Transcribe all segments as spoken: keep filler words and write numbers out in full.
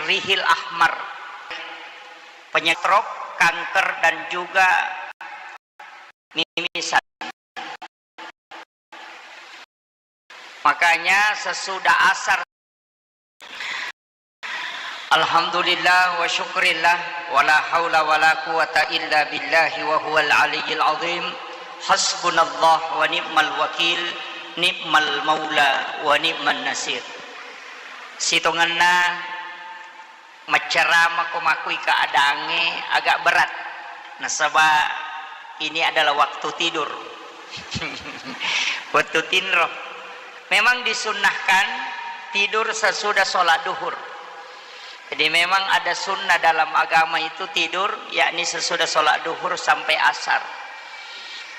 rihil ahmar, penyakit stroke, kanker, dan juga mimisan. Makanya sesudah asar, alhamdulillah wa syukrillah, wala haula wala quwata illa billahi wa huwal aliyyil azim. Hasbunallah wa ni'mal wakil, ni'mal maula wa ni'man nasir. Sitongenna maccarama ko makui keadaangnge agak berat, nasaba ini adalah waktu tidur. Waktu tinro. Memang disunnahkan tidur sesudah sholat duhur. Jadi memang ada sunnah dalam agama itu tidur, yakni sesudah sholat duhur sampai asar.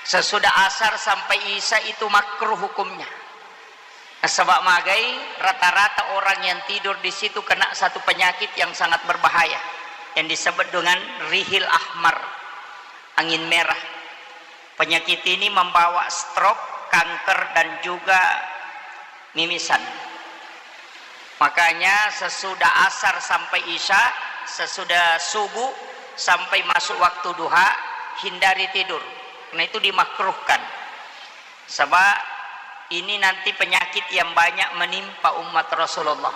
Sesudah asar sampai isya itu makruh hukumnya. Nasaba magai, rata-rata orang yang tidur di situ kena satu penyakit yang sangat berbahaya, yang disebut dengan rihil ahmar, angin merah. Penyakit ini membawa stroke, kanker, dan juga mimisan. Makanya sesudah asar sampai isya, sesudah subuh sampai masuk waktu duha, hindari tidur. Karena itu dimakruhkan. Sebab ini nanti penyakit yang banyak menimpa umat Rasulullah.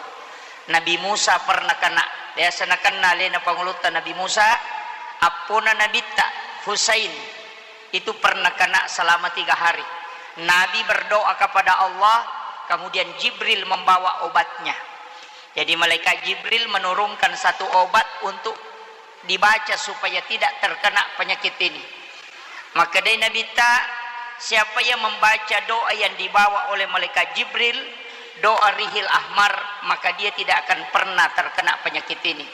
Nabi Musa pernah kena, biasa nakenna alena pangulutta Nabi Musa, appona Nabitta Husain itu pernah kena selama tiga hari. Nabi berdoa kepada Allah, kemudian Jibril membawa obatnya. Jadi malaikat Jibril menurunkan satu obat untuk dibaca supaya tidak terkena penyakit ini. Maka dari Nabitta, siapa yang membaca doa yang dibawa oleh malaikat Jibril, doa rihil ahmar, maka dia tidak akan pernah terkena penyakit ini.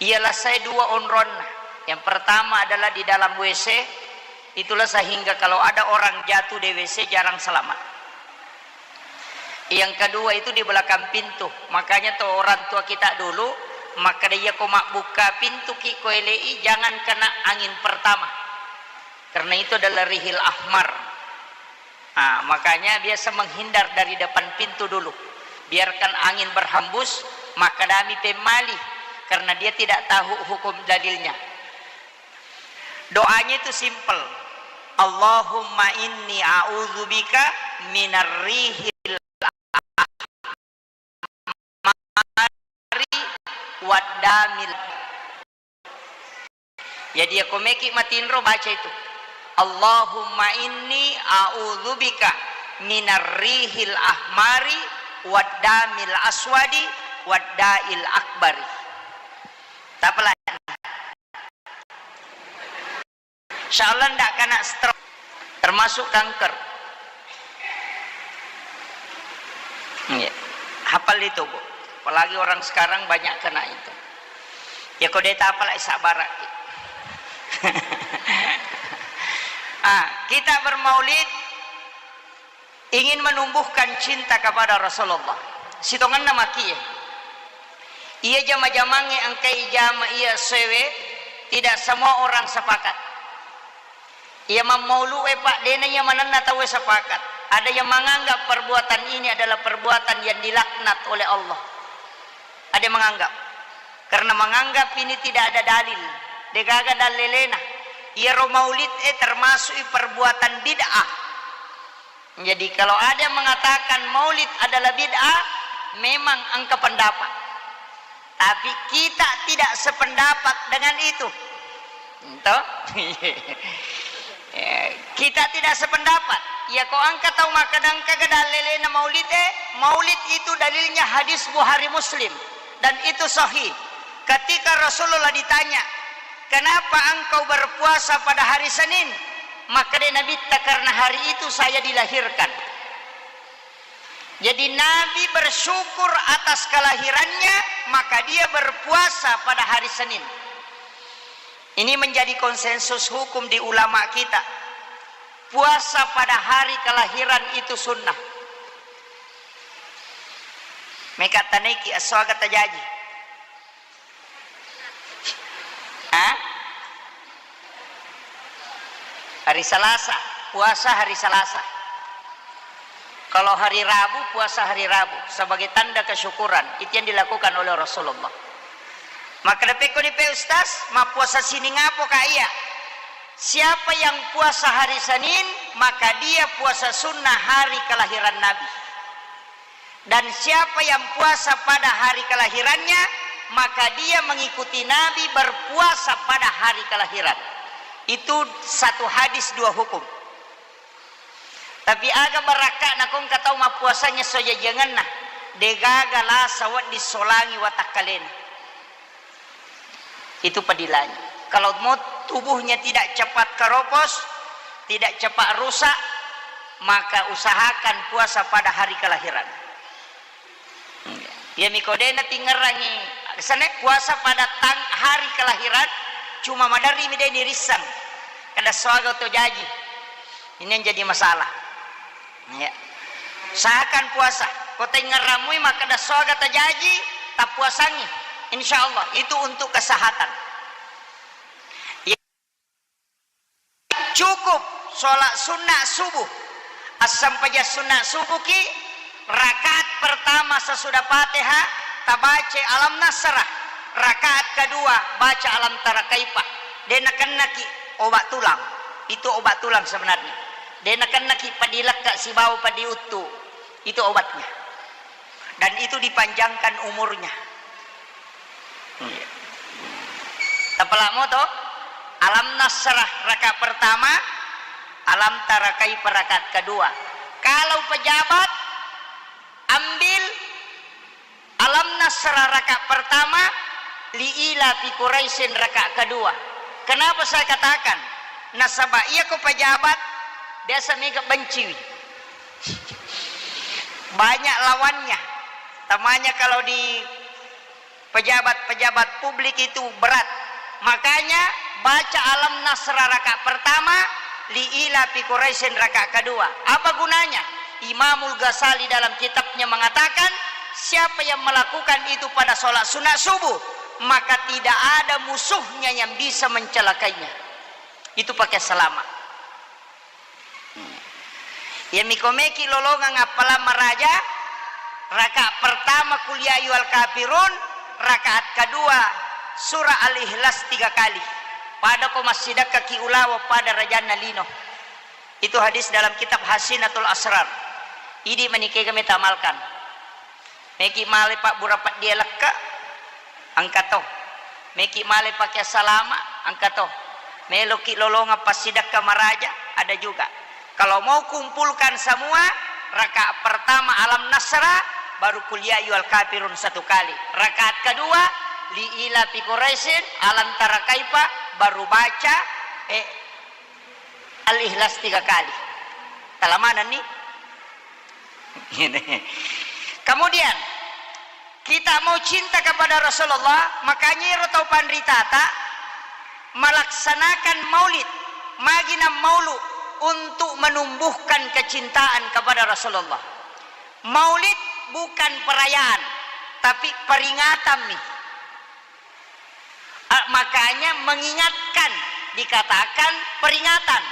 Ialah saya dua onronna. Yang pertama adalah di dalam W C, itulah sehingga kalau ada orang jatuh di W C jarang selamat. Yang kedua itu di belakang pintu. Makanya tuh orang tua kita dulu, maka dia ko mabbuka pintu ki ko elei, jangan kena angin pertama. Karena itu adalah rihil ahmar. Nah, makanya biasa menghindar dari depan pintu dulu. Biarkan angin berhembus, maka dami pemali. Karena dia tidak tahu hukum dalilnya. Doanya itu simple. Allahumma inni a'udzubika minar rihil ahmari waddamil. Jadi, ya, ko meki matinro, baca itu. Allahumma inni a'udzubika minar rihil ahmari waddamil aswadi waddail akbari. Tapalak. Insya Allah ndak kena stroke, termasuk kanker. Iya. Hafal itu, Bu. Apalagi orang sekarang banyak kena itu. Ya, ko de' tapalak, sabar ki. Ah, kita bermaulid ingin menumbuhkan cinta kepada Rasulullah. Sitongenna makie. Iya jama-jamangnge engkai jama iya sewe, tidak semua orang sepakat. Iya mammaulu'e, Pak, de'na iya manenna tauwe sepakat. Ada yang menganggap perbuatan ini adalah perbuatan yang dilaknat oleh Allah. Ada yang menganggap. Karena menganggap ini tidak ada dalil. De'gaga dalelena. Iyaro maulid e termasuk perbuatan bid'ah. Jadi, kalau ada yang mengatakan maulid adalah bid'ah, memang engka pendapat. Tapi kita tidak sependapat dengan itu. Toh? Ya, kita tidak sependapat. Ya, ko engka tau makkeda engkaga dalelena maulid e, maulid itu dalilnya hadis Bukhari Muslim. Dan itu sahih. Ketika Rasulullah ditanya, "Kenapa engkau berpuasa pada hari Senin?" Maka dia Nabi, "Karena hari itu saya dilahirkan." Jadi Nabi bersyukur atas kelahirannya, maka dia berpuasa pada hari Senin. Ini menjadi konsensus hukum di ulama kita. Puasa pada hari kelahiran itu sunnah. Meka taneki aswaga tajaji. Hah? Hari Selasa, puasa hari Selasa. Kalau hari Rabu, puasa hari Rabu sebagai tanda kesyukuran. Itu yang dilakukan oleh Rasulullah. Makkeda pekkoni pe Ustaz, mappuasa sining apoka iya? Siapa yang puasa hari Senin, maka dia puasa sunnah hari kelahiran Nabi. Dan siapa yang puasa pada hari kelahirannya, maka dia mengikuti Nabi berpuasa pada hari kelahiran. Itu satu hadis dua hukum. Tapi aga barakka'na ko engka tau mappuasangnge sojajiangenna, degaga lasa wedding solangi watakkalena. Itu padilanya. Kalau mau tubuhnya tidak cepat keropos, tidak cepat rusak, maka usahakan puasa pada hari kelahiran. Iya, mi ko de natingerangi, sana puasa pada tang-, hari kelahiran, cuma maderri mi de nirissang. Kada soaga to jaji. Ini yang jadi masalah. Ya. Usahakan puasa. Ko taingerramui makkeda soaga tajaji, tappuasangi. Insya Allah, itu untuk kesehatan. Ya. Cukup sholat sunnah subuh. Assampajang sunnah subuh ki, rakaat pertama sesudah Fatihah, tabaca Alam Nasrah. Rakaat kedua, baca Alam Tara Kaifa. De nakennaki obat tulang. Itu obat tulang sebenarnya. De nakennaki padi lekka sibawa padi uttu. Itu obatnya. Dan itu dipanjangkan umurnya. Iya. Tapalamo to, Alam Nasrah rakaat pertama, Alam Tara Kaifa rakaat kedua. Kalau pejabat, ambil Alam Nasrah rakaat pertama, Li ila fi Quraisyin rakaat kedua. Kenapa saya katakan? Nasaba iya ko pejabat, biasa mega benciwi. Banyak lawannya. Tamanya kalau di pejabat-pejabat publik itu berat. Makanya baca Alam Nasrah rakaat pertama, Li ila fi Quraisyin rakaat kedua. Apa gunanya? Imamul Ghazali dalam kitabnya mengatakan, siapa yang melakukan itu pada sholat sunat subuh, maka tidak ada musuhnya yang bisa mencelakainya. Itu pakai selamat. Iya mi ko meki lolongang appalang maraja, rakaat pertama Qul ya ayyuhal kafirun, rakaat kedua surah Al-Ikhlas tiga kali. Pada ko massidekka ki ulawa pada rajanna lino. Itu hadis dalam kitab Hasinatul Asrar. Idi manikega meta amalkan. Meki male pabbura peddi lekka, engka to. Meki male pake salama, engka to. Meloki lolongang passidekka maraja, ada juga. Kalau mau kumpulkan semua, rakaat pertama Alam Nasrah, baru Qul ya ayyuhal kafirun satu kali. Rakaat kedua, Li ila fi Quraisyin, Alam Tara Kaifa, baru baca, eh, Al-Ikhlas tiga kali. Talamanenni? Kemudian, kita mau cinta kepada Rasulullah, makanya ero tau panritata melaksanakan maulid, magina maulu untuk menumbuhkan kecintaan kepada Rasulullah. Maulid bukan perayaan, tapi peringatan nih. Ah, makanya mengingatkan dikatakan peringatan.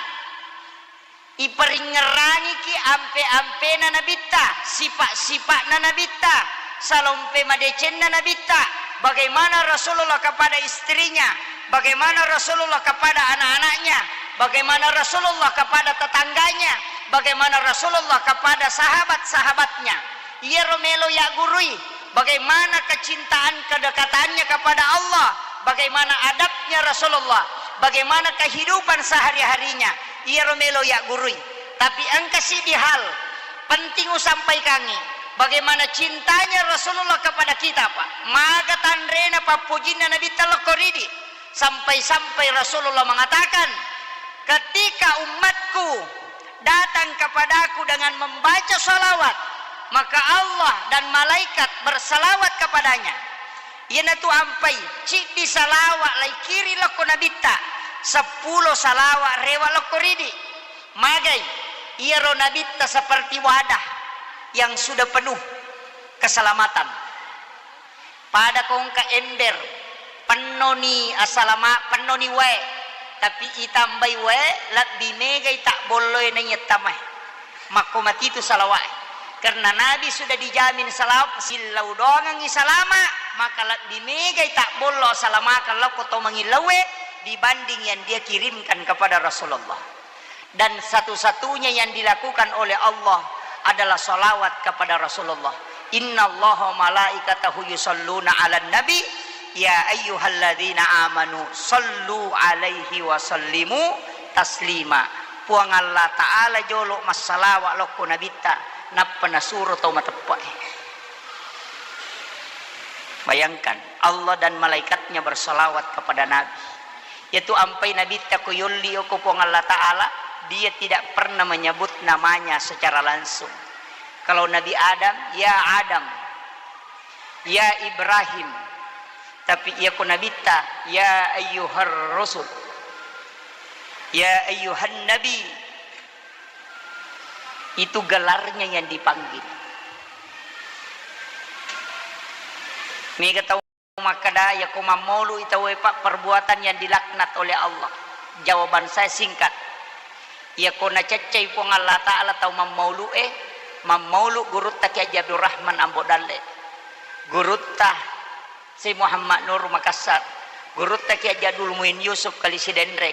Iperingngerangiki ampe-ampena Nabitta, sifat-sifatna Nabitta, salompe madecenna Nabitta, bagaimana Rasulullah kepada istrinya, bagaimana Rasulullah kepada anak-anaknya, bagaimana Rasulullah kepada tetangganya, bagaimana Rasulullah kepada sahabat-sahabatnya. Iyaro melo yaggurui, bagaimana kecintaan kedekatannya kepada Allah, bagaimana adabnya Rasulullah, bagaimana kehidupan sehari-harinya, iyaro melo yaggurui. Tapi engka siddi hal penting usampaikangi, bagaimana cintanya Rasulullah kepada kita, Pak. Maga tanrena pappojinna Nabitta lokko ridi, sampai-sampai Rasulullah mengatakan, ketika umatku datang kepadaku dengan membaca salawat, maka Allah dan malaikat bersalawat kepadanya. Iyanatu ampai, ciddi salawat laikiri lokko Nabitta, seppulo salawat rewa lokko ridi. Magai, iyaro Nabitta seperti wadah yang sudah penuh keselamatan. Pada ko engka ember, pennoni asalama-, pennoni wae, tapi itambai wae, lebbi megai tabbolloe naiya tamae. Makko matitu salawae. Karena Nabi sudah dijamin salam, sillau doangengngi salama, maka lebbi megai tabbollo salamakeng lao ko to mangillauwe dibanding yang dia kirimkan kepada Rasulullah. Dan satu-satunya yang dilakukan oleh Allah adalah salawat kepada Rasulullah. Innallaha malaikatahu yusalluna 'alan nabi, ya ayyuhalladzina amanu sallu 'alaihi wa sallimu taslima. Puang Allah Ta'ala jolo massalawa lokko nabitta, nappa nasuro tau mateppe'e. Bayangkan, Allah dan malaikatnya bersalawat kepada Nabi. Yaitu ampai nabitta ko yolli ko Puang Allah Ta'ala, dia tidak pernah menyebut namanya secara langsung. Kalau Nabi Adam, ya Adam, ya Ibrahim. Tapi iya ko nabitta, ya ayyuhar rasul, ya ayyuhan nabi. Itu gelarnya yang dipanggil. Mega tau makkeda, ya ko mammaulu i tauwe, Pak, perbuatan yang dilaknat oleh Allah. Jawaban saya singkat. Ya ko naceccai Puang Allah Ta'ala tau mammaulu e, mammaulu gurutta Kiai Haji Abdurrahman Ambo Dalle. Gurutta Syekh Muhammad Nur Makassar, gurutta Kiai Haji Abdul Muin Yusuf Kali Sidenreng,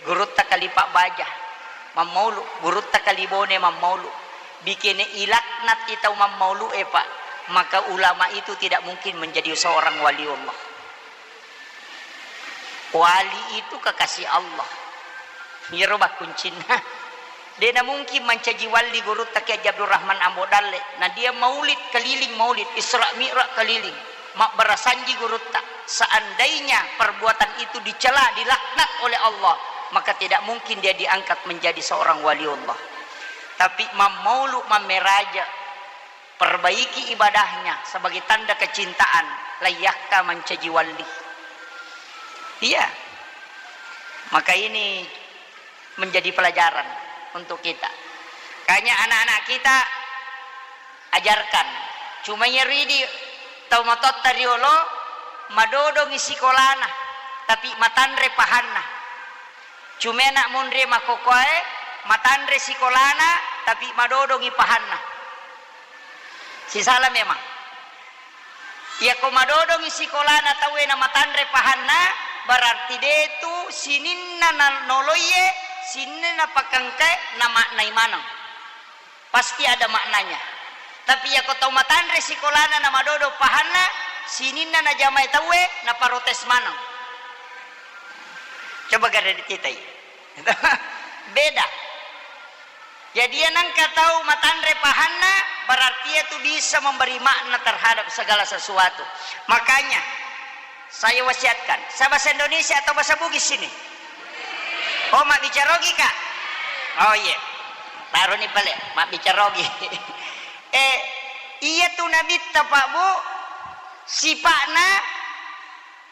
gurutta Kali Pak Baja, mammaulu, gurutta Kali Bone, mammaulu. Bikene ilaknat i tau mammaulu e, Pak, maka ulama itu tidak mungkin menjadi seorang waliullah. Wali itu kekasih Allah. Iyaro bakkuncinna. De namungkin mancaji walli gurutta Kiai Haji Abdurrahman Ambo Dalle. Na dia maulid keliling, maulid Isra Mi'raj keliling. Mabbarasanji gurutta. Seandainya perbuatan itu dicela, dilaknat oleh Allah, maka tidak mungkin dia diangkat menjadi seorang waliullah. Tapi mammaulu, mammeraja, perbaiki ibadahnya sebagai tanda kecintaan, layyakka mancaji walli. Iya. Maka ini menjadi pelajaran untuk kita. Kanya anak-anak kita, ajarkan. Cuma iya ridi tau matotta riolo, madodongi sikolana, tapi matanre pahanna. Cuma anak monri makkokkoe, matanre sikolana, tapi madodongi pahanna. Sisala memang. Iyako madodongi sikolana tauwe namatanre pahanna, berarti detu sininna na-, noloiye, sininna napakengkae namaknai maneng. Pasti ada maknanya. Tapi iyako tau matanre sikolana namadodo pahanna, sininna najamai tauwe naparotes maneng. Coba gare dititai. Beda. Jadi, iya nengka tau matanre pahanna, berarti iya tu bisa memberi makna terhadap segala sesuatu. Makanya, saya wasiatkan, saya bahasa Indonesia atau bahasa Bugis sini? Oh, mabbicara Ogi, Kak? Oh, iya. Taroni pale, mabbicara Ogi. Eh, iya tu nabitta, Pak, Bu, sipa'na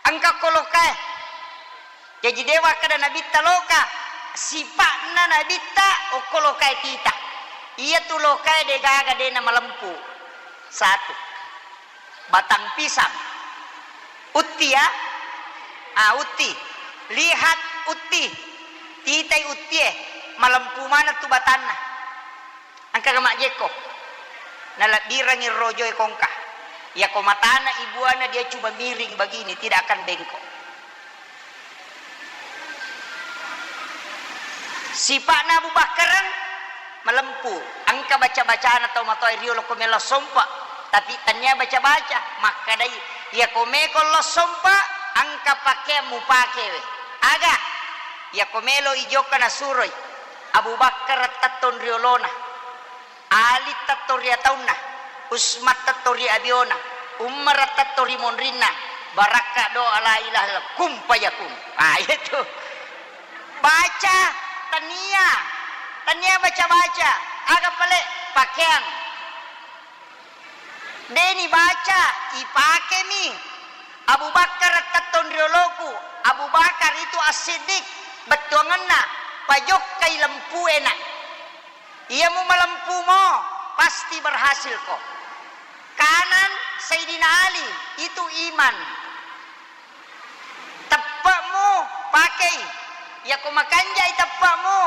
engka ko lokae. Jaji, de wakkeda nabitta loka, sipa'na nabitta okko lokae tita. Iya tu lokae de gaga de namalempu. Satu. Batang pisang. Utti ya? Ah, utti. Lihat utti. Titai uttie. Malempu maneng tu batanna. Engka majjekko. Nalebbirengngi rojoe kongka. Iyako matana ibuana dia cuma miring begini, tidak akan bengkok. Sipa'na Abu Bakkareng malempu. Engka baca-bacana tau matoa rio lokko melo sompa. Tapi tania baca-baca. Makkedai, iyako meko lo sompa, engka pakeang mupakewe. Aga? Iyako melo ijokka nasuroi. Abu Bakkareng tettong riolona. Ali tetto ri ataunna, Usman tetto ri abiona, Umar tetto ri monrinna, barakka doa la ilaha illallah, kun fayakun. Ah, itu. Baca, tania, tania baca-baca. Aga pale? Pakeang. Deni baca, ipakemi. Abu Bakar tetto ri oloku. Abu Bakar itu As-Siddiq, bettuangenna, pajokkai lempuena. Iya mu malempumo, pasti berhasil ko. Kanan Sayyidina Ali, itu iman. Teppe'mu pakei. Yako makanjai teppe'mu,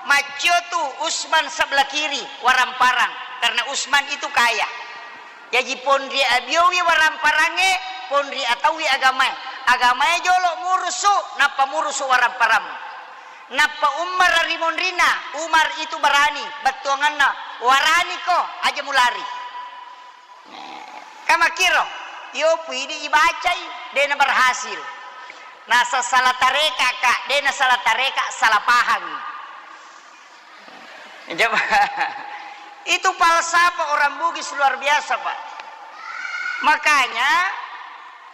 maccio tu Usman sebelah kiri, waramparang. Karena Utsman itu kaya. Jaji ponri abiowi waramparangnge, ponri ataui agamae. Agamae jolo murusu, nappa murusu waramparang. Nappa Umar rimonrina, Umar itu barani, bettuanganna, "Waraniko, aja mulari." Kamakkiro, iyo puidi ibacai, dena berhasil. Nasa salah tareka, Kak, dena salah tareka, salah paham. Coba. Itu falsafah orang Bugis luar biasa, Pak. Makanya,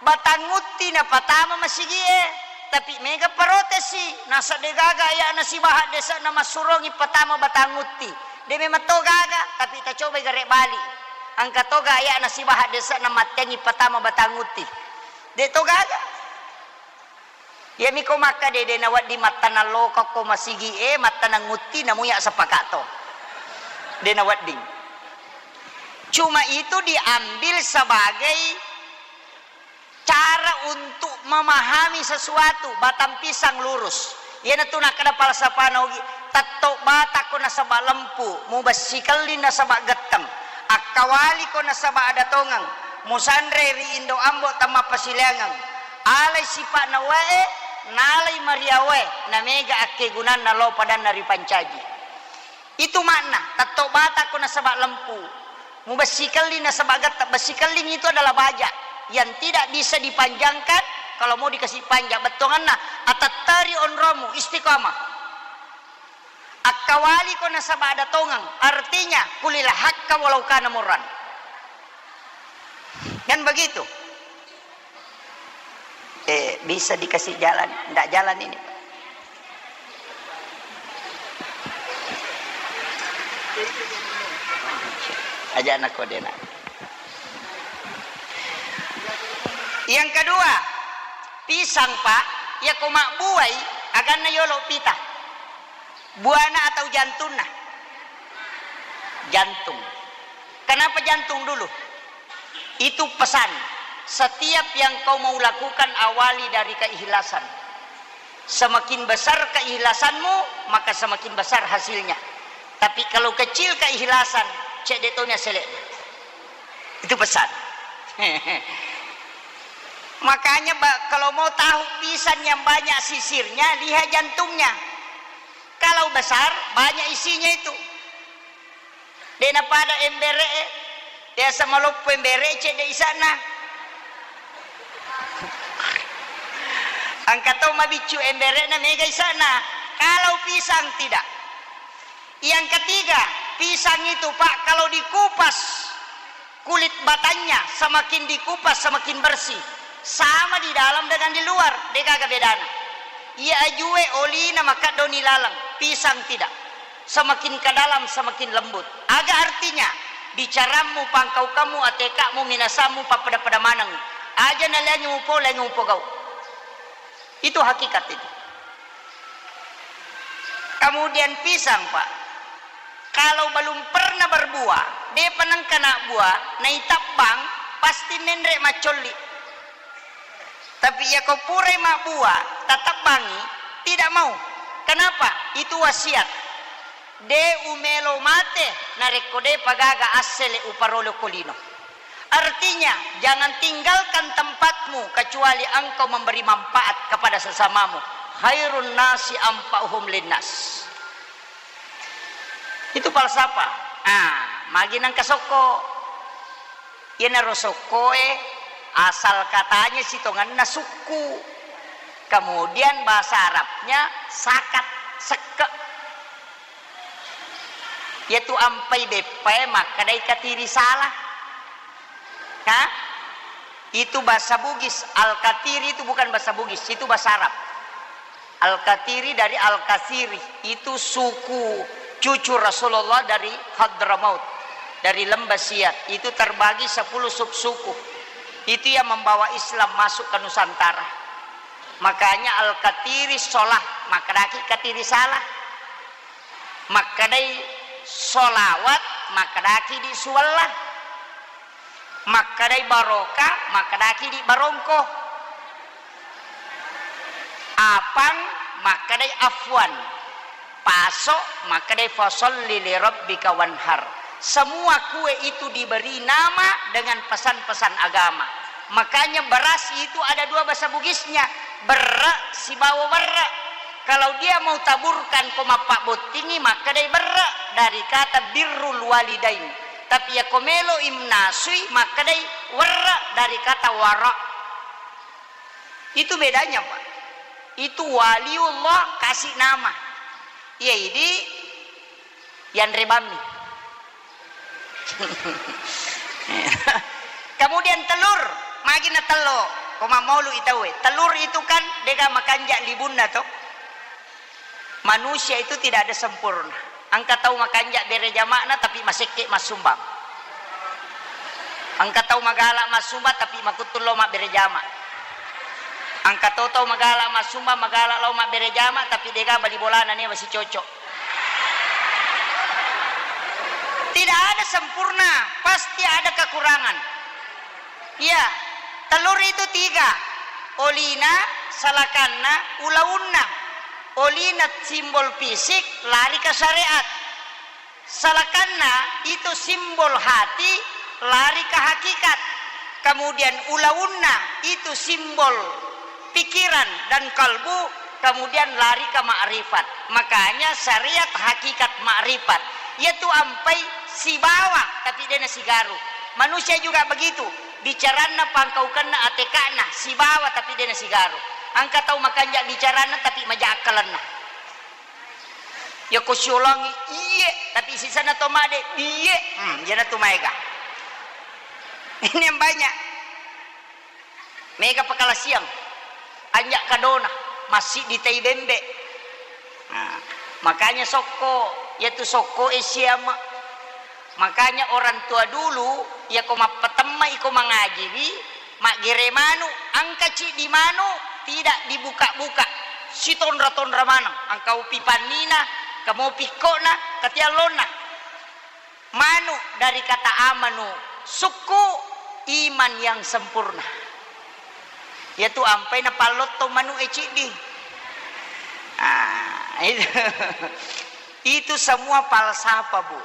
Batang Utti napatama masigi'e, tapi mega protesi, nasa de gaga aya'na sibawa dese'na massurongi patama Batang Utti. De memang to gaga, tapi tacobai gare bali. Engka to ga aya'na sibawa dese'na mattengi patama Batang Utti. De to gaga. Iyami ko makkeda, de nawedding mattanang lokokko masigi'e, mattanang utti, namuya sapakato. De nawedding. Cuma itu diambil sebagai cara untuk memahami sesuatu, batang pisang lurus. Iyanatu nakkeda falsafana Ugi, tetto batakko nasaba lempu, mubessikelli nasaba getteng, akkawaliko nasaba ada tongeng, musanre ri indo ambo temmapasileangeng. Alai sipa'na wae, nalai mariawae, namega akkegunanna lao padanna ripancaji. Itu makna, tetto batakko nasaba lempu. Mubessikelli nasaba getteng, bessikelling itu adalah baja yang tidak bisa dipanjangkan, kalau mau dikasih panjang, bettuanganna, atetteri onromu, istiqamah. Akkawaliko nasaba ada tongeng, artinya kulil hakka walau kana murran. Kan begitu? Eh, bisa dikasih jalan? Ndak jalan ini, Pak. Aja anak kode nak. Yang kedua, pisang, Pak, ya ko mabbuai, aganna yolo pita. Buana atau jantunna? Jantung. Kenapa jantung dulu? Itu pesan. Setiap yang kau mau lakukan, awali dari keikhlasan. Semakin besar keikhlasanmu, maka semakin besar hasilnya. Tapi kalau kecil keikhlasan, cedde tonya selek. Itu pesan. Makanya, ba-, kalau mau tahu pisang yang banyak sisirnya, lihat jantungnya. Kalau besar, banyak isinya itu. De napada embere e, biasa maloppo embere, cedde isana. Engka to mabiccu embere na mega isana. Kalau pisang tidak. Yang ketiga, pisang itu, Pak, kalau dikupas, kulit batangnya semakin dikupas, semakin bersih. Sama di dalam dengan di luar, degaga bedana. Iya ajue olina makaddoni laleng, pisang tidak. Semakin ke dalam, semakin lembut. Aga artinya? Bicarammu, pangkaukammu, atekakmu, minasammu, pappada-pada maneng. Aja naliangi mupo, liangi mupo gau. Itu hakikat itu. Kemudian pisang, Pak. Kalau belum pernah berbuah, depa nengka nak buah, naitabbang, pasti nenre maccolli. Tapi iya ko purai mabbua, tatabbangi, tidak mau. Kenapa? Itu wasiat. De umelo mate, narekko depa gaga assele uparolo ko lino. Artinya, jangan tinggalkan tempatmu kecuali engkau memberi manfaat kepada sesamamu. Khairun nasi anfa'uhum linnas. Itu falsafah. Ah, magi nengka sokko. Iyanaro sokkoe asal katanya sitongenna sukku. Kemudian bahasa Arabnya sakat, sekke. Yaitu ampai beppae makkedai katiri salah. Ha? Itu bahasa Bugis. Al-Katiri itu bukan bahasa Bugis, itu bahasa Arab. Al-Katiri dari Al-Kasiri, itu suku cucu Rasulullah dari Hadramaut, dari Lembah Siat. Itu terbagi sepuluh subsuku. Itu yang membawa Islam masuk ke Nusantara. Makanya Al-Katiri sholah, makkedaki katiri salah. Makkedai sholawat, makkedaki di suwalla. Makkedai baroka, makkedaki di barongko. Apang, makkedai afwan. Paso, makkedai fasholli li rabbika wanhar. Semua kue itu diberi nama dengan pesan-pesan agama. Makanya beras itu ada dua bahasa Bugisnya, berre sibawa werre. Kalau dia mau taburkan ko mappabbottingi, makkedai berre dari kata birrul walidain. Tapi ya ko melo imnasui, makkedai werre dari kata wara. Itu bedanya, Pak. Itu waliullah kasih nama. Iya, idi yanre bammi. Kemudian telur, magi na tello, ko mammaulu i tauwe. Telur itu kan dega makanja libunna to. Manusia itu tidak ada sempurna. Engka tau makanja bere jama'na tapi masekke massumbang. Engka tau magala massumbang tapi makuttung lo mabbere jama. Engka to tau magala massumbang, magala lo mabbere jama tapi dega bali bolana nia masih cocok. Tidak ada sempurna, pasti ada kekurangan. Iya, telur itu tiga. Olina, salakanna, ulaunna. Olina simbol fisik, lari ke syariat. Salakanna itu simbol hati, lari ke hakikat. Kemudian ulaunna itu simbol pikiran dan kalbu, kemudian lari ke makrifat. Makanya syariat hakikat makrifat, yaitu ampai sibawa tapi dena sigaru. Manusia juga begitu, bicaranna pangkaukenna ateka'na sibawa tapi dena sigaru. Engka tau makanja bicaranna tapi maja akkalenna. Yako siolangi iye, tapi sisana to made iye, hmm, jana tu maega. Ini yang banyak. Mega pakalasiang, anja kadona, massiddi tai bembe. Nah, makanya sokko, yatu sokko e siama. Makanya orang tua dulu, yako mappatemma iko mangajiwi, maggere manu, engka ciddi manu, tidak dibuka-buka. Sitonra-tonra maneng, engka upi pannina, kamo pikkona, katiallonna. Manu dari kata amanu, sukku, iman yang sempurna. Yatu ampai napallotto manu e ciddi. Ah, itu. Itu semua falsafah, Bu.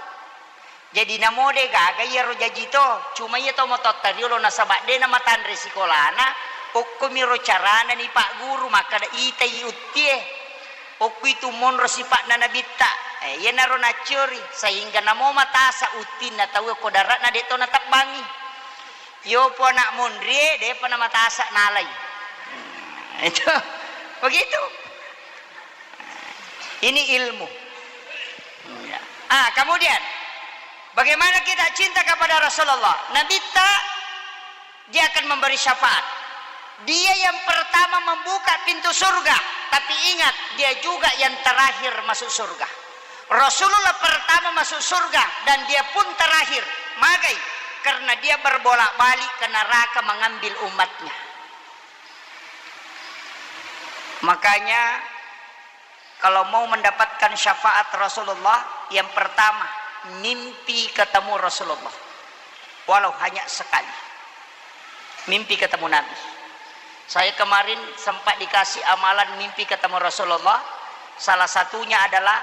Jadi namo de gaga iyaro jaji to, cuma iya to mototta riolo nasaba de namatanre sikolana, okkomiro carana ni Pak Guru makkada itai uttie. Okkuitu monro sipa'na nabitta. Eh, iyanaro nacciori, sehingga namo matasa uttinna tauwe ko dara'na de to natebbangi. Yopo anak monrie, depa namatasa nalai. Hmm, itu. Begitu. Ini ilmu. Ya. Ah, kemudian, bagaimana kita cinta kepada Rasulullah? Nabitta, dia akan memberi syafaat. Dia yang pertama membuka pintu surga, tapi ingat, dia juga yang terakhir masuk surga. Rasulullah pertama masuk surga dan dia pun terakhir. Magai? Karena dia berbolak-balik ke neraka mengambil umatnya. Makanya, kalau mau mendapatkan syafaat Rasulullah, yang pertama, mimpi ketemu Rasulullah. Walau hanya sekali. Mimpi ketemu Nabi. Saya kemarin sempat dikasih amalan mimpi ketemu Rasulullah. Salah satunya adalah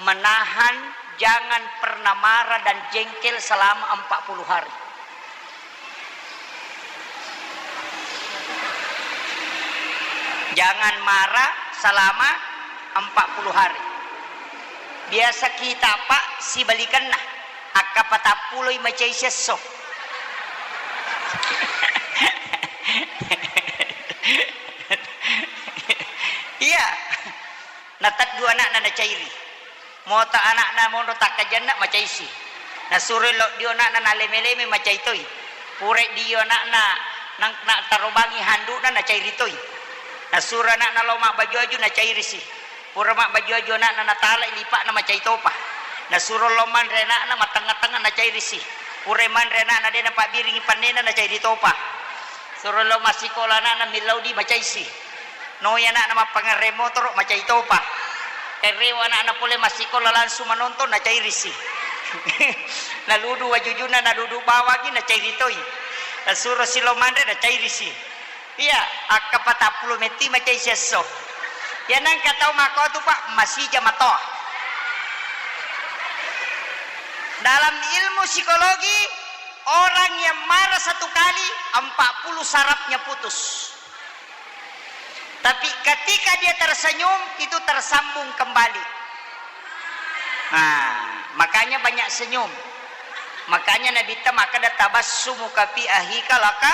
menahan, jangan pernah marah dan jengkel selama empat puluh hari. Jangan marah selama empat puluh hari. Biasa kita, Pak, sibalikenna. Akka patappuloi macai siesso. Iya. Nateddu ana'na nacairi. Mota ana'na monro takkajanna macaisi. Nasuroi loddio ana'na naleme-leme macai toi. Purai dio ana'na nang, natarobangi handu'na nacairi toi. Nasuro ana'na lao mabbaju-aju nacairisi. Pura mabbaju-aju ana'na natalai lipa'na macai topa. Nasuro lao manre ana'na mattengnga-tengnga nacairisi. Purai manre ana'na de napabbiringi pannena nacairi topa. Suro lao massikola ana'na millau di macaisi. Noi ana'na mappangerre motoro, macai topa. Errewa ana'na pole massikola langsung manonton, nacairisi. Naludu wajujuna, naludu bawangi, nacairi toi. Nasuro silo manre, nacairisi. Iya, akka patappulo metti macai siesso. Iya nangka tau makotu, Pak, masija matoa. De Dalam ilmu psikologi, orang yang marah satu kali, empat puluh sarafnya putus. Tapi ketika dia tersenyum, itu tersambung kembali. Nah, makanya banyak senyum. Makanya Nabitta makkeda, "Tabassumuka fi akhika laka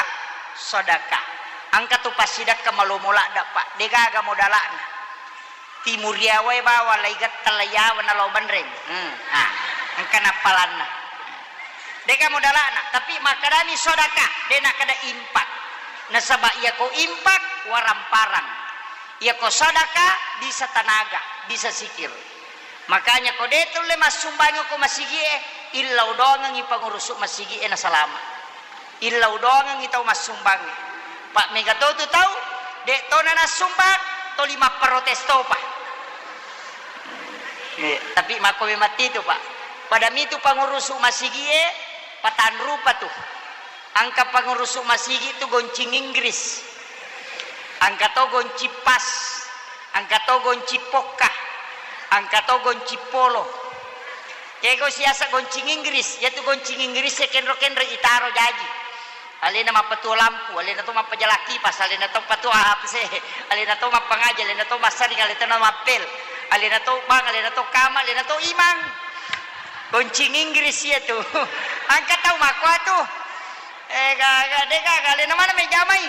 sadaqah." Engka tu passidekka malomo ladde, Pak. Degaga modala'na. Timuriawae bawang lai getta lai yawa nalao banreng. Hmm. Ah, engka nappalanna. Deka modala'na, tapi makkedani sodaka, de nakkeda impak. Nasaba iyako impak, waramparang. Iyako sodaka, bisa tanaga, bisa sikir. Makanya ko de tulle massumbangi ko masigie, illau doangengi pangurusu masigie nasalama. Illau doangengi tau massumbangnge. Pa mega to tu tau, de tona nassumbang, toli mapparotes topa. Eh, tapi makko memang titu, Pak. Pada mitu pangurusu masigie, patanrupa tu. Engka pangurusu masigi tu goncing Inggris. Engka to goncing pas. Engka to goncing pokka. Engka to goncing polo. Kego siasa goncing Inggris, yatu goncing Inggris e kenro-kenro itaro jaji. Alena mappatuo lampu, alena to mappajalang kipas, alena to patuo A P C, alena to mappangaji, alena to massaring, alena to mappel, alena to bank, alena to kama, alena to imang. Goncing Inggris iyatu. Engka tau makkuatu. Eh, ga, ga, de gaga, alena mana mejamai?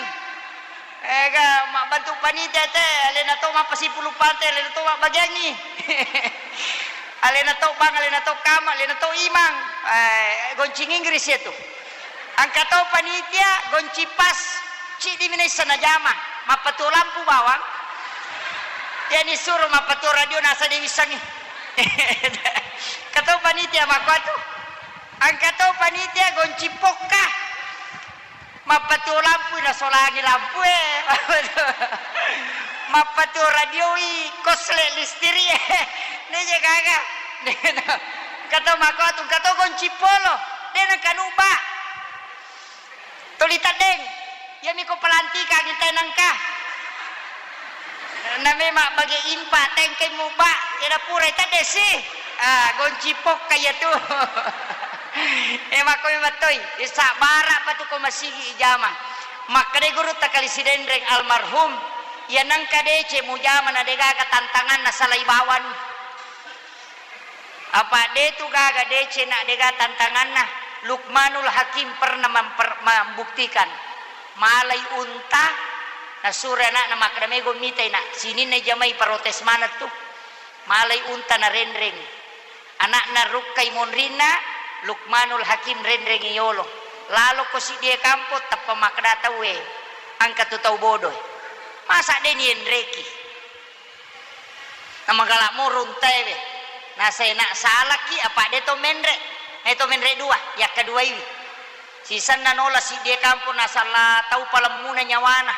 Eh, ga, mabbantu panitia te, alena to mappasipulu pante, alena to mabbagiangi. Alena to bank, alena to kama, alena to imang. Eh, goncing Inggris iyatu. Engka to panitia, goncing pas, ciddi mi naisseng najama, mappatuo lampu bawang. Iyani suro mappatuo radio nasa de wissengi. Engka to panitia makkuatu. Engka to panitia goncing pokka. Mappatuo lampui nasolangi lampue. Mappatuo radioi kosle listiri e. Neje gaga. Engka to makkuatu, engka to goncing polo. De nengka nuba. Tuli teddeng. Iyami ko pelantikangi tenengka. Name mabbage impa tengkai muba, iyana purai teddesi. Ah, goncing pokka iyatu. Eh, makko memettoi, sabbara patu ko masigi ijama. Makkeda gurutta kali Sidenreng almarhum, iya nengka deceng mujama na degaga tantanganna salai bawang. Apa de tu gaga deceng na dega tantanganna. Luqmanul Hakim pernah memper-, membuktikan. Malai unta, nasuro anakna makkeda, "Mego mitai, Nak, sininna jamai protes maneng tu." Malai unta narenreng. Anakna rukkai monrinna, Luqmanul Hakim renrengi yolo. Laloko siddie kampong, tappa makkeda tauwe, "Engka tu tau bodoe. Masa de nienreki?" Namagala moro untaewe. Nasai, "Nak, salaki, apa de to menre? Na to menre dua, yakkaduaiwi." Sisenna nola siddie kampong, nasala tau palemmuna nyawana.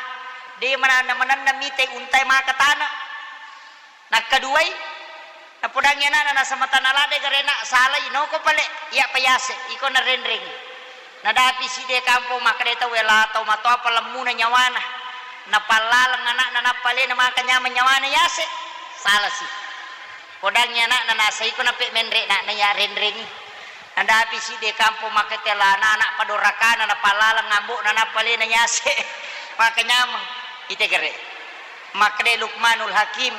De mana-, manenna mitai untae maka tana. Nakkaduai, napodangi anakna, nasamatana ladde garena, "Salai, noko pale, iya pa yase, iko narenreng." Nadapi siddie kampong makkeda tauwe, "La tau matoa palemmuna nyawana." Napallaleng anakna, nappa alena maka nyameng nyawana yase. Salasi. Podangi anakna, "Nasa iko nape menre, Nak, na iya renrengi." Nadapi siddie kampong makkeda, "La, anak-anak padorakana, napallaleng ambo'na, nappa alena yase. Maka nyameng." Ite gare. Makkeda Luqmanul Hakim,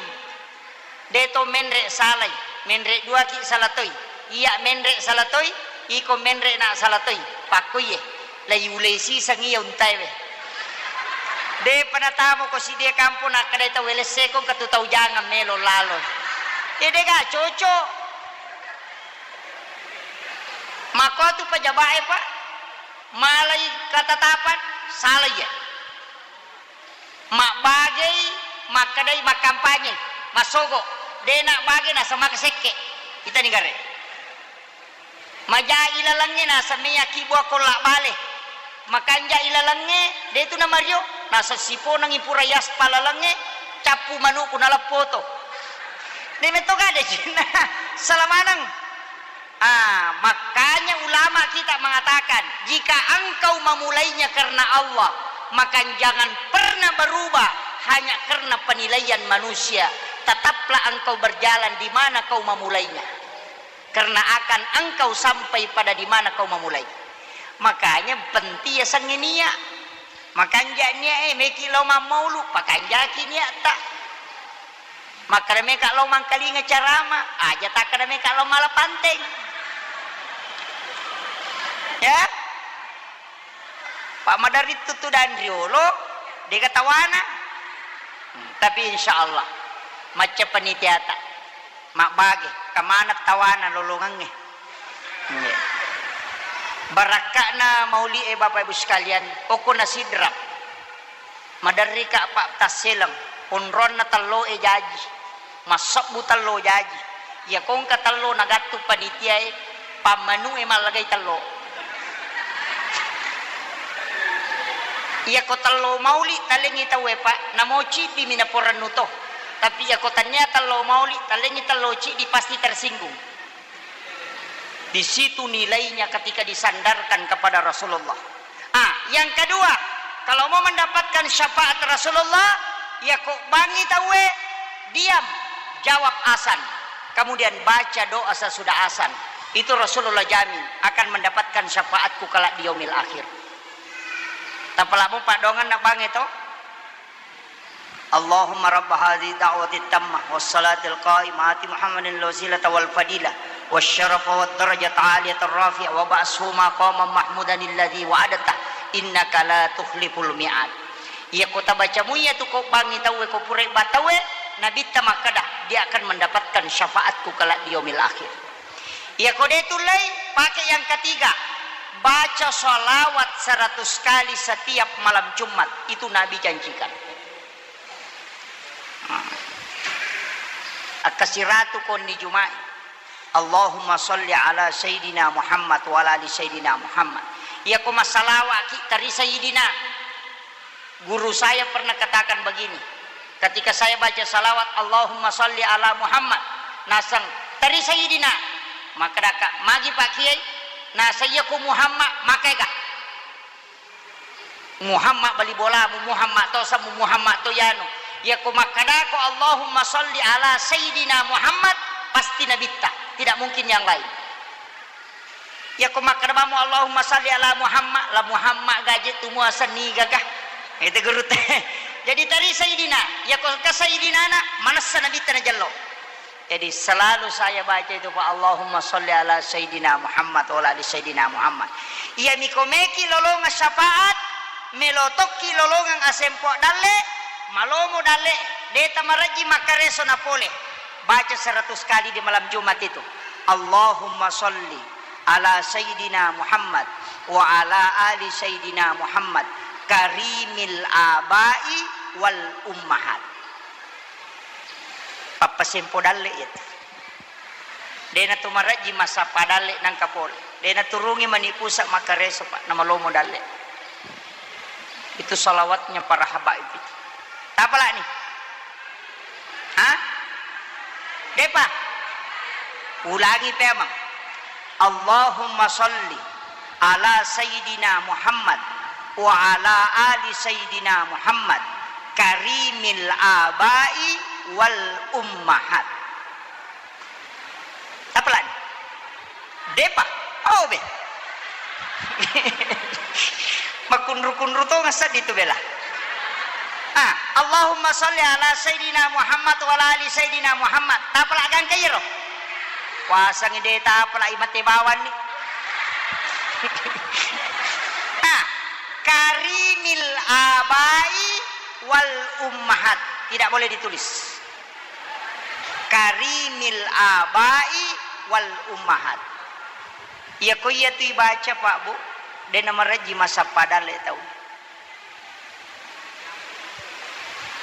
"De to menre salai, menre duaki sala toi. Iya menre sala toi, iko menre na sala toi." Pakkoiye, laiulei siseng iya untaewe. Depa natamoko siddie kampong, nakkeda tauwe, "Lesseko engka tu tau jangang melo lalo." Iya dega cocok. Makkuatu pejabae, Pak. Malai katatapan, salai iya. Mabbagei, makkedai makkampanye, massogo, de nabbage naseng maka sekke. Itani gare. Maja ilalengnge naseng meyakki bua kolla bale. Makanja ilalengnge, de tu namario, naseng siponengi pura yaspa lalengnge, cappu manuku naleppoto. De metto gade cinna, sala maneng. Ah, makanya ulama kita mengatakan, jika engkau memulainya karena Allah, maka jangan pernah berubah hanya karena penilaian manusia. Tetaplah engkau berjalan di mana kau memulainya. Karena akan engkau sampai pada di mana kau memulai. Makanya penting ya sengi niat. Makanja niat e, meki lao mammaulu, pakanjaki niatta. Makkada meka lao mangkalinga carama, aja takkada meka lao mala panteng. Ya? Pak maderri tuttu dan riolo, dega tawana. Hmm, tapi insya Allah, macca panitiata. Mabbage, kamana tawana lolongengnge. Iya. Barakka'na mauli e, Bapak Ibu sekalian, okko na Sidrap. Maderrika Pak tasseleng, onronna tello e jaji, massebbu tello jaji. Iya kongka tello nagattu panitia e, pammanu e mallagai tello. Iya ko tello mauli talengi tau e, Pak, namo ciddi mi naporennu to. Tapi iya ko tania tello mauli, talengi tello ciddi pasti tersinggung. Di situ nilainya ketika disandarkan kepada Rasulullah. Ah, yang kedua, kalau mau mendapatkan syafaat Rasulullah, ya kok bangi tau e, diam, jawab asan. Kemudian baca doa sesudah asan. Itu Rasulullah jamin akan mendapatkan syafaatku kelak di yaumil akhir. Tapalamu padongan nak bangi to? Allahumma rabba hadhihi da'wati tammah was salatil qaimah ati Muhammadin al wasilata wal fadilah was syarafa wad darajata aliyata rafi'ah wa ba'shu maqaman mahmudan alladzi wa'adta innaka la tukhliful mi'ad. Iya ko tabaca muiya tu ko bangi tau e, ko pura ba tau e, Nabitta makkada, dia akan mendapatkan syafaatku kelak di yaumil akhir. Iya ko de tullei, pakai yang ketiga. Baca salawat seratus kali setiap malam Jumat. Itu Nabi janjikan. Akkasiratu konni Juma'i. Allahumma salli ala Sayyidina Muhammad wa ala ali Sayyidina Muhammad. Iya ko masalawaki tari Sayyidina. Guru saya pernah katakan begini, ketika saya baca salawat, "Allahumma salli ala Muhammad," naseng, "Teri Sayyidina," maka daka, "Magi Pak Kiai?" Naseng, "Iya ku Muhammad, maka ega." Muhammad bali bolamu, Muhammad to samu, Muhammad to yanu. Iya ku makkadako, "Allahumma salli ala Sayyidina Muhammad," pasti Nabitta, tidak mungkin yang lain. Yako makkeda bamo, "Allahumma salli ala Muhammad," la Muhammad gaje tu muaseng niga ga. Itu guru te. Jadi tari Sayyidina, yako ke Sayyidina na, manessa Nabitta na jello. Jadi selalu saya baca itu, Pak, "Allahumma salli ala Sayyidina Muhammad wa ala ali Sayyidina Muhammad." Iya miko meki lolonga syafaat, melo tokki lolongang asempo dalle, malomo dalle, deta marajji makkareso na pole. Baca seratus kali di malam Jumat itu. Allahumma salli ala Sayyidina Muhammad wa ala ali Sayyidina Muhammad karimil abai wal ummahat. Pappasempo dalle iya tu. Dena tu marajji massappa dalle nangka pole. Dena turungi mani pusa makkareso, Pak, namalomo dalle. Itu salawatnya para habaib itu. Tapalani? Hah? Depa? Ulangi pemang. Allahumma salli ala Sayyidina Muhammad wa ala ali Sayyidina Muhammad karimil abai wal ummahat. Tapalani? Depa? Oh, be. Makunru-kunru to ngasadi tu bela. Ah, Allahumma salli ala Sayyidina Muhammad wa ala ali Sayyidina Muhammad. Tapala gangka iyaro. Puasangi de tapala imate bawanni. Ah, karimil abai wal ummahat. Tidak boleh ditulis. Karimil abai wal ummahat. Iya ko iya tu ibaca, Pak, Bu, de namarajji massappa dalle tau.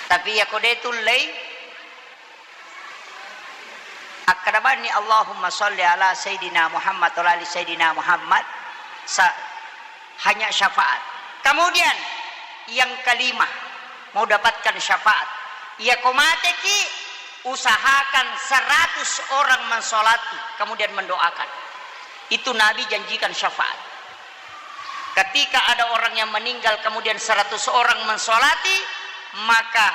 Tapi iya ko de tullei, akkada banni, "Allahumma salli ala Sayyidina Muhammad wa ala ali Sayyidina Muhammad," sa-, hanya syafaat. Kemudian yang kelima, mau dapatkan syafaat. Iya ko mateki, usahakan seratus orang mensolati, kemudian mendoakan. Itu Nabi janjikan syafaat. Ketika ada orang yang meninggal, kemudian seratus orang mensolati, maka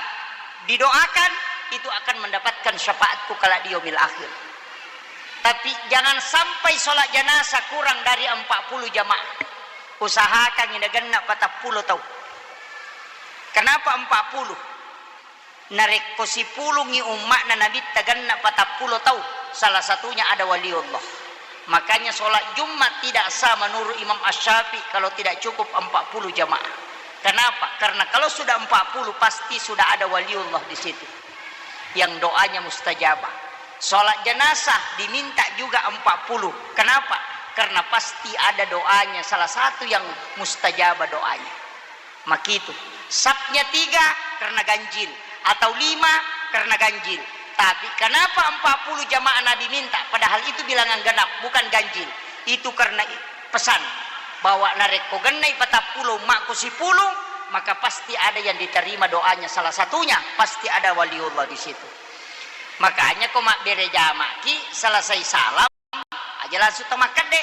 didoakan, itu akan mendapatkan syafaatku kala di yaumil akhir. Tapi jangan sampai sholat jenazah kurang dari empat puluh jamaah. Usahakan nagenna patappulo tau. Kenapa empat puluh? Narekko sipulungngi umma'na Nabitta genna patappulo tau, salah satunya ada waliullah. Makanya sholat Jumat tidak sah menurut Imam Asy-Syafi'i kalau tidak cukup empat puluh jamaah. Kenapa? Karena kalau sudah empat puluh, pasti sudah ada waliullah di situ yang doanya mustajabah. Sholat jenazah diminta juga empat puluh. Kenapa? Karena pasti ada doanya, salah satu yang mustajabah doanya. Makitu. Sapnya tiga karena ganjil, atau lima karena ganjil. Tapi kenapa empat puluh jamaah Nabi minta, padahal itu bilangan genap, bukan ganjil? Itu karena i-, pesan bahwa narekko gennai patappulo, makko sipulung, maka pasti ada yang diterima doanya. Salah satunya pasti ada waliullah di situ. Makanya ko mabbere jamaki, selesai salam, aja langsung to makkedde,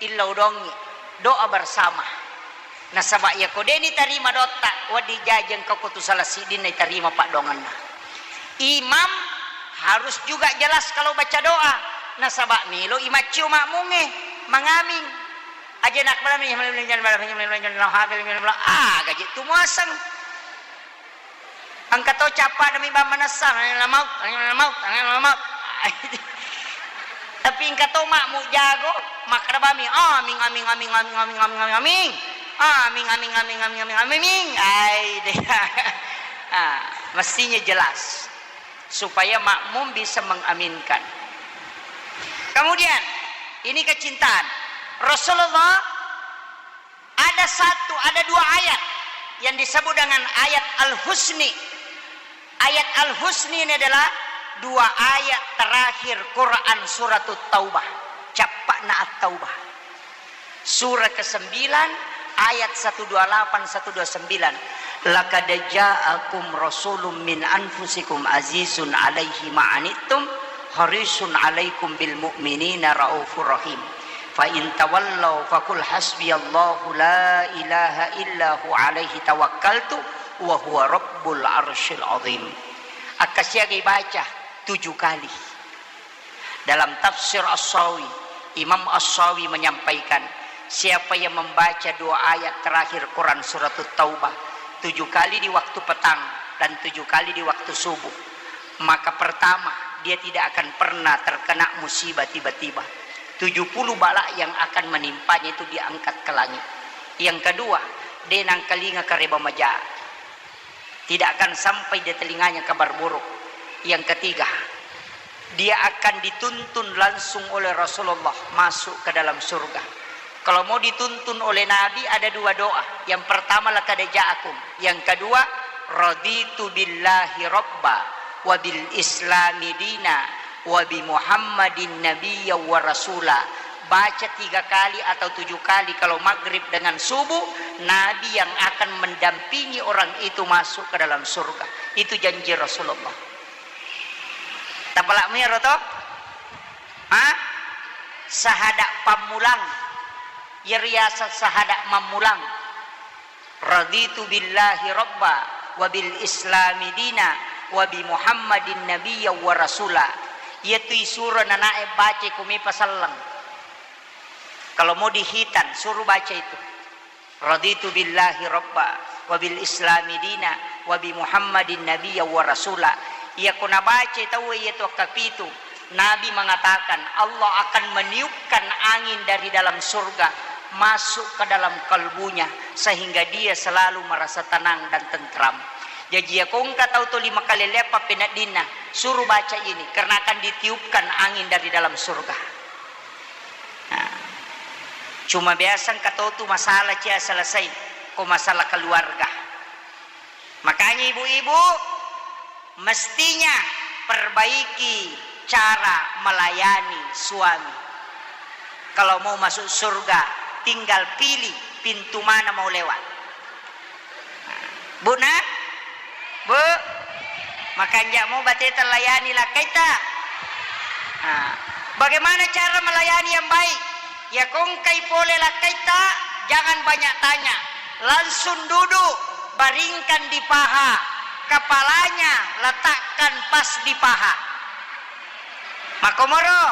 illau dongi, doa bersama. Nasaba iyako de nitarima dotta, wedding jaji engka ko tu salah siddinna itarima paddoangenna. Imam harus juga jelas kalau baca doa. Nasaba melo imaccio makmungnge mangaming. Aja nak ah, gaji tu muaseng. Engka to cappa demi bang manessa, angin lamaut, angin lamaut, angin lamaut. Tapi engka to makmu jago, makkeda bami, "Aming, aming, aming, aming, aming, aming, aming, aming. Aming, aming, aming, aming, aming, aming." Ai, deh. Ah, mestinya jelas supaya makmum bisa mengaminkan. Kemudian, ini kecintaan. Rasulullah ada satu, ada dua ayat yang disebut dengan ayat Al-Husni. Ayat Al-Husni ini adalah dua ayat terakhir Quran Suratut Taubah. Cappa'na At-Taubah. Surah kesembilan, ayat satu dua lapan, satu dua sembilan. "Laqad ja'akum rasulun min anfusikum azizun alaihi ma'anittum harisun alaikum bil mu'minina raufur rahim. Fa in tawallau faqul hasbiyallahu la ilaha illa hu alaihi tawakkaltu wa huwa rabbul arsyil azim." Akkasiagai baca tujuh kali. Dalam tafsir As-Sawi, Imam As-Sawi menyampaikan, siapa yang membaca dua ayat terakhir Quran Suratut Taubah tujuh kali di waktu petang dan tujuh kali di waktu subuh, maka pertama, dia tidak akan pernah terkena musibah tiba-tiba. Tujuh puluh bala yang akan menimpanya itu diangkat ke langit. Yang kedua, de nangkalinga kareba maja. Tidak akan sampai di telinganya kabar buruk. Yang ketiga, dia akan dituntun langsung oleh Rasulullah masuk ke dalam surga. Kalau mau dituntun oleh Nabi, ada dua doa. Yang pertama, "Laqad ja'akum." Yang kedua, "Raditu billahi rabba wa bil islami dina wa bi Muhammadin nabiyya wa rasula." Baca tiga kali atau tujuh kali kalau maghrib dengan subuh, Nabi yang akan mendampingi orang itu masuk ke dalam surga. Itu janji Rasulullah. Tapalak mero to? Ha? Sahada pammulang. Yeriasa sahada mammulang. "Raditu billahi rabba wa bil islami dina wa bi Muhammadin nabiyya wa rasula." Iyatu isuro nanae baca ko mepa selleng. Kalau mau dihitan, suruh baca itu. "Raditu billahi rabba wa bil islami dina wa bi Muhammadin nabiyya wa rasula." Iyako nabaca tauwe iyatu akkapitu, Nabi mengatakan, Allah akan meniupkan angin dari dalam surga masuk ke dalam kalbunya, sehingga dia selalu merasa tenang dan tentram. Jaji, iyako engka tau tuli makalelea pappeneddinna, suruh baca ini, karena akan ditiupkan angin dari dalam surga. Nah, cuma biasa engka tau tu masalah cia selesai, ko masalah keluarga. Makanya ibu-ibu, mestinya perbaiki cara melayani suami. Kalau mau masuk surga, tinggal pilih pintu mana mau lewat. Bu, nah? Bu, makanja' mo bateta layani lakkaita. Nah, bagaimana cara melayani yang baik? Ya, ko engkai pole lakkaita, jangan banyak tanya. Langsung duduk, baringkan di paha. Kepalanya letakkan pas di paha. Makkomoro.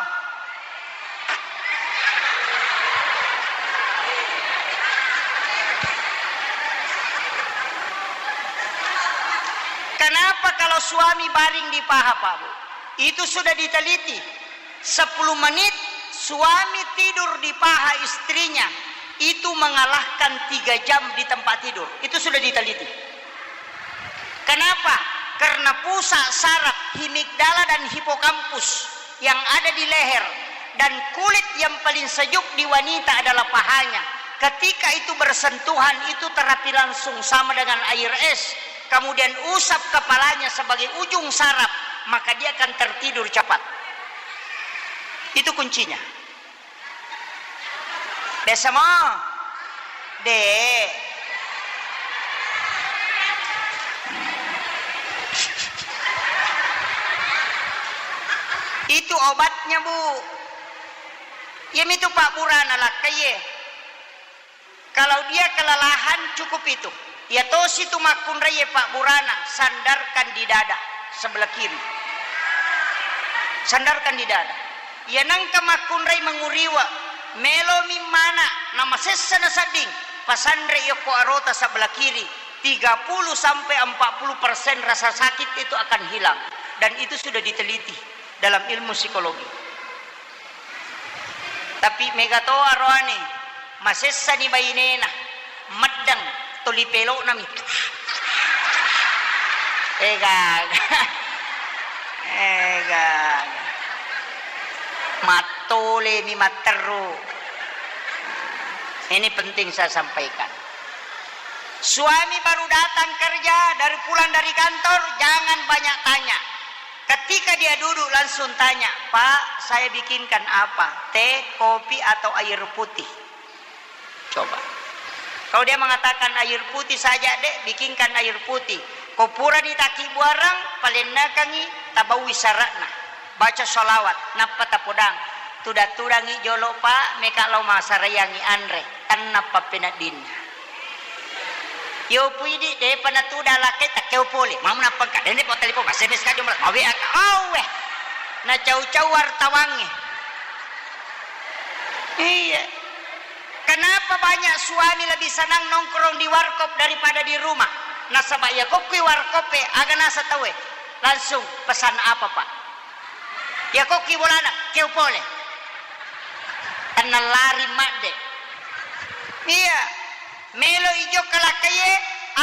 Kenapa kalau suami baring di paha, Pak Bu? Itu sudah diteliti. Sepuluh menit suami tidur di paha istrinya, itu mengalahkan tiga jam di tempat tidur. Itu sudah diteliti. Kenapa? Karena pusat saraf himigdala dan hipokampus yang ada di leher dan kulit yang paling sejuk di wanita adalah pahanya. Ketika itu bersentuhan, itu terapi langsung sama dengan air es. Kemudian usap kepalanya sebagai ujung saraf, maka dia akan tertidur cepat. Itu kuncinya. Biasa mo? De. Itu obatnya, Bu. Iyamitu pabburana lakkaie. Kalau dia kelelahan, cukup itu. Iya tosi tu makkunraie pabburana, sandarkan di dada sebelah kiri. Sandarkan di dada. Iya nengka makkunrai manguriwa, melomi mana, namasessa nasadding, pasanre yokko arota sebelah kiri, tiga puluh sampai empat puluh persen rasa sakit itu akan hilang. Dan itu sudah diteliti dalam ilmu psikologi. Tapi mega to aroane, masessani bainena, meddeng, tuli pelo'nami. Eh, gaga. Eh, gaga. Mattolemi matteru. Ini penting saya sampaikan. Suami baru datang kerja, dari pulang dari kantor, jangan banyak tanya. Ketika dia duduk, langsung tanya, "Pak, saya bikinkan apa? Teh, kopi, atau air putih?" Coba. Kalau dia mengatakan, "Air putih saja, Dek, bikinkan air putih." Ko purani takibbuareng, palennekangngi, tabaui syaratna. Baca sholawat, nappa tapodang. Tudang-tudangngi jolo, Pak, meka lao massaraiangngi anre. Tenna pappeneddinna. Yo puidi, depa natudang lakkai, takkeo pole. Mamu nappa engka, dende po telepon, S M S ka jomla, mawe aka, awe. Nacau-cau wartawangnge. Iya. Kenapa banyak suami lebih senang nongkrong di warkop daripada di rumah? Nasaba iya kokkui warkop e, aga nasa tauwe? Langsung pesan apa, Pak? Iya kokkui bolana, keo pole. Tenna lari madde. Iya. Melo ijokka lakkaie,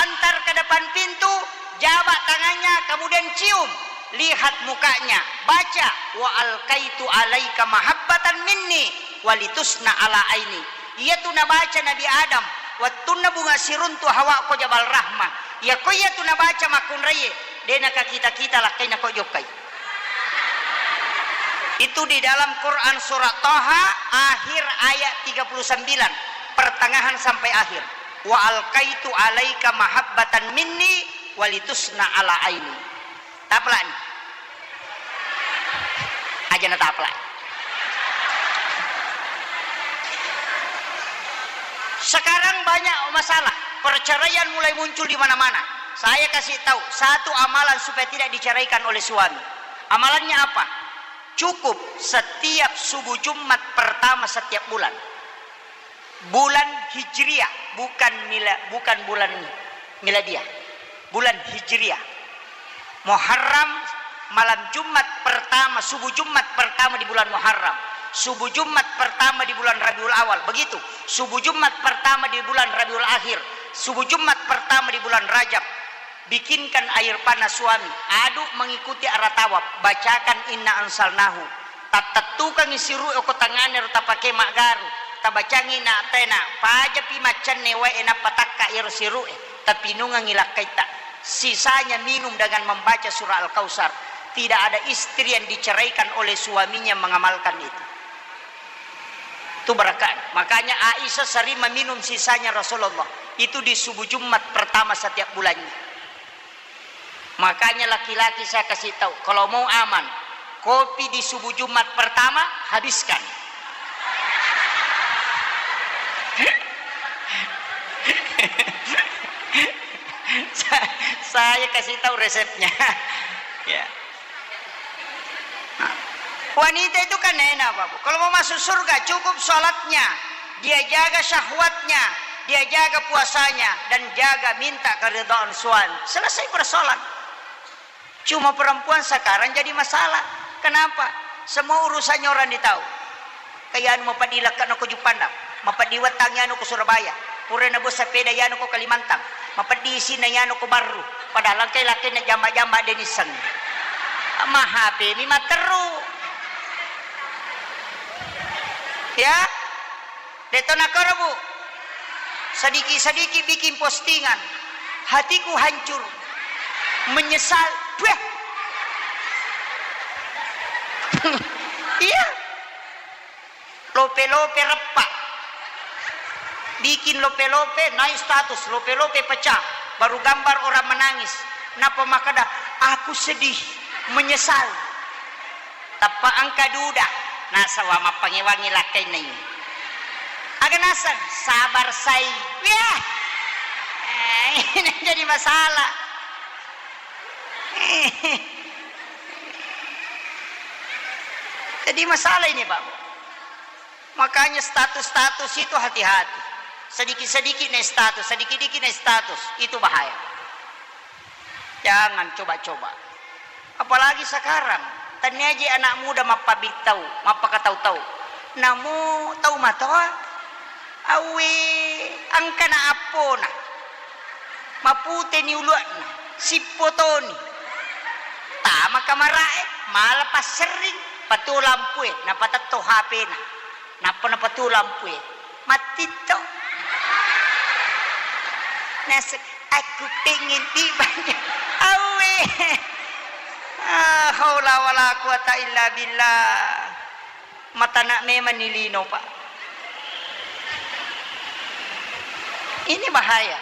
antar ke depan pintu, jabak tangannya, kemudian cium, lihat mukanya, baca, "Wa alqaitu alaika mahabbatan minni walitusna ala aini." Iyatu nabaca Nabi Adam wettunna bunga siruntu Hawa ko Jabal Rahmah. Iyako iyatu nabaca makkunraie, de nakakita-kita lakkaina ko jokkai. Itu di dalam Quran surat Taha, akhir ayat tiga puluh sembilan, pertengahan sampai akhir. "Wa alqaitu alaika mahabbatan minni walitusna ala aini." Taplak ni. Aja na taplak. Sekarang banyak masalah, perceraian mulai muncul di mana-mana. Saya kasih tahu, satu amalan supaya tidak diceraikan oleh suami. Amalannya apa? Cukup setiap subuh Jumat pertama setiap bulan. Bulan Hijriah, bukan mila-, bukan bulan Miladiah. Bulan Hijriah. Muharram, malam Jumat pertama, subuh Jumat pertama di bulan Muharram. Subuh Jumat pertama di bulan Rabiul Awal. Begitu. Subuh Jumat pertama di bulan Rabiul Akhir. Subuh Jumat pertama di bulan Rajab. Bikinkan air panas suami, aduk mengikuti arah tawaf, bacakan inna anzalnahu. Tattettukangngi siru'e ko tangngana ro tapake maggaru, tabacangngi na tena, pajapi maccanne wae nappa takka iyaro siru'e, tapinungengngi lakkaitta. Sisanya minum dengan membaca surah Al-Kautsar. Tidak ada istri yang diceraikan oleh suaminya mengamalkan itu. Itu berkah. Makanya Aisyah sering meminum sisanya Rasulullah. Itu di subuh Jumat pertama setiap bulannya. Makanya laki-laki saya kasih tahu, kalau mau aman, kopi di subuh Jumat pertama, habiskan. Sa-, saya kasih tahu resepnya. Ya. Wanita itu kan enak, Bapak. Kalau mau masuk surga, cukup sholatnya, dia jaga syahwatnya, dia jaga puasanya, dan jaga minta keridhaan suami. Selesai persoalan. Cuma perempuan sekarang jadi masalah. Kenapa? Semua urusannya orang ditahu. Kayak anu, mapeddi lekka' nako Juppandang, mapeddi wettangngi anu ko Surabaya. Pura nabo sepeda yanu ko Kalimantan, mapeddi isinna yanu ko Barru. Padahal engkai lakkainna jamba-jamba de' nisseng. Ma H P mi matteru. Ya? De' to nakoro, Bu. Sedikit-sedikit bikin postingan. Hatiku hancur. Menyesal. Wah. Iya. Lope-lope reppa. Bikin lope-lope, naik status, lope-lope pecah. Baru gambar orang menangis. Napa makkeda, "Aku sedih, menyesal." Tappa engka duda, nasaba mappangewangi lakkainna ini. Aga naseng, sabar sai. Yah. Eh, ini jadi masalah. Jadi masalah ini, Pak. Makanya status-status itu hati-hati. Sedikit-sedikit naik status, sedikit-sedikit naik status, itu bahaya. Jangan coba-coba. Apalagi sekarang, tania je anak muda mappabittau, mappakatau-tau. Namo tau matoa, awwe, engkana appona. Maputeni uluanna, sippotoni. Tama kamara'e, mala passerring, patuo lampue, napatetto H P-na. Nappa napatuo lampue. Mattitto. Naseng, "Aku pengen dibanyak." Awwe. Ah, haula wala quwata illa billah. Matana memang ni lino, Pak. Ini bahaya.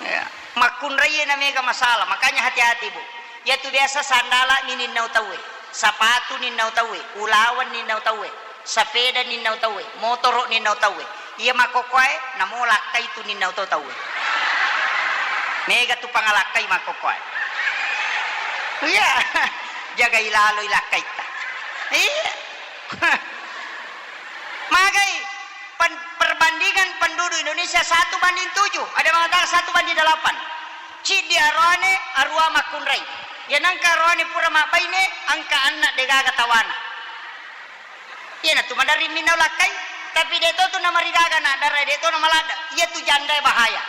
Ya, makkunraie na mega masalah, makanya hati-hati, Bu. Iyatu biasa sandala mi ninnau tauwe, sapatu ninnau tauwe, ulaweng ninnau tauwe, sapeda ninnau tauwe, motoro ninnau tauwe. Iya makkokkoe namo lakkai tu ninnau to tauwe. Mega tu pangalakkai makkokkoe. Iya, jagai laloi lakkaitta. Iya. Magai pen-, perbandingan penduduk Indonesia satu banding tujuh, ada mengatakan satu banding delapan. Ciddi aroane, arua makkunrai. Iya nengka aroane pura mabbaine, engka anna degaga tawana. Iyanatu maderri minnau lakkai, tapi de to tu namarigaga na dara, de to namaladda. Iyatu jandae bahaya.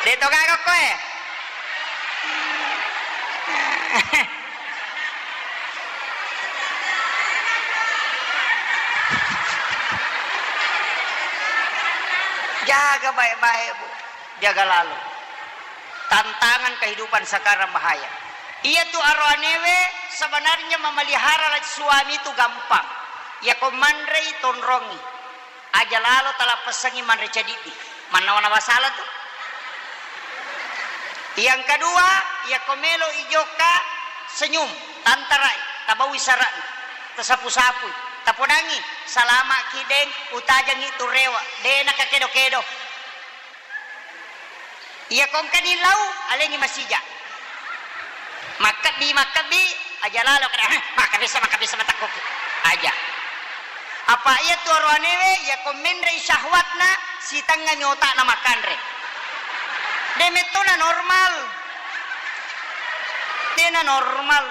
De to gaga koe. Jaga baik-baik, Bu. Jaga lalo. Tantangan kehidupan sekarang bahaya. Iyatu aroanewe sebenarnya memelihara suami itu gampang. Iyako manrei tonrongi. Aja lalo talappessangi manre cadiddi. Mannawa-nawa sala tu. Yang kedua, iyako melo ijokka senyum, tantarai, tabaui sara'na, tasapu-sapui, tapodangi, "Salama'ki, Deng, utajangi tu rewa, de nakakedo-kedo." Iya kongkani lau, alengi masija. Makkebbi, makkebbi, aja lalo kada, "Heh, makkebissa, makkebissa matakkuki." Aja. Apa iya tu aroanewe, iya ko menrei syahwatna, sitengngami otakna makkanre. De mettona normal. Dena normal.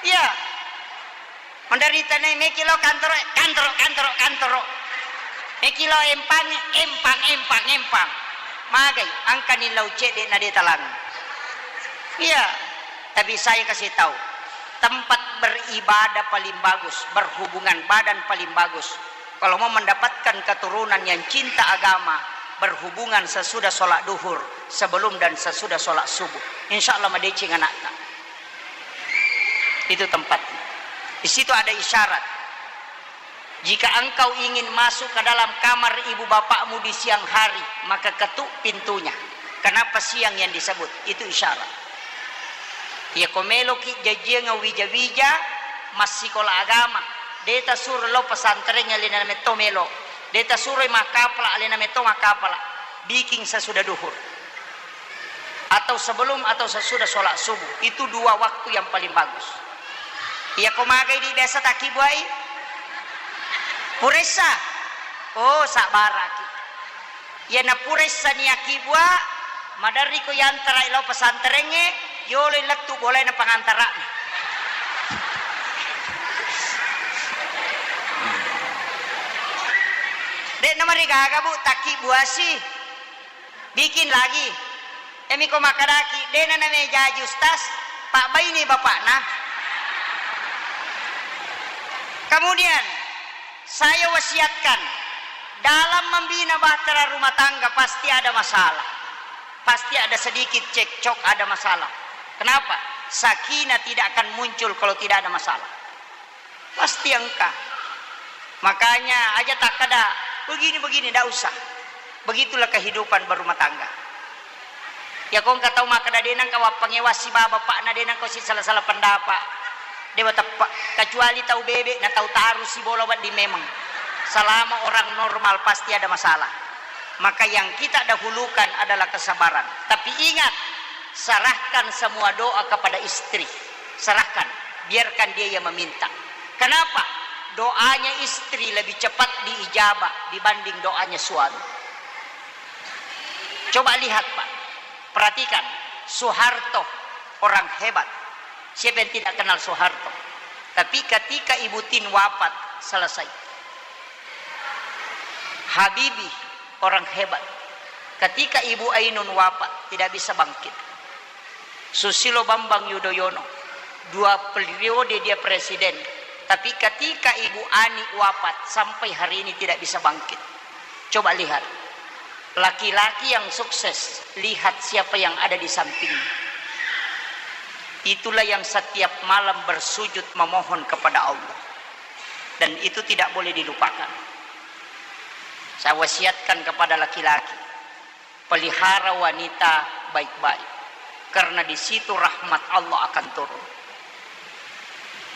Iya. Menderita ne, meki lo kantoro, kantoro, kantoro, kantoro. Meki lo empang, empang, empang, empang. Magai, angkani lau cedde na de talang. Iya, tapi saya kasih tahu, tempat beribadah paling bagus, berhubungan badan paling bagus. Kalau mau mendapatkan keturunan yang cinta agama, berhubungan sesudah sholat duhur, sebelum dan sesudah sholat subuh. Insya Allah madeceng anakta. Itu tempatnya. Di situ ada isyarat. Jika engkau ingin masuk ke dalam kamar ibu bapakmu di siang hari, maka ketuk pintunya. Kenapa siang yang disebut? Itu isyarat. Iya ko meloki jajiang wija-wija, massikola agama. De tasuro lo pesantren, alena metto melo. De tasuro makkapala, alena metto makkapala. Bikin sesudah duhur. Atau sebelum atau sesudah sholat subuh. Itu dua waktu yang paling bagus. Iya ko magai di biasa takki buai? Puressa. Oh, sabbaraki. Iyana pura issani akibua, maderriko yantara'i lao pesantrengnge, yoloi lettu bolaena pangantara'na. De'na marigaga, Bu, takkibuasi. Bikin lagi. Iyamiko makkadaki, de'na namejaji ustaz, pabbaini bapakna. Kemudian, saya wasiatkan, dalam membina bahtera rumah tangga pasti ada masalah. Pasti ada sedikit cekcok, ada masalah. Kenapa? Sakinah tidak akan muncul kalau tidak ada masalah. Pasti engka. Makanya aja takkada, "Begini-begini," ndak usah. Begitulah kehidupan berumah tangga. Ya, ko engka tau makkada, "De' nengka wappangewasi baba, Pak, na de' nengka si salah-salah pendapat." Dewa teppek. Kecuali tau bebe na tau taru sibola wedding memang. Selama orang normal pasti ada masalah. Maka yang kita dahulukan adalah kesabaran. Tapi ingat, serahkan semua doa kepada istri. Serahkan, biarkan dia yang meminta. Kenapa? Doanya istri lebih cepat diijabah dibanding doanya suami. Coba lihat, Pak. Perhatikan, Soeharto orang hebat. Siapa yang tidak kenal Soeharto? Tapi ketika Ibu Tin wafat, selesai. Habibie orang hebat. Ketika Ibu Ainun wafat, tidak bisa bangkit. Susilo Bambang Yudhoyono, dua periode dia presiden. Tapi ketika Ibu Ani wafat, sampai hari ini tidak bisa bangkit. Coba lihat, laki-laki yang sukses, lihat siapa yang ada di sampingnya. Itulah yang setiap malam bersujud memohon kepada Allah. Dan itu tidak boleh dilupakan. Saya wasiatkan kepada laki-laki, pelihara wanita baik-baik, karena di situ rahmat Allah akan turun.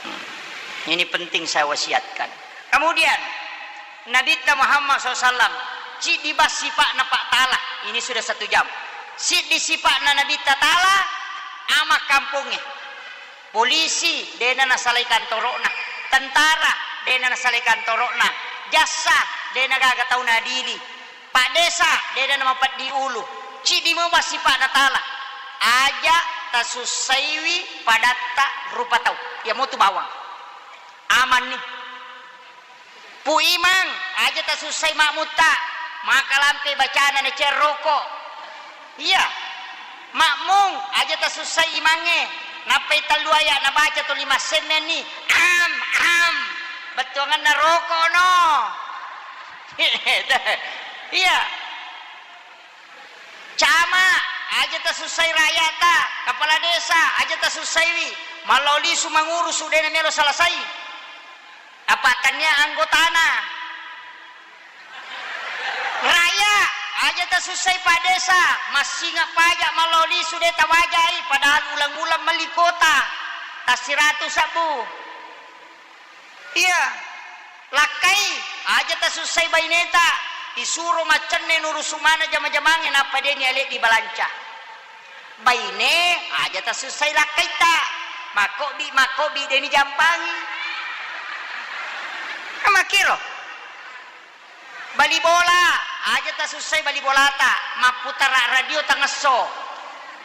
Hmm. Ini penting saya wasiatkan. Kemudian, Nabitta Muhammad sallallahu alaihi wasallam, ciddi bang sipa'na Pak Ta'ala. Ini sudah satu jam. Siddi sipa'na Nabitta Ta'ala, ama kampongnge. Polisi, de'na nasalai kantoro'na. Tentara, de'na nasalai kantoro'na. Jaksa, de'na gaga tau naadili. Pak Desa, de'na namapeddi ulu. Ciddi mo bang sipa'na Ta'ala. Aja tasussaiwi padatta rupa tau. Iya motu bawang. Amanni. Pu Imang, aja tasussai makmutta. Makalampe bacana na cerroko. Iya. Makmung, aja tasussai imangnge. Nappai tellu aya nabaca tuli massemmenni. Am, am. Bettuanganna roko no. Iya. Camat, aja tasussai rakyata. Kepala desa, aja tasussaiwi. Mallao lisu mangurusu, de'na melo selesai. Apa tania anggotana. Raya, aja tasussai Pak Desa, massinga pajak mallao lisu de' tawajai, padahal ulang-ulang melli kuota, tassiratu sabbu. Iya, lakkai, aja tasussai baineta, isuro maccenne nurusu mana jama-jamangnge nappa de'ni ale dibalanca. Baine, aja tasussai lakkaitta. Makkobbi, makkobbi, de'ni jampangi. Makkiro. Bali bola, aja tasussai bali bolata. Mapputara radio tangesso.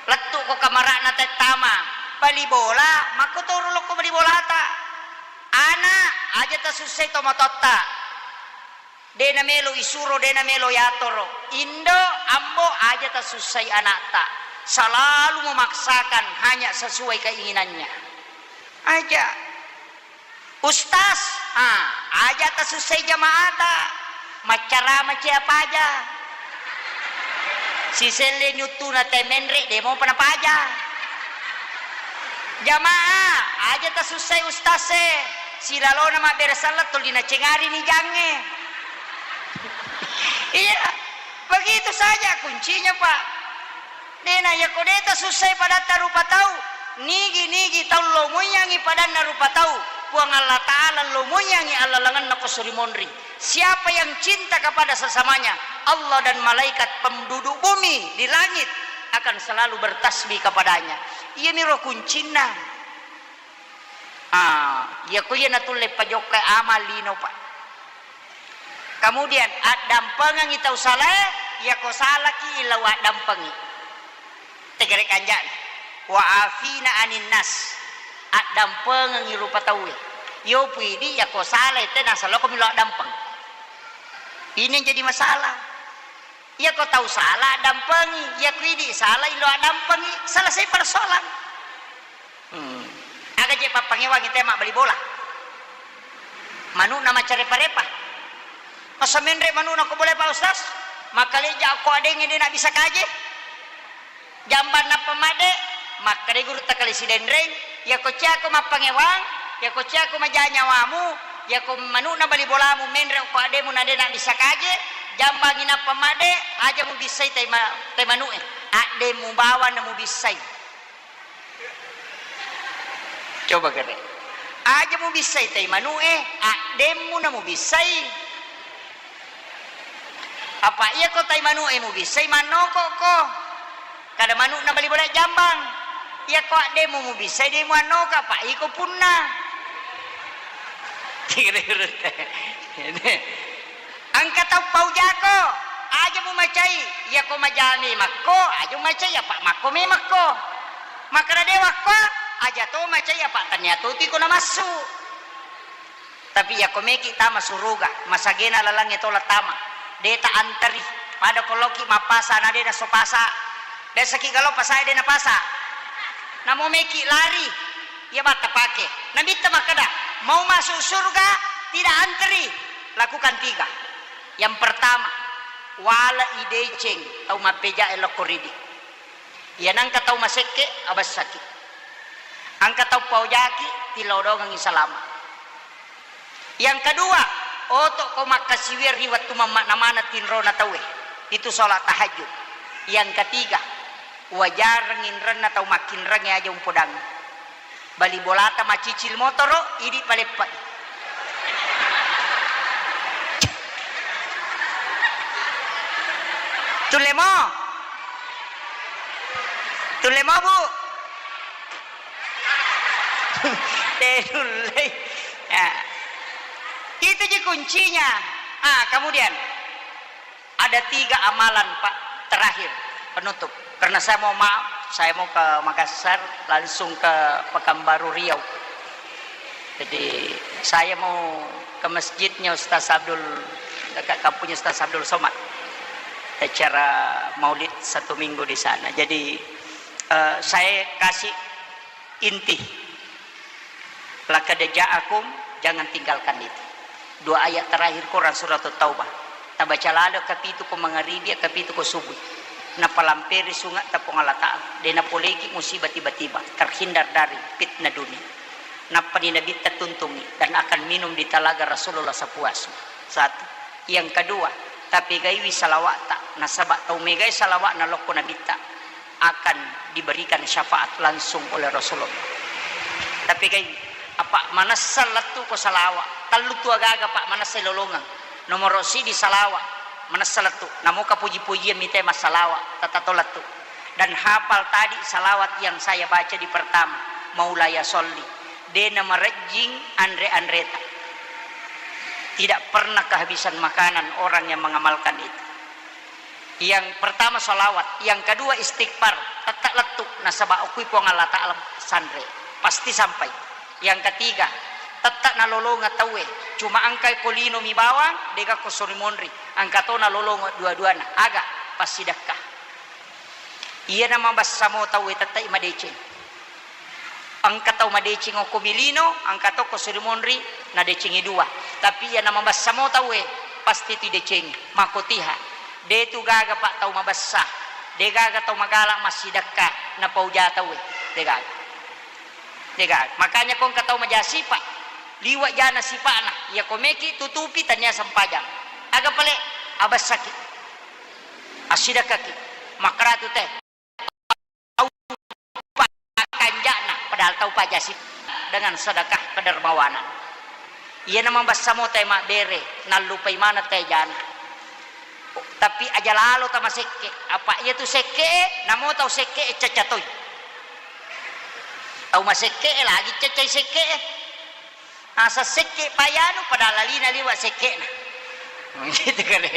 Lettu'ko kamara'na tettama. Bali bola, makkotoro lokko bali bolata. Ana, aja tasussai tomatoatta. De' namelo isuro, de' namelo yatoro. Indo, ambo, aja tasussai anakta. Selalu memaksakan hanya sesuai keinginannya. Aja. Ustaz, ah, aja tasussai jamaata. Maccarama cia paja. Siselle nyuttuna te menre, de' mopa napaja. Jamaah, aja tasussai ustaz e. Silalona mabbere selleng tuli nacengari ni jangnge. Iya, begitu saja kuncinya, Pak. De'na, yako de' tasussai padatta rupa tau, nigi-nigi tau lomoiyangi padanna rupa tau, Puang Allah Ta'ala lomoiyangi allalengenna ko suri monri. Siapa yang cinta kepada sesamanya, Allah dan malaikat penduduk bumi di langit akan selalu bertasbih kepadanya. Iyamiro kuncinna. Ah, iya ko iya natulle pajokkai amal lino, Pak. Kemudian, addampengengi tau salae, Iyako salaki lao addampengi. Tegere kanja'na. Wa afina anin nas. Addampengengi rupa tauwe. Yo puidi iyako salai te nasaloko milo addampeng. Ini yang jadi masalah. Iyako tau sala addampengi, iyako idi sala ilo addampengi, selesai persoalan. Hmm. Aga je pappangewangi te mabbali bola. Manu'na maccarepa-repa. Masa menre manu'na ko bola, Pak Ustaz? Makkaleja ko adengnge de' nabisa kaje. Jambang nappa madde, makkeda guru takale Sidenreng, iyako ciako mappangewang, iyako ciako maja nyawamu, iyako manu'na bali bolamu menre ko addemu na de' nabisa kaje, jambangi nappa madde, aja mubissai tai ma-, tai manu'e. Addemu bawang na mubissai. Coba kere. Aja mubissai tai manu'e, addemmu na mubissai. Apa iyako tai manu'e mubissai, mannokokko. Kada manu'na bali bola jambang. Iyako addemmu mubissai, de' muannoka, apa iko punna. Engka tau paujako, aja mumacai, iyako maja memakko, aja mumacai, apa makko memakko. Makkeda de' wakko, aja to macai, apa tania to tiko namassu. Tapi iyako meki tama suruga, masagena lalangnge tola tama, de' ta anteri, pada ko laoki mappasa na de' nasso pasa. Biasaki galo pasa de' napasa. Namo meki lari, iya batta pake. Nabitta makkeda, mau masuk surga tidak anteri, lakukan tiga. Yang pertama, wala ideceng tau mappejae lokko ridi. Iya nangka tau masekke, abessaki. Angka tau paojaki, tilodongengi salama. Yang kedua, otokko makkasiwiang ri wettu mammana-mana tinrona tauwe. Itu sholat tahajud. Yang ketiga, wajareng inrenna tau makkinrengnge aja umpodangngi. Bali bolata macicil motoro, idi paleppa. Tullemo? Tullemo, Bu? Tenullei. Ya. Itu ji kuncinya. Ah, kemudian ada tiga amalan, Pak, terakhir, penutup. Karena saya mau maaf, saya mau ke Makassar, langsung ke Pekanbaru Riau. Jadi, saya mau ke masjidnya Ustaz Abdul, dekat kampungnya Ustaz Abdul Somad. Acara maulid satu minggu di sana. Jadi, eh, saya kasih inti. Laqad ja'akum, jangan tinggalkan itu. Dua ayat terakhir Quran Surat Taubah. Tabaca lalo kapitu ko mangaribi, kapitu ko subuh. Napalamperi sunga' ta Puang Allah Ta'ala. De' napoleki musibah tiba-tiba. Terhindar dari fitnah dunia. Nappani Nabitta tuntungi dan akan minum di talaga Rasulullah sepuasnya. Satu. Yang kedua, tapegaiwi salawa'ta. Nasaba' tau megai salawa'na lokko Nabitta akan diberikan syafaat langsung oleh Rasulullah. Tapi kai, apa manessa lettu ko salawa, tellu tu agaga, Pak, manessa lolongeng. Nomoro sidi salawa, manessa lettu. Namoka puji-pujian mite massalawa, tatato lettu. Dan hafal tadi salawat yang saya baca di pertama, Maulaya Sholli. De' namarejjing anre-anreta. Tidak pernah kehabisan makanan orang yang mengamalkan itu. Yang pertama salawat, yang kedua istighfar, tette' lettu nasaba' okui Puang Allah Ta'ala sanre, pasti sampai. Yang ketiga, tette' nalolongeng tauwe, cuma engka ko lino mi bawang, de' gakko sori monri, engka to nalolongeng dua-duana, aga, passidekka. Iyana mabessa mo tauwe tette'i madeceng. Engka tau madeceng okko mi lino, engka to ko sori monri, nadecengi dua. Tapi iyana mabessa mo tauwe, pasti tu idecengi. Makkotiha. De' tu gaga, Pak, tau mabessa. De' gaga tau magala' massidekka, napauja tauwe. De' gaga. De' gaga. Makanya ko engka tau maja sipa', liwa' jana sipa'na. Iya ko meki tutupi tania sempajang. Aga pale', abessaki. Assidekkaki. Makkaratu teh. Tau pakkanja'na, padahal tau pajasi dengan sedekah kedermawanan. Iyana mabessa mo tae mabbere, nallupai maneng tae jana. Tapi aja lalo tamasekke, apa iya tu sekke, namo tau sekke cacca toi. Tau masekke lagi caccai sekke. Asa sekke payanu, padahal lalina liwa sekke'na. Gitu kale.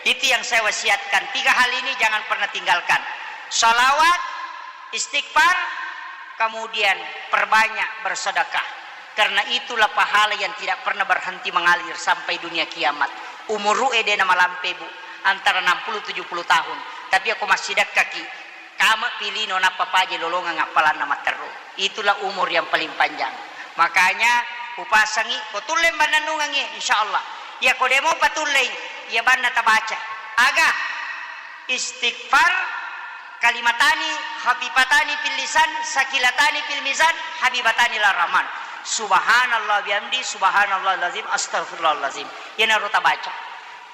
Itu yang saya wasiatkan. Tiga hal ini jangan pernah tinggalkan. Salawat, istighfar, kemudian perbanyak bersedekah. Karena itulah pahala yang tidak pernah berhenti mengalir sampai dunia kiamat. Umuru'e de' namalampe, Bu, antara enam puluh tujuh puluh tahun. Tapi ako massidekkaki, kame' pilino nappa paje lolongeng appalanna matteru. Itulah umur yang paling panjang. Makanya upasangi, ko tulle bannennungengngi, insyaallah. Iya ko de' mopa tullei, iya banna tabaca. Aga? Istighfar, kalimatani khafifatani fil lisan, sakilatani fil mizan, habibatani ila rahman. Subhanallah bihamdi, subhanallahil azim, astagfirullahalazim. Iyanaro tabaca.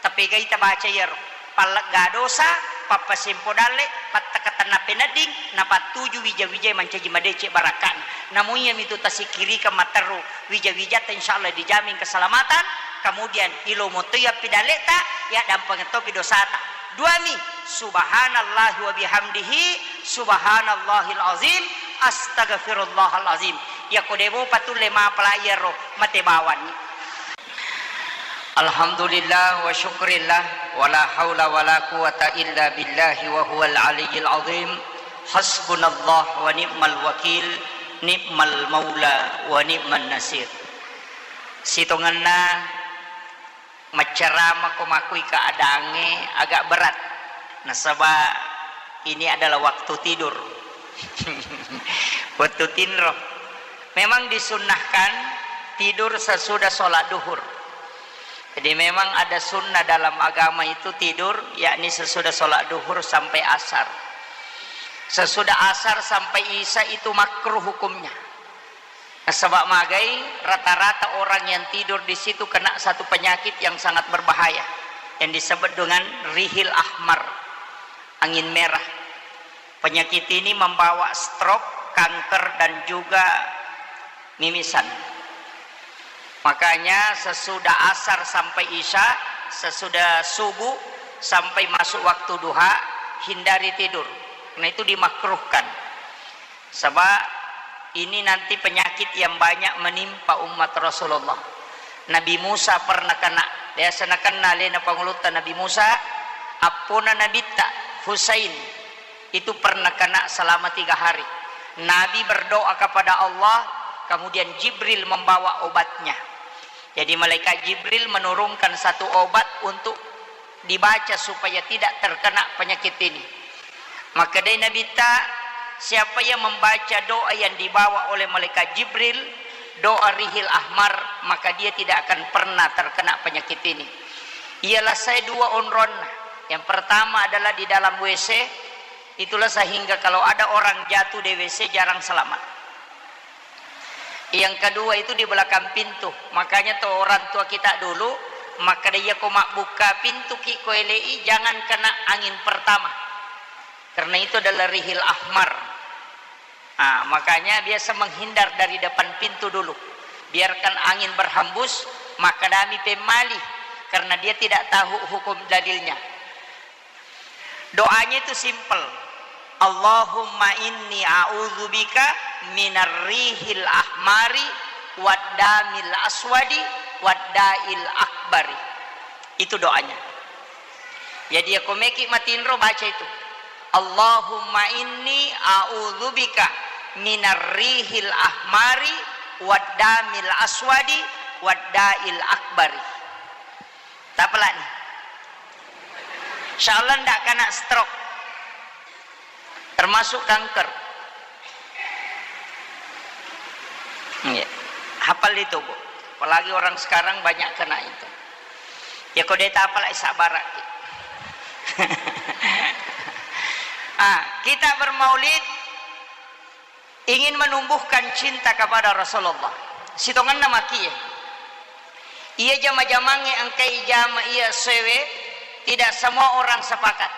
Tapegai tabaca iyaro. Pallegga dosa, pappasempo dalle, pattakatenna penedding, napattuju wija-wijae mancaji madeceng barakka'na. Namu iyamitu tasikkirikeng matteru wija-wijatta, insyaallah dijamin keselamatan. Kemudian ilomo toi appidalleta, yaddampengeng topi dosata. Duami, subhanallahi wa bihamdihi, subhanallahil azim, astagfirullahal azim. Iyako de' mopa tulle mapala iyaro, mate bawanni. Alhamdulillah wa syukrillah, wa la haula wa la quwata illa billahi wa huwal aliyyil azim. Hasbunallah wa ni'mal wakil, ni'mal maula wa ni'man nasir. Sitongenna maccarama ko makui keadaangnge agak berat, nasaba ini adalah waktu tidur. Waktu tinro. Memang disunnahkan tidur sesudah sholat duhur. Jadi memang ada sunnah dalam agama itu tidur, yakni sesudah sholat duhur sampai asar. Sesudah asar sampai isya itu makruh hukumnya. Nasaba magai, rata-rata orang yang tidur di situ kena satu penyakit yang sangat berbahaya, yang disebut dengan rihil ahmar, angin merah. Penyakit ini membawa stroke, kanker, dan juga mimisan. Makanya sesudah asar sampai isya, sesudah subuh sampai masuk waktu duha, hindari tidur. Karena itu dimakruhkan. Sebab ini nanti penyakit yang banyak menimpa umat Rasulullah. Nabi Musa pernah kena, biasa nakenna alena pangulutta Nabi Musa, appona Nabitta Husain itu pernah kena selama tiga hari. Nabi berdoa kepada Allah, kemudian Jibril membawa obatnya. Jadi malaikat Jibril menurunkan satu obat untuk dibaca supaya tidak terkena penyakit ini. Makkedai Nabitta, siapa yang membaca doa yang dibawa oleh malaikat Jibril, doa rihil ahmar, maka dia tidak akan pernah terkena penyakit ini. Ialah saya dua onronna. Yang pertama adalah di dalam W C, itulah sehingga kalau ada orang jatuh di W C jarang selamat. Yang kedua itu di belakang pintu. Makanya tuh orang tua kita dulu, makkeda, iya ko mabbukka pintu ki ko elei, jangan kena angin pertama. Karena itu adalah rihil ahmar. Ah, makanya biasa menghindar dari depan pintu dulu. Biarkan angin berhembus, makkedami pemmali, karena dia tidak tahu hukum dalilnya. Doanya itu simple. Allahumma inni a'udzubika minar rihil ahmari wad damil aswadi wad dail akbari. Itu doanya. Jadi, ya, komeki matinro baca itu. Allahumma inni a'udzubika minar rihil ahmari wad damil aswadi wad dail akbari. Tapalani. Insyaallah ndak kena stroke. Termasuk kanker. Iya. Hafal itu, Bu. Apalagi orang sekarang banyak kena itu. Ya, kode tapalai sabaraki. Ah, kita bermaulid ingin menumbuhkan cinta kepada Rasulullah. Sitongenna makie. Iya jama-jamangnge engkai jama iya sewe, tidak semua orang sepakat.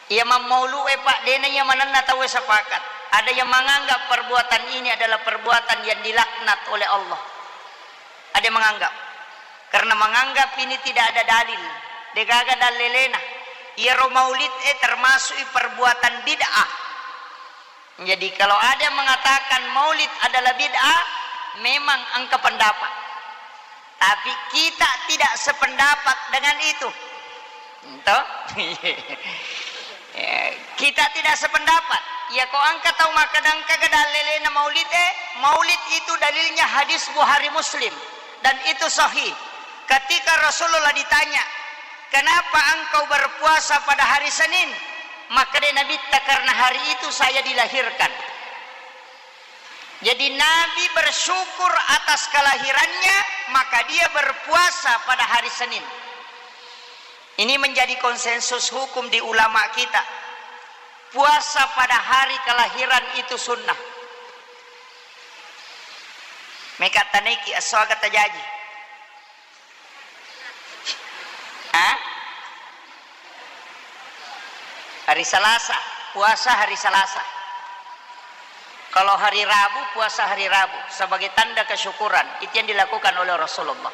Iya mammaulu'e, Pak, dena iya manenna tauwe sepakat. Ada yang menganggap perbuatan ini adalah perbuatan yang dilaknat oleh Allah. Ada yang menganggap. Karena menganggap ini tidak ada dalil. Degaga dalelena. Iyaro maulid e termasuk perbuatan bid'ah. Jadi, kalau ada yang mengatakan maulid adalah bid'ah, memang engka pendapat. Tapi kita tidak sependapat dengan itu. Toh? Ya, kita tidak sependapat. Ya, ko engka tau makkeda engka ga dalilena maulid, eh, maulid itu dalilnya hadis Bukhari Muslim. Dan itu sahih. Ketika Rasulullah ditanya, "Kenapa engkau berpuasa pada hari Senin?" Makkeda Nabitta, "Karena hari itu saya dilahirkan." Jadi Nabi bersyukur atas kelahirannya, maka dia berpuasa pada hari Senin. Ini menjadi konsensus hukum di ulama kita. Puasa pada hari kelahiran itu sunnah. Meka tanaiki esso aga tajaji. Hah? Hari Selasa, puasa hari Selasa. Kalau hari Rabu, puasa hari Rabu sebagai tanda kesyukuran. Itu yang dilakukan oleh Rasulullah.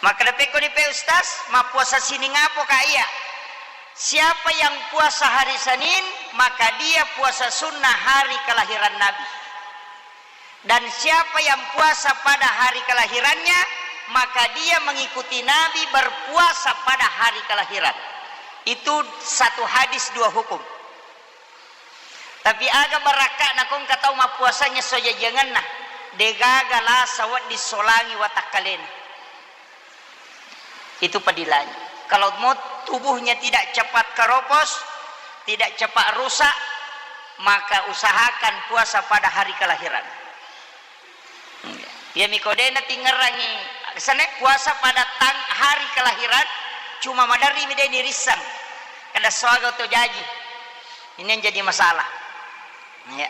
Maka depekko ni pe Ustaz, mappuasa sining apo ka iya? Siapa yang puasa hari Senin, maka dia puasa sunnah hari kelahiran Nabi. Dan siapa yang puasa pada hari kelahirannya, maka dia mengikuti Nabi berpuasa pada hari kelahiran. Itu satu hadis dua hukum. Tapi aga barakka nakongka tau mappuasanya sojajianganna, degaga lasa wedding solangi watakkalena. Itu padilangi. Kalau mau tubuhnya tidak cepat keropos, tidak cepat rusak, maka usahakan puasa pada hari kelahiran. Iya miko de natingerangi, sene puasa pada tang-, hari kelahiran, cuma maderri mi de nirissang. Kada soaga to jaji. Ini yang jadi masalah. Ya.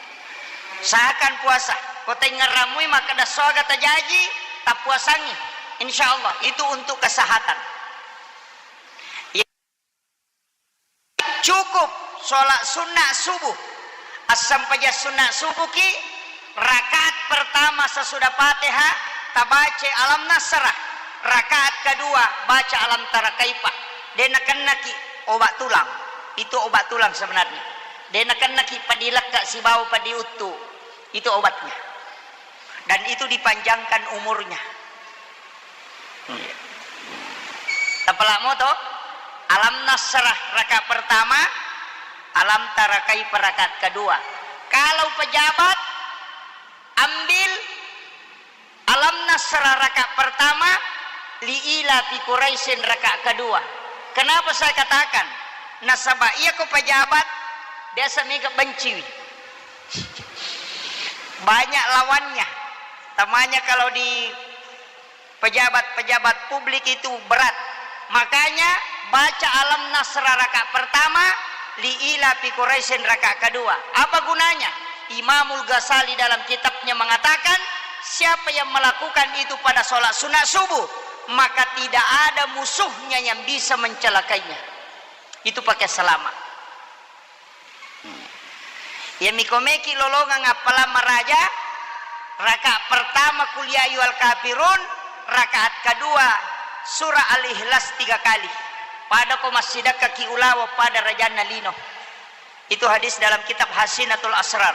Usahakan puasa. Ko tengngeramui makkeda soaga tajaji, tappuasangi. Insya Allah itu untuk kesehatan. Ya. Cukup sholat sunnah subuh. Assempajang sunnah subuh ki, rakaat pertama sesudah Fatihah tabaca Alam Nasrah. Rakaat kedua baca Alam Tara Kaifa. De nakennaki obat tulang. Itu obat tulang sebenarnya. De nakennaki padilekka sibawa padiuttu. Itu obatnya. Dan itu dipanjangkan umurnya. Tapalamo to? Alam Nasrah rakaat pertama, Alam Tara Kaifa rakaat kedua. Kalau pejabat, ambil Alam Nasrah rakaat pertama, Li ila fi Quraisyin rakaat kedua. Kenapa saya katakan? Nasaba iya ko pejabat biasa mega benciwi. Banyak lawannya. Tamanya kalau di pejabat-pejabat publik itu berat. Makanya baca Alam Nasrah rakaat pertama, Li ila fi Quraisyin rakaat kedua. Apa gunanya? Imamul Ghazali dalam kitabnya mengatakan, siapa yang melakukan itu pada sholat sunat subuh, maka tidak ada musuhnya yang bisa mencelakainya. Itu pakai selamat. Iya miko meki lolongang appalang maraja, rakaat pertama Qul ya ayyuhal kafirun, rakaat kedua surah Al-Ikhlas tiga kali. Pada ko massidakkaki ulawa pada rajanna lino. Itu hadis dalam kitab Hasinatul Asrar.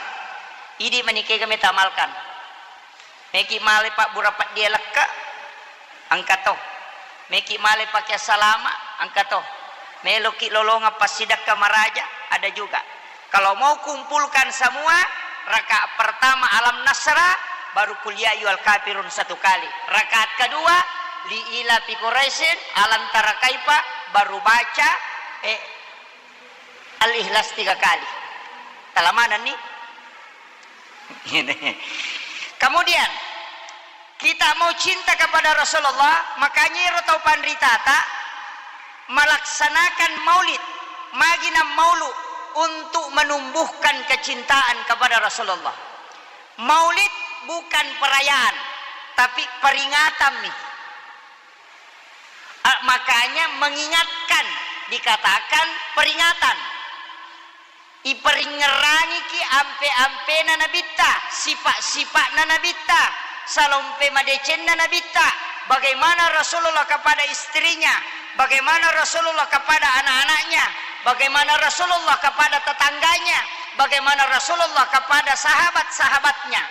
Idi manikega meta amalkan. Meki male pabbura peddia lekka, engka to. Meki male pake salama, engka to. Meloki lolongang passidakka maraja, ada juga. Kalau mau kumpulkan semua, rakaat pertama Alam Nasrah, baru Qul ya ayyuhal kafirun satu kali. Rakaat kedua, Li ila fi Quraisyin, Alam Tara Kaifa, baru baca, eh, Al-Ikhlas tiga kali. Talamanenni? Kemudian, kita mau cinta kepada Rasulullah, makanya iro tau panritata melaksanakan maulid, magi nammaulu untuk menumbuhkan kecintaan kepada Rasulullah. Maulid bukan perayaan, tapi peringatan mi. Ah, makanya mengingatkan dikatakan peringatan. Iperingngerangiki ampe-ampena Nabitta, sifat-sifatna Nabitta, salompe madecenna Nabitta, bagaimana Rasulullah kepada istrinya, bagaimana Rasulullah kepada anak-anaknya, bagaimana Rasulullah kepada tetangganya, bagaimana Rasulullah kepada sahabat-sahabatnya.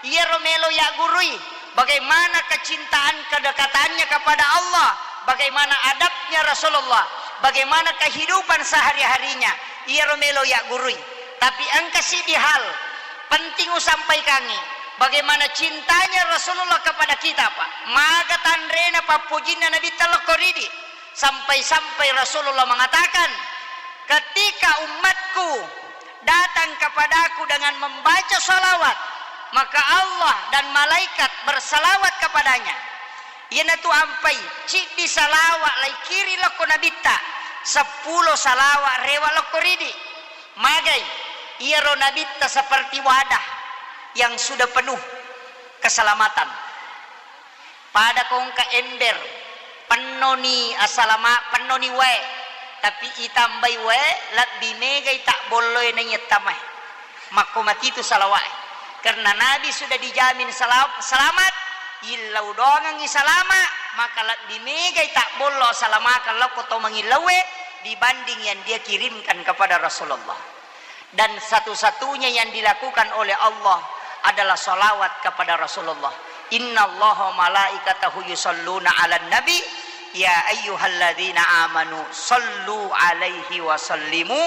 Iyaro melo yaggurui, bagaimana kecintaan kedekatannya kepada Allah, bagaimana adabnya Rasulullah. Bagaimana kehidupan sehari-harinya, iyaro melo yaggurui. Tapi engka siddi hal penting usampaikangi, bagaimana cintanya Rasulullah kepada kita, Pak. Maga tanrena pappojinna Nabitta lokko ridi. Sampai-sampai Rasulullah mengatakan, "Ketika umatku datang kepadaku dengan membaca salawat, maka Allah dan malaikat bersalawat kepadanya." Iyanatu ampai, ciddi salawat laikiri lokko Nabitta, seppulo salawat rewa lokko ridi. Magai, iyaro Nabitta seperti wadah yang sudah penuh keselamatan. Pada ko engka ember, pennoni asalama-, pennoni wae, tapi itambai wae, lebbi megai tabbolloe naiya tamae. Makko matitu salawae. Karena Nabi sudah dijamin sela-, selamat, illau doangengngi salama, maka lebbi megai tabbollo asalamakeng lokko to mangillaue dibanding yang dia kirimkan kepada Rasulullah. Dan satu-satunya yang dilakukan oleh Allah adalah salawat kepada Rasulullah. "Innallaha wa malaikatahu yusalluna 'alan nabi, ya ayyuhalladzina amanu sallu 'alaihi wa sallimu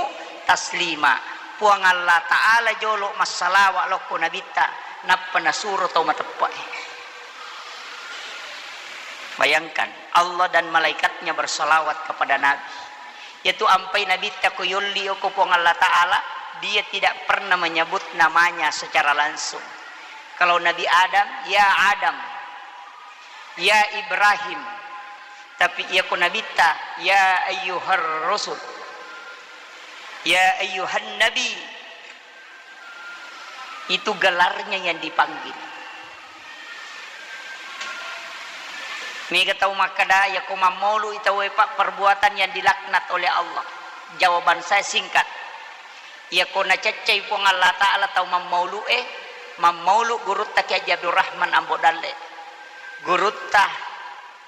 taslima." Puang Allah Ta'ala jolo massalawa lokko Nabitta, nappa nasuro tau mateppe'e. Bayangkan, Allah dan malaikatnya bersalawat kepada Nabi. Yaitu ampai Nabitta ko yolli oko Puang Allah Ta'ala, dia tidak pernah menyebut namanya secara langsung. Kalau Nabi Adam, "Ya Adam, ya Ibrahim." Tapi iya ko Nabitta, "Ya ayyuhar rusul, ya ayyuhan nabi." Itu gelarnya yang dipanggil. Mega tau makkeda, "Yako mammaulu'i tauwe, Pak, perbuatan yang dilaknat oleh Allah." Jawaban saya singkat. Yako naceccai Puang Allah Ta'ala tau mammaulu'e, mammaulu' gurutta Kiai Haji Abdurrahman Ambo Dalle, gurutta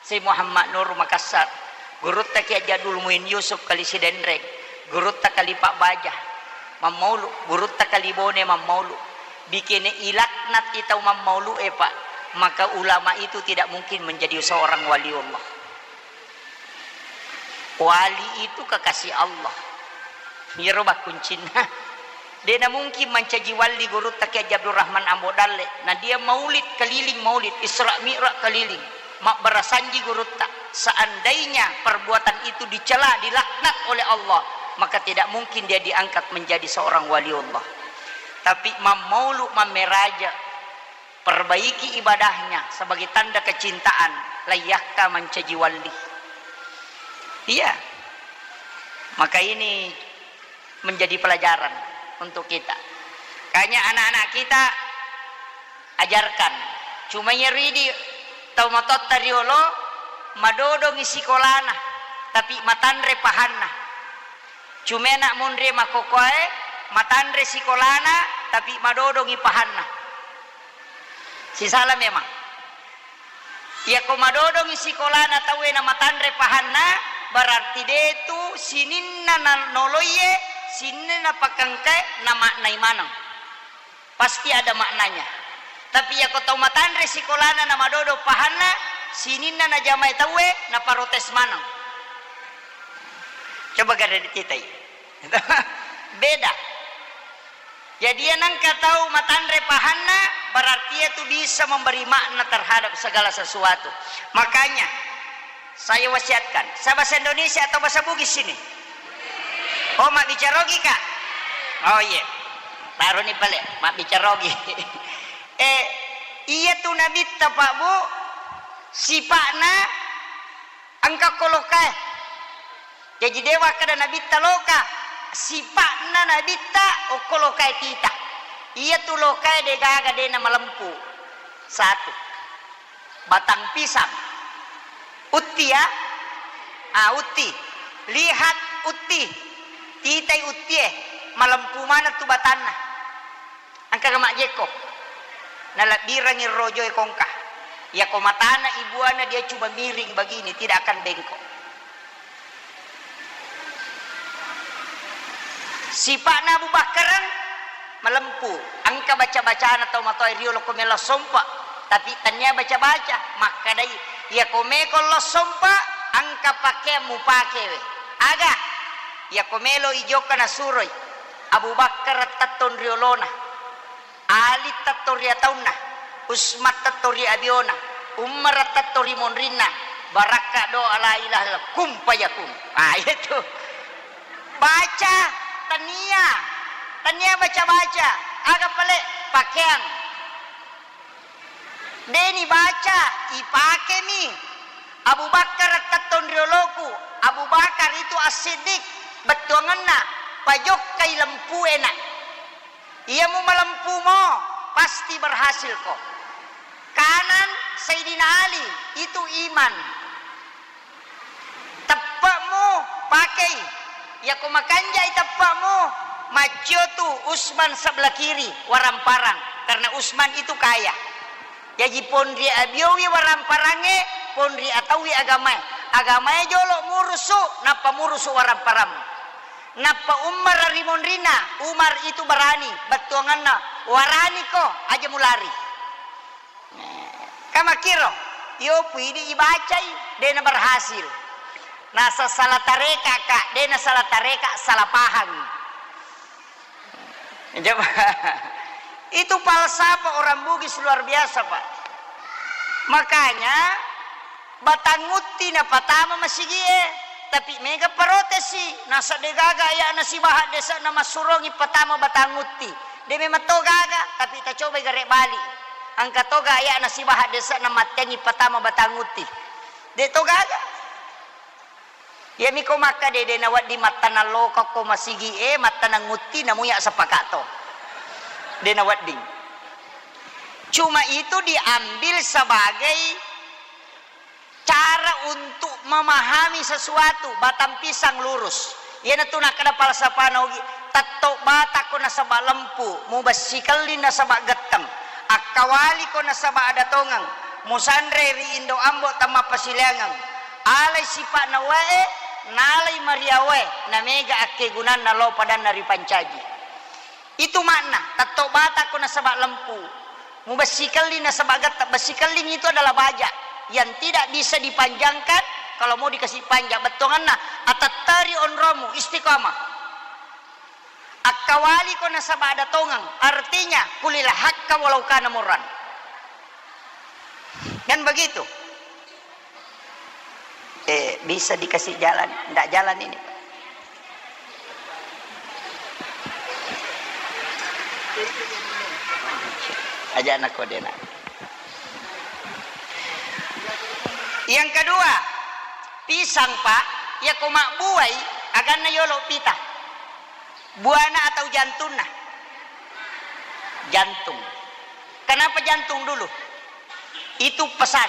Syekh Muhammad Nur Makassar, gurutta Kiai Haji Abdul Muin Yusuf Kali Sidenreng, gurutta Kali Pak Baja, mammaulu', gurutta Kali Bone mammaulu'. Bikene ilaknat i tau mammaulu'e, Pak, maka ulama itu tidak mungkin menjadi seorang waliullah. Wali itu kekasih Allah. Iyaro bakkuncinna. De' namungkin mancaji wali gurutta Kiai Haji Abdurrahman Ambo Dalle. Na dia maulid keliling maulid, Isra Mi'raj keliling. Mabbarasanji gurutta. Seandainya perbuatan itu dicela, dilaknat oleh Allah, maka tidak mungkin dia diangkat menjadi seorang waliullah. Tapi mammaulu' mammeraja, perbaiki ibadahnya sebagai tanda kecintaan, layyakka mancaji wali. Iya. Maka ini menjadi pelajaran untuk kita. Kanya anak-anak kita ajarkan. Cuma iya ridi tau matotta riolo madodongi sikolana, tapi matanre pahanna. Cuma anak munri makkokkoe matanre sikolana, tapi madodongi pahanna. Sisala memang. Iyako madodongi sikolana tauwe na matanre pahanna, berarti de'tu sininna na noloiye, sininna pakengkae na maknai maneng. Pasti ada maknanya. Tapi iyako tau matanre sikolana na madodo pahanna, sininna na jamae tauwe na parotes maneng. Coba gare dicitai. Beda. Jadi, iya nengka tau matanre pahanna, berarti itu bisa memberi makna terhadap segala sesuatu. Makanya, saya wasiatkan, saya bahasa Indonesia atau bahasa Bugis ini? Oh, mabbicara Ogi, Kak? Oh, iya. Taroni pale, mabbicara Ogi. Eh, iya tu Nabitta, Pak, Bu, sipa'na engka ko lokae. Jaji, de' wakkeda Nabitta loka, sipa'na Nabitta okko lokae tita. Iyatu lokae de'gaga de'na malempu. Satu. Batang pisang. Utti, ya? Ah, utti. Lihat utti. Titai uttie. Malempu maneng tu batanna. Engkaga majjekko? Nalebbirengngi rojoe kongka. Iyako matana ibuana dia cuma miring begini, tidak akan bengkok. Sipa'na Abu Bakar malempu, engka baca-bacana tau matoa riolo ko melo sompa, tapi tania baca-baca, makkedai, iyako meko lo sompa, engka pakeang mupakewe. Aga, iyako melo ijokka nasuroi, Abu Bakar tettong riolona, Ali tettong ri ataunna, Usman tettong ri abiona, Umar tettong ri monrinna, barakka doa la ilaha illallah, kun fayakun. Ah, itu. Baca, tania, tania baca-baca. Aga pale? Pakeang. Deni baca, ipakemi. Abu Bakar tettong rioloku. Abu Bakar itu As-Siddiq, bettuangenna, pajokkai lempuena. Iya mu malempumo, pasti berhasilko. Kanan Sayyidina Ali, itu iman. Teppe'mu pakei. Iyako makanjai teppe'mu, maccio tu Usman sebelah kiri, waramparang. Karena Usman itu kaya. Jaji ponri abiowi waramparangnge, ponri ataui agamae. Agamae jolo murusu, nappa murusu waramparang. Nappa Umar ri monrina, Umar itu berani, bettuanganna, waraniko, aja mulari. Ka makkiro, iyo puidi ibacai, dena berhasil. Nasa salah tareka, Kak, dena salah tareka, salah paham. Coba. Itu falsafah orang Bugis luar biasa, Pak. Makanya, Batang Utti napatama masigie, tapi mega parotesi, nasa degaga ayana sibaha dese'na massurongi patama Batang Utti. De memang to gaga, tapi tacobai gare bali. Engka toga ayana sibaha dese'na mattengi patama Batang Utti. De to gaga. Iyami ko makkeda de nawedding mattanang lokokko masigie, mattanang utti, namuya sepakatto. De nawedding. Cuma itu diambil sebagai cara untuk memahami sesuatu, batang pisang lurus. Iyanatu nakkeda falsafana Ugi, tetto batakko nasaba lempu, mubessikelli nasaba getteng, akkawaliko nasaba ada tongeng, musanre ri indo ambo tammappasileangeng, alai sipa'na wae, nalai mariawae, namega akkegunanna lao padanna ripancaji. Itu makna, tetto batakko nasaba lempu, mubessikelli nasaba getta. Bessikelling itu adalah baja yang tidak bisa dipanjangkan, kalau mau dikasih panjang, bettuanganna, atetteri onromu, istiqamah. Akkawaliko nasaba ada tongeng, artinya, kulil hakka walau kana murran. Kan begitu? Eh, bisa dikasih jalan? Ndak jalan ini, Pak. Aja anak kodena. Yang kedua, pisang, Pak, ya ko mabbuai, aganna yolo pita. Buana atau jantunna? Jantung. Kenapa jantung dulu? Itu pesan.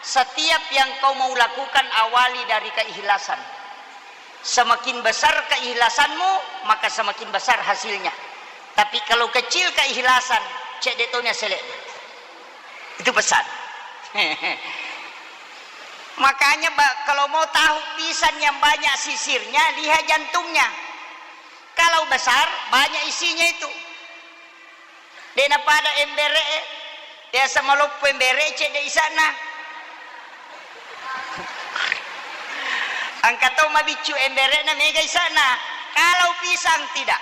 Setiap yang kau mau lakukan, awali dari keikhlasan. Semakin besar keikhlasanmu, maka semakin besar hasilnya. Tapi kalau kecil keikhlasan, cedde toni asele. Itu pesan. Makanya, ba-, kalau mau tahu pisang yang banyak sisirnya, lihat jantungnya. Kalau besar, banyak isinya itu. De napada embere e, biasa maloppo embere, cedde isana. Engka to mabiccu embere na mega isana. Kalau pisang tidak.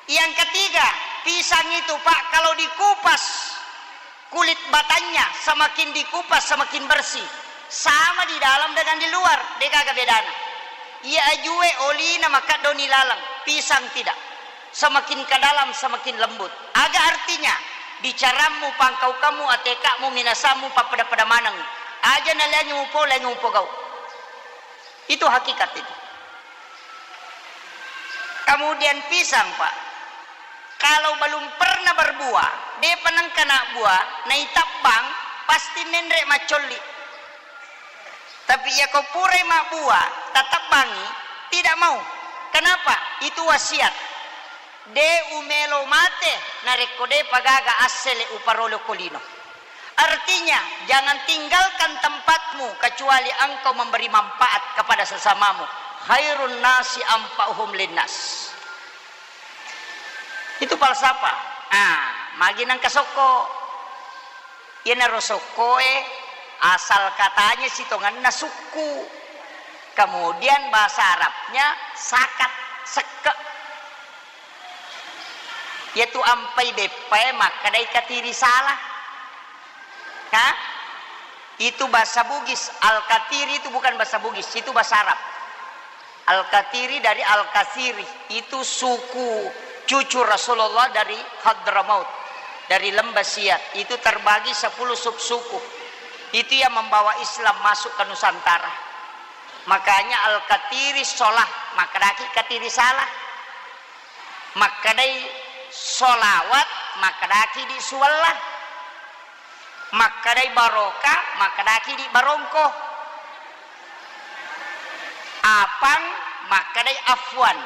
Yang ketiga, pisang itu, Pak, kalau dikupas, kulit batangnya semakin dikupas, semakin bersih. Sama di dalam dengan di luar, degaga bedana. Iya ajue olina makaddoni laleng, pisang tidak. Semakin ke dalam, semakin lembut. Aga artinya? Bicarammu, pangkaukammu, atekakmu, minasammu, pappada-pada maneng. Aja naliangi mupo, liangi mupogau. Itu hakikat itu. Kemudian pisang, Pak. Kalau belum pernah berbuah, depa nengka nabbuah, naitabbang, pasti menre maccolli. Tapi iya ko purai mabbuah, tatabbangi, tidak mau. Kenapa? Itu wasiat. De umelo mate, narekko depa gaga assele uparolo ko lino. Artinya, jangan tinggalkan tempatmu kecuali engkau memberi manfaat kepada sesamamu. Khairun nasi anfa'uhum linnas. Itu falsafah. Ah, magi nengka sokko. Iyanaro sokkoe asal katanya sitongenna sukku. Kemudian bahasa Arabnya sakat, sekke. Yaitu ampai beppae makkedai katiri salah. Ha? Itu bahasa Bugis. Al-Katiri itu bukan bahasa Bugis, itu bahasa Arab. Al-Katiri dari Al-Kasiri, itu suku cucu Rasulullah dari Hadramaut, dari Lembah Siat. Itu terbagi sepuluh subsuku. Itu yang membawa Islam masuk ke Nusantara. Makanya Al-Katiri solah, makkedaki katiri salah. Makkedai solawat, makkedaki di suwalla. Makkedai barokah, makkedaki di barongko. Apang, makkedai afwan.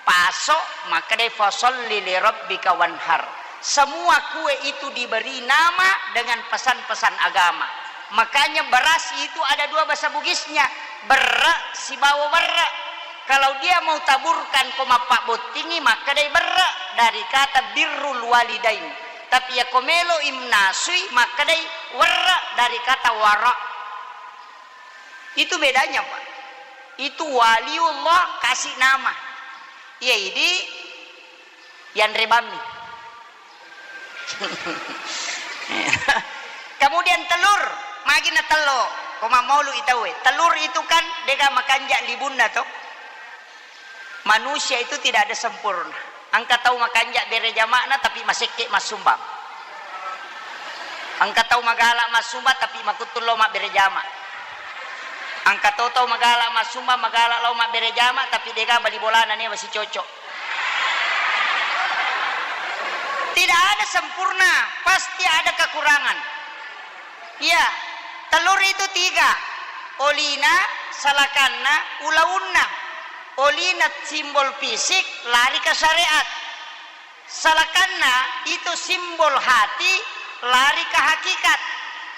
Paso, makkedai fasalli li rabbika wanhar. Semua kue itu diberi nama dengan pesan-pesan agama. Makanya beras itu ada dua bahasa Bugisnya, berre sibawa werre. Kalau dia mau taburkan ko mappabbottingi, makkedai berre dari kata birrul walidain. Tapi yako melo imnasui, makkedai werre dari kata wara. Itu bedanya, Pak. Itu waliullah kasih nama. Iya, idi yanre bammi. Kemudian telur, magi na tello, ko mammaulu itaue. Telur itu kan dega makanja libunna to. Manusia itu tidak ada sempurna. Engka tau makanja bere jama'na tapi masekke massumbang. Engka tau magala massumbang tapi makuttu lao mabbere jama. Engka to tau magala massumbang, magala lao mabbere jama tapi dega bali bolana newa sicocok. Tidak ada sempurna, pasti ada kekurangan. Iya, telur itu tiga. Olina, salakanna, ulaunna. Olina simbol fisik, lari ke syariat. Salakanna itu simbol hati, lari ke hakikat.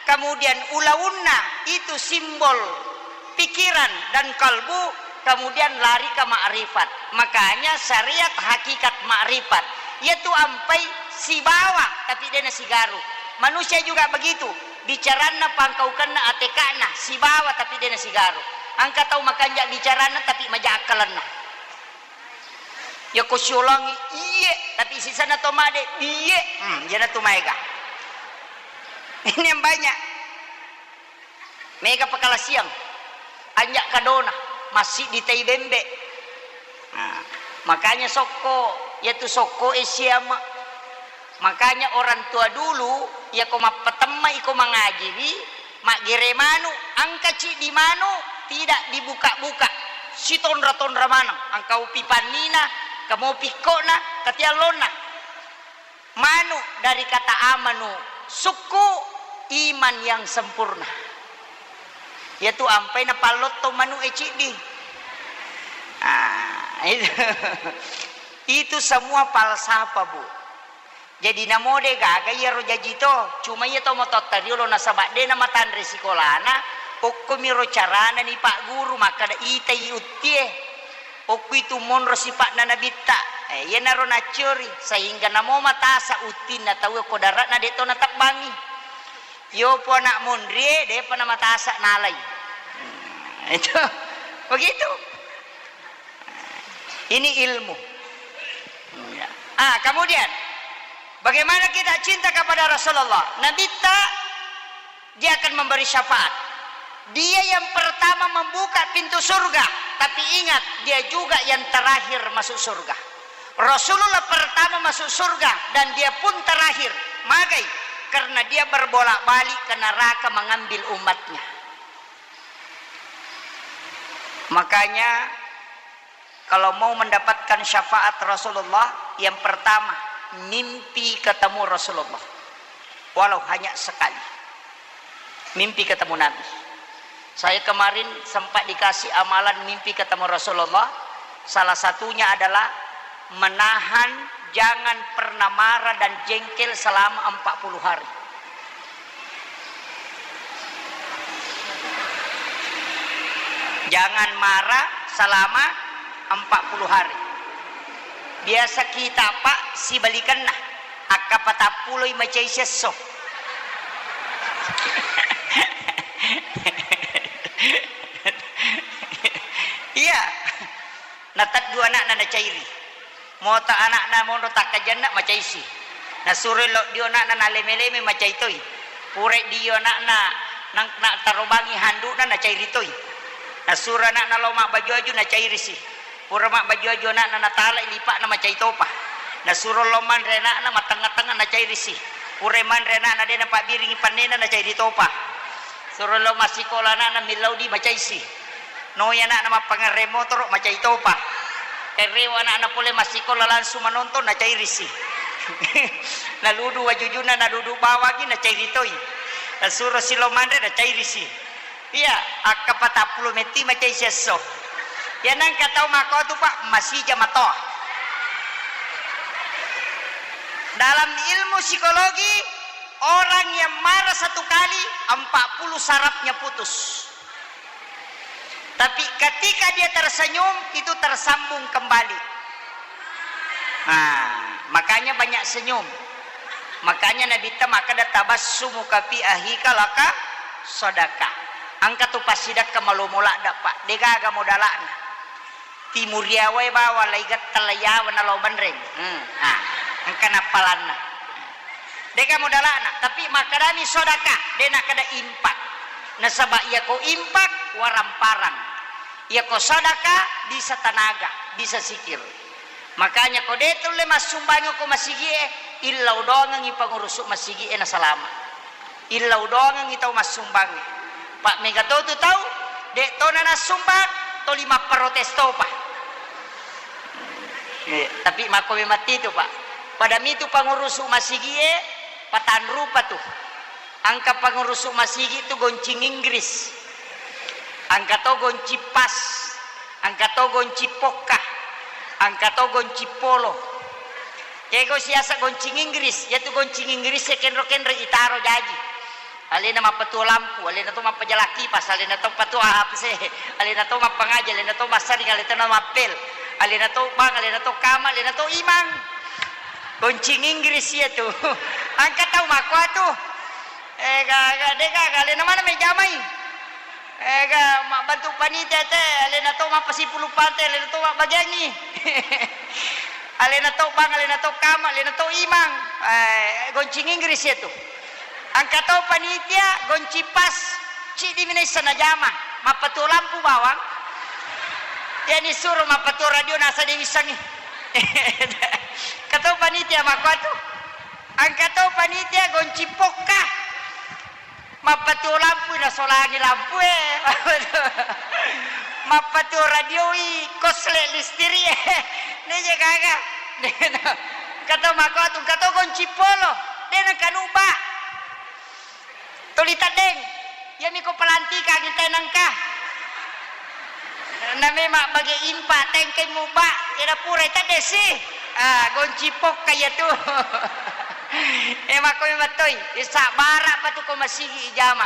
Kemudian ulaunna itu simbol pikiran dan kalbu, kemudian lari ke makrifat. Makanya syariat, hakikat, makrifat. Yaitu ampai sibawa, tapi dena sigaru. Manusia juga begitu. Bicaranna, pangkaukenna, ateka'na, sibawa, tapi dena sigaru. Engka tau makanja bicaranna, tapi maja akkalenna. Yako siolangi, iye, tapi sisana to made, iye, hmm, jana tu maega. Ini yang banyak. Mega pakalasiang, anja kadona, masih di tai bembe. Nah, makanya sokko, yatu sokko e siama. Makanya orang tua dulu, yako mappatemma iko mangajiwi, maggere manu, engka ciddi manu, tidak dibuka-buka, sitonra-tonra maneng, engka upi pannina, kamo pikkona, katiallonna. Manu dari kata amanu, sukku iman yang sempurna. Yatu ampai napallotto manu e ciddi. Ah, itu. Itu semua falsafah, Bu. Jadi namo de gaga iyaro jaji to, cuma iya to mototta riolo nasaba de namatanre sikolana, okkomiro carana ni Pak Guru makkada itai uttie. Okkuitu monro sipa'na Nabitta. Eh, iyanaro naccori, sehingga namo matasa uttinna tauwe ko dare'na de to natebbangi. Yopo anak monrie, depa namatasa nalai. Hmm, itu. Begitu. Ini ilmu. Ya. Ah, kemudian, bagaimana kita cinta kepada Rasulullah? Nabitta, dia akan memberi syafaat. Dia yang pertama membuka pintu surga. Tapi ingat, dia juga yang terakhir masuk surga. Rasulullah pertama masuk surga dan dia pun terakhir. Magai? Karena dia berbolak-balik ke neraka mengambil umatnya. Makanya, kalau mau mendapatkan syafaat Rasulullah, yang pertama, mimpi ketemu Rasulullah. Walau hanya sekali. Mimpi ketemu Nabi. Saya kemarin sempat dikasih amalan mimpi ketemu Rasulullah. Salah satunya adalah menahan, jangan pernah marah dan jengkel selama empat puluh hari. Jangan marah selama empat puluh hari. Biasa kita, Pak, sibalikanna. Akka patappuloi macai siesso. Nateddu ana'na nacairi. Mota ana'na monro takkajanna macaisi. Nasuro lo dio ana'na naleme-leme macai toi. Pura dio ana'na nang-, na tarobangi handu'na nacairi toi. Nasuro ana'na lo mabbaju-aju nacairisi. Pura mabbaju-aju ana'na natalai lipa'na macai topa. Nasuro lo manre ana'na matengnga-tengnga nacairisi. Pura manre ana'na de napabbiringi pannena nacairi topa. Suro lo massikola ana'na millau di macaisi. Noi ana'na mappangerre motoro, macai topa. Errewa ana'na pole massikola langsung manonton, nacairisi. Naludu wajujuna, naludu bawangi, nacairi toi. Nasuro silo manre, nacairisi. Iya, akka patappulo metti macaisi esso. Iya nangka tau makotu, Pak, masija matoa. Dalam ilmu psikologi, orang yang marah satu kali, empat puluh sarafnya putus. Tapi ketika dia tersenyum, itu tersambung kembali. Nah, makanya banyak senyum. Makanya Nabitta makkeda, "Tabassumuka fi akhika laka sadaqah." Engka tu passidekka malomo ladde, Pak. Degaga modala'na. Timuriawae bawang laigetta laiyawa nalao banreng. Hmm. Ah, engka nappalanna. Deka modala'na, tapi makkedani sodaka, de nakkeda impak. Nasaba iyako impak, waramparang. Iyako sodaka, bisa tanaga, bisa sikir. Makanya ko de tulle massumbangi ko masigie, illau doangengi pangurusu masigie nasalama. Illau doangengi tau massumbangi. Pak, mega to tu tau, de tona nassumbang, toli mapparotes topa. Eh, tapi makko memang titu, Pak. Pada mitu pangurusu masigie, patanrupa tu. Engka pangurusu masigi tu goncing Inggris. Engka to goncing pas. Engka to goncing pokka. Engka to goncing polo. Kego siasa goncing Inggris, yatu goncing Inggris e kenro-kenro itaro jaji. Alena mappatuo lampu, alena to mappajala kipas, alena to patuo A P C, alena to mappangaji, alena to massaring, alena to mappel, alena to bang, alena to kama, alena to imang. Goncing Inggris iya tu. Engka tau makkuatu. Eh, ga, ga, de ga, ga, alena mana mejamai. Eh, ga, mabbantu panitia te, alena to mappasipulu pante, alena to mabbagiangi. Alena to bang, alena to kama, alena to imang. Eh, goncing Inggris iya tu. Engka to panitia, goncing pas, ciddi mi naisseng najama, mappatuo lampu bawang. Iya ni suro mappatuo radio nasa de wissengi. Engka to panitia makkuatu. Engka to panitia goncing pokka. Mappatuo lampu nasolangi lampue. Mappatuo radioi kosle listiri. Neje gaga. Engka to makkuatu, engka to goncing polo. De nengka nubba. Tuli teddeng, iyami ko pelantikangi tenengka. Name mabbage impa tengkai mubba, eda purai teddesi. Ah, goncing pokka iya tu. Eh, makko memettoi, eh, sabbara pa tu ko masigi ijama.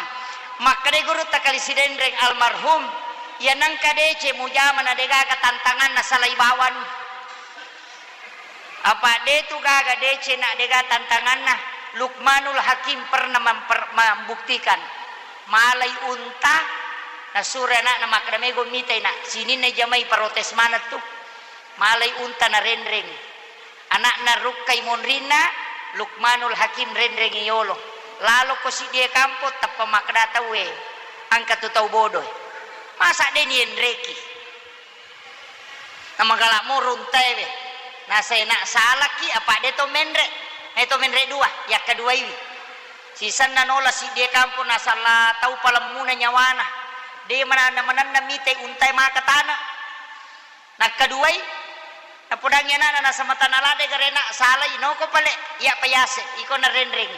Makkeda gurutta kali Sidenreng almarhum, iya nengka deceng mujama na degaga tantanganna salai bawang. Apa de tu gaga deceng na dega tantanganna. Luqmanul Hakim pernah memper-, membuktikan. Malai unta, nasuro anakna makkeda, "Mego mitai, Nak, sininna jamai protes maneng tu." Malai unta narenreng. Anakna rukkai monrinna, Luqmanul Hakim renrengi yolo. Laloko siddie kampo, tappa makkeda tauwe, "Engka tu tau bodoe. Masa de nienreki?" Namagala moro untaewe. Nasai, Nak, salaki apa de to menre. Eh, to menre dua, yakkaduaiwi. Sisenna nola siddie kampo nasala tau palemmuna nyawana. De mananna-mananna mitai untae maka tana. Nakkaduai, napodangi anakna nasamatana lade garena salai noko pale, iya payase, iko narenreng.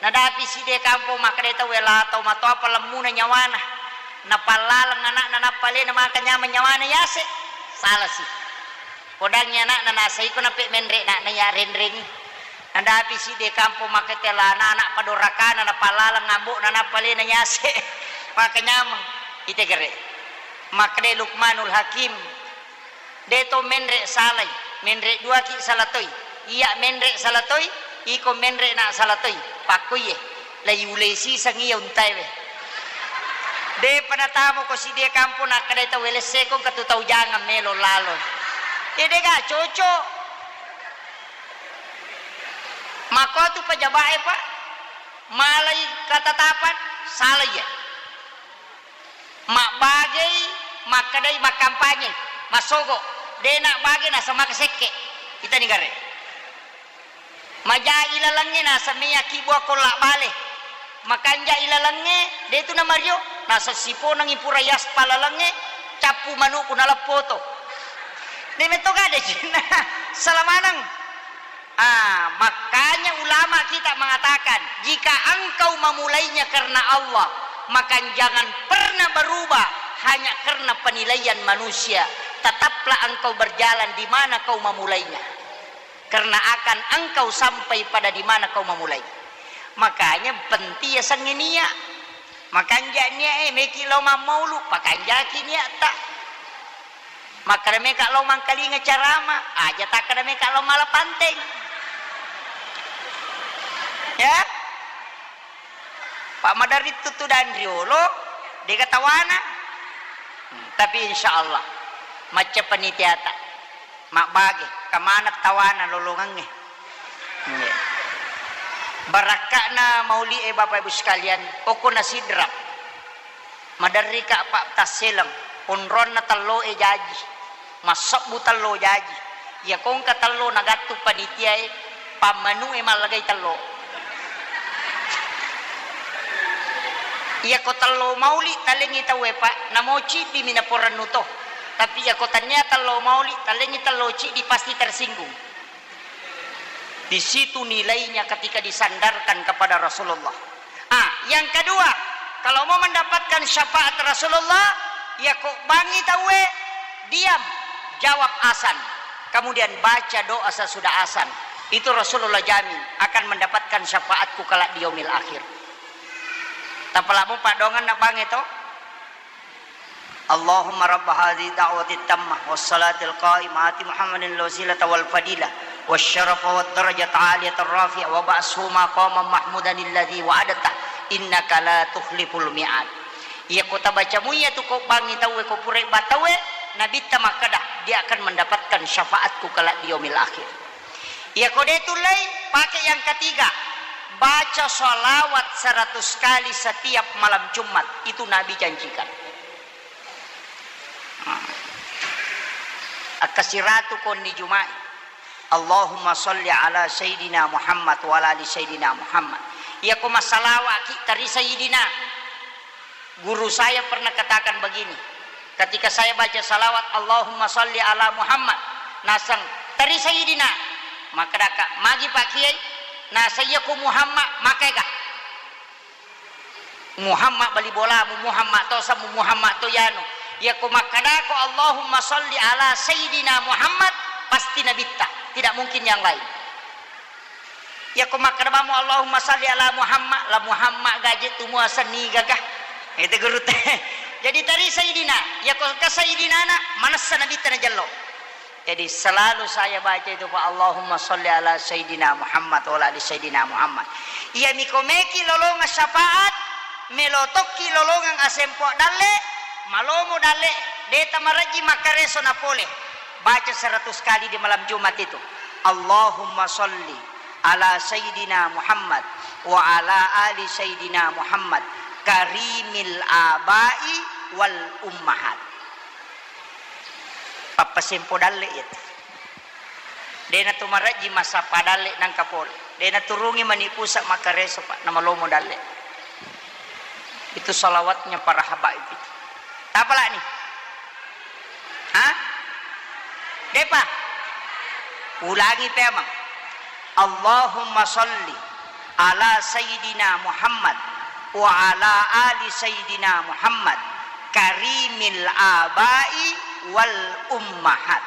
Nadapi siddie kampo makkeda tau wela tau matoa palemmuna nyawana. Napallaleng anakna nappa alena maka nyameng nyawana yase. Salasi. Podangi anakna nasaiko nape menre anakna iya renrengi. Nadapi siddie kampo makkeda lana anak padorakana napallaleng ambokna nappa alena yase. Maka nyameng. Ite gere. Makkeda Luqmanul Hakim. De to menre salai, menre duaki sala toi. Iya menre sala toi, iko menre na sala toi. Pakkoiye, laiulei siseng iya untaewe. De'pa natamako sidie kampong, nakkedai tau, "Welessekong katu tau jangang melo lalo." Iya, de'ga cocok. Makko tu pejabat e, Pak, malai katatapan, salah iya. Mabbagei, makkedai makkampanye, massogo, de' nabbage naseng maka sekke. Itani gare. Maja ilalengnge naseng meyaki bua kolla bale. Makanja ilalengnge, de' tu namario, naseng siponengi pura yaspal lalengnge, cappu manu'ku naleppoto. De' metto gade cinna. Salah maneng. Ah, makanya ulama kita mengatakan, jika engkau memulainya karena Allah, maka jangan pernah berubah hanya karena penilaian manusia. Tetaplah engkau berjalan di mana kau memulainya. Karena akan engkau sampai pada di mana kau memulainya. Makanya penting ya sengenia. Makanja nia e, meki lao mammaulu, pakanjaki niatta. Makkeda meka lao mangkalinga carama, aja takkeda meka lao mala panteng. Ya? Pak maderri tuttu dan riolo, dega tawana. Hmm, tapi insya Allah, macca panitiata. Mabbage, kamana tawana lolongengnge. Nggih. Barakka'na mauli e, Bapak Ibu sekalian, okko na sidrap. Maderrika, Pak, tasseleng, onronna tello e jaji, massebbu tello jaji. Iya kongka tello nagattu panitia e, pammanu e mallagai tello. Iyako tello mauli talengngi tauwe, Pak, namo ciddimi naporennu to. Tapi iyako tania tello mauli talengngi tello ciddi pasti tersinggung. Di situ nilainya ketika disandarkan kepada Rasulullah. Ah, yang kedua, kalau mau mendapatkan syafaat Rasulullah, ya kok bangi tauwe, diam, jawab asan. Kemudian baca doa sesudah asan. Itu Rasulullah jamin akan mendapatkan syafaatku kelak di yaumil akhir. Tapalamu padongan nak bangi to? Allahumma rabba hadhihi da'wati tammah was salatil qa'imah ati Muhammadin al wasilata wal fadilah was syarafa wad darajata aliyata rafi'ah wa ba'shu maqaman mahmudan alladhi wa'adta innaka la tukhliful mi'ad. Iya ko tabaca muiya tu ko bangi tauwe ko pura batauwe, Nabitta makkeda, dia akan mendapatkan syafaatku kelak di yaumil akhir. Iya ko de tullei, pakai yang ketiga. Baca salawat seratus kali setiap malam Jumat. Itu Nabi janjikan. Akkasiratu konni Jumai. Allahumma salli ala Sayyidina Muhammad wa ala ali Sayyidina Muhammad. Iya ko masalawaki tari Sayyidina. Guru saya pernah katakan begini, ketika saya baca salawat, "Allahumma salli ala Muhammad," naseng, "Tari Sayyidina." Makkedaka, "Magi Pak Kiai?" Naseng, "Iya ku Muhammad, makaega?" Muhammad bali bolamu, Muhammad to samu, Muhammad to yanu. Iya ku makkedako, "Allahumma salli ala Sayyidina Muhammad," pasti Nabitta, tidak mungkin yang lain. Iya ko makkeda bamo, "Allahumma salli ala Muhammad," la Muhammad gaje tu muaseng niga ga. Itu guru te. Jadi tari Sayyidina, iya ko ke Sayyidina na, manessa Nabitta najello. Jadi selalu saya baca itu, Pak, "Allahumma salli ala Sayyidina Muhammad wa ala ali Sayyidina Muhammad." Iya miko meki lolongang syafaat, melo tokki lolongang asempo dalle, malomo dalle, deta marejji makkareso na pole. Baca seratus kali di malam Jumat itu. Allahumma salli ala Sayyidina Muhammad wa ala ali Sayyidina Muhammad karimil abai wal ummahat. Pappasempo dalle iya. Dena tu marejji massappa dalle nangka pole. Dena turungi mani pusa makkareso, Pak, namalomo dalle. Itu salawatnya para habaib itu. Tapalani? Hah? Depa? Ulangi pemang. Allahumma salli ala Sayyidina Muhammad wa ala ali Sayyidina Muhammad karimil abai wal ummahat.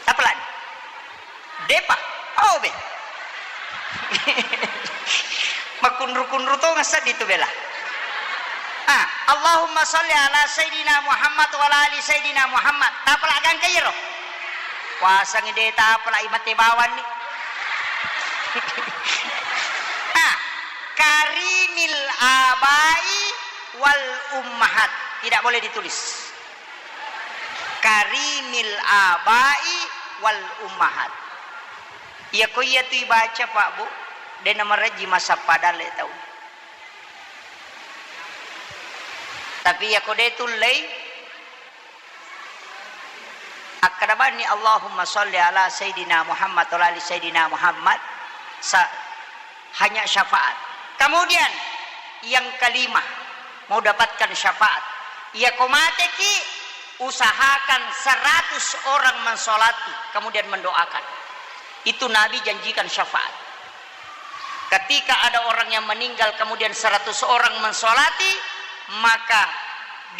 Tapalani? Depa? Oh, be. Makunru-kunru to ngasad itu bela. Ah, Allahumma salli ala Sayyidina Muhammad wa ala ali Sayyidina Muhammad. Tapala gangka iro. Wasangi de tapala imate bawanni. Ah, karim Karimil abai wal ummahat. Tidak boleh ditulis. Karimil abai wal ummahat. Iya ko iya tu ibaca, Pak, Bu, de namarejji masappa dalle tau. Tapi iya ko de tullei, akkada bani, "Allahumma sholli ala Sayyidina Muhammad wa ala ali Sayyidina Muhammad," sa-, hanya syafaat. Kemudian yang kelima, mau dapatkan syafaat. Iya ko mateki, usahakan seratus orang mensolati, kemudian mendoakan. Itu Nabi janjikan syafaat. Ketika ada orang yang meninggal, kemudian seratus orang mensolati, maka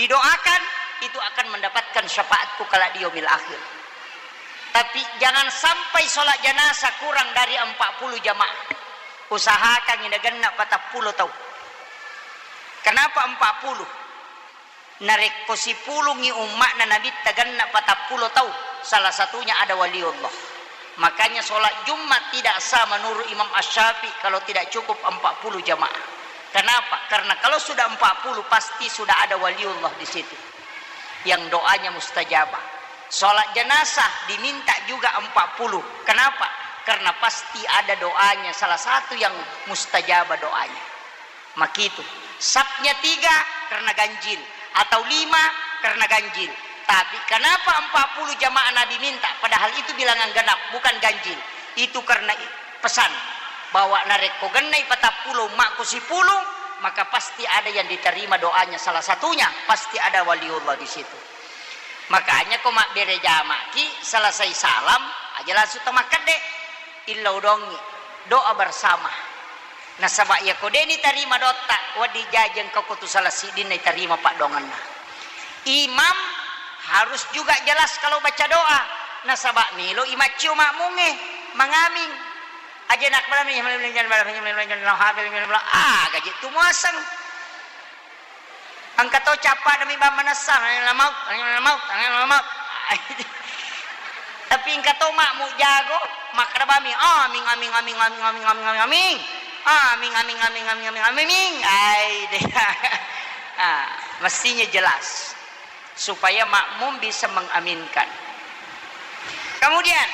didoakan, itu akan mendapatkan syafaatku kelak di yaumil akhir. Tapi jangan sampai sholat jenazah kurang dari empat puluh jamaah. Usahakan ini genna patang puluh tau. Kenapa empat puluh? Narekko sipulungngi umma'na Nabitta genna patang puluh tau, salah satunya ada waliullah. Makanya sholat Jumat tidak sah menurut Imam Asy-Syafi'i kalau tidak cukup empat puluh jamaah. Kenapa? Karena kalau sudah empat puluh, pasti sudah ada waliullah di situ. Yang doanya mustajabah. Sholat jenazah diminta juga empat puluh. Kenapa? Karena pasti ada doanya, salah satu yang mustajabah doanya. Makitu. Sapnya tiga karena ganjil, atau lima karena ganjil. Tapi kenapa empat puluh jamaah Nabi minta, padahal itu bilangan genap, bukan ganjil? Itu karena i-, pesan bahwa narekko gennai patang puluh, makku sipulung, maka pasti ada yang diterima doanya. Salah satunya, pasti ada waliullah di situ. Makanya ko mabbere jamaki, selesai salam aja langsung to makkedde, illau dongi, doa bersama. Nasaba iya ko deni tarima doatta, wedding jaji engka ko tu salah siddinna itarima paddoangenna. Imam harus juga jelas kalau baca doa. Nasaba melo i maccio makmungnge mangaming. Aja nak balami, ah, gaji tu muaseng. Engka to cappa demi bang manessa, angin lamaut, angin lamaut, angin lamaut. Tapi engka to makmu jago, makkeda bami, "Aming, aming, aming, aming, aming, aming, aming, aming. Aming, aming, aming, aming, aming, aming." Ai, deh. Ah, mestinya jelas supaya makmum bisa mengaminkan. Kemudian,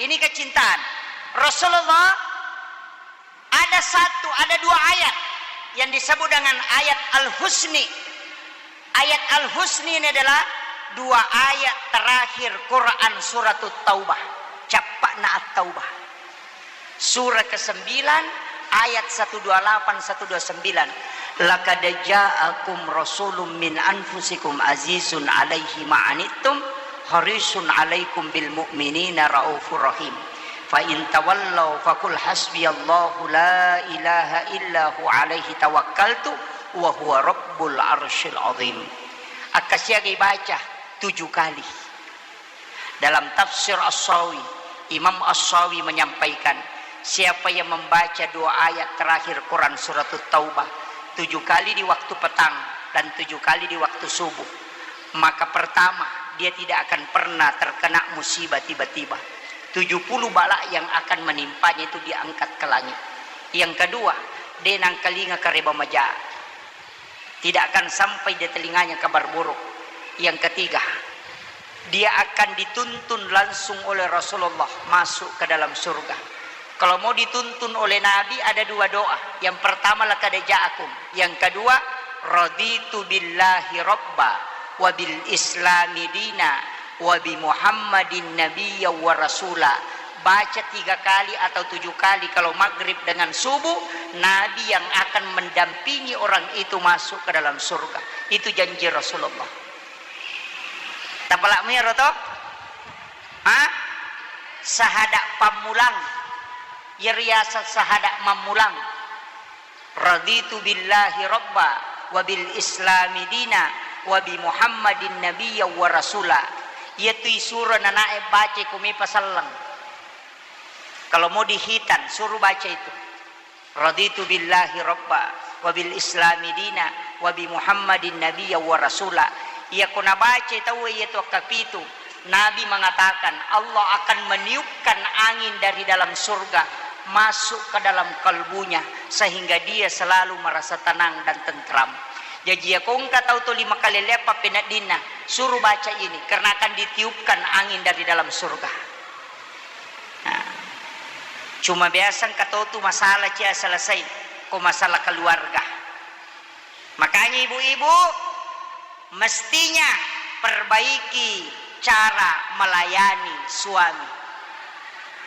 ini kecintaan. Rasulullah ada satu, ada dua ayat yang disebut dengan ayat Al-Husni. Ayat Al-Husni ini adalah dua ayat terakhir Quran Suratut Taubah. Cappa'na At-Taubah. Surah kesembilan, ayat satu dua lapan, satu dua sembilan. "Laqad ja'akum rasulun min anfusikum azizun alaihi ma'anittum, harisun alaikum bil mu'minina raufur rahim. Fa in tawallau faqul hasbiyallahu la ilaha illa hu alaihi tawakkaltu wa huwa rabbul arsyil azim." Akkasiagai baca tujuh kali. Dalam tafsir As-Sawi, Imam As-Sawi menyampaikan, siapa yang membaca dua ayat terakhir Quran Suratut Taubah tujuh kali di waktu petang dan tujuh kali di waktu subuh, maka pertama, dia tidak akan pernah terkena musibah tiba-tiba. Tujuh puluh bala yang akan menimpanya itu diangkat ke langit. Yang kedua, de nangkalinga kareba maja. Tidak akan sampai di telinganya kabar buruk. Yang ketiga, dia akan dituntun langsung oleh Rasulullah masuk ke dalam surga. Kalau mau dituntun oleh Nabi, ada dua doa. Yang pertama, "Laqad ja'akum." Yang kedua, "Raditu billahi rabba wa bil islami dina wa bi Muhammadin nabiyya wa rasula." Baca tiga kali atau tujuh kali kalau maghrib dengan subuh, Nabi yang akan mendampingi orang itu masuk ke dalam surga. Itu janji Rasulullah. Tapalak mero to? Ha? Sahada pammulang. Iyaro riaseng sahada mammulang. "Raditu billahi rabba wa bil islami dina wa bi Muhammadin nabiyya wa rasula." Iyatu isuro nanae baca ko mepa selleng. Kalau mau dihitan, suruh baca itu. "Raditu billahi rabba wa bil islami dina wa bi Muhammadin nabiyya wa rasula." Iya ko nabaca tauwe iyatu akkapitu, Nabi mengatakan, Allah akan meniupkan angin dari dalam surga masuk ke dalam kalbunya, sehingga dia selalu merasa tenang dan tentram. Jaji, iya ko engka tau tuli makalelleang pappeneddinna, suruh baca ini, karena akan ditiupkan angin dari dalam surga. Nah, cuma biasa engka tau tu masalah cia selesai, ko masalah keluarga. Makanya ibu-ibu, mestinya perbaiki cara melayani suami.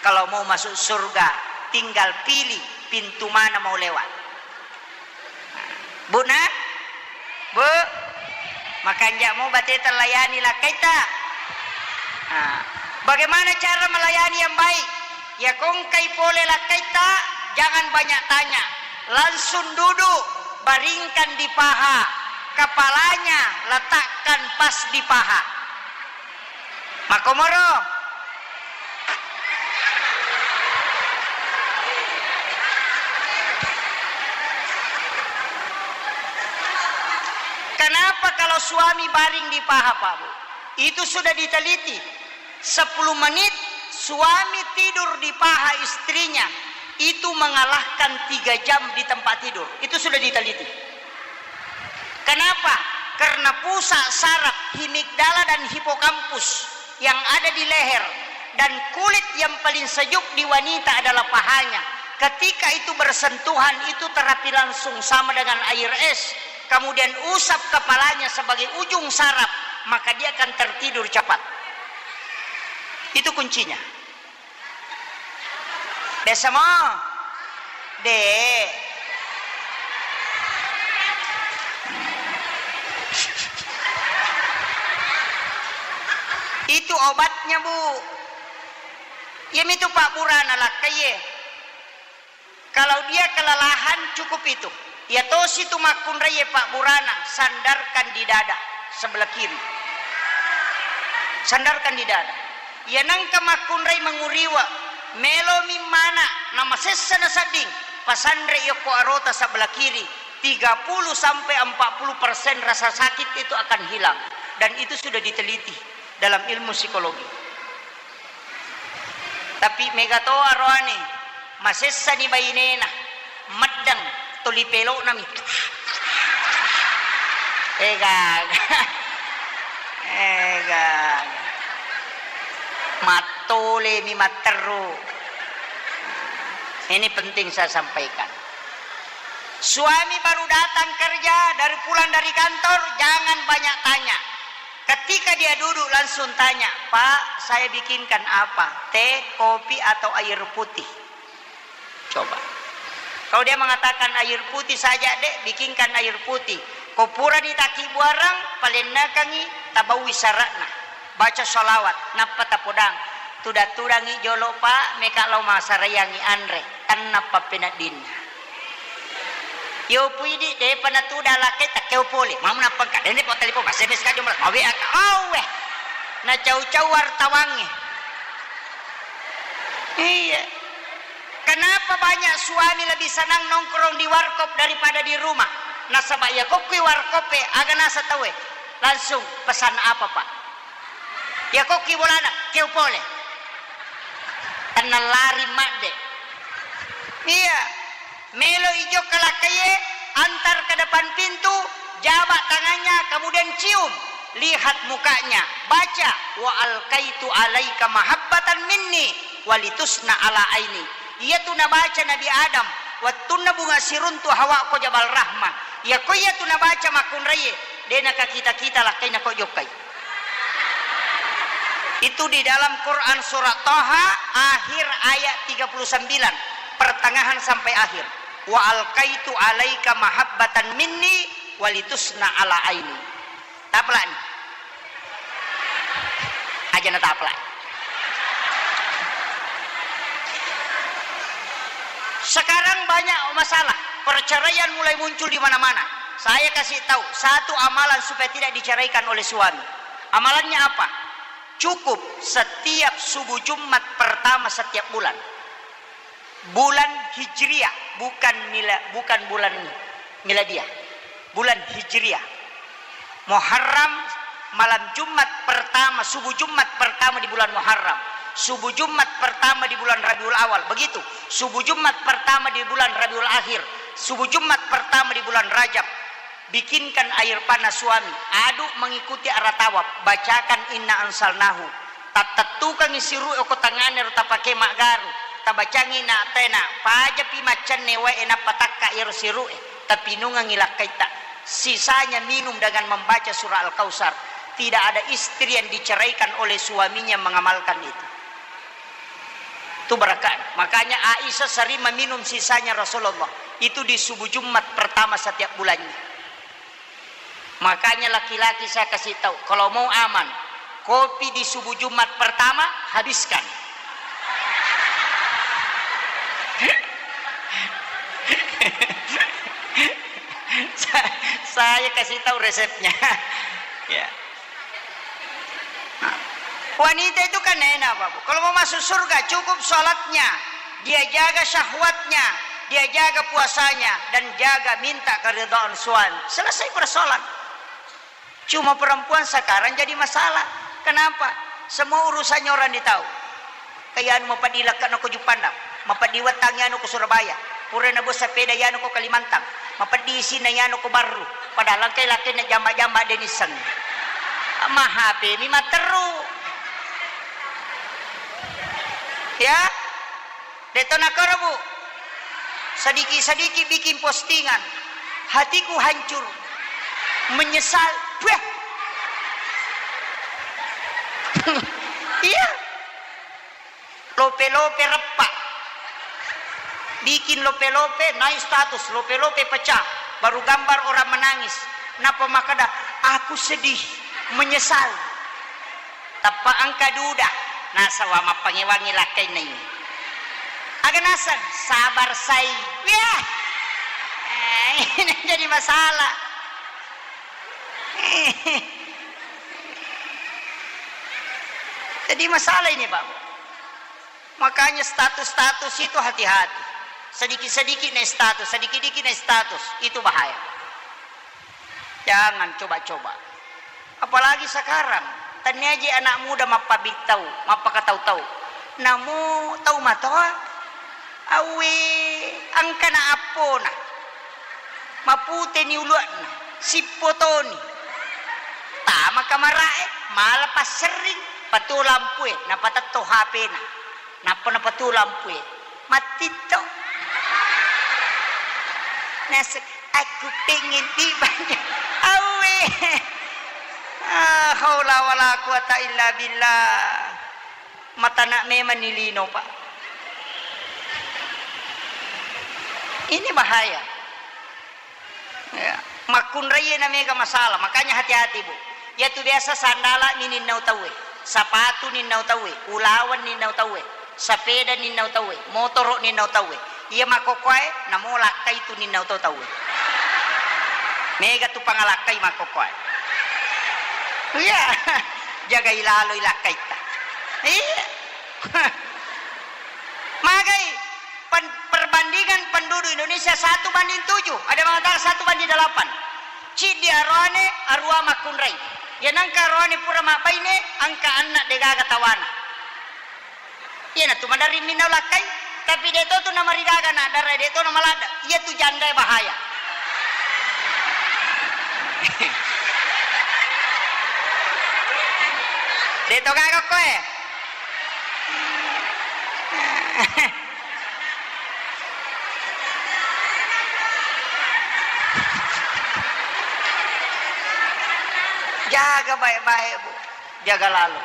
Kalau mau masuk surga, tinggal pilih pintu mana mau lewat. Bu, nak? Bu, makanja' mo bateta layani lakkaita. Nah, bagaimana cara melayani yang baik? Ya, ko engkai pole lakkaita, jangan banyak tanya. Langsung duduk, baringkan di paha. Kepalanya letakkan pas di paha. Makkomoro. Kenapa kalau suami baring di paha, Pak Bu? Itu sudah diteliti. Sepuluh menit suami tidur di paha istrinya, itu mengalahkan tiga jam di tempat tidur. Itu sudah diteliti. Kenapa? Karena pusat saraf himigdala dan hipokampus yang ada di leher dan kulit yang paling sejuk di wanita adalah pahanya. Ketika itu bersentuhan, itu terapi langsung sama dengan air es. Kemudian usap kepalanya sebagai ujung saraf, maka dia akan tertidur cepat. Itu kuncinya. Biasa mo? De'. Itu obatnya, Bu. Iyamitu pabburana lakkaie. Kalau dia kelelahan, cukup itu. Iya tosi tu makkunraie pabburana, sandarkan di dada sebelah kiri. Sandarkan di dada. Iya nengka makkunrai manguriwa, melomi mana, namasessa nasedding, pasanre yokko arota sebelah kiri, tiga puluh sampai empat puluh persen rasa sakit itu akan hilang. Dan itu sudah diteliti dalam ilmu psikologi. Tapi mega to aroane, masessani bainena, meddeng, tuli pelo'nami. Ega, ega. Mattolemi matteru. Ini penting saya sampaikan. Suami baru datang kerja, dari pulang dari kantor, jangan banyak tanya. Ketika dia duduk, langsung tanya, "Pak, saya bikinkan apa? Teh, kopi, atau air putih?" Coba. Kalau dia mengatakan, "Air putih saja, Dek, bikinkan air putih." Ko purani takibbuareng, palennekangi, tabaui syaratna. Baca sholawat, nappa tapodang. Tudang-tudangi jolo, Pak, meka lao masaraiangi anre. Tenna pappeneddinna. Yo puidi, depa natuda lakkai, takkeo pole. Mau nappangka, dende po telepon, S M S ka jomla, mawe aka, awe. Nacau-cau wartawangnge. Iya. Kenapa banyak suami lebih senang nongkrong di warkop daripada di rumah? Nasaba iya kokkui warkop e, aga nasa tauwe? Langsung, "Pesan apa, Pak?" Iya kokki bolana, "Keo pole." Tenna lari madde. Iya. Melo ijokka lakkaie, antar ke depan pintu, jabak tangannya, kemudian cium, lihat mukanya, baca, "Wa alkaitu alaika mahabbatan minni walitusna ala aini." Iyatu nabaca Nabi Adam, wettunna bunga siruntu Hawa ko Jabal Rahmah. Iya ko iyatu nabaca makkunraie, de nakakita-kita lakkaina ko jokkai. Itu di dalam Quran surat Taha, akhir ayat tiga puluh sembilan, pertengahan sampai akhir. "Wa alkaitu alaika mahabbatan minni walitusna ala aini." Tapelani. Aja na tapelani. Sekarang banyak masalah, perceraian mulai muncul di mana-mana. Saya kasih tahu satu amalan supaya tidak diceraikan oleh suami. Amalannya apa? Cukup setiap subuh Jumat pertama setiap bulan. Bulan Hijriah, bukan mila-, bukan bulan miladiah. Bulan Hijriah. Muharram, malam Jumat pertama, subuh Jumat pertama di bulan Muharram. Subuh Jumat pertama di bulan Rabiul Awal, begitu. Subuh Jumat pertama di bulan Rabiul Akhir, subuh Jumat pertama di bulan Rajab, bikinkan air panas suami, aduk mengikuti arah tawaf, bacakan inna anzalnahu. Tattettukangngi siru'e ko tangngana ro tapake maggaru, tabacangngi na tena, pajapi maccanne wae nappa takka iyaro siru'e, tapinungengngi lakkaitta. Sisanya minum dengan membaca surah Al-Kautsar. Tidak ada istri yang diceraikan oleh suaminya mengamalkan itu. Itu berkah. Makanya Aisyah sering meminum sisanya Rasulullah. Itu di subuh Jumat pertama setiap bulannya. Makanya laki-laki saya kasih tahu, kalau mau aman, kopi di subuh Jumat pertama, habiskan. Sa-, saya kasih tahu resepnya. Ya. Wanita itu kan enak, Bapak. Kalau mau masuk surga, cukup sholatnya, dia jaga syahwatnya, dia jaga puasanya, dan jaga minta keridhaan suami. Selesai persoalan. Cuma perempuan sekarang jadi masalah. Kenapa? Semua urusannya orang ditahu. Kaya anu mapaddi lekka nako Juppandang, mapaddi wettangi anu ko Surabaya. Pura nabo sepeda yanu ko Kalimantan, mapaddi isinna yanu ko Barru. Padahal engkai lakkainna jamba-jamba de nisseng. Ma H P mi matteru. Ya? De'to nakoro, Bu. Sedikit-sedikit bikin postingan. Hatiku hancur. Menyesal. Weh. Iya. Lope-lope reppa. Bikin lope-lope, naik status, lope-lope pecah. Baru gambar orang menangis. Napa makkeda, "Aku sedih, menyesal." Tappa engka duda, nasaba mappangewangi lakkainna ini. Aga naseng, sabar sai. Yah. Eh, ini jadi masalah. Jadi masalah ini, Pak. Makanya status-status itu hati-hati. Sedikit-sedikit naik status, sedikit-sedikit naik status, itu bahaya. Jangan coba-coba. Apalagi sekarang, tenniaji anak muda mappabittau, mappakatau-tau. Namo tau matoa, awwe, engkana appona. Maputeni uluanna, sippotoni. Tama kamara'e, mala passerring, patuo lampue, napatetto H P-na. Nappa napatuo lampue. Mattitto. Naseng, "Aku pengen dibantu." Awwe. Ah, haula wala quwata illa billah. Matana memang ni lino, Pak. Ini bahaya. Ya, makkunraie na mega masalah, makanya hati-hati, Bu. Iyatu biasa sandala mi ninnau tauwe, sapatu ninnau tauwe, ulaweng ninnau tauwe, sapeda ninnau tauwe, motoro ninnau tauwe. Iya makkokkoe namo lakkai tu ninnau to tauwe. Mega tu pangalakkai makkokkoe. Iya, jagai laloi lakkaitta. Iya. Magai pen-, perbandingan penduduk Indonesia satu banding tujuh, ada mengatakan satu banding delapan. Ciddi aroane, arua makkunrai. Iya nengka aroane pura mabbaine, engka anna degaga tawana. Iyanatu maderri minnau lakkai, tapi de to tu namarigaga na dara, de to namaladda. Iya tu jandae bahaya. De to gaga koe. Jaga baik-baik, Bu. Jaga lalo.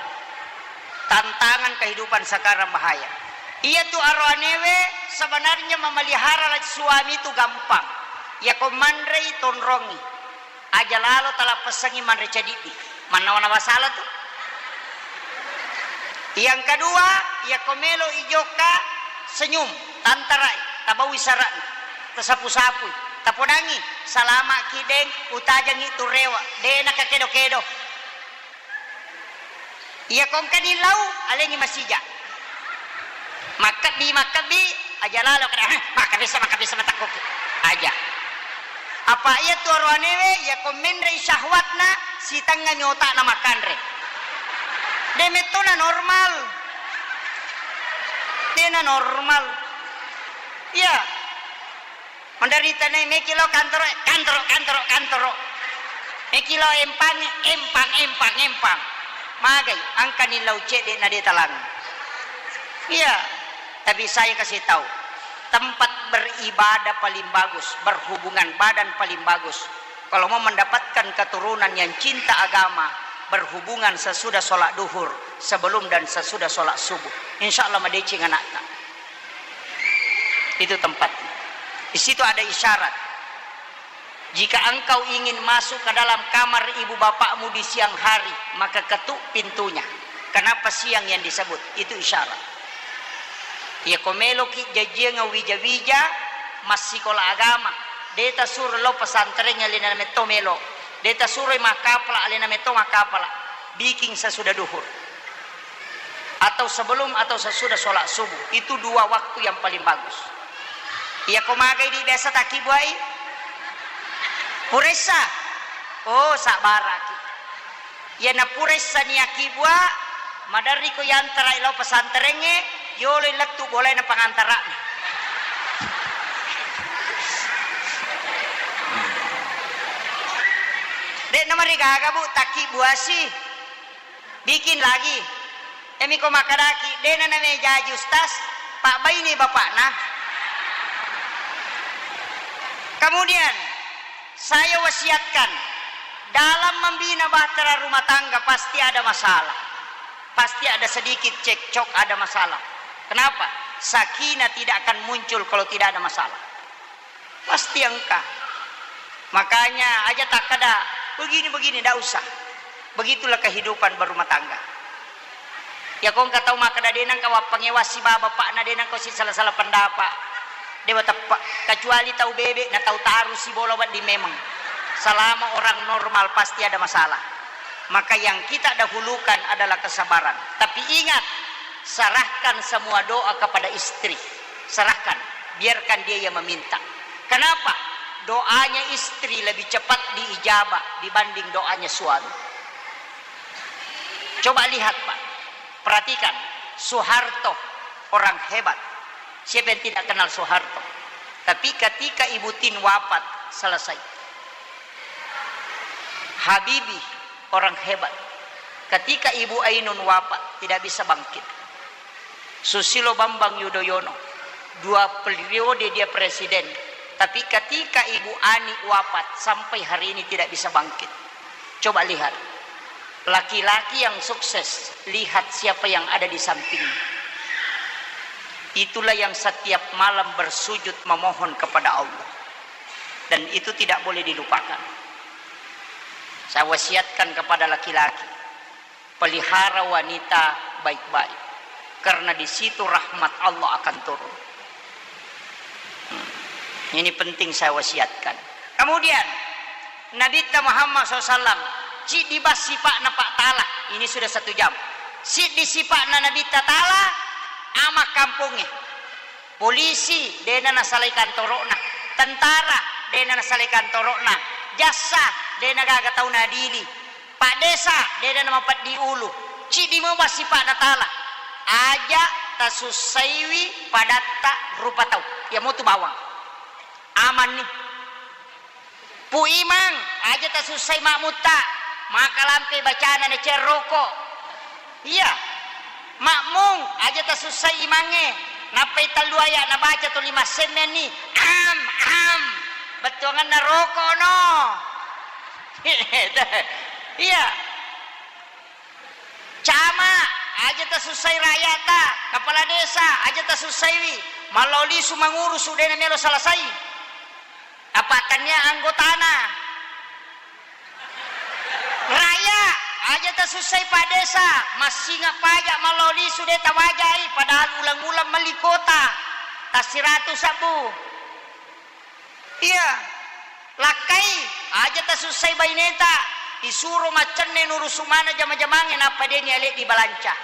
Tantangan kehidupan sekarang bahaya. Iya tu aroanewe sebenarnya memelihara suami itu gampang. Iya ko manrei tonrongi. Aja lalo talappessangngi manre cadiddi. Mannawa-nawa sala tu. Yang kedua, iya ko melo ijokka senyum, tantarai, tabaui sara'na, tasapu-sapui, tapodangi, salama ki deng, utajangi tu rewa, de nakakedo-kedo. Iya ko engkani lau, alengi masija. Makkebbi, makkebbi, aja lalo kada, "Hah, makkebbi sa, makkebbi sa matakkuki." Aja. Apa iya tu aroanewe, iya ko menrei syahwatna, sitengngami otakna makkanre. De mettona normal. Dena normal. Iya. Menderita ne meki lo kantoro, kantoro, kantoro, kantoro. Meki lo empang, empang, empang, empang. Magai, angkani lau cedde na detalang. Iya. Tapi saya kasih tahu, tempat beribadah paling bagus, berhubungan badan paling bagus. Kalau mau mendapatkan keturunan yang cinta agama, berhubungan sesudah sholat duhur, sebelum dan sesudah sholat subuh. Insya Allah madeceng anakta. Itu tempatnya. Di situ ada isyarat. Jika engkau ingin masuk ke dalam kamar ibu bapakmu di siang hari, maka ketuk pintunya. Kenapa siang yang disebut? Itu isyarat. Iya, ko meloki jajiang wija-wija, massikola agama. De tasuro lo pesantren, alena metto melo. De tasuro makkapala, alena metto makkapala. Bikin sesudah duhur. Atau sebelum atau sesudah sholat subuh. Itu dua waktu yang paling bagus. Iya, ko magai di biasa takki buai? Puressa. Oh, sabaraki. Iya, napuressa niaki bua, maderri ko yantarai lao pesantrengnge, yoloi lettu bolaina pangantara'na. De'na marigaga, Bu, takki buasi. Bikin lagi. Emi ko makkadaki, de'na namejaji ustaz, pabbaini bapakna. Kemudian, saya wasiatkan, dalam membina bahtera rumah tangga pasti ada masalah. Pasti ada sedikit cekcok, ada masalah. Kenapa? Sakinah tidak akan muncul kalau tidak ada masalah. Pasti engka. Makanya aja takkada, "Begini-begini," ndak usah. Begitulah kehidupan berumah tangga. Ya, ko engka tau makkada, "De nengka wappangewassi baba, Pak, na de nengka si salah-salah pendapat." Dewa teppe, kecuali tau bebe na tau tarusi bola wedding memang. Selama orang normal pasti ada masalah. Maka yang kita dahulukan adalah kesabaran. Tapi ingat, serahkan semua doa kepada istri. Serahkan, biarkan dia yang meminta. Kenapa? Doanya istri lebih cepat diijabah dibanding doanya suami. Coba lihat, Pak. Perhatikan, Soeharto orang hebat. Siapa yang tidak kenal Soeharto? Tapi ketika Ibu Tin wafat, selesai. Habibie orang hebat. Ketika Ibu Ainun wafat, tidak bisa bangkit. Susilo Bambang Yudhoyono, dua periode dia presiden. Tapi ketika Ibu Ani wafat, sampai hari ini tidak bisa bangkit. Coba lihat, laki-laki yang sukses, lihat siapa yang ada di sampingnya. Itulah yang setiap malam bersujud memohon kepada Allah. Dan itu tidak boleh dilupakan. Saya wasiatkan kepada laki-laki, pelihara wanita baik-baik, karena di situ rahmat Allah akan turun. Hmm. Ini penting saya wasiatkan. Kemudian, Nabitta Muhammad sallallahu alaihi wasallam, ciddi bas sipa'na Pak Tala. Ini sudah satu jam. Siddi sipa'na Nabitta Tala, ama kampongnge. Polisi, dena nasalai kantoro'na. Tentara, dena nasalai kantoro'na. Jassa, dena gaga tau nadili. Pak Desa, dena namapeddi ulu. Ciddi mo bas sipa'na Tala. Aja tasussaiwi padatta rupa tau. Iya motu bawang. Amanni. Pu Imang, aja tasussai makmutta. Makalampe bacana na cerroko. Iya. Makmung, aja tasussai imangnge. Nappai tellu aya nabaca tuli massemmenni. Am, am. Bettuanganna roko no. Iya. Camat, aja tasussai rakyata. Kepala desa, aja tasussaiwi. Mallao lisu mangurusu, dena melo selesai. Apa tania anggotana? Raya, aja tasussai Pak Desa, massinga pajak mallao lisu de tawajai, padahal uleng-uleng melli kuota. Tassiratu sabbu. Iya. Lakkai, aja tasussai baineta, isuro maccenne nurusu mana jama-jamange nappa deni ale dibalanca.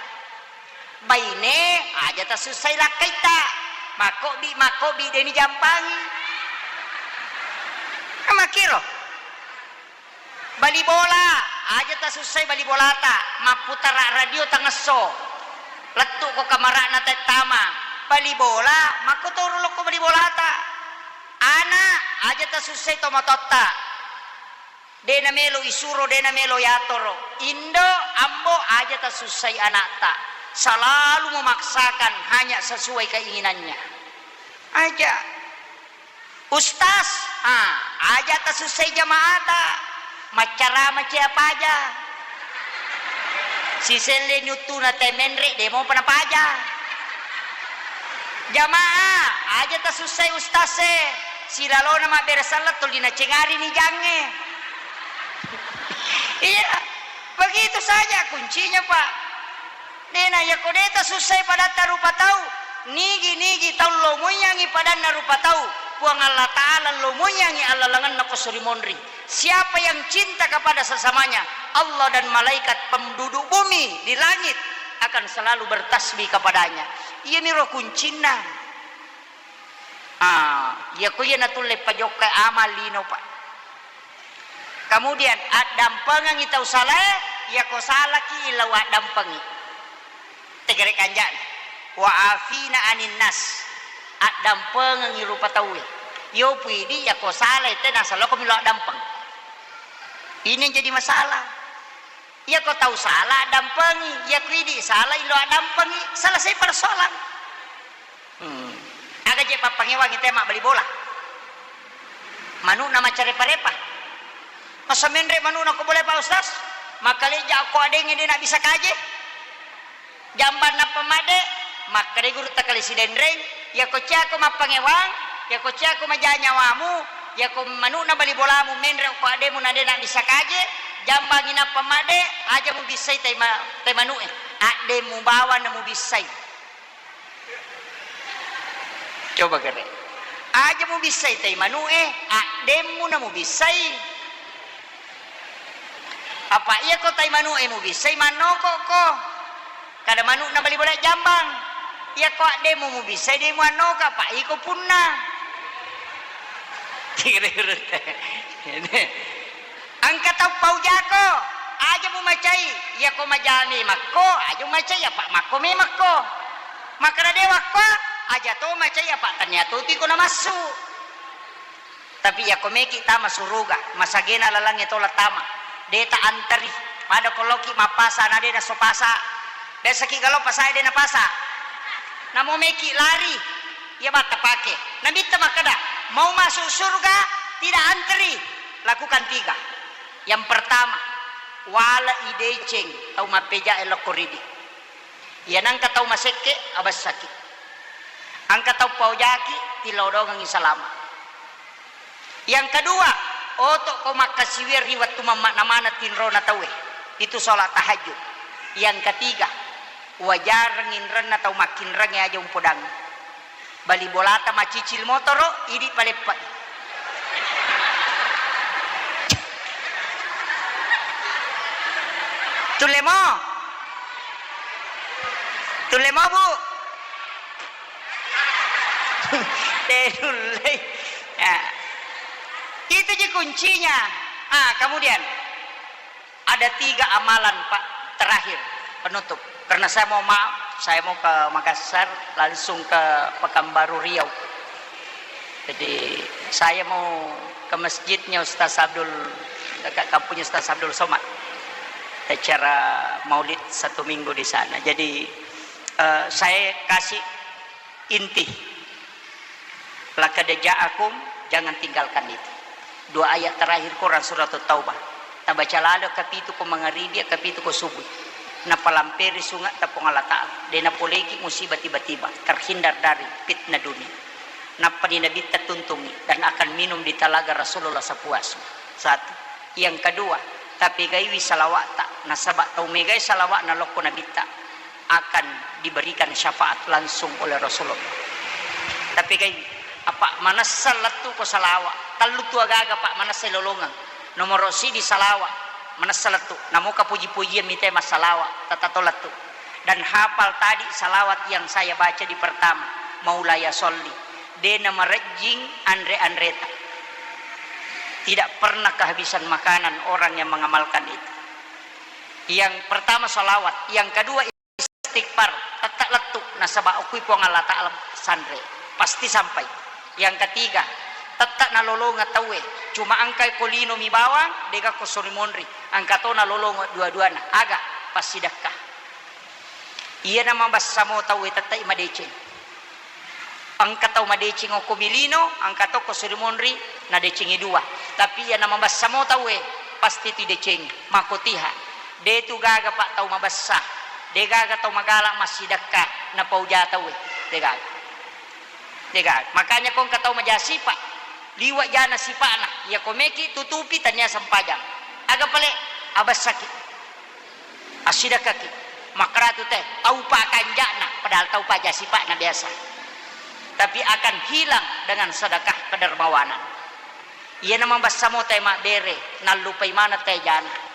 Baine, aja tasussai lakkaitta. Makkobbi, makkobbi, deni jampangi. Makkiro. Bali bola, aja tasussai bali bolata. Mapputara radio tangesso. Lettu ko kamarana tettama. Bali bola, makkotoro lokko bali bolata. Ana, aja tasussai tomatoatta. De namelo isuro, de namelo yatoro. Indo, ambo, aja tasussai anakta. Selalu memaksakan hanya sesuai keinginannya. Aja. Ustaz, ah, aja tasussai jamaata. Maccarama cia paja. Siselle nyuttuna te menre, de mopa napaja. Jamaah, aja tasussai ustaz e. Silalona mabbere sallang tuli nacengari ni jange. Iya, begitu saja kuncinya, Pak. Dena, yako de tasussai padatta rupa tau, nigi-nigi tau lomoiyangi padanna rupa tau, Puang Allah Ta'ala lomoiyangi allalengenna ko suri monri. Siapa yang cinta kepada sesamanya, Allah dan malaikat penduduk bumi di langit akan selalu bertasbih kepadanya. Iyamiro kuncinna. Ah, yako iya natulle pajokka amal lino, Pak. Kemudian, addampengengi tau salae, yako salaki illa waddampengi. Tegere kanjana. Wa afina anin nas. Addampengengi rupa tauwe. Yo pidi yako salae, te nasala ko milo addampeng. Ini yang jadi masalah. Iyako tau sala, addampengi. Iyako idi sala, ilo addampengi. Selesai persoalan. Hmm. Aga je pappangewangi te mabbali bola? Manu'na maccarepa-repa. Masa menre manu'na ko bola, Pak Ustaz? Makkalejja ko adengnge de nabbissa kaje. Jambang nappa madde, makkeda gurutta kale Sidenreng, yako ciako mappangewang, yako ciako maja nyawamu, yako manu'na bali bolamu menre ko addemu na de nabbissa kaje, jambangi nappa madde, aja mubissai tai ma-, tai manu'e, addemu bawang na mubissai. Coba kere. Aja mubissai tai manu'e, addemu na mubissai. Apa iyako tai manu'e mubissai mannokokko. Kada manu'na bali bola jambang. Iyako addemu mubissai de muannoka, apa iko punna. Engka tau paujako, aja mumacai, iyako majami makko, aja mumacai, apa makko memakko. Makkeda de wakko, aja to macai, apa tania to tiko namassu. Tapi iyako meki tama suruga, masagena lalangnge tola tama, de ta anteri. Pada ko loki mappasa na de nasso pasa. Biasaki galo pasae de napasa. Namo meki lari, iya batta pake. Nabitta makkeda, mau masuk surga tidak anteri, lakukan tiga. Yang pertama, wala ideceng tau mappejae lokko ridi. Iya nangka tau masekke, abessaki. Engka tau paojaki, tilodongengi salama. Yang kedua, otokko makkasiwiang ri wettu mammana-mana tinrona tauwe. Itu sholat tahajud. Yang ketiga, wajareng inrenna tau makkinrengnge aja umpodangngi. Bali bolata macicil motoro, idi paleppai. Tulle mo? Tulle mo, Bu? Tenullei. Ya. Itu ji kuncinya. Ah, kemudian ada tiga amalan, Pak, terakhir penutup. Karena saya mau maaf, saya mau ke Makassar, langsung ke Pekanbaru Riau. Jadi saya mau ke masjidnya Ustaz Abdul, dekat kampungnya Ustaz Abdul Somad. Acara maulid satu minggu di sana. Jadi, eh, saya kasih inti. Laqad ja'akum, jangan tinggalkan itu. Dua ayat terakhir Quran Surat Taubah. Tabaca lalo kapitu ko mangaribi, kapitu ko subuh. Napalamperi sunga ta Puang Allah Ta'ala. De napoleki musibah tiba-tiba. Terhindar dari fitnah dunia. Nappa di Nabitta tuntungi dan akan minum di talaga Rasulullah sepuasnya. Satu. Yang kedua, tapegaiwi salawa'ta. Nasaba tau megai salawa'na lokko Nabitta akan diberikan syafaat langsung oleh Rasulullah. Tapegaiwi, apa manessa lettu ko salawa, tellu tu agaga, Pak, manessa lolongeng. Nomoro sidi salawa, manessa lettu. Namoka puji-pujian mite massalawa, tatato lettu. Dan hafal tadi salawat yang saya baca di pertama, Maulaya Sholli. De namarejjing anre-anreta. Tidak pernah kehabisan makanan orang yang mengamalkan itu. Yang pertama salawat, yang kedua istighfar, tette lettu, Nasaba okui Puang Allah Ta'ala sanre, pasti sampai. Yang ketiga, tette nalolongeng tauwe, cuma engka ko lino mi bawang, dega ko sori monri, engka to nalolongeng dua-duana. Aga? Passidekka. Iyana mabessa mo tauwe tette madeceng. Engka tau madeceng okko mi lino, engka to ko sori monri, nadecengi dua. Tapi iyana mabessa mo tauwe, pasti tu idecengi. Makkotiha. De tu gaga, Pak, tau mabessa. De gaga tau magala massidekka napau ja tauwe. De gaga. De gaga. Makanya ko engka tau maja sipa, liwa jana sipa'na. Iya ko meki tutupi tania sempajang. Aga pale? Abessaki. Assidekkaki. Makkaratu te, tau pa kanja'na, padahal tau pa ja sipa'na biasa. Tapi akan hilang dengan sedekah kedermawanan. Iyana mabessa mo te mabbere, nallupai maneng te jana.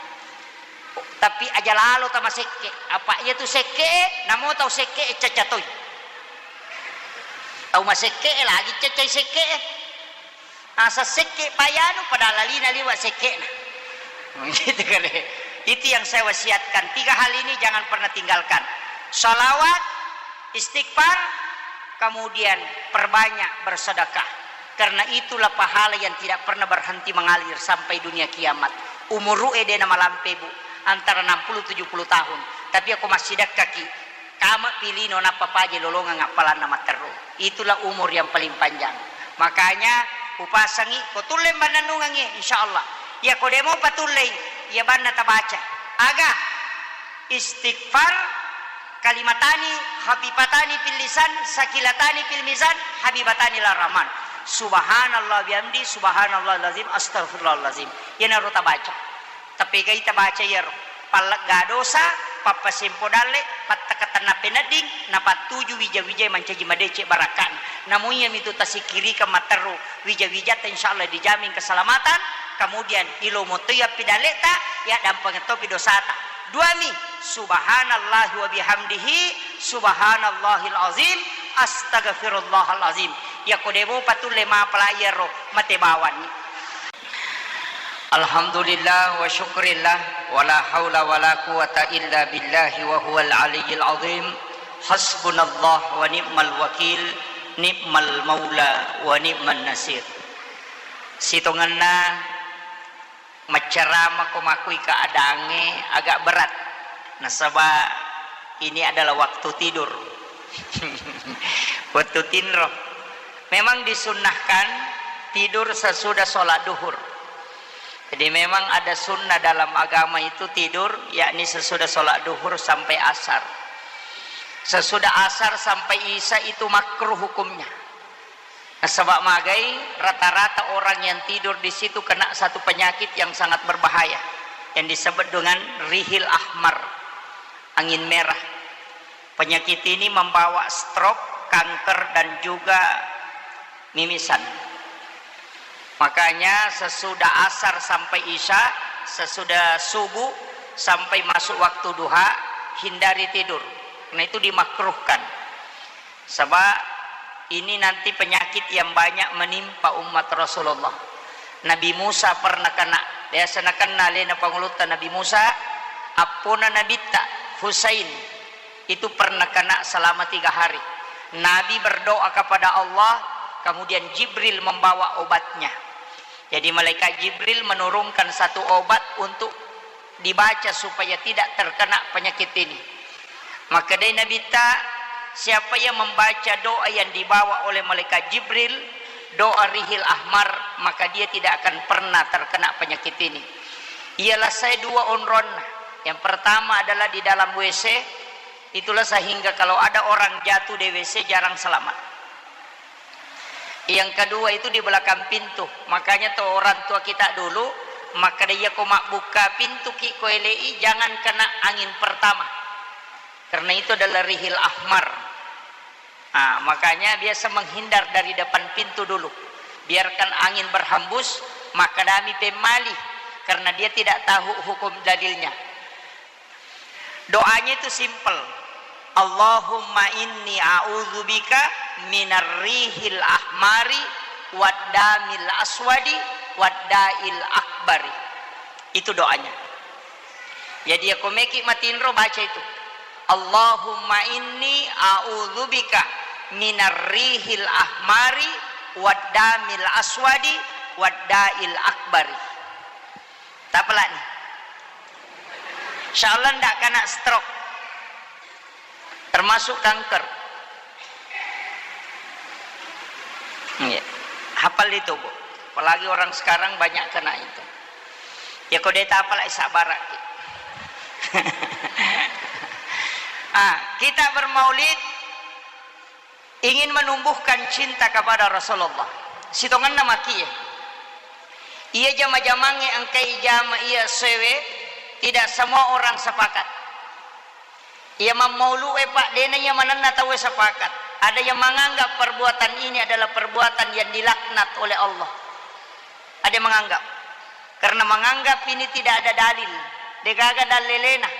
Tapi aja lalo tamasekke, apa iya tu sekke, namo tau sekke cacca toi. Tau masekke lagi caccai sekke. Asa sekke payanu pada lalina liwa sekke'na. Gitu kale. Itu yang saya wasiatkan. Tiga hal ini jangan pernah tinggalkan. Salawat, istighfar, kemudian perbanyak bersedekah. Karena itulah pahala yang tidak pernah berhenti mengalir sampai dunia kiamat. Umuru ede na malampe, Bu, antara enam puluh tujuh puluh tahun. Tapi aku masih dekkaki. Kama pilino nappa paje lolongeng appalanna matteru. Itulah umur yang paling panjang. Makanya upasangi ko tulle bannannungengngi, insyaallah. Iya ko demo patullei, iya banna tabaca. Aga? Istighfar, kalimatani khafifatani fil lisan, sakilatani fil mizan, habibatani ila rahman. Subhanallah bihamdi, subhanallahil azim, astagfirullahalazim. Iyanaro tabaca. Tapegai tabaca iyaro, pallegga dosa, pappasempo dalle, pattakatenna penedding, napattuju wija-wijai mancaji madeceng barakka'na. Namu iyamitu tasikkirikeng matteru wija-wijatta, insyaallah dijamin keselamatan. Kemudian ilomo toi appidalleta, yaddampengeng topi dosata. Duami, subhanallahi wa bihamdihi, subhanallahil azim, astagfirullahal azim. Yako demo patulle mapala iyaro, mate bawanni. Alhamdulillah wa syukrillah, wa la haula wa la quwata illa billahi wa huwal aliyyil azim. Hasbunallah wa ni'mal wakil, ni'mal maula wa ni'man nasir. Sitongenna maccarama ko makui keadaangnge agak berat, nasaba ini adalah waktu tidur. Waktu tinro. Memang disunnahkan tidur sesudah sholat duhur. Jadi memang ada sunnah dalam agama itu tidur, yakni sesudah sholat duhur sampai asar. Sesudah asar sampai isya itu makruh hukumnya. Nasaba magai, rata-rata orang yang tidur di situ kena satu penyakit yang sangat berbahaya, yang disebut dengan rihil ahmar, angin merah. Penyakit ini membawa stroke, kanker, dan juga mimisan. Makanya sesudah asar sampai isya, sesudah subuh sampai masuk waktu duha, hindari tidur. Karena itu dimakruhkan. Sebab ini nanti penyakit yang banyak menimpa umat Rasulullah. Nabi Musa pernah kena, biasa nakenna alena pangulutta Nabi Musa, appona Nabitta Husain itu pernah kena selama tiga hari. Nabi berdoa kepada Allah, kemudian Jibril membawa obatnya. Jadi malaikat Jibril menurunkan satu obat untuk dibaca supaya tidak terkena penyakit ini. Makkedai Nabitta, siapa yang membaca doa yang dibawa oleh malaikat Jibril, doa rihil ahmar, maka dia tidak akan pernah terkena penyakit ini. Ialah saya dua onronna. Yang pertama adalah di dalam W C, itulah sehingga kalau ada orang jatuh di W C jarang selamat. Yang kedua itu di belakang pintu. Makanya tuh orang tua kita dulu, makkeda iya ko mabbukka pintu ki ko elei, jangan kena angin pertama. Karena itu adalah rihil ahmar. Nah, makanya biasa menghindar dari depan pintu dulu. Biarkan angin berhembus, maka dami pemmali, karena dia tidak tahu hukum dalilnya. Doanya itu simple. Allahumma inni a'udzubika minar rihil ahmari wad damil aswadi wad dail akbari. Itu doanya. Jadi, ya, ko meki matinro, baca itu. Allahumma inni a'udzubika minar rihil ahmari wad damil aswadi wad da'il akbari. Tapalani. Insyaallah ndak kena stroke. Termasuk kanker. Iya. Hafal itu, Bu. Apalagi orang sekarang banyak kena itu. Ya, kode tapalai sabaraki. Ah, kita bermaulid ingin menumbuhkan cinta kepada Rasulullah. Sitongenna makie. Iya jama-jamangnge engkai jama iya sewe, tidak semua orang sepakat. Iya mammaulu'e, Pak, dena iya manenna tauwe sepakat. Ada yang menganggap perbuatan ini adalah perbuatan yang dilaknat oleh Allah. Ada yang menganggap. Karena menganggap ini tidak ada dalil. Degaga dalelena.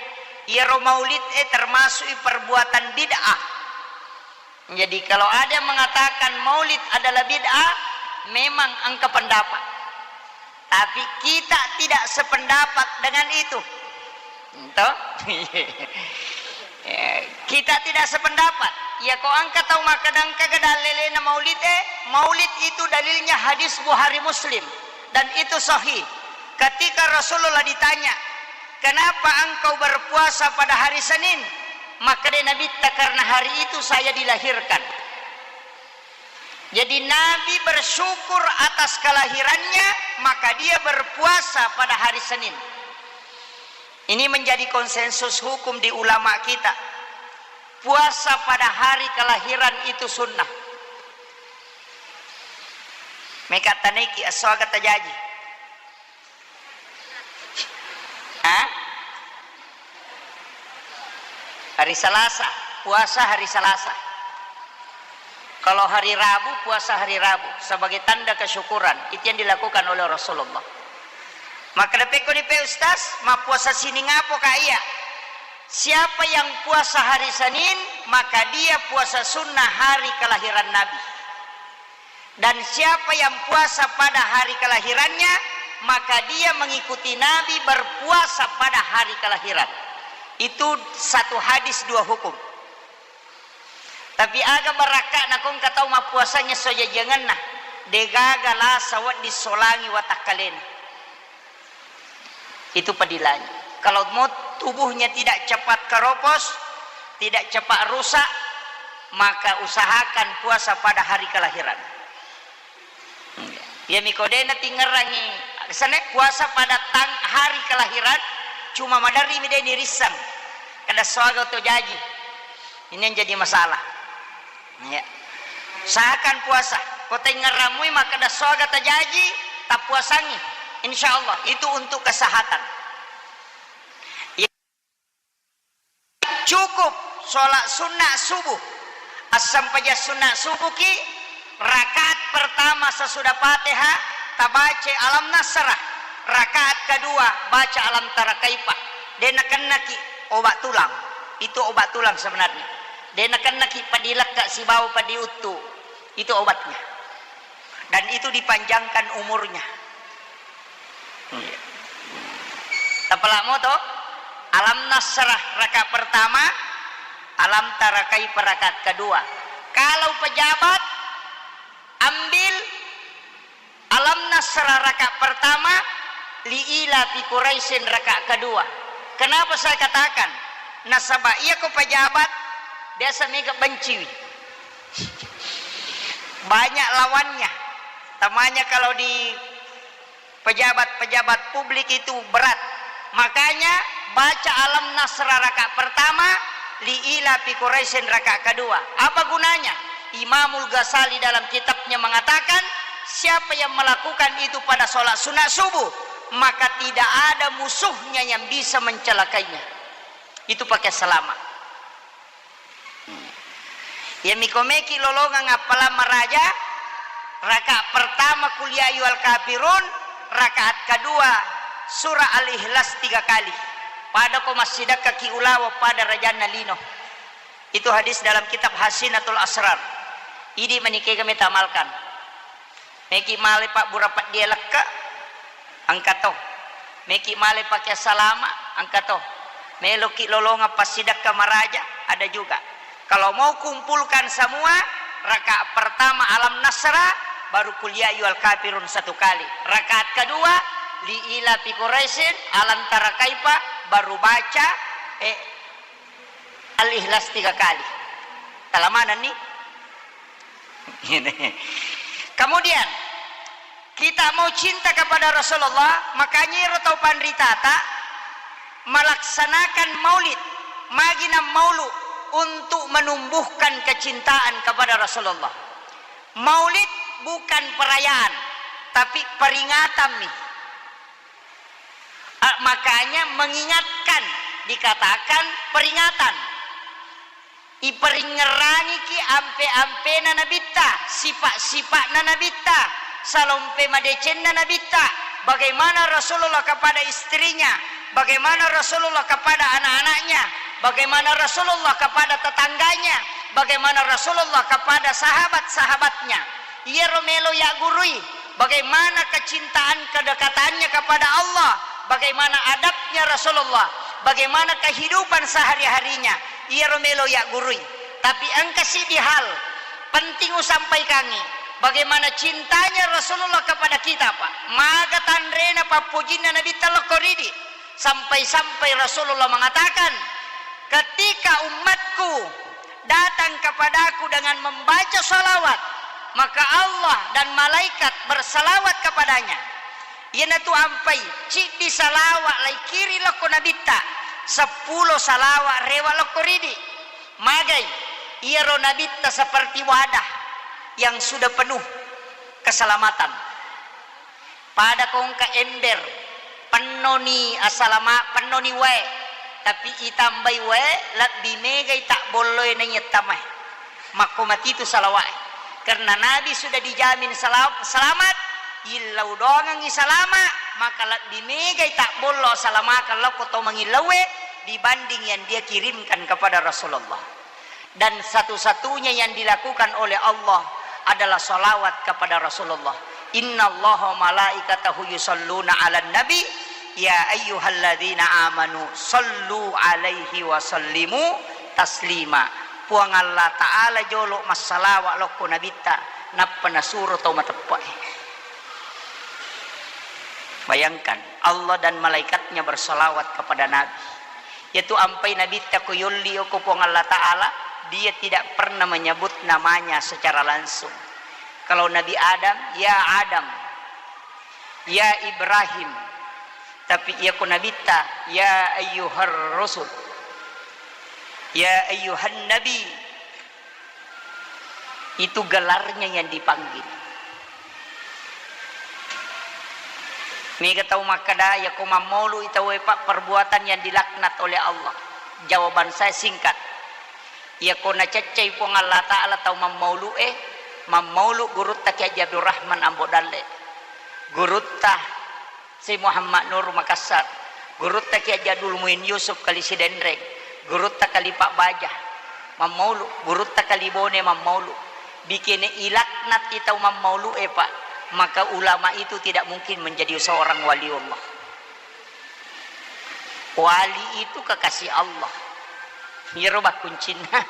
Iyaro maulid e termasuk perbuatan bid'ah. Jadi, kalau ada yang mengatakan maulid adalah bid'ah, memang engka pendapat. Tapi kita tidak sependapat dengan itu. Toh? Ya, kita tidak sependapat. Ya, ko engka tau makkeda engka ga dalelena maulid, eh, maulid itu dalilnya hadis Bukhari Muslim. Dan itu sahih. Ketika Rasulullah ditanya, "Kenapa engkau berpuasa pada hari Senin?" Makkeda Nabitta, "Karena hari itu saya dilahirkan." Jadi Nabi bersyukur atas kelahirannya, maka dia berpuasa pada hari Senin. Ini menjadi konsensus hukum di ulama kita. Puasa pada hari kelahiran itu sunnah. Meka taneki aswaga tajaji. Hah? Hari Selasa, puasa hari Selasa. Kalau hari Rabu, puasa hari Rabu sebagai tanda kesyukuran. Itu yang dilakukan oleh Rasulullah. Maka depekko ni pe Ustaz, mappuasa sining apo ka iya? Siapa yang puasa hari Senin, maka dia puasa sunnah hari kelahiran Nabi. Dan siapa yang puasa pada hari kelahirannya, maka dia mengikuti Nabi berpuasa pada hari kelahiran. Itu satu hadis dua hukum. Tapi aga barakka nakongka tau mappuasanya sojajiangenna, degaga lasa wedding solangi watakkalena. Itu padilanya. Kalau mau tubuhnya tidak cepat keropos, tidak cepat rusak, maka usahakan puasa pada hari kelahiran. Iya, mi kodena tingerangi. Sene puasa pada tang-, hari kelahiran, cuma maderri mi de nirissang. Kada soaga to jaji. Ini yang jadi masalah. Ya. Usahakan puasa. Ko taingerramui makkeda soaga tajaji, tappuasangi. Insya Allah itu untuk kesehatan. Ya. Cukup sholat sunnah subuh. Assempajang sunnah subuh ki, rakaat pertama sesudah Fatihah tabaca Alam Nasrah. Rakaat kedua baca Alam Tara Kaifa. De nakennaki obat tulang. Itu obat tulang sebenarnya. De nakennaki padilekka sibawa padiuttu. Itu obatnya. Dan itu dipanjangkan umurnya. Iya. Tapalamo to, Alam Nasrah rakaat pertama, Alam Tara Kaifa rakaat kedua. Kalau pejabat, ambil Alam Nasrah rakaat pertama, Li ila fi Quraisyin rakaat kedua. Kenapa saya katakan? Nasaba iya ko pejabat, biasa mega benciwi. Banyak lawannya. Tamanya kalau di pejabat-pejabat publik itu berat. Makanya baca Alam Nasrah rakaat pertama, Li ila fi Quraisyin rakaat kedua. Apa gunanya? Imamul Ghazali dalam kitabnya mengatakan, siapa yang melakukan itu pada sholat sunat subuh, maka tidak ada musuhnya yang bisa mencelakainya. Itu pakai selama. Iya miko meki lolongang appalang maraja, rakaat pertama Qul ya ayyuhal kafirun, rakaat kedua surah Al-Ikhlas tiga kali. Pada ko massidekka ki ulawa pada rajanna lino. Itu hadis dalam kitab Hasinatul Asrar. Idi menikega metamalkan. Meki male pabbura peddi elekka, engka to. Meki male pake salama, engka to. Meloki lolongeng passidekka maraja, ada juga. Kalau mau kumpulkan semua, rakaat pertama Alam Nasra, baru Qul Ya Ayyuhal Kafirun satu kali. Rakaat kedua, Li Ila Fi Quraisyin, Alam Tara Kaifa, baru baca, eh, Al-Ikhlas tiga kali. Tala maneng ni. Kemudian, kita mau cinta kepada Rasulullah, makanya ero tau panritata melaksanakan maulid, magi namaulu untuk menumbuhkan kecintaan kepada Rasulullah. Maulid bukan perayaan, tapi peringatan mi. Ah, makanya mengingatkan dikatakan peringatan. Iparingngerangiki ampe-ampena Nabitta, sifat-sifatna Nabitta, salompe madecenna Nabitta, bagaimana Rasulullah kepada istrinya, bagaimana Rasulullah kepada anak-anaknya, bagaimana Rasulullah kepada tetangganya, bagaimana Rasulullah kepada sahabat-sahabatnya. Iyaro melo yaggurui, bagaimana kecintaan kedekatannya kepada Allah, bagaimana adabnya Rasulullah, bagaimana kehidupan sehari-harinya. Iyaro melo yaggurui. Tapi engka siddi hal penting usampaikangi, bagaimana cintanya Rasulullah kepada kita, Pak. Maga tanrena pappojinna Nabitta lokko ridi. Sampai-sampai Rasulullah mengatakan, "Ketika umatku datang kepadaku dengan membaca salawat, maka Allah dan malaikat bersalawat kepadanya." Iyanatu ampai, ciddi salawat laikiri lokko Nabitta, seppulo salawat rewa lokko ridi. Magai, iyaro Nabitta seperti wadah yang sudah penuh keselamatan. Pada ko engka ember, pennoni asalama-, pennoni wae, tapi itambai wae, lebbi megai tabbolloe naiya tamae. Makko matitu salawae. Karena Nabi sudah dijamin sela-, selamat, illau doangengngi salama, maka lebbi megai tabbollo asalamakeng lokko to mangillauwe dibanding yang dia kirimkan kepada Rasulullah. Dan satu-satunya yang dilakukan oleh Allah adalah salawat kepada Rasulullah. "Innallaha wa malaikatahu yusalluna 'alan nabi, ya ayyuhalladzina amanu sallu 'alaihi wa sallimu taslima." Puang Allah Ta'ala jolo massalawa lokko Nabitta, nappa nasuro tau mateppe'e. Bayangkan, Allah dan malaikatnya bersalawat kepada Nabi. Yaitu ampai Nabitta ko yolli okko Puang Allah Ta'ala, dia tidak pernah menyebut namanya secara langsung. Kalau Nabi Adam, "Ya Adam, ya Ibrahim." Tapi iya ko Nabitta, "Ya ayyuhar rasul, ya ayyuhan nabi." Itu gelarnya yang dipanggil. Mega tau makkeda, "Yako mammaulu'i tauwe, Pak, perbuatan yang dilaknat oleh Allah." Jawaban saya singkat. Yako naceccai Puang Allah Ta'ala tau mammaulu'e, mammaulu gurutta Kiai Haji Abdul Rahman Ambo Dalle. Gurutta Syekh Muhammad Nur Makassar, gurutta Kiai Haji Abdul Muin Yusuf Kali Sidenreng, gurutta Kali Pak Baja, mammaulu, gurutta Kali Bone, mammaulu. Bikene ilaknat i tau mammaulu e, Pak, maka ulama itu tidak mungkin menjadi seorang waliullah. Wali itu kekasih Allah. Iyaro bakkuncinna.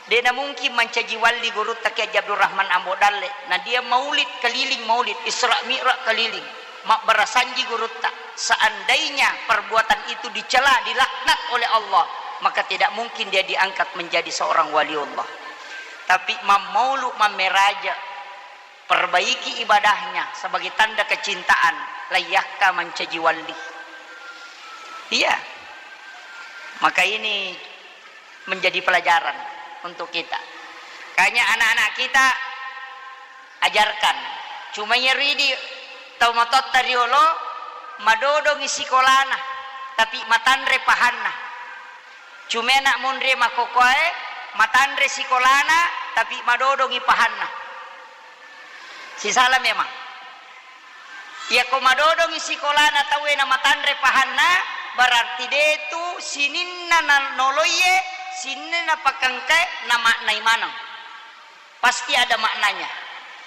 De'na mungkin mancaji wali gurutta Kiai Haji Abdul Rahman Ambo Dalle. Nah, dia maulid keliling, maulid Isra Mi'raj keliling. Mabbarasanji gurutta. Seandainya perbuatan itu dicela, dilaknat oleh Allah, maka tidak mungkin dia diangkat menjadi seorang waliullah. Tapi mammaulu mammeraja, perbaiki ibadahnya sebagai tanda kecintaan, layyakka mancaji wali. Iya. Maka ini menjadi pelajaran untuk kita. Kanya anak-anak kita, ajarkan. Cuma iya ridi tau matotta riolo, madodongi sikolana, tapi matanre pahanna. Cuma anak monri makkokkoe, matanre sikolana, tapi madodongi pahanna. Sisala memang. Iyako madodongi sikolana tauwe namatanre pahanna, berarti de'tu sininna nanoloiye, sininna napakengkae namaknai maneng. Pasti ada maknanya.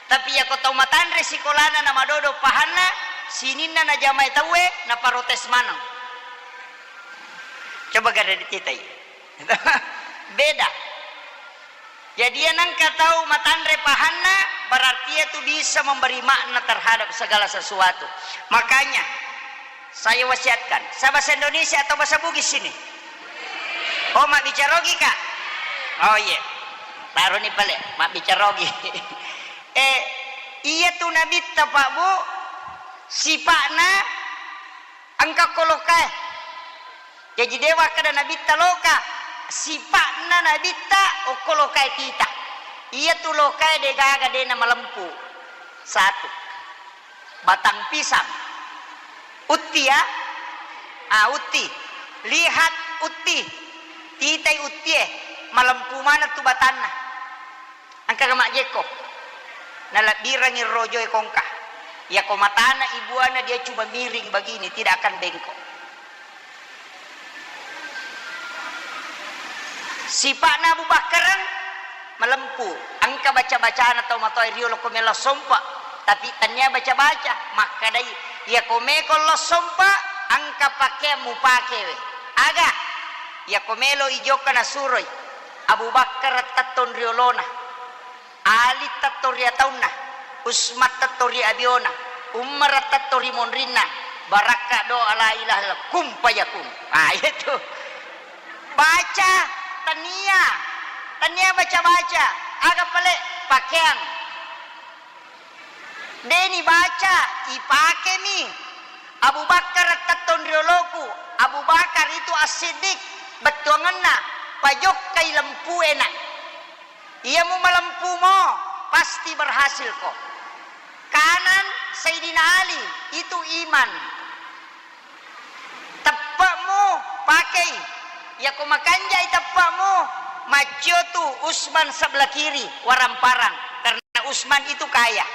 Tapi iyako tau matanre sikolana namadodo pahanna, sininna najamai tauwe naparotes maneng. Coba gare dititai. Beda. Jadi, iya nengka tau matanre pahanna, berarti iya tu bisa memberi makna terhadap segala sesuatu. Makanya, saya wasiatkan, saya bahasa Indonesia atau bahasa Bugis sini? Oh, mabbicara Ogi, Kak? Oh, iya. Taroni pale, mabbicara Ogi. Eh, iya tu nabitta, Pak, Bu, sipa'na engka kolokae. Jaji, de wakkeda nabitta loka, sipa'na nabitta okko lokae tita. Iya tu lokae degaga dena malempu. Satu. Batang pisang. Utti, ya? Ah, utti. Lihat utti. Titai uttie. Malempu maneng tu batanna. Engkaga majjekko? Nalebbirengngi rojoe kongka. Yako matana ibuana dia cuma miring begini, tidak akan bengkok. Sipa'na Abu Bakkareng malempu. Engka baca-bacana tau matoa riolo ko melo sompa, tapi tania baca-baca. Makkedai, yako meko lo sompa, engka pakeang mupakewe. Aga? Yako melo ijokka nasuroi. Abu Bakkar tetto ri olona. Ali tetto ri ataunna, Usman tetto ri abiona, Umar tetto ri monrinna, barakka doa la ilaha illallah, kun fayakun. Ah, itu. Baca, tania, tania baca-baca, aga pale pakeang. Deni baca, ipakemi. Abu Bakar tetto ri oloku, Abu Bakar itu As-Siddiq, bettuangenna, pajokkai lempuena. Iya mu malempumo, pasti berhasil ko. Kanan Sayyidina Ali, itu iman. Teppe'mu pakei. Yako makanjai teppe'mu, maccio tu Usman sebelah kiri, waramparang. Karena Usman itu kaya.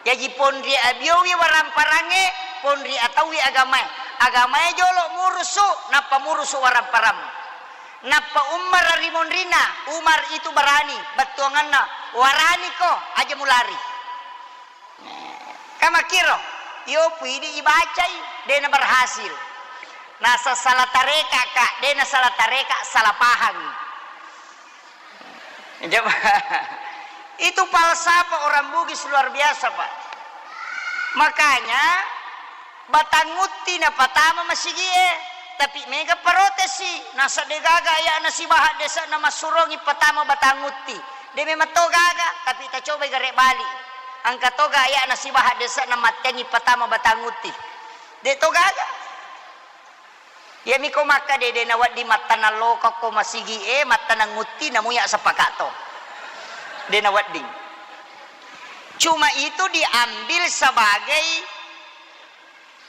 Jaji ponri abiowi waramparangnge, ponri ataui agamae. Agamae jolo murusu, nappa murusu waramparang. Nappa Umar ri monrinna, Umar itu berani, bettuanganna, "Waraniko, aja mulari." Kamakkiro, iyo puidi ibacai, dena berhasil. Nasa salah tareka, Kak, dena salah tareka, salah paham. Coba. Itu falsafah orang Bugis luar biasa, Pak. Makanya, Batang Utti napatama masigi'e, tapi mega parotesi, nasa degaga aya'na sibawa haddese'na massurongi patama Batang Utti. De memang to gaga, tapi tacobai gare bali. Engka toga aya'na sibawa haddese'na mattengngi patama Batang Utti. De to gaga. Iyami ko makkeda de nawedding mattanang lokokko masigi'e, mattanang Utti, namuya sepakatto. De nawedding. Cuma itu diambil sebagai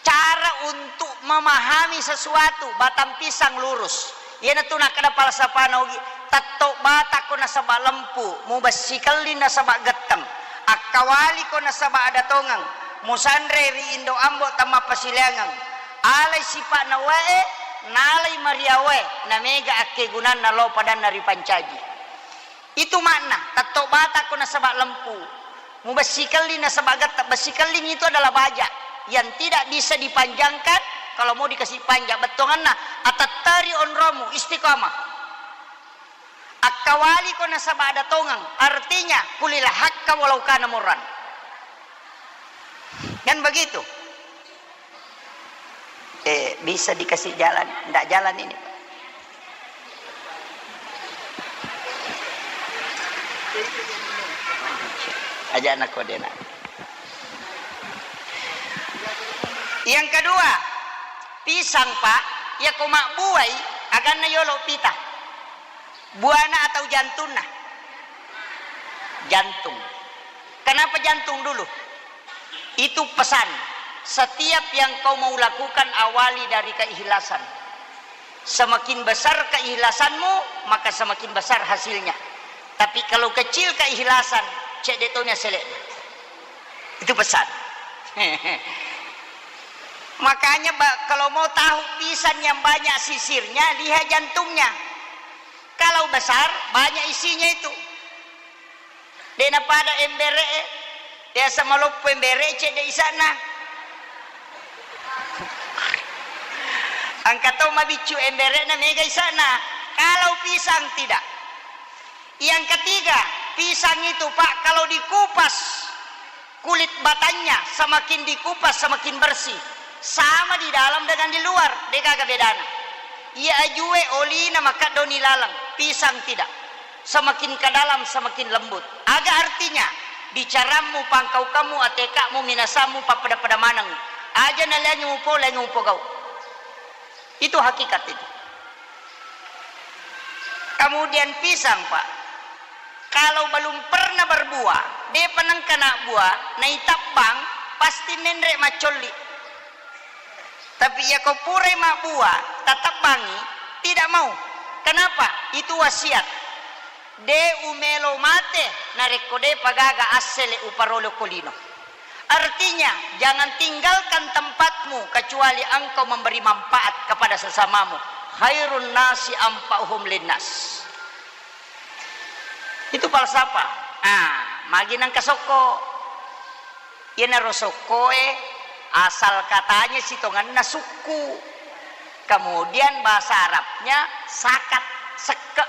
cara untuk memahami sesuatu, batang pisang lurus. Iyanatu nakkeda falsafana Ugi, tetto batakko nasaba lempu, mubessikelling nasaba getteng, akkawaliko nasaba ada tongeng, musanre ri indo ambo temmappasileangeng, alai sipa'na wae, nalai mariawae, namega akkegunanna lao padanna ripancaji. Itu makna, tetto batakko nasaba lempu. Mubessikelling nasaba getta. Bessikelling itu adalah baja yang tidak bisa dipanjangkan kalau mau dikasih panjang. Bettuanganna, atetteri onromu, istiqamah. Akkawaliko nasaba ada tongeng, artinya kulil hakka walau kana murran. Kan begitu? Eh, bisa dikasih jalan? Ndak jalan ini, Pak. Aja anak kodena. Yang kedua, pisang, Pak, iya ko mabbuai, aganna yolo pita. Buana atau jantunna? Jantung. Kenapa jantung dulu? Itu pesan. Setiap yang kau mau lakukan, awali dari keikhlasan. Semakin besar keikhlasanmu, maka semakin besar hasilnya. Tapi kalau kecil keikhlasan, cedde toni asele. Itu pesan. Makanya, ba-, kalau mau tahu pisang yang banyak sisirnya, lihat jantungnya. Kalau besar, banyak isinya itu. De napada embere e. Biasa maloppo embere, cedde isana. Engka to mabiccu embere'na mega ise'na. Kalau pisang tidak. Yang ketiga, pisang itu, Pak, kalau dikupas kulit batangnya, semakin dikupas semakin bersih. Sama di dalam dengan di luar, degaga bedana. Iya ajue olina makeddoni laleng, pisang tidak. Semakin ke dalam semakin lembut. Aga artinya? Bicarammu, pangkaukammu, ateka'mu, minasammu, pappada-pada maneng. Aja naliangi mupo, liangi mupogau. Itu hakikat itu. Kemudian pisang, Pak. Kalau belum pernah berbuah, depa nengka na buah, naitabbang, pasti menre maccolli. Tapi iya ko purai mabbuah, tatebbangi, tidak mau. Kenapa? Itu wasiat. De umelo mate, narekko depa gaga assele uparolo ko lino. Artinya, jangan tinggalkan tempatmu kecuali engkau memberi manfaat kepada sesamamu. Khairun nasi anfa'uhum linnas. Itu falsafah. Ah, magi nengka sokko. Iyanaro sokkoe asal katanya sitongenna sukku. Kemudian bahasa Arabnya sakat, sekke.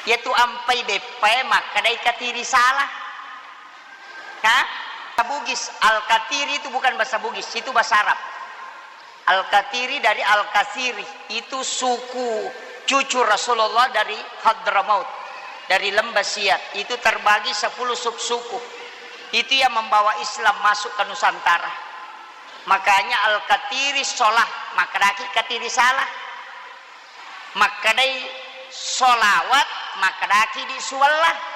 Iyatu ampai beppae makkedai katiri salah. Ha? Bahasa Bugis, Al-Katiri itu bukan bahasa Bugis, itu bahasa Arab. Al-Katiri dari Al-Kasiri, itu suku cucu Rasulullah dari Hadramaut, dari Lembah Siat. Itu terbagi sepuluh subsuku. Itu yang membawa Islam masuk ke Nusantara. Makanya Al-Katiri sholah, makkedaki katiri salah. Makkedai sholawat, makkedaki di suwalla.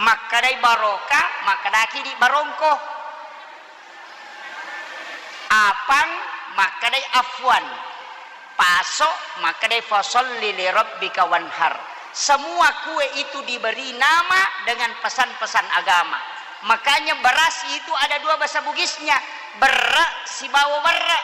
Makkedai barokah, makkedaki di barongko. Apang, makkedai afwan. Paso, makkedai fasholli li rabbika wanhar. Semua kue itu diberi nama dengan pesan-pesan agama. Makanya beras itu ada dua bahasa Bugisnya, berre sibawa werre.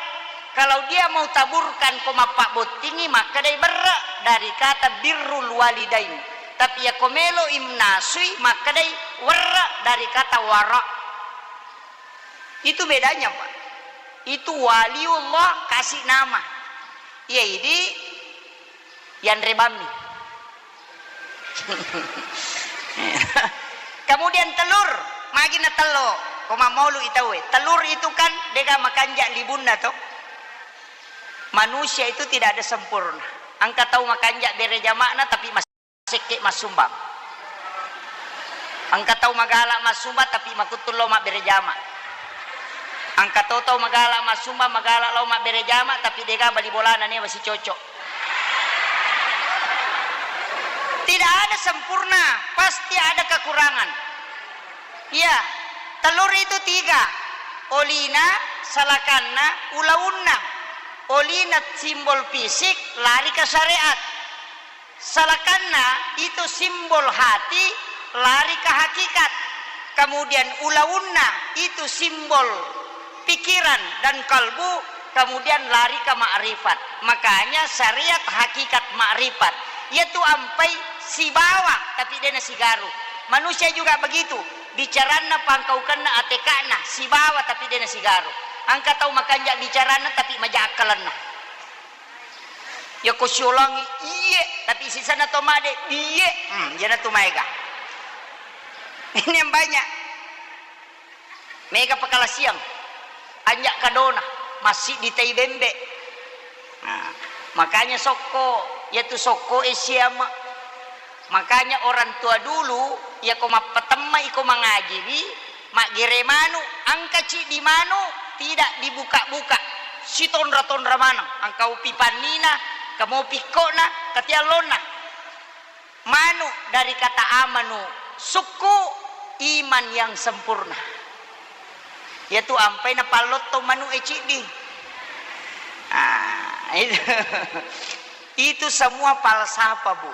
Kalau dia mau taburkan ko mappabbottingi, makkedai berre dari kata birrul walidain. Tapi yako melo imnasui, makkedai werre dari kata wara. Itu bedanya, Pak. Itu waliullah kasih nama. Iya, idi yanre bammi. Kemudian telur, magi na tello, ko mammaulu i tauwe. Telur itu kan dega makanja libunna to. Manusia itu tidak ada sempurna. Engka tau makanja bere jama'na tapi mas- sekke massumbang. Engka tau magala massumbang tapi makuttu lao mabbere jama. Engka to tau magala massumbang, magala lao mabbere jama tapi dega bali bolana newa sicocok. Tidak ada sempurna, pasti ada kekurangan. Iya, telur itu tiga. Olina, salakanna, ulaunna. Olina simbol fisik, lari ke syariat. Salakanna itu simbol hati, lari ke hakikat. Kemudian ulaunna itu simbol pikiran dan kalbu, kemudian lari ke makrifat. Makanya syariat hakikat makrifat. Yaitu ampai sibawa, tapi dena sigaru. Manusia juga begitu. Bicaranna pangkaukenna ateka'na, sibawa tapi dena sigaru. Engka tau makanja bicaranna tapi maja akkalenna. Yako siolangi, iye, tapi sisana to made, iye, hmm, jana tu maega. Ini yang banyak. Mega pakalasiang. Anja kadona, masih di tai bembe. Nah, makanya sokko, yatu sokko e siama. Makanya orang tua dulu, yako mappatemma iko mangajiwi, maggere manu, engka ciddi manu, tidak dibuka-buka. Sitonra-tonra maneng, engka upi pannina, kamo pikkona, katiallonna. Manu dari kata amanu, sukku, iman yang sempurna. Yatu ampai napallotto manu e ciddi. Ah, itu. Itu semua falsafah, Bu.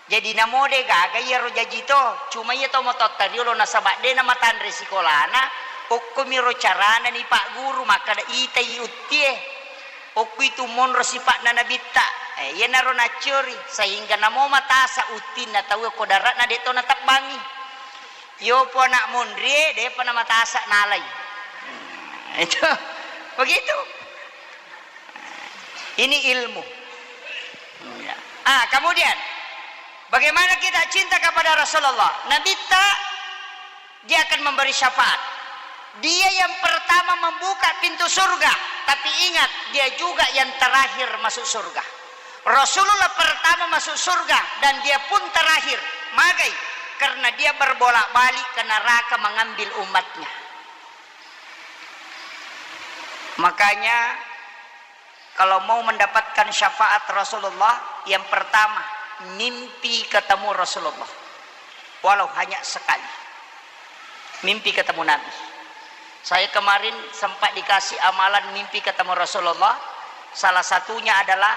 Jadi namo de gaga iyaro jaji to, cuma iya to mototta riolo nasaba de namatanre sikolana, okkomiro carana ni Pak Guru makkada itai uttie. Okko itu monro sipa'na nabitta. Eh, iyanaro nacciori, sehingga namo matasa uttinna tau ko dara'na de to natebbangi. Yopo anak monrie, depa namatasa nalai. Itu. Begitu. Ini ilmu. Ya. Ah, kemudian, bagaimana kita cinta kepada Rasulullah? Nabitta, dia akan memberi syafaat. Dia yang pertama membuka pintu surga, tapi ingat, dia juga yang terakhir masuk surga. Rasulullah pertama masuk surga dan dia pun terakhir. Magai? Karena dia berbolak-balik ke neraka mengambil umatnya. Makanya, kalau mau mendapatkan syafaat Rasulullah, yang pertama, mimpi ketemu Rasulullah. Walau hanya sekali. Mimpi ketemu Nabi. Saya kemarin sempat dikasih amalan mimpi ketemu Rasulullah. Salah satunya adalah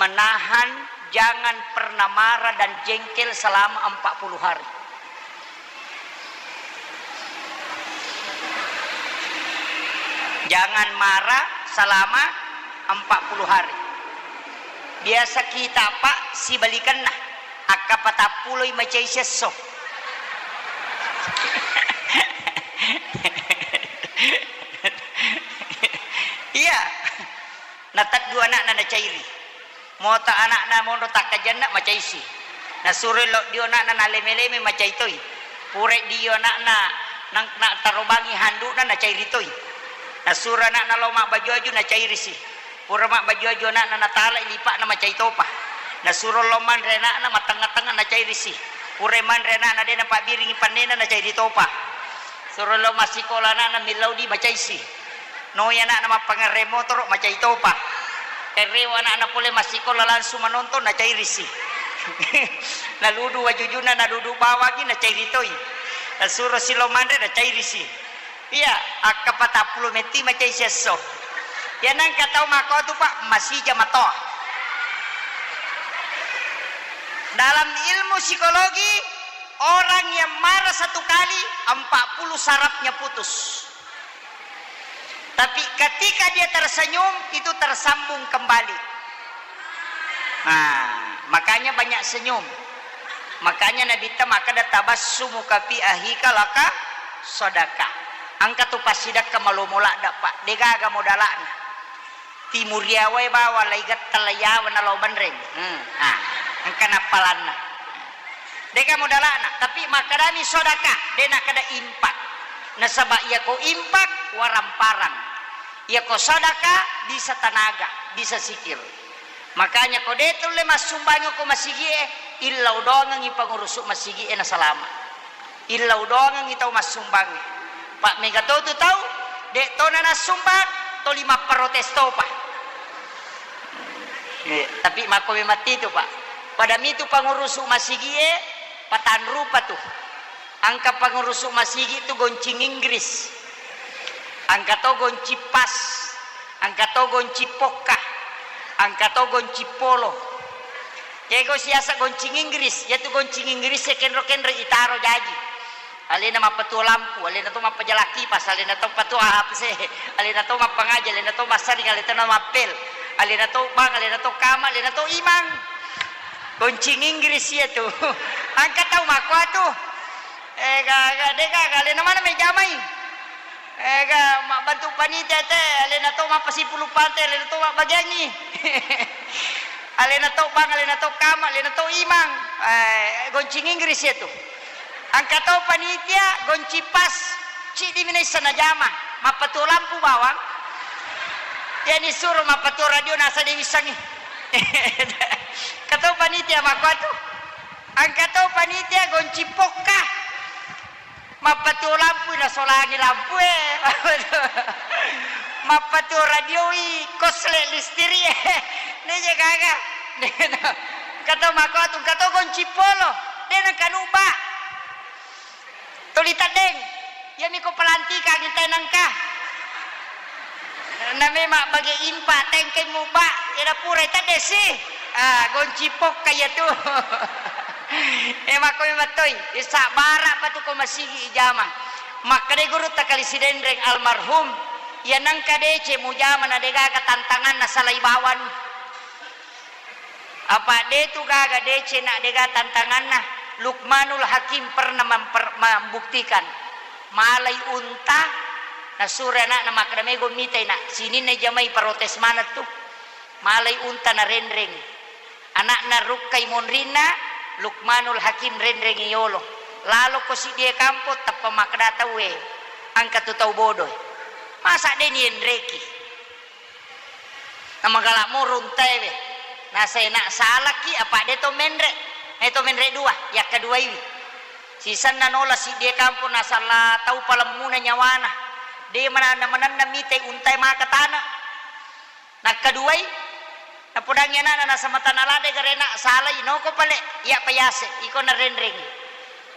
menahan, jangan pernah marah dan jengkel selama empat puluh hari. Jangan marah selama empat puluh hari. Biasa kita, Pak, sibalikanna. Akka patappuloi macai siesso. Iya. Nateddu ana'na nacairi. Mota ana'na monro takkajanna macaisi. Nasuroi lo dio ana'na naleme-leme macai toi. Purai dio ana'na nang-, na tarobangi handu'na nacairi toi. Nasuro ana'na lo mabbaju-aju nacairisi. Pura mabbaju-aju ana'na natalai lipa'na macai topa. Nasuro lo manre ana'na mattengnga-tengnga nacairisi. Purai manre ana'na de napabbiringi pannena nacairi topa. Suro lo massikola ana'na millau di macaisi. Noi ana'na mappangerre motoro, macai topa. Kerreo ana'na pole massikola langsung manonton, nacairisi. Naludu wajujuna, naludu bawangi, nacairi toi. Nasuro silo manre, nacairisi. Iya, akka patappulo metti macai siesso. Iya nangka tau makotu, Pak, masija matoa. Dalam ilmu psikologi, orang yang marah satu kali, empat puluh sarafnya putus. Tapi ketika dia tersenyum, itu tersambung kembali. Nah, makanya banyak senyum. Makanya Nabitta makkeda, "Tabassumuka fi akhika laka sadaqah." Engka tu passidekka malomo ladde, Pak. Degaga modala'na. Timuriawae bawang lai getta lai yawa nalao banreng. Hmm. Ah, engka nappalanna. Deka modala'na, tapi makkedani sodaka, de nakkeda impak. Nasaba iyako impak, waramparang. Iyako sodaka, bisa tanaga, bisa sikil. Makanya ko de tulle massumbangi ko masigie, illau doangengi pangurusu masigie nasalama. Illau doangengi tau massumbangnge. Pa mega to tu tau, de tona nassumbang, toli mapparotes topa. Eh, tapi makko memang titu, Pak. Pada mitu pangurusu masigie, patanrupa tu. Engka pangurusu masigi tu goncing Inggris. Engka to goncing pas. Engka to goncing pokka. Engka to goncing polo. Kego siasa goncing Inggris, yatu goncing Inggris e kenro-kenro itaro jaji. Alena mappatuo lampu, alena to mappajalang kipas, alena to patuo A P C, alena to mappangaji, alena to massaring, alena to mappel, alena to bang, alena to kama, alena to imang. Goncing Inggris iyatu. Engka tau makkuatu. Eh, ga, ga, de gaga, alena mana mejamai? Eh, ga, mabbantu panitia te, alena to mappasipulu pante, alena to mabbagiangi. Alena to bang, alena to kama, alena to imang. Eh, goncing Inggris iyatu. Engka to panitia, goncing pas, ciddi mi naisseng najama, mappatuo lampu bawang. Iyani suro mappatuo radio nasa de wissengi. Engka to panitia makkuatu. Engka to panitia goncing pokka. Mappatuo lampui nasolangi lampue. Mappatuo radioi kosle listiri'e. Neje gaga. Engka to makkuatu, engka to goncing polo. De nengka nubba. Tuli teddeng. Iyami ko pelantikangi tenengka. Na memang bage impa tengkeng mubba, eda purai teddesi. Ah, goncing pokka iyatu. Eh, makko memang toi. Sabbara patu ko masigi ijama. Makkeda gurutta kali Sidenreng almarhum, iya nengka deceng mujama na degaga tantanganna salai bawang. Apa de tu gaga deceng na dega tantanganna. Luqmanul Hakim pernah memper-, membuktikan, malai unta Nasuro ana'na makkeda, "Mego mitai, Nak, sininna jamai protes maneng tu." Malai unta narenreng. Ana'na rukkai monrinna, Lukmanul Hakim renrengi yolo. Laloko siddie kampo, tappa makkeda tauwe, "Engka tu tau bodoe. Masa de nienreki?" Namagala moro untaewe. Nasai, "Nak, salaki, apa de to menre? Eh, to menre dua, yakkaduaiwi." Sisenna nola siddie kampo nasala tau palemmuna nyawana. De mananna-mananna mitai untae maka tana. Nakkaduai, napodangi ana'na naseng, "Matana ladde gare, Nak, salai, noko pale, iya pa yase, iko narenreng."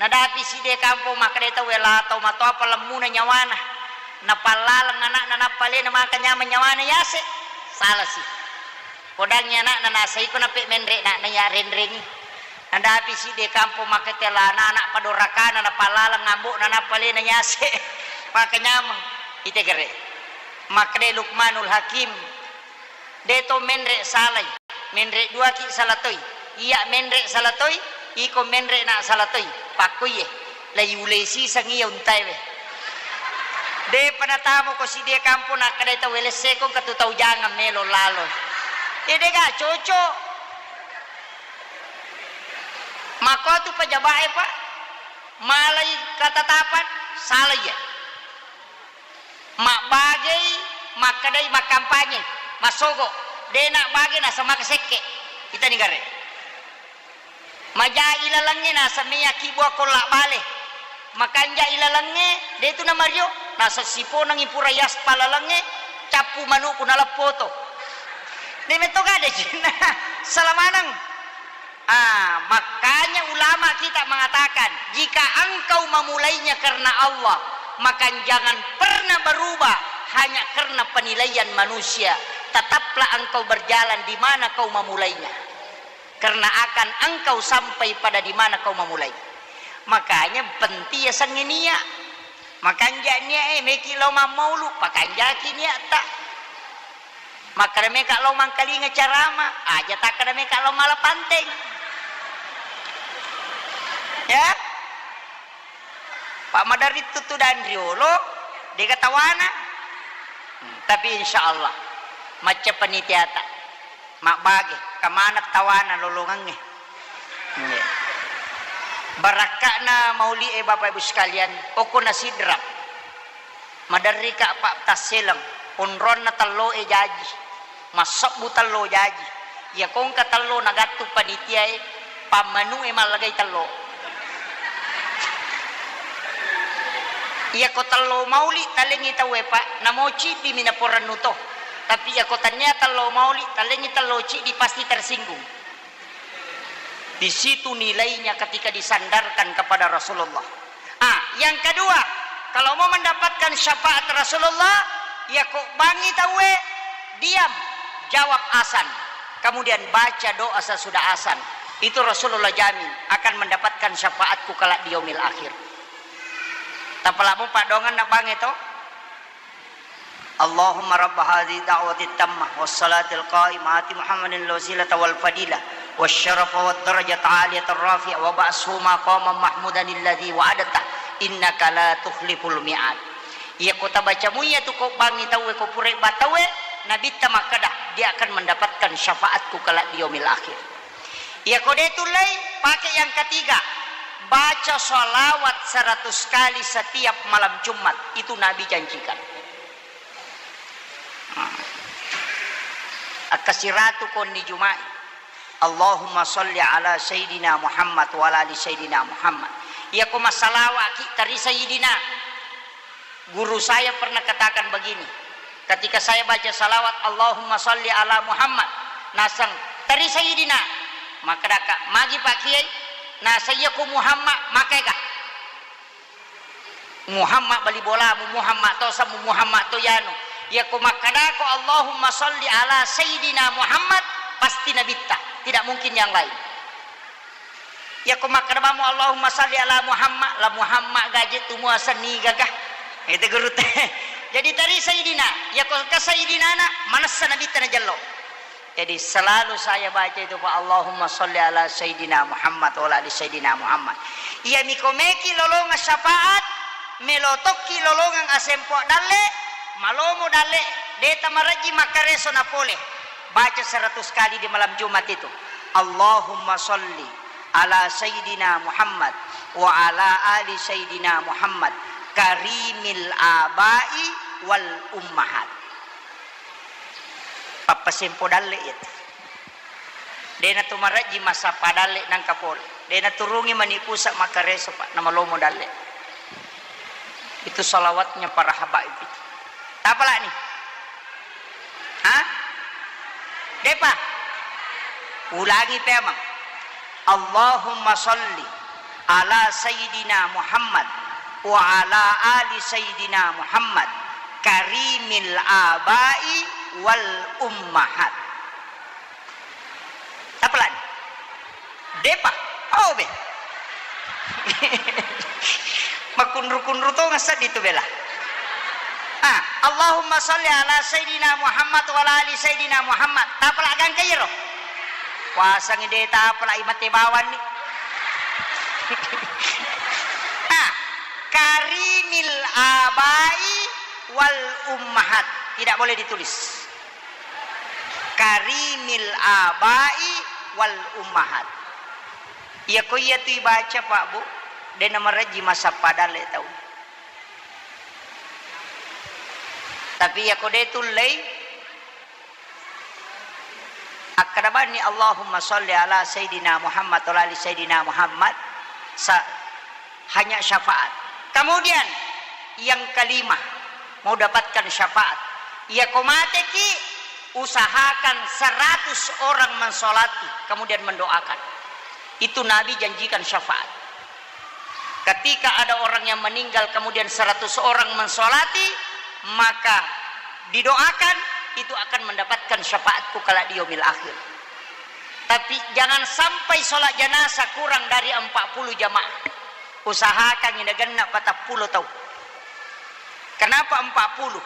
Nadapi siddie kampo makkeda tauwe, "La tau matoa palemmuna nyawana. Napallaleng ana'na nappa alena maka nyameng nyawana yase." Salasi. Podangi ana'na nasai, "Iko nape menre, Nak, na iya renrengi." Nadapi siddie kampo makkeda, "La ana'-ana' padorakana napallaleng ambo'na nappa alena yase." Maka nyameng. Ite gare. Makkeda Lukmanul Hakim, "De to menre salai. Menre duaki sala toi. Iya menre sala toi, iko menre na sala toi. Pakkoiye, laiulei siseng iya untaewe. Depa natamoko siddie kampo nakkeda tau welesseko engka tu tau jangang melo lalo. Iya dega cocok." Makko tu pejabae, Pak. Malai katatapan, salai ya. Mabbagei, makkedai makkampanye, massogo, de nabbage naseng maka sekke. Itani gare. Maja ilalengnge naseng meyaki bua kolla bale. Makanja ilalengnge, de tu namario, naseng siponengi pura yaspa lalengnge, cappu manuku naleppoto. De metto gade cinna. Salamaneng. Ah, makanya ulama kita mengatakan, jika engkau memulainya karena Allah, maka jangan pernah berubah hanya karena penilaian manusia. Tetaplah engkau berjalan di mana kau memulainya. Karena akan engkau sampai pada di mana kau memulai. Makanya penting ya sengenia. Makanja nia e, meki lo mammaulu, pakanjaki niatta. Makkeda meka lao mangkalinga carama, aja takkeda meka lao mala panteng. Ya? Pak maderri tuttu dan riolo, dega tawana. Hmm, tapi insya Allah, macca panitiata, mabbage, kamana tawana lolongangnge. Iya. Barakka'na mauli e, Bapak Ibu sekalian, okko na sidrap. Maderrika, Pak, tasseleng, onronna tello e jaji, massebbu tello jaji. Iya kongka tello nagattu panitia e, pammanu e mallagai tello. Iya ko tello mauli talengi tau e, Pak, namo ciddi mi naporennu to. Tapi iya ko tania tello mauli, talengi tello ciddi pasti tersinggung. Di situ nilainya ketika disandarkan kepada Rasulullah. Ah, yang kedua, kalau mau mendapatkan syafaat Rasulullah, ya kok bangi tauwe, diam, jawab azan. Kemudian baca doa sesudah azan. Itu Rasulullah jamin akan mendapatkan syafaatku kelak di yaumil akhir. Tapalamu padongan nak bangi to? Allahumma rabba hadhihi da'wati tammah was salatil qa'imah ati Muhammadin al wasilata wal fadilah was syarafa wad darajatal aliyatar rafi'ah wa ba'athu maqaman mahmudan alladzi wa'adtah innaka la tukhliful mi'ad. Iya ko tabaca muiya tu ko bangi tauwe ko pura ba tauwe, nabitta makkeda, dia akan mendapatkan syafaatku kelak di yaumil akhir. Iya ko de tullei, pakai yang ketiga. Baca salawat seratus kali setiap malam Jumat. Itu Nabi janjikan. Nah. Akkasiratu konni Jumai. Allahumma salli ala Sayyidina Muhammad wa ala ali Sayyidina Muhammad. Iya ko masalawaki tari Sayyidina. Guru saya pernah katakan begini, ketika saya baca salawat, "Allahumma salli ala Muhammad," naseng, "Teri Sayyidina." Makkedaka, "Magi Pak Kiai?" Naseng, "Iya ku Muhammad, makaega." Muhammad bali bolamu, Muhammad to samu, Muhammad to yanu. Iya ku makkedako, "Allahumma salli ala Sayyidina Muhammad," pasti nabitta, tidak mungkin yang lain. Iya ko makkeda bammu, "Allahumma salli ala Muhammad," la Muhammad gaje tu muaseng nigaga. Itu guru te. Jadi tari Sayyidina, iya ko ke Sayyidina na, manessa Nabitta najello. Jadi selalu saya baca itu, Pak, "Allahumma salli ala Sayyidina Muhammad wa ala ali Sayyidina Muhammad." Iya miko meki lolonga syafaat, Melo tokki lolongeng asempo dalle, malomo dalle, de tamarejji makkareso napole. Baca seratus kali di malam Jumat itu. Allahumma salli ala Sayyidina Muhammad wa ala ali Sayyidina Muhammad karimil abai wal ummahat. Pappasempo dalle iyatu. De natu marejji massappa dalle nangka pole. De naturungi mani pusa makkareso, Pak, namalomo dalle. Itu salawatnya para habaib itu. Tapalani? Hah? Depa? Ulangi pemang. Allahumma salli ala Sayyidina Muhammad wa ala ali Sayyidina Muhammad karimil abai wal ummahat. Tapalan? Depa? Oh, be. Makunru-kunru to ngasad itu bela. Ah, Allahumma salli ala Sayyidina Muhammad wa ala ali Sayyidina Muhammad. Tapala gangka iyaro? Puasangi de tapala imate bawanni. Ah, karimil abai wal ummahat. Tidak boleh ditulis. Karimil abai wal ummahat. Iya ko iya tu ibaca, Pak, Bu, de namarejji massappa dalle tau. Tapi iya ko de tullei, akkada bani Allahumma salli ala Sayyidina Muhammad wa ala ali Sayyidina Muhammad, sa-, hanya syafaat. Kemudian yang kelima, mau dapatkan syafaat. Iya ko mateki, usahakan seratus orang mensolati, kemudian mendoakan. Itu Nabi janjikan syafaat. Ketika ada orang yang meninggal, kemudian seratus orang mensolati, maka didoakan, itu akan mendapatkan syafaatku kala di yaumil akhir. Tapi jangan sampai sholat jenazah kurang dari empat puluh jamaah. Usahakan ini genna patappulo tau. Kenapa empat puluh?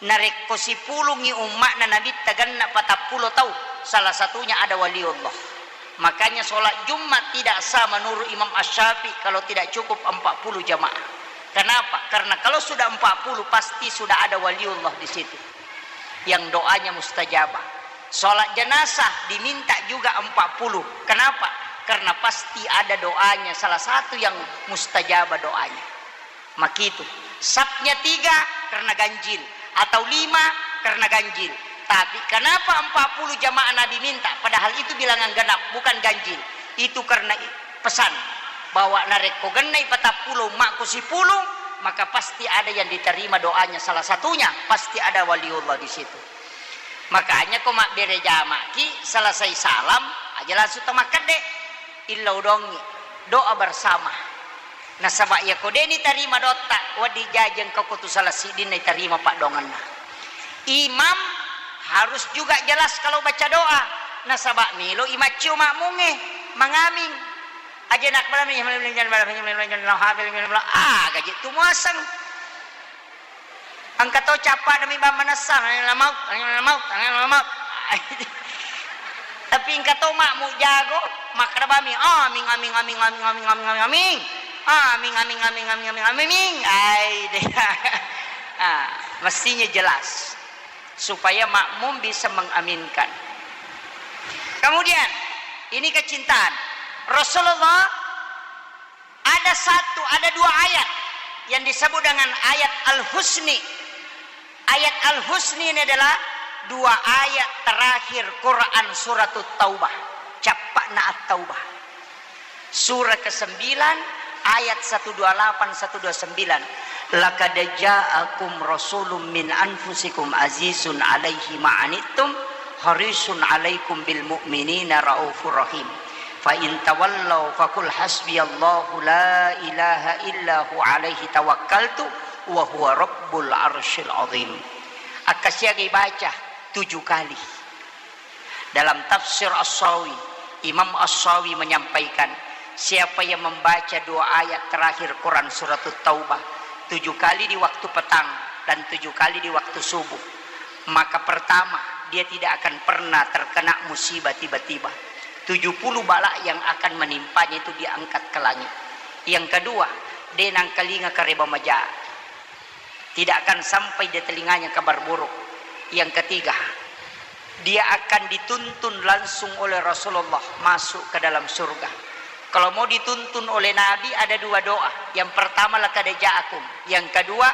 Narekko sipulungngi umma'na Nabitta genna patappulo tau, salah satunya ada waliullah. Makanya sholat Jumat tidak sah menurut Imam Asy-Syafi'i kalau tidak cukup empat puluh jamaah. Kenapa? Karena kalau sudah empat puluh, pasti sudah ada waliullah di situ yang doanya mustajabah. Sholat jenazah diminta juga empat puluh. Kenapa? Karena pasti ada doanya, salah satu yang mustajabah doanya. Makitu. Sapnya tiga karena ganjil, atau lima karena ganjil. Tapi kenapa empat puluh jamaah Nabi minta, padahal itu bilangan genap, bukan ganjil? Itu karena i-, pesan bahwa narekko gennai patappulo, makko sipulung, maka pasti ada yang diterima doanya, salah satunya pasti ada waliullah di situ. Makanya ko mabbere jamaki, selesai salam aja langsung tamakkedde, illau dongi, doa bersama. Nasaba iyako de nitarima dotta, wedding jaji engka ko tu salah siddinna itarima paddoangenna. Imam harus juga jelas kalau baca doa, nasaba melo imaccio makmungnge mangaming. Aja nak malam ini, ah, gaji tu muaseng. Engka to cappa demi bang manessa, angin lamaut, angin lamaut, angin lamaut. Tapi engka to makmu jago, makkeda bami, aming, aming, aming. Aming, aming, aming, aming, aming. Ai deh. Ah, mestinya jelas supaya makmum bisa mengaminkan. Kemudian, ini kecintaan. Rasulullah ada satu, ada dua ayat yang disebut dengan ayat Al-Husni. Ayat Al-Husni ini adalah dua ayat terakhir Quran Suratut Taubah. Cappa'na At-Taubah. Surah kesembilan, ayat satu dua lapan, satu dua sembilan. "Laqad ja'akum rasulun min anfusikum azizun alaihi ma'anittum harisun alaikum bil mu'minina raufur rahim. Fa in tawallau faqul hasbiyallahu la ilaha illa hu alaihi tawakkaltu wa huwa rabbul arsyil azim." Akkasiagai baca tujuh kali. Dalam tafsir As-Sawi, Imam As-Sawi menyampaikan, siapa yang membaca dua ayat terakhir Quran Suratut Taubah tujuh kali di waktu petang dan tujuh kali di waktu subuh, maka pertama, dia tidak akan pernah terkena musibah tiba-tiba. Tujuh puluh bala yang akan menimpanya itu diangkat ke langit. Yang kedua, De nangkalinga kareba maja. Tidak akan sampai di telinganya kabar buruk. Yang ketiga, dia akan dituntun langsung oleh Rasulullah masuk ke dalam surga. Kalau mau dituntun oleh Nabi, ada dua doa. Yang pertama, "Laqad ja'akum." Yang kedua,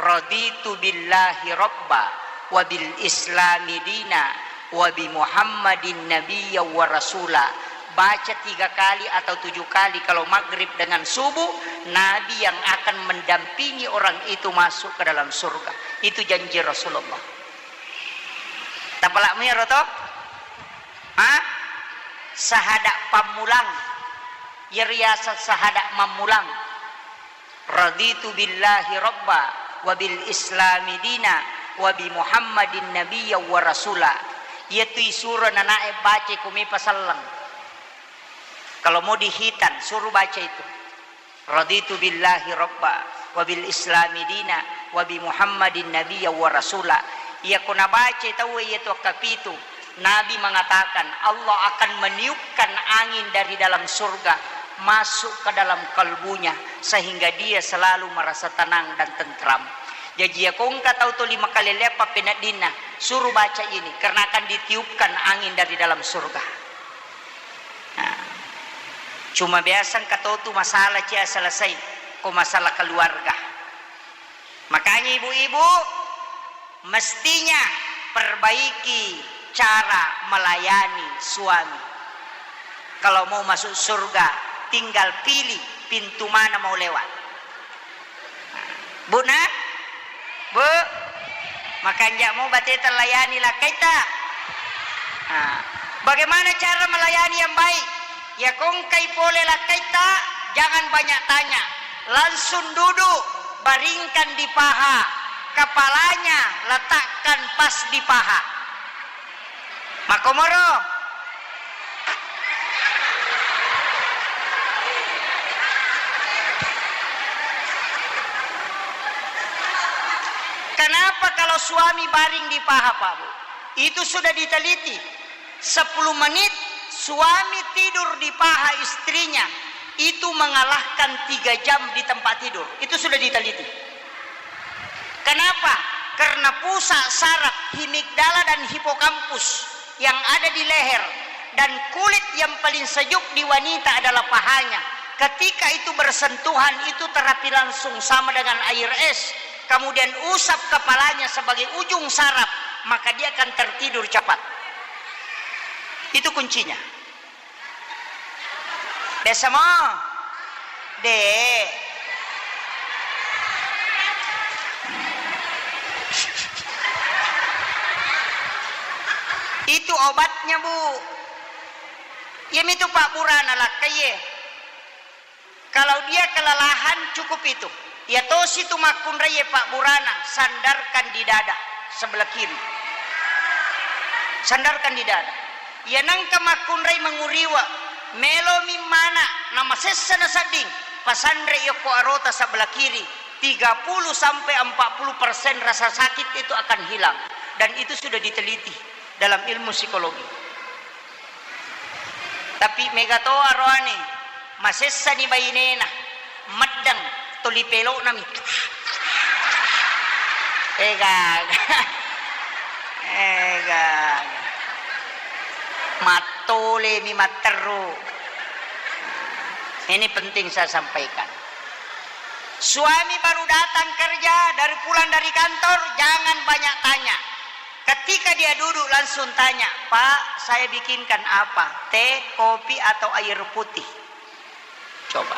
"Raditu billahi rabba wa bil islami dina wa bi Muhammadin nabiyya wa rasula." Baca tiga kali atau tujuh kali kalau maghrib dengan subuh, Nabi yang akan mendampingi orang itu masuk ke dalam surga. Itu janji Rasulullah. Tapalak miro to? Ha? Sahada pammulang. Yeriasa sahada mammulang. "Raditu billahi rabba wa bil islami dina wa bi Muhammadin nabiyya wa rasula." Iyatu isuro nanae baca ko mepa selleng. Kalau mau dihitan, suruh baca itu. "Raditu billahi rabba wa bil islami dina wa bi Muhammadin nabiyya wa rasula." Iyako nabaca tauwe iyatu kapitu, Nabi mengatakan, Allah akan meniupkan angin dari dalam surga masuk ke dalam kalbunya, sehingga dia selalu merasa tenang dan tentram. Jaji, iyako engka tau toli makalelea pappeneddinna, suruh baca ini, karena akan ditiupkan angin dari dalam surga. Nah, cuma biasa engka totu masalah cia selesai ko masalah keluarga. Makanya ibu-ibu, mestinya perbaiki cara melayani suami. Kalau mau masuk surga, tinggal pilih pintu mana mau lewat. Bu, nah? Bu, makanja' mo bateta layani lakkaita. Nah, bagaimana cara melayani yang baik? Iyako engkai pole lakkaita, jangan banyak tanya. Langsung duduk, baringkan di paha. Kepalanya letakkan pas di paha. Makkomoro. Kenapa kalau suami baring di paha, Pak Bu? Itu sudah diteliti. Sepuluh menit suami tidur di paha istrinya, itu mengalahkan tiga jam di tempat tidur. Itu sudah diteliti. Kenapa? Karena pusat saraf himigdala dan hipokampus yang ada di leher dan kulit yang paling sejuk di wanita adalah pahanya. Ketika itu bersentuhan, itu terapi langsung sama dengan air es. Kemudian usap kepalanya sebagai ujung saraf, maka dia akan tertidur cepat. Itu kuncinya. Biasa mo? De. Itu obatnya, Bu. Iyamitu pabburana lakkaie. Kalau dia kelelahan, cukup itu. Iya tosi tu makkunraie pabburana, sandarkan di dada sebelah kiri. Sandarkan di dada. Iya nengka makkunrai menguriwa, melomi mana, namasessa nasedding, pasanre yokko arota sebelah kiri, tiga puluh sampai empat puluh persen rasa sakit itu akan hilang. Dan itu sudah diteliti dalam ilmu psikologi. Tapi mega to aroane, masessani bainena, meddeng, toli pelo'nami. Ega, ega, mattolemi matteru. Ini penting saya sampaikan. Suami baru datang kerja, dari pulang dari kantor, jangan banyak tanya. Ketika dia duduk, langsung tanya, "Pak, saya bikinkan apa? Teh, kopi, atau air putih?" Coba.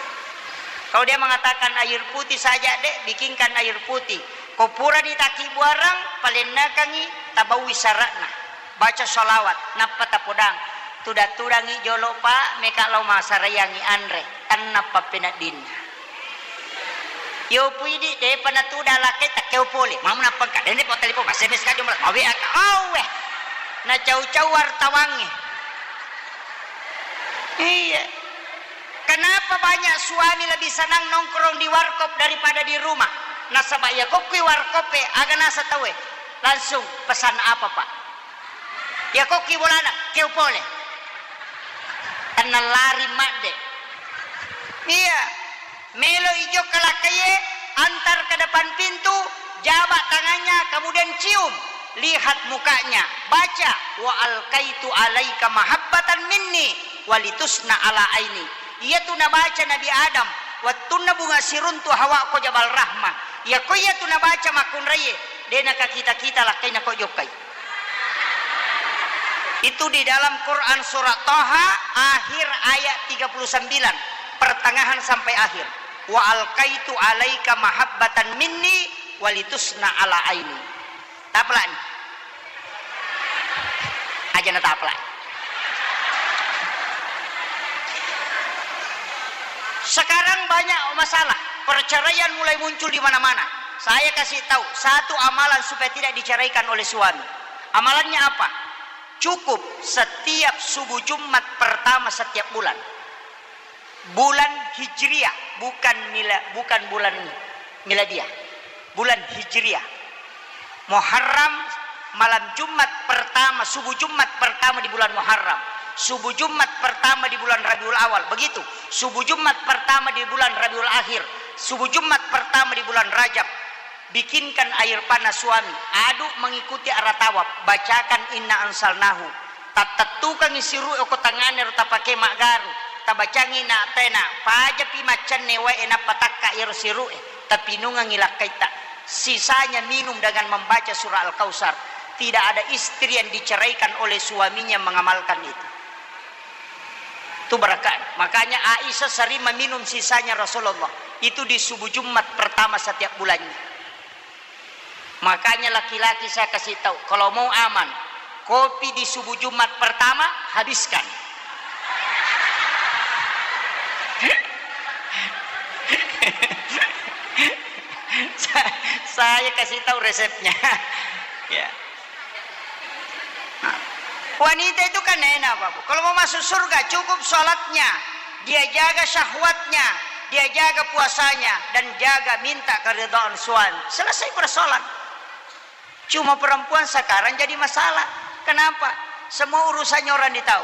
Kalau dia mengatakan, "Air putih saja, Dek, bikinkan air putih." Ko purani takibbuareng, palennekangngi, tabaui syaratna. Baca sholawat, nappa tapodang. Tudang-tudangngi jolo, Pak, meka lao masarayangngi anre. Tenna pappeneddinna. Yo puidi, depa natuda lakkai, takkeo pole. Mamu nappangka, dende po telepon, S M S ka jombo, mawe aka, awe. Nacau-cau wartawangnge. Iya. Kenapa banyak suami lebih senang nongkrong di warkop daripada di rumah? Nasaba iya kokkui warkop e, aga nasa tauwe, langsung pesan apa, Pak? Iya kokkui bolana, keo pole. Tenna lari madde. Iya. Melo ijokka lakkaie, antar ke depan pintu, jabak tangannya, kemudian cium, lihat mukanya, baca, "Wa alqaitu alaika mahabbatan minni walitusna ala aini." Iyatu nabaca Nabi Adam wettunna bunga siruntu Hawa ko Jabal Rahmah. Iyako iyatu nabaca makkunraie, de nakakita-kita lakkaina ko jokkai. Itu di dalam Quran surat Taha, akhir ayat tiga puluh sembilan, pertengahan sampai akhir. "Wa alqaitu alaika mahabbatan minni walitusna ala aini." Taplak ni. Aja na taplak. Sekarang banyak masalah, perceraian mulai muncul di mana-mana. Saya kasih tahu satu amalan supaya tidak diceraikan oleh suami. Amalannya apa? Cukup setiap subuh Jumat pertama setiap bulan. Bulan Hijriah, bukan mila-, bukan bulan Miladiah. Bulan Hijriah. Muharram, malam Jumat pertama, subuh Jumat pertama di bulan Muharram. Subuh Jumat pertama di bulan Rabiul Awal. Begitu. Subuh Jumat pertama di bulan Rabiul Akhir. Subuh Jumat pertama di bulan Rajab. Bikinkan air panas suami, aduk mengikuti arah tawaf, bacakan inna anzalnahu. Tattettukangngi siru'e ko tangngana ro tapake maggaru, tabacangngi na tena, pajapi maccanne wae nappa takka iyaro siru'e, tapinungengngi lakkaitta. Sisanya minum dengan membaca surah Al-Kautsar. Tidak ada istri yang diceraikan oleh suaminya mengamalkan itu. Itu berkah. Makanya Aisyah sering meminum sisanya Rasulullah. Itu di subuh Jumat pertama setiap bulannya. Makanya laki-laki saya kasih tahu, kalau mau aman, kopi di subuh Jumat pertama, habiskan. Sa-, saya kasih tahu resepnya. Ya. Wanita itu kan enak, Bapak. Kalau mau masuk surga, cukup sholatnya, dia jaga syahwatnya, dia jaga puasanya, dan jaga minta keridhaan suami. Selesai persoalan. Cuma perempuan sekarang jadi masalah. Kenapa? Semua urusannya orang ditahu.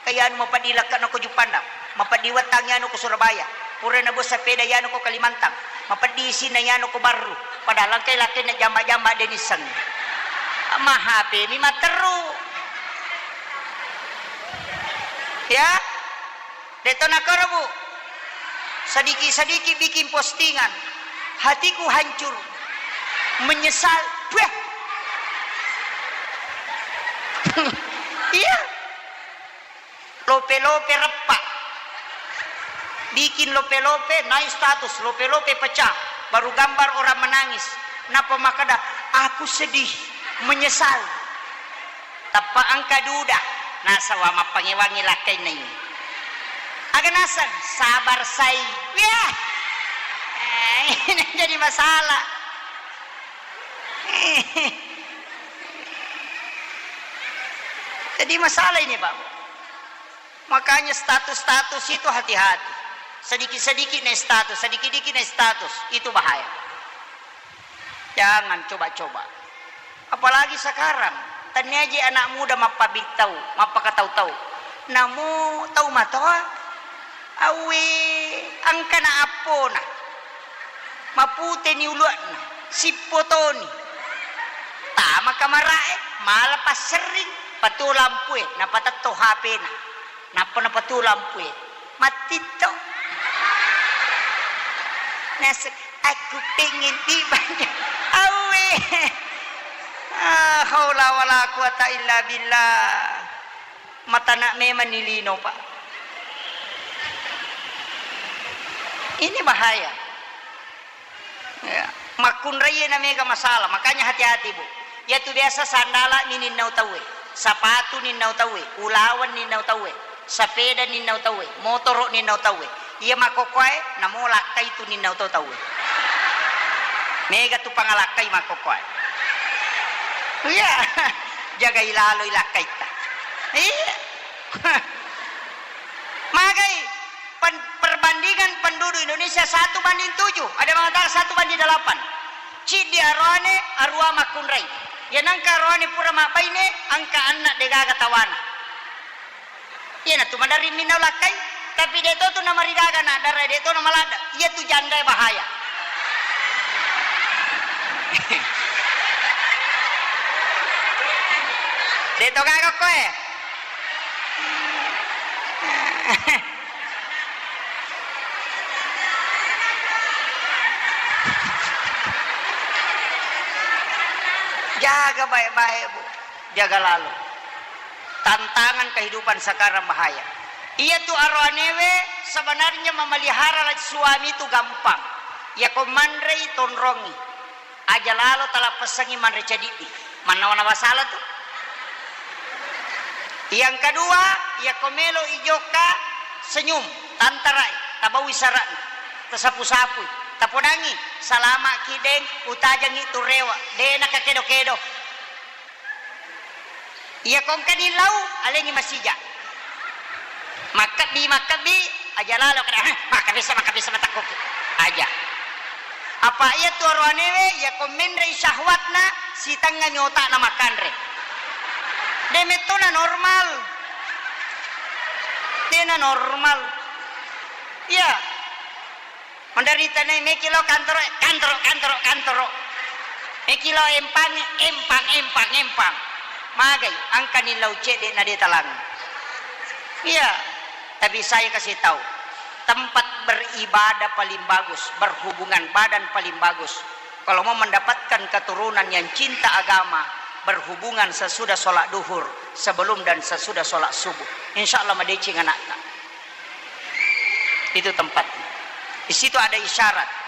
Kaya anu mapeddi lekkana ko Juppandang, mapeddi wettangngi anu ko Surabaya. Pura nabuang sepeda iyanu ko Kalimantan, mapeddi isinna iyanu ko Barru. Padahal engkai lakkainna jamba-jamba de nisseng. Ma H P mi matteru. Ya? De'to nakoro, Bu. Sedikit-sedikit bikin postingan. Hatiku hancur. Menyesal. Weh. Iya. Lope-lope reppa. Bikin lope-lope, naik status, lope-lope pecah. Baru gambar orang menangis. Nappa makkeda, "Aku sedih, menyesal." Tappa engka duda, nasaba mappangewangi lakkainna ini. Aga naseng, sabar sai. Yah. Eh, ini jadi masalah. Jadi masalah ini, Pak. Makanya status-status itu hati-hati. Sedikit-sedikit naik status, sedikit-sedikit naik status, itu bahaya. Jangan coba-coba. Apalagi sekarang, tennia je anak muda mappabittau, mappakatau-tau. Namo tau matoa, awwe, engkana appona. Maputeni ulua'na, sippotoni. Tama kamara'e, mala passerring, patuo lampue, napatetto H P-na. Nappa napatuo lampue. Mattitto. Naseng, "Aku pengen dibanyak." Awwe. Ah, haula wala quwata illa billah. Matana memang ni lino, Pak. Ini bahaya. Ya. Makkunraie na mega masalah, makanya hati-hati, Bu. Iyatu biasa sandala mi ninnau tauwe, sapatu ninnau tauwe, ulaweng ninnau tauwe, sapeda ninnau tauwe, motoro ninnau tauwe. Iya makkokkoe, namo lakkai tu ninnau to tauwe. Mega tu pangalakkai makkokkoe. Iya. Jagai laloi lakkaitta. Iya. Magai pen-, perbandingan penduduk Indonesia satu banding tujuh, ada mengatakan satu banding delapan. Ciddi aroane, arua makkunrai. Iya nengka aroane pura mabbaine, engka anna degaga tawana. Iyanatu maderri minnau lakkai. Tapi de' to tu namarigaga naddara, de' to namaladda. Iya tu jandae bahaya. De' to gaga koe. Jaga baik-baik, Bu. Jaga lalo. Tantangan kehidupan sekarang bahaya. Iya tu aroanewe sebenarnya memelihara suami tu gampang. Iya ko manrei tonrongi. Aja lalo talappesengngi manre cadiddi. Mannawa-nawa sala tu. Yang kedua, iya ko melo ijokka senyum, tantarai, tabawi sara'na, tasapu-sapui, tapodangi, salama ki deng, utajangi tu rewa, de' nakakedo-kedo. Iya ko engkani lau, alengi masija. Makkebbi, makkebbi, aja lalo kada, "Hah, makkebbi sa, makkebbi sa, matakkuki." Aja. Apa iya tu aroanewe, iya ko menrei syahwatna, sitengngami otakna makkanre. De' metto na normal. De' na normal. Iya. Menderita nai meki lo kantoro, kantoro, kantoro, kantoro. Meki lo empang, empang, empang, empang. Magai, angkani lau cedde na de' talang. Iya, tapi saya kasih tahu, tempat beribadah paling bagus, berhubungan badan paling bagus. Kalau mau mendapatkan keturunan yang cinta agama, berhubungan sesudah sholat duhur, sebelum dan sesudah sholat subuh. Insya Allah madeceng anakta. Itu tempatnya. Di situ ada isyarat.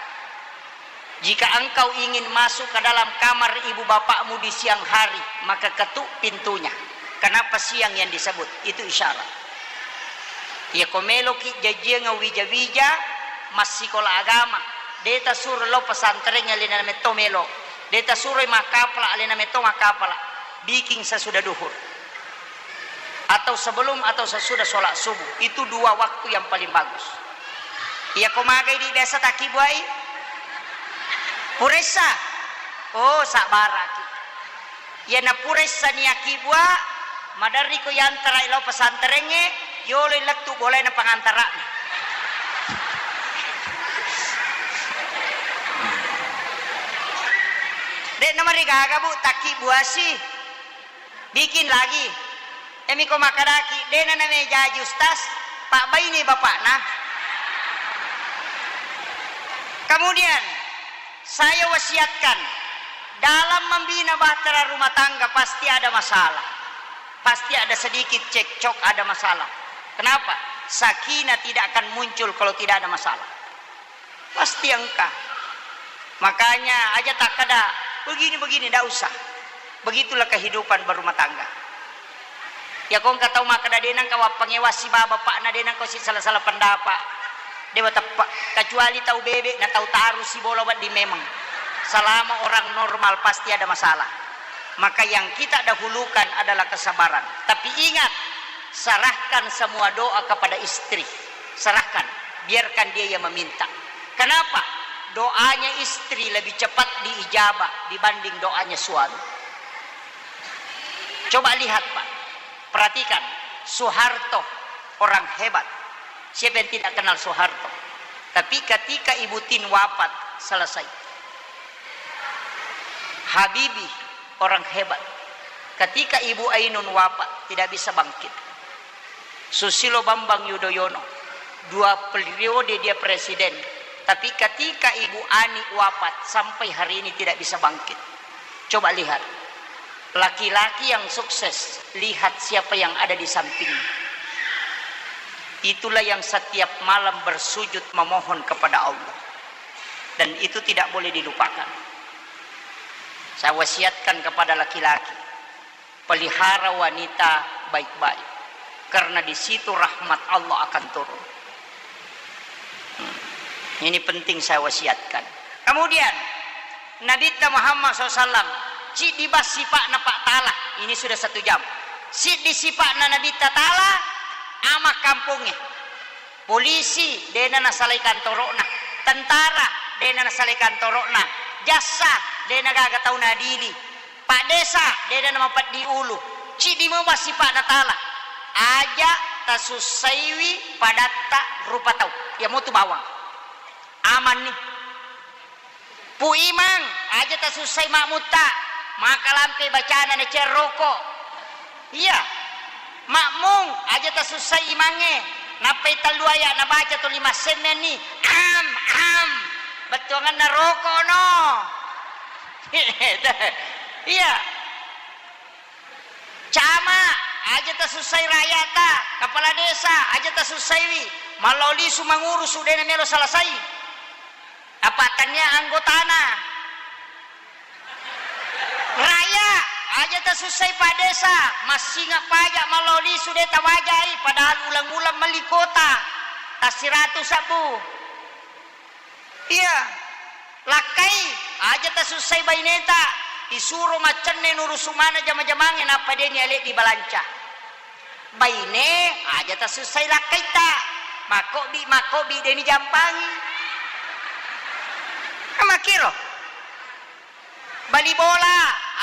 Jika engkau ingin masuk ke dalam kamar ibu bapakmu di siang hari, maka ketuk pintunya. Kenapa siang yang disebut? Itu isyarat. Iya ko meloki jajiang wija-wija, massikola agama. De' tasuro lo pesantren, alena metto melo. De' tasuro makkapala, alena metto makkapala. Bikin sesudah duhur. Atau sebelum atau sesudah sholat subuh. Itu dua waktu yang paling bagus. Iya ko magai di biasa takkibuai? Puressa. Oh, sabbaraki. Iya na puressa ni akkibua, maderri ko yantarai lao pesantrengnge, yoloi lettu bolaina pangantara'na. De' namarigaga, Bu, takkibuasi. Bikin lagi. Emi ko makkadaki, de' na namejaji ustaz, pabbaine bapakna. Kemudian, saya wasiatkan, dalam membina bahtera rumah tangga pasti ada masalah. Pasti ada sedikit cekcok, ada masalah. Kenapa? Sakinah tidak akan muncul kalau tidak ada masalah. Pasti engka. Makanya aja takkada, "Begini-begini," ndak usah. Begitulah kehidupan berumah tangga. Ya, ko engka tau makkada, "De' nengka wappangewa siba bapakna, de' nengka si sala-sala pendapat." Dewa teppe'. Kecuali tau bebe' na tau taru sibola wedding memang. Selama orang normal pasti ada masalah. Maka yang kita dahulukan adalah kesabaran. Tapi ingat, serahkan semua doa kepada istri. Serahkan, biarkan dia yang meminta. Kenapa? Doanya istri lebih cepat diijabah dibanding doanya suami. Coba lihat, Pak. Perhatikan, Soeharto orang hebat. Siapa yang tidak kenal Soeharto? Tapi ketika Ibu Tin wafat, selesai. Habibie orang hebat. Ketika Ibu Ainun wafat, tidak bisa bangkit. Susilo Bambang Yudhoyono, dua periode dia presiden, tapi ketika Ibu Ani wafat, sampai hari ini tidak bisa bangkit. Coba lihat, laki-laki yang sukses, lihat siapa yang ada di sampingnya. Itulah yang setiap malam bersujud memohon kepada Allah. Dan itu tidak boleh dilupakan. Saya wasiatkan kepada laki-laki, pelihara wanita baik-baik, karena di situ rahmat Allah akan turun. Hmm. Ini penting saya wasiatkan. Kemudian, Nabitta Muhammad sallallahu alaihi wasallam, ciddi bang sipa'na Pak Tala, ini sudah satu jam. Siddi sipa'na Nabitta Tala, ama kampongnge. Polisi, de'na nasalai kantoro'na. Tentara, de'na nasalai kantoro'na. Jassa, de'na gaga tau nadili. Pak Desa, de'na namapeddi ulu. Ciddi mo bang sipa'na Tala. Aja Tasussaiwi padatta rupa tau. Iya motu bawang. Amanni. Pu Imang, aja tasussai makmutta. Maka lampe bacana na cerroko. Iya. Makmung, aja tasussai imangnge. Nappai tellu aya nabaca tuli massemmenni. Am, am. Bettuanganna roko no. Iya. Camat, aja tasussai rakyata, kepala desa, aja tasussaiwi, mallao lisu mangurusu, de namelo salasai. Apa tania anggotana. Rakyat, aja tasussai Pak Desa, massinga pajak mallao lisu de tawajai, padahal ulang-ulang melli kota, tassiratu sabbu. Iya, lakkai, aja tasussai baineta, isuro maccenne nurusu mana jama-jamangnge nappa deni ale'di balanca. Baine, aja tasussai lakkaitta, makkobi-makkobi deni jampangi. Amakkiro. Bali bola,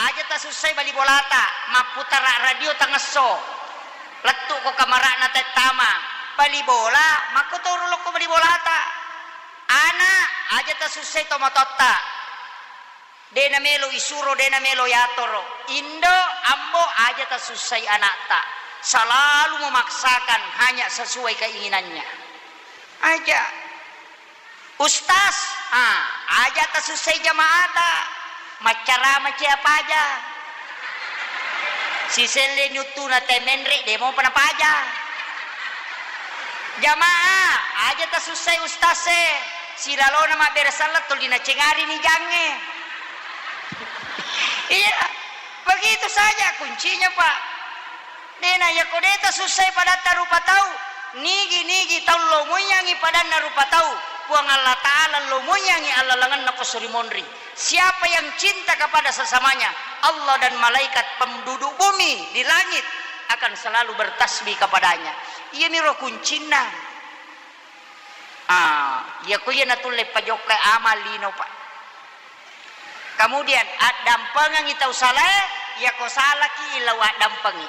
aja tasussai bali bolata, mapputara radio tangesso. Lettu'ko kamara'na tettama. Bali bola, makkotoro lokko bali bolata. Ana, aja tasussai tomatoatta. De namelo isuro, de namelo yatoro. Indo, ambo, aja tasussai anakta. Selalu memaksakan hanya sesuai keinginannya. Aja. Ustaz, ah, aja tasussai jamaata. Maccarama cia paja. Siselle nyuttuna te menre, de mopa napaja. Jamaah, aja tasussai ustaz e. Silalona mabbere sallang tuli nacengari ni jangnge. Iya, begitu saja kuncinya, Pak. Dena, yako de tasussai padatta rupa tau, nigi-nigi tau lomoiyangi padanna rupa tau, Puang Allah Ta'ala lomoiyangi allalengenna ko suri monri. Siapa yang cinta kepada sesamanya, Allah dan malaikat penduduk bumi di langit akan selalu bertasbih kepadanya. Iyamiro kuncinna. Ah, iya ko iya natulle pajokkai amal lino, Pak. Kemudian, addampengengi tau salae, iya ko salaki lao addampengi.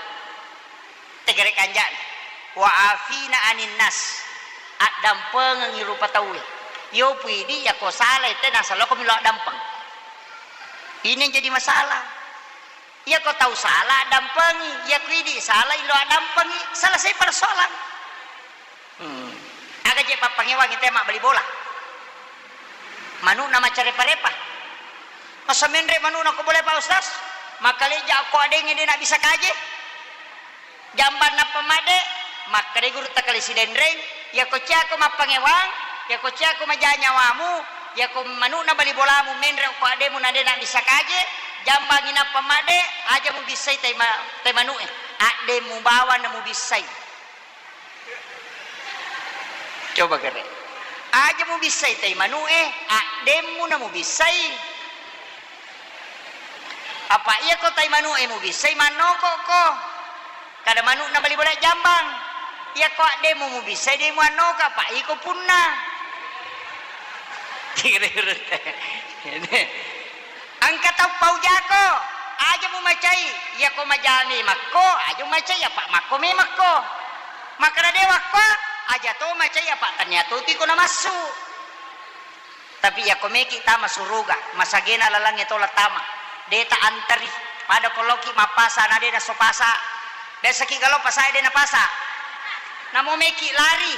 Tegere kanjana. Wa afina anin nas. Addampengengi rupa tauwe. Yo puidi iya ko salae, te nasaloko milo addampeng. Ini yang jadi masalah. Iya ko tau sala addampengi, iya ko idi sala ilo addampengi, selesai persoalan. Hmm. Aga je pappangewangi te mabbali bola? Manu'na maccarepa-repa. Masa menre manu'na ko bola, Pak Ustaz? Makkaleja ko adengnge de na bisa kaje. Jambang nappa madde, makkeda gurutta kale Sidenreng, yako ciako mappangewang, yako ciako maja nyawamu, yako manu'na bali bolamu menre ko addemu na de na bisa kaje, jambangi nappa madde, aja mubissai tai ma-, tai manu'e, addemu bawang na mubissai. Coba kere. Aja mubissai tai manu'e, addemmu na mubissai. Apa iya ko tai manu'e mubissai, mannoko ko. Kada manu'na bali bola jambang. Iya ko addemmu mubissai, de muannoka, apa iko punna. Engka tau paujako, aja mumacai, iya ko majami makko, aja mumacai, apa makko memekko. Makkeda de wakko, aja to macai, apa tania to tiko namassu. Tapi iya ko meki tama suruga, masagena lalangnge tola tama, de ta anteri, pada ko loki mappasa na de naso pasa. Biasaki galo pasae de napasa. Namo meki lari,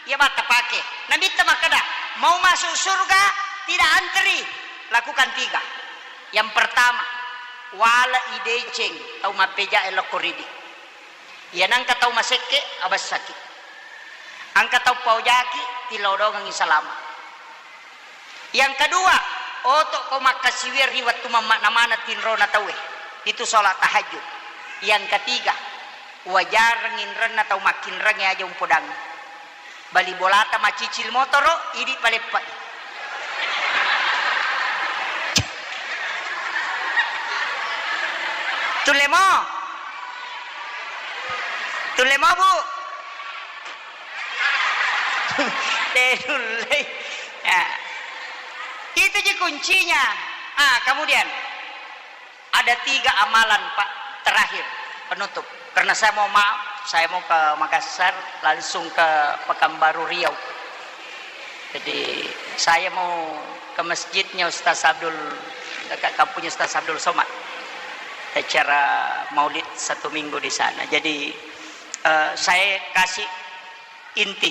iya batta pake. Nabitta makkeda, mau masuk surga, tidak anteri. Lakukan tiga. Yang pertama, wala ideceng tau mappeja e lokko ridi. Iya nangka tau masekke, abessaki. Angka tau paojaki, tilodongengi salama. Yang kedua, oto ko makkasiwiang ri wettu mammakna maneng tinrona tauwe. Itu sholat tahajud. Yang ketiga, wajareng inrenna tau makkinrengnge aja umpodangi. Bali bolata macicil motoro, idi paleppa. Tulle mo? Tulle mo, Bu? Tenullei. Ya. Itu ji kuncinya. Ah, kemudian ada tiga amalan, Pak, terakhir, penutup. Karena saya mau maaf, Saya mau ke Makassar, langsung ke Pekanbaru Riau. Jadi, saya mau ke masjidnya Ustaz Abdul, dekat kampungnya Ustaz Abdul Somad. Acara maulid satu minggu di sana. Jadi, eh, saya kasih inti.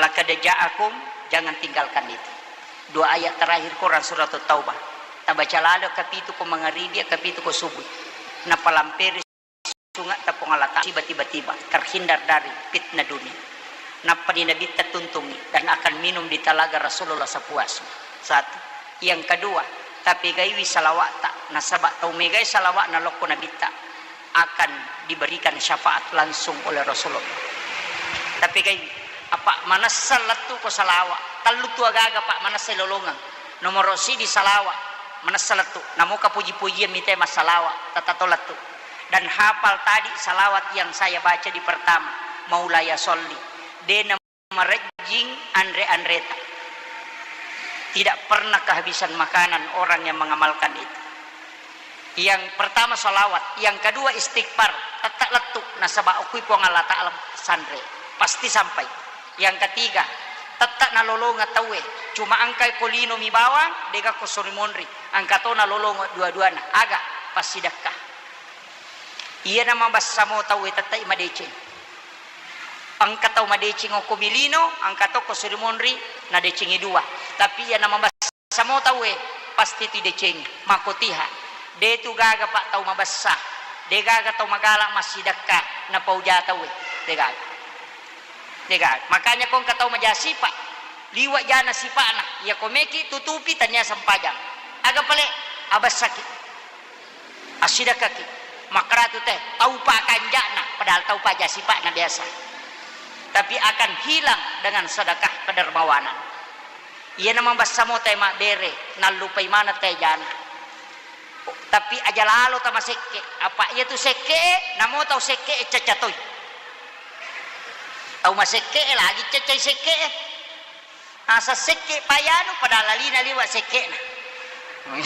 Laqad ja'akum, jangan tinggalkan itu. Dua ayat terakhir Quran surat Taubah. Tabaca lalo kapitu ko mangaribi, kapitu ko subuh. Napalamperi sungatta Puang Allah Ta'ala, tiba-tiba terhindar dari fitnah dunia. Nappani Nabitta tuntungi dan akan minum di talaga Rasulullah sepuasnya. Satu. Yang kedua, tapegaiwi salawatta, nasaba tau megai salawatna lokko Nabitta akan diberikan syafaat langsung oleh Rasulullah. Tapegaiwi, apa manessa lettu ko salawa, tellu tu agaga, Pak, manessa lolongeng. Nomoro sidi salawa, manessa lettu. Namoka puji-pujian mite massalawa, tatato lettu. Dan hafal tadi salawat yang saya baca di pertama, Maulaya Sholli. Dena marejjing anre-anreta. Tidak pernah kehabisan makanan orang yang mengamalkan itu. Yang pertama salawat, yang kedua istighfar, tetap lettu nasaba okui Puang Allah Ta'ala sanre, pasti sampai. Yang ketiga, tetap nalolonga tauwe, cuma engkai ko lino mi bawang, dega ko sori monri, engka to nalolonga dua-duana, aga, passidekka. Iyana mabessa mo tauwe tettai madeceng. Engka tau madeceng okko milino, engka to ko suri monri nadecengi dua. Tapi iyana mabessa mo tauwe pasti tu idecengi. Makotiha. De tu gaga, Pak, tau mabessa. De gaga tau magala massidekka napauja tauwe. De gaga. Dega. Makanya ko engka tau maja sipa, liwa jana sipa'na. Iya ko meki tutupi tania sempajang. Aga pale abessaki. Assidekkaki. Makkaratu teh, tau pakanja'na, padahal tau paja sipa'na biasa. Tapi akan hilang dengan sedekah kedermawanan. Iyana mabessa mo teh mabbere, nallupai maneng teh jana. Tapi aja lalo tamasekke, apa iya tu sekke, namo tau sekke cacca toi. Tau masekke lagi caccai sekke. Asa sekke payanu padahal lalina liwa sekkena.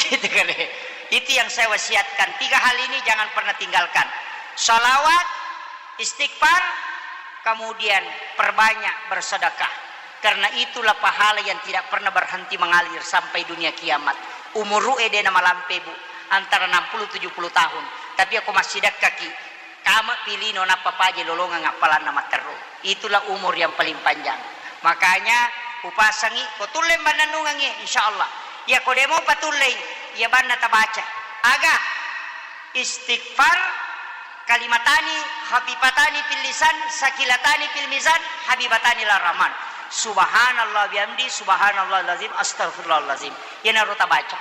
Gitu kali. Itu yang saya wasiatkan. Tiga hal ini jangan pernah tinggalkan. Salawat, istighfar, kemudian perbanyak bersedekah. Karena itulah pahala yang tidak pernah berhenti mengalir sampai dunia kiamat. Umuru'e de namalampe, Bu, antara enam puluh tujuh puluh tahun. Tapi ako massidekkaki, kama pilino nappa paje lolongeng appalanna matteru. Itulah umur yang paling panjang. Makanya upasangi ko tulle bannanungengi, insyaallah. Iya ko demo patullei, iya banna tabaca. Aga? Istighfar, kalimatani khafifatani fil lisan, sakilatani fil mizan, habibatani ila rahman. Subhanallah bihamdi, subhanallah lazim, astagfirullahalazim. Iyanaro tabaca.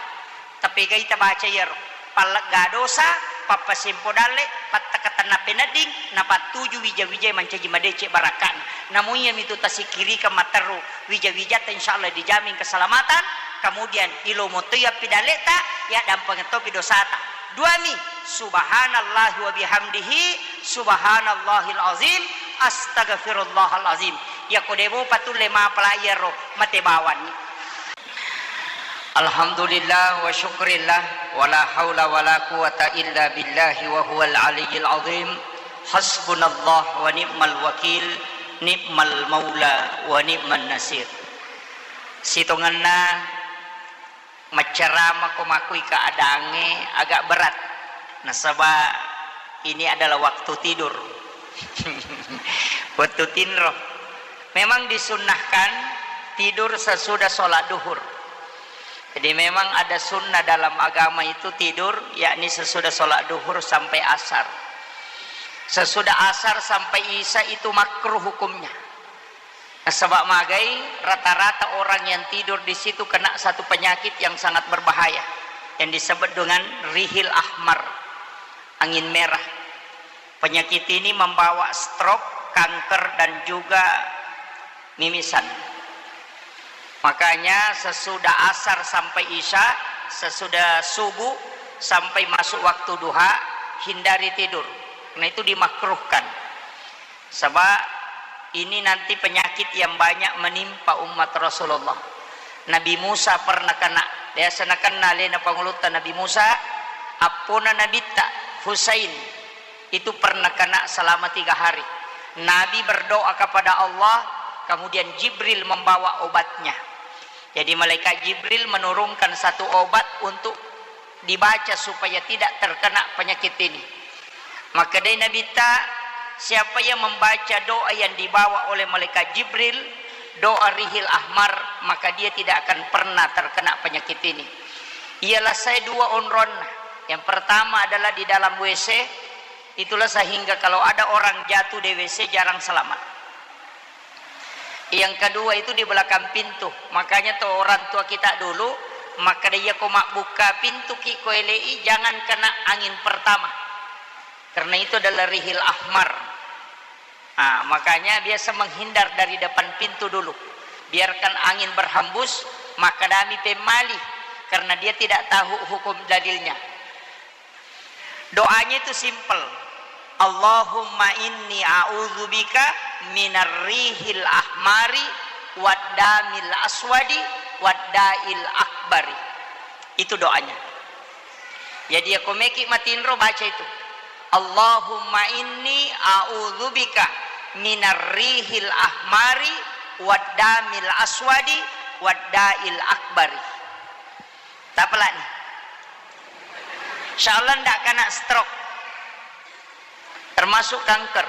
Tapegai tabaca iyaro. Pallegga dosa, pappasempo dalle, pattakatenna penedding, napattuju wija-wijae mancaji madeceng barakka'na. Namo iyamitu tasikkirikeng matteru wija-wijatta, insyaallah dijamin keselamatan. Kemudian ilomo toi appidalleta, yaddampengeng topi dosata. Duami, subhanallahi wa bihamdihi, subhanallahil azim, astagfirullahal azim. Yako demo patulle mapala iyaro, mate bawanni. Alhamdulillah wa syukrillah, wa la haula wa la quwata illa billahi wa huwal aliyyil azim. Hasbunallah wa ni'mal wakil, ni'mal maula wa ni'man nasir. Sitongenna maccarama ko makui keadaangnge agak berat, nasaba ini adalah waktu tidur. Waktu tinro. Memang disunnahkan tidur sesudah sholat duhur. Jadi memang ada sunnah dalam agama itu tidur, yakni sesudah sholat duhur sampai asar. Sesudah asar sampai isya itu makruh hukumnya. Nasaba magai, rata-rata orang yang tidur di situ kena satu penyakit yang sangat berbahaya, yang disebut dengan rihil ahmar, angin merah. Penyakit ini membawa stroke, kanker, dan juga mimisan. Makanya sesudah asar sampai isya, sesudah subuh sampai masuk waktu duha, hindari tidur. Karena itu dimakruhkan. Sebab ini nanti penyakit yang banyak menimpa umat Rasulullah. Nabi Musa pernah kena, biasa nakenna alena pangulutta Nabi Musa, appona Nabitta Husain. Itu pernah kena selama tiga hari. Nabi berdoa kepada Allah, kemudian Jibril membawa obatnya. Jadi, malaikat Jibril menurunkan satu obat untuk dibaca supaya tidak terkena penyakit ini. Maka dari Nabi ta, siapa yang membaca doa yang dibawa oleh malaikat Jibril, doa Rihil Ahmar, maka dia tidak akan pernah terkena penyakit ini. Ialah saya dua onronna. Yang pertama adalah di dalam W C, itulah sehingga kalau ada orang jatuh di W C jarang selamat. Yang kedua itu di belakang pintu. Makanya tuh orang tua kita dulu, maka dia ko mabbuka pintu ki ko elei, jangan kena angin pertama. Karena itu adalah Rihil Ahmar. Ah, makanya biasa menghindar dari depan pintu dulu. Biarkan angin berhembus, maka dami pemali, karena dia tidak tahu hukum dalilnya. Doanya itu simple. Allahumma inni a'udzubika minar rihil ahmari wad damil aswadi wad da'il akbari. Itu doanya. Jadi, ya, ko meki matinro, baca itu. Allahumma inni a'udzubika minar rihil ahmari wad damil aswadi wad da'il akbari. Tapalani. Insyaallah ndak kena stroke. Termasuk kanker.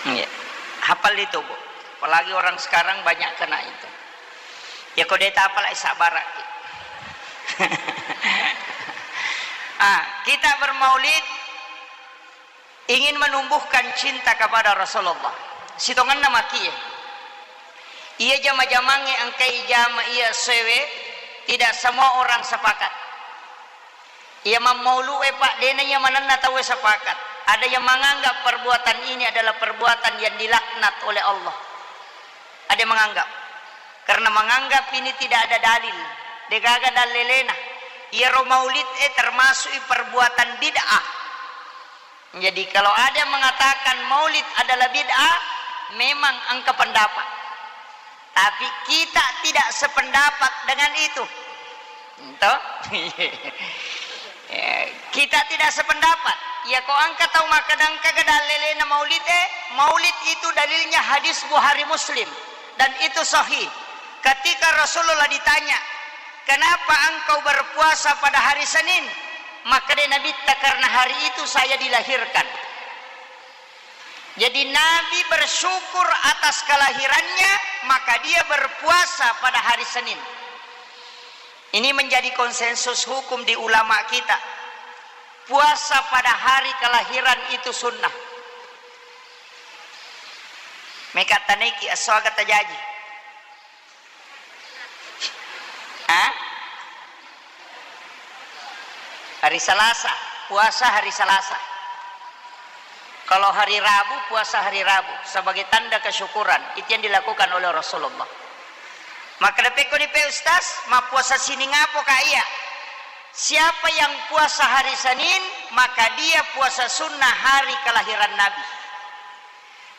Iya. Hafal itu, Bu. Apalagi orang sekarang banyak kena itu. Ya, ko de tapala, eh, sabar ki. Ah, kita bermaulid ingin menumbuhkan cinta kepada Rasulullah. Sitongenna maki, eh. Iya jama-jamangnge engkai jama iya sewe, tidak semua orang sepakat. Iya mammaulu'e, Pak, dena iya manenna tauwe sepakat. Ada yang menganggap perbuatan ini adalah perbuatan yang dilaknat oleh Allah. Ada yang menganggap. Karena menganggap ini tidak ada dalil. Degaga dalelena. Iyaro maulid e termasuk perbuatan bid'ah. Jadi, kalau ada yang mengatakan maulid adalah bid'ah, memang engka pendapat. Tapi kita tidak sependapat dengan itu. Toh? Ya, kita tidak sependapat. Ya, ko engka tau makkeda engka ga dalelena maulid e, maulid itu dalilnya hadis Bukhari Muslim. Dan itu sahih. Ketika Rasulullah ditanya, "Kenapa engkau berpuasa pada hari Senin?" Maka dia Nabi, "Karena hari itu saya dilahirkan." Jadi, Nabi bersyukur atas kelahirannya, maka dia berpuasa pada hari Senin. Ini menjadi konsensus hukum di ulama kita. Puasa pada hari kelahiran itu sunnah. Meka tanaiki aswaga tajaji. Hah? Hari Selasa, puasa hari Selasa. Kalau hari Rabu, puasa hari Rabu sebagai tanda kesyukuran. Itu yang dilakukan oleh Rasulullah. Maka depekko di pe Ustaz, mappuasa sining apo ka iya? Siapa yang puasa hari Senin, maka dia puasa sunnah hari kelahiran Nabi.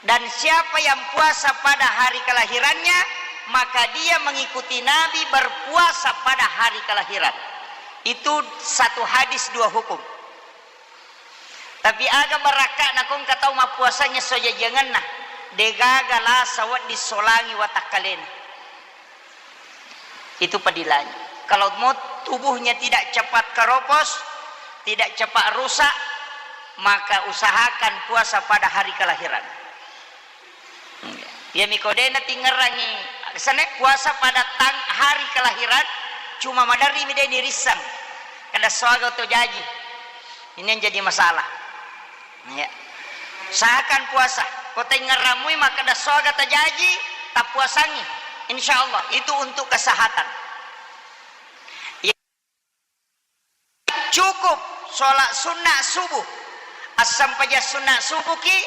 Dan siapa yang puasa pada hari kelahirannya, maka dia mengikuti Nabi berpuasa pada hari kelahiran. Itu satu hadis dua hukum. Tapi aga barakka'na ko engka tau mappuasangngi esso jajiangenna, degaga lasa wedding solangi watakkalena. Itu padilangi. Kalau mau tubuhnya tidak cepat keropos, tidak cepat rusak, maka usahakan puasa pada hari kelahiran. Iya miko de natingerangi, sene puasa pada tang-, hari kelahiran, cuma maderri mi de nirisseng. Kada suaga to jaji. Ini yang jadi masalah. Ya. Usahakan puasa. Ko taingerramui makkeda suaga tajaji, tappuasangi. Insya Allah, itu untuk kesehatan. Ya. Cukup sholat sunnah subuh. Assempajang sunnah subuh ki,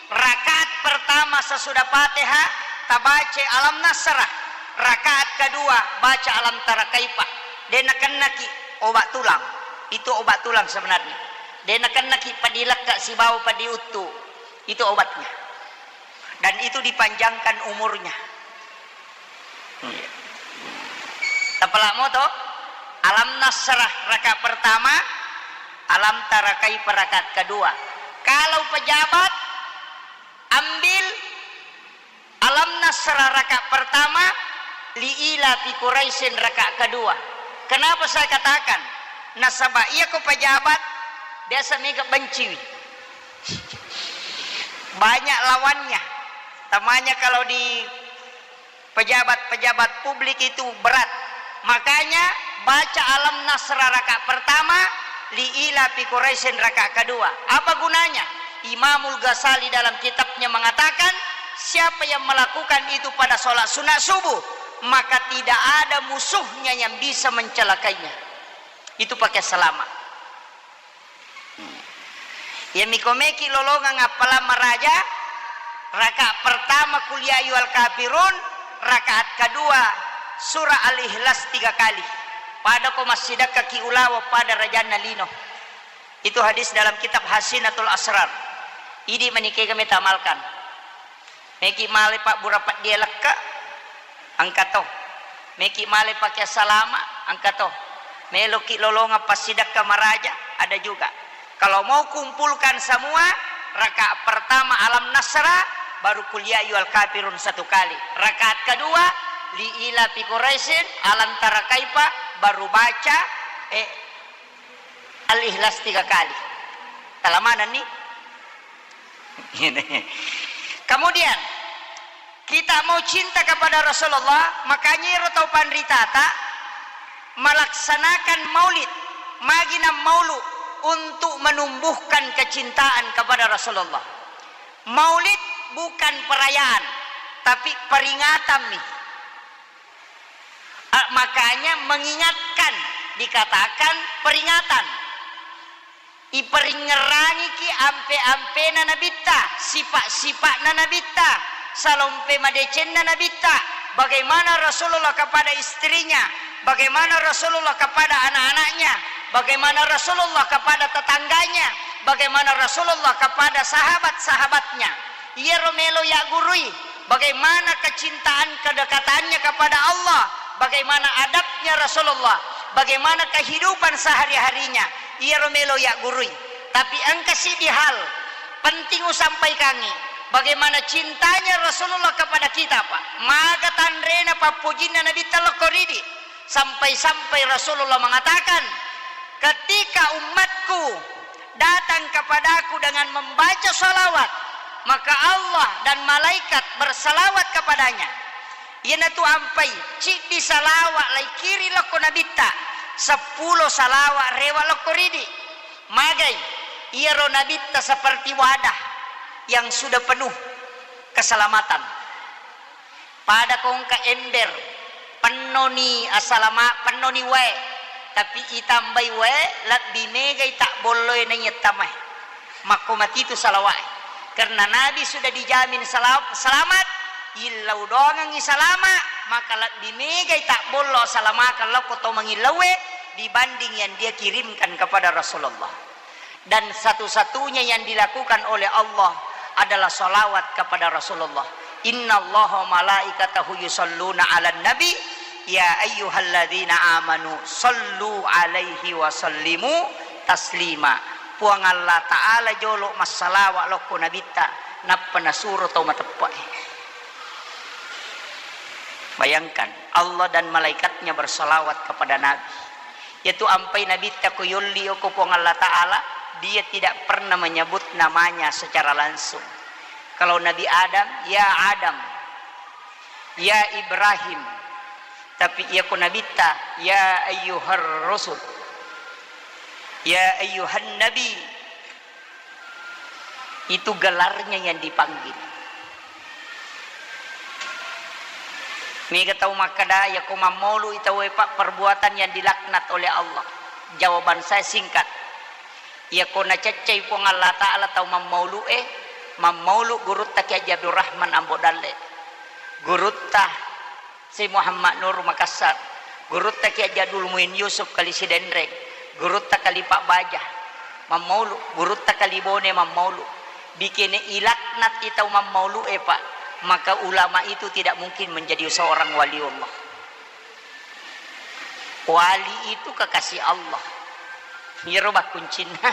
rakaat pertama sesudah Fatihah, tabaca Alam Nasrah. Rakaat kedua, baca Alam Tara Kaifa. De nakennaki obat tulang. Itu obat tulang sebenarnya. De nakennaki padilekka sibawa padiuttu. Itu obatnya. Dan itu dipanjangkan umurnya. Tapalak moto, Alam Nasrah rakaat pertama, Alam tara kaifa rakaat kedua. Kalau pejabat, ambil Alam Nasra rakaat pertama, Liila fi Quraisyin rakaat kedua. Kenapa saya katakan? Nasaba iya ko pejabat, biasa mega benciwi. Banyak lawannya. Tamanya kalau di pejabat-pejabat publik itu berat. Makanya baca Alam Nasra rakaat pertama, Liila fi Quraisyin rakaat kedua. Apa gunanya? Imamul Ghazali dalam kitabnya mengatakan, siapa yang melakukan itu pada sholat sunat subuh, maka tidak ada musuhnya yang bisa mencelakainya. Itu pakai selamat. Iya miko meki lolongang appalang maraja, rakaat pertama Qul ya ayyuhal kafirun, rakaat kedua surah Al-Ikhlas tiga kali. Pada ko massidakka ki ulawa pada rajanna lino. Itu hadis dalam kitab Hasinatul Asrar. Idi manikega meta amalkan. Meki male pabbura paddie lekka, engka to. Meki male pake salama, engka to. Meloki lolongang passidakka maraja, ada juga. Kalau mau kumpulkan semua, rakaat pertama Alam Nasra, baru Qul ya ayyuhal kafirun satu kali. Rakaat kedua, Liila fi Quraisyin, Alam tara kaifa, baru baca, eh, Al-Ikhlas tiga kali. Talamanenni? Kemudian, kita mau cinta kepada Rasulullah, makanya iro tau panritata melaksanakan maulid, magi nammaulu untuk menumbuhkan kecintaan kepada Rasulullah. Maulid bukan perayaan, tapi peringatan mi. Ah, makanya mengingatkan dikatakan peringatan. Iperingngerangiki ampe-ampena Nabitta, sifat-sifatna Nabitta, salompe madecenna Nabitta, bagaimana Rasulullah kepada istrinya, bagaimana Rasulullah kepada anak-anaknya, bagaimana Rasulullah kepada tetangganya, bagaimana Rasulullah kepada sahabat-sahabatnya. Iyaro melo yaggurui, bagaimana kecintaan kedekatannya kepada Allah, bagaimana adabnya Rasulullah, bagaimana kehidupan sehari-harinya. Iyaro melo yaggurui. Tapi engka siddi hal penting usampaikangi, bagaimana cintanya Rasulullah kepada kita, Pak. Maga tanrena pappojinna Nabitta lokko ridi. Sampai-sampai Rasulullah mengatakan, "Ketika umatku datang kepadaku dengan membaca salawat, maka Allah dan malaikat bersalawat kepadanya." Iyanatu ampai, ciddi salawat laikiri lokko Nabitta, seppulo salawat rewa lokko ridi. Magai, iyaro Nabitta seperti wadah yang sudah penuh keselamatan. Pada ko engka ember, pennoni asalama-, pennoni wae, tapi itambai wae, lebbi megai tabbolloe naiya tamae. Makko matitu salawae. Karena Nabi sudah dijamin sela-, selamat, illau doangengngi salama, maka lebbi megai tabbollo asalamakeng lao ko to mangillauwe dibanding yang dia kirimkan kepada Rasulullah. Dan satu-satunya yang dilakukan oleh Allah adalah salawat kepada Rasulullah. "Innallaha wa malaikatahu yusalluna 'alan nabi, ya ayyuhalladzina amanu sallu 'alaihi wa sallimu taslima." Puang Allah Ta'ala jolo massalawa lokko Nabitta, nappa nasuro tau mateppe'e. Bayangkan, Allah dan malaikatnya bersalawat kepada Nabi. Yaitu ampai Nabitta ko yolli okko Puang Allah Ta'ala, dia tidak pernah menyebut namanya secara langsung. Kalau Nabi Adam, "Ya Adam, ya Ibrahim." Tapi iya ko Nabitta, "Ya ayyuhar rasul, ya ayyuhan nabi." Itu gelarnya yang dipanggil. Mega tau makkeda, "Iya ko mammaulu'i tauwe, Pak, perbuatan yang dilaknat oleh Allah." Jawaban saya singkat. Iya ko naceccei Puang Allah Ta'ala tau mammaulu'e, mammaulu gurutta Kiai Haji Abdul Rahman Ambo Dalle. Gurutta Syekh Muhammad Nur Makassar, gurutta Kiai Haji Abdul Muin Yusuf Kali Sidenreng, gurutta Kali Pak Baja, mammaulu, gurutta Kali Bone, mammaulu. Bikene ilaknat i tau mammaulu e, Pak, maka ulama itu tidak mungkin menjadi seorang waliullah. Wali itu kekasih Allah. Iyaro bakkuncinna.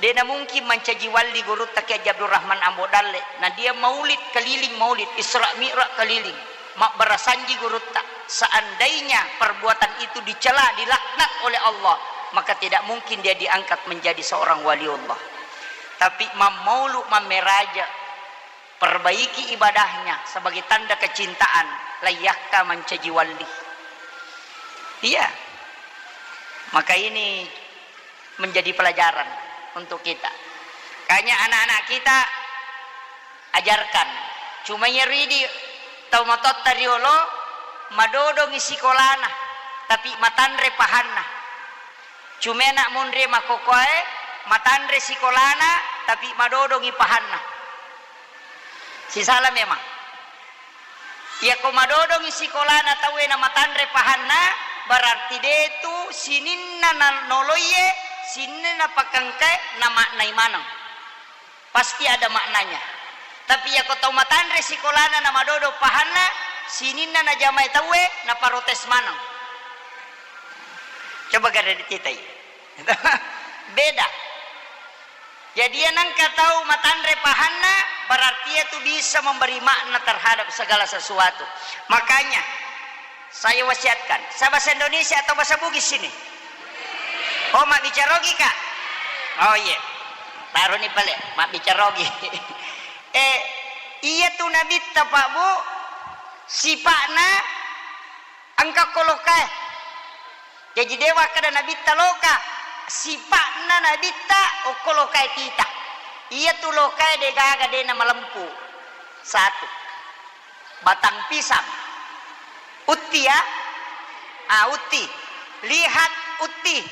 De'na mungkin mancaji walli gurutta Kiai Haji Abdul Rahman Ambo Dalle. Na dia maulid keliling maulid, Isra Mi'raj keliling. Mabbarasanji gurutta. Seandainya perbuatan itu dicela, dilaknat oleh Allah, maka tidak mungkin dia diangkat menjadi seorang waliullah. Tapi mammaulu mammeraja, perbaiki ibadahnya sebagai tanda kecintaan, layyakka mancaji walli. Iya. Maka ini menjadi pelajaran untuk kita. Kanya anak-anak kita ajarkan. Cuma iya ridi tau matotta riolo madodongi sikolana, tapi matanre pahanna. Cuma anak monri makokoe matanre sikolana, tapi madodongi pahanna. Sisala memang. Iyako madodongi sikolana tauwe na matanre pahanna, berarti detu sininna na noloiye, sininna pakengkae na maknai maneng. Pasti ada maknanya. Tapi iyako tau matanre sikolana na madodo pahanna, sininna najamai tauwe na parotes maneng. Coba gare dititai. Beda. Jadi, iya nengka tau matanre pahanna, berarti itu bisa memberi makna terhadap segala sesuatu. Makanya, saya wasiatkan, saya bahasa Indonesia atau bahasa Bugis sini? Oh, mabbicara Ogi, Kak? Oh, iya. Taroni pale, mabbicara Ogi. Eh, iya tu nabitta, Pak, Bu, sipakna engka ko lokae. Jaji, de wakkeda nabitta loka, sipakna nabitta okko lokae tita. Iyatu lokae de gaga de namalempu. Satu. Batang pisang. Utti ya? Ah, utti. Lihat utti.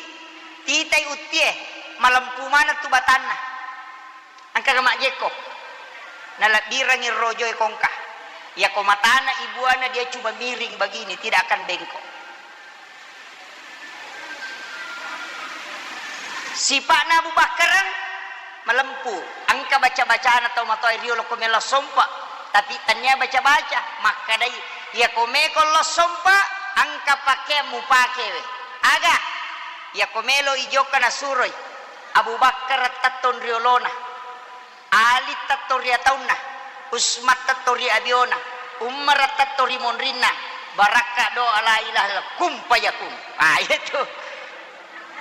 Titai uttie. Malempu maneng tu batanna. Engkaga majjekko? Nalabbirangi rojoe kongka. Iyako matana ibuana dia cuma miring begini, tidak akan bengkok. Sipakna Abu Bakar malempu, engka baca-bacana tau matoa riolo ko melo sompa, tapi tania baca-baca, makkadai, iyako meko lo sompa, engka pakeang mupakewe. Aga? Iyako melo ijokka nasuroi, Abu Bakar tettong riolona. Ali tetto ri ataunna, Usman tetto ri abiona, Umar tetto ri monrinna, barakka doa la ilaha illallah, kun fayakun. Ah, itu.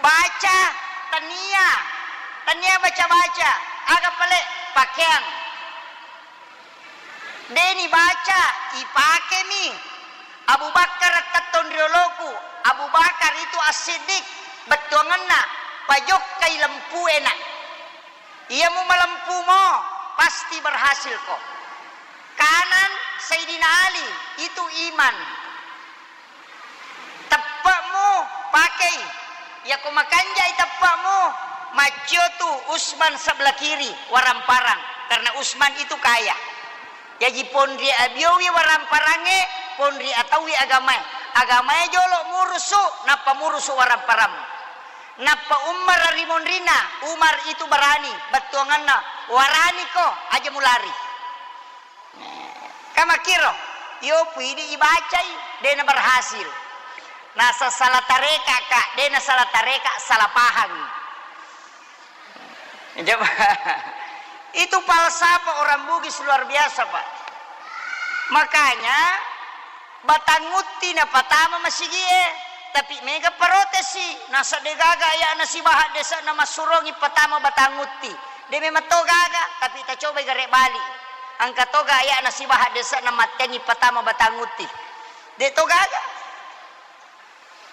Baca, tania, tania baca-baca, aga pale pakeang. Deni baca, ipakemi. Abu Bakar tetto ri oloku, Abu Bakar itu As-Siddiq, bettuangenna, pajokkai lempuena. Iya mu malempumo, pasti berhasil ko. Kanan Sayyidina Ali, itu iman. Teppe'mu pakei. Yako makanjai teppe'mu, maccio tu Usman sebelah kiri, waramparang. Karena Usman itu kaya. Jaji, ponri abiowi waramparangnge, ponri ataui agamae. Agamae jolo murusu, nappa murusu waramparang. Nappa Umar ri monrinna, Umar itu berani, bettuanganna, "Waraniko, aja mulari." Kamakkiro, iyo puidi ibacai, dena berhasil. Nasa salah tareka, Kak, dena salah tareka, salah paham. Coba. Itu falsafah orang Bugis luar biasa, Pak. Makanya, Batang Utti napatama masigie, tapi mega parotesi, nasa degaga ayana sibaha dese'na massurongi patama Batang Utti. De memang to gaga, tapi tacobai gare bali. Engka toga ayana sibaha dese'na mattengi patama Batang Utti. De to gaga.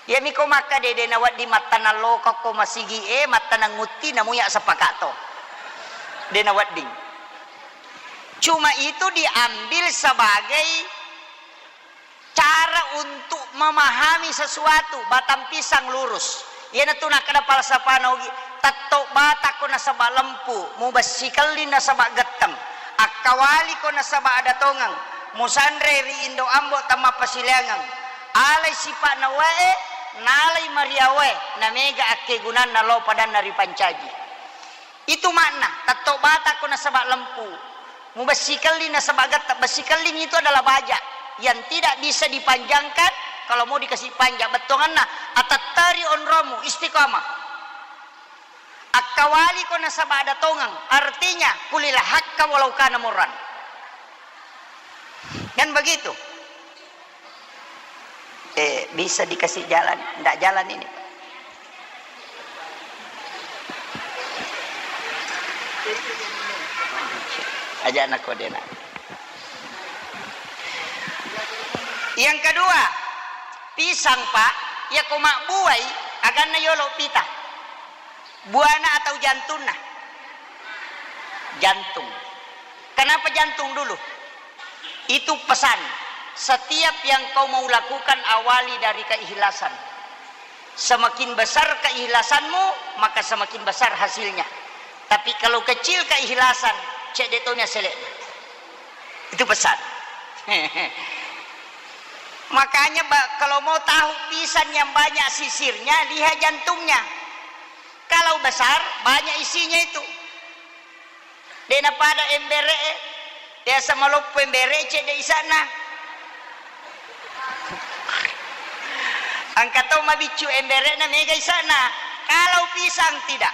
Iyami ko makkeda de nawedding mattanang lokokko masigie, mattanang utti, namuya sapakato. De nawedding. Cuma itu diambil sebagai cara untuk memahami sesuatu, batang pisang lurus. Iyanatu nakkeda falsafana Ogi, tetto batakko nasaba lempu, mubessikelli nasaba getteng, akkawaliko nasaba ada tongeng, musanre ri indo ambo tammappasileangeng. Alai sipa'na wae, nalai mariawae, namega akkegunanna lao padanna ripancaji. Itu makna, tetto batakko nasaba lempu. Mubessikelli nasaba getta, bessikelling itu adalah baja yang tidak bisa dipanjangkan kalau mau dikasih panjang. Bettuanganna, atetteri onromu, istiqamah. Akkawaliko nasaba ada tongeng, artinya kulil hakka walau kana murran. Kan begitu? Eh, bisa dikasih jalan? Ndak jalan ini. Aja anak kodena. Yang kedua, pisang, Pak, iya ko mabbuai, aganna yolo pita. Buana atau jantunna? Jantung. Kenapa jantung dulu? Itu pesan. Setiap yang kau mau lakukan, awali dari keikhlasan. Semakin besar keikhlasanmu, maka semakin besar hasilnya. Tapi kalau kecil keikhlasan, cedde toni asele. Itu pesan. Makanya, ba-, kalau mau tahu pisang yang banyak sisirnya, lihat jantungnya. Kalau besar, banyak isinya itu. De' napada embere', biasa maloppo embere', cedde' isa'na. Engka to mabiccu embere'na, mega isa'na. Kalau pisang tidak.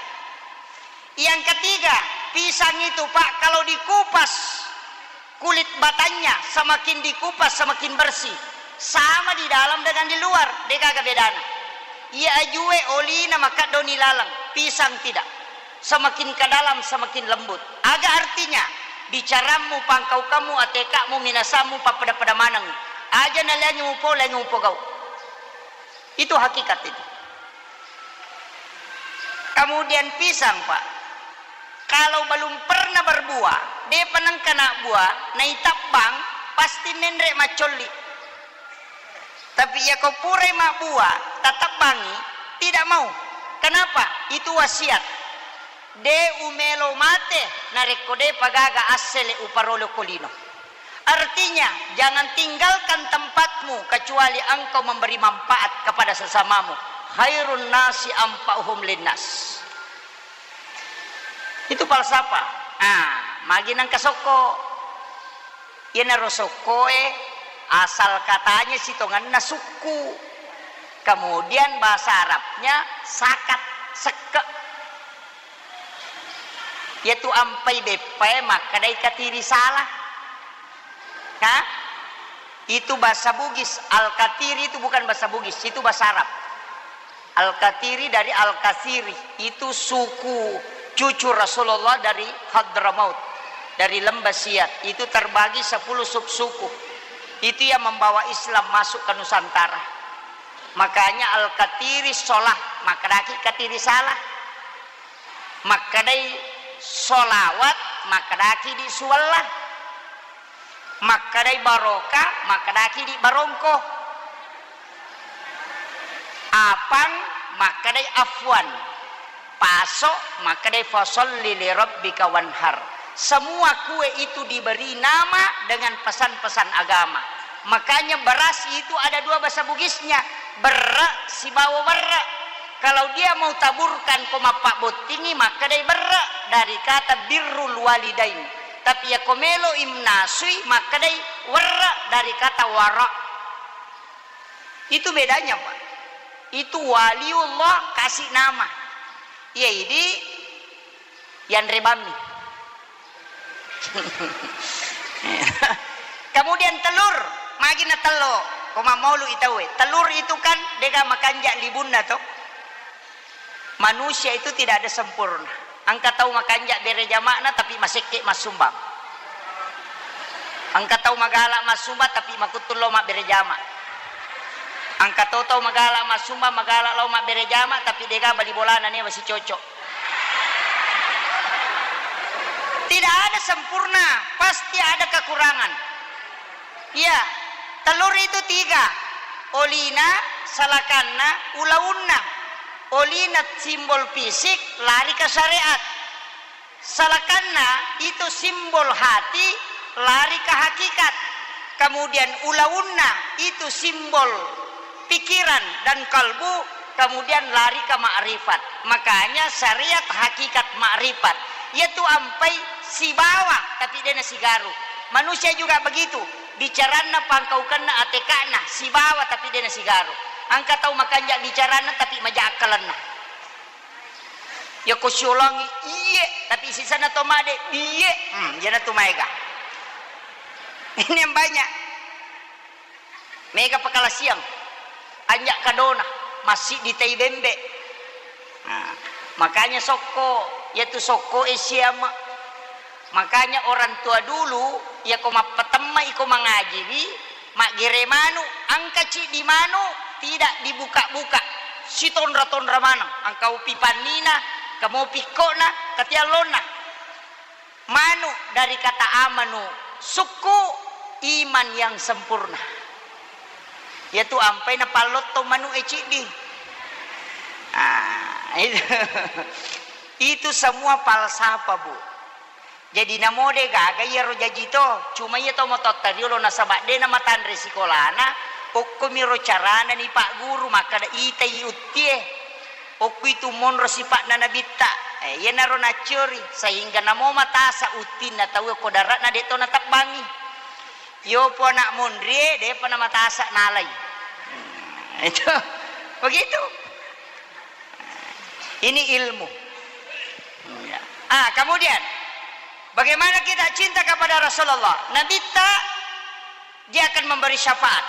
Yang ketiga, pisang itu, Pak, kalau dikupas kulit batangnya, semakin dikupas, semakin bersih. Sama di dalam dengan di luar, de' gaga bedana. Iya ajue olina makaddo ni laleng, pisang tidak. Semakin ke dalam, semakin lembut. Aga artinya? Bicarammu, pangkaukammu, ateka'mu, minasammu, pappada-pada maneng. Aja naliangi mupo, liangi mupogau. Itu hakikat itu. Kemudian pisang, Pak. Kalau belum pernah berbuah, de'pa nengka nabbuah, naitabbang, pasti menre' maccolli. Tapi iya ko purai mabbuah, tatabbangi, tidak mau. Kenapa? Itu wasiat. De' umelo mate, narekko de'pa gaga assele' uparolo ko lino. Artinya, jangan tinggalkan tempatmu kecuali engkau memberi manfaat kepada sesamamu. Khairun nasi anfa'uhum linnas. Itu falsafah. Ah, magi nengka sokko. Iyanaro sokkoe asal katanya sitongenna sukku. Kemudian bahasa Arabnya sakat, sekke'. Iyatu ampai beppae makkedai katiri salah. Ha? Itu bahasa Bugis. Al-Katiri itu bukan bahasa Bugis, itu bahasa Arab. Al-Katiri dari Al-Kasiri, itu suku cucu Rasulullah dari Hadramaut, dari Lembah Siat. Itu terbagi sepuluh subsuku. Itu yang membawa Islam masuk ke Nusantara. Makanya Al-Katiri sholah, makkedaki katiri salah. Makkedai solawat, makkedaki di suwalla. Makkedai barokah, makkedaki di barongko. Apang, makkedai afwan. Paso, makkedai fasalli li rabbika wanhar. Semua kue itu diberi nama dengan pesan-pesan agama. Makanya beras itu ada dua bahasa Bugisnya, berre' sibawa werre'. Kalau dia mau taburkan ko mappabbottingi, makkedai berre' dari kata birrul walidain. Tapi iya ko melo imnasui, makkedai werre' dari kata wara'. Itu bedanya, Pak. Itu waliullah kasih nama. Iya, idi yanre bammi. Kemudian telur, magi na tello, ko mammaulu i tauwe. Telur itu kan dega makanja libunna to. Manusia itu tidak ada sempurna. Engka tau makanja bere jama'na tapi masekke massumbang. Engka tau magala massumbang tapi makuttu lo mabbere jama'. Engka to tau magala massumbang, magala lao mabbere jama', tapi dega bali bolana newa sicoco. Tidak ada sempurna, pasti ada kekurangan. Iya, telur itu tiga. Olina, salakanna, ulaunna. Olina simbol fisik, lari ke syariat. Salakanna itu simbol hati, lari ke hakikat. Kemudian ulaunna itu simbol pikiran dan kalbu, kemudian lari ke makrifat. Makanya syariat hakikat makrifat. Iyatu ampai sibawa, tapi dena sigaru. Manusia juga begitu. Bicaranna pangkaukenna ateka'na, sibawa tapi dena sigaru. Engka tau makanja bicaranna, tapi maja akkalenna. Yako siolangi, iye, tapi sisana to made, iye. Hmm, iyana tu maega. Ini yang banyak. Mega pakalasiang. Anja kadona, massiddi tai bembe. Nah, makanya sokko, yatu sokko e siama. Makanya orang tua dulu, yako mappatemma iko mangajiwi, maggere manu, angka ciddi manu, tidak dibuka-buka. Sitonra-tonra maneng, angka upi pannina, kamopi ikkona, katiallonna. Manu dari kata amanu, sukku, iman yang sempurna. Yatu ampai napallotto manu e ciddi. Ah, itu. Itu semua falsafah, Bu. Jadi namo de gaga iyaro jaji to, cuma iya to mototta riolo nasaba de namatanre sikolana, okkomiro carana ni Pak Guru makkada itai uttie. Okkuitu monro sipa'na Nabitta. Eh, iyanaro naccori, sehingga namo matasa uttinna tau ko dara'na de to natebbangi. Yopo anak monrie, depa namatasa nalai. Itu. Begitu. Ini ilmu. Ya. Ah, kemudian, bagaimana kita cinta kepada Rasulullah? Nabitta, dia akan memberi syafaat.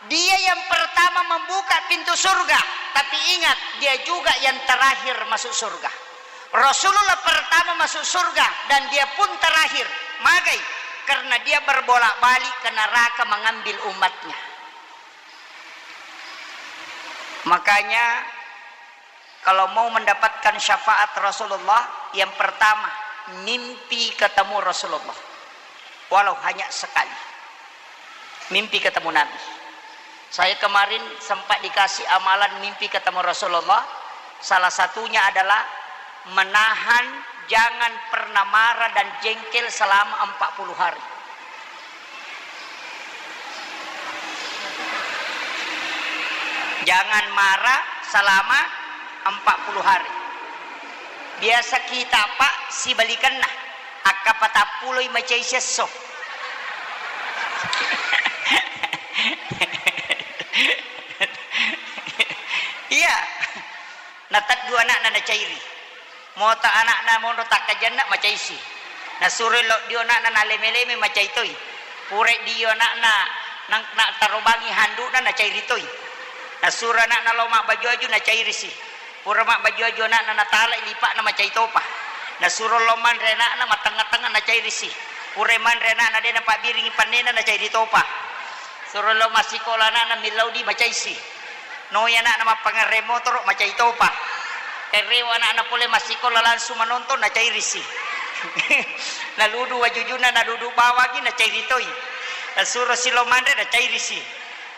Dia yang pertama membuka pintu surga, tapi ingat, dia juga yang terakhir masuk surga. Rasulullah pertama masuk surga dan dia pun terakhir. Magai? Karena dia berbolak-balik ke neraka mengambil umatnya. Makanya, kalau mau mendapatkan syafaat Rasulullah, yang pertama, mimpi ketemu Rasulullah. Walau hanya sekali. Mimpi ketemu Nabi. Saya kemarin sempat dikasih amalan mimpi ketemu Rasulullah. Salah satunya adalah menahan jangan pernah marah dan jengkel selama empat puluh hari. Jangan marah selama empat puluh hari. Biasa kita, Pak, sibalikanna. Akka patappuloi macai siesso. Iya. Nateddu ana'na nacairi. Mota ana'na monro takkajanna macaisi. Nasuroi loddio ana'na naleme-leme macai toi. Purai dio ana'na nang-, natarobangi handu'na nacairi toi. Nasuro ana'na lao mabbaju-aju nacairisi. Pura mabbaju-aju ana'na natalai lipa'na macai topa. Nasuro lao manre ana'na mattengnga-tengnga nacairisi. Purai manre ana'na de napabbiringi pannena nacairi topa. Suro lao massikola ana'na millau di macaisi. Noi ana'na mappangerre motoro, macai topa. Errewa ana'na pole massikola langsung manonton, nacairisi. Naludu wajujuna, naludu bawangi, nacairi toi. Nasuro silo manre, nacairisi.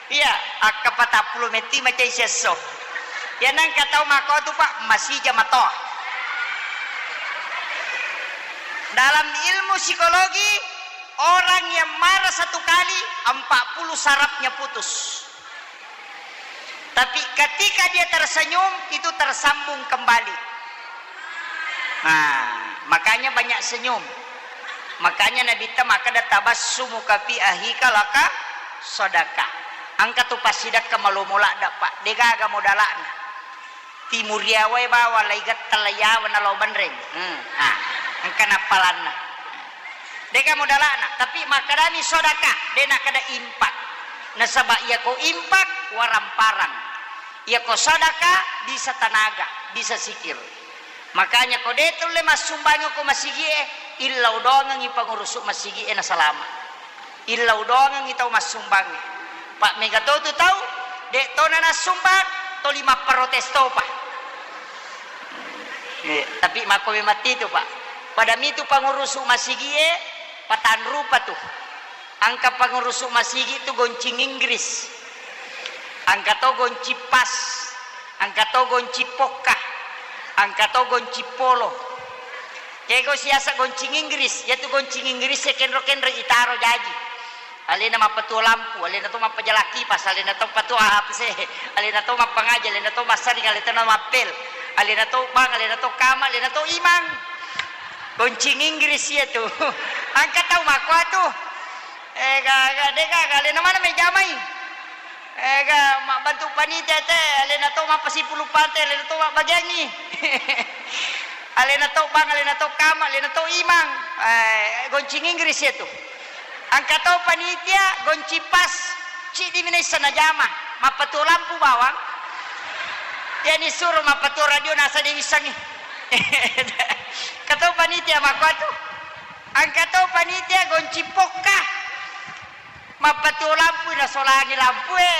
Iya, akka patappulo metti macai siesso. Iya nangka tau makotu, Pak, masija matoa. Dalam ilmu psikologi, orang yang marah satu kali, empat puluh sarafnya putus. Tapi ketika dia tersenyum, itu tersambung kembali. Nah, makanya banyak senyum. Makanya Nabitta makkeda, "Tabassumuka fi akhika laka sadaqah." Engka tu passidekka malomo ladde, Pak. Degaga modala'na. Timuriawae bawang laigetta laiyawa nalao banreng. Hmm. Ah, engka nappalanna. De'ga modala'na, tapi makkedani sodaka, de' nakkeda impak. Nasaba iyako impak, waramparang. Iyako sodaka, bisa tanaga, bisa sikir. Makanya ko de' tulle massumbangi ko masigie, illau doangengngi pangurusu masigie nasalama. Illau doangengngi tau massumbangnge. Pa' mega to tu tau, de' tona nassumbang, toli mapparotes topa. Eh, tapi makko memang titu, Pak. Pada mitu pangurusu masigie, patanrupa tu. Engka pangurusu masigi tu goncing Inggris. Engka to goncing pas. Engka to goncing pokka. Engka to goncing polo. Kego siasa goncing Inggris, yatu goncing Inggris e kenro-kenro itaro jaji. Alena mappatuo lampu, alena to mappajala kipas, alena to patuo A P C, alena to mappangaji, alena to massaring, alena to mappel, alena to bank, alena to kama, alena to imang. Goncing Inggris iyatu. Engka tau makkuatu. Eh, ga, ga, de' gaga, alena mana mejamai. Eh, ga, mabbantu panitia te, alena to mappasipulung pante, alena to mabbagiangngi. Alena to bang, alena to kama, alena to imang. Eh, goncing Inggris ya tu. Engka to panitia, goncing pas, ciddi mi naisseng najama, mappatuo lampu bawang. Iyani suro mappatuo radio nasa de wissengngi. Engka to panitia makkuatu. Engka to panitia goncing pokka. Mappatuo lampui nasolangi lampue.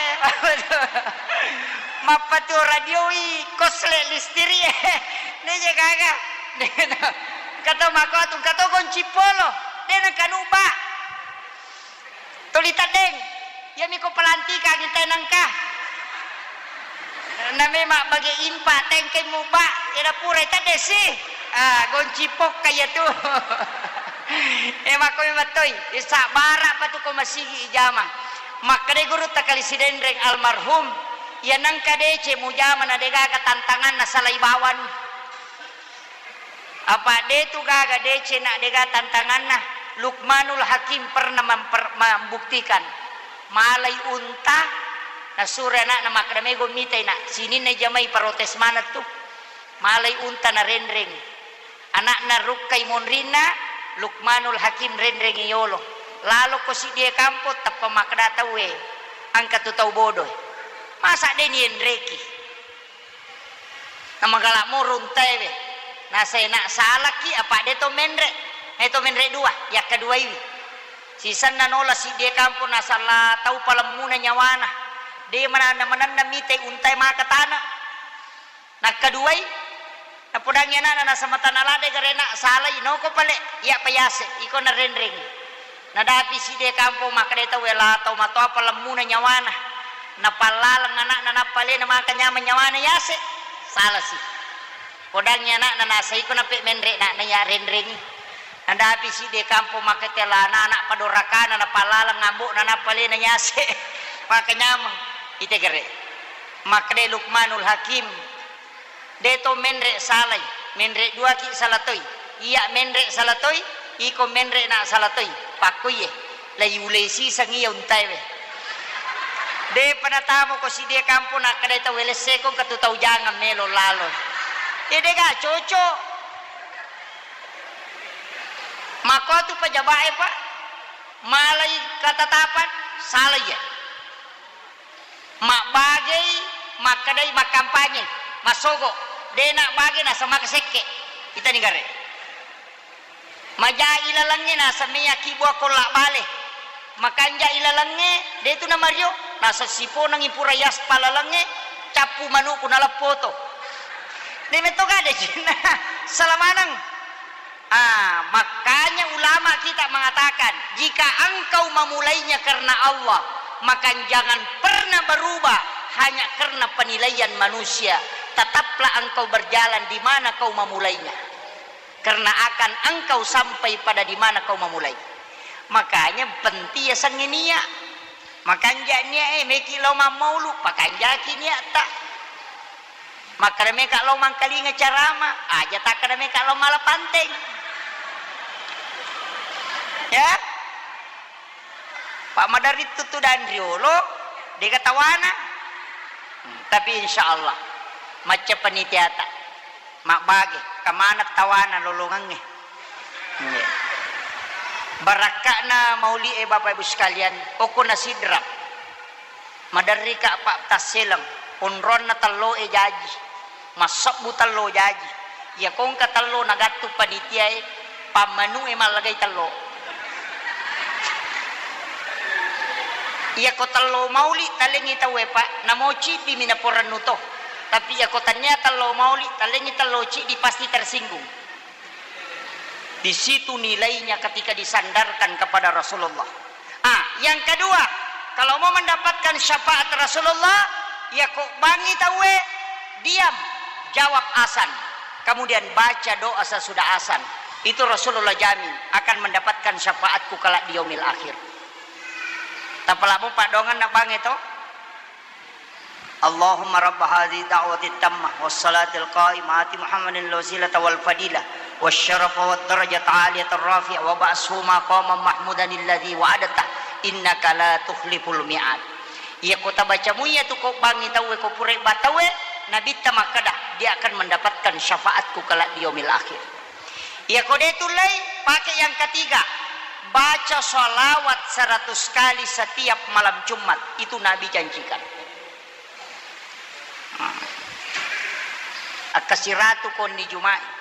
Mappatuo radioi kosle listiri'e. Neje gaga. Engka to makkuatu, engka to goncing polo. De nengka nubba. Tuli teddeng. Iyami ko pelantikangi tenengka. Na memang bage impa tengkai mubba. Eda pura tedde si. Ah, goncing pokka iya tu. Eh, makko memang toi. Eh, sabbara pa tu ko masigi ijama. Makkeda gurutta kali Sidenreng almarhum. Iya nengka deceng mujama na degaga tantanganna salai bawang. Apa de tu gaga deceng na dega tantanganna. Luqmanul Hakim pernah memper-, membuktikan. Malai unta, nasuro anakna makkeda, "Mego mitai nak, sininna jamai protes maneng tu." Malai unta narenreng. Anakna rukkai monrinna, Luqmanul Hakim renrengi yolo. Laloko siddie kampo, tappa makkeda tauwe, "Engka tu tau bodoe. Masa de nienreki?" Namagala moro untaewe. Nasai nak salaki apa de to menre. Eh, to menre dua, yakkaduaiwi. Sisenna nola siddie kampo nasala tau palemmuna nyawana. De mana manenna mitai untae maka tana. Nakkaduai, napodangi anakna nasamatana ladde garena salai noko pale, iya payase, iko narenreng. Nadapi siddie kampo makkeda tauwe la tau matoa palemmuna nyawana. Napallaleng anakna nappa alena maka nyameng nyawana yase. Salasi. Podangi anakna nasa iko nape menre nakna iya renrengi. Nadapi siddie kampo makkeda la anak padorakana napallaleng ambo'na nappa alena yase. Maka nyameng. Ite gere. Makkeda Luqmanul Hakim. De to menre salai, menre duaki sala toi. Iya menre sala toi, iko menre na sala toi. Pakkoiye, lai ulesiseng iya untaewe. Depa natamo ko siddie kampo nakkeda tau welesseko engka tu tau jangang melo lalo. Iya dega cocok. Makko tu pejabat e, Pak. Malai katatapan, salai ya. Mabbagei makkedai makkampanye, massogo, de nabbage naseng maka sekke. Itani gare. Maja ilalengnge naseng meyaki bua kolla bale. Makanja ilalengnge, de tu namario, naseng siponengngi pura yaspa lalengnge, cappu manuku naleppoto. De metto gade cinna, salamaneng. Ah, makanya ulama kita mengatakan, jika engkau memulainya karena Allah, maka jangan pernah berubah hanya karena penilaian manusia. Tetaplah engkau berjalan di mana kau memulainya. Karena akan engkau sampai pada di mana kau memulai. Makanya penting ya sengenia. Makanja nia e, meki lao mammaulu, pakanjaki niatta. Makkeda meka lao mangkalinga carama, aja takkeda meka lao mala panteng. Ya? Pak maderri tuttu dan riolo, dega tawana. Hmm, tapi insya Allah, macca panitiata. Mabbage, kamana tawana lolongengnge. Iya. Barakka'na mauli'e, Bapak Ibu sekalian, okko na Sidrap. Maderrika, Pak, tasseleng, onronna tello'e jaji, massebbu tello jaji. Iya kongka tello nagattu panitiae, pammanu'e mallagai tello. Iya ko tello mauli talengngi tauwe, Pak, namo ciddimi naporennu to. Tapi iya ko tania tello mauli, talengngi tello ciddi pasti tersinggung. Di situ nilainya ketika disandarkan kepada Rasulullah. Ah, yang kedua, kalau mau mendapatkan syafaat Rasulullah, ya ko bangi tauwe, diam, jawab azan. Kemudian baca doa sesudah azan. Itu Rasulullah jamin akan mendapatkan syafaatku kelak di yaumil akhir. Tapalamu padongan nak bangi to? Allahumma rabba hadhihi da'wati tammah was salatil qa'imah ati Muhammadin al wasilata wal fadilah was syarafa wad darajatal aliyatar rafi'ah wa ba'athu maqaman mahmudan alladzi wa'adtah innaka la tukhliful mi'ad. Iya ko tabaca muiya tu ko bangi tauwe ko pura ba tauwe, Nabitta makkeda, dia akan mendapatkan syafaatku kelak di yaumil akhir. Iya ko de tullei, pakai yang ketiga. Baca salawat seratus kali setiap malam Jumat. Itu Nabi janjikan. Nah. Akkasiratu konni Juma'i.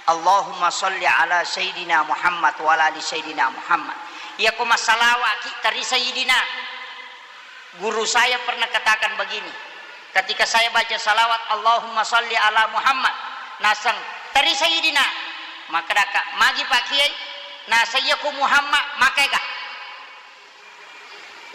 Allahumma salli ala Sayyidina Muhammad wa ala ali Sayyidina Muhammad. Iya ko masalawaki tari Sayyidina. Guru saya pernah katakan begini, ketika saya baca salawat, "Allahumma salli ala Muhammad," naseng, "Tari Sayyidina." Makkedaka, "Magi Pak Kiai?" Naseng, "Iya ku Muhammad, makega."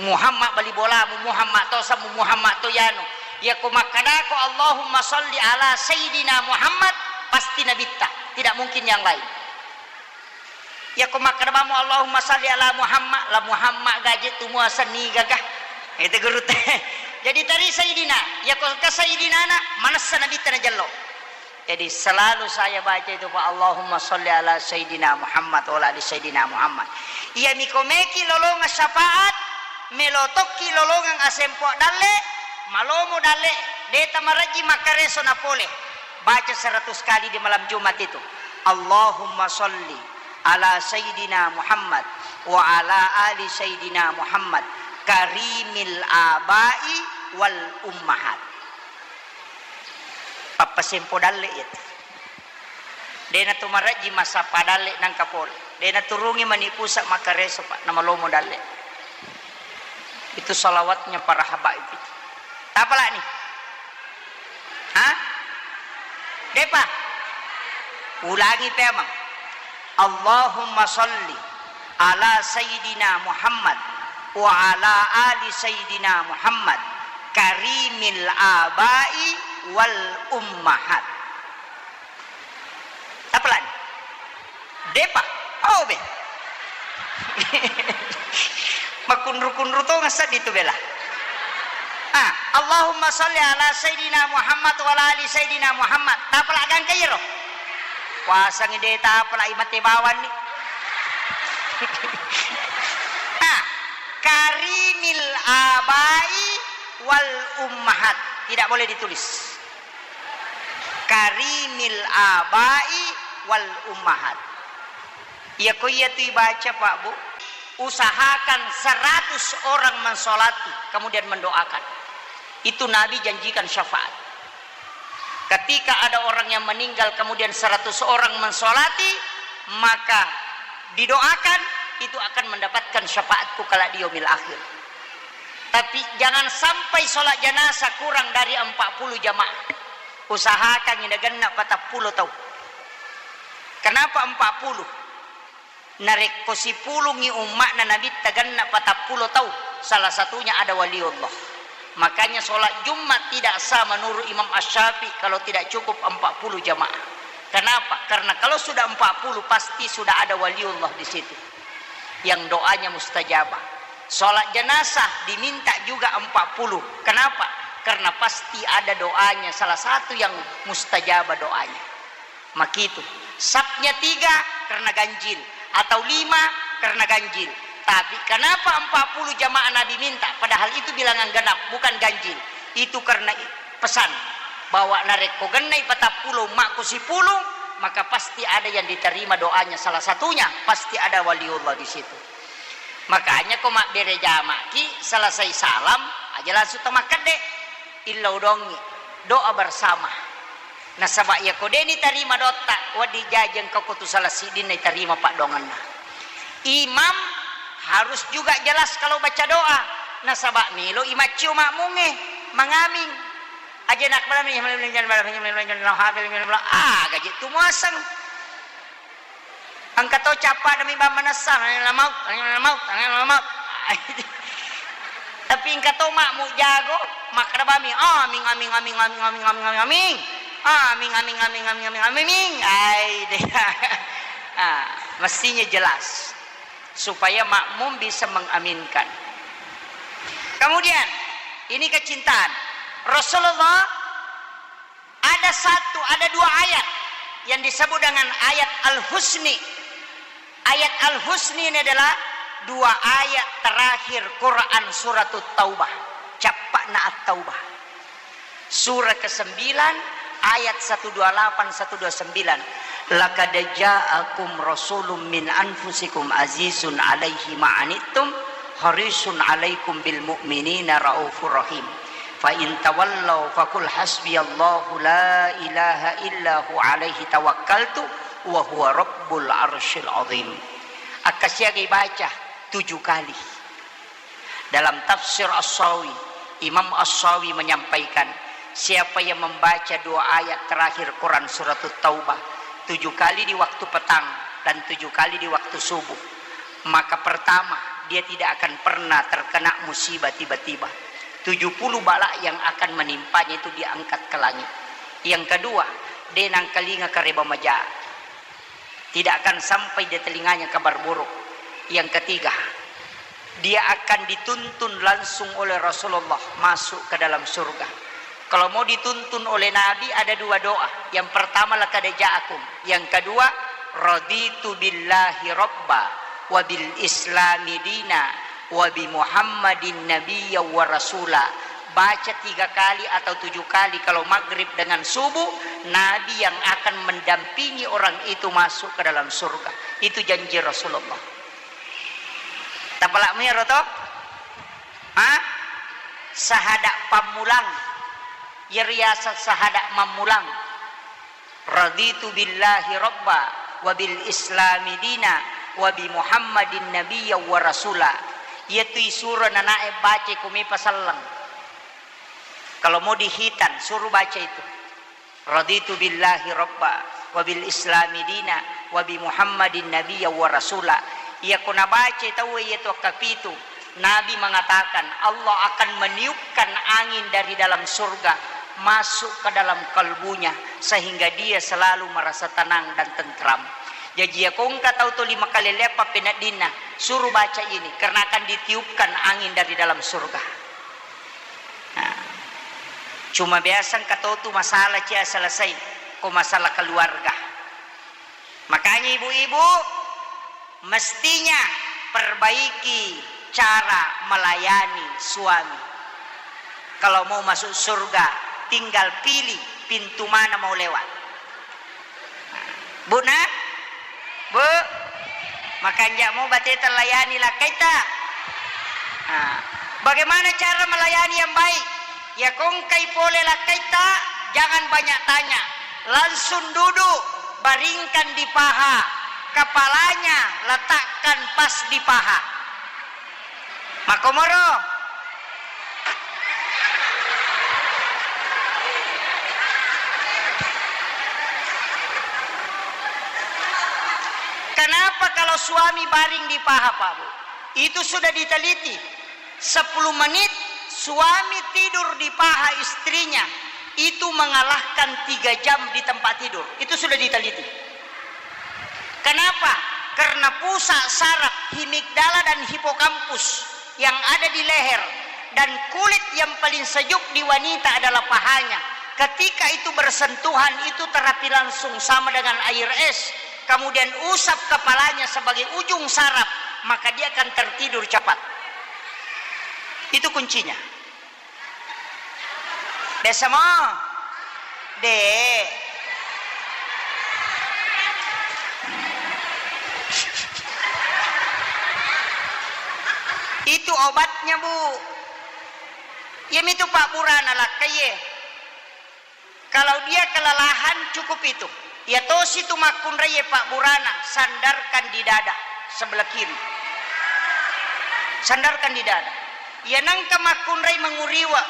Muhammad bali bolamu, Muhammad to samu, Muhammad to yanu. Iya ku makkedako, "Allahumma salli ala Sayyidina Muhammad," pasti nabitta, tidak mungkin yang lain. Iya ko makkeda bammu, "Allahumma salli ala Muhammad," la Muhammad gaje tu muaseng niga ga. Itu guru te. Jadi tari Sayyidina, iya ko ke Sayyidina na, manessa nabitta najello. Jadi selalu saya baca itu, Pak, "Allahumma salli ala Sayyidina Muhammad wa ala ali Sayyidina Muhammad." Iya mi ko meki lolonga syafaat, melo tokki lolongang asempo dalle, malomo dalle, deta marejji makkareso na pole. Baca seratus kali di malam Jumat itu. Allahumma salli ala Sayyidina Muhammad wa ala ali Sayyidina Muhammad karimil abai wal ummahat. Pappasempo dalle iya. Dena tu marejji massappa dalle nangka pole. Dena turungi mani pusa makkareso, Pak, namalomo dalle. Itu salawatnya para habaib itu. Tapalani? Hah? Depa? Ulangi pemang. Allahumma salli ala Sayyidina Muhammad wa ala ali Sayyidina Muhammad karimil abai wal ummahat. Tapalan. Depa. Oh, be. Makunru-kunru to ngasadi tu bela. Ah, Allahumma salli ala Sayyidina Muhammad wa ala ali Sayyidina Muhammad. Tapala gangka iro. Puasangi de tapala imate bawanni. Ah, karimil abai wal ummahat. Tidak boleh ditulis. Karimil abai wal ummahat. Iya ko iya tu ibaca, Pak, Bu, usahakan seratus orang mensolati, kemudian mendoakan. Itu Nabi janjikan syafaat. Ketika ada orang yang meninggal, kemudian seratus orang mensolati, maka didoakan, itu akan mendapatkan syafaatku kelak di yaumil akhir. Tapi jangan sampai sholat jenazah kurang dari empat puluh jamaah. Usahakan ini genna patappulo tau. Kenapa empat puluh? Narekko sipulungi umma'na Nabitta genna patappulo tau, salah satunya ada waliullah. Makanya sholat Jumat tidak sah menurut Imam Asy-Syafi'i kalau tidak cukup empat puluh jamaah. Kenapa? Karena kalau sudah empat puluh, pasti sudah ada waliullah di situ yang doanya mustajabah. Sholat jenazah diminta juga empat puluh. Kenapa? Karena pasti ada doanya, salah satu yang mustajabah doanya. Makitu. Sapnya tiga karena ganjil, atau lima karena ganjil. Tapi kenapa empat puluh jamaah Nabi minta, padahal itu bilangan genap, bukan ganjil? Itu karena i-, pesan bahwa narekko gennai patappulo umma'ku sipulung, maka pasti ada yang diterima doanya. Salah satunya pasti ada waliullah di situ. Makanya ko mabbere jama'ki, selesai salam aja langsung to makkedde, illau dongi, doa bersama. Nasaba iya ko deni tarima dotta, wedding jaji engka ko tu salah siddinna itarima paddoangenna. Imam harus juga jelas kalau baca doa. Nasaba melo imaccio makmungnge mangaming. Aja nak malam ini, ah, gaji tu muaseng. Engka to cappa demi bang manessa, la maut, la maut, la maut. Tapi engka to makmu jago, makkeda bami, "Aming, aming, aming, aming, aming, aming, aming, aming. Aming, aming, aming, aming, aming, aming." Ai, deh. Ah, mestinya jelas supaya makmum bisa mengaminkan. Kemudian, ini kecintaan. Rasulullah ada satu, ada dua ayat yang disebut dengan ayat Al-Husni. Ayat Al-Husni ini adalah dua ayat terakhir Quran Suratut Taubah. Cappa'na At-Taubah. Surah kesembilan, Ayat satu dua delapan, satu dua sembilan, "Laqad ja'akum rasulun min anfusikum azizun alaihi ma'anittum harisun alaikum bil mu'minina raufur rahim. Fa in tawallau faqul hasbiyallahu la ilaha illa hu alaihi tawakkaltu wa huwa rabbul arsyil azim." Akkasiagai baca tujuh kali. Dalam tafsir As-Sawi, Imam As-Sawi menyampaikan, siapa yang membaca dua ayat terakhir Quran Surat Taubah tujuh kali di waktu petang dan tujuh kali di waktu subuh, maka pertama, dia tidak akan pernah terkena musibah tiba-tiba. Tujuh puluh bala yang akan menimpanya itu diangkat ke langit. Yang kedua, de nangkalinga kareba maja. Tidak akan sampai di telinganya kabar buruk. Yang ketiga, dia akan dituntun langsung oleh Rasulullah masuk ke dalam surga. Kalau mau dituntun oleh Nabi, ada dua doa. Yang pertama, "Laqad ja'akum." Yang kedua, "Raditu billahi rabba wa bil islami dina wa bi Muhammadin nabiyya wa rasula." Baca tiga kali atau tujuh kali kalau maghrib dengan subuh, Nabi yang akan mendampingi orang itu masuk ke dalam surga. Itu janji Rasulullah. Tapalakmu iyaro to? Ha? Sahada pammulang. Iya riaseng sahada mammulang. "Raditu billahi rabba wa bil islami dina wa bi Muhammadin nabiyya wa rasula." Iyatu isuro nanae baca ko mepa selleng. Kalau mau dihitan, suruh baca itu. "Raditu billahi rabba wa bil islami dina wa bi Muhammadin nabiyya wa rasula." Iyako nabaca tauwe iyatu akkapitu, Nabi mengatakan, Allah akan meniupkan angin dari dalam surga masuk ke dalam kalbunya, sehingga dia selalu merasa tenang dan tentram. Jaji, iyako engka tau toli makalelea pappeneddinna, suruh baca ini, karena akan ditiupkan angin dari dalam surga. Nah, cuma biasa engka tau tu masalah cia selesai, ko masalah keluarga. Makanya ibu-ibu, mestinya perbaiki cara melayani suami. Kalau mau masuk surga, tinggal pilih pintu mana mau lewat. Bu, nah? Bu, makanja' mo bateta layani lakkaitta. Nah, bagaimana cara melayani yang baik? Iyako engkai pole lakkaitta, jangan banyak tanya. Langsung duduk, baringkan di paha. Kepalanya letakkan pas di paha. Makkomoro. Kenapa kalau suami baring di paha, Pak Bu? Itu sudah diteliti. Sepuluh menit suami tidur di paha istrinya, itu mengalahkan tiga jam di tempat tidur. Itu sudah diteliti. Kenapa? Karena pusat saraf himigdala dan hipokampus yang ada di leher dan kulit yang paling sejuk di wanita adalah pahanya. Ketika itu bersentuhan, itu terapi langsung sama dengan air es. Kemudian usap kepalanya sebagai ujung saraf, maka dia akan tertidur cepat. Itu kuncinya. Biasa mo? De'. Itu obatnya, Bu. Iyamitu pabburana lakkaie. Kalau dia kelelahan, cukup itu. Iya tosi tu makkunraie pabburana, sandarkan di dada sebelah kiri. Sandarkan di dada. Iya nengka makkunrai menguriwa,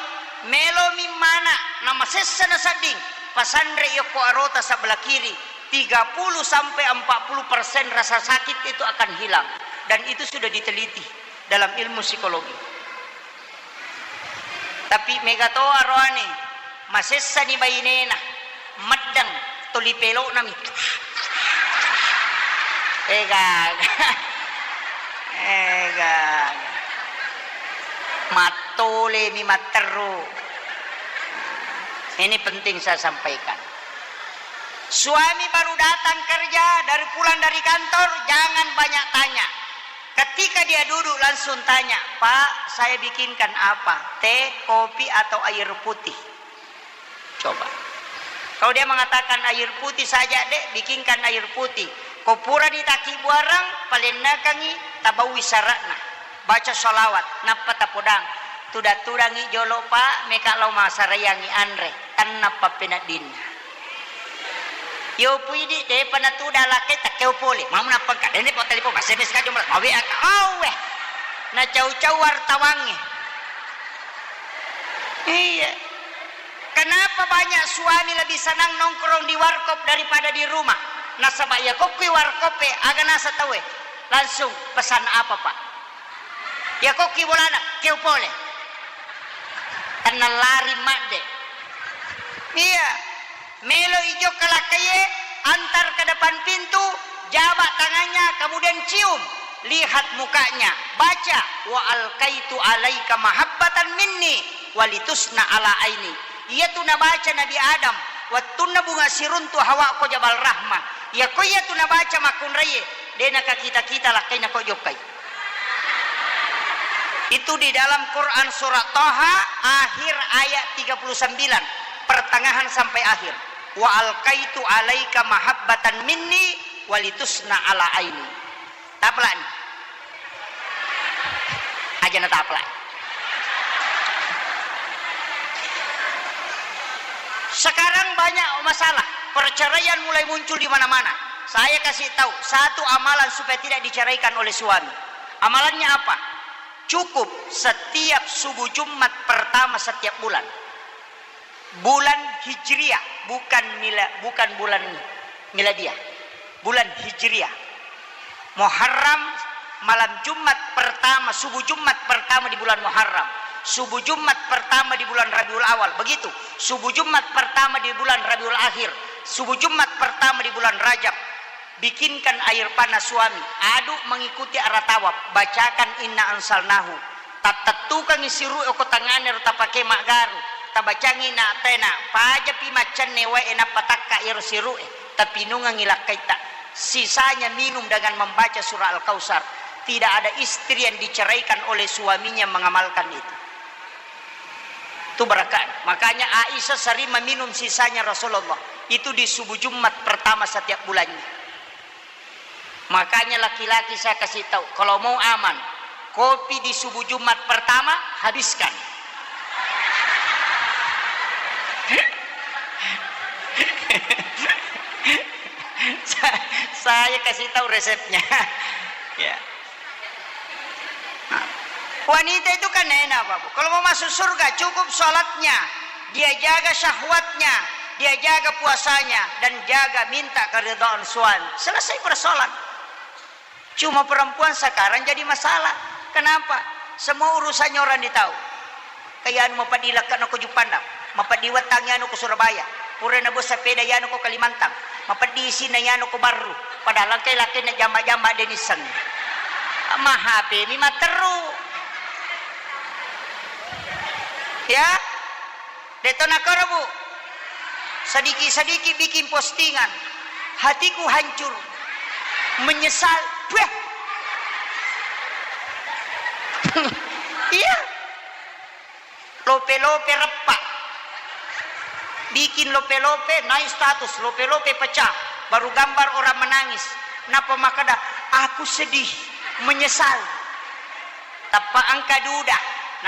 melomi mana, namasessa nasedding, pasanre yokko arota sebelah kiri, tiga puluh sampai empat puluh persen rasa sakit itu akan hilang. Dan itu sudah diteliti dalam ilmu psikologi. Tapi mega to aroane, masessani bainena, meddeng, tuli pelo'nami. Eh, gaga. Eh, gaga. Mattolemi matteru. Ini penting saya sampaikan. Suami baru datang kerja, dari, pulang dari kantor, jangan banyak tanya. Ketika dia duduk, langsung tanya, "Pak, saya bikinkan apa? Teh, kopi, atau air putih?" Coba. Kalau dia mengatakan air putih saja, Dek, bikinkan air putih. Ko purani takkibuarang, palennakangi, tabaui sara'na. Baca sholawat, nappa tapodang. Tuda-tudangi jolo, Pak, meka lao masaraiangi anre. Tennappa peneddinna. Yo puidi, depa natuda lakkai, takkeo pole. Mamu nappa engka, dende po telepon, S M S ka jomra, mawe aka, awe. Nacau-cau wartawangnge. Iya. Kenapa banyak suami lebih senang nongkrong di warkop daripada di rumah? Nasaba iya kokkui warkop e, aga nasa tauwe? Langsung pesan apa, Pak? Iya kokkui bolana, keo pole. Tenna lari madde. Iya. Melo ijokka lakkaiye, antar ke depan pintu, jabak tangannya, kemudian cium, lihat mukanya, baca, "Wa alqaitu alaika mahabbatan minni walitusna ala aini." Iyatu nabaca Nabi Adam wettunna bunga siruntu Hawa ko Jabal Rahmah. Iya ko iyatu nabaca makkunraiye, de nakakita-kita lakkaina ko jokkai. Itu di dalam Quran surat Taha, akhir ayat tiga puluh sembilan, pertengahan sampai akhir. "Wa alqaitu alaika mahabbatan minni walitusna ala aini." Tapelani. Aja na tapelani. Sekarang banyak masalah, perceraian mulai muncul di mana-mana. Saya kasih tahu satu amalan supaya tidak diceraikan oleh suami. Amalannya apa? Cukup setiap subuh Jumat pertama setiap bulan. Bulan Hijriah, bukan mila-, bukan bulan miladiah. Bulan Hijriah. Muharram, malam Jumat pertama, subuh Jumat pertama di bulan Muharram. Subuh Jumat pertama di bulan Rabiul Awal. Begitu. Subuh Jumat pertama di bulan Rabiul Akhir. Subuh Jumat pertama di bulan Rajab. Bikinkan air panas suami, aduk mengikuti arah tawaf, bacakan inna anzalnahu. Tattettukangi siru'e ko tangngana ro tapake maggaru, tabacangi inna a'taina, pajapi maccanne wae nappa takka iyaro siru'e, tapinungengi lakkaitta. Sisanya minum dengan membaca surah Al-Kautsar. Tidak ada istri yang diceraikan oleh suaminya mengamalkan itu. Itu berkah. Makanya Aisyah sering meminum sisanya Rasulullah. Itu di subuh Jumat pertama setiap bulannya. Makanya laki-laki saya kasih tahu, kalau mau aman, kopi di subuh Jumat pertama habiskan. Sa-, saya kasih tahu resepnya. Ya. Wanita itu kan enak, Bapak. Kalau mau masuk surga, cukup sholatnya, dia jaga syahwatnya, dia jaga puasanya, dan jaga minta keridhaan suami. Selesai persoalan. Cuma perempuan sekarang jadi masalah. Kenapa? Semua urusannya orang ditahu. Kaya anu mapeddi lekke'na ko Juppandang, mapeddi wettangngi anu ko Surabaya, pura nabo sepeda yanu ko Kalimantan, mapeddi isinna yanu ko Barru, padahal engkai lakkainna jamba-jamba de nissengngi. Ma H P mi matteru. Ya? De'to nakoro, Bu. Sedikit-sedikit bikin postingan. Hatiku hancur. Menyesal. Wah. Iya. Lope-lope reppa. Bikin lope-lope, naik status, lope-lope pecah. Baru gambar orang menangis. Napa makkeda, "Aku sedih, menyesal." Teppa engka duda,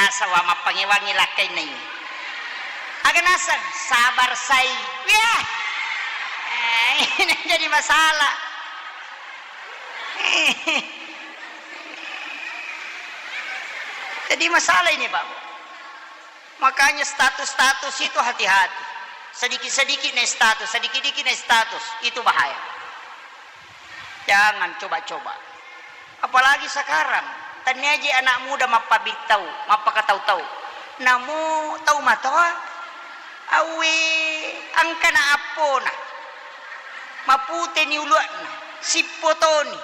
nasaba mappangewangi lakkainna ini. Aga naseng, sabar sai. Wah. Eh, ini jadi masalah. Jadi masalah ini, Pak. Makanya status-status itu hati-hati. Sedikit-sedikit naik status, sedikit-sedikit naik status. Itu bahaya. Jangan coba-coba. Apalagi sekarang, tenniaji anak muda mappabittau, mappakatau-tau. Namo tau matoa, awe, engkana appona. Maputeni ulua'na, sippotoni.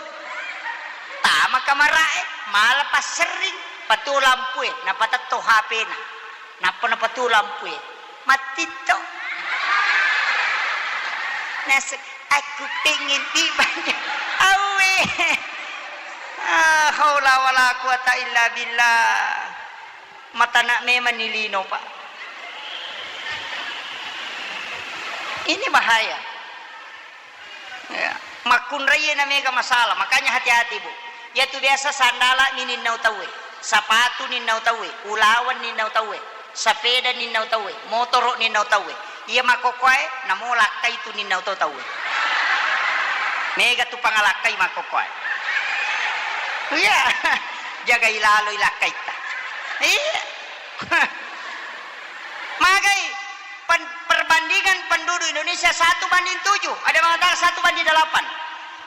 Tama kamara'e, mala passerring, patuo lampue, napatetto H P-na. Nappa napatuo lampue. Mattitto. Naseng, "Aku pengen dibanyak." Awe. Ah, haula wala quwata illa billah. Matana memang ni lino, Pak. Ini bahaya. Ya. Makkunraie na mega masalah, makanya hati-hati, Bu. Iyatu biasa sandala ni ninnau tauwe, sapatu ninnau tauwe, ulaweng ninnau tauwe, sapeda ninnau tauwe, motoro ninnau tauwe. Iya makkokkoe, namo lakkai tu ninnau to tauwe. Mega tu pangalakkai makkokkoe. Iya. Jagai laloi lakkaitta. Iya. Magai pen-, perbandingan penduduk Indonesia satu banding tujuh, ada mengatakan satu banding delapan.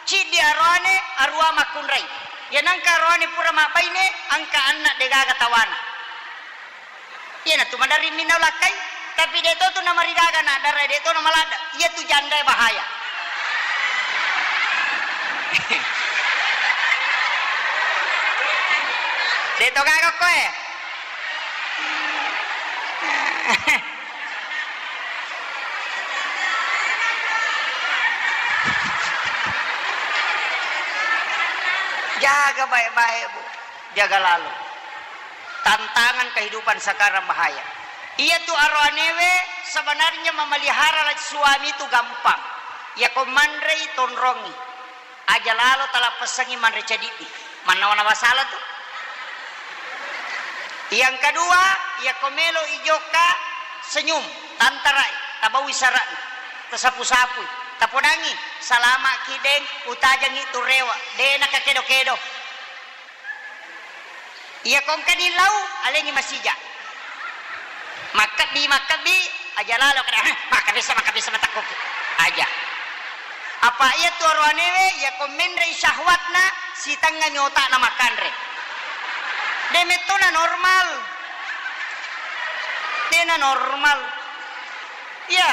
Ciddi aroane, arua makkunrai. Ya nangka aroane pura mabbaine, angka anna degaga tawana. Iyanatu maderri minna ulakkai, tapi de to tu namarigaga na dara de to namaladda. Iya tu jandae bahaya. De to gaga koe. Jaga baik-baik, Bu. Jaga lalo. Tantangan kehidupan sekarang bahaya. Iya tu aroanewe sebenarnya memelihara suami itu gampang. Iya ko manrei tonrongi. Aja lalo talappesangi manre cadiddi. Mannawa-nawa sala tu. Yang kedua, iya ko melo ijokka senyum, tantarai, tabaui sara'na, tasapu-sapui, tapodangi, salama ki deng, utajangi tu rewa, de nakakedo-kedo. Iya ko engkani lau, alengi masija. Makkebbi, makkebbi, aja lalo kada, "Hah, makkebissa, makkebissa matakkuki." Aja. Apa iya tu aroanewe, iya ko menrei syahwatna, sitengngami otakna makkanre. De mettona normal. Dena normal. Iya.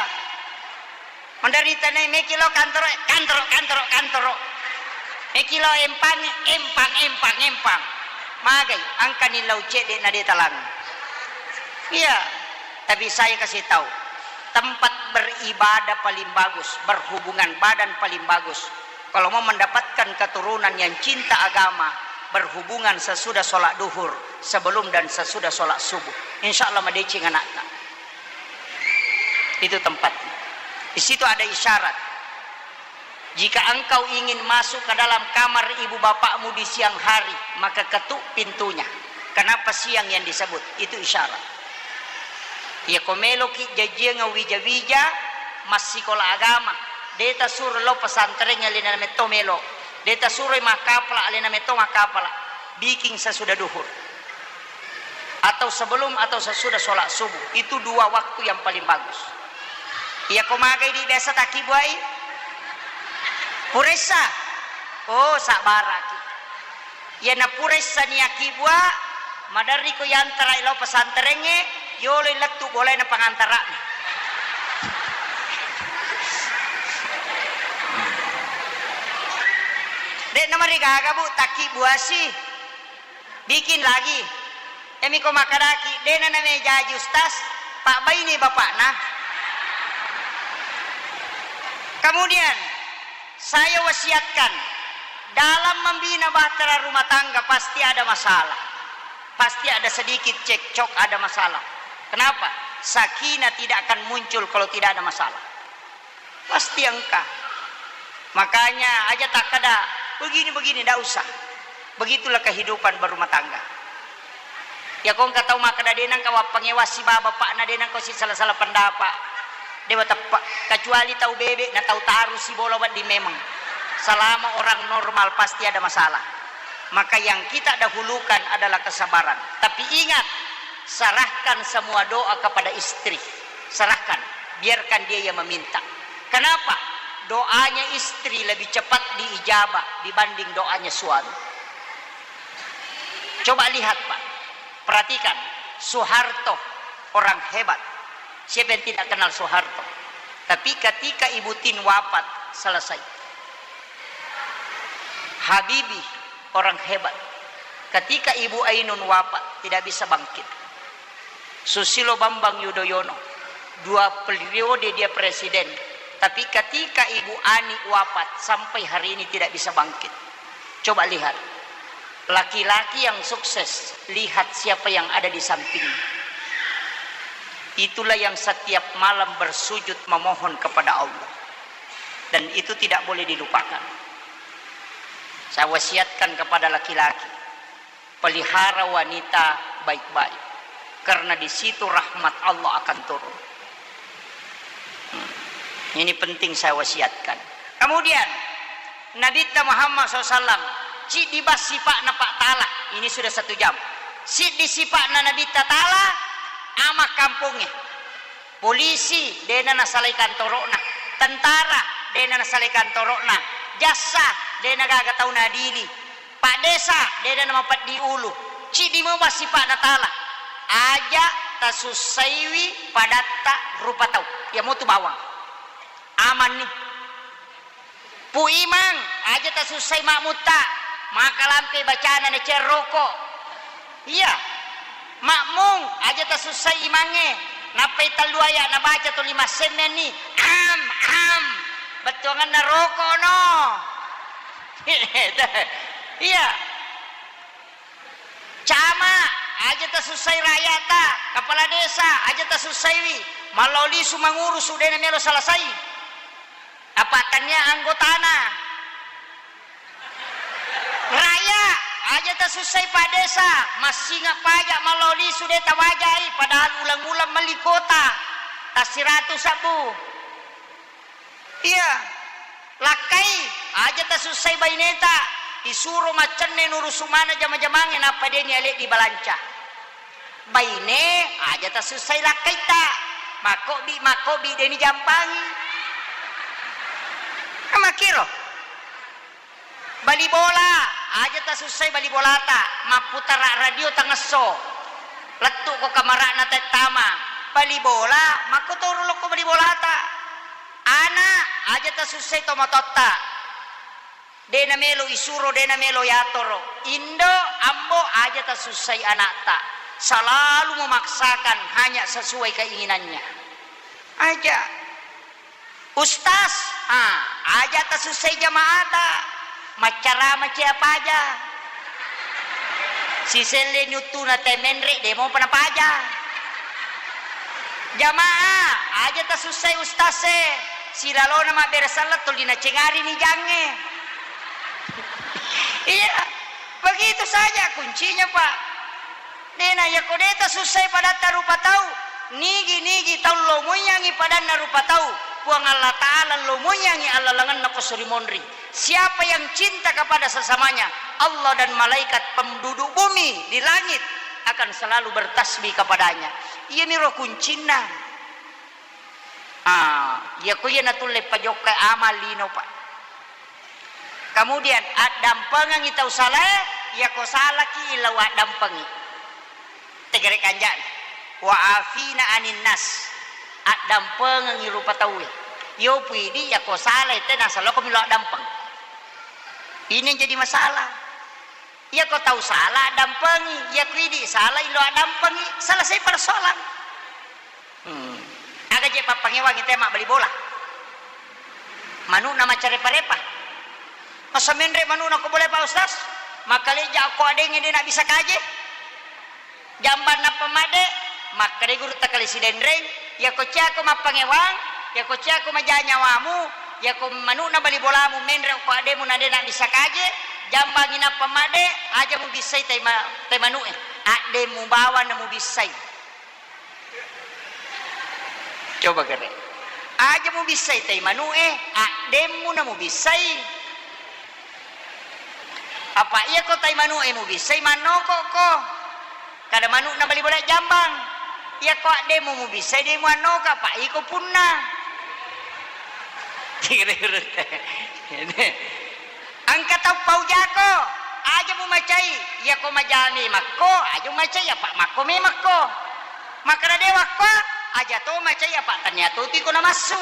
Menderita ne, meki lo kantoro, kantoro, kantoro, kantoro. Meki lo empang, empang, empang, empang. Magai, angkani lau cedde na de talang. Iya, tapi saya kasih tahu, tempat beribadah paling bagus, berhubungan badan paling bagus. Kalau mau mendapatkan keturunan yang cinta agama, berhubungan sesudah sholat duhur, sebelum dan sesudah sholat subuh. Insya Allah madeceng anakta. Itu tempatnya. Di situ ada isyarat. Jika engkau ingin masuk ke dalam kamar ibu bapakmu di siang hari, maka ketuk pintunya. Kenapa siang yang disebut? Itu isyarat. Iya ko meloki jajiang wija-wija, massikola agama. De tasuro lo pesantren alena metto melo. De tasuroi makkapala alena metto makkapala. Bikin sesudah duhur. Atau sebelum atau sesudah sholat subuh. Itu dua waktu yang paling bagus. Iya ko magai di biasa takkibuai? Puressa. Oh, sabbaraki. Iya na puressa ni akibua, maderri ko yantarai lao pesantrengnge, yoloi lettu bolaina pangantara'na. De namarigaga, Bu, takkibuasi. Bikin lagi. Emi ko makkadaki, dena namejaji ustaz, pabbaini bapakna. Kemudian, saya wasiatkan, dalam membina bahtera rumah tangga pasti ada masalah. Pasti ada sedikit cekcok, ada masalah. Kenapa? Sakinah tidak akan muncul kalau tidak ada masalah. Pasti engka. Makanya aja takkada, "Begini-begini," ndak usah. Begitulah kehidupan berumah tangga. Ya, ko engka tau makkada, "De nengka wappangewang sibawa bapakna, de nengka si salah-salah pendapat." Dewa teppe. Kecuali tau bebe na tau taru sibola wedding memang. Selama orang normal pasti ada masalah. Maka yang kita dahulukan adalah kesabaran. Tapi ingat, serahkan semua doa kepada istri. Serahkan, biarkan dia yang meminta. Kenapa? Doanya istri lebih cepat diijabah dibanding doanya suami. Coba lihat, Pak. Perhatikan, Soeharto orang hebat. Siapa yang tidak kenal Soeharto? Tapi ketika Ibu Tin wafat, selesai. Habibie orang hebat. Ketika Ibu Ainun wafat, tidak bisa bangkit. Susilo Bambang Yudhoyono, dua periode dia presiden. Tapi ketika Ibu Ani wafat, sampai hari ini tidak bisa bangkit. Coba lihat, laki-laki yang sukses, lihat siapa yang ada di sampingnya. Itulah yang setiap malam bersujud memohon kepada Allah. Dan itu tidak boleh dilupakan. Saya wasiatkan kepada laki-laki, pelihara wanita baik-baik. Karena di situ rahmat Allah akan turun. Hmm. Ini penting saya wasiatkan. Kemudian, Nabitta Muhammad sallallahu alaihi wasallam, ciddi bang sipa'na Pak Tala. Ini sudah satu jam. Siddi sipa'na Nabitta Tala, ama kampongnge. Polisi, dena nasalai kantoro'na. Tentara, dena nasalai kantoro'na. Jassa, dena gaga tau nadili. Pak Desa, dena namapeddi ulu. Ciddi mo bang sipa'na Tala. Aja tasussaiwi padatta rupa tau. Iya motu bawang. Amanni. Pu Imang, aja tasussai makmutta, makalampe bacana nacia roko. Iya. Makmung, aja tasussai imangnge, nappai tellu aya nabaca tuli massemmenni, am, am, bettuanganna roko no. Iya. Camat, aja tasussai rakyata, kepala desa, aja tasussaiwi, mallau lisu mangurusu, de namelo selesai. Apa tania anggotana. Raya, aja tasussai Pak Desa, massinga pajak mallau lisu de tawajai, padahal uleng-uleng melli kuota, tassiratu sabbu. Iya, lakkai, aja tasussai baineta, isuro maccenne nurusu mana jama-jamange nappa deni ale dibalanca. Baine, aja tasussai lakkaitta. Makkobbi, makkobbi, deni jampangi. Makkiro. Bali bola, aja tasussai bali bolata. Mapputara radio tangesso. Lettu ko kamara'na tettama. Bali bola, makko toro lokko bali bolata. Ana, aja tasussai tomatoatta. De namelo isuro, de namelo yatoro. Indo, ambo, aja tasussai anakta. Selalu memaksakan hanya sesuai keinginannya. Aja. Ustaz, ha, aja tasussai jamaata. Maccarama cia paja. Siselle nyuttuna te menre, de mopa napaja. Jamaah, aja tasussai ustaz e. Silalona mabbere selleng tuli nacengari ni jangnge. Iya, begitu saja kuncinya, Pak. Dena, yako de tasussai padatta rupa tau, nigi-nigi tau lomoiyangi padanna rupa tau, Puang Allah Ta'ala lomoiyangi allalengenna ko suri monri. Siapa yang cinta kepada sesamanya, Allah dan malaikat penduduk bumi di langit akan selalu bertasbih kepadanya. Iyaniro kuncinna. Ah, iyako iya natulle pajokka amal lino, Pak. Kemudian, addampengengi tau salae, iyako salaki illau addampengi. Tegere kanja'na. Wa afina anin nas. Addampengengi rupa tauwe. Iyo pui idi, iyako salae, te nasaloko milo addampeng. Ini yang jadi masalah. Iyako tau sala addampengi, iyako idi sala ilo addampengi, selesai persoalan. Hmm. Aga je pappangewangi te mabbali bola. Manu'na maccarepa-repa. Masa menre manu'na ko bola, Pak Ustaz? Makkalejja ko adengnge de nabisa kaje. Jambang nappa madde, makkeda gurutta Kali Sidenreng, iyako ciako mappangewang, iyako ciako maja nyawamu, iyako manu'na bali bolamu menre ko addemu na de nabisa kaje, jambangi nappa madde, aja mubissai tai ma-, tai manu'e, addemu bawang na mubissai. Coba kere. Aja mubissai tai manu'e, addemmu na mubissai. Apa iyako tai manu'e mubissai mannokokko. Kada manu'na bali bola jambang. Iyako addemmu mubissai de muannoka, apa iko punna. Engka tau paujako, aja mumacai, iyako maja memakko, aja mumacai, apa makko memakko. Makkeda de wakko, aja to macai, apa tania to tiko namassu.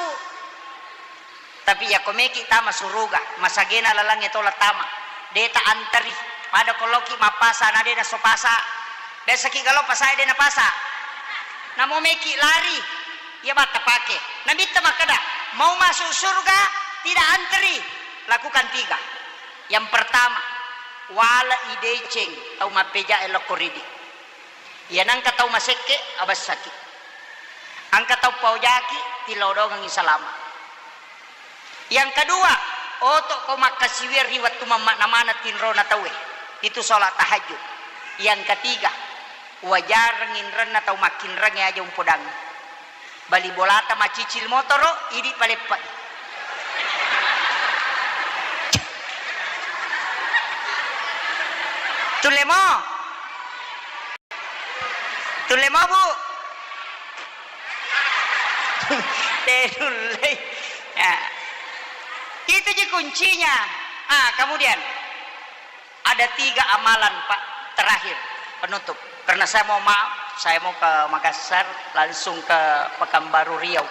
Tapi iyako meki tama suruga, masagena lalangnge tola tama, de ta anteri, pada ko laoki mappasa na de nasso pasa. Biasaki galo pasae de napasa. Namo meki lari, iya batta pake. Nabitta makkeda, mau masuk surga, tidak anteri. Lakukan tiga. Yang pertama, wale'i deceng tau mappejae lokko ridi. Iya nangka tau masekke, abessaki. Engka tau paojaki, tilodongengngi salama. Yang kedua, oto ko makkasiwiang ri wettu mammana-mana tinrona tauwe. Itu sholat tahajud. Yang ketiga, wajareng inrenna tau makkinrengnge aja umpodangngi. Bali bolata macicil motoro, idi paleppai. Tulle mo. Tulle mo, Bu. Tenulle. Ya. Itu ji kuncinya. Ah, kemudian ada tiga amalan, Pak, terakhir penutup. Karena saya mau maaf, saya mau ke Makassar, langsung ke Pekanbaru Riau.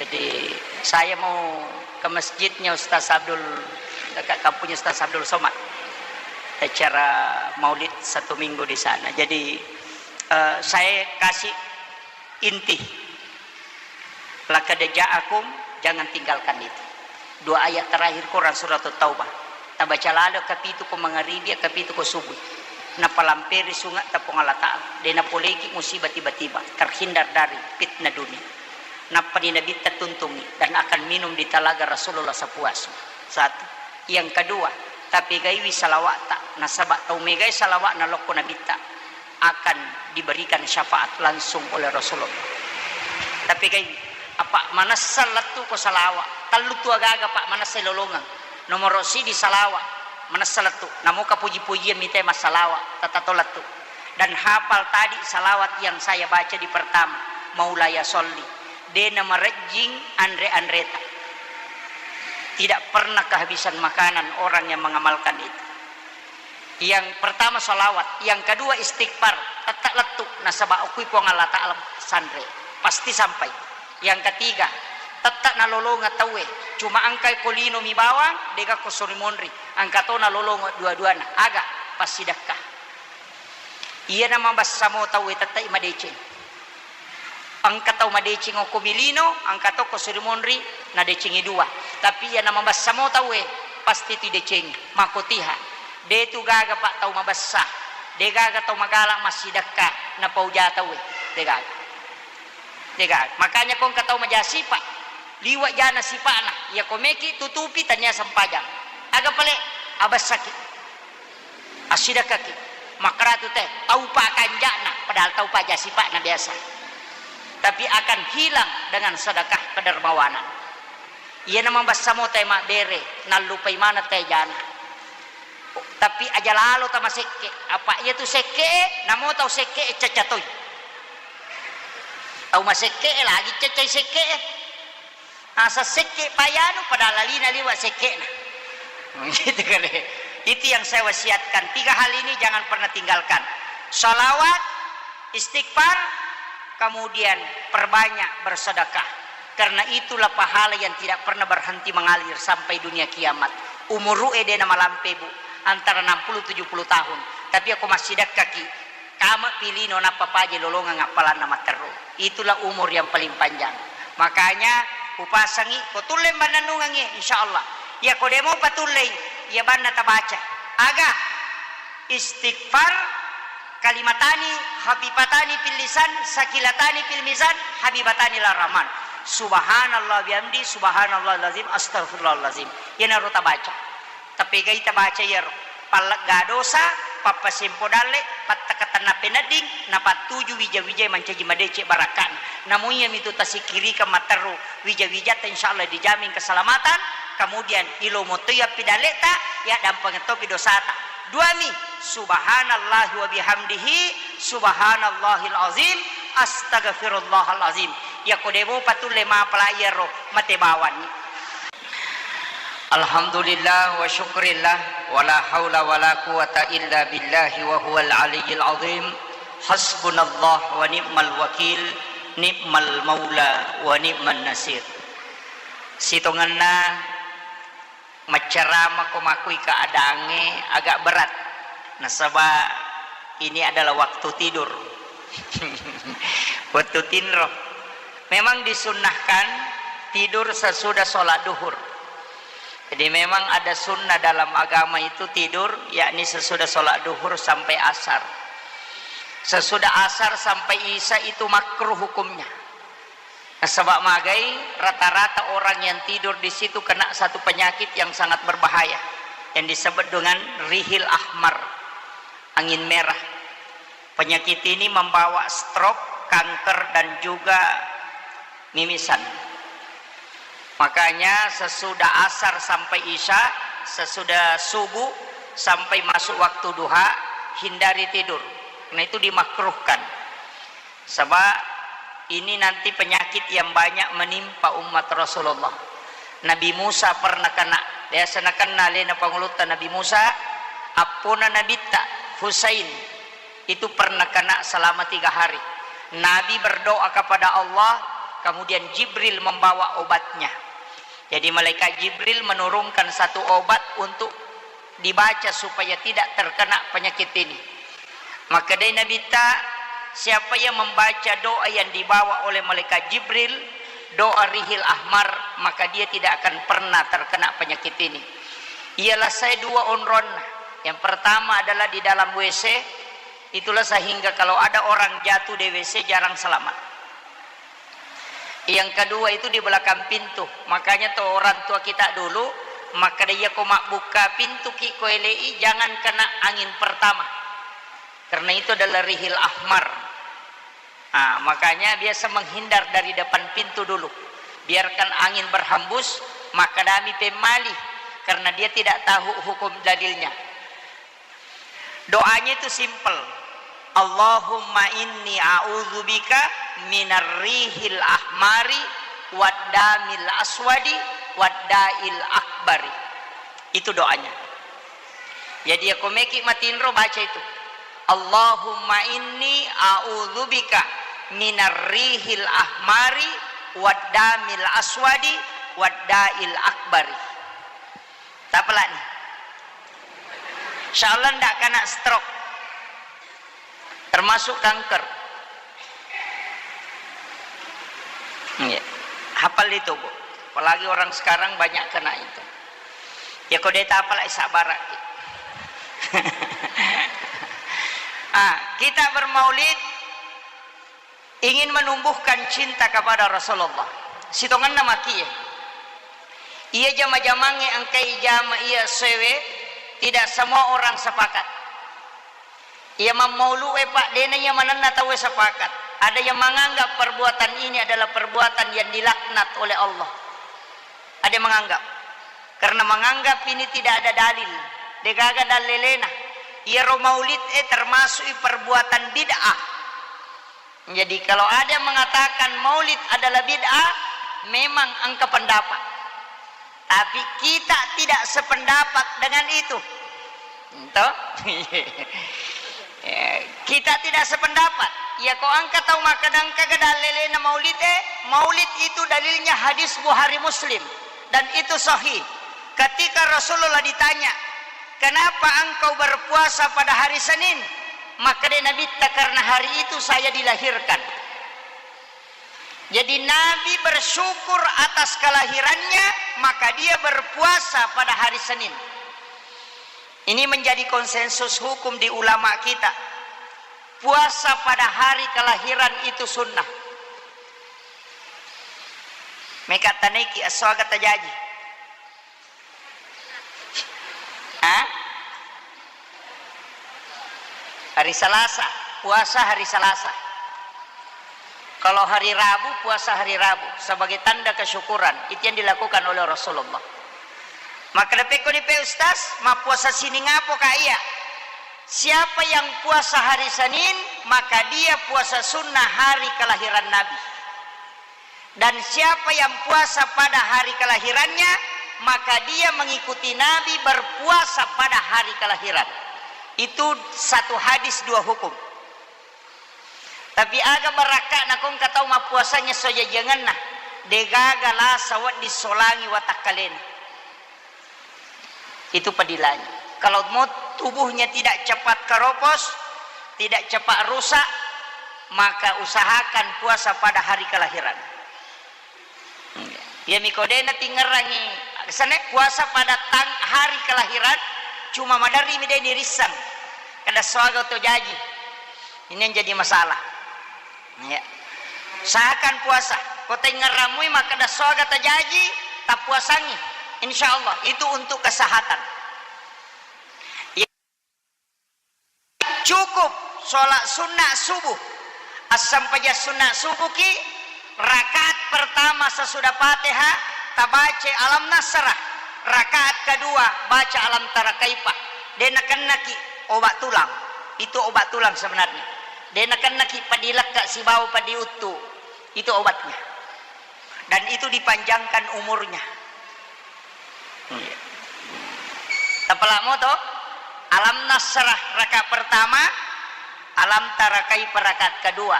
Jadi saya mau ke masjidnya Ustaz Abdul, dekat kampungnya Ustaz Abdul Somad. Acara maulid satu minggu di sana. Jadi, eh, saya kasih inti. Laqad ja'akum, jangan tinggalkan itu. Dua ayat terakhir Quran surat Taubah. Tabaca lalo kapitu ko mangaribi, kapitu ko subuh. Napalamperi sunga' ta Puang Allah Ta'ala. De napoleki musibah tiba-tiba. Terhindar dari fitnah dunia. Nappani Nabitta tuntungi dan akan minum di talaga Rasulullah sapuasna. Satu. Yang kedua, tapegaiwi salawa'ta. Nasaba tau megai salawa'na lokko Nabitta akan diberikan syafaat langsung oleh Rasulullah. Tapegaiwi, apa manessa lettu ko salawa'. Tellu tu agaga, Pak, manessa lolongeng. Nomoro sidi salawa', manessa lettu. Namoka puji-pujian mita massalawa', tatato lettu. Dan hafal tadi salawat yang saya baca di pertama, Maulaya Sholli. De namarejjing anre-anreta. Tidak pernah kehabisan makanan orang yang mengamalkan itu. Yang pertama salawat, yang kedua istighfar, tette lettu nasaba okui Puang Allah Ta'ala sanre, pasti sampai. Yang ketiga, tette nalolongeng tauwe, cuma engkai ko lino mi bawang, dega ko sori monri, engka to nalolongeng dua-duana, aga passidekka. Iyana mabessa mo tauwe tette'i madeceng. Engka tau madeceng okko mi lino, engka to ko sori monri nadecengi dua. Tapi iyana mabessa mo tauwe, pasti tu idecengi. Makotiha. De tu gaga, Pak, tau mabessa. De gaga tau magala massidekka napauja tauwe. De gaga. De gaga. Makanya ko engka tau maja sipa, liwa jana sipa'na. Iya ko meki tutupi tania sempajang. Aga pale abessaki. Assidekkaki, makkaratu te, taupa kanja'na, padahal taupa ja sipa'na biasa. Tapi akan hilang dengan sedekah kedermawanan. Iyana mabessa mo te mabbere, nallupai maneng te jana. Tapi aja lalo tamasekke, apa iya tu sekke, namo tau sekke cacca toi. Tau masekke lagi caccai sekke. Asa sekke payanu padahal lalina liwa sekke'na. Gitu kali. Itu yang saya wasiatkan. Tiga hal ini jangan pernah tinggalkan. Salawat, istighfar, kemudian perbanyak bersedekah. Karena itulah pahala yang tidak pernah berhenti mengalir sampai dunia kiamat. Umuru'e de namalampe, Bu, antara enam puluh tujuh puluh tahun. Tapi aku masih dekkaki. Kama pilino nappa paje lolongeng appalanna matteru. Itulah umur yang paling panjang. Makanya upasangi ko tulle bannannungengngi, insyaallah. Iya ko demo patullei, iya banna tabaca. Aga istighfar kalimatani khafifatani fil lisan saqilatani fil mizan habibatani ila rahman. Subhanallah bihamdi, subhanallahil azim, astagfirullahalazim. Iyanaro tabaca. Tapegai tabaca iyaro, pallegga dosa, pappasempo dalle, pattakatenna penedding, napattuju wija-wijae mancaji madeceng barakka'na. Namu iyamitu tasikkirikeng matteru wija-wijatta, insyaallah dijamin keselamatan, kemudian ilomo toi appidalleta, yaddampengeng topi dosata. Duami, subhanallahi wa bihamdihi, subhanallahil azim, astagfirullahal azim. Yako demo patulle mapala iyaro, mate bawanni. Alhamdulillah wa syukrillah, wa la haula wa la quwata illa billahi wa huwal aliyyil azim. Hasbunallah wa ni'mal wakil, ni'mal maula wa ni'man nasir. Sitongenna maccarama ko makui keadaangnge agak berat. Nasaba ini adalah waktu tidur. Waktu tinro. Memang disunnahkan tidur sesudah sholat duhur. Jadi memang ada sunnah dalam agama itu tidur, yakni sesudah sholat duhur sampai asar. Sesudah asar sampai isya itu makruh hukumnya. Nasaba magai, rata-rata orang yang tidur di situ kena satu penyakit yang sangat berbahaya, yang disebut dengan rihil ahmar, angin merah. Penyakit ini membawa stroke, kanker, dan juga mimisan. Makanya sesudah asar sampai isya, sesudah subuh sampai masuk waktu duha, hindari tidur. Karena itu dimakruhkan. Sebab ini nanti penyakit yang banyak menimpa umat Rasulullah. Nabi Musa pernah kena, biasa nakenna alena pangulutta Nabi Musa, appona Nabitta Husain itu pernah kena selama tiga hari. Nabi berdoa kepada Allah, kemudian Jibril membawa obatnya. Jadi malaikat Jibril menurunkan satu obat untuk dibaca supaya tidak terkena penyakit ini. Makkedai Nabitta, siapa yang membaca doa yang dibawa oleh malaikat Jibril, doa rihil ahmar, maka dia tidak akan pernah terkena penyakit ini. Ialah saya dua onronna. Yang pertama adalah di dalam W C, itulah sehingga kalau ada orang jatuh di W C jarang selamat. Yang kedua itu di belakang pintu. Makanya tuh orang tua kita dulu, makkeda, iya ko mabbukka pintu ki ko elei, jangan kena angin pertama. Karena itu adalah rihil ahmar. Nah, makanya biasa menghindar dari depan pintu dulu. Biarkan angin berhembus, makkadami pemmali, karena dia tidak tahu hukum dalilnya. Doanya itu simple. Allahumma inni a'udzubika minar rihil ahmari wad damil aswadi wad dail akbari. Itu doanya. Jadi, ya, ko meki matinro, baca itu. Allahumma inni a'udzubika minar rihil ahmari wad damil aswadi wad dail akbari. Tapalani. Insyaallah ndak kena stroke. Termasuk kanker. Iya. Hafal itu, Bu. Apalagi orang sekarang banyak kena itu. Ya, ko de tapala, eh, sabar ki. Ah, kita bermaulid ingin menumbuhkan cinta kepada Rasulullah. Sitongenna makie. Iya jama-jamangnge engkai jama iya sewe, tidak semua orang sepakat. Iya mammaulu'e, Pak, dena iya manenna tauwe sepakat. Ada yang menganggap perbuatan ini adalah perbuatan yang dilaknat oleh Allah. Ada yang menganggap. Karena menganggap ini tidak ada dalil. Degaga dalelena. Iyaro maulid e termasuk perbuatan bid'ah. Jadi, kalau ada yang mengatakan maulid adalah bid'ah, memang engka pendapat. Tapi kita tidak sependapat dengan itu. Toh? Ya, kita tidak sependapat. Ya, ko engka tau makkeda engka ga dalelena maulid e, maulid itu dalilnya hadis Bukhari Muslim. Dan itu sahih. Ketika Rasulullah ditanya, "Kenapa engkau berpuasa pada hari Senin?" Makkeda Nabitta, "Karena hari itu saya dilahirkan." Jadi Nabi bersyukur atas kelahirannya, maka dia berpuasa pada hari Senin. Ini menjadi konsensus hukum di ulama kita. Puasa pada hari kelahiran itu sunnah. Meka tanaiki esso aga tajaji. Hah? Hari Selasa, puasa hari Selasa. Kalau hari Rabu, puasa hari Rabu sebagai tanda kesyukuran. Itu yang dilakukan oleh Rasulullah. Maka lepekkoni pe Ustaz, mappuasa sining apo ka iya? Siapa yang puasa hari Senin, maka dia puasa sunnah hari kelahiran Nabi. Dan siapa yang puasa pada hari kelahirannya, maka dia mengikuti Nabi berpuasa pada hari kelahiran. Itu satu hadis dua hukum. Tapi aga barakka nakongka tau mappuasanya sojajiangenna, degaga lasa wedding solangi watakkalena. Itu padilangi. Kalau mau tubuhnya tidak cepat keropos, tidak cepat rusak, maka usahakan puasa pada hari kelahiran. Iya, mi ko de natingerangi, sana puasa pada tang-, hari kelahiran, cuma maderri mi de nirissang. Kada soaga to jaji. Ini yang jadi masalah. Ya. Usahakan puasa. Ko tengngeramui makkeda soga tajaji, tappuasangi. Insya Allah itu untuk kesehatan. Ya. Cukup sholat sunnah subuh. Assampajang sunnah subuh ki, rakaat pertama sesudah Fatihah tabaca Alam Nasrah. Rakaat kedua baca Alam Tara Kaifa. De nakennaki obat tulang. Itu obat tulang sebenarnya. De nakennaki padi lekka sibawa padi uttu. Itu obatnya. Dan itu dipanjangkan umurnya. Iya. Tapalamo to, Alam Nasrah rakaat pertama, Alam Tara Kaifa rakaat kedua.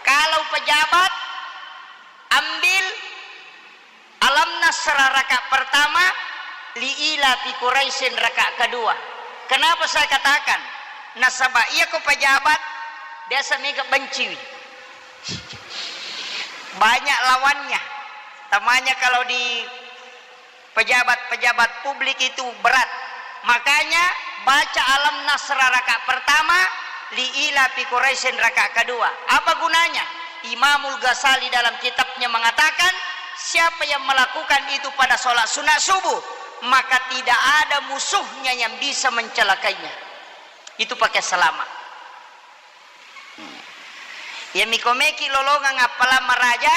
Kalau pejabat, ambil Alam Nasrah rakaat pertama, Li ila fi Quraisyin rakaat kedua. Kenapa saya katakan? Nasaba iya ko pejabat biasa mega benciwi. Banyak lawannya. Tamanya kalau di pejabat-pejabat publik itu berat. Makanya baca Alam Nasrah rakaat pertama, Li ila fi Quraisyin rakaat kedua. Apa gunanya? Imamul Ghazali dalam kitabnya mengatakan, siapa yang melakukan itu pada sholat sunat subuh, maka tidak ada musuhnya yang bisa mencelakainya. Itu pakai selama. Iya miko meki lolongang appalang maraja,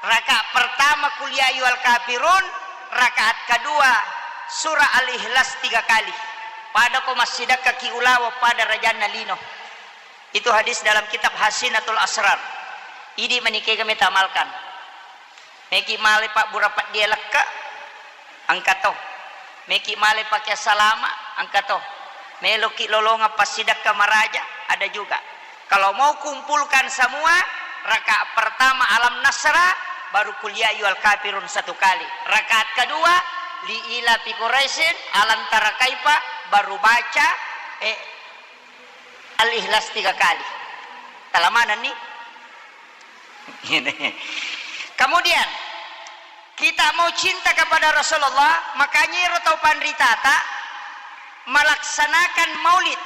rakaat pertama Qul ya ayyuhal kafirun, rakaat kedua surah Al-Ikhlas tiga kali. Pada ko massidekka ki ulawa pada rajanna lino. Itu hadis dalam kitab Hasinatul Asrar. Idi menikega metamalkan. Meki male pabbura peddi lekka, engka to. Meki male pake salama, engka to. Meloki lolongang passidekka maraja, ada juga. Kalau mau kumpulkan semua, rakaat pertama Alam Nasrah, baru Qul ya ayyuhal kafirun satu kali. Rakaat kedua, Li ila fi Quraisyin, Alam Tara Kaifa, baru baca, eh, Al-Ikhlas tiga kali. Talamanenni? Kemudian, kita mau cinta kepada Rasulullah, makanya ero tau panritata melaksanakan maulid,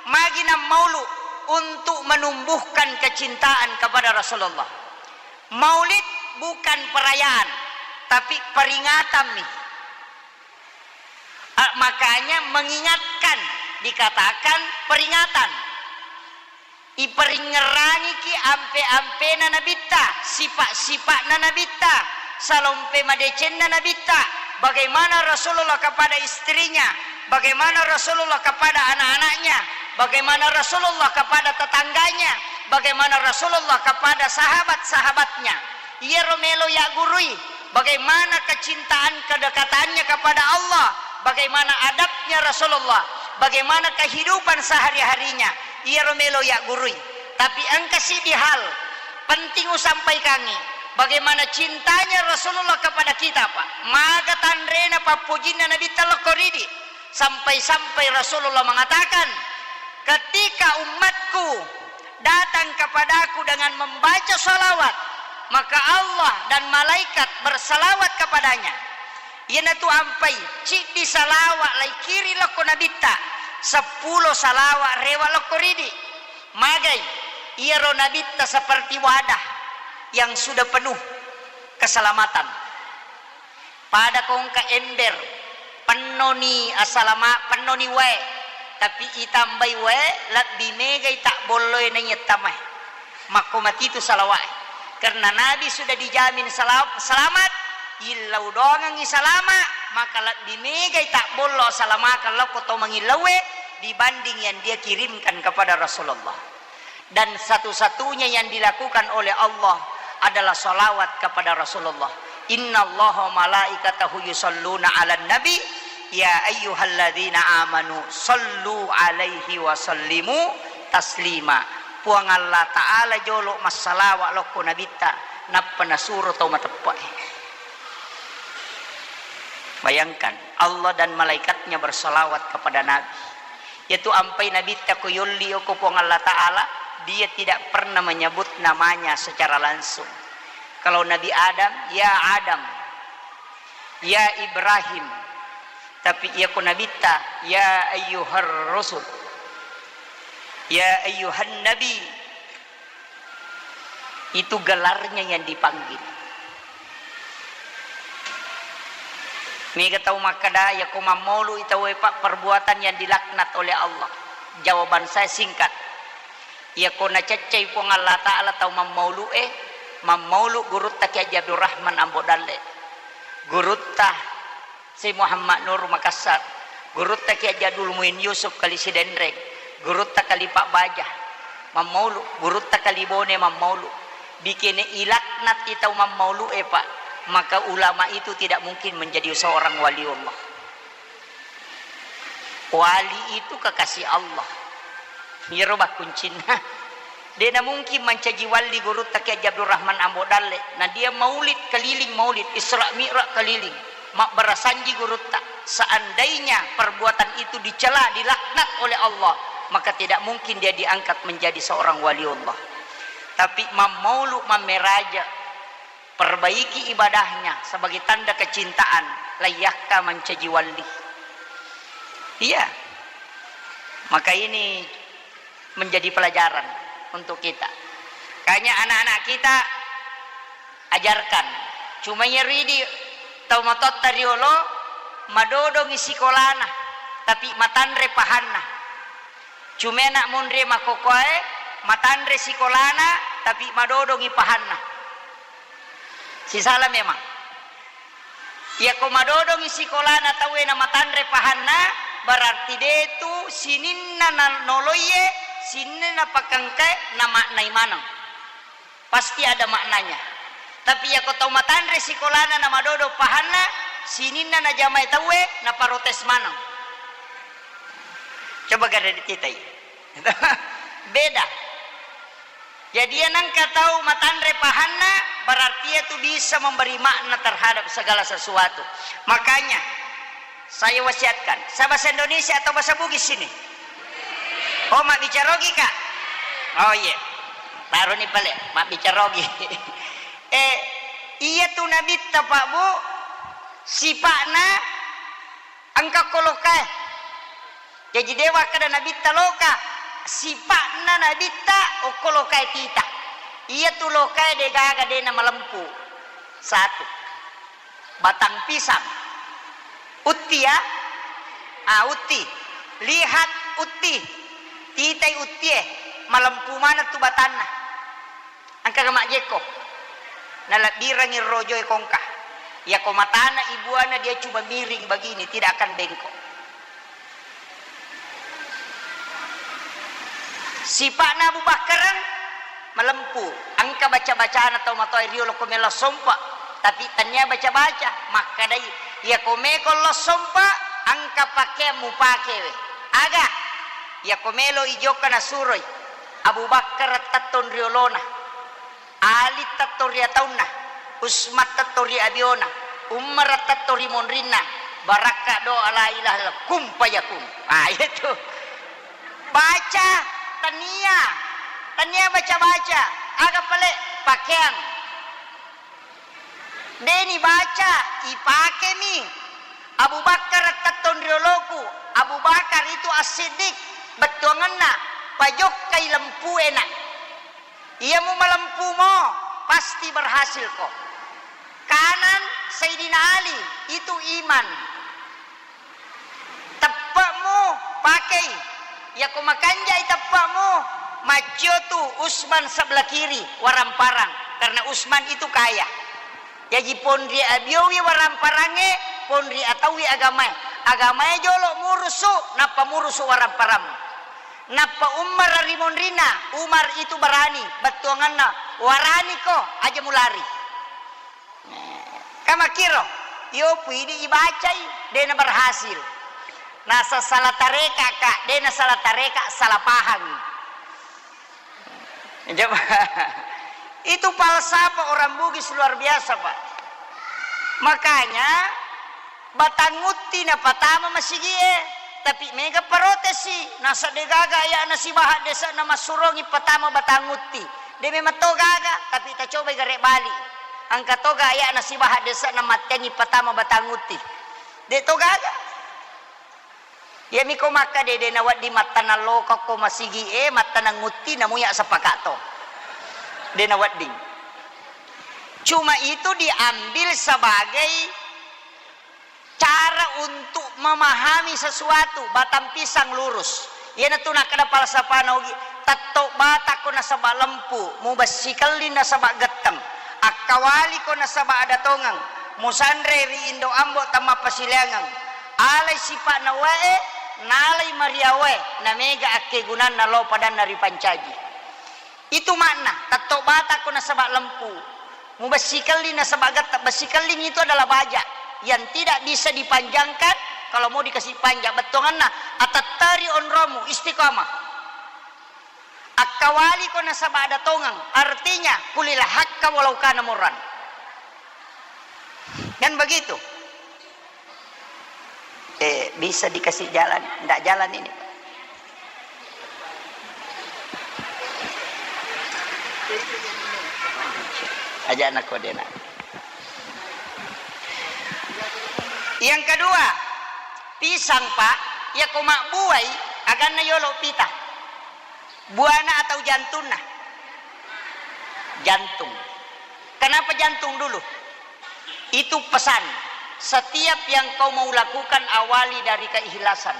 maginang maulu untuk menumbuhkan kecintaan kepada Rasulullah. Maulid bukan perayaan, tapi peringatan nih. A, makanya mengingatkan dikatakan peringatan. Iperingngerangiki ampe-ampena Nabitta, sifat-sifatna Nabitta, salompe madecenna Nabitta, bagaimana Rasulullah kepada istrinya, bagaimana Rasulullah kepada anak-anaknya, bagaimana Rasulullah kepada tetangganya, bagaimana Rasulullah kepada sahabat-sahabatnya. Iyaro melo yaggurui, bagaimana kecintaan kedekatannya kepada Allah, bagaimana adabnya Rasulullah, bagaimana kehidupan sehari-harinya. Iyaro melo yaggurui. Tapi engka siddi hal penting usampaikangi, bagaimana cintanya Rasulullah kepada kita, Pak. Maga tanrena pappojinna Nabitta lokko ridi. Sampai-sampai Rasulullah mengatakan, ketika umatku datang kepadaku dengan membaca salawat, maka Allah dan malaikat bersalawat kepadanya. Iyanatu ampai, ciddi salawat laikiri lokko Nabitta, seppulo salawat rewa lokko ridi. Magai, iyaro Nabitta seperti wadah yang sudah penuh keselamatan. Pada ko engka ember, pennoni asalama-, pennoni wae, tapi itambai wae, lebbi megai tabbolloe naiya tamae. Makko matitu salawae. Karena Nabi sudah dijamin sela-, selamat, illau doangengngi salama, maka lebbi megai tabbollo asalamakeng lokko to mangillaue dibanding yang dia kirimkan kepada Rasulullah. Dan satu-satunya yang dilakukan oleh Allah adalah salawat kepada Rasulullah. Innallaha wa malaikatahu yusalluna 'alan nabi, ya ayyuhalladzina amanu sallu 'alaihi wa sallimu taslima. Puang Allah Ta'ala jolo massalawa lokko Nabitta, nappa nasuro tau mateppe'e. Bayangkan, Allah dan malaikatnya bersalawat kepada Nabi. Yaitu ampai Nabitta ko yolli okko Puang Allah Ta'ala, dia tidak pernah menyebut namanya secara langsung. Kalau Nabi Adam, ya Adam, ya Ibrahim. Tapi iya ko Nabitta, ya ayyuhar rusul. Ya ayyuhan nabi, itu gelarnya yang dipanggil. Mega tau makkeda, "Yako mammaulu'i tauwe, Pak, perbuatan yang dilaknat oleh Allah." Jawaban saya singkat. Yako nacaccai Puang Allah Ta'ala tau mammaulu'e, mammaulu gurutta Kiai Haji Abdul Rahman Ambo Dalle. Gurutta Syekh Muhammad Nur Makassar, gurutta Kiai Haji Abdul Muin Yusuf Kali Sidenreng, gurutta Kali Pak Baja, mammaulu, gurutta Kali Bone mammaulu. Bikene ilaknat i tau mammaulu e, Pak, maka ulama itu tidak mungkin menjadi seorang waliullah. Wali itu kekasih Allah. Iyaro bakkuncinna. De'na mungkin mancaji wali gurutta Kiai Haji Abdul Rahman Ambo Dalle. Nah, dia maulid keliling, maulid Isra Mi'raj keliling. Mabbarasanji gurutta. Seandainya perbuatan itu dicela, dilaknat oleh Allah, maka tidak mungkin dia diangkat menjadi seorang waliullah. Tapi mammaulu mammeraja, perbaiki ibadahnya sebagai tanda kecintaan, layyakka mancaji wali. Iya. Maka ini menjadi pelajaran untuk kita. Kanya anak-anak kita, ajarkan. Cuma iya ridi tau matotta riolo, madodongi sikolana, tapi matanre pahanna. Cuma anak monri makkokkoe, matanre sikolana, tapi madodongi pahanna. Sisala memang. Iyako madodongi sikolana tauwe namatanre pahanna, berarti de'tu sininna nanoloiye, sininna napakengkae namaknai maneng. Pasti ada maknanya. Tapi iyako tau matanre sikolana namadodo pahanna, sininna najamai tauwe naparotes maneng. Coba gare dititai. Beda. Jadi, iya nengka tau matanre pahanna, berarti itu bisa memberi makna terhadap segala sesuatu. Makanya, saya wasiatkan, saya bahasa Indonesia atau bahasa Bugis sini? Oh, mabbicara Ogi, Kak? Oh, iya. Taroni pale, mabbicara Ogi. Eh, iya tu nabitta, Pak, Bu, sipa'na engka ko lokae. Jaji, dewa kada nabitta loka, sipa'na nabitta okko lokae tita. Iya tu lokae degaga dena malempu. Satu. Batang pisang. Utti ya? Ah, utti. Lihat utti. Titai uttie. Malempu mana tu batanna. Engka majjekko. Nalebbirangi rojoe kongka. Iyako matana ibuana dia cuma miring begini, tidak akan bengkok. Sipa'na Abu Bakkareng malempu, engka baca-bacana tau matoa riolo ko melo sompa, tapi tania baca-baca, makkedai, iyako meko lo sompa, engka pakeang mupakewe. Aga? Iyako melo ijokka nasuroi, Abu Bakkar tetton riolona. Ali tetto ri ataunna, Usman tetto ri abiona, Umar tetto ri monrinna, barakka doa la ilaha illallah, kun fayakun. Ah, itu. Baca, tania, tania baca-baca, aga pale pakeang. Deni baca, ipakemi. Abu Bakar tetton rioloku, Abu Bakar itu As-Siddiq, bettuangenna, pajokkai lempuena. Iya mu malempumo, pasti berhasil ko. Kanan Sayyidina Ali, itu iman. Teppe'mu pakei. Yako makanjai teppe'mu, maccio tu Usman sebelah kiri, waramparang. Karena Usman itu kaya. Jaji ponri abiowi waramparangnge, ponri ataui agamae. Agamae jolo murusu, nappa murusu waramparang. Nappa Umar ri monrinna, Umar itu barani, bettuanganna, "Waraniko, aja mulari." Kamakkiro, iyo pui idi ibacai, dena berhasil. Nasa salah tareka, Kak, dena salah tareka, salah paham. Coba. Itu falsafah orang Bugis luar biasa, Pak. Makanya, batang utti napatama masigie, tapi mega parotesi, nasa degaga ayana sibaha dese'na massurongi patama batang utti. De memang to gaga, tapi tacobai gare bali. Engka toga ayana sibaha dese'na mattengi patama batang utti. De to gaga. Iyami ko makkeda de nawedding mattanang lokokko masigi'e, mattanang ngutti namuya sapakato. De nawedding. Cuma itu diambil sebagai cara untuk memahami sesuatu, batang pisang lurus. Iyanatu nakkeda falsafana Ugi, tetto batakko nasaba lempu, mubessikelli nasaba getteng, akkawaliko nasaba ada tongeng, musanre ri indo ambo temmappasileangeng, alai sipa'na wae, nalai mariawae, namega akkegunanna lao padanna ripancaji. Itu makna, tetto batakko nasaba lempu. Mubessikelli nasaba getta, bessikelling itu adalah baja yang tidak bisa dipanjangkan kalau mau dikasih panjang. Bettuanganna, atetteri onromu, istiqamah. Akkawaliko nasaba ada tongeng, artinya kulil hakka walau kana murran. Kan begitu? Eh, bisa dikasih jalan? Ndak jalan ini, Pak. Aja anak kodena. Yang kedua, pisang, Pak, ya ko mabbuai, aganna yolo pita. Buana atau jantunna? Jantung. Kenapa jantung dulu? Itu pesan. Setiap yang kau mau lakukan, awali dari keikhlasan.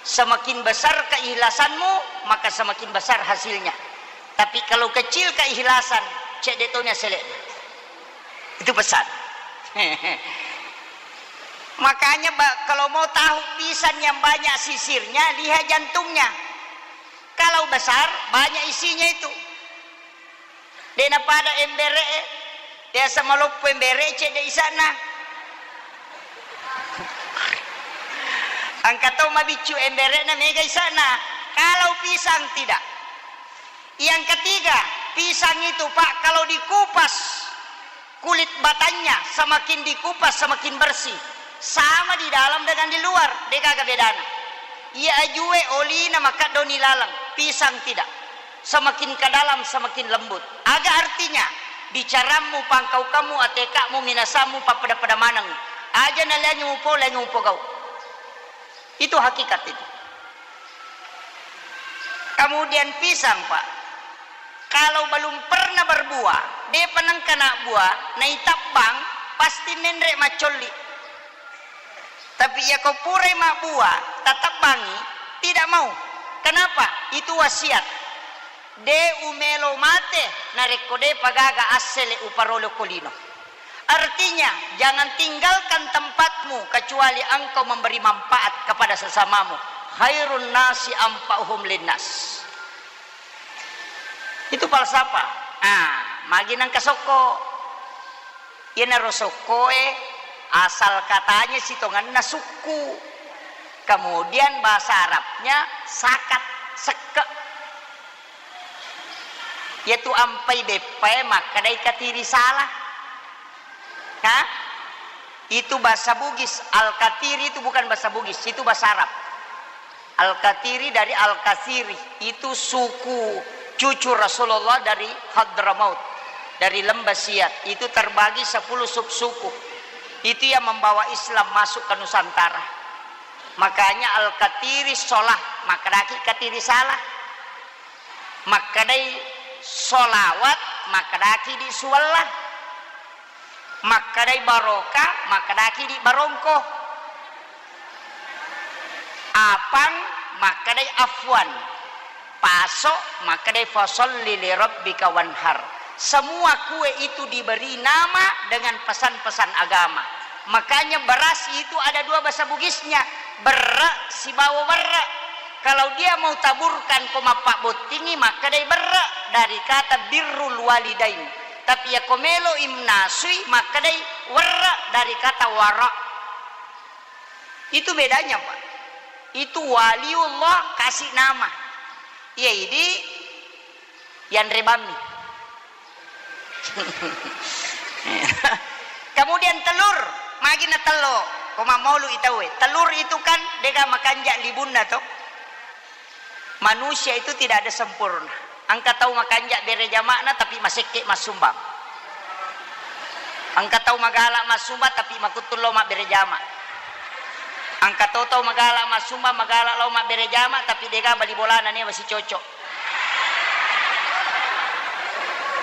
Semakin besar keikhlasanmu, maka semakin besar hasilnya. Tapi kalau kecil keikhlasan, cedde toni asele'na. Itu pesan. Makanya, ba-, kalau mau tahu pisang yang banyak sisirnya, lihat jantungnya. Kalau besar, banyak isinya itu. De napada embere e, biasa maloppo embere, cedde isa'na. Engka to mabiccu embere na mega isa'na. Kalau pisang tidak. Yang ketiga, pisang itu, Pak, kalau dikupas, kulit batangnya semakin dikupas semakin bersih. Sama di dalam dengan di luar, de gaga bedana. Iya ajue olina makeddoni laleng, pisang tidak. Semakin ke dalam semakin lembut. Aga artinya? Bicarammu, pangkaukammu, ateka'mu, minasammu, pappada-pada maneng. Aja naliangi mupo, liangi mupogau. Itu hakikat itu. Kemudian pisang, Pak. Kalau belum pernah berbuah, depa nengka nabbuah, naitabbang, pasti nenre maccolli. Tapi iya ko purai mabbuah, tatebbangi, tidak mau. Kenapa? Itu wasiat. De umelo mate, narekko depa gaga assele uparolo ko lino. Artinya, jangan tinggalkan tempatmu kecuali engkau memberi manfaat kepada sesamamu. Khairun nasi anfa'uhum linnas. Itu falsafah. Ah, magi nengka sokko. Iyanaro sokkoe asal katanya sitongenna sukku. Kemudian bahasa Arabnya sakat, sekke. Yaitu ampai beppae makkedai katiri salah. Ha? Itu bahasa Bugis. Al-Katiri itu bukan bahasa Bugis, itu bahasa Arab. Al-Katiri dari Al-Kasiri, itu suku cucu Rasulullah dari Hadramaut, dari Lembah Siat. Itu terbagi sepuluh subsuku. Itu yang membawa Islam masuk ke Nusantara. Makanya Al-Katiri solah, makkedaki katiri salah. Makkedai solawat, makkedaki di suwalla. Makkedai barokah, makkedaki di barongko. Apang, makkedai afwan. Paso, makkedai fasalli li rabbika wanhar. Semua kue itu diberi nama dengan pesan-pesan agama. Makanya beras itu ada dua bahasa Bugisnya, berre sibawa werre. Kalau dia mau taburkan ko mappabbottingi, makkedai berre dari kata birrul walidain. Tapi yako melo imnasui, makkedai werre dari kata wara. Itu bedanya, Pak. Itu waliullah kasih nama. Iya, idi yanre bammi. Kemudian telur, magi na tello, ko mammaulu i tauwe. Telur itu kan dega makanja libunna to. Manusia itu tidak ada sempurna. Engka tau makanja bere jama'na tapi masekke massumbang. Engka tau magala massumbang tapi makuttung lo mabbere jama. Engka to tau magala massumba, magala lao mabbere jama, tapi dega bali bolana nia masih cocok.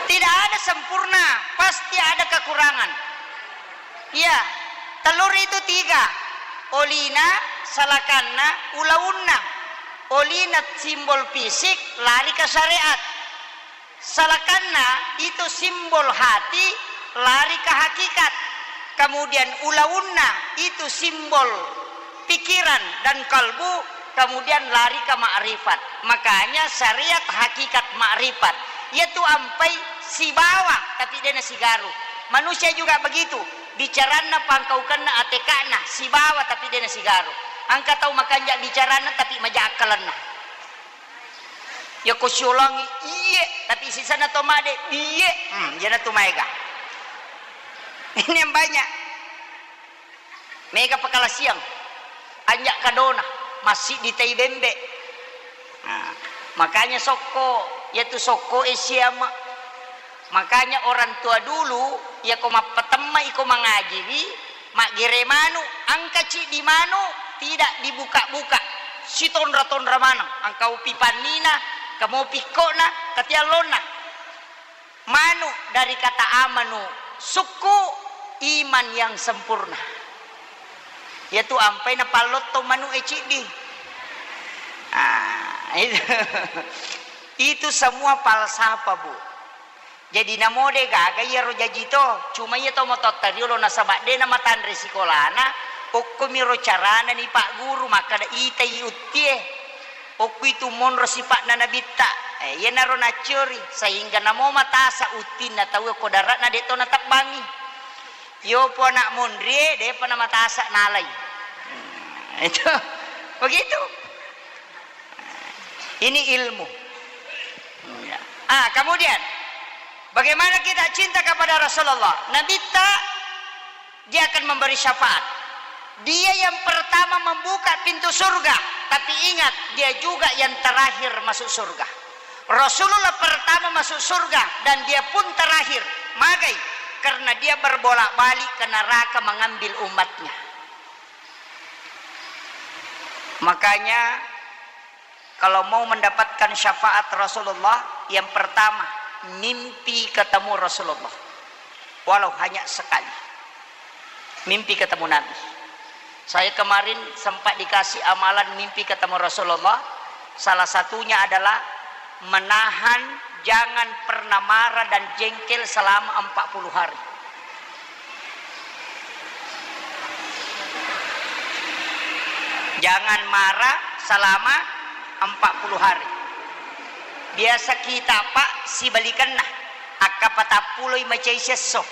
Tidak ada sempurna, pasti ada kekurangan. Iya, telur itu tiga. Olina, salakanna, ulaunna. Olina simbol fisik, lari ke syariat. Salakanna itu simbol hati, lari ke hakikat. Kemudian ulaunna itu simbol pikiran dan kalbu, kemudian lari ke makrifat. Makanya syariat, hakikat, makrifat. Iyatu ampai sibawa, tapi dena sigaru. Manusia juga begitu. Bicaranna, pangkaukenna, ateka'na, sibawa, tapi dena sigaru. Engka tau makanja bicaranna, tapi maja akkalenna. Yako siolongi, iye, tapi sisana to made, iye. Hmm, iyanatu maega. Ini yang banyak. Mega pakalasiang. Anja kadona, masih ditai bembe. Nah, makanya sokko, yatu sokko e siama. Makanya orang tua dulu, yako mappatemmai ko mangajiwi, maggere manu, engka ciddi manu, tidak dibuka-buka. Sitonra-tonra maneng, engka upi pannina, kamo pikkona, katiallonna. Manu dari kata amanu, sukku, iman yang sempurna. Yatu ampai napallotto manu e ciddi. Ah, itu. Itu semua falsafah, Bu. Jadi namo de gaga iyaro jaji to, cuma iya to mototta riolo nasaba de namatanre sikolana, okkomiro carana ni Pak Guru makkada itai uttie. Okko itu monro sipa'na nabitta. Eh, iyanaro nacciori, sehingga namo matasa uttinna tau ko dara'na de to natebbangi. Yopo anak monrie, depa namatasa nalai. Hmm, itu begitu. Ini ilmu. Ya. Ah, kemudian, bagaimana kita cinta kepada Rasulullah? Nabitta, dia akan memberi syafaat. Dia yang pertama membuka pintu surga, tapi ingat, dia juga yang terakhir masuk surga. Rasulullah pertama masuk surga dan dia pun terakhir. Magai? Karena dia berbolak-balik ke neraka mengambil umatnya. Makanya, kalau mau mendapatkan syafaat Rasulullah, yang pertama, mimpi ketemu Rasulullah. Walau hanya sekali. Mimpi ketemu Nabi. Saya kemarin sempat dikasih amalan mimpi ketemu Rasulullah. Salah satunya adalah menahan jangan pernah marah dan jengkel selama empat puluh hari. Jangan marah selama empat puluh hari. Biasa kita, Pak, sibalikanna. Akka patappuloi macai siesso.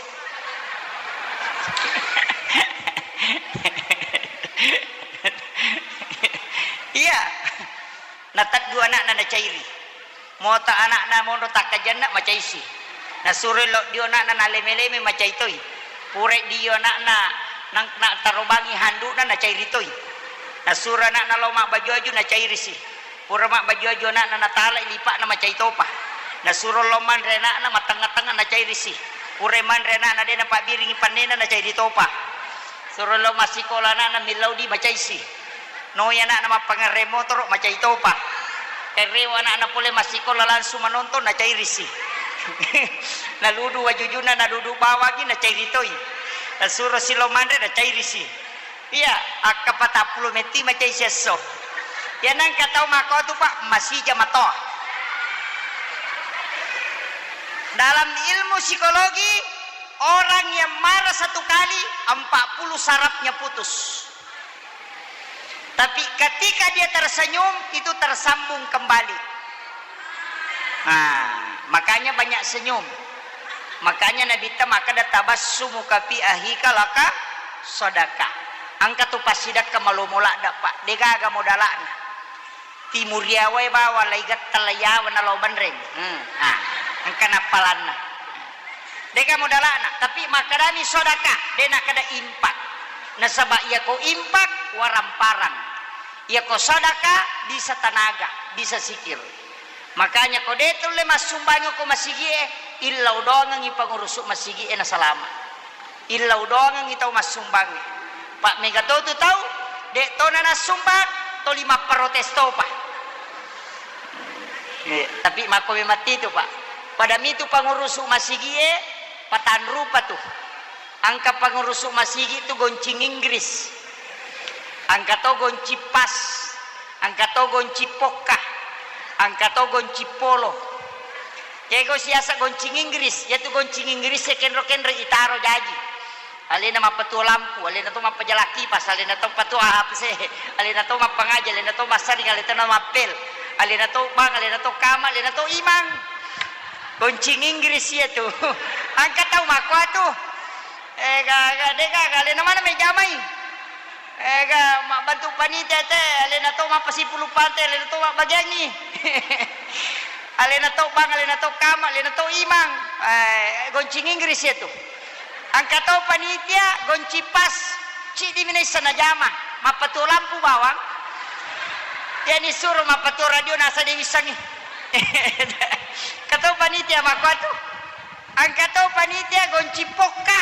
Iya. Nateddu ana'na nacairi. Mota ana'na monro takkajanna macaisi. Nasuroi loddio ana'na naleme-leme macai toi. Purai dio ana'na nang-, natarobangi handu'na nacairi toi. Nasuro ana'na lao mabbaju-aju nacairisi. Pura mabbaju-aju ana'na natalai lipa'na macai topa. Nasuro lao manre ana'na mattengnga-tengnga nacairisi. Purai manre ana'na de napabbiringi pannena nacairi topa. Suro lao massikola ana'na millau di macaisi. Noi ana'na mappangerre motoro, macai topa. Errewa ana'na pole massikola langsung manonton, nacairisi. Naludu wajujuna, naludu bawangi, nacairi toi. Nasuro silo manre, nacairisi. Iya, akka patappulo metti macai siesso. Iya nangka tau makotu, Pak, masija matoa. Dalam ilmu psikologi, orang yang marah satu kali, empat puluh sarafnya putus. Tapi ketika dia tersenyum, itu tersambung kembali. Nah, makanya banyak senyum. Makanya Nabitta makkeda, "Tabassumuka fi akhika laka sadaqah." Engka tu passidekka malomo ladde, Pak, degaga modala'na. Timuriawae bawang lai getta lai yawa nalao banreng. Hmm. Ah, engka nappalanna. Deka modala'na, tapi makkedani sodaka, de nakkeda impak. Nasaba iyako impak, waramparang. Iyako sodaka, bisa tanaga, bisa sikir. Makanya ko de tulle massumbangi ko masigie, illau doangengi pangurusu masigie nasalama. Illau doangengi tau massumbangi. Pa mega to tu tau, De' tona nassumbang, toli mapparotes topa. Eh, tapi makko memang titu, Pak. Pada mitu pangurusu masigie, patanrupa tu. Engka pangurusu masigi tu goncing Inggris. Engka to goncing pas. Engka to goncing pokka. Engka to goncing polo. Kego siasa goncing Inggris, yaitu goncing Inggris e kenro-kenro itaro jaji. Alena mappatuo lampu, alena to mappajala kipas, alena to patuo A P C, alena to mappangaji, alena to massaring, alena to mappel, alena to bank, alena to kama, alena to imang. Goncing Inggris iya tu. Engka tau makko atu. Eh, ga, ga, de' gaga, alena mana mejamai. Eh, ga, mabbantu panitia te, alena to mappasipulu pante, alena to mabbagiangi. Alena to bank, alena to kama, alena to imang. Eh, goncing Inggris iya tu. Engka to panitia, goncing pas, ciddi mi naisseng najama, mappatuo lampu bawang. Iya nisuro mappatuo radio nasa de' wissengi. Engka to panitia makko atu. Engka to panitia goncing pokka.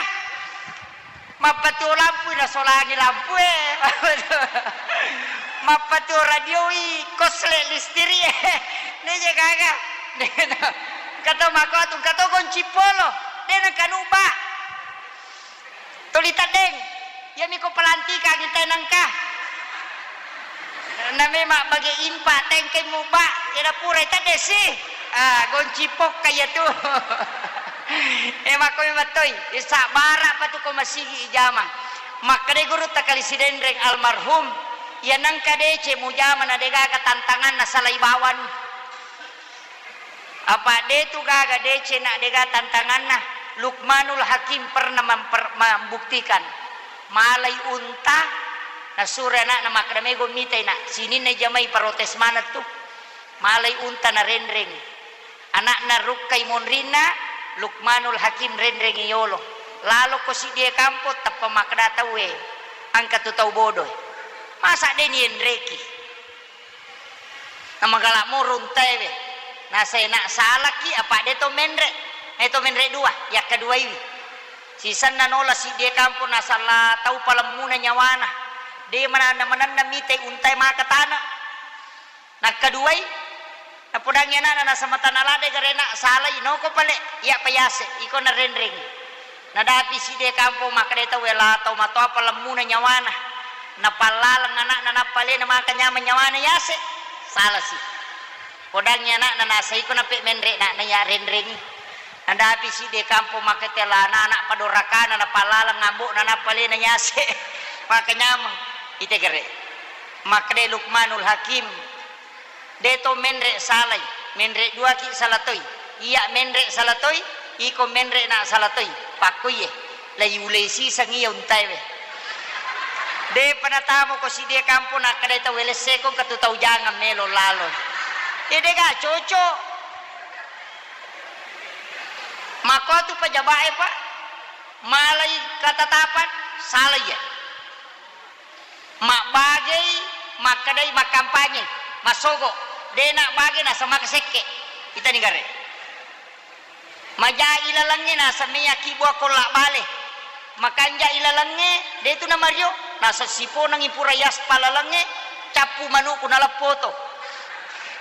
Mappatuo lampui nasolangi lampue. Mappatuo radioi kosle listiri e. Neje gaga. Engka to makko atu, engka to goncing polo. De' nengka nubba. Tuli teddeng. Iyami ko pelantikangi te nengka. Name mabbage impa tengkai mubba, iyana purai teddesi. Ah, goncing pokka iya tu. Eh, makko memang toi, eh, sabbara pa tu ko masigi ijama. Makkeda gurutta Kali Sidenreng almarhum, iya nengka deceng mujama na de' gaga tantanganna salai bawang. Apa de' tu gaga deceng na de' gaga tantanganna. Luqmanul Hakim pernah memper-, membuktikan. Malai unta, nasuro ana'na makkeda, "Mego mitai, Nak." Sininna jamai protes maneng tu. Malai unta narenreng. Ana'na rukkai monrinna, Luqmanul Hakim renrengi yolo. Laloko siddie kampo, tappa makkeda tauwe, "Engka tu tau bodoe. Masa de' nienreki?" Namagala moro untaewe. Nasai, "Nak, salaki, apa de' to menre'?" Eh, to menre' dua, yakkaduaiwi. Sisenna nola siddie kampo nasala tau palemmuna nyawana. De' mananna-mananna mitai untae maka tana. Nakkaduai, napodangi ana'na nasama tana ladde' gare', "Nak, salai, noko pale, iya pa yase', iko narenreng." Nadapi siddie kampo makkeda tauwe, "La tau matoa palemmuna nyawana." Napallaleng ana'na nappa alena maka nyameng nyawana yase'. Salasi. Podangi ana'na nasai, "Iko nape' menre', Nak, na iya renrengi." Nadapi siddie kampo makkeda, "La ana'-ana' padorakana napallaleng ambo'na nappa alena yase'." Maka nyameng. Ite gare'. Makkeda Luqmanul Hakim, "De' to menre' salai, menre' duaki sala toi. Iya menre' sala toi, iko menre' na' sala toi." Pakkoiye, laiulei siseng iya untaewe. De'pa natamoko siddie kampo nakkeda tau, "Welesseko engka tu tau jangang melo lalo." Iya de' gaga cocok. Makko tu pejabat e, Pak. Malai ketetapan, salai iya. Mabbagei, makkedai makkampanye, massogo, de' nabbage naseng maka sekke'. Itani gare'. Maja ilalengnge naseng meyakki bua kolla bale. Makanja ilalengnge, de' tu namario, naseng siponengngi pura yaspa lalengnge, cappu manu'ku naleppoto.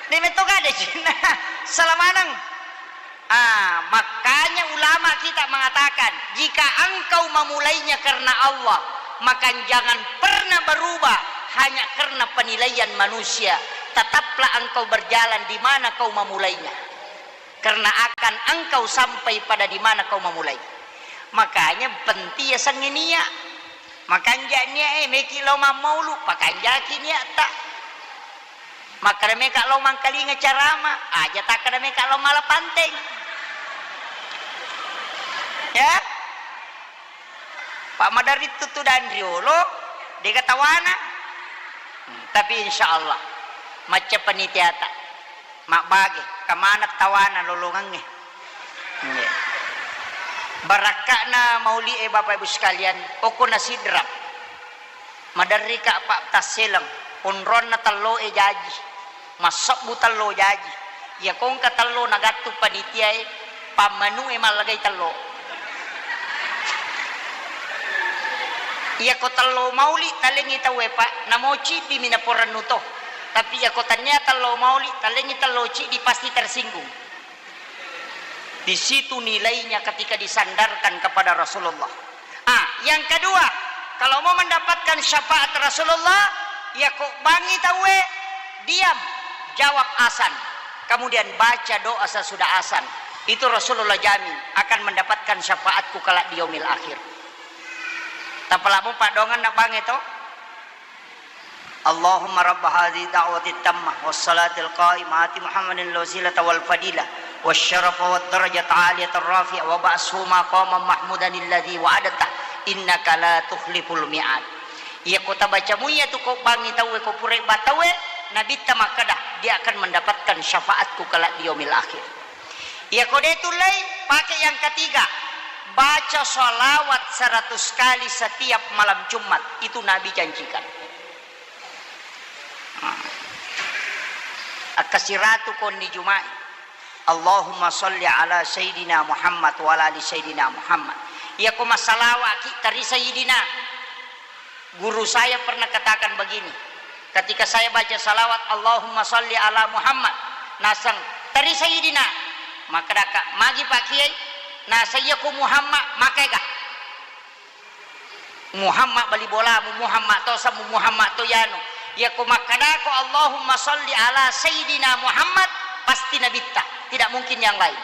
De' metto gade cinna. Sala maneng. Ah, makanya ulama kita mengatakan, jika engkau memulainya karena Allah, maka jangan pernah berubah hanya karena penilaian manusia. Tetaplah engkau berjalan di mana kau memulainya. Karena akan engkau sampai pada di mana kau memulai. Makanya penting ya sengenia. Makanja nia e, meki lao mammaulu, pakanjaki niatta. Makkeda meka lao mangkalinga carama, aja takkeda meka lao mala panteng. Ya? Pak maderri tuttu dan riolo, dega tawana. Hmm, tapi insya Allah, macca panitiata. Mabbage, kamana tawana lolongengnge. Nggih. Barakka'na mauli'e, Bapak Ibu sekalian, okko na Sidrap. Maderrika, Pak, tasseleng, onronna tello'e jaji, massebbu tello jaji. Iya kongka tello nagattu panitiae, pammanu'e mallagai tello. Iyako tello mauli talengngi tauwe, Pak, namo ciddi mi naporennu to. Tapi iyako tania tello mauli talengngi tello ciddi, pasti tersinggung. Di situ nilainya ketika disandarkan kepada Rasulullah. Ah, yang kedua, kalau mau mendapatkan syafaat Rasulullah, iyako bangngi tauwe, diam, jawab azan. Kemudian baca doa sesudah azan. Itu Rasulullah jamin akan mendapatkan syafaatku kelak di yaumil akhir. Tapalamu padongan na bangnge to? Allahumma rabba hadhihi da'wati tammah was salatil qaimah ati Muhammadin al wasilata wal fadilah was syarafa wad darajata aliyata rafi'ah wa ba'shu maqaman mahmudan alladzi wa'adtah innaka la tukhliful mi'ad. Iyako tabaca muiya tu ko bangngi tauwe, ko purai ba tauwe, Nabitta makkeda, dia akan mendapatkan syafaatku kelak di yaumil akhir. Iyako de tullei, pakai yang ketiga, baca salawat seratus kali setiap malam Jumat, itu Nabi janjikan. Nah. Akka siratu konni Juma'i. Allahumma salli ala Sayyidina Muhammad wa ala ali Sayyidina Muhammad. Iyako massalawa'ki tari Sayyidina. Guru saya pernah katakan begini, ketika saya baca salawat, "Allahumma salli ala Muhammad," naseng, "Teri Sayyidina." Makkedaka, "Magi Pak Kiai?" Naseng, "Iya ku Muhammad, makega." Muhammad bali bolamu, Muhammad to samu, Muhammad to yanu. Iya ku makkedako, "Allahumma salli ala Sayyidina Muhammad," pasti Nabitta, tidak mungkin yang lain.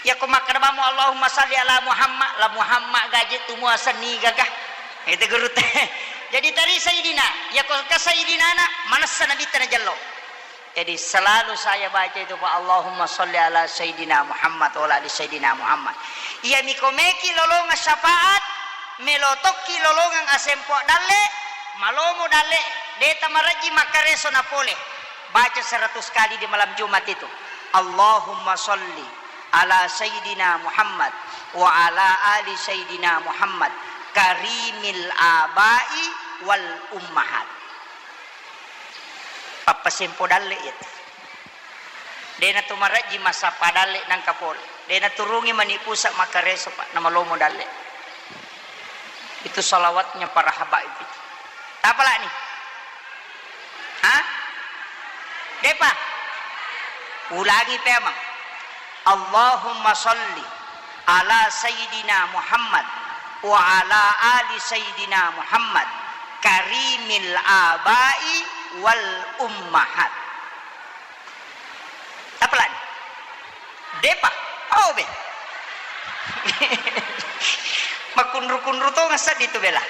Iyako makkeda bamo, "Allahumma salli ala Muhammad," la Muhammad gaje tu muaseng niga ga. Itu guru te. Jadi teri Sayyidina, iyako ke Sayyidina na, manessa Nabitta na jello. Jadi selalu saya baca itu, Pak, "Allahumma salli ala Sayyidina Muhammad wa ala ali Sayyidina Muhammad." Iya miko meki lolonga syafaat, melo tokki lolongang asempo dalle, malomo dalle, deta marejji makkareso na pole. Baca seratus kali di malam Jumat itu. Allahumma salli ala Sayyidina Muhammad wa ala ali Sayyidina Muhammad karimil abai wal ummahat. Pappasempo dalle iya tu. Dena tu marejji massappa dalle nangka pole. Dena turungi mani pusa makkareso, Pak, namalomo dalle. Itu salawatnya para habaib itu. Tapalani? Hah? Depa? Ulangi pemang. Allahumma salli ala Sayyidina Muhammad wa ala ali Sayyidina Muhammad karimil abai wal ummahat. Tapalani? Depa? Oh, be. Makunru-kunru to ngasseddi tu bela.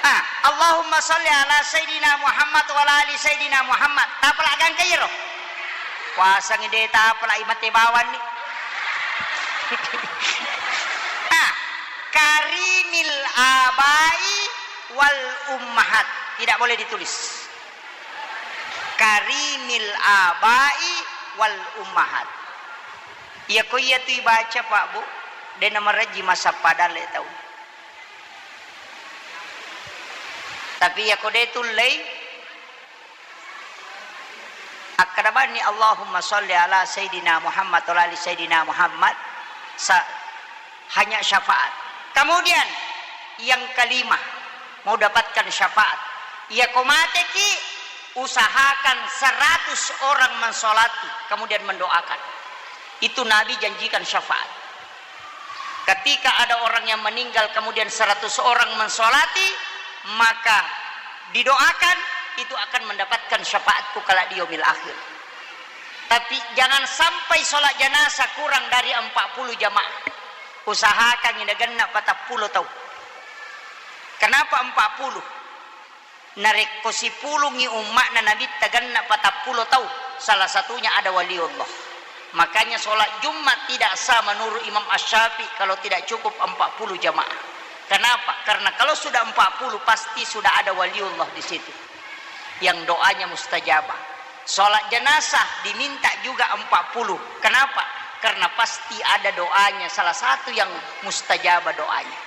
Ah, Allahumma salli ala Sayyidina Muhammad wa ala ali Sayyidina Muhammad. Tapala gangka iyaro? Wasangi de tapala imate bawanni. Ah, karimil abai wal ummahat. Tidak boleh ditulis. Karimil abai wal ummahat. Iyako iyatu ibaca, Pak, Bu, de namarejji massappa dalle tau. Tapi iyako de tullei, akkeda bani, "Allahumma salli ala Sayyidina Muhammad wa ala ali Sayyidina Muhammad," sa-, hanya syafaat. Kemudian yang kelima, mau dapatkan syafaat. Iyako mateki, usahakan seratus orang mensolati, kemudian mendoakan. Itu Nabi janjikan syafaat. Ketika ada orang yang meninggal, kemudian seratus orang mensolati, maka didoakan, itu akan mendapatkan syafaatku kelak di yaumil akhir. Tapi jangan sampai sholat jenazah kurang dari empat puluh jamaah. Usahakan ini genna patappulo tau. Kenapa empat puluh? Narekko sipulungngi umma'na Nabitta genna patappulo tau, salah satunya ada waliullah. Makanya sholat Jumat tidak sah menurut Imam Asy-Syafi'i kalau tidak cukup empat puluh jamaah. Kenapa? Karena kalau sudah empat puluh, pasti sudah ada waliullah di situ yang doanya mustajabah. Sholat jenazah diminta juga empat puluh. Kenapa? Karena pasti ada doanya, salah satu yang mustajabah doanya.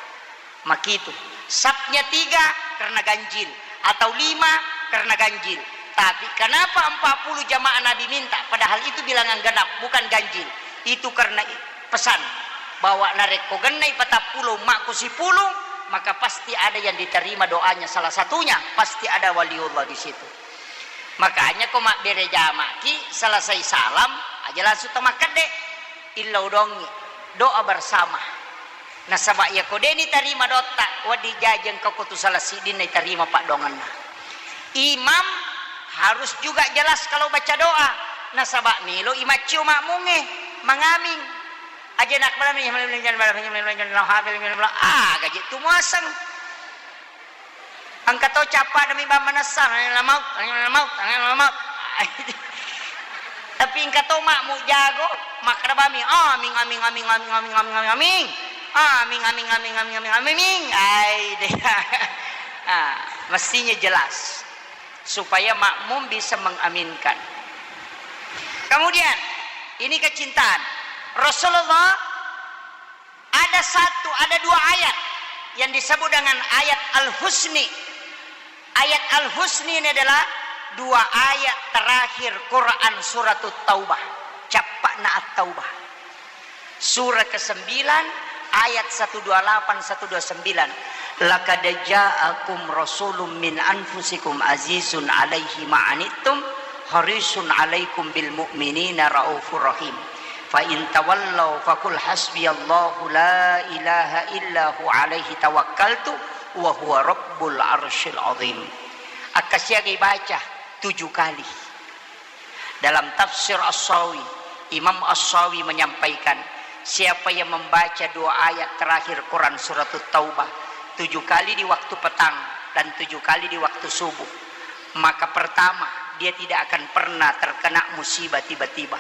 Makitu. Sapnya tiga karena ganjil, atau lima karena ganjil. Tapi kenapa empat puluh jamaah Nabi minta, padahal itu bilangan genap, bukan ganjil? Itu karena i-, pesan bahwa narekko gennai patappulo umma'ku sipulung, maka pasti ada yang diterima doanya, salah satunya pasti ada waliullah di situ. Makanya ko mabbere jamaki, selesai salam aja langsung tamakkedde, illau dongi, doa bersama. Nasaba iyako de nitarima doatta, wedding jajeng ko tu salah siddinna itarima paddoangenna. Imam harus juga jelas kalau baca doa, nasaba melo imaccio makmungnge mangaming. Aja nak malam ini, ah, gaji tu muaseng. Engka to cappa demi bang manessa, angin lamaut, angin lamaut, angin lamaut. Tapi engka to makmu jago, makkeda bami, aming, aming, aming. Aming, aming, aming, aming, aming. Ai deh. Ah, mestinya jelas supaya makmum bisa mengaminkan. Kemudian, ini kecintaan. Rasulullah ada satu, ada dua ayat yang disebut dengan ayat Al-Husni. Ayat Al-Husni ini adalah dua ayat terakhir Quran Suratut Taubah. Cappa'na At-Taubah. Surah kesembilan, ayat satu dua lapan, satu dua sembilan. "Laqad ja'akum rasulun min anfusikum azizun alaihi ma'anittum harisun alaikum bil mu'minina raufur rahim. Fa in tawallau faqul hasbiyallahu la ilaha illa hu alaihi tawakkaltu wa huwa rabbul arsyil azim." Akkasiagai baca tujuh kali. Dalam tafsir As-Sawi, Imam As-Sawi menyampaikan, siapa yang membaca dua ayat terakhir Quran Suratut Taubah tujuh kali di waktu petang dan tujuh kali di waktu subuh, maka pertama, dia tidak akan pernah terkena musibah tiba-tiba.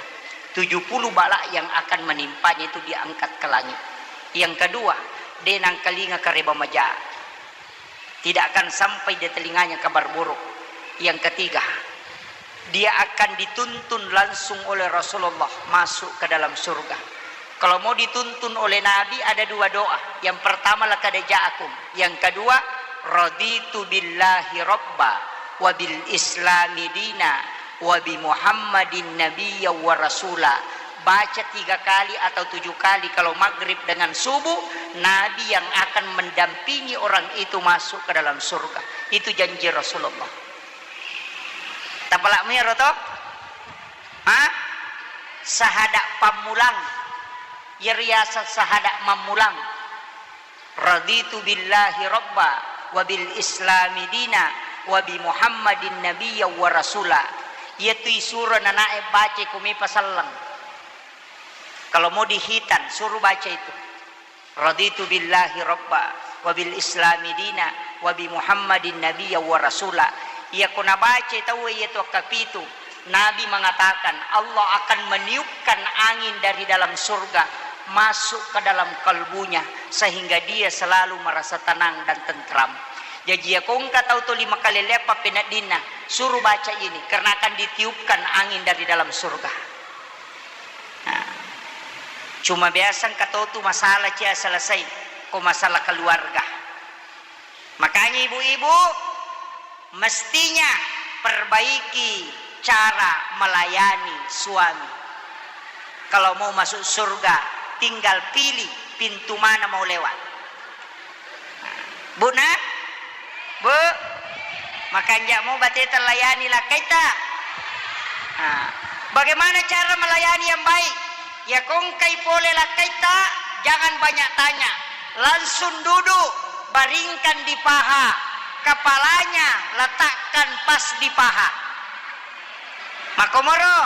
Tujuh puluh bala yang akan menimpanya itu diangkat ke langit. Yang kedua, de nangkalinga kareba maja. Tidak akan sampai di telinganya kabar buruk. Yang ketiga, dia akan dituntun langsung oleh Rasulullah masuk ke dalam surga. Kalau mau dituntun oleh Nabi, ada dua doa. Yang pertama, "Laqad ja'akum." Yang kedua, "Raditu billahi rabba wa bil islami dina wa bi Muhammadin nabiyya wa rasula." Baca tiga kali atau tujuh kali kalau maghrib dengan subuh, Nabi yang akan mendampingi orang itu masuk ke dalam surga. Itu janji Rasulullah. Tapalak mero to? Ha? Sahada pammulang. Yeriasa sahada mammulang. "Raditu billahi rabba wa bil islami dina wa bi Muhammadin nabiyya wa rasula." Iyatu isuro nanae baca ko mepa selleng. Kalau mau dihitan, suruh baca itu. "Raditu billahi rabba wa bil islami dina wa bi Muhammadin nabiyya wa rasula." Iyako nabaca tauwe iyatu akkapitu, Nabi mengatakan, Allah akan meniupkan angin dari dalam surga masuk ke dalam kalbunya, sehingga dia selalu merasa tenang dan tentram. Jaji, iyako engka tau tuli makalelea pappeneddinna, suruh baca ini, karena akan ditiupkan angin dari dalam surga. Nah, cuma biasa engka tau tu masalah cia selesai, ko masalah keluarga. Makanya ibu-ibu, mestinya perbaiki cara melayani suami. Kalau mau masuk surga, tinggal pilih pintu mana mau lewat. Bu, nah? Bu, makanjak mau bateta layani lakkaitta. Nah, bagaimana cara melayani yang baik? Ya kongkai pole lakkaitta, jangan banyak tanya. Langsung duduk, baringkan di paha. Kepalanya letakkan pas di paha. Makkomoro.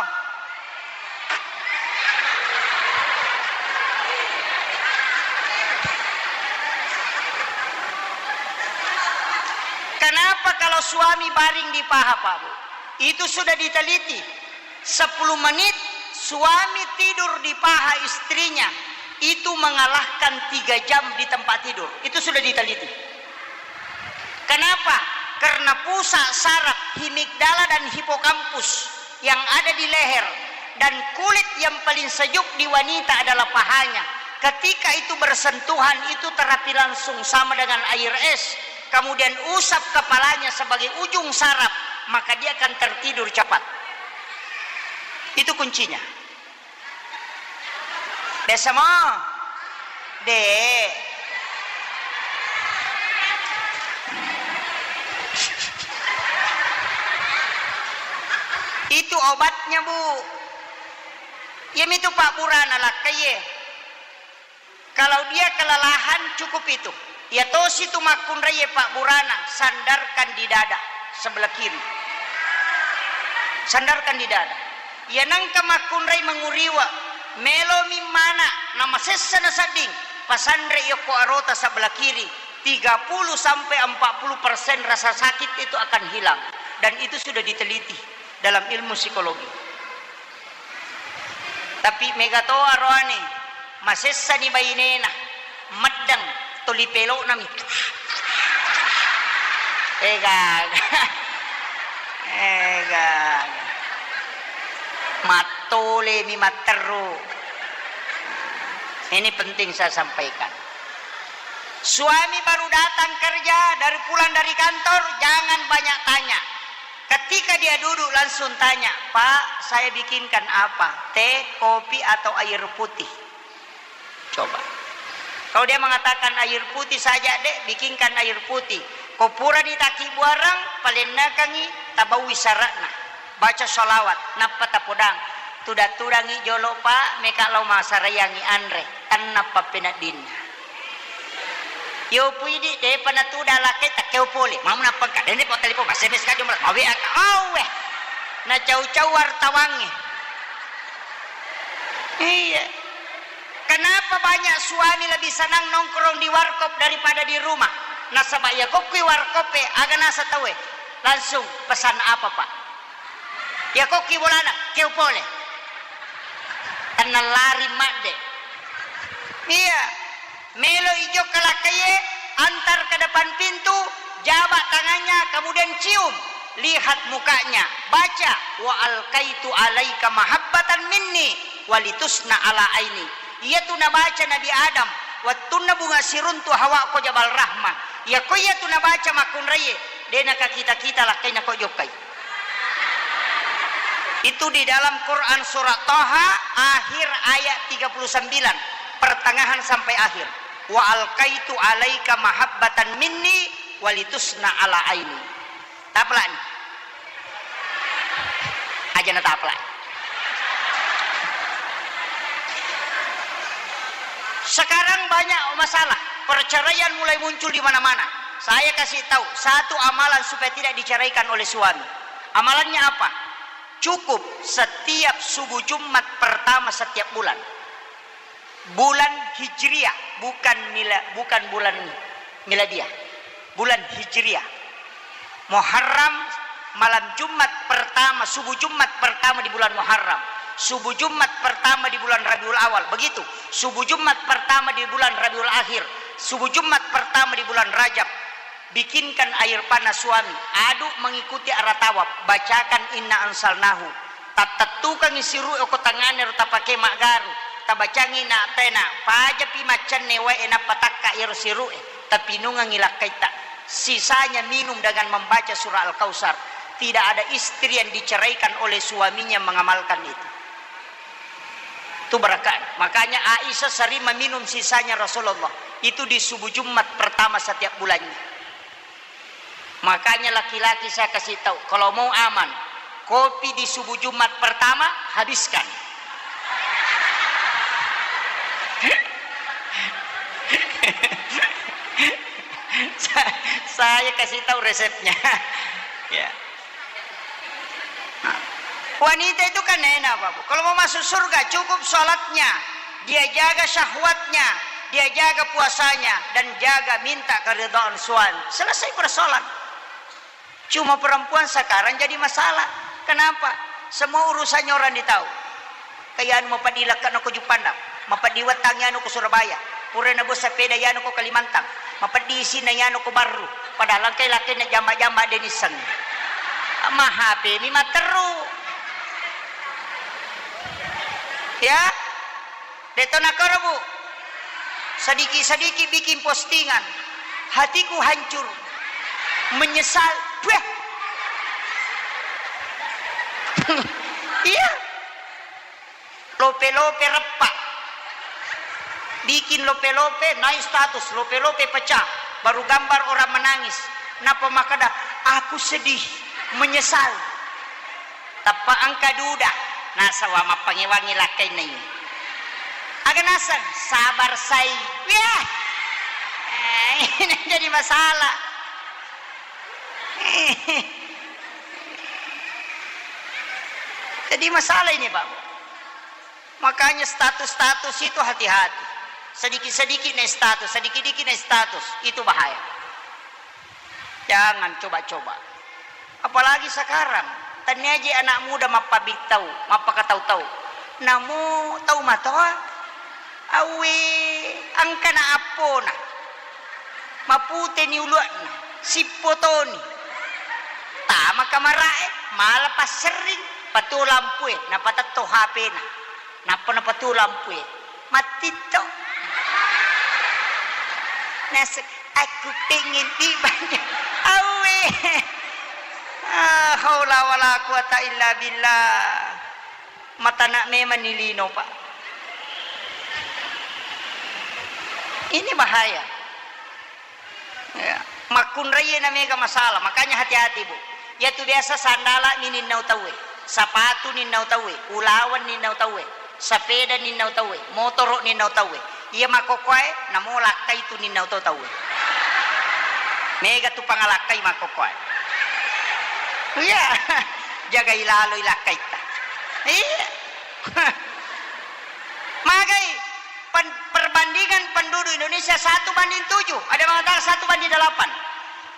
Kenapa kalau suami baring di paha, Pak Bu? Itu sudah diteliti. Sepuluh menit suami tidur di paha istrinya, itu mengalahkan tiga jam di tempat tidur. Itu sudah diteliti. Kenapa? Karena pusat saraf himigdala dan hipokampus yang ada di leher dan kulit yang paling sejuk di wanita adalah pahanya. Ketika itu bersentuhan, itu terapi langsung sama dengan air es. Kemudian usap kepalanya sebagai ujung saraf, maka dia akan tertidur cepat. Itu kuncinya. Biasa mo? De. Itu obatnya, Bu. Iyamitu pabburana lakkaie. Kalau dia kelelahan, cukup itu. Iya tosi tu makkunraie pabburana, sandarkan di dada sebelah kiri. Sandarkan di dada. Iya nengka makkunrai menguriwa, melomi mana, namasessa nasedding, pasanre yokko arota sebelah kiri, tiga puluh sampai empat puluh persen rasa sakit itu akan hilang. Dan itu sudah diteliti dalam ilmu psikologi. Tapi mega to aroane, masessani bainena, meddeng, toli pelo'nami. Ega, ega. Ega. Mattolemi matteru. Ini penting saya sampaikan. Suami baru datang kerja, dari pulang dari kantor, jangan banyak tanya. Ketika dia duduk, langsung tanya, "Pak, saya bikinkan apa? Teh, kopi, atau air putih?" Coba. Kalau dia mengatakan, "Air putih saja, Dek, bikinkan air putih." Ko purani takibbuareng, palennekangngi, tabaui syaratna. Baca sholawat, nappa tapodang. Tudang-tudangngi jolo, Pak, meka lao masaraiangngi anre. Tenna pappeneddinna. Yopu idi, depa natudang lakkai, takkeo pole. Mau nappangka, dende po telepon, S M S ka jomla, ma W A ka. Awwe. Nacau-cau wartawangnge. Iya. Kenapa banyak suami lebih senang nongkrong di warkop daripada di rumah? Nasaba iya kokkui warkop e, aga nasa tauwe, langsung, "Pesan apa, Pak?" Iya kokki bolana, "Keo pole." Tenna lari madde. Iya. Melo ijokka lakkaie, antar ke depan pintu, jabak tangannya, kemudian cium, lihat mukanya, baca, "Wa alqaitu alaika mahabbatan minni walitusna ala aini." Iyatu nabaca Nabi Adam wettunna bunga siruntu Hawa ko Jabal Rahmah. Iyako iyatu nabaca makkunraie, de nakakita-kita lakkainna ko jokkai. Itu di dalam Quran surat Taha, akhir ayat tiga puluh sembilan, pertengahan sampai akhir. "Wa alqaitu alaika mahabbatan minni walitusna ala aini." Tapalani. Aja natapalani. Sekarang banyak masalah, perceraian mulai muncul di mana-mana. Saya kasih tahu satu amalan supaya tidak diceraikan oleh suami. Amalannya apa? Cukup setiap subuh Jumat pertama setiap bulan. Bulan Hijriah, bukan mila-, bukan bulan miladiah. Bulan Hijriah. Muharram, malam Jumat pertama, subuh Jumat pertama di bulan Muharram, subuh Jumat pertama di bulan Rabiul Awal, begitu. Subuh Jumat pertama di bulan Rabiul Akhir, subuh Jumat pertama di bulan Rajab. Bikinkan air panas suami, aduk mengikuti arah tawaf, bacakan inna anzalnahu. Tattettukangngi siru'e okko tangngana ro tapake maggaru, tabacangngi na tena, pajapi maccenne wae nappa takka iyaro siru'e, tapinungengngi lakkaitta. Sisanya minum dengan membaca surah Al-Kautsar. Tidak ada istri yang diceraikan oleh suaminya mengamalkan itu. Itu berkah. Makanya Aisyah sering meminum sisanya Rasulullah. Itu di subuh Jumat pertama setiap bulannya. Makanya laki-laki saya kasih tahu, kalau mau aman, kopi di subuh Jumat pertama, habiskan. Sa-, saya kasih tahu resepnya. Ya. Wanita itu kan enak, Bapak. Kalau mau masuk surga, cukup sholatnya, dia jaga syahwatnya, dia jaga puasanya, dan jaga minta keridhaan suami. Selesai persoalan. Cuma perempuan sekarang jadi masalah. Kenapa? Semua urusannya orang ditahu. Kayanu mapeddi lekke'na ko Juppandang, mapeddi wettang yanu ko Surabaya, pura nabo sepeda yanu ko Kalimantan, mapeddi isinna yanu ko Barru, padahal engkai lakkainna jamba-jamba de nisseng. Ma H P mi matteru. Ya? De to nakoro, Bu. Sedikit-sedikit bikin postingan. Hatiku hancur. Menyesal. Weh. Iya. Lope-lope reppa. Bikin lope-lope, naik status, lope-lope pecah. Baru gambar orang menangis. Napa makkeda, "Aku sedih, menyesal." Tappa engka duda, nasaba mappangewangi lakkainna ini. Aga naseng, sabar sai. Wiyah. Eh, ini jadi masalah. Jadi masalah ini, Pak. Makanya status-status itu hati-hati. Sedikit-sedikit naik status, sedikit-sedikit naik status. Itu bahaya. Jangan coba-coba. Apalagi sekarang, tennia je anak muda mappabittau, mappakatau-tau. Namo tau matoa, awwe, engkana appona. Maputeni uluanna, sippotoni. Tama kamara'e, mala passerring, patuo lampue, napatetto H P-na. Nappa napatuo lampue. Mattitto. Naseng, "Aku pengen dibantu." Awe. Ah, haula wala quwata illa billah. Matana memang ni lino, Pak. Ini bahaya. Ya, makkunraie na mega masalah, makanya hati-hati, Bu. Iyatu biasa sandala mi ninnau tauwe, sapatu ninnau tauwe, ulaweng ninnau tauwe, sapeda ninnau tauwe, motoro ninnau tauwe. Iya makkokkoe, namo lakkai tu ninnau to tauwe. Mega tu pangalakkai makkokkoe. Iya, jagai laloi lakkaitta. Iya. Magai pen-, perbandingan penduduk Indonesia satu banding tujuh, ada mengatakan satu banding delapan.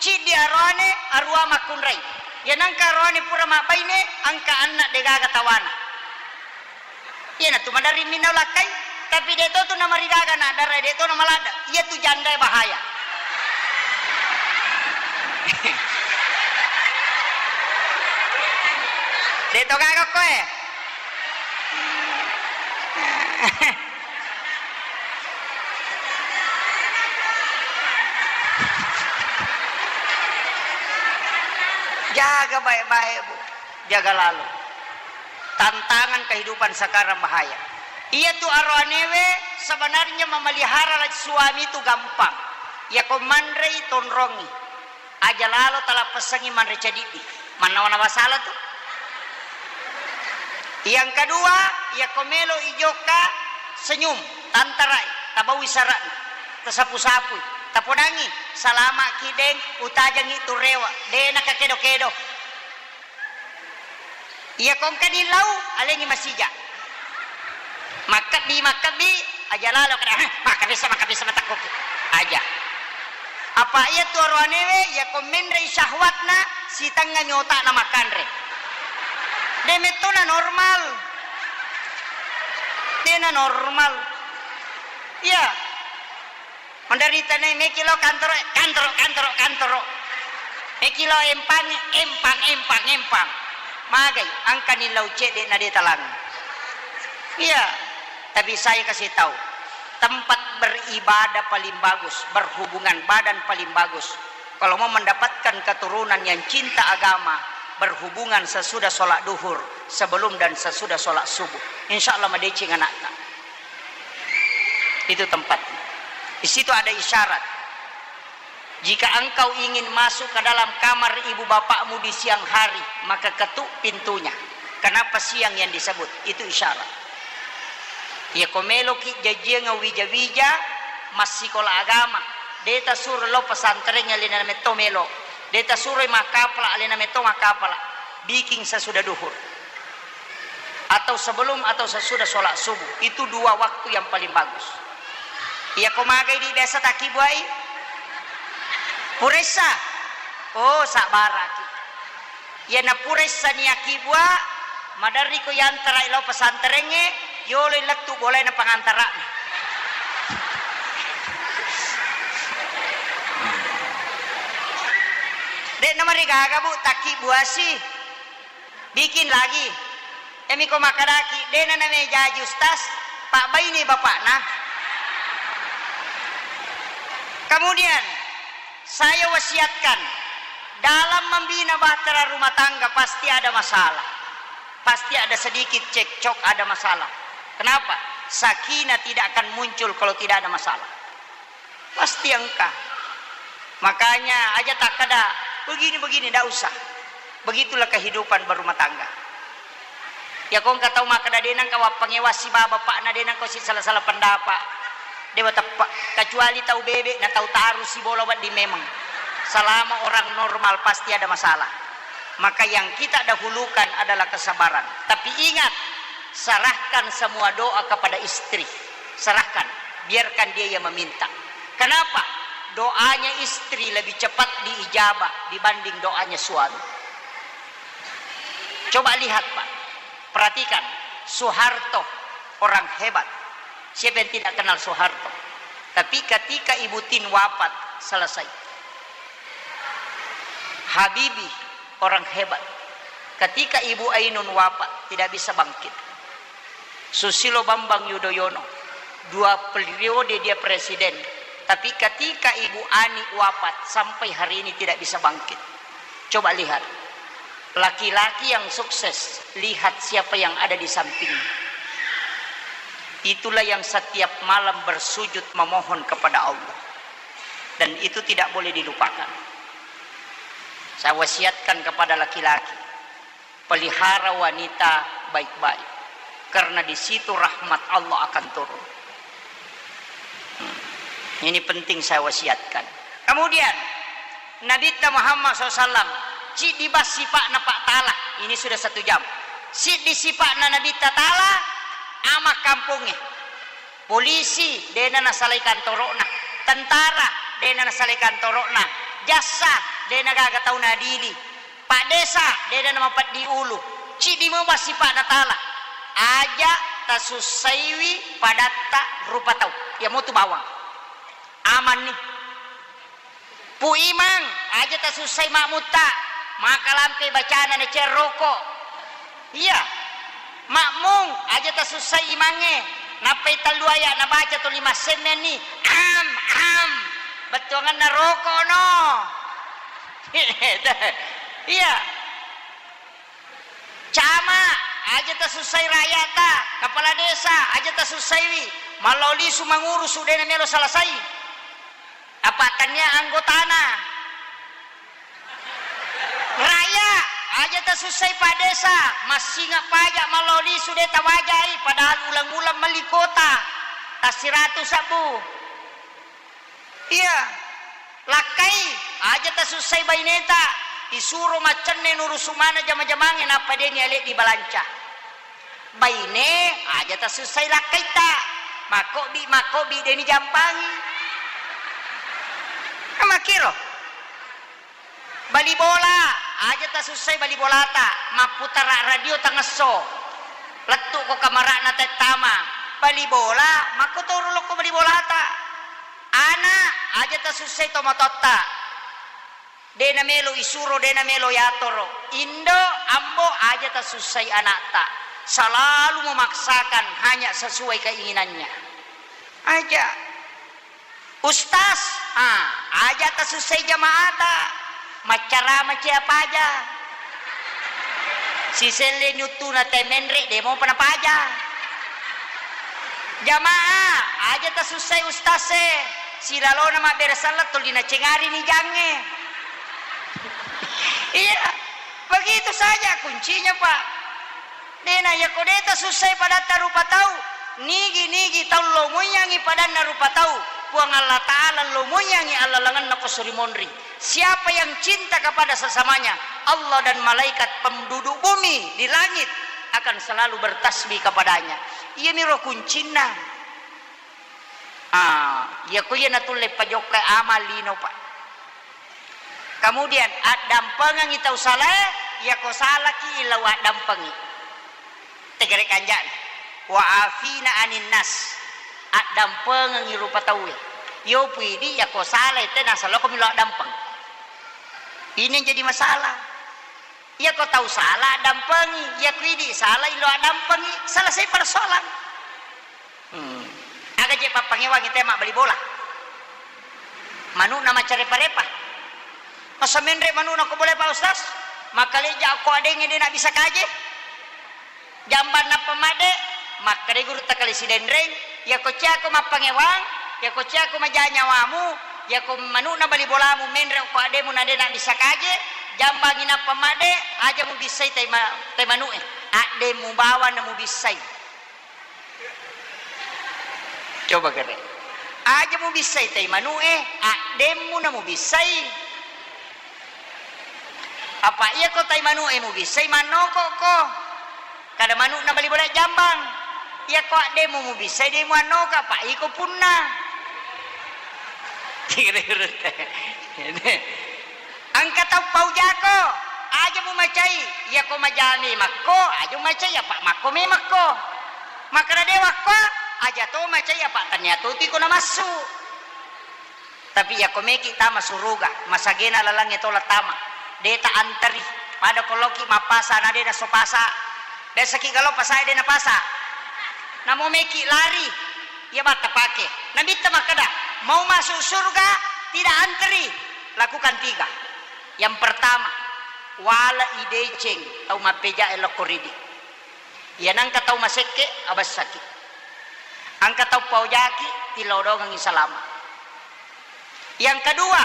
Ciddi aroane, arua makkunrai. Ya nangka aroane pura mabbaine, angka anna degaga tawana. Iyanatu maderri minna ulakkai, tapi de to tu namarigaga na dara, de to namaladda. Iyatu jandae bahaya. De to gaga koe. Jaga baik-baik, Bu. Jaga lalo. Tantangan kehidupan sekarang bahaya. Iyatu aroanewe sebenarnya memelihara suami itu gampang. Iyako manrei tonrongi. Aja lalo talappessangi manre cadiddi. Mannawa-nawa sala tu. Yang kedua, iyako melo ijokka senyum, tantarai, tabaui sara'na, tasapu-sapui, tapodangi, "Salama'ki, Deng, utajangi tu rewa, de nakakedo-kedo." Iya kongkani lau, alengi masija. Makkebbi, makkebbi, aja lalo kada, "Heh, makkebissa, makkebissa matakkuki." Aja. Apa iya tu aroanewe, iya ko menrei syahwatna, sitengngami otakna makkanre. De mettona normal. Dena normal. Iya. Menderita ne, meki lo kantoro, kantoro, kantoro, kantoro. Meki lo empang, empang, empang, empang. Magai, angkani lau cedde na de talang. Iya, tapi saya kasih tahu, tempat beribadah paling bagus, berhubungan badan paling bagus. Kalau mau mendapatkan keturunan yang cinta agama, berhubungan sesudah sholat duhur, sebelum dan sesudah sholat subuh. Insya Allah madeceng anakta. Itu tempatnya. Di situ ada isyarat. Jika engkau ingin masuk ke dalam kamar ibu bapakmu di siang hari, maka ketuk pintunya. Kenapa siang yang disebut? Itu isyarat. Iya ko meloki jajiang wija-wija, massikola agama, de tasuro lo pesantren alena metto melo, de tasuro makkapala alena metto makkapala, bikin sesudah duhur. Atau sebelum atau sesudah sholat subuh. Itu dua waktu yang paling bagus. Iya ko magai di biasa takibbuai? Puressa. Oh, sabbaraki. Iya na puressa ni akibua, maderri ko yantarai lao pesantrengnge, yolo lettu bolaina pangantara'na. De namarigaga, Bu, takibbuasi. Bikin lagi. Emi ko makkadaki, dena name jaji ustaz, pabbaini bapakna. Kemudian, saya wasiatkan, dalam membina bahtera rumah tangga pasti ada masalah. Pasti ada sedikit cekcok, ada masalah. Kenapa? Sakinah tidak akan muncul kalau tidak ada masalah. Pasti engka. Makanya aja takkada begini-begini, ndak usah. Begitulah kehidupan berumah tangga. Iyako engka tau makkeda de nengka wappangewa sibawa bapakna, de nengka si sala-sala pendapat. De wateppa. Kecuali tau bebe na tau taru sibola wedding memang. Selama orang normal pasti ada masalah. Maka yang kita dahulukan adalah kesabaran. Tapi ingat, serahkan semua doa kepada istri. Serahkan, biarkan dia yang meminta. Kenapa? Doanya istri lebih cepat diijabah dibanding doanya suami. Coba lihat, Pak. Perhatikan, Soeharto orang hebat. Siapa yang tidak kenal Soeharto? Tapi ketika Ibu Tin wafat, selesai. Habibie orang hebat. Ketika Ibu Ainun wafat, tidak bisa bangkit. Susilo Bambang Yudhoyono, dua periode dia presiden, tapi ketika Ibu Ani wafat, sampai hari ini tidak bisa bangkit. Coba lihat, laki-laki yang sukses, lihat siapa yang ada di sampingnya. Itulah yang setiap malam bersujud memohon kepada Allah. Dan itu tidak boleh dilupakan. Saya wasiatkan kepada laki-laki, pelihara wanita baik-baik, karena di situ rahmat Allah akan turun. Hmm. Ini penting saya wasiatkan. Kemudian, Nabitta Muhammad sallallahu alaihi wasallam, ciddi bas sipa'na Pak Tala, ini sudah satu jam. Siddi sipa'na Nabitta Tala, ama kampongnge. Polisi, dena nasalai kantoro'na. Tentara, dena nasalai kantoro'na. Jassa, dena gaga tau nadili. Pak Desa, dena namapeddi ulu. Ciddi mo bas sipa'na Tala. Aja tasussaiwi padatta rupa tau. Iya motu bawang. Amanni. Pu Imang, aja tasussai makmutta. Makalampe bacana na cerroko. Iya. Makmung, aja tasussai imangnge. Nappai tellu aya nabaca tuli massemmenni. Am, am. Bettuanganna roko no. Iya. Camat, aja tasussai rakyata. Kepala desa, aja tasussaiwi. Mallao lisu mangurusu, dena melo selesai. Apa tania anggotana. Rakyat, aja tasussai Pak Desa. Massinga pajak mallao lisu de tawajai, padahal ulang-ulang melli kuota. Tassiratu sabbu. Iya, lakkai, aja tasussai baineta, isuro maccenne nurusu maneng jama-jamangnge nappa deni ale dibalanca. Baine, aja tasussai lakkaitta, makkobbi, makkobbi deni jampangi. Makkiro. Bali bola, aja tasussai bali bolata, mapputara radio tangesso. Lettu'ko kamara'na tettama. Bali bola, makkotoro lokko bali bolata. Ana, aja tasussai tomatoatta. De namelo isuro, de namelo yatoro. Indo, ambo, aja tasussai anakta. Selalu memaksakan hanya sesuai keinginannya. Aja. Ustaz, ah, aja tasussai jamaata. Maccarama cia paja. Siselle nyuttuna te menre, de mopa napaja. Jamaah, aja tasussai ustaz e. Silalona mabbere selleng tuli nacengari ni jangnge. Iya, begitu saja kuncinya, Pak. Dena, yako de tasussai padatta rupa tau, nigi-nigi tau lo muiyangi padanna rupa tau, Puang Allah Ta'ala lo muiyangi allalengenna ko suri monri. Siapa yang cinta kepada sesamanya, Allah dan malaikat penduduk bumi di langit akan selalu bertasbih kepadanya. Iyamiro kuncinna. Ah, iyako iya natulle pajokka amal lino, Pak. Kemudian, addampengengi tau salae, iyako salaki lao addampengi. Tegere kanja'na. Wa afina anin nas. Addampengengi rupa tauwe. Yo puidi iyako salae te nasalokomi lo addampeng. Ini yang jadi masalah. Iyako tau sala, addampengi. Iyako idi sala, ilo addampengi. Selesai persoalan. Hmm. Aga je pappangewangi te mabbali bola? Manu'na maccarepa-repa. Masa menre manu'na ko bola, Pak Ustaz? Makkalejja ko adengnge de nabbissa kaje. Jambang nappa madde, makkeda gurutta Kali Sidenreng, iyako ciako mappangewang, iyako ciako maja nyawamu, iyako manu'na bali bolamu menre ko addemu na de nabbissa kaje, jambangi nappa madde, aja mubissai tai ma-, tai manu'e. Addemmu bawang namubissai. Coba kere. Aja mubissai tai manu'e, addemmu namubissai. Apa iya ko tai manu'e mubissai, mannoko ko. Kada manu'na bali bola jambang. Iya ko addemmu mubissai, de muannoka, apa iko punna. Engka tau paujako, aja mumacai, iya ko majami makko, aja mumacai, apa makko memakko. Makkeda de wakko, aja to macai, apa tania to tiko namassu. Tapi iya ko meki tama suruga, masagena lalangnge tola tama, de ta anteri, pada ko loki mappasa na de naso pasa. Biasaki galo pasa de napasa. Namo meki lari, iya batta pake. Nabitta makkeda, mau masuk surga tidak anteri, lakukan tiga. Yang pertama, wala ideceng tau mappeja e lokko ridi. Iya nangka tau masekke, abessaki. Angka tau paojaki, tilodongengi salama. Yang kedua,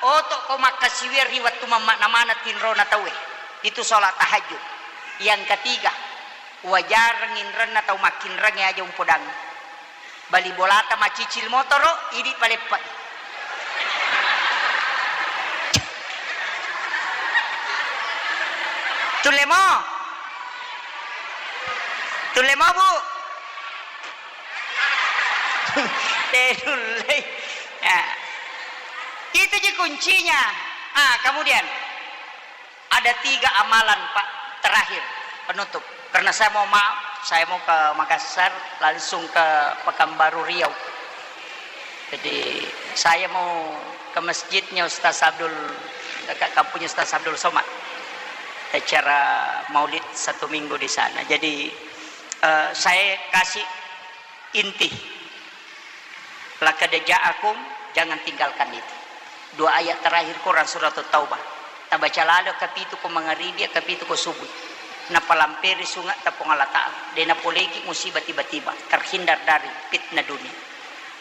oto ko makkasiwiang ri wettu mammakna maneng tinrona tauwe. Itu sholat tahajud. Yang ketiga, wajareng inrenna tau makkinrengnge aja umpodangi. Bali bolata macicil motoro, idi paleppai. Tullemo? Tullemo, Bu? Tenullei. Ya. Itu ji kuncinya. Ah, kemudian ada tiga amalan, Pak, terakhir, penutup. Karena saya mau maaf, saya mau ke Makassar, langsung ke Pekanbaru Riau. Jadi, saya mau ke masjidnya Ustaz Abdul, dekat kampungnya Ustaz Abdul Somad. Acara maulid satu minggu di sana. Jadi, eh, saya kasih inti. Laqad ja'akum, jangan tinggalkan itu. Dua ayat terakhir Quran Surat Taubah. Tabaca lalo kapitu ko mangaribi, kapitu ko subuh. Napalamperi sungatta Puang Allah Ta'ala. De napoleki musibah tiba-tiba. Terhindar dari fitnah dunia.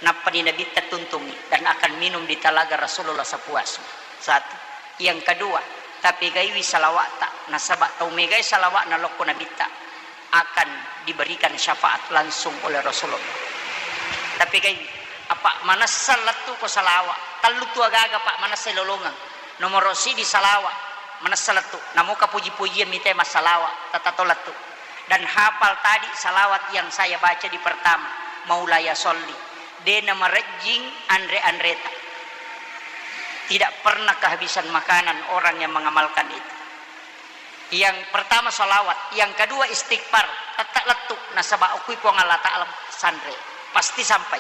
Nappa di Nabitta tuntungi dan akan minum di talaga Rasulullah sepuasnya. Satu. Yang kedua, tapegaiwi salawa'ta. Nasaba tau megai salawa'na lokko Nabitta akan diberikan syafaat langsung oleh Rasulullah. Tapi kai, apa manessa lettu ko salawa, tellu tu agaga, Pak, manessa lolongeng. Nomor sidi salawa, manessa lettu. Namoka puji-pujian mite massalawa, tatato lettu. Dan hafal tadi salawat yang saya baca di pertama, Maulaya Sholli. De namarejjing anre-anreta. Tidak pernah kehabisan makanan orang yang mengamalkan itu. Yang pertama salawat, yang kedua istighfar, tette lettu nasaba okui Puang Allah Ta'ala sanre, pasti sampai.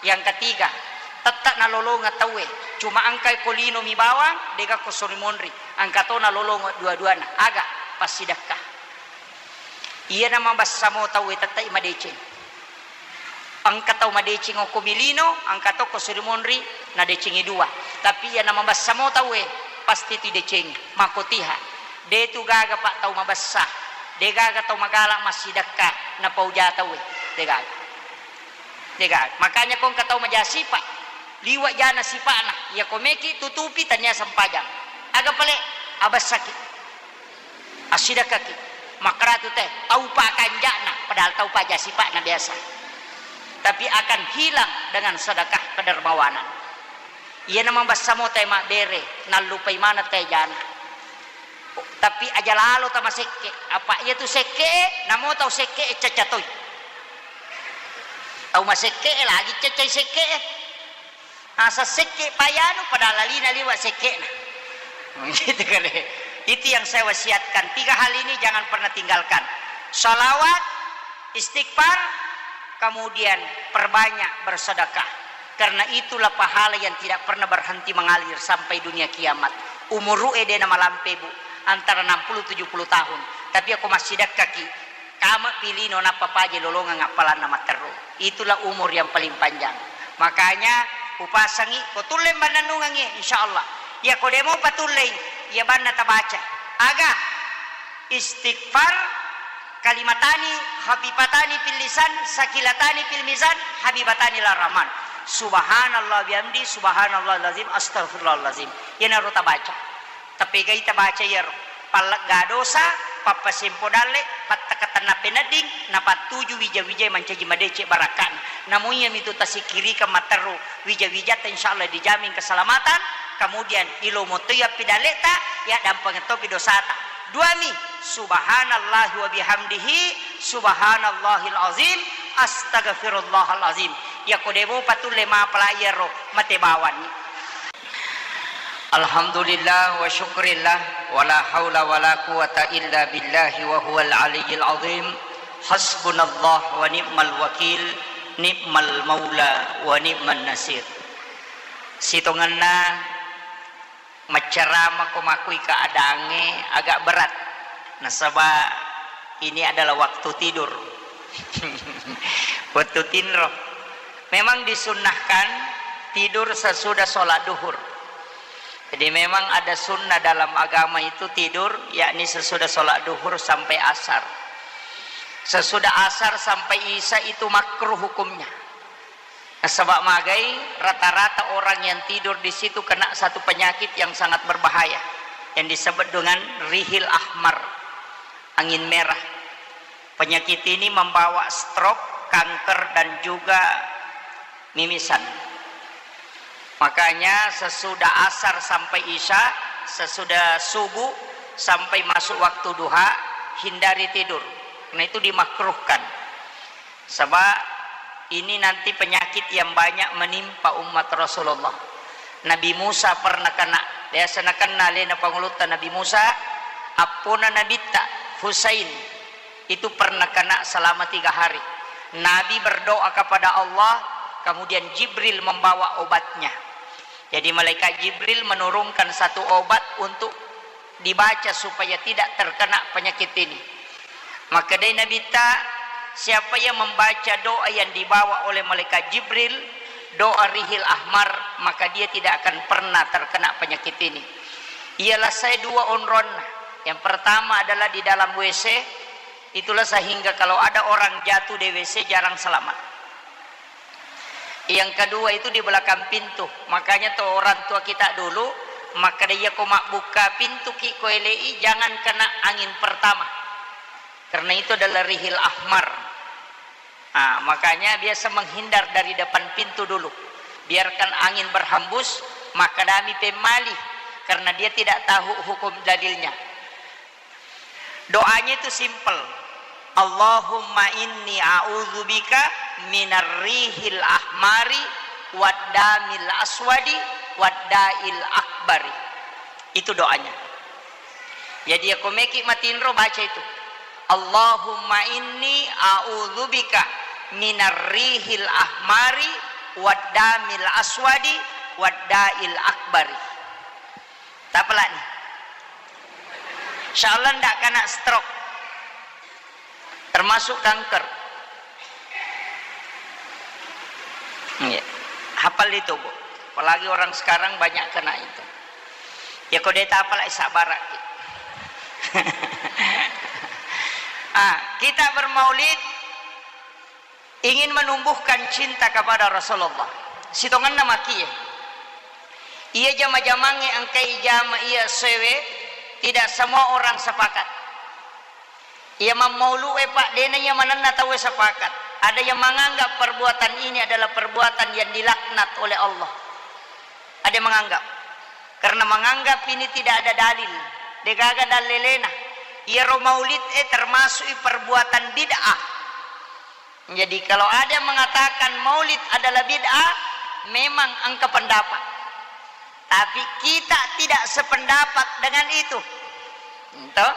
Yang ketiga, tette nalolongeng tauwe, cuma engkai ko lino mi bawang, dega ko sori monri, engka to nalolongeng dua-duana, aga, passidekka. Iyana mabessa mo tauwe tette madeceng. Engka tau madeceng okko milino, engka to ko suri monri, nadecengi dua. Tapi iyana mabessa mo tauwe, pasti tu idecengi. Makkotiha. De tu gaga, Pak, tau mabessa. De gaga tau magala massidekka, napauja tauwe. De gaga. De gaga. Makanya ko engka tau maja sipa, liwa jana sipa'na. Iya ko meki tutupi tania sempajang. Aga pale, abessaki. Assidekkaki, makkaratu teh, tau pakanja'na, padahal tau paja sipa'na biasa. Tapi akan hilang dengan sedekah kedermawanan. Iyana mabessa mo teh mabbere, nallupai maneng teh jana. Tapi aja lalo tamasekke, apa iya tu sekke, namo tau sekke cacca toi. Tau masekke lagi caccai sekke. Asa sekke payanu, padahal lalina liwa sekke'na. Gitu kan, eh. Itu yang saya wasiatkan. Tiga hal ini jangan pernah tinggalkan. Salawat, istighfar, kemudian perbanyak bersedekah. Karena itulah pahala yang tidak pernah berhenti mengalir sampai dunia kiamat. Umuru'e de namalampe, Bu, antara enam puluh tujuh puluh tahun. Tapi aku masih dekkaki. Kama pilino nappa paje lolongeng appalanna matteru. Itulah umur yang paling panjang. Makanya upasangi, ko tulle mannennungengngi, insya Allah. Iya ko demo patullei, iya banna tabaca. Aga? Istighfar, kalimatani khafifatani fil lisan, sakilatani fil mizan, habibatani ila rahman. Subhanallah bihamdi, subhanallah lazim, astagfirullahalazim. Iyanaro tabaca. Tapegai tabaca iyaro. Pallegga dosa, Pappasempo dalle, pattakatanna penedding, napattuju wija-wijae mancaji madeceng barakka'na. Namo iyamitu tasikkirikeng matteru wija-wijatta, insyaallah dijamin keselamatan, kemudian ilomo toi appidalleta, yaddampengeng topi dosata. Duami, subhanallahi wa bihamdihi, subhanallahil azim, astaghfirullahal azim. Yako de' mopa tulle mapala iyaro, mate bawanni. Alhamdulillah wa syukrillah, wa la haula wa la quwata illa billahi wa huwal aliyyil azim. Hasbunallah wa ni'mal wakil, ni'mal maula wa ni'man nasir. Sitongenna maccarama ko makui keadaangnge agak berat, nasaba ini adalah waktu tidur. Waktu tinro. Memang disunnahkan tidur sesudah sholat duhur. Jadi memang ada sunnah dalam agama itu tidur, yakni sesudah sholat duhur sampai asar. Sesudah asar sampai isya itu makruh hukumnya. Nasaba magai, rata-rata orang yang tidur di situ kena satu penyakit yang sangat berbahaya, yang disebut dengan rihil ahmar, angin merah. Penyakit ini membawa stroke, kanker, dan juga mimisan. Makanya sesudah asar sampai isya, sesudah subuh sampai masuk waktu duha, hindari tidur. Karena itu dimakruhkan. Sebab ini nanti penyakit yang banyak menimpa umat Rasulullah. Nabi Musa pernah kena, biasa nakenna alena pangulutta Nabi Musa, appona Nabitta Husain itu pernah kena selama tiga hari. Nabi berdoa kepada Allah, kemudian Jibril membawa obatnya. Jadi malaikat Jibril menurunkan satu obat untuk dibaca supaya tidak terkena penyakit ini. Maka dari Nabitta, siapa yang membaca doa yang dibawa oleh malaikat Jibril, doa rihil ahmar, maka dia tidak akan pernah terkena penyakit ini. Ialah saya dua onronna. Yang pertama adalah di dalam W C, itulah sehingga kalau ada orang jatuh di W C jarang selamat. Yang kedua itu di belakang pintu. Makanya tuh orang tua kita dulu, maka dia ko mabbuka pintu ki ko elei, jangan kena angin pertama. Karena itu adalah rihil ahmar. Ah, makanya biasa menghindar dari depan pintu dulu. Biarkan angin berhembus, maka dami pemali, karena dia tidak tahu hukum dalilnya. Doanya itu simple. Allahumma inni a'udzubika minar rihil ahmari wad damil aswadi wad dail akbari. Itu doanya. Jadi, ya, ko meki matinro, baca itu. Allahumma inni a'udzubika minar rihil ahmari wad damil aswadi wad dail akbari. Tapalani. Insyaallah ndak kena stroke. Termasuk kanker. Iya. Hafal itu, Bu. Apalagi orang sekarang banyak kena itu. Ya, ko de' tapala, sabar ki. Ah, kita bermaulid ingin menumbuhkan cinta kepada Rasulullah. Sitongenna makie. Iya jama-jamangnge engkai jama iya sewe, tidak semua orang sepakat. Iya mammaulu'e, Pak, dena iya manenna tauwe sepakat. Ada yang menganggap perbuatan ini adalah perbuatan yang dilaknat oleh Allah. Ada yang menganggap. Karena menganggap ini tidak ada dalil. Degaga dalelena. Iyaro maulid e termasuk perbuatan bid'ah. Jadi, kalau ada yang mengatakan maulid adalah bid'ah, memang engka pendapat. Tapi kita tidak sependapat dengan itu. Toh?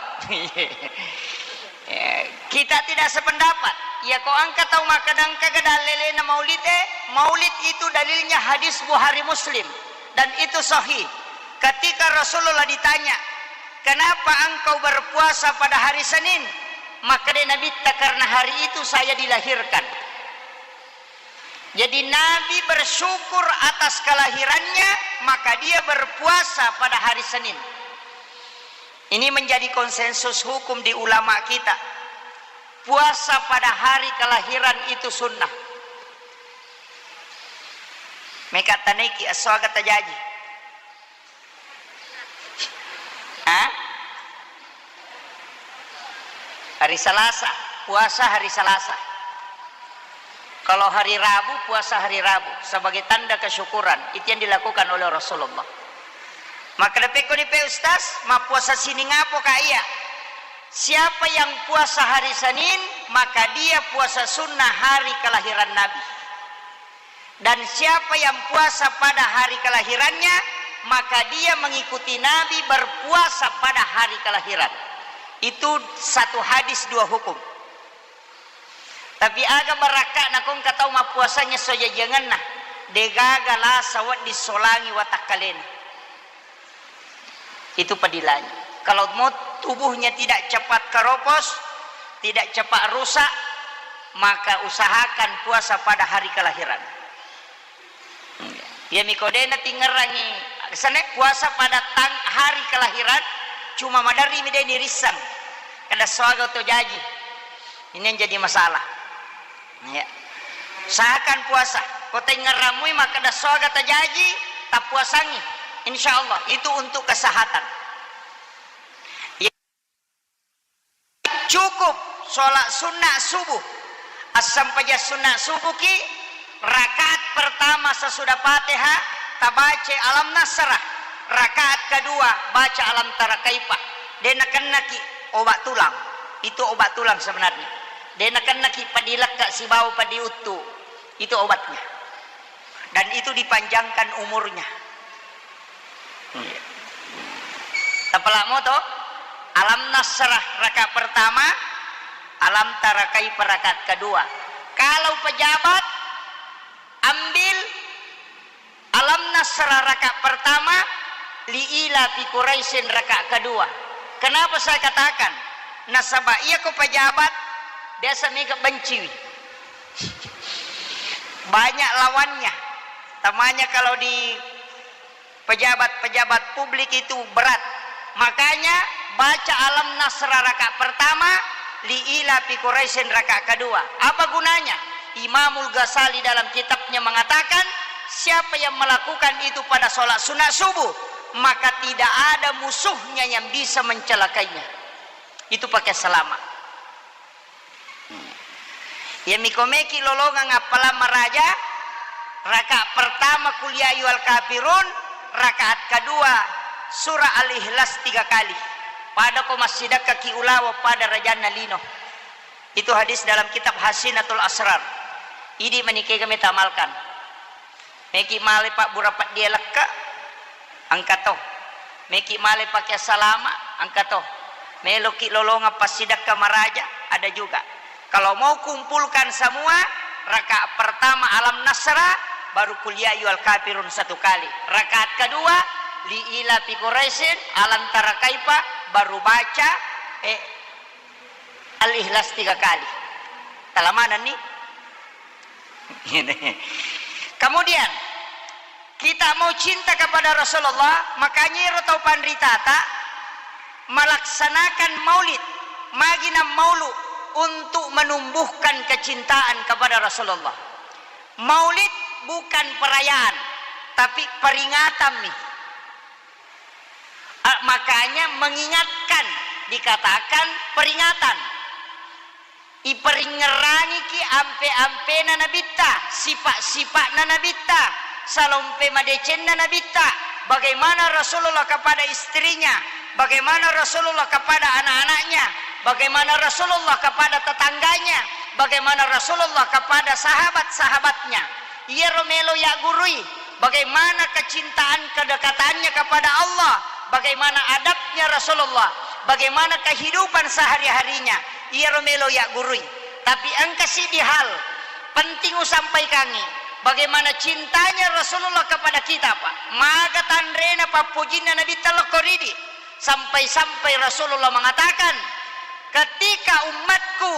Ya, kita tidak sependapat. Ya, ko engka tau makkeda engka ga dalelena maulid e, maulid itu dalilnya hadis Bukhari Muslim. Dan itu sahih. Ketika Rasulullah ditanya, "Kenapa engkau berpuasa pada hari Senin?" Maka dia Nabi, "Karena hari itu saya dilahirkan." Jadi Nabi bersyukur atas kelahirannya, maka dia berpuasa pada hari Senin. Ini menjadi konsensus hukum di ulama kita. Puasa pada hari kelahiran itu sunnah. Meka taneki aswaga tajaji. Hah? Hari Selasa, puasa hari Selasa. Kalau hari Rabu, puasa hari Rabu sebagai tanda kesyukuran. Itu yang dilakukan oleh Rasulullah. Maka dapekko di pe Ustaz, mappuasa sining apo ka iya? Siapa yang puasa hari Senin, maka dia puasa sunnah hari kelahiran Nabi. Dan siapa yang puasa pada hari kelahirannya, maka dia mengikuti Nabi berpuasa pada hari kelahiran. Itu satu hadis dua hukum. Tapi aga barakka nakongka tau mappuasanya sojajangenna, degaga lasa wedding solangi watakkalena. Itu padilanya. Kalau mau tubuhnya tidak cepat keropos, tidak cepat rusak, maka usahakan puasa pada hari kelahiran. Iya miko de natingerangi, sene puasa pada tang-, hari kelahiran, cuma maderri mi de nirissang. Kada soaga to jaji. Ini yang jadi masalah. Ya. Usahakan puasa. Ko taingerramui makkeda soaga tajaji, tappuasangi. Insya Allah itu untuk kesehatan. Ya. Cukup sholat sunnah subuh. Assempajang sunnah subuh ki, rakaat pertama sesudah Fatihah tabaca Alam Nasrah. Rakaat kedua baca Alam Tara Kaifa. De nakennaki obat tulang. Itu obat tulang sebenarnya. De nakennaki padi lekka sibawa padi uttu. Itu obatnya. Dan itu dipanjangkan umurnya. Tapalak moto, Alam Nasrah rakaat pertama, Alam Tara Kaifa rakaat kedua. Kalau pejabat, ambil Alam Nasrah rakaat pertama, Li ila fi Quraisyin rakaat kedua. Kenapa saya katakan? Nasaba iya ko pejabat, biasa mega benciwi. Banyak lawannya. Tamanya kalau di pejabat-pejabat publik itu berat. Makanya baca Alam Nasrah rakaat pertama, Li ila fi Quraisyin rakaat kedua. Apa gunanya? Imamul Ghazali dalam kitabnya mengatakan, siapa yang melakukan itu pada sholat sunat subuh, maka tidak ada musuhnya yang bisa mencelakainya. Itu pakai selamat. Iya miko meki lolongang appalang maraja, rakaat pertama Qul ya ayyuhal kafirun, rakaat kedua surah Al-Ikhlas tiga kali. Pada ko massidekka ki ulawa pada rajanna lino. Itu hadis dalam kitab Hasinatul Asrar. Idi manikega meta amalkan. Meki male pabbura peddi lekka, engka to. Meki male pake salama, engka to. Meloki lolongang passidekka maraja, ada juga. Kalau mau kumpulkan semua, rakaat pertama Alam Nasrah, baru Qul ya ayyuhal kafirun satu kali. Rakaat kedua, Li ila fi Quraisyin, Alam Tara Kaifa, baru baca, eh, Al-Ikhlas tiga kali. Talamanenni? Kemudian, kita mau cinta kepada Rasulullah, makanya ero tau panritata melaksanakan maulid, magina maulu untuk menumbuhkan kecintaan kepada Rasulullah. Maulid bukan perayaan, tapi peringatan nih. Ah, makanya mengingatkan dikatakan peringatan. Iperingngerangiki ampe-ampena Nabitta, sifat-sifatna Nabitta, salompe madecenna Nabitta, bagaimana Rasulullah kepada istrinya, bagaimana Rasulullah kepada anak-anaknya, bagaimana Rasulullah kepada tetangganya, bagaimana Rasulullah kepada sahabat-sahabatnya. Iyaro melo yaggurui, bagaimana kecintaan kedekatannya kepada Allah, bagaimana adabnya Rasulullah, bagaimana kehidupan sehari-harinya, iyaro melo yaggurui. Tapi engka siddi hal penting usampaikangi, bagaimana cintanya Rasulullah kepada kita, Pak. Maga tanrena pappojinna Nabitta lokko ridi. Sampai-sampai Rasulullah mengatakan, "Ketika umatku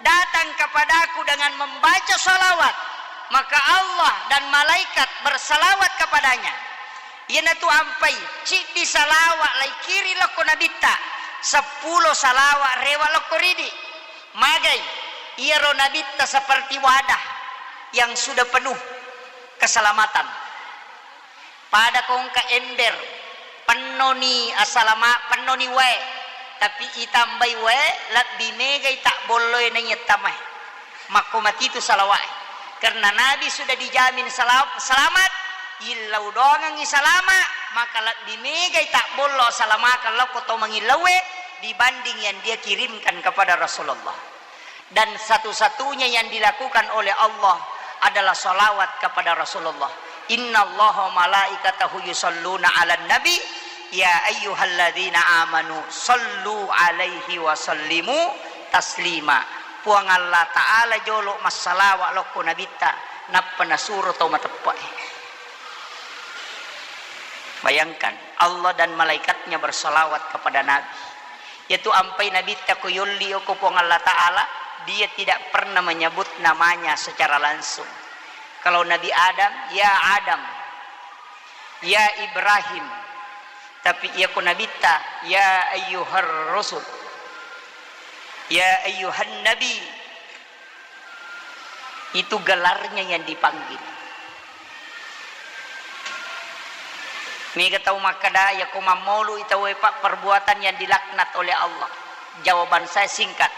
datang kepadaku dengan membaca salawat, maka Allah dan malaikat bersalawat kepadanya." Iyanatu ampai, ciddi salawat laikiri lokko Nabitta, seppulo salawat rewa lokko ridi. Magai, iyaro Nabitta seperti wadah yang sudah penuh keselamatan. Pada ko engka ember, pennoni asalama-, pennoni wae, Tapi itambai wae, lebbi megai tabbolloe naiya tamae. Makko matitu salawae. Karena Nabi sudah dijamin sela-, selamat, illau doangengngi salama, maka lebbi megai tabbollo salamakeng lao ko to mangillauwe dibanding yang dia kirimkan kepada Rasulullah. Dan satu-satunya yang dilakukan oleh Allah adalah salawat kepada Rasulullah. Innallaha wa malaikatahu yusalluna 'alan nabi, ya ayyuhalladzina amanu sallu 'alaihi wa sallimu taslima. Puang Allah Ta'ala jolo massalawa lokko nabitta, nappa nasuro tau mateppe'e. Bayangkan, Allah dan malaikatnya bersalawat kepada Nabi. Yaitu ampai nabitta ko yolli ko Puang Allah Ta'ala, dia tidak pernah menyebut namanya secara langsung. Kalau Nabi Adam, ya Adam, ya Ibrahim. Tapi iya ko nabitta, ya ayyuhar rusul, ya ayyuhan nabi. Itu gelarnya yang dipanggil. Mega tau makkeda, ya ko mammaulu i tauwe, Pak, perbuatan yang dilaknat oleh Allah. Jawaban saya singkat.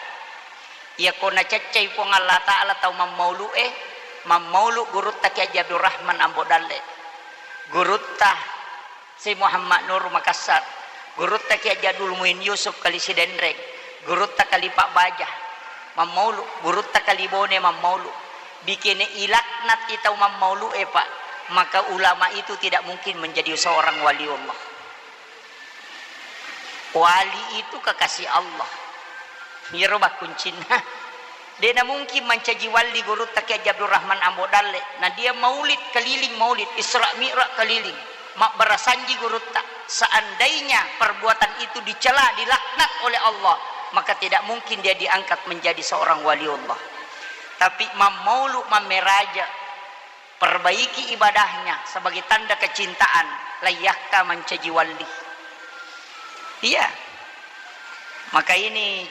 Ya ko naceccai Puang Allah Ta'ala tau mammaulu e, mammaulu gurutta Kiai Haji Abdurrahman Ambo Dalle. Gurutta Syekh Muhammad Nur Makassar, gurutta Kiai Haji Abdul Muin Yusuf Kali Sidenreng, gurutta Kali Pak Baja, mammaulu, gurutta Kali Bone mammaulu. Bikene ilaknat i tau mammaulu e, Pak, maka ulama itu tidak mungkin menjadi seorang waliullah. Wali itu kekasih Allah. Iyaro bakkuncinna. Dena mungkin mancaji wali gurutta Kiai Haji Abdurrahman Ambo Dalle. Nah, dia maulid keliling, maulid Isra Mi'raj keliling. Mabbarasanji gurutta. Seandainya perbuatan itu dicela, dilaknat oleh Allah, maka tidak mungkin dia diangkat menjadi seorang waliullah. Tapi mammaulu mammeraja, perbaiki ibadahnya sebagai tanda kecintaan, layyakka mancaji wali. Iya. Maka ini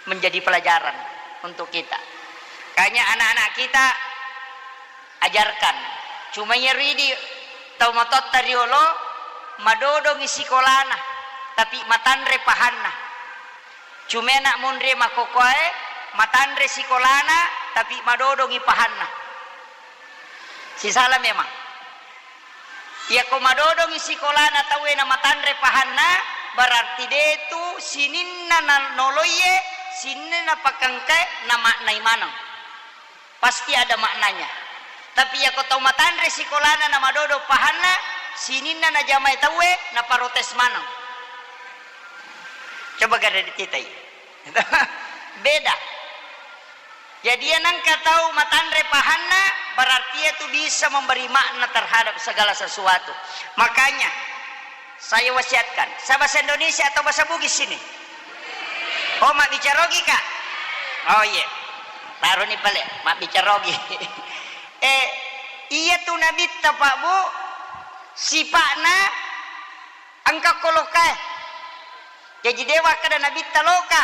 menjadi pelajaran untuk kita. Kanya anak-anak kita ajarkan. Cuma iya ridi tau matotta riolo madodongi sikolana, tapi matanre pahanna. Cuma anak monri makkokkoe matanre sikolana, tapi madodongi pahanna. Sisala memang. Iyako madodongi sikolana tauwe na matanre pahanna, berarti detu sininna na noloiye, sininna pakengkae na maknai maneng. Pasti ada maknanya. Tapi iyako tau matanre sikolana na madodo pahanna, sininna najamai tauwe na parotes maneng. Coba gare dititai. Beda. Jadi, iya nengka tau matanre pahanna, berarti itu bisa memberi makna terhadap segala sesuatu. Makanya, saya wasiatkan, saya bahasa Indonesia atau bahasa Bugis sini? Oh, mabbicara Ogi, Kak? Oh, iya. Taroni pale, mabbicara Ogi. Eh, iya tu nabitta, Pak, Bu, sipakna engka kolokae. Jaji, de wakkeda nabitta loka,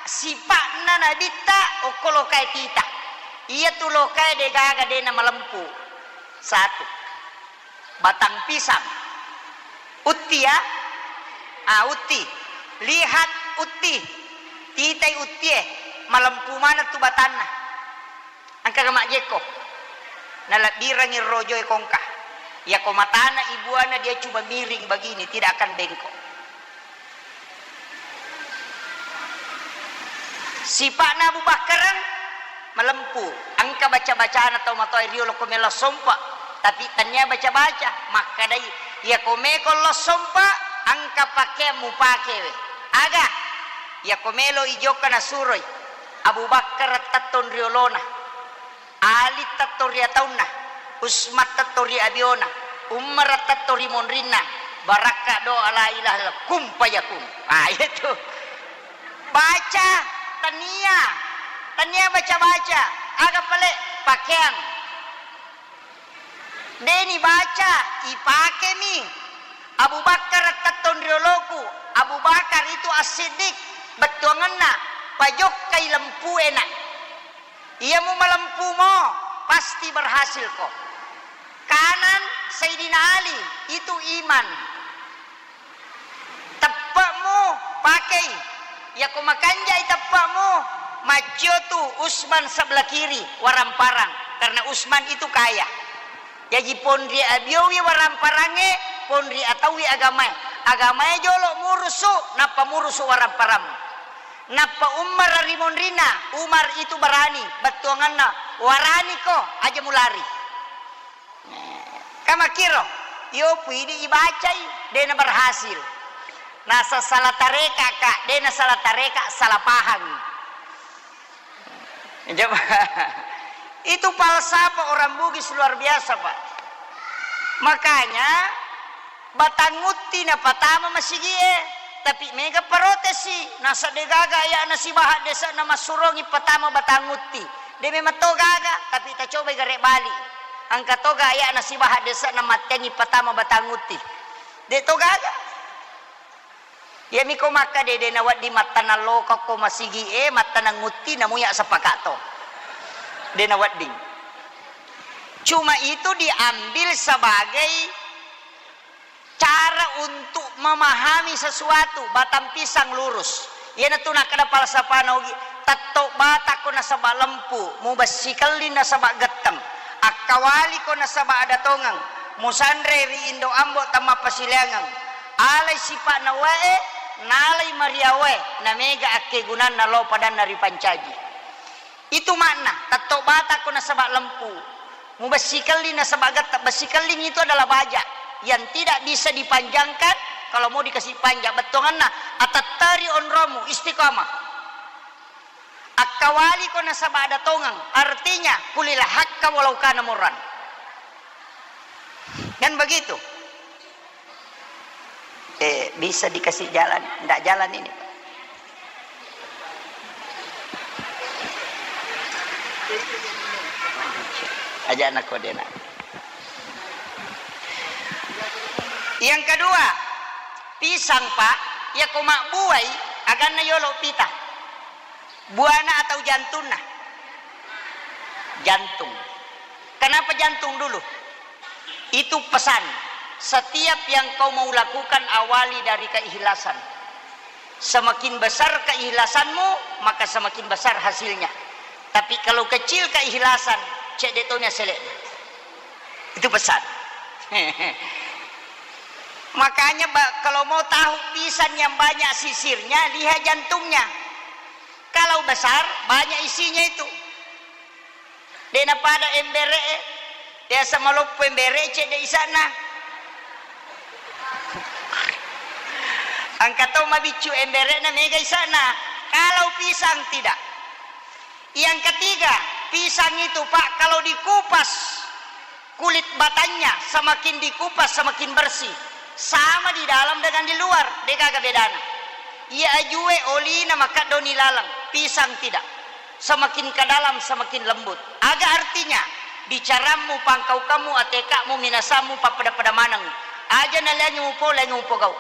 sipa'na nabitta okko lokae tita. Iyatu lokae degaga de namalempu. Satu. Batang pisang. Utti, ya? Ah, utti. Lihat utti. Titai uttie. Malempu maneng tu batanna. Engkaga majjekko? Nalebbirengngi rojoe kongka. Iyako matana ibuana dia cuma miring begini, tidak akan bengkok. Sipa'na Abu Bakkareng malempu. Engka baca-bacana tau matoa riolo ko melo sompa, tapi tania baca-baca. Makkedai, iyako meko lo sompa, engka pakeang mupakewe. Aga? Iyako melo ijokka nasuroi. Abu Bakar tettong riolona, Ali tettong ri ataunna, Usman tettong ri abiona, Umar tettong ri monrinna, barakka doa la ilaha illallah, kun fayakun. Ah, itu. Baca, tania, tania baca-baca, aga pale pakeang. Deni baca, ipakemi. Abu Bakar tettong rioloku. Abu Bakar itu As-Siddiq, bettuangenna, pajokkai lempuena. Iya mu malempumo, pasti berhasil ko. Kanan Sayyidina Ali, itu iman. Teppe'mu pakei, Yako makanjai teppa'mu, maccio tu Usman sebelah kiri, waramparang, karena Usman itu kaya. Jaji ponri abiowi waramparangnge, ponri ataui agamae. Agamae jolo murusu, nappa murusu waramparang. Nappa Umar rimonrina, Umar itu berani, bettuanganna waraniko, aja mulari. Kamakiro, yo puidi ibacai, dena berhasil. Nasa salah tareka, Kak, dena salah tareka, salah paham. Coba. Itu falsafah orang Bugis luar biasa, Pak. Makanya, Batang Utti napatama masigie, tapi mega parotesi, nasa degaga ayana sibaha dese'na massurongi patama Batang Utti. De memang to gaga, tapi tacobai gare bali. Engka toga ayana sibaha dese'na mattengi patama Batang Utti. De to gaga. Iyami ko makkeda de nawedding mattanang lokokko masigie, mattanang Utti, namuya sepakatto. De nawedding. Cuma itu diambil sebagai cara untuk memahami sesuatu, batang pisang lurus. Iyanatu nakkeda falsafana Ugi, tetto batakko nasaba lempu, mubessi kelling nasaba getteng, akkawaliko nasaba ada tongeng, musanre ri Indo Ambo temmappasileangeng, alai sipa'na wae, nalai mariawae, namega akkegunanna lao padanna ripancaji. Itu makna, tetto batakko nasaba lempu. Mubessi kelling nasaba getta. Bessi kelling itu adalah baja yang tidak bisa dipanjangkan kalau mau dikasih panjang. Bettuanganna, atetteri onromu, istiqamah. Akkawaliko nasaba ada tongeng, artinya kulil hakka walau kana murran. Kan begitu? Eh, bisa dikasih jalan? Ndak jalan ini, Pak. Aja anak kodena. Yang kedua, pisang, Pak, ya ko mabbuai, aganna yolo pita. Buana atau jantunna? Jantung. Kenapa jantung dulu? Itu pesan. Setiap yang kau mau lakukan, awali dari keikhlasan. Semakin besar keikhlasanmu, maka semakin besar hasilnya. Tapi kalau kecil keikhlasan, cedde toni asele. Itu pesan. Makanya, ba-, kalau mau tahu pisang yang banyak sisirnya, lihat jantungnya. Kalau besar, banyak isinya itu. De napada embere e, biasa maloppo embere, cedde isana. Engka to mabiccu embere na, mega isana. Kalau pisang tidak. Yang ketiga, pisang itu, Pak, kalau dikupas, kulit batangnya semakin dikupas, semakin bersih. Sama di dalam dengan di luar, degaga bedana. Iya ajue olina makaddoni laleng, pisang tidak. Semakin ke dalam, semakin lembut. Aga artinya? Bicarammu, pangkaukammu, ateka'mu, minasammu, pappada-pada maneng. Aja naliangi mupo, laingi mupogau.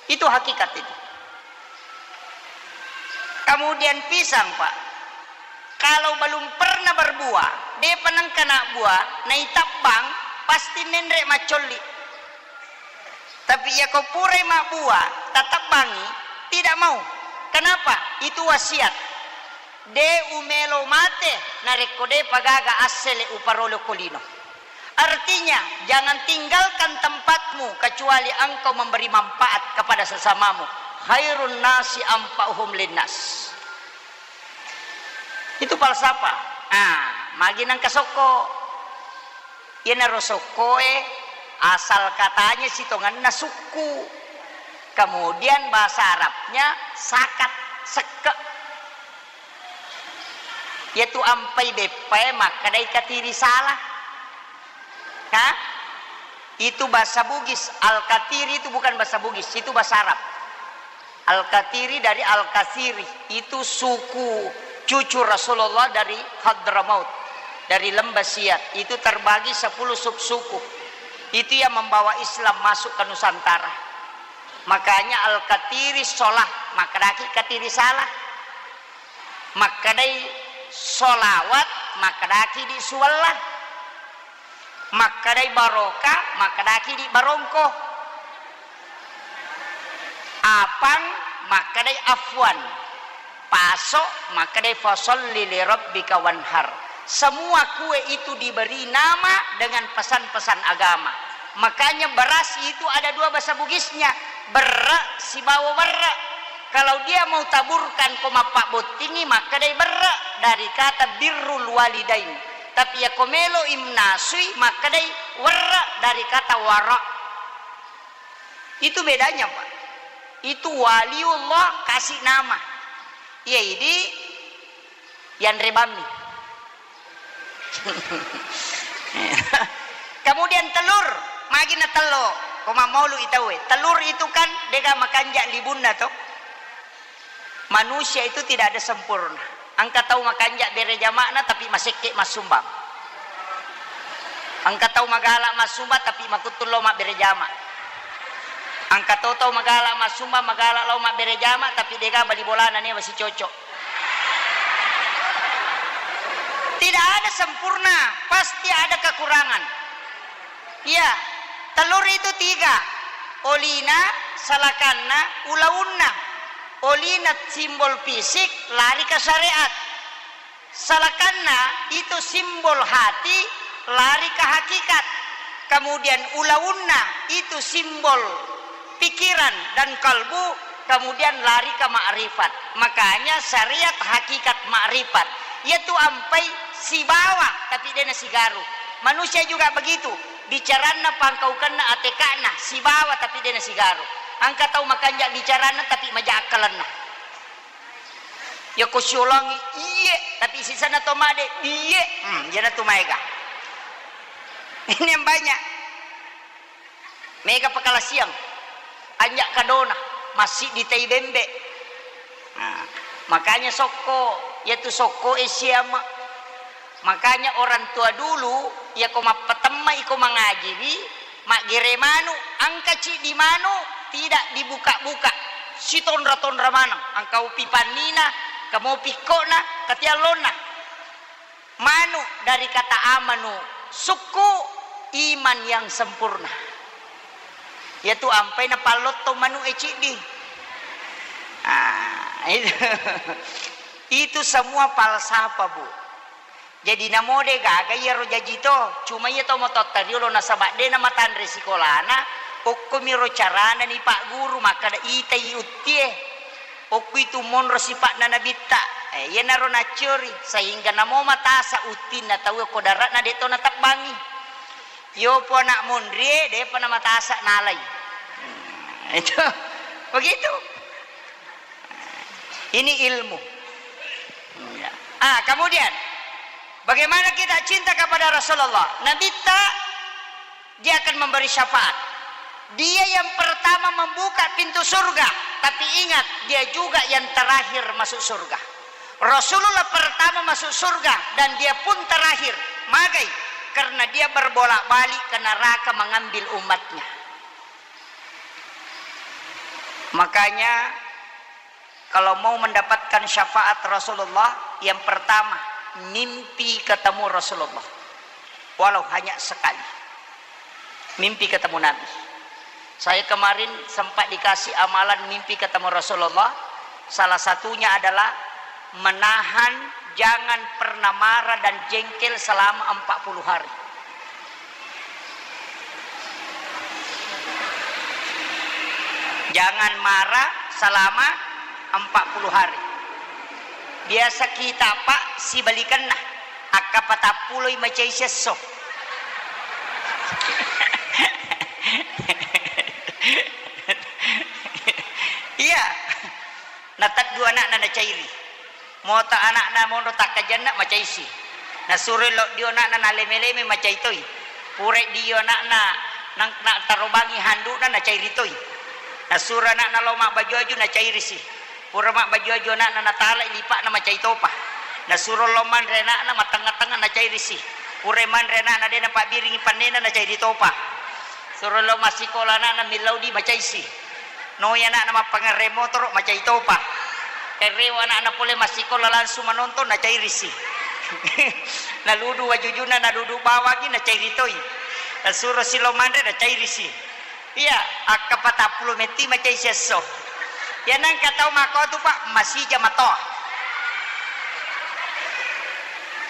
Itu hakikat itu. Kemudian pisang, Pak. Kalau belum pernah berbuah, depa nengka nabbuah, naitabbang, pasti menre maccolli. Tapi iya ko purai mabbuah, tatabbangi, tidak mau. Kenapa? Itu wasiat. De umelo mate, narekko depa gaga assele uparolo ko lino. Artinya, jangan tinggalkan tempatmu kecuali engkau memberi manfaat kepada sesamamu. Khairun nasi anfa'uhum linnas. Itu falsafah. Ah, magi nengka sokko. Iyanaro sokkoe asal katanya sitongenna sukku. Kemudian bahasa Arabnya sakat, sekke. Iyatu ampai beppae makkedai katiri salah. Ha? Itu bahasa Bugis. Al-Katiri itu bukan bahasa Bugis, itu bahasa Arab. Al-Katiri dari Al-Kasiri, itu suku cucu Rasulullah dari Hadramaut, dari Lembah Siat. Itu terbagi sepuluh subsuku. Itu yang membawa Islam masuk ke Nusantara. Makanya Al-Katiri solah, makkedaki katiri salah. Makkedai solawat, makkedaki di suwella. Makkedai barokah, makkedaki di barongko. Apang, Makkedai afwan, paso, makkedai fasalli li rabbika wanhar. Semua kue itu diberi nama dengan pesan-pesan agama. Makanya beras itu ada dua bahasa Bugisnya, berre sibawa werre. Kalau dia mau taburkan ko mappabbottingi, makkedai berre dari kata birrul walidain. Tapi ya ko melo imnasui, makkedai werre dari kata wara. Itu bedanya, Pak. Itu waliullah kasih nama. Iya, idi yanre bammi. Kemudian telur, magi na tello, ko mammaulu itawe. Telur itu kan dega makanja libunna to. Manusia itu tidak ada sempurna. Engka tau makanja bere jama'na tapi masekke massumbang. Engka tau magala massumbang tapi makuttung lao mabbere jama. Engka to tau magala massumbang, magala lao mabbere jama tapi dega bali bolana newa sicocok. Tidak ada sempurna, pasti ada kekurangan. Iya, telur itu tiga. Olina, salakanna, ulaunna. Olina simbol fisik, lari ke syariat. Salakanna itu simbol hati, lari ke hakikat. Kemudian ulaunna itu simbol pikiran dan kalbu, kemudian lari ke makrifat. Makanya syariat hakikat makrifat, yaitu ampai sibawa tapi dena sigaru. Manusia juga begitu, bicaranna pangkaukenna ateka'na sibawa tapi dena sigaru. Engka tau makanja bicaranna tapi maja akkalenna. Yako siolangi iye, tapi sisana to made iye. Hmm, jana tu maega. Ini yang banyak. Mega pakalasiang. Anja kadona, masih di tai bembe. Nah, makanya sokko, yaitu sokko e siama. Makanya orang tua dulu, yako mappatemma iko mangajiwi, maggere manu, engka ciddi manu, tidak dibuka-buka. Sitonra-tonra maneng, engka upi pannina, kamo pikkona, katiallonna. Manu dari kata amanu, sukku, iman yang sempurna. Yaitu ampai napallotto manu e ciddi. Ah, itu. Itu semua falsafah, Bu. Jadi namo de gaga iyaro jaji to, cuma iya to mototta riolo nasaba de namatanre sikolana, okkomiro carana ni Pak Guru makkada itai uttie. Okku itu monro sipa'na nabitta. Eh, iyanaro nacciori, sehingga namo matasa uttinna tau ko dara'na de to natebbangi. Yopo anak monrie, depa namatasa nalai. Hmm, itu. Begitu. Ini ilmu. Ya. Ah, kemudian, bagaimana kita cinta kepada Rasulullah? Nabitta, dia akan memberi syafaat. Dia yang pertama membuka pintu surga, tapi ingat, dia juga yang terakhir masuk surga. Rasulullah pertama masuk surga dan dia pun terakhir. Magai? Karena dia berbolak-balik ke neraka mengambil umatnya. Makanya, kalau mau mendapatkan syafaat Rasulullah, yang pertama, mimpi ketemu Rasulullah. Walau hanya sekali. Mimpi ketemu Nabi. Saya kemarin sempat dikasih amalan mimpi ketemu Rasulullah. Salah satunya adalah menahan, jangan pernah marah dan jengkel selama empat puluh hari. Jangan marah selama empat puluh hari. Biasa kita, Pak, sibalikenna. Akka patappuloi macai siesso. Iya. Nateddu ana'na nacairi. Mota ana'na monro takkajanna macaisi. Nasuro loddio ana'na naleme-leme macai toi. Pura dio ana'na nang-, na tarobangi handu'na nacairi toi. Nasuro ana'na lao mabbaju-aju nacairisi. Pura mabbaju-aju ana'na natalai lipa'na macai topa. Nasuro lao manre ana'na mattengnga-tengnga nacairisi. Pura manre ana'na de napabbiringi pannena nacairi topa. Suro lao massikola ana'na millau di macaisi. Noi ana'na mappangerre motoro, macai topa. Errewa ana'na pole massikola langsung manonton, nacairisi. Naludu wajujuna, naludu bawangi, nacairi toi. Nasuro silo manre, nacairisi. Iya, akka patappulo metti macai siesso. Iya nengka tau makkotu, Pak, masija matoa.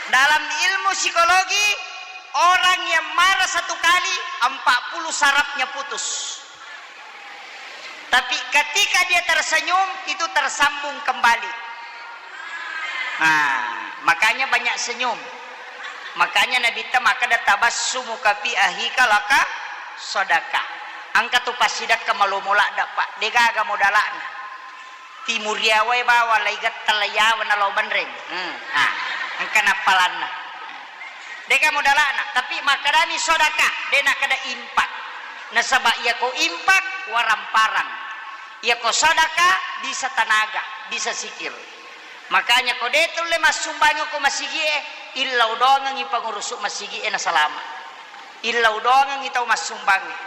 Dalam ilmu psikologi, orang yang marah satu kali, empat puluh sarafnya putus. Tapi ketika dia tersenyum, itu tersambung kembali. Nah, makanya banyak senyum. Makanya Nabitta makkeda, "Tabassumuka fi akhika laka sadaqah." Engka tu passidekka malomo ladde, Pak. Degaga modala'na. Timuriawae bawang, lai getta, lai yawa, nalao banreng. Hmm. Ah, engka nappalanna. De'ga modala'na, tapi makkedami sodaka, de' nakkeda infak. Nasaba iyako infak, waramparang. Iyako sodaka, bisa tanaga, bisa sikir. Makanya ko de' tulle massumbangi ko masigie, illau doangengi pangurusu masigie nasalama. Illau doangengi tau massumbangnge.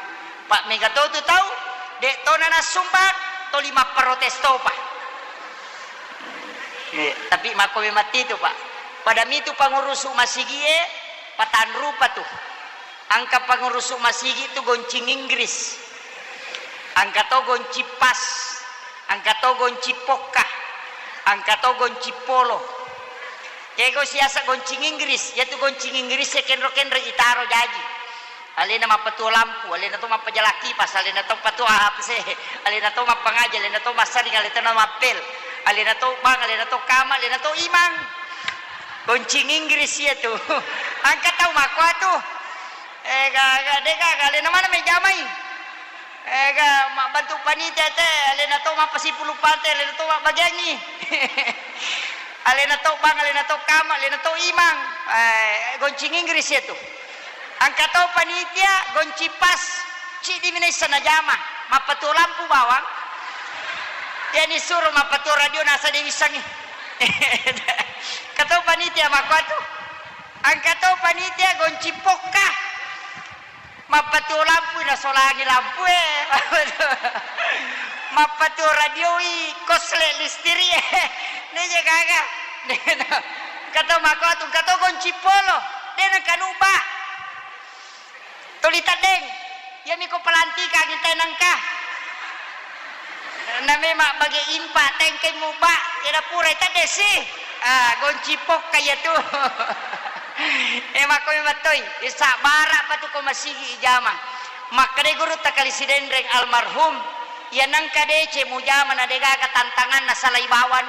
Pa' mega to tu tau, de' tona nassumbang, toli mapparotes topa. Eh, tapi makko memang titu, Pak. Pada mitu pangurusu masigie, patanrupa tu. Engka pangurusu masigi tu goncing Inggris. Engka to goncing pas. Engka to goncing pokka. Engka to goncing polo. Kego siasa goncing Inggris, yatu goncing Inggris e kenro-kenro itaro jaji. Alena mappatuo lampu, alena to mappajala kipas, alena to patuo A P C, alena to mappangaji, alena to massaring, alena to mappel, alena to bang, alena to kama, alena to imang. Goncing Inggris iyatu. Engka tau makkuatu. Eh, ga, ga, de' gaga, alena maneng majjamai. Eh, ga, mabbantu panitia te, alena to mappasipulung pante, alena to mabbagiangngi. Alena to bang, alena to kama, alena to imang. Eh, goncing Inggris iyatu. Engka to panitia, goncing pas, ciddi mi naisseng najama, mappatuo lampu bawang. Iyani suro mappatuo radio nasa de' wissengngi. Engka to panitia makkuatu. Engka to panitia goncing pokka. Mappatuo lampui, nasolangi lampue. Mappatuo radioi, kosle listirie. Neje gaga. Engka to makkuatu, engka to goncing polo. De' nengka nubba. Tuli teddeng. Iyami ko pelantikangi tenengka. Na memang bage impa tengkai mubba, iyana purai teddesi. Ah, goncing pokka iyatu. Eh, makko memang toi. Eh, sabbara pa tu ko masigi ijama. Makkedai gurutta Kali Sidenreng almarhum, iya nengka deceng mujama na de' gaga tantanganna salai bawang.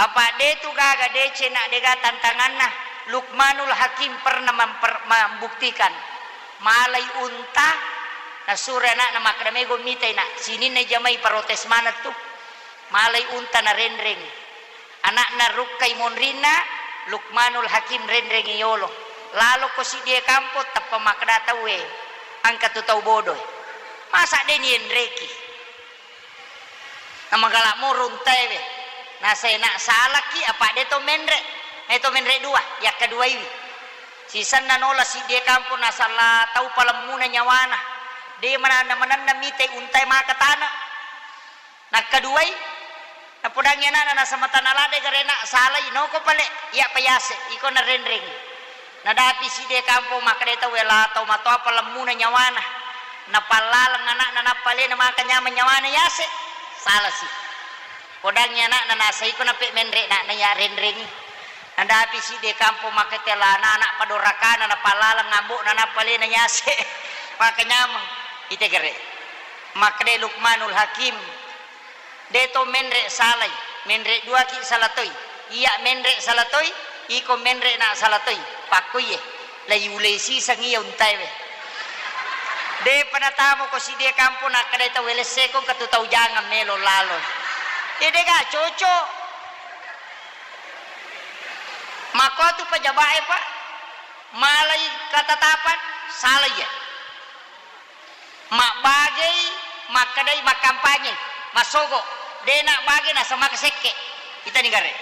Apa de' tu gaga deceng na de' gaga tantanganna. Luqmanul Hakim pernah memper-, membuktikan. Malai unta, nasuro ana'na makkeda, "Mego mitai, Nak, sininna jamai protes maneng tu." Malai unta narenreng. Ana'na rukkai monrinna, Luqmanul Hakim renrengi yolo. Laloko siddie kampong, tappa makkeda tauwe, "Engka tu tau bodoe. Masa de' nienreki?" Namagala moro untaewe. Nasai, "Nak, salaki, apa de' to menre'? Eh, to menre' dua, yakkaduaiwi." Sisenna nola siddie kampong, nasala tau palemmuna nyawana. De' mana-, manenna mitai untae maka tana. Nakkaduai, napodangngi ana'na, nasama tana ladde' gare', "Nak, salai, noko pale, iya pa yase', iko narenreng." Nadapi siddie kampong, makkeda tau, "Wela tau matoa palemmuna nyawana. Napallaleng ana'na, nappa alena maka nyameng nyawana yase'." Salasi. Podangngi ana'na, "Nasa iko nape' menre' nak na iya renrengi." Nadapi siddie kampong, makkeda, "La, ana'-ana' padorakana, napallaleng ambo'na, nappa alena yase'. Maka nyameng." Ite gare'. Makkeda Luqmanul Hakim, "De' to menre' salai, menre' duaki sala toi. Iya menre' sala toi, iko menre' na sala toi. Pakkoie, laiulei siseng iya untaewe." De'pa natamo ko siddie kampong, nakkedai tau, "Welesseko engka tu tau jangang melo lalo." Iya de'ga cocok. Makkotu pajaba'e, Pak. Malai katatapan, salai iya. Mabbagei, makkedai makkampanye, massogo, de' nabbage naseng maka sekke'. Itani gare'.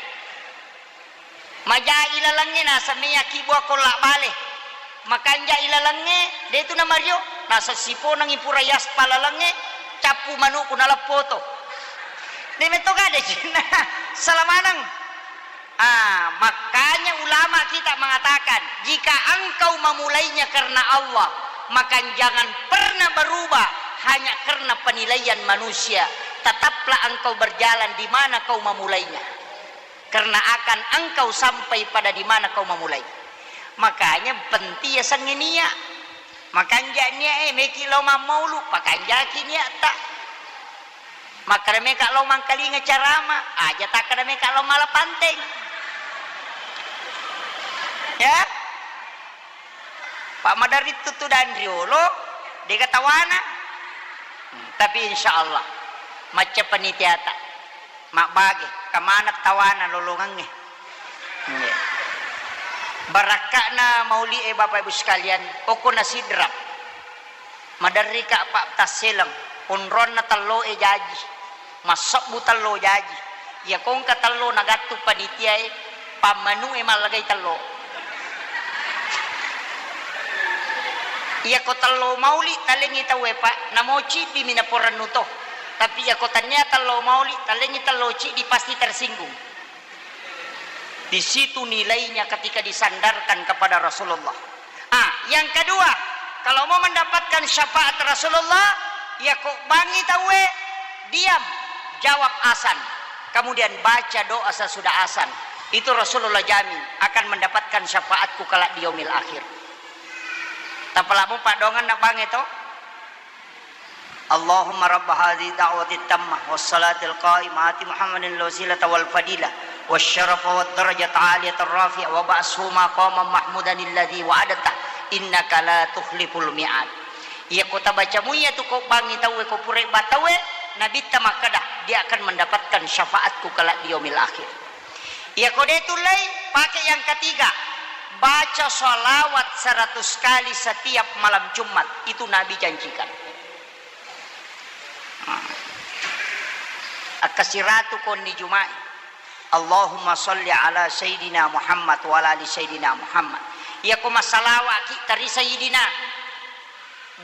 Maja ilalengnge naseng meyaki bua kolla' bale. Makanja ilalengnge, de' tu namario, naseng siponengngi pura yaspal lalengnge, cappu manu'ku naleppoto. De' metto gade cinna, sala maneng. Ah, makanya ulama kita mengatakan, jika engkau memulainya karena Allah, maka jangan pernah berubah Hanya karena penilaian manusia, tetaplah engkau berjalan di mana kau memulainya. Karena akan engkau sampai pada di mana kau memulai. Makanya penting ya sengenia. Makanja nia e, meki lao mammaulu, pakanjaki niatta. Makkada meka lao mangkalinga carama, aja takkada meka lao mala panteng. Ya? Pak maderri tuttu dan riolo, dega tawana. Hmm, tapi insya Allah, macca panitiata. Mabbage, kamana tawana lolongengnge. Nggih. Barakka'na mauli e, Bapak Ibu sekalian, okko na sidrap. Maderri ka, Pak, tasseleng, onronna tello e jaji, massebbu tello jaji. Iya kongka tello nagattu panitia e, pammanu e mallagai tello. Iya ko tello mauli talengi tau e, Pak, namo ciddi mi naporennu to. Tapi iya ko tania tello mauli, talengi tello ciddi pasti tersinggung. Di situ nilainya ketika disandarkan kepada Rasulullah. Ah, yang kedua, kalau mau mendapatkan syafaat Rasulullah, ya ko bangi tau e, diam, jawab azan. Kemudian baca doa sesudah azan. Itu Rasulullah jamin akan mendapatkan syafaatku kelak di yaumil akhir. Tapalamu padongan nak bangi to? Allahumma rabba hadhihi da'wati tammah was salatil qa'imah ati Muhammadin al wasilata wal fadilah was syarafa wad darajatal aliyatar rafi'ah wa ba'athu maqaman mahmudan alladzi wa'adtah innaka la tukhliful mi'ad. Iya ko tabaca muiya tu ko bangi tau e, ko pura ba tau e, Nabitta makkada, dia akan mendapatkan syafaatku kelak di yaumil akhir. Iya ko de tullei, pakai yang ketiga. Baca salawat seratus kali setiap malam Jumat. Itu Nabi janjikan. Nah. Akkasiratu konni Juma'i. Allahumma salli ala Sayyidina Muhammad wa ala ali Sayyidina Muhammad. Iya ko massalawa ki tari Sayyidina.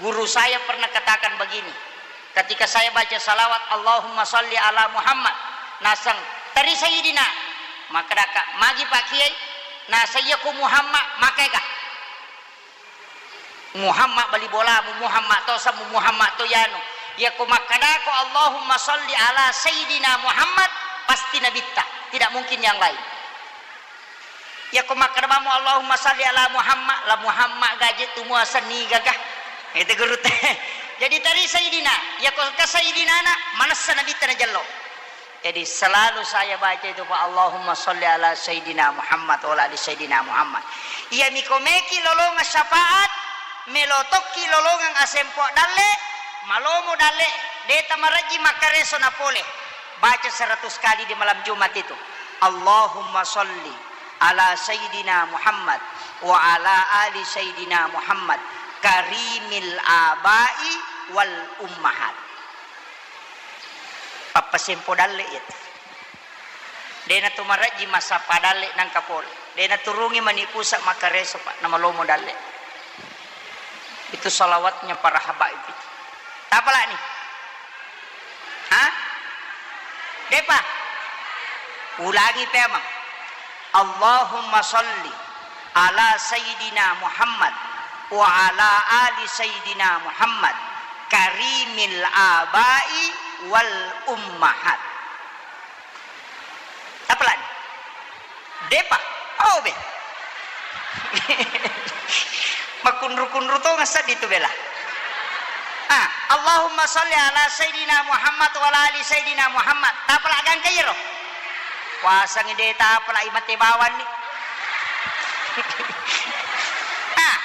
Guru saya pernah katakan begini, ketika saya baca salawat, "Allahumma salli ala Muhammad," naseng, "Teri Sayyidina." Makkadaka, "Magi Pak Kiai?" Naseng, "Iya ku Muhammad, makaega?" Muhammad bali bolamu, Muhammad to samu, Muhammad to yanu. Iya ku makkadako, "Allahumma salli ala Sayyidina Muhammad," pasti Nabitta, tidak mungkin yang lain. Iya ko makkeda bammu, "Allahumma salli ala Muhammad," la Muhammad gaje tu muaseng niga ga. Itu guru te. Jadi tadi Sayyidina, iya ko ke Sayyidina na, manessa Nabitta najello. Jadi selalu saya baca itu, Pak, "Allahumma salli ala Sayyidina Muhammad wa ala ali Sayyidina Muhammad." Iya miko meki lolongang syafaat, melo tokki lolongang asempo dalle, malomo dalle, deta marejji makkareso na pole. Baca seratus kali di malam Jumat itu. Allahumma salli ala Sayyidina Muhammad wa ala ali Sayyidina Muhammad karimil abai wal ummahat. Pappasempo dalle iya tu. Dena tu marejji massappa dalle nangka pole. Dena turungi mani pusa makkareso, Pak, namalomo dalle. Itu salawatnya para habaib itu. Tapalani? Hah? Depa? Ulangi pemang. Allahumma salli ala Sayyidina Muhammad wa ala ali Sayyidina Muhammad karimil abai wal ummahat. Tapalani? Depa? Oh, be. Makunru-kunru to ngasadi tu bela. Ah, Allahumma salli ala Sayyidina Muhammad wa ala ali Sayyidina Muhammad. Tapala gangka iro. Wasangi de tapala imate bawanni. Ah,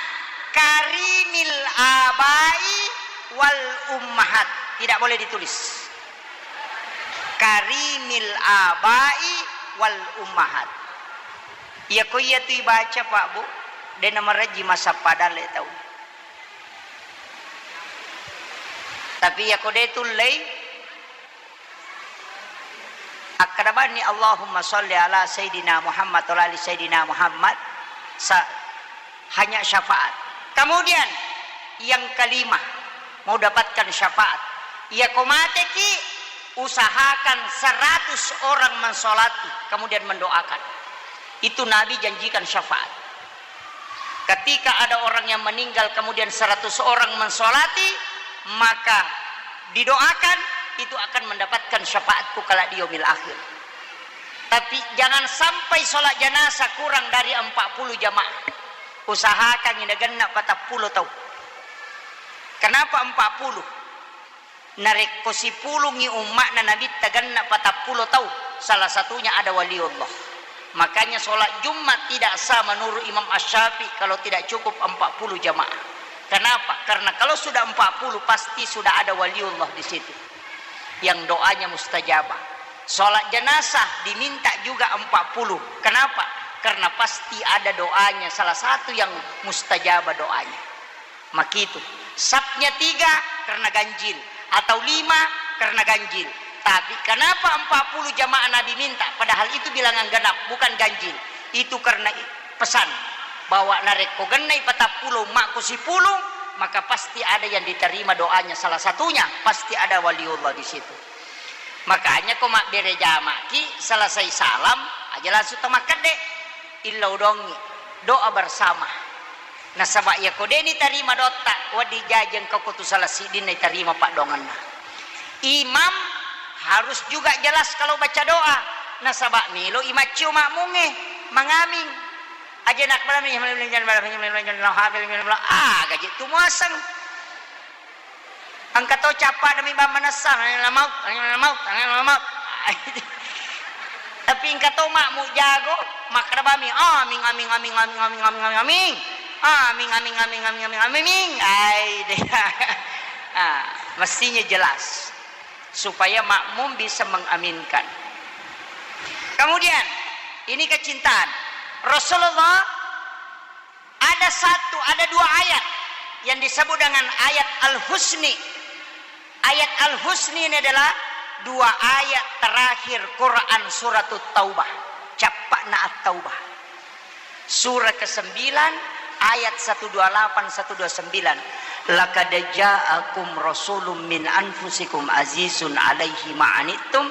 karimil abai wal ummahat. Tidak boleh ditulis. Karimil abai wal ummahat. Iya ko iya tu ibaca, Pak, Bu, de namarejji massappa dalle tau. Tapi iya ko de tullei, akkada banni, "Allahumma salli ala Sayyidina Muhammad wa ala ali Sayyidina Muhammad," sa-, hanya syafaat. Kemudian yang kelima, mau dapatkan syafaat. Iya ko mateki, usahakan seratus orang mensolati, kemudian mendoakan. Itu Nabi janjikan syafaat. Ketika ada orang yang meninggal, kemudian seratus orang mensolati, maka Didoakan, itu akan mendapatkan syafaatku kala di yaumil akhir. Tapi jangan sampai sholat jenazah kurang dari empat puluh jamaah. Usahakan ina genna patappulo tau. Kenapa empat puluh? Narekko sipulungngi umma'na Nabitta genna patappulo tau, salah satunya ada waliullah. Makanya sholat Jumat tidak sah menurut Imam Asy-Syafi'i kalau tidak cukup empat puluh jamaah. Kenapa? Karena kalau sudah empat puluh, pasti sudah ada waliullah di situ yang doanya mustajabah. Sholat jenazah diminta juga empat puluh. Kenapa? Karena pasti ada doanya, salah satu yang mustajabah doanya. Makitu. Sapnya tiga karena ganjil, atau lima karena ganjil. Tapi kenapa empat puluh jamaah Nabi minta, padahal itu bilangan genap, bukan ganjil? Itu karena i-, pesan bahwa narekko gennai patappulo umma'ku sipulung, maka pasti ada yang diterima doanya. Salah satunya pasti ada waliullah di situ. Makanya ko mabbere jamaki, selesai salam aja langsung to makkedde, illau dongi, doa bersama. Nasaba iyako de nitarima doatta, wedding jaji engka ko tu salah siddinna itarima paddoangenna. Imam harus juga jelas kalau baca doa. Nasaba melo imaccio makmungnge mangaming. Aja nakbalami, ah, gaji tu muaseng. Engka to cappa demi bang manessa, la maut, la maut, la maut. Tapi engka to makmu jago, makkeda bami, amin, amin, amin, amin, amin, amin, amin, amin. Amin, amin, amin, amin, amin, amin. Ai deh. Ah, mestinya jelas supaya makmum bisa mengaminkan. Kemudian, ini kecintaan. Rasulullah ada satu, ada dua ayat yang disebut dengan ayat Al-Husni. Ayat Al-Husni ini adalah dua ayat terakhir Quran Suratut Taubah. Cappa'na At-Taubah. Surah kesembilan, ayat satu dua lapan, satu dua sembilan. "Laqad ja'akum rasulun min anfusikum azizun alaihi ma'anittum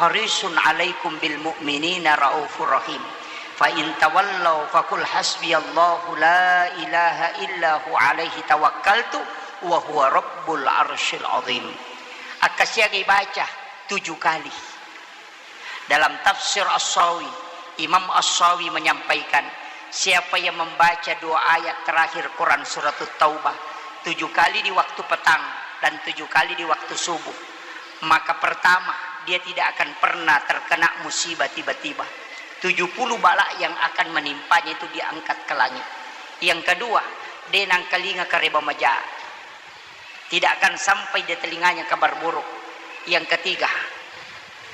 harisun alaikum bil mu'minina raufur rahim. Fa in tawallau faqul hasbiyallahu la ilaha illa hu alaihi tawakkaltu wa huwa rabbul arsyil azim." Akkasiagai baca tujuh kali. Dalam tafsir As-Sawi, Imam As-Sawi menyampaikan, siapa yang membaca dua ayat terakhir Quran Suratut Taubah tujuh kali di waktu petang dan tujuh kali di waktu subuh, maka pertama, dia tidak akan pernah terkena musibah tiba-tiba. Tujuh puluh bala yang akan menimpanya itu diangkat ke langit. Yang kedua, de nangkalinga kareba maja. Tidak akan sampai di telinganya kabar buruk. Yang ketiga,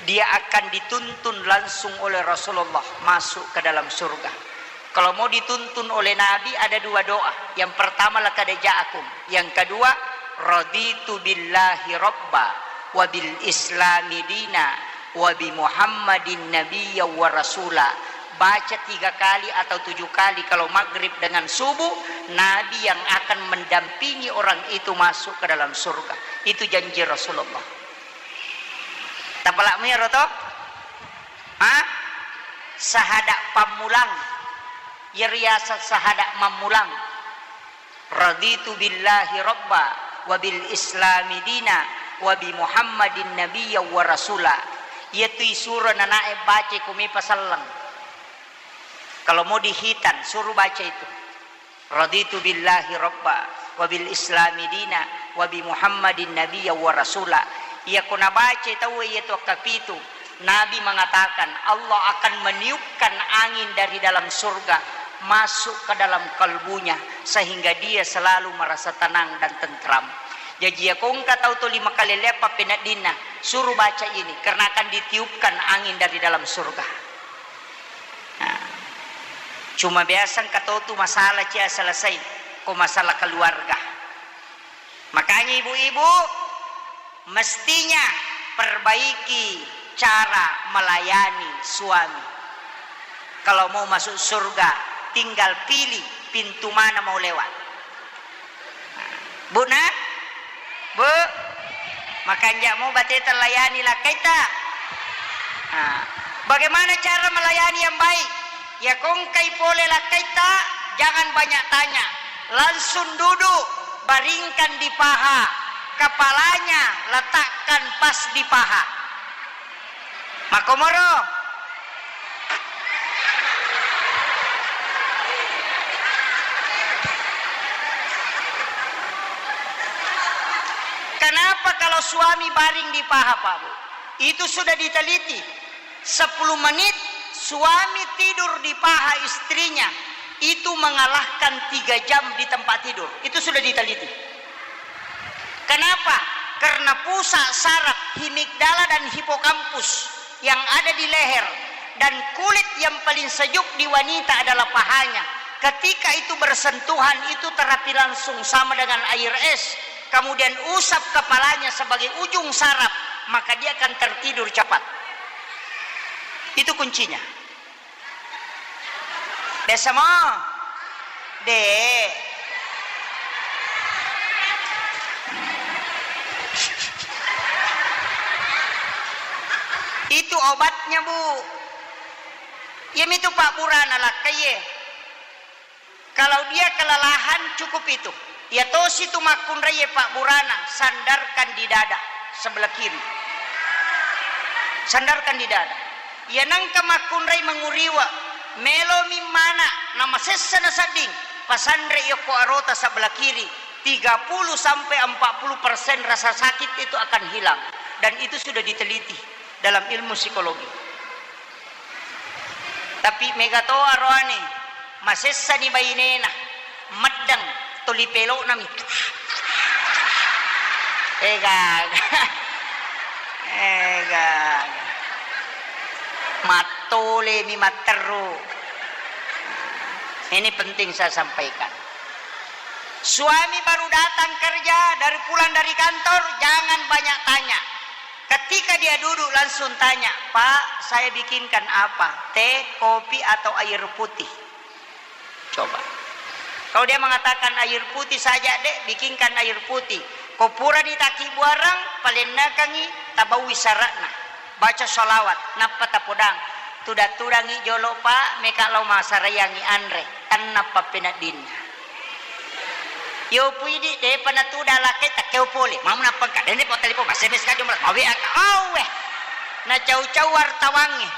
dia akan dituntun langsung oleh Rasulullah masuk ke dalam surga. Kalau mau dituntun oleh Nabi, ada dua doa. Yang pertama, "Laqad ja'akum." Yang kedua, "Raditu billahi rabba wa bil islami dina wa bi Muhammadin nabiyya wa rasula." Baca tiga kali atau tujuh kali kalau maghrib dengan subuh, Nabi yang akan mendampingi orang itu masuk ke dalam surga. Itu janji Rasulullah. Tapalak mero to? Ha? Sahada pammulang. Iyaro riaseng sahada mammulang. "Raditu billahi rabba wa bil islami dina wa bi Muhammadin nabiyya wa rasula." Iyatu isuro nanae baca ko mepa selleng. Kalau mau dihitan, suruh baca itu. "Raditu billahi rabba wa bil islami dina wa bi Muhammadin nabiyya wa rasula." Iyako nabaca tauwe iyatu akkapitu, Nabi mengatakan, Allah akan meniupkan angin dari dalam surga masuk ke dalam kalbunya, sehingga dia selalu merasa tenang dan tentram. Jaji, iyako engka tau tuli makalelleang pappeneddinna, suruh baca ini, karena akan ditiupkan angin dari dalam surga. Nah, cuma biasa engka tau tu masalah cia selesai, ko masalah keluarga. Makanya ibu-ibu, mestinya perbaiki cara melayani suami. Kalau mau masuk surga, tinggal pilih pintu mana mau lewat. Bu, nah? Bu, makanja' mo bateta layani lakkaita. Nah, bagaimana cara melayani yang baik? Iyako engkai pole lakkaita, jangan banyak tanya. Langsung duduk, baringkan di paha. Kepalanya letakkan pas di paha. Makkomoro. Kenapa kalau suami baring di paha, Pak Bu? Itu sudah diteliti. Sepuluh menit suami tidur di paha istrinya, itu mengalahkan tiga jam di tempat tidur. Itu sudah diteliti. Kenapa? Karena pusat saraf himigdala dan hipokampus yang ada di leher dan kulit yang paling sejuk di wanita adalah pahanya. Ketika itu bersentuhan, itu terapi langsung sama dengan air es. Kemudian usap kepalanya sebagai ujung saraf, maka dia akan tertidur cepat. Itu kuncinya. Biasa mo? De. Itu obatnya, Bu. Iya mitu Pak Burana lakkai ye. Kalau dia kelelahan, cukup itu. Iya tosi tu makkunrai, Pak Burana, sandarkan di dada sebelah kiri. Sandarkan di dada. Iya nengka makkunrai menguriwa, melomi mana, namasessa nasedding, pasanre yokko arota sebelah kiri, tiga puluh sampai empat puluh persen rasa sakit itu akan hilang. Dan itu sudah diteliti dalam ilmu psikologi. Tapi mega to aroane, masessani bainena, meddeng, tuli peloknami. Ega, ega. Mattolemi matteru. Ini penting saya sampaikan. Suami baru datang kerja, dari pulang dari kantor, jangan banyak tanya. Ketika dia duduk, langsung tanya, "Pak, saya bikinkan apa? Teh, kopi, atau air putih?" Coba. Kalau dia mengatakan, "Air putih saja, Dek, bikinkan air putih." Ko purani takibbuareng, palennekangi, tabaui syaratna. Baca sholawat, nappa tapodang. Tuda-tudangi jolo, Pak, meka lao masarayangi anre. Tennappa peneddinna. Yo puidi, depa natuda lakkai, takkeo pole. Mau nappa engka, dende po telepon, S M S ka jombo, mawe aka, awe. Nacau-cau wartawangnge.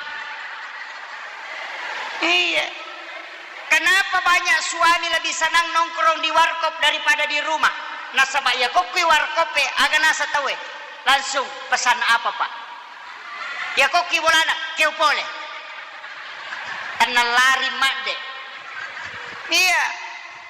Iya. Kenapa banyak suami lebih senang nongkrong di warkop daripada di rumah? Nasaba iya kokkui warkop e, aga nasa tauwe? Langsung, "Pesan apa, Pak?" Iya kokki bolana, "Keo pole." Tenna lari madde. Iya.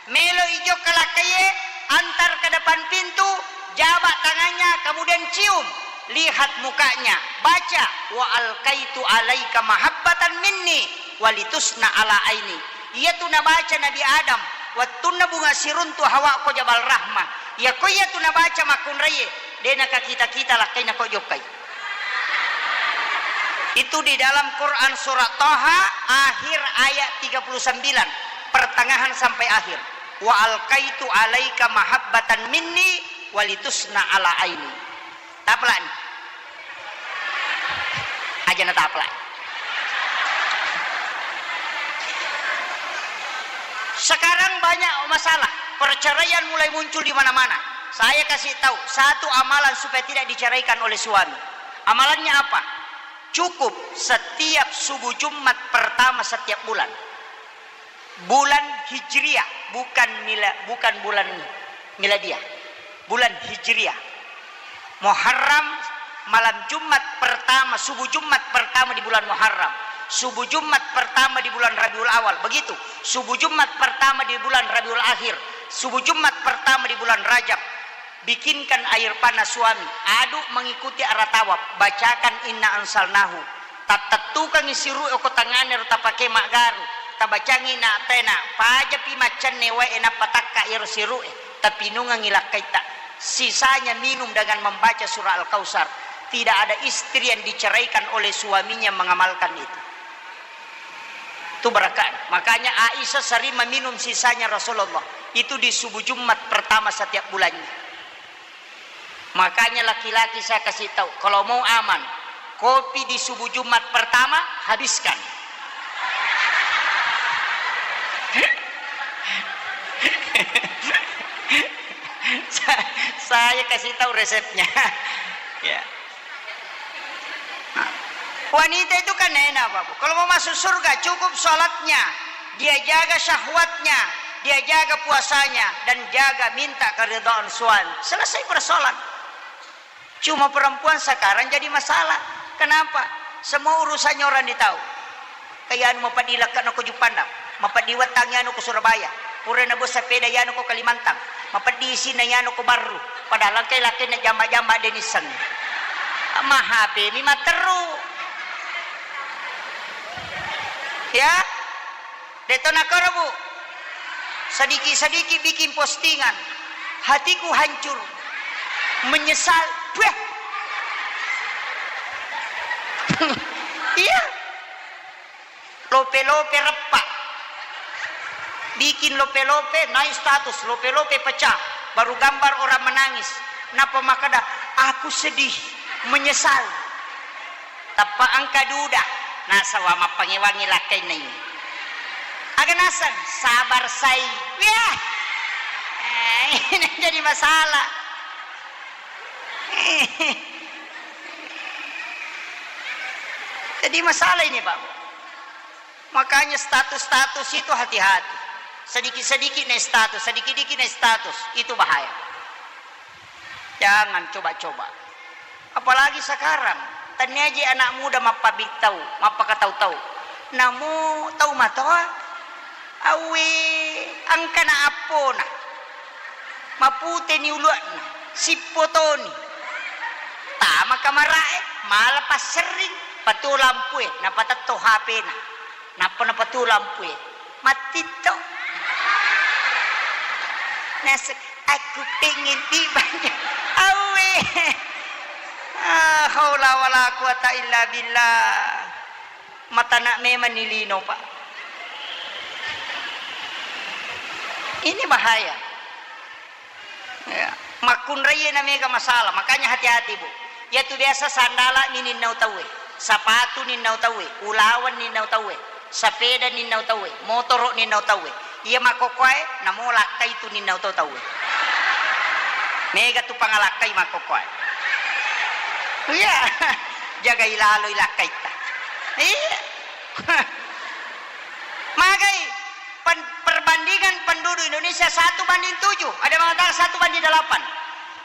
Melo ijokka lakkaiye, antar ke depan pintu, jabak tangannya, kemudian cium, lihat mukanya, baca, "Wa alqaitu alaika mahabbatan minni walitusna ala aini." Iyatu nabaca Nabi Adam wettunna bunga siruntu Hawa ko Jabal Rahmah. Iyako iyatu nabaca makkunraiye, de nakakita-kita lakkaina ko jokkai. Itu di dalam Quran surat Taha, akhir ayat tiga puluh sembilan, pertengahan sampai akhir. "Wa alqaitu alaika mahabbatan minni walitusna ala aini." Tapelani. Aja na tapelani. Sekarang banyak masalah, perceraian mulai muncul di mana-mana. Saya kasih tahu satu amalan supaya tidak diceraikan oleh suami. Amalannya apa? Cukup setiap subuh Jumat pertama setiap bulan. Bulan Hijriah, bukan mila-, bukan bulan miladiah. Bulan Hijriah. Muharram, malam Jumat pertama, subuh Jumat pertama di bulan Muharram. Subuh Jumat pertama di bulan Rabiul Awal. Begitu. Subuh Jumat pertama di bulan Rabiul Akhir. Subuh Jumat pertama di bulan Rajab. Bikinkan air panas suami, aduk mengikuti arah tawaf, bacakan inna anzalnahu. Tattettukangi siru'e ko tangngana ro tapake maggaru, tabacangi na tena, pajapi maccenne wae nappa takka iyaro siru'e, tapinungangi lakkaitta. Sisanya minum dengan membaca surah Al-Kautsar. Tidak ada istri yang diceraikan oleh suaminya mengamalkan itu. Itu berkah. Makanya Aisyah sering meminum sisanya Rasulullah. Itu di subuh Jumat pertama setiap bulannya. Makanya laki-laki saya kasih tahu, kalau mau aman, kopi di subuh Jumat pertama habiskan. Sa-, sa-, Saya kasih tahu resepnya. Ya. Wanita itu kan enak, Bapak. Kalau mau masuk surga, cukup sholatnya, dia jaga syahwatnya, dia jaga puasanya, dan jaga minta keridhaan suami. Selesai persoalan. Cuma perempuan sekarang jadi masalah. Kenapa? Semua urusannya orang ditahu. Kayanu mapeddi lekke'na ko Juppandang, mapeddi wettangngi anu ko Surabaya, pura nabo sepeda yanu ko Kalimantan, mapeddi isinna yanu ko Barru, padahal engkai lakkainna jamba-jamba de' nisseng. Ma H P mi matteru. Ya? De'to nakoro, Bu. Sedikit-sedikit bikin postingan. Hatiku hancur. Menyesal. Weh. Iya. Lope-lope reppa. Bikin lope-lope, naik status, lope-lope pecah. Baru gambar orang menangis. Napa makkeda, "Aku sedih, menyesal." Tappa engka duda, nasaba mappangewangi lakkainna ini. Aga naseng, sabar sai. Yah. Eh, ini jadi masalah. Jadi masalah ini, Pak. Makanya status-status itu hati-hati. Sedikit-sedikit naik status, sedikit-sedikit naik status, itu bahaya. Jangan coba-coba. Apalagi sekarang, tennia je anak muda mappabittau, mappakatau-tau. Namo tau matoa, awwe, engkana appona. Maputeni ulua'na, sippotoni. Tama kamara'e, mala passerring, patuo lampue, napatetto H P-na. Nappa napatuo lampue. Mattitto. Naseng, "Aku pengen dibanyak." Awwe. Ah, haula wala quwata illa billah. Matana memang ni lino, Pak. Ini bahaya. Ya. Makkunraie na mega masalah, makanya hati-hati, Bu. Iyatu biasa sandala mi ninnau tauwe, sapatu ninnau tauwe, ulaweng ninnau tauwe, sapeda ninnau tauwe, motoro ninnau tauwe. Iya makkokkoe, namo lakkai tu ninnau to tauwe. Mega tu pangalakkai makkokkoe. Iya. Jagai laloi lakkaitta. Iya. Magai pen-, perbandingan penduduk Indonesia satu banding tujuh, ada mengatakan satu banding delapan.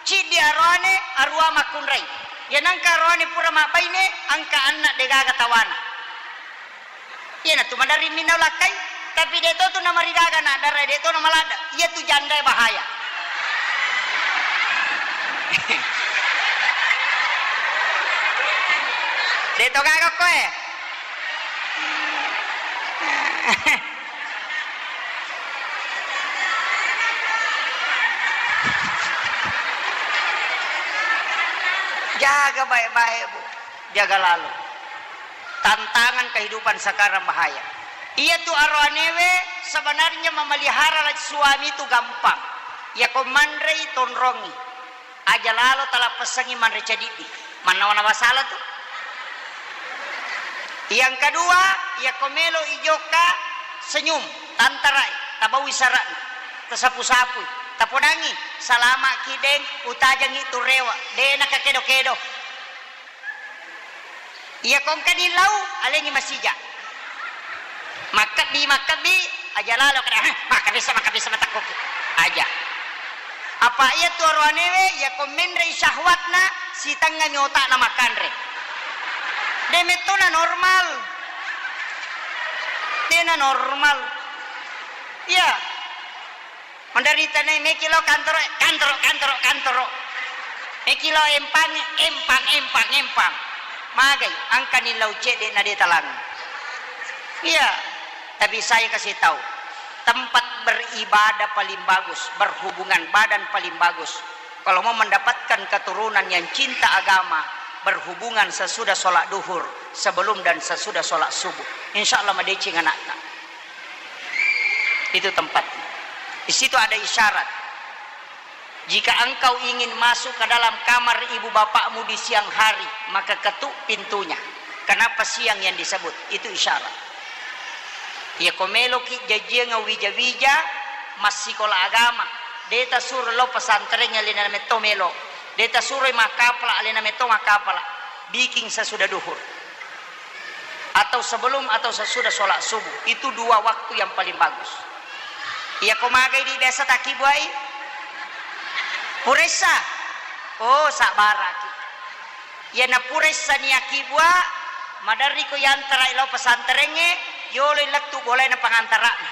Ciddi aroane, arua makkunrai. Ya nangka aroane pura mabbaine, angka anna degaga tawana. Iyanatu maderri minna lakkai, tapi de to tu namarigaga na dara, de to namaladda. Iya tu jandae bahaya. De to gaga koe. Jaga baik-baik, Bu. Jaga lalo. Tantangan kehidupan sekarang bahaya. Iya tu aroanewe sebenarnya memelihara suami itu gampang. Iya ko manrei tonrongi. Aja lalo talappessangngi manre cadiddi. Mannawa-nawa sala tu. Yang kedua, iya ko melo ijokka senyum, tantarai, tabaui sara'na, tasapu-sapui, tapodangi, salama ki deng, utajangi tu rewa, de nakakedo-kedo. Iya ko engkani lau, alengi masija. Makkebbi, makkebbi, aja lalo kada, "Hah, makkebissa, makkebissa matakkuki." Aja. Apa iya tu aroanewe, iya ko menrei syahwatna, sitengngami otakna makkanre. De mettona normal. Dena normal. Iya. Menderita nai meki lao kantoro, kantoro, kantoro, kantoro. Meki lao empang, empang, empang, empang. Magai, angkani lao cedde na de talang. Iya, tapi saya kasih tahu, tempat beribadah paling bagus, berhubungan badan paling bagus. Kalau mau mendapatkan keturunan yang cinta agama, berhubungan sesudah sholat duhur, sebelum dan sesudah sholat subuh. Insya Allah madeceng anakna. Itu tempat. Di situ ada isyarat. Jika engkau ingin masuk ke dalam kamar ibu bapakmu di siang hari, maka ketuk pintunya. Kenapa siang yang disebut? Itu isyarat. Iya ko meloki jajiang wija-wija, massikola agama, De' tasuro lao pesantrengnge, alena metto melo. De' tasuroi makkapala, alena metto makkapala. Bikin sesudah duhur. Atau sebelum atau sesudah sholat subuh. Itu dua waktu yang paling bagus. Iya, ko magai di biasa takkibuai? Puressa. Oh, sabbaraki. Iyana pura issani yakkibua, maderriko yantarai lao pesantrengnge, yoloi lettu bolaina pangantara'na.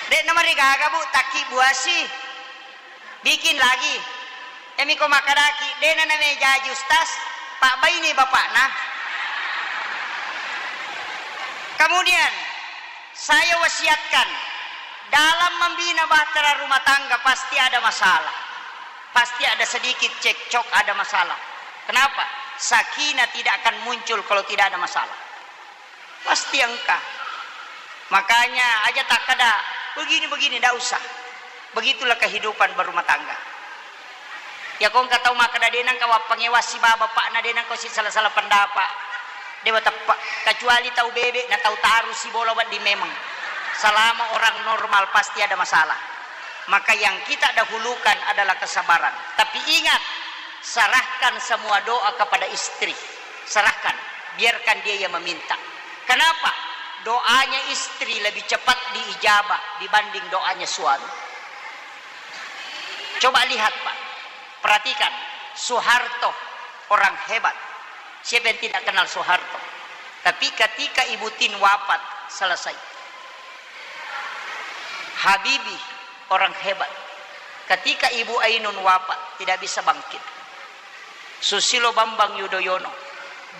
De'na marigaga, Bu, takkibuasi. Bikin lagi. Iyamiko makkadaki, de'na namejaji ustaz, pabbaini bapakna. Kemudian, saya wasiatkan, dalam membina bahtera rumah tangga pasti ada masalah. Pasti ada sedikit cekcok, ada masalah. Kenapa? Sakinah tidak akan muncul kalau tidak ada masalah. Pasti engka. Makanya aja takkada, "Begini-begini," ndak usah. Begitulah kehidupan berumah tangga. Iya ko engka tau makkada, "De' nengka wappangewasi baba, Pak, na de' nengka si sala-sala pendapat." Dewa teppe', kecuali tau bebe' na tau taru sibola wedding memang. Selama orang normal pasti ada masalah. Maka yang kita dahulukan adalah kesabaran. Tapi ingat, serahkan semua doa kepada istri. Serahkan, biarkan dia yang meminta. Kenapa? Doanya istri lebih cepat diijabah dibanding doanya suami. Coba lihat, Pak. Perhatikan, Soeharto orang hebat. Siapa yang tidak kenal Soeharto? Tapi ketika Ibu Tin wafat, selesai. Habibie orang hebat. Ketika Ibu Ainun wafat, tidak bisa bangkit. Susilo Bambang Yudhoyono,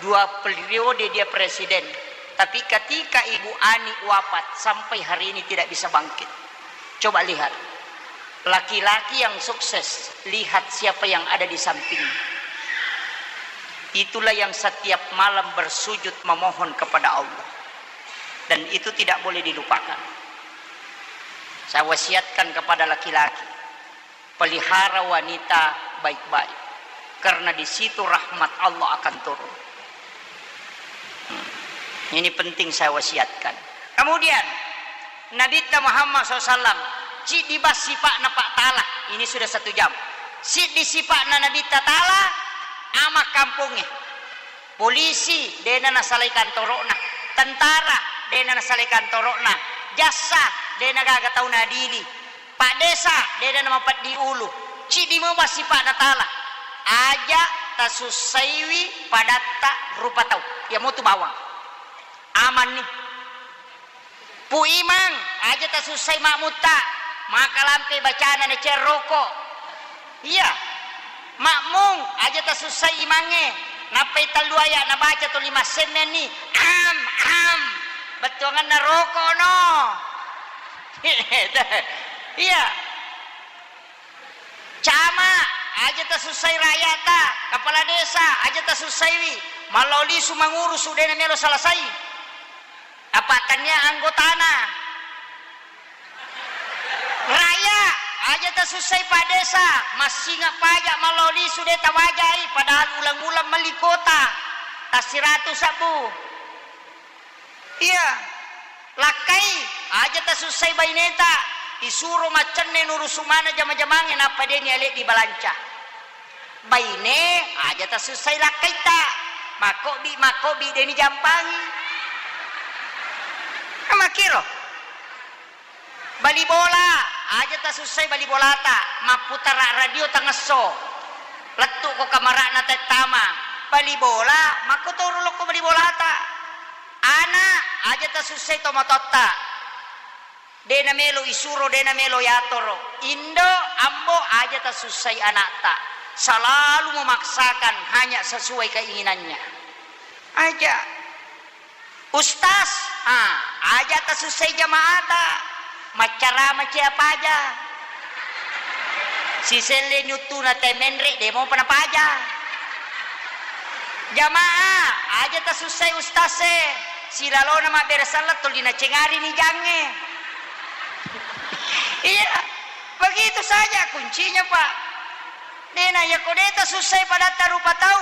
dua periode dia presiden. Tapi ketika Ibu Ani wafat, sampai hari ini tidak bisa bangkit. Coba lihat, laki-laki yang sukses, lihat siapa yang ada di sampingnya. Itulah yang setiap malam bersujud memohon kepada Allah. Dan itu tidak boleh dilupakan. Saya wasiatkan kepada laki-laki, pelihara wanita baik-baik, karena di situ rahmat Allah akan turun. Hmm. Ini penting saya wasiatkan. Kemudian, Nabitta Muhammad sallallahu alaihi wasallam, ciddi bas sipa'na Pak Ta'ala. Ini sudah satu jam. Siddi sipa'na Nabitta Ta'ala, ama kampongnge. Polisi, de'na nasalai kantoro'na. Tentara, de'na nasalai kantoro'na. Jassa, de'na gaga tau nadili. Paddesa, de'na namapeddi ulu. Ciddi muba sipa'na Ta'ala. Aja tasussaiwi padatta rupa tau. Iya mutu bawang. Amanni. Pu Imang, aja tasussai makmutta, makalampe bacana naceng roko. Iya. Makmung, aja tasussai imangnge. Nappai tellu aya nabaca tuli massemmenni. Am, am. Bettuanganna roko no. Iya. Camat, aja tasussai rakyata. Kepala desa, aja tasussaiwi. Mallao lisu mangurusu, de'na melo selesai. Apa tania anggotana. Raya, aja tasussai Pak Desa, massinga pajak mallao lisu de' tawajai, padahal ulang-ulang melli kuota, tassiratu sabbu. Iya, lakkai, aja tasussai baineta, isuro maccenne nurusu mana jama-jamangnge, nappa de' ni ale' dibalanca. Baine, aja tasussai lakkaitta. Makkobbi, makkobbi, de' nijampangi. Makkiro. Bali bola, aja tasussai bali bolata. Mapputara radio tangesso. Lettu ko kamara'na tettama. Bali bola, makkotoro lokko bali bolata. Ana, aja tasussai tomatoatta. De' namelo isuro, de' namelo yatoro. Indo, ambo, aja tasussai anakta. Selalu memaksakan hanya sesuai keinginannya. Aja. Ustaz, ah, aja tasussai jamaata. Maccarama cia paja. Siselle nyuttuna te menre, de' mopa napaja. Jamaah, aja tasussai ustaz e. Silalona mabbere selleng tuli nacengari ni jangnge. Iya, begitu saja kuncinya, Pak. De'na, yako de' tasussai padatta rupa tau,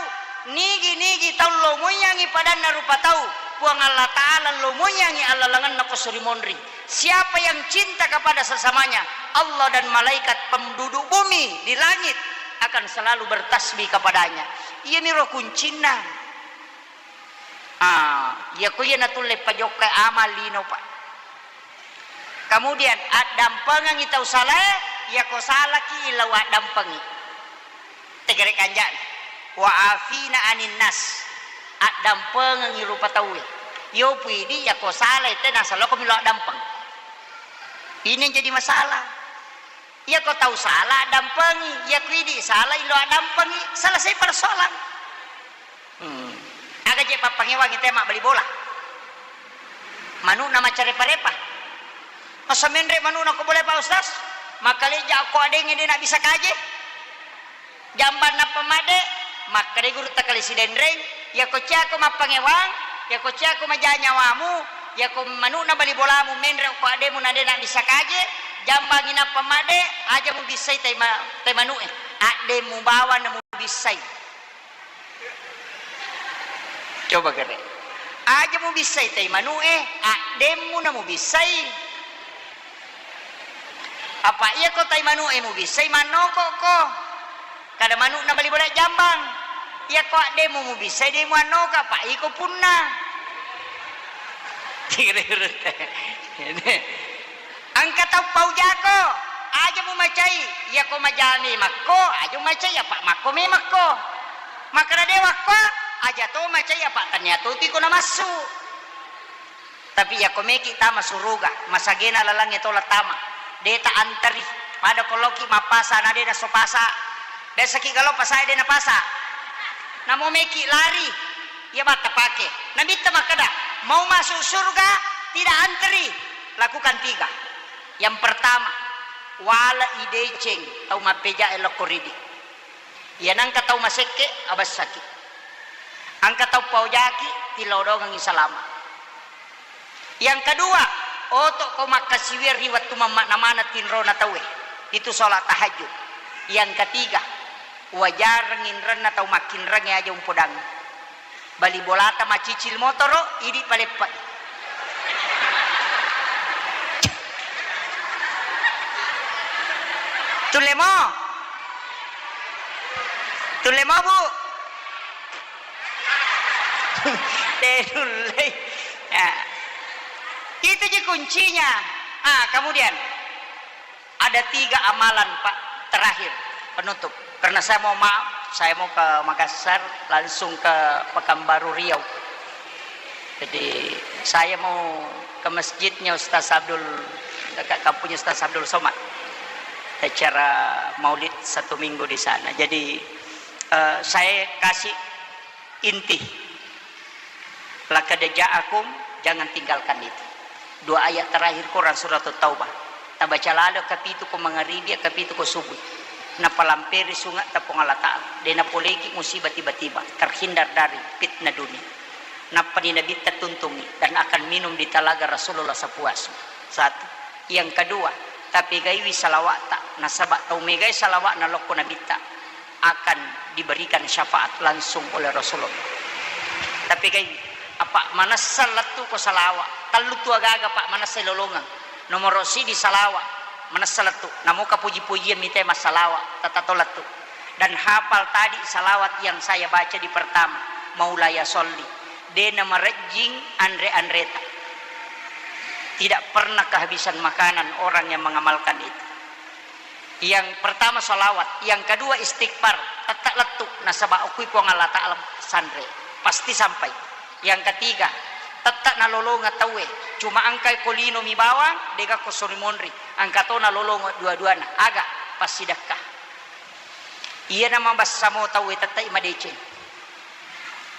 nigi-nigi tau lo muiyangi padanna rupa tau, Puang Allah Ta'ala lomoyangi allalengenna ko suri monri. Siapa yang cinta kepada sesamanya, Allah dan malaikat penduduk bumi di langit akan selalu bertasbih kepadanya. Iyamiro kuncinna. Ah, iya ko iya natulle pajokkai amal lino, Pak. Kemudian, addampengengngi tau salae, iya ko salaki lao addampengi. Tegere kanja'na. Wa afina anin nas. Addampengengngi rupa tauwe. Yopu idi iya ko salai te nasala ko milo addampeng. Ini yang jadi masalah. Iya ko tau sala addampengi, iya ko idi salai lo addampengi, selesai persoalan. Hmm. Aga je pappangewangi te mabbali bola. Manu'na macarepa-repa. Masa menre manu'na ko bola, Pak Ustaz? Makkalejja ko adengnge de na bisa kaje. Jambang nappa madde, makkeda gurutta kale Sidenreng, iya ko ciako mappangewang, iya ko ciako maja nyawamu, iya ko manu'na bali bolamu menre ko addemu na de na bisa kaje, jambangi nappa madde, aja mubissai tai ma-, tai manu'e. Addemu bawang na mubissai. Coba kere. Aja mubissai tai manu'e, addemmu na mubissai. Apa iya ko tai manu'e mubissai mannoko ko. Kada manu'na bali bola jambang. Iya ko addemmu mubissai de muannoka, apa iko punna. Engka tau paujako, aja mumacai, iya ko maja memakko, aja mumacai, apa makko memakko. Makkeda de wakko, aja to macai, apa tania to tiko namassu. Tapi iya ko meki tama suruga, masagena lalangnge tola tama, de ta anteri, pada ko loki mappasa na de naso pasa. Biasaki galo pasa de napasa. Namo meki lari, iya batta pake. Nabitta makkeda, mau masuk surga tidak anteri. Lakukan tiga. Yang pertama, wala ideceng tau mappeja e lokko ridi. Iya nangka tau masekke, abessaki. Angka tau paojaki, tilodongengi salama. Yang kedua, oto ko makkasiwiang ri wettu mammakna maneng tinrona tauwe. Itu sholat tahajud. Yang ketiga, wajareng inrenna tau makkinrengnge aja umpodangngi. Bali bolata macicil motoro, idi paleppa. Tulle mo? Tulle mo, Bu? Te nulle. Ya. Itu je kuncinya. Ah, kemudian ada tiga amalan, Pak, terakhir, penutup. Karena saya mau maaf, saya mau ke Makassar, langsung ke Pekanbaru Riau. Jadi, saya mau ke masjidnya Ustaz Abdul, dekat kampungnya Ustaz Abdul Somad. Acara maulid satu minggu di sana. Jadi, eh, saya kasih inti. Laqad ja'akum, jangan tinggalkan itu. Dua ayat terakhir Quran surat Taubah. Tabaca lalo kapitu ko mangaribi, kapitu ko subuh. Napalamperi sunga ta Puang Allah Ta'ala. De napoleki musibah tiba-tiba. Terhindar dari fitnah dunia. Nappani Nabitta tuntungi dan akan minum di talaga Rasulullah sepuasnya. Satu. Yang kedua, tapegaiwi salawa'ta. Nasaba tau megai salawa'na lokko Nabitta akan diberikan syafaat langsung oleh Rasulullah. Tapi kai, apa manessa lettu ko salawa, tellu tu agaga, Pak, manessa lolongeng. Nomoro sidi salawa, manessa lettu. Namoka puji-pujian mite massalawa, tatato lettu. Dan hafal tadi salawat yang saya baca di pertama, Maulaya Sholli. De namarejjing anre-anreta. Tidak pernah kehabisan makanan orang yang mengamalkan itu. Yang pertama salawat, yang kedua istighfar, tette lettu nasaba okui Puang Allah Ta'ala sanre, pasti sampai. Yang ketiga, tette nalolongeng tauwe, cuma engkai ko lino mi bawang, dega ko sori monri, engka to nalolongeng dua-duana, aga? Passidekka. Iyana mabessa mo tauwe tette madeceng.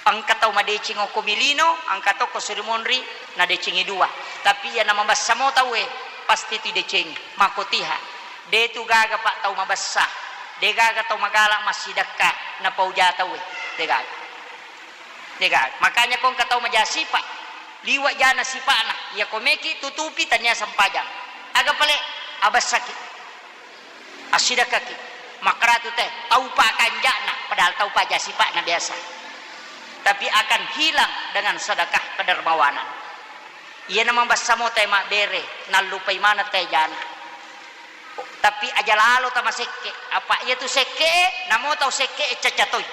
Engka tau madeceng okko milino, engka to ko suri monri, nadecengi dua. Tapi iyana mabessa mo tauwe, pasti tu idecengi. Makotiha. De tu gaga, Pak, tau mabessa. De gaga tau magala massidekka, napauja tauwe. De gaga. De gaga. Makanya ko engka tau maja sipa, liwa jana sipa'na. Iya ko meki tutupi tania sempajang. Aga pale? Abessaki. Assidekkaki, makkaratu teh, tau pa kanja'na, padahal tau pa aja sipa'na biasa. tapi akan hilang dengan sedekah kedermawanan. Iyana mabessa mota e mabbere, nallupai maneng tae jana. Tapi aja lalo tamasekke, apa iya tu sekke e, namo tau sekke e cacca toi.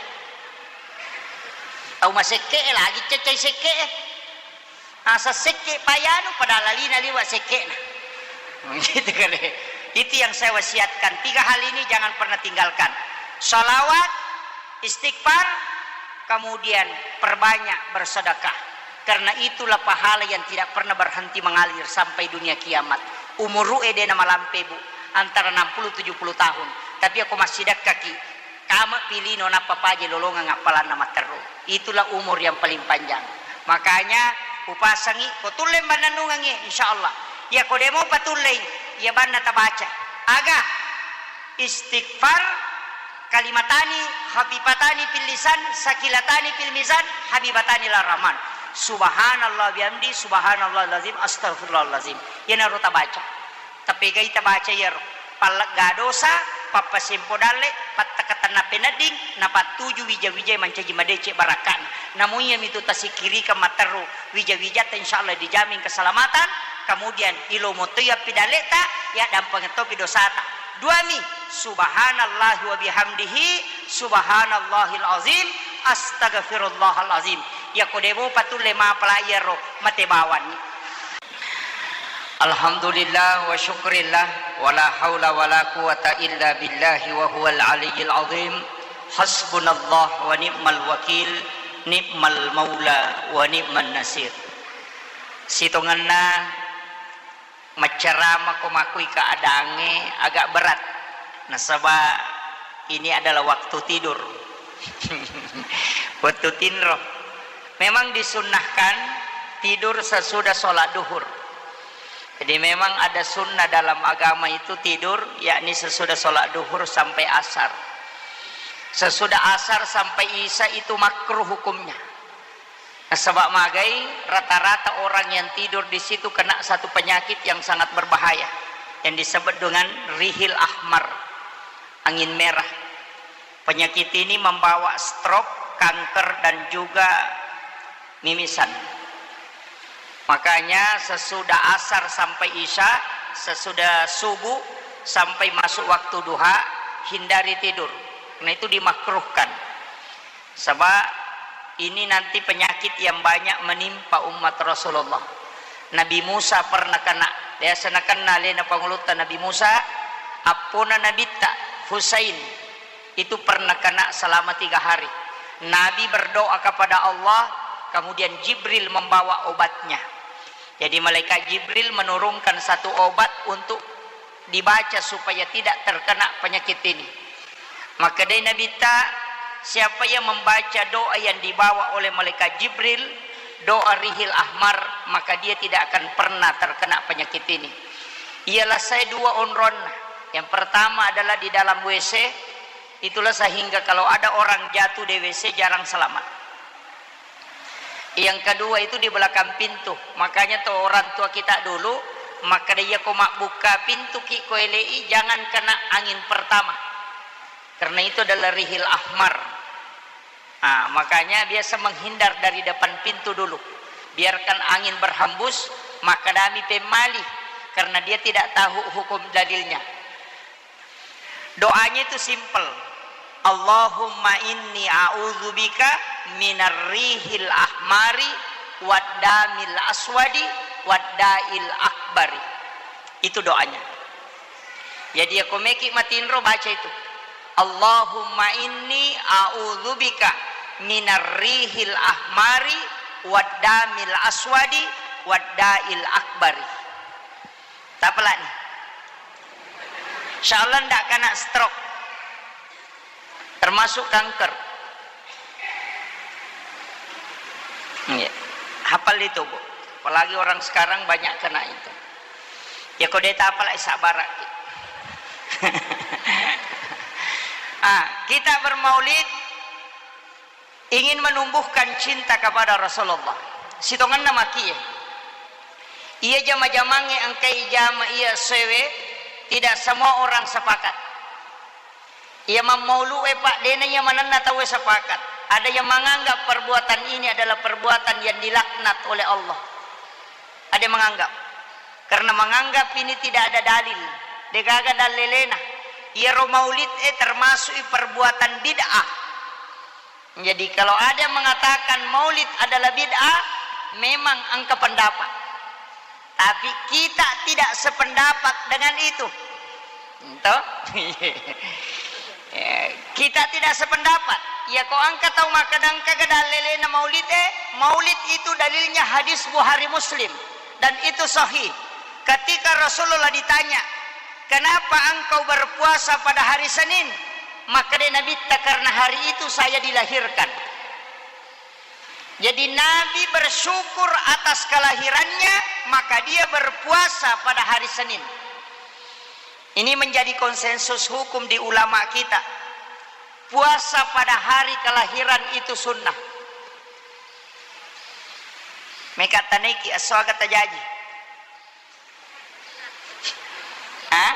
Tau masekke e lagi caccai sekke e. Asa sekke payanu, padahal lalina liwa sekkena. Gitu kali. Itu yang saya wasiatkan. Tiga hal ini jangan pernah tinggalkan. Salawat, istighfar, kemudian perbanyak bersedekah. Karena itulah pahala yang tidak pernah berhenti mengalir sampai dunia kiamat. Umuru e de namalampe, Bu, antara enam puluh tujuh puluh tahun. Tapi ako massidekkaki, kame pilino nappa paje lolongeng appalanna matteru. Itulah umur yang paling panjang. Makanya upasangi, ko tulle mannennungengngi, insyaallah. Iya ko demo patullei, iya banna tabaca. Aga? Istighfar, kalimatani khafifatani fil lisan, sakilatani fil mizan, habibatani ila rahman. Subhanallah bihamdi, subhanallahil azim, astagfirullahalazim. Iyanaro tabaca. Tapegai tabaca iyaro. Pallegga dosa, pappasempo dalle, pattakatenna penedding, napattuju wija-wijae mancaji madeceng barakka'na. Namo iyamitu tasikkirikeng matteru wija-wijatta, insyaallah dijamin keselamatan. Kemudian ilomo toi appidalleta, yaddampengeng topi dosata. Duami, subhanallahi wa bihamdihi, subhanallahil azim, astagfirullahalazim. Iyako demo patulle mapala iyaro, mate bawanni. Alhamdulillah wa syukrillah, wa la haula wa la quwata illa billahi wa huwal aliyyil azim. Hasbunallah wa ni'mal wakil, ni'mal maula wa ni'man nasir. Sitongenna maccarama ko makui keadaangnge agak berat, nasaba ini adalah waktu tidur. Wettu tinro. Memang disunnahkan tidur sesudah sholat duhur. Jadi memang ada sunnah dalam agama itu tidur, yakni sesudah sholat duhur sampai asar. Sesudah asar sampai isya itu makruh hukumnya. Nasaba magai, rata-rata orang yang tidur di situ kena satu penyakit yang sangat berbahaya, yang disebut dengan rihil ahmar, angin merah. Penyakit ini membawa stroke, kanker, dan juga mimisan. Makanya sesudah asar sampai isya, sesudah subuh sampai masuk waktu duha, hindari tidur. Karena itu dimakruhkan. Sebab ini nanti penyakit yang banyak menimpa umat Rasulullah. Nabi Musa pernah kena, biasa nakenna alena pangulutta Nabi Musa, appona Nabitta Husain itu pernah kena selama tiga hari. Nabi berdoa kepada Allah, kemudian Jibril membawa obatnya. Jadi malaikat Jibril menurunkan satu obat untuk dibaca supaya tidak terkena penyakit ini. Maka dari Nabitta, siapa yang membaca doa yang dibawa oleh malaikat Jibril, doa rihil ahmar, maka dia tidak akan pernah terkena penyakit ini. Ialah saya dua onronna. Yang pertama adalah di dalam W C, itulah sehingga kalau ada orang jatuh di W C jarang selamat. Yang kedua itu di belakang pintu. Makanya tuh orang tua kita dulu, maka dia ko mabbuka pintu ki ko elei, jangan kena angin pertama. Karena itu adalah rihil ahmar. Ah, makanya biasa menghindar dari depan pintu dulu. Biarkan angin berhembus, maka dami pemali, karena dia tidak tahu hukum dalilnya. Doanya itu simple. Allahumma inni a'udzubika minar rihil ahmari wad damil aswadi wad dail akbari. Itu doanya. Jadi, ya, ko meki matinro, baca itu. Allahumma inni a'udzubika minar rihil ahmari wad damil aswadi wad dail akbari. Tapalani. Insyaallah ndak kena stroke. Termasuk kanker. Iya. Hafal itu, Bu. Apalagi orang sekarang banyak kena itu. Ya, ko de tapala, sabar ki. Ah, kita bermaulid ingin menumbuhkan cinta kepada Rasulullah. Sitongenna makie. Iya jama-jamangnge engkai jama iya sewe, tidak semua orang sepakat. Iya mammaulu'e, Pak, dena iya manenna tauwe sepakat. Ada yang menganggap perbuatan ini adalah perbuatan yang dilaknat oleh Allah. Ada yang menganggap. Karena menganggap ini tidak ada dalil. Degaga dalilena. Iyaro maulid e termasuk perbuatan bid'ah. Jadi kalau ada yang mengatakan maulid adalah bid'ah, memang engka pendapat. Tapi kita tidak sependapat dengan itu. Toh? Ya, kita tidak sependapat. Ya, ko engka tau makkeda engka ga dalilena maulid e, maulid itu dalilnya hadis Bukhari Muslim. Dan itu sahih. Ketika Rasulullah ditanya, "Kenapa engkau berpuasa pada hari Senin?" Makkeda Nabitta, "Karena hari itu saya dilahirkan." Jadi Nabi bersyukur atas kelahirannya, maka dia berpuasa pada hari Senin. Ini menjadi konsensus hukum di ulama kita. Puasa pada hari kelahiran itu sunnah. Meka tanaiki aswaga tajaji. Hah?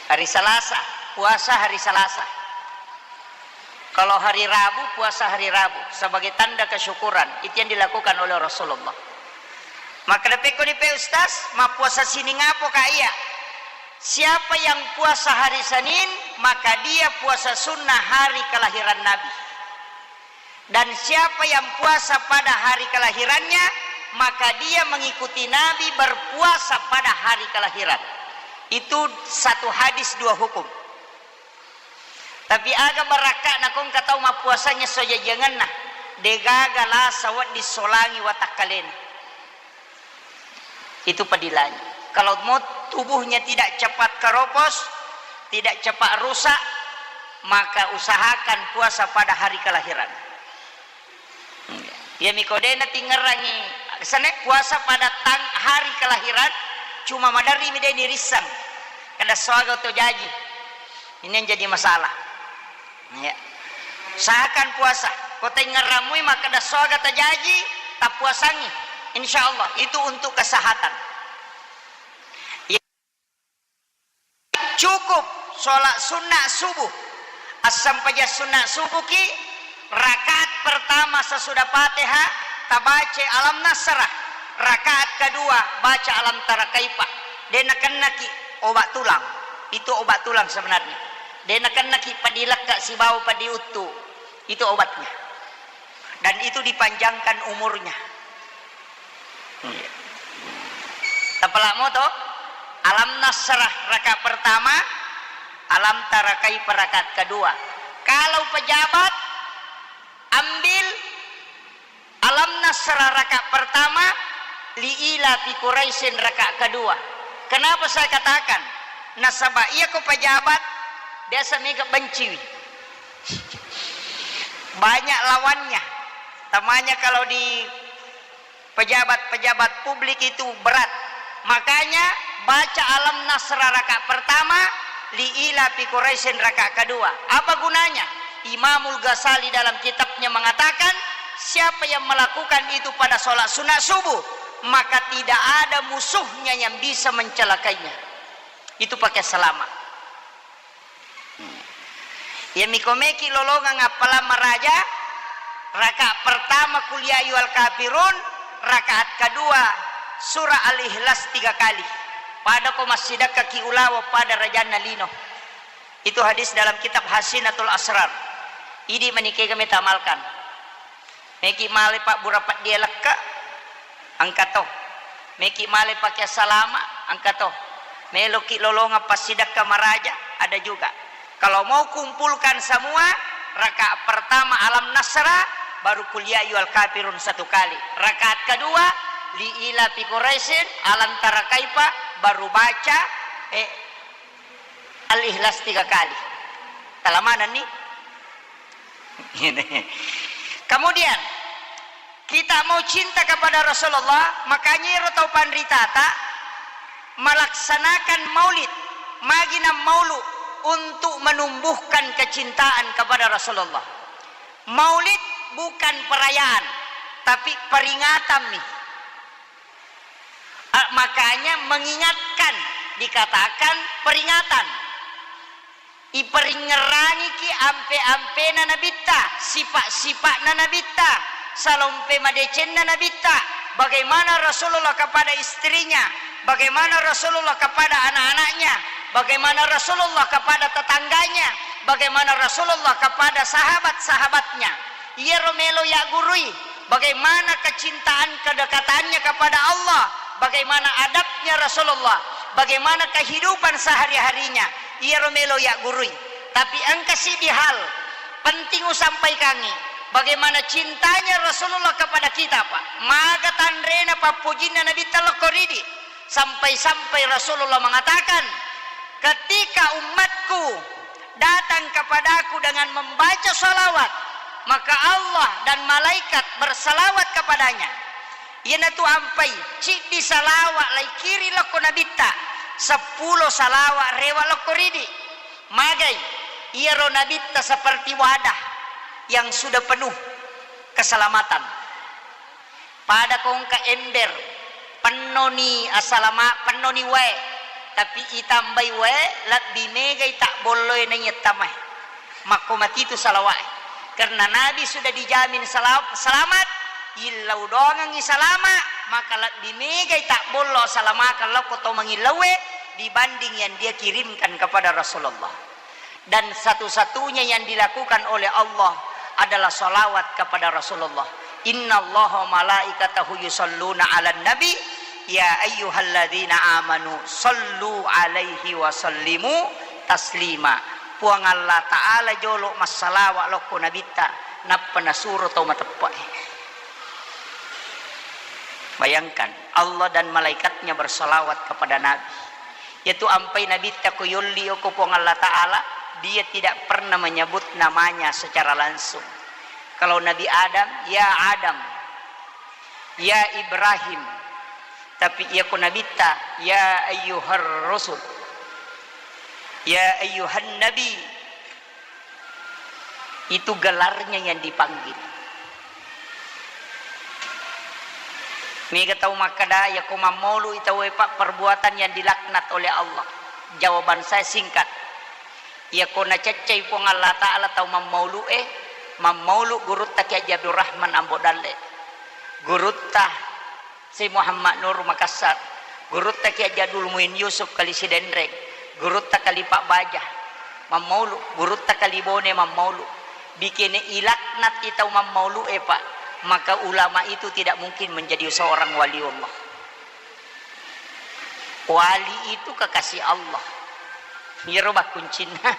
Hari Selasa, puasa hari Selasa. Kalau hari Rabu, puasa hari Rabu sebagai tanda kesyukuran. Itu yang dilakukan oleh Rasulullah. Maka depekko ni pe Ustaz, mappuasa sining apo ka iya? Siapa yang puasa hari Senin, maka dia puasa sunnah hari kelahiran Nabi. Dan siapa yang puasa pada hari kelahirannya, maka dia mengikuti Nabi berpuasa pada hari kelahiran. Itu satu hadis dua hukum. Tapi aga barakka'na ko engka tau mappuasangnge sojajiangenna, degaga lasa wedding solangi watakkalena. Itu padilangi. Kalau mau tubuhnya tidak cepat keropos, tidak cepat rusak, maka usahakan puasa pada hari kelahiran. Iya, miko de' natingngerangi, senne puasa pada tang-, hari kelahiran, cuma maderri mi de' nirissang. Kada suaga to jaji. Ini yang jadi masalah. Ya. Usahakan puasa. Ko taingngeramui makkeda suaga tajaji, tappuasangi. Insya Allah itu untuk kesehatan. Ya. Cukup sholat sunnah subuh. Assempajang sunnah subuh ki, rakaat pertama sesudah Fatihah tabaca Alam Nasrah, rakaat kedua baca Alam Tara Kaifa. De' nakennaki obat tulang. Itu obat tulang sebenarnya. De' nakennaki padilekka sibawa padiuttu. Itu obatnya. Dan itu dipanjangkan umurnya. Tapalamo to, Alam Nasrah rakaat pertama, Alam Tara Kaifa rakaat kedua. Kalau pejabat, ambil Alam Nasrah rakaat pertama, Li ila fi Quraisyin rakaat kedua. Kenapa saya katakan? Nasaba iya ko pejabat, biasa mega benciwi. Banyak lawannya. Tamanya kalau di pejabat-pejabat publik itu berat. Makanya baca Alam Nasrah rakaat pertama, Li ila fi Quraisyin rakaat kedua. Apa gunanya? Imamul Ghazali dalam kitabnya mengatakan, siapa yang melakukan itu pada sholat sunat subuh, maka tidak ada musuhnya yang bisa mencelakainya. Itu pakai selamat. Iya miko meki lolongeng appalang maraja, rakaat pertama Qul ya ayyuhal kafirun, rakaat kedua surah Al-Ikhlas tiga kali. Pada ko massidekka ki ulawa pada rajanna lino. Itu hadis dalam kitab Hasinatul Asrar. Idi manikega meta amalkan. Meki male pabbura peddi lekka, engka to. Meki male pake salama, engka to. Meloki lolongeng passidekka maraja, ada juga. Kalau mau kumpulkan semua, rakaat pertama Alam Nasrah, baru Qul ya ayyuhal kafirun satu kali. Rakaat kedua, Li ila fi Quraisyin, Alam Tara Kaifa, baru baca, eh, Al-Ikhlas tiga kali. Tala manenni? Kemudian, kita mau cinta kepada Rasulullah, makanya iro tau panritata melaksanakan maulid, magi nammaulu untuk menumbuhkan kecintaan kepada Rasulullah. Maulid bukan perayaan, tapi peringatan mi. Ah, makanya mengingatkan dikatakan peringatan. Iparingngerangiki ampe-ampena Nabitta, sipa-sipa'na Nabitta, salompe madecenna Nabitta, bagaimana Rasulullah kepada istrinya, bagaimana Rasulullah kepada anak-anaknya, bagaimana Rasulullah kepada tetangganya, bagaimana Rasulullah kepada sahabat-sahabatnya. Iyaro melo yaggurui, bagaimana kecintaan kedekatannya kepada Allah, bagaimana adabnya Rasulullah, bagaimana kehidupan sehari-harinya. Iyaro melo yaggurui. Tapi engka siddi hal penting usampaikangi, bagaimana cintanya Rasulullah kepada kita, Pak. Maga tanrena pappojinna Nabitta lokko ridi. Sampai-sampai Rasulullah mengatakan, "Ketika umatku datang kepadaku dengan membaca salawat, maka Allah dan malaikat bersalawat kepadanya." Iyanatu ampai, ciddi salawat laikiri lokko Nabitta, seppulo salawat rewa lokko ridi. Magai, iyaro Nabitta seperti wadah yang sudah penuh keselamatan. Pada ko engka ember, pennoni asalama-, pennoni wae, tapi itambai wae, lebbi megai tabbolloe naiya tamae. Makko matitu salawae. Karena Nabi sudah dijamin sala-, selamat, illau doangengngi salama, maka lebbi megai tabbollo asalamakeng lokko to mangillaue dibanding yang dia kirimkan kepada Rasulullah. Dan satu-satunya yang dilakukan oleh Allah adalah salawat kepada Rasulullah. "Innallaha wa malaikatahu yusalluna 'alan nabi, ya ayyuhalladzina amanu sallu 'alaihi wa sallimu taslima." Puang Allah Ta'ala jolo massalawa lokko Nabitta, nappa nasuro tau mateppe'e. Bayangkan, Allah dan malaikatnya bersalawat kepada Nabi. Yaitu ampai Nabitta ko yolli ko Puang Allah Ta'ala, dia tidak pernah menyebut namanya secara langsung. Kalau Nabi Adam, "Ya Adam, ya Ibrahim." Tapi iya ko Nabitta, "Ya ayyuhar rasul, ya ayyuhan nabi." Itu gelarnya yang dipanggil. Mega tau makkeda, "Yako mammaulu i tauwe, Pak, perbuatan yang dilaknat oleh Allah." Jawaban saya singkat. Yako naceccai Puang Allah Ta'ala tau mammaulu e, mammaulu gurutta Kiai Haji Abdurrahman Ambo Dalle. Gurutta Syekh Muhammad Nur Makassar, gurutta Kiai Haji Abdul Muin Yusuf Kali Sidenreng, gurutta Kali Pak Baja, mammaulu, gurutta Kali Bone mammaulu. Bikene ilaknat i tau mammaulu e, Pak, maka ulama itu tidak mungkin menjadi seorang waliullah. Wali itu kekasih Allah. Iyaro bakkuncinna.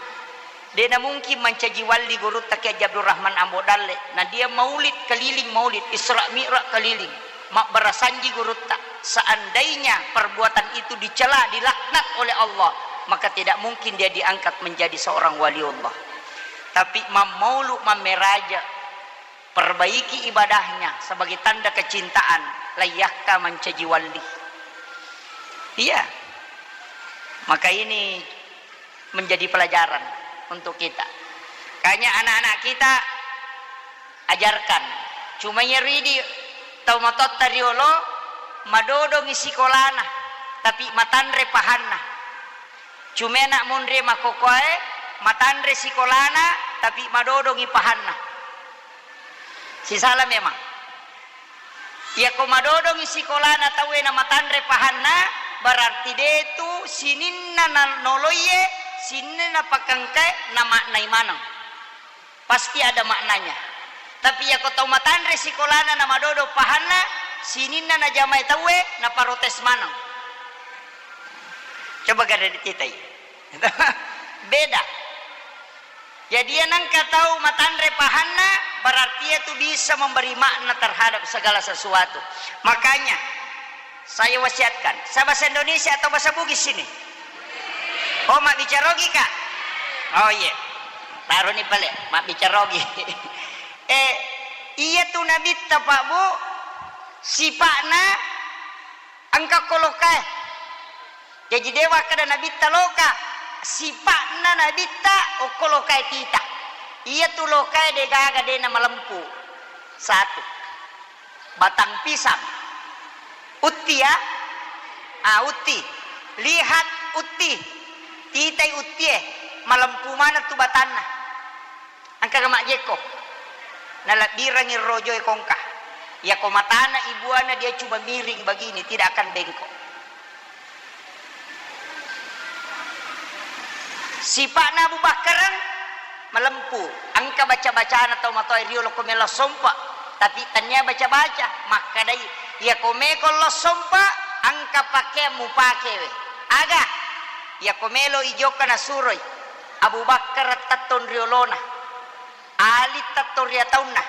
De namungkin mancaji walli gurutta Kiai Haji Abdurrahman Ambo Dalle. Na dia maulid keliling, maulid Isra Mi'raj keliling. Mabbarasanji gurutta. Seandainya perbuatan itu dicela, dilaknat oleh Allah, maka tidak mungkin dia diangkat menjadi seorang waliullah. Tapi mammaulu, mammeraja, perbaiki ibadahnya sebagai tanda kecintaan, layyakka mancaji walli. Iya. Maka ini menjadi pelajaran untuk kita. Kanya anak-anak kita, ajarkan. Cuma iya ridi tau matotta riolo, madodongi sikolana, tapi matanre pahanna. Cuma anak monri makkokkoe, matanre sikolana, tapi madodongi pahanna. Sisala memang. Iyako madodongi sikolana tauwe na matanre pahanna, berarti detu sininna na noloiye, sininna pakengkae na maknai maneng. Pasti ada maknanya. Tapi iyako tau matanre sikolana na madodo pahanna, sininna najamai tauwe na parotes maneng. Coba gare dikitai. Beda. Jadi, iya nengka tau matanre pahanna, berarti iya tu bisa memberi makna terhadap segala sesuatu. Makanya, saya wasiatkan, saya bahasa Indonesia atau bahasa Bugis sini? Oh, mabbicara Ogi, Kak? Oh, iya. Taroni pale, mabbicara Ogi. Eh, iya tu Nabitta, Pak, Bu, sipa'na engka ko lokae. Jaji, de wakkeda Nabitta loka, sipa'na Nabitta okko lokae tita. Iyatu lokae degaga de namalempu. Satu. Batang pisang. Utti, ya? Ah, utti. Lihat utti. Titai uttie. Malempu maneng tu batanna. Engka ga majjekko. Nalebbirengngi rojoe kongka. Yako matana ibuana dia cuma miring begini, tidak akan bengkok. Sipa'na Abu Bakkareng malempu. Engka baca-bacana tau matoa riolo ko melo sompa. Tapi tania baca-baca. Makkadai, yako meko lo sompa, engka pakeang mupakewe. Aga? Yako melo ijokka nasuroi. Abu Bakkar tettong riolona, Ali tettong ri ataunna,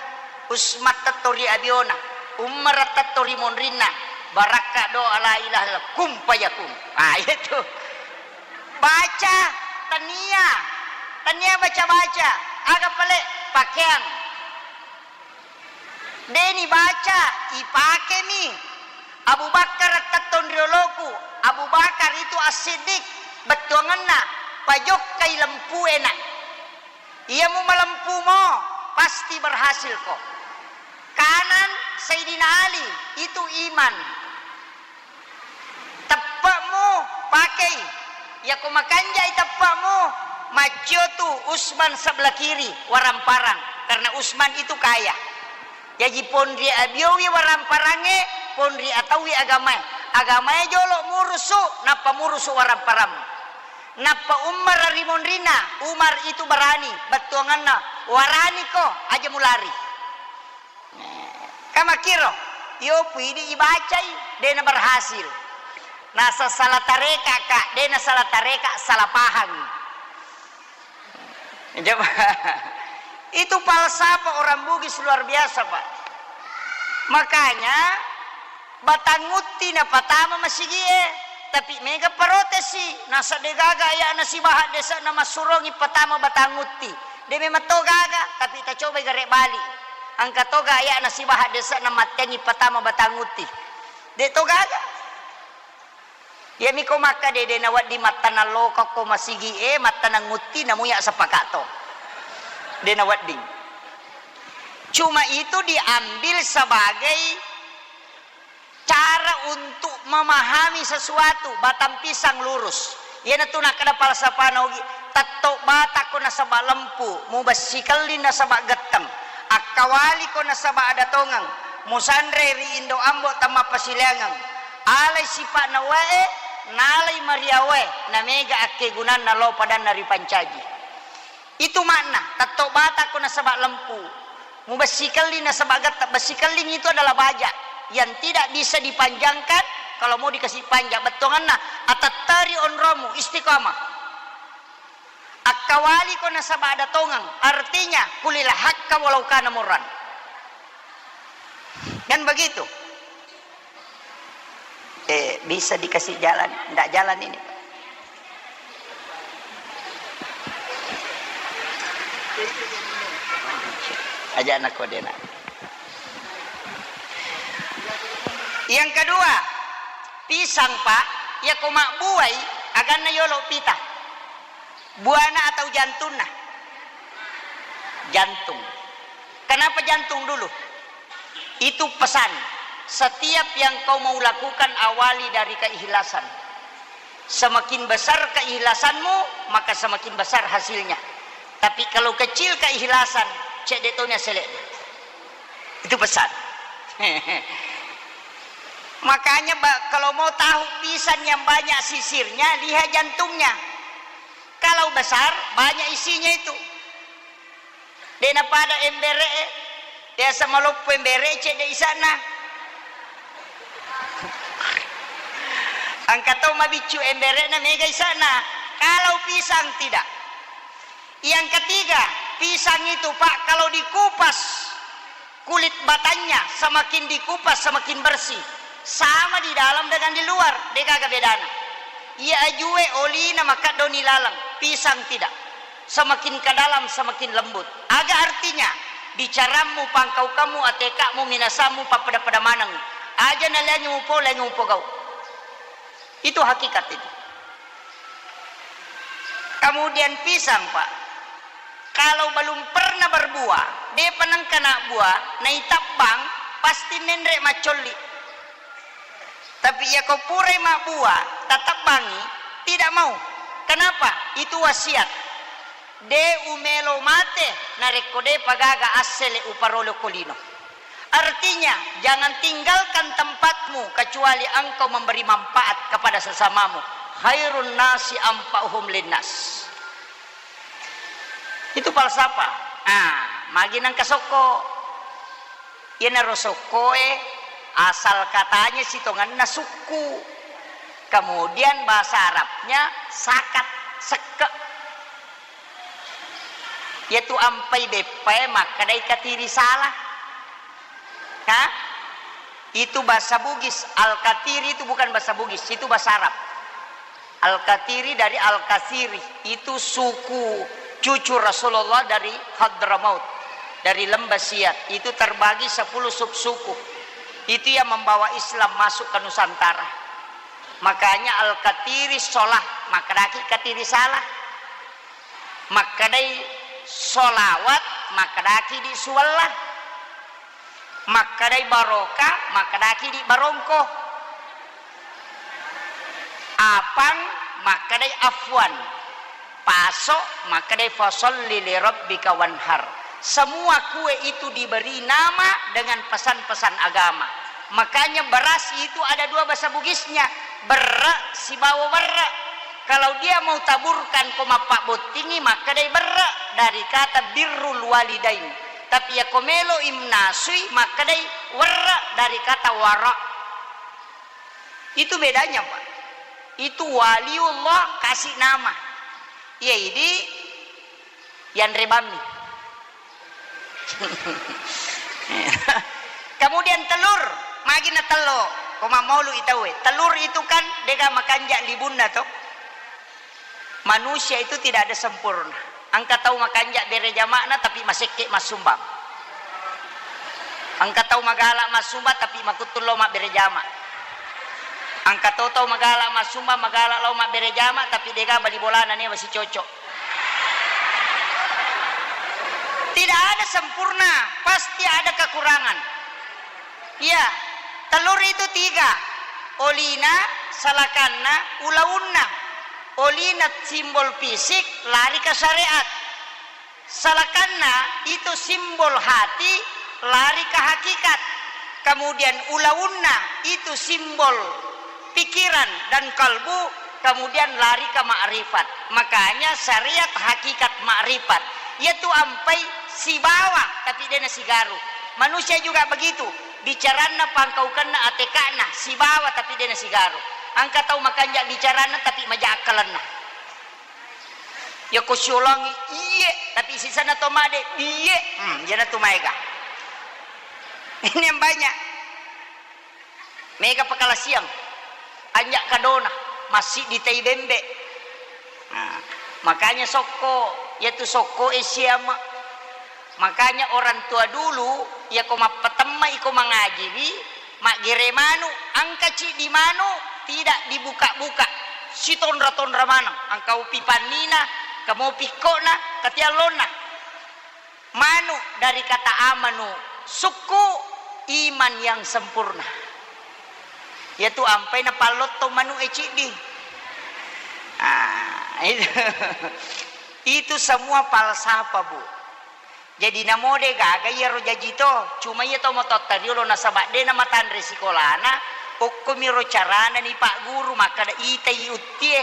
Usman tettong ri abiona, Umar tettong ri monrinna, barakka doa la ilaha illallah, kun fayakun. Ah, itu. Baca, tania, tania baca-baca, aga pale, pakeang. Deni baca, ipakemi. Abu Bakar tettong rioloku. Abu Bakar itu As-Siddiq, bettuangenna, pajokkai lempuena. Iya mu malempumo, pasti berhasil ko. Kanan Sayyidina Ali, itu iman. Teppe'mu pakei. Yako makanjai teppe'mu, maccio tu Usman sebelah kiri, waramparang. Karena Usman itu kaya. Jaji ponri abiowi waramparangnge, ponri ataui agamae. Agamae jolo murusu, nappa murusu waramparang. Nappa Umar ri monrinna, Umar itu berani, bettuanganna, warani ko, aja mulari. Kamakkiro, iyo puidi ibacai, dena berhasil. Nasa salah tareka, Kak, dena salah tareka, salah paham. Coba. Itu falsafah orang Bugis luar biasa, Pak. Makanya, Batang Utti napatama masigie, tapi mega parotesi, nasa degaga ayana sibaha dese'na massurongi patama Batang Utti. De memang to gaga, tapi tacobai gare bali. Engka toga ayana sibaha dese'na mattengi patama Batang Utti. De to gaga. Iyami ko makka de, de nawedding mattanang lokokko masigie, mattanang Utti, namuya sepakatto. De nawedding. Cuma itu diambil sebagai cara untuk memahami sesuatu, batang pisang lurus. Iyanatu nakkeda falsafana Ugi, tetto batakko nasaba lempu, mubessi kelling nasaba getteng, akkawaliko nasaba ada tongeng, musanre ri indo ambo temmappasileangeng, alai sipa'na wae, nalai mariawae, namega akkegunanna lao padanna ripancaji. Itu makna, tetto batakko nasaba lempu. Mubessi kelling nasaba getta. Bessi kelling itu adalah baja yang tidak bisa dipanjangkan kalau mau dikasih panjang. Bettuanganna, atetteri onromu, istiqamah. Akkawaliko nasaba ada tongeng. Artinya, kulil hakka walau kana murran. Kan begitu? Eh, bisa dikasih jalan? Ndak jalan ini, Pak. Aja anak kode, nak. Yang kedua, pisang, Pak, yako mabbuai, aganna yolo pita. Buana atau jantunna? Jantung. Kenapa jantung dulu? Itu pesan. Setiap yang kau mau lakukan, awali dari keikhlasan. Semakin besar keikhlasanmu, maka semakin besar hasilnya. Tapi kalau kecil keikhlasan, cedde toni asele. Itu pesan. Makanya, ba-, kalau mau tahu pisang yang banyak sisirnya, lihat jantungnya. Kalau besar, banyak isinya itu. De napada embere e, biasa maloppo embere, cedde isana. Engka to mabiccu embere na mega isana. Kalau pisang tidak. Yang ketiga, pisang itu, Pak, kalau dikupas, kulit batangnya semakin dikupas, semakin bersih. Sama di dalam dengan di luar, degaga bedana. Iya ajue olina makaddoni laleng, pisang tidak. Semakin ke dalam, semakin lembut. Aga artinya? Bicarammu, pangkaukammu, atekamu, minasammu, pappada-pada maneng. Aja naleangi mupo, leangi mupogau. Itu hakikat itu. Kemudian pisang, Pak. Kalau belum pernah berbuah, depa nengka nabbuah, naitabbang, pasti menre maccolli. Tapi iya ko purai mabbuah, tatebbangi, tidak mau. Kenapa? Itu wasiat. De umelo mate narekko depa gaga assele uparolokko lino. Artinya, jangan tinggalkan tempatmu kecuali engkau memberi manfaat kepada sesamamu. Khairun nasi anfa'uhum linnas. Itu falsafah. Ah, magi nangka sokko. Iyanaro sokkoe asal katanya sitongenna sukku. Kemudian bahasa Arabnya sakat, sekke. Yaitu ampai beppae makkedai katiri salah. Ha? Itu bahasa Bugis. Al-Katiri itu bukan bahasa Bugis, itu bahasa Arab. Al-Katiri dari Al-Kasiri, itu suku cucu Rasulullah dari Hadramaut, dari Lembah Siat. Itu terbagi sepuluh subsuku. Itu yang membawa Islam masuk ke Nusantara. Makanya Al-Katiri sholah, makkedaki katiri salah. Makkedai sholawat, makkedaki di suwalla. Makkedai barokah, makkedaki di barongko. Apang, makkedai afwan. Paso, makkedai fasholli li rabbika wanhar. Semua kue itu diberi nama dengan pesan-pesan agama. Makanya beras itu ada dua bahasa Bugisnya, berre sibawa werre. Kalau dia mau taburkan ko mappabbottingi, makkedai berre dari kata birrul walidain. Tapi yako melo imnasui, makkedai werre dari kata wara. Itu bedanya, Pak. Itu waliullah kasih nama. Iya, idi yanre bammi. Kemudian telur, magi na tello, ko mammaulu i tauwe. Telur itu kan dega makanja libunna to. Manusia itu tidak ada sempurna. Engka tau makanja bere jama'na tapi masekke massumbang. Engka tau magala massumbang tapi makuttung lo mabbere jama. Engka to tau magala massumbang, magala lao mabbere jama tapi dega bali bolana newa sicocok. Tidak ada sempurna, pasti ada kekurangan. Iya, telur itu tiga. Olina, salakanna, ulaunna. Olina simbol fisik, lari ke syariat. Salakanna itu simbol hati, lari ke hakikat. Kemudian ulaunna itu simbol pikiran dan kalbu, kemudian lari ke makrifat. Makanya syariat hakikat makrifat. Yaitu ampai sibawa, tapi dena sigaru. Manusia juga begitu. Bicaranna pangkaukenna ateka'na, sibawa tapi dena sigaru. Engka tau makanja bicaranna tapi maja akkalenna. Yako siulangi, iye, tapi sisana to made, iye, hmm, jana tu maega. Ini yang banyak. Mega pakalasiang. Anja kadona, massiddi tai bembe. Nah, makanya sokko, yatu sokko e siama. Makanya orang tua dulu, yako mappatemma iko mangajiwi, maggere manu, engka ciddi manu, tidak dibuka-buka. Sitonra-tonra maneng, engka upi pannina, kamo pikkona, katiallonna. Manu dari kata amanu, sukku, iman yang sempurna. Yatu ampai napallotto manu e ciddi. Ah, itu. Itu semua falsafah, Bu. Jadi namo de gaga iyaro jaji to, cuma iya to mototta riolo nasaba de namatanre sikolana, okkomiro carana ni Pak Guru makkada itai uttie.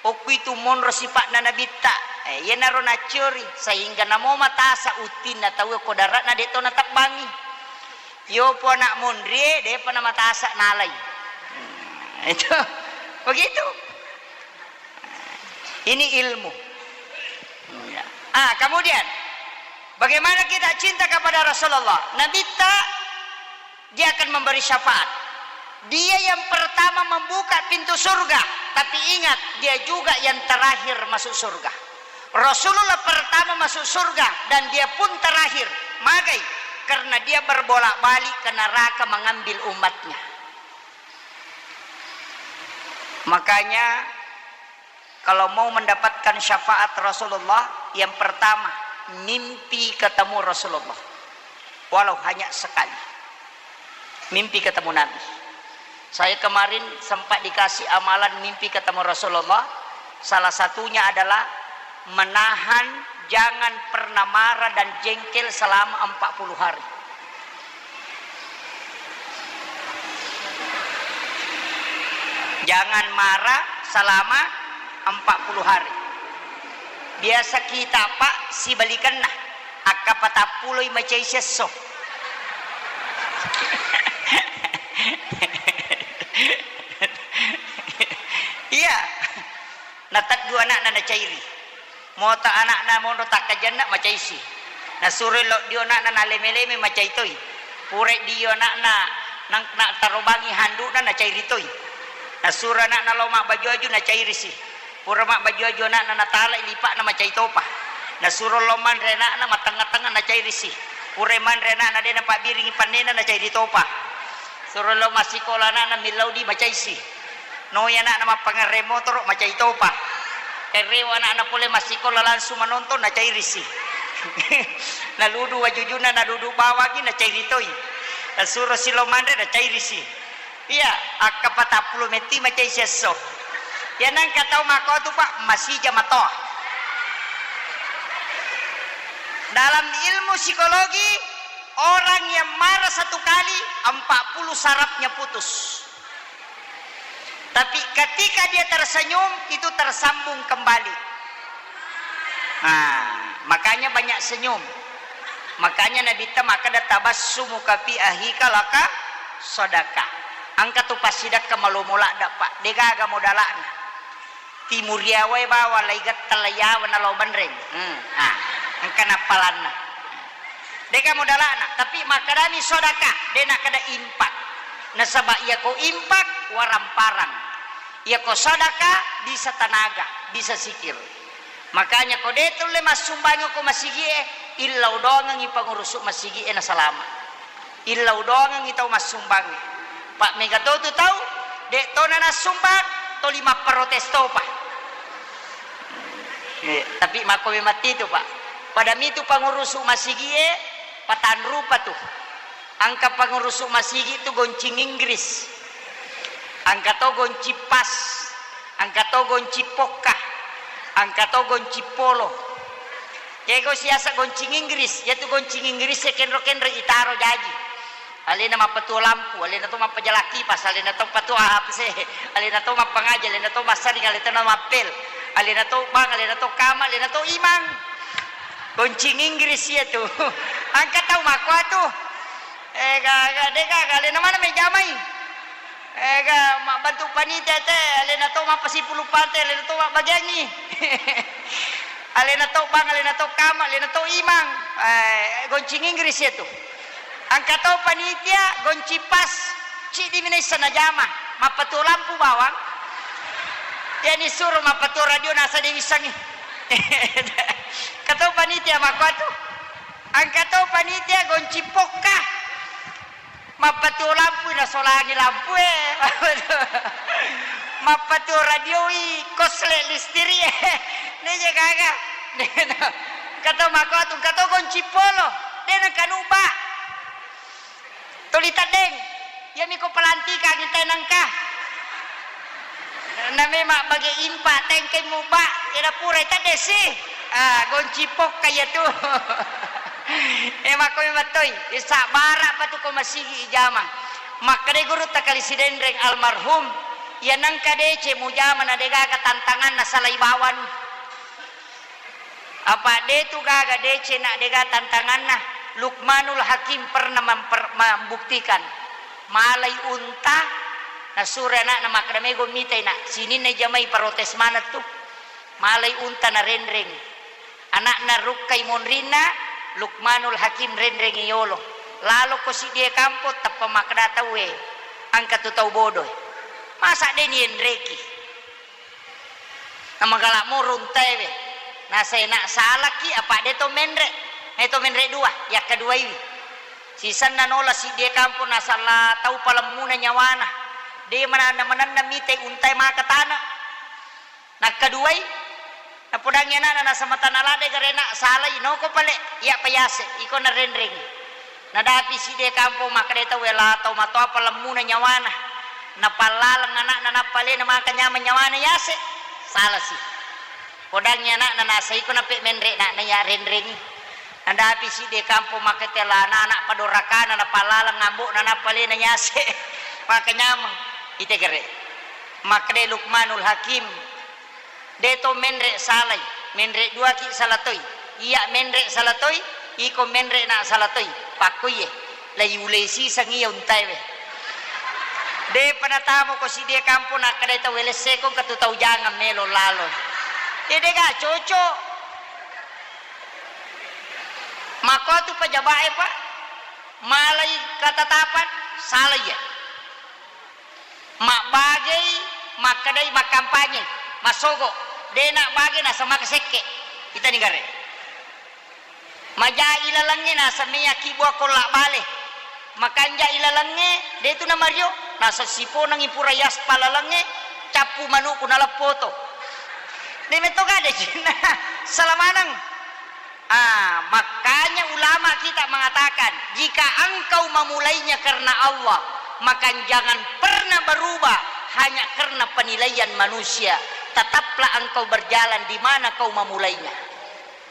Okku itu monro sipa'na nabitta. Eh, iyanaro nacciori, sehingga namo matasa uttinna tau ko dara'na de to natebbangi. Yopo anak monrie, depa namatasa nalai. Hmm, itu. Begitu. Ini ilmu. Ya. Ah, kemudian, bagaimana kita cinta kepada Rasulullah? Nabitta, dia akan memberi syafaat. Dia yang pertama membuka pintu surga, tapi ingat, dia juga yang terakhir masuk surga. Rasulullah pertama masuk surga dan dia pun terakhir. Magai? Karena dia berbolak-balik ke neraka mengambil umatnya. Makanya, kalau mau mendapatkan syafaat Rasulullah, yang pertama, mimpi ketemu Rasulullah. Walau hanya sekali. Mimpi ketemu Nabi. Saya kemarin sempat dikasih amalan mimpi ketemu Rasulullah. Salah satunya adalah Menahan, jangan pernah marah dan jengkel selama empat puluh hari. Jangan marah selama empat puluh hari. Biasa kita, Pak, sibalikenna, akka patappulo i macai siesso. Iya. Nateddu ana'na nacairi. Mota ana'na monro takkajanna macaisi. Nasuro lo dio ana'na naleme-leme macai toi. Pura dio ana'na nang-, na tarobangi handu'na nacairi toi. Nasuro ana'na lo mabbaju-aju nacairisi. Pura mabbaju-aju ana'na natalai lipa'na macai topa. Nasuro lo manre ana'na mattengnga-tengnga nacairisi. Pura manre ana'na de napabbiringi pannena nacairi topa. Suro lo massikola ana'na millau di macaisi. Noi ana'na mappangerre motoro, macai topa. Erreo ana'na pole massikola langsung manonton, nacairisi. Naludu wajujunna, naludu bawangi, nacairi toi. Nasuro silo manre, nacairisi. Iya, akka patappulo metti macai siesso. Iya nangka tau makotu, Pak, masija matoa. Dalam ilmu psikologi, orang yang marah satu kali, empat puluh sarafnya putus. Tapi ketika dia tersenyum, itu tersambung kembali. Nah, makanya banyak senyum. Makanya Nabitta makkeda, "Tabassumuka fi akhika laka sadaqah." Engka tu passidekka malomo ladde, Pak. Degaga modala'na. Timuriawae bawang laigetta laiyawa nalao banreng. Hmm. Ah, engka nappalanna. De'ga modala'na, tapi makkedami sodaka, de nakkeda impak. Nasaba iyako impak, waramparang. Iyako sodaka, bisa tanaga, bisa sikir. Makanya ko de tulle massumbangi ko masigie, illau doangengi pangurusu masigie nasalama. Illau doangengi tau massumbangnge. Pa mega to tu tau, de tona nassumbang, toli mapparotes topa. Eh, tapi makko memang titu, Pak. Pada mitu pangurusu masigie, patanrupa tu. Engka pangurusu masigi tu goncing Inggris. Engka to goncing pas. Engka to goncing pokka. Engka to goncing polo. Kego siasa goncing Inggris, yatu goncing Inggris e kenro-kenro itaro jaji. Alena mappatuo lampu, alena to mappajala kipas, alena to patuo A P C, alena to mappangaji, alena to massaring, alena to mappel, alena to bang, alena to kama, alena to imang. Goncing Inggris iyatu. Engka tau makkuatu. Eh, ga, ga, de gaga, alena mana mejamai. Ega, mabbantu panitia te, alena to mappasipulung pante, alena to mabbagiangngi. Alena to bang, alena to kama, alena to imang. Eh, goncing Inggris iyatu. Engka to panitia, goncing pas, ciddi mi naisseng najama, mappatuo lampu bawang. Yani suro mappatuo radio nasa de wissengngi. Engka to panitia makkuatu. Engka to panitia goncing pokka. Mappatuo lampui nasolangi lampue. Mappatuo radioi kosle listiri'e. Neje gaga. Kato mako atu, kato goncing polo. De nengka nubba. Tuli teddeng. Iyami ko pelantikangi tenengka. Name mabbage impa, tengkai mubba, eda purai teddesi. Ah, goncing pokka iyatu. Eh, makko memettoi, eh, sabbara patu ko masigi ijama. Makkeda gurutta kali Sidenreng almarhum, iya nengka dece mujama na degaga tantanganna salai bawang. Apa de tu gaga dece na dega tantanganna. Luqmanul Hakim pernah memper-, membuktikan. Malai unta, nasuro anakna makkeda, "Mego mitai, Nak, sininna jamai protes maneng tu." Malai unta narenreng. Anakna rukkai monrinna, Luqmanul Hakim renreng yolo. Laloko siddie kampo, tappa makkeda tauwe, "Engka tu tau bodoe. Masa de nienreki?" Namagala moro untaewe. Nasena salaki apa de to menre. Eh, to menre dua, yakkaduaiwi. Sisenna nola siddie kampo nasala tau palemmuna nyawana. De mananna-mananna mitai untae maka tana. Nakkaduai, napodangi anakna nasamatana lade garena salai noko pale, iya payase, iko narenreng. Nadapi siddie kampo makkeda tau wela tau matoa palemmuna nyawana. Napallaleng anakna nappa alena maka nyameng nyawana yase. Salasi. Podangngi ana'na nasaiko nape menre' na'na iya renrengngi. Nadapi sidde kampong makkatella ana'-ana' padorakana napalaleng ambo'na nappa lena yase'. Maka nyameng. Ite gere'. Makkeda Luqmanul Hakim, de' to menre' salai, menre' duaki sala toi. Iya menre' sala toi, iko menre' na sala toi. Pakkoiye. Laiulei siseng iya untaewe. De'pa natamako siddi kampong, nakkedai tau, "Welessekong katu tau jangang melo lalo." Iya de'ga cocok. Makkotu pajaba'e, Pak. Malai katatapan, salai iya. Mabbagei, makkedai makkampanye, massogo. De' nabbage naseng maka sekke'. Itani gare'. Maja ilalengnge naseng meyaki bua kolla bale. Makanja ilalengnge, de' tu namario, naseng siponengngi pura yaspa lalengnge, cappu manu'ku naleppoto. De' metto gade cinna. Sala maneng. Ah, makanya ulama kita mengatakan, jika engkau memulainya karena Allah, maka jangan pernah berubah hanya karena penilaian manusia. Tetaplah engkau berjalan di mana kau memulainya.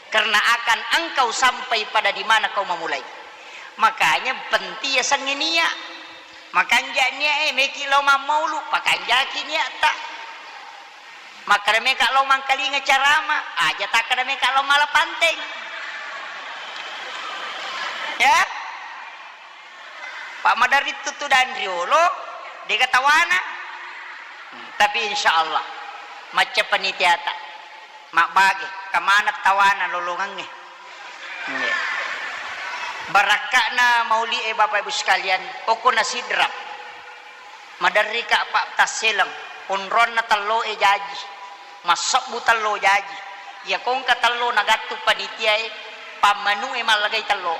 Karena akan engkau sampai pada di mana kau memulai. Makanya penting ya sengngenia. Makanja nia e, meki lao mammaulu, pakanjaki niatta. Makkeda meka lao mangkalinga carama, aja takkeda meka lao mala panteng. Ya? Pak maderri tuttu dan riolo, dega tawana. Hmm, tapi insya Allah, macca penitiata. Mabbage, kamana tawana lolongengnge. Nggih. Barakka'na mauli e, Bapak Ibu sekalian, okko na sidrap. Maderrika, Pak, tasseleng, onronna tello e jaji, massebbu tello jaji. Iya kongka tello nagattu panitia e, pammanu e mallagai tello.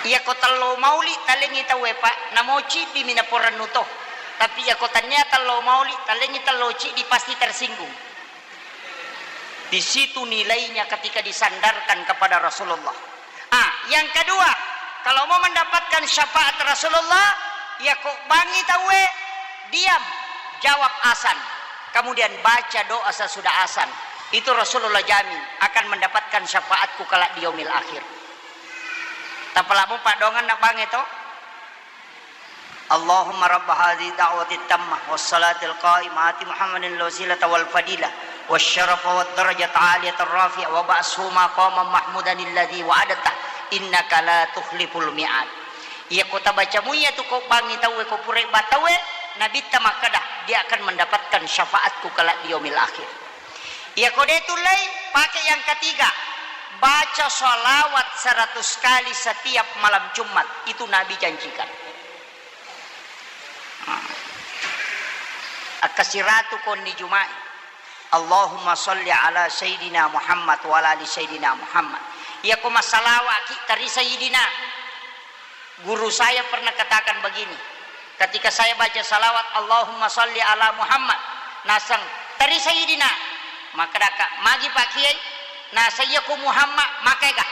Iyako tello mauli, talengngi tauwe, Pak, namo ciddi mi naporennu to. Tapi iyako tania tello mauli, talengngi tello ciddi, pasti tersinggung. Di situ nilainya ketika disandarkan kepada Rasulullah. Ah, yang kedua, kalau mau mendapatkan syafaat Rasulullah, ya kok bangi tauwe, diam, jawab azan. Kemudian baca doa sesudah azan. Itu Rasulullah jamin akan mendapatkan syafaatku kelak di yaumil akhir. Tapalamu padongan nak bangi to? Allahumma rabba hadhihi da'watit tammah was salatil qa'imah ati Muhammadin al-wasilata wal fadilah was syarafa wad darajatal aliyatar rafi'ah wa ba'athu maqaman mahmudan alladzi wa'adtah innaka la tukhliful mi'ad. Iya ko tabaca muiya tu ko bangi tauwe, ko purai ba tauwe, Nabitta makkeda, dia akan mendapatkan syafaatku kelak di yaumil akhir. Iya ko de tullei, pakai yang ketiga. Baca salawat seratus kali setiap malam Jumat. Itu Nabi janjikan. Nah. Akkasiratu konni Juma'i. Allahumma salli ala Sayyidina Muhammad wa ala ali Sayyidina Muhammad. Iya ko massalawa ki tari Sayyidina. Guru saya pernah katakan begini, ketika saya baca salawat, "Allahumma salli ala Muhammad," naseng, "Tari Sayyidina." Makkedaka, "Magi Pak Kiai?" Naseng, "Iya ku Muhammad, makaega?"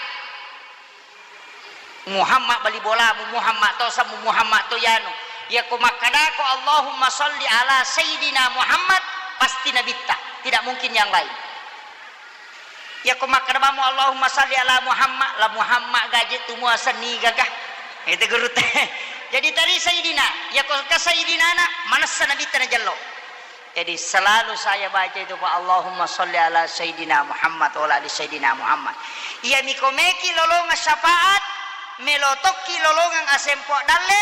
Muhammad bali bolamu, Muhammad to samu, Muhammad to yanu. Iya ku makkedako, "Allahumma salli ala Sayyidina Muhammad," pasti Nabitta, tidak mungkin yang lain. Iya ko makkeda bamo, "Allahumma salli ala Muhammad," la Muhammad gaje tu muaseng nigaga. Itu guru te. Jadi tari Sayyidina, iya ko ka Sayyidina na, manessa Nabitta najello. Jadi selalu saya baca itu, Pak, "Allahumma salli ala Sayyidina Muhammad wa ala ali Sayyidina Muhammad." Iya miko meki lolongang syafaat, melo tokki lolongang asempo dalle,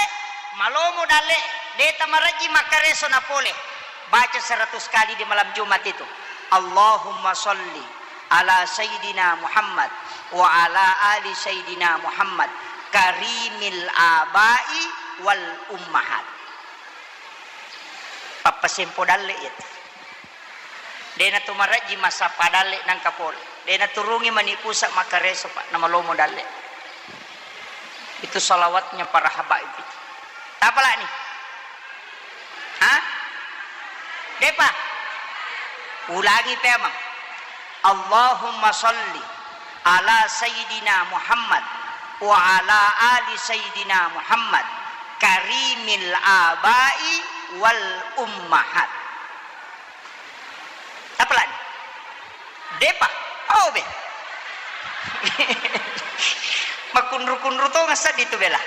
malomo dalle, de tamarejji makkareso na pole. Baca seratus kali di malam Jumat itu. Allahumma salli ala Sayyidina Muhammad wa ala ali Sayyidina Muhammad karimil abai wal ummahat. Pappasempo dalle iya. De natu marejji massappa dalle nangka pole. De naturungi mani pusa makkareso, Pak, namalomo dalle. Itu salawatnya para habaib itu. Tapalani? Hah? Depa? Ulangi pemang. Allahumma salli ala Sayyidina Muhammad wa ala ali Sayyidina Muhammad karimil abai wal ummahat. Tapalani. Depa. Oh, be. Makunru-kunru tongeng seddi tu bela.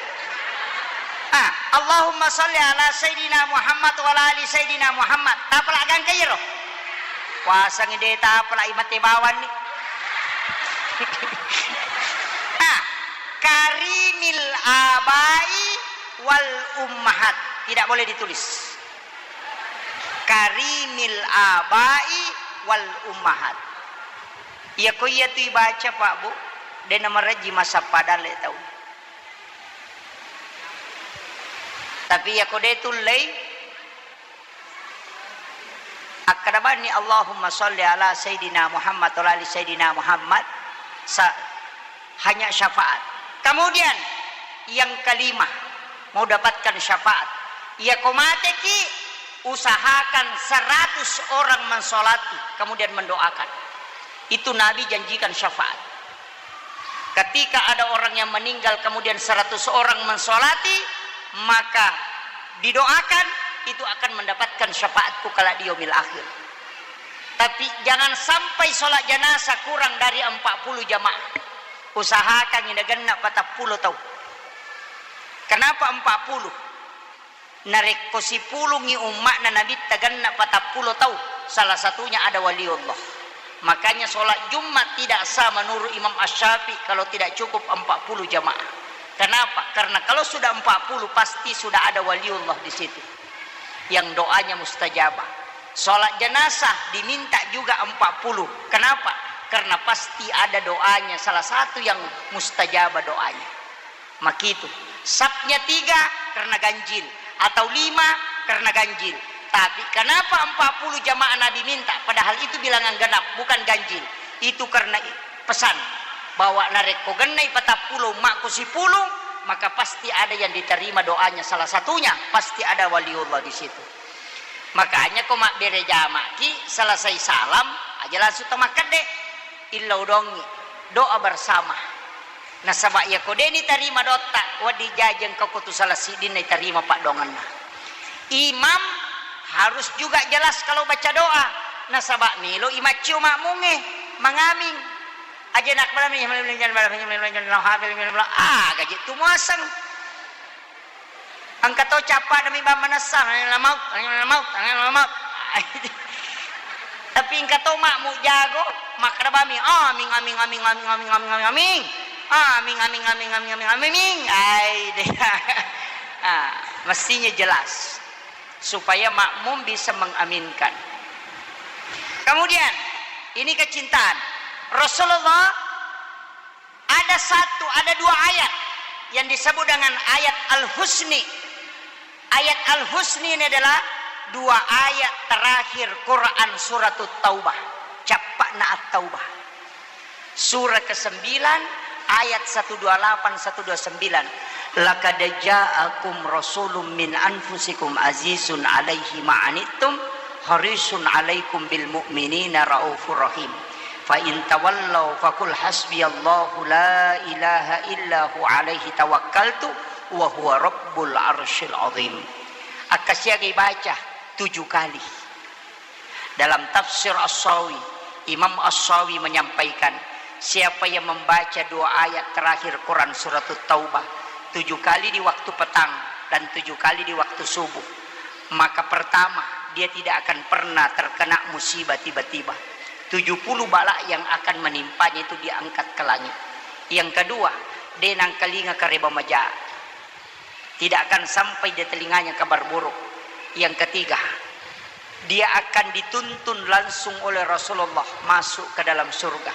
Ah, Allahumma shalli ala Sayyidina Muhammad wa ala ali Sayyidina Muhammad. Tapala gangka iyaro. Puasangi de tapala i mate bawanni. Ah, karimil abai wal ummahat. Tidak boleh ditulis. Karimil abai wal ummahat. Iyako iyatu ibaca, Pak, Bu, de namarejji massappa dalle tau. Tapi iyako de tullei, akkada banni, "Allahumma shalli ala Sayyidina Muhammad wa ala ali Sayyidina Muhammad," sa-, hanya syafaat. Kemudian yang kelima, mau dapatkan syafaat. Iyako mateki, usahakan seratus orang mensolati, kemudian mendoakan. Itu Nabi janjikan syafaat. Ketika ada orang yang meninggal, kemudian seratus orang mensolati, maka didoakan, itu akan mendapatkan syafaatku kelak di yaumil akhir. Tapi jangan sampai sholat jenazah kurang dari empat puluh jamaah. Usahakan ini genna patappulo tau. Kenapa empat puluh? Narekko sipulungngi umma'na Nabitta genna patappulo tau, salah satunya ada waliullah. Makanya sholat Jumat tidak sah menurut Imam Asy-Syafi'i kalau tidak cukup empat puluh jamaah. Kenapa? Karena kalau sudah empat puluh, pasti sudah ada waliullah di situ yang doanya mustajabah. Sholat jenazah diminta juga empat puluh. Kenapa? Karena pasti ada doanya, salah satu yang mustajabah doanya. Makitu. Sapnya tiga karena ganjil, atau lima karena ganjil. Tapi kenapa empat puluh jamaah Nabi minta, padahal itu bilangan genap, bukan ganjil? Itu karena i-, pesan bahwa narekko gennai patappulo umma'ku sipulung, maka pasti ada yang diterima doanya. Salah satunya pasti ada waliullah di situ. Makanya ko mabbere jama'ki, selesai salam aja langsung to makkedde, illau dongi, doa bersama. Nasaba iyako de nitarima doatta, wedding jaji engka ko tu salah siddinna itarima paddoangenna. Imam harus juga jelas kalau baca doa. Nasaba melo i maccio makmungnge mangaming. Aja nak malam ni, ah, gaji tu muaseng. Engka to cappa demi bang manessa, "Angela maut, Angela maut, Angela maut." Tapi engka to makmu jago, makkeda bami, "Aming, aming, aming, aming, aming, aming, aming, aming. Aming, aming, aming, aming, aming, aming." Ai, deh. Ah, mestinya jelas supaya makmum bisa mengaminkan. Kemudian, ini kecintaan. Rasulullah ada satu, ada dua ayat yang disebut dengan ayat Al-Husni. Ayat Al-Husni ini adalah dua ayat terakhir Quran Suratut Taubah. Cappa'na At-Taubah. Surah kesembilan, ayat satu dua lapan, satu dua sembilan. "Laqad ja'akum rasulun min anfusikum azizun alaihi ma'anittum harisun alaikum bil mu'minina raufur rahim. Fa in tawallau faqul hasbiyallahu la ilaha illa hu alaihi tawakkaltu wa huwa rabbul arsyil azim." Akkasiagai baca tujuh kali. Dalam tafsir As-Sawi, Imam As-Sawi menyampaikan, siapa yang membaca dua ayat terakhir Quran Suratut Taubah tujuh kali di waktu petang dan tujuh kali di waktu subuh, maka pertama, dia tidak akan pernah terkena musibah tiba-tiba. Tujuh puluh bala yang akan menimpanya itu diangkat ke langit. Yang kedua, de nangkalinga kareba maja. Tidak akan sampai di telinganya kabar buruk. Yang ketiga, dia akan dituntun langsung oleh Rasulullah masuk ke dalam surga.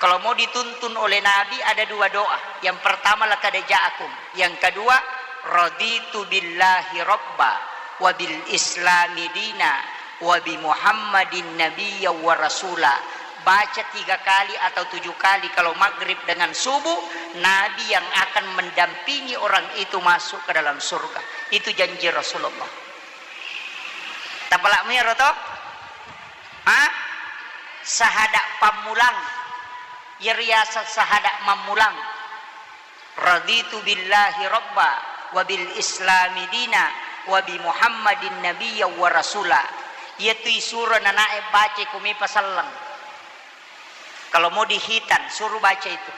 Kalau mau dituntun oleh Nabi, ada dua doa. Yang pertama, "Laqad ja'akum." Yang kedua, "Raditu billahi rabba wa bil islami dina wa bi Muhammadin nabiyya wa rasula." Baca tiga kali atau tujuh kali kalau maghrib dengan subuh, Nabi yang akan mendampingi orang itu masuk ke dalam surga. Itu janji Rasulullah. Tapalak mero to? Ha? Sahada pammulang. Iyaro riaseng sahada mammulang. "Raditu billahi rabba wa bil islami dina wa bi Muhammadin nabiyya wa rasula." Iyatu isuro nanae baca ko mepa selleng. Kalau mau dihitan, suruh baca itu.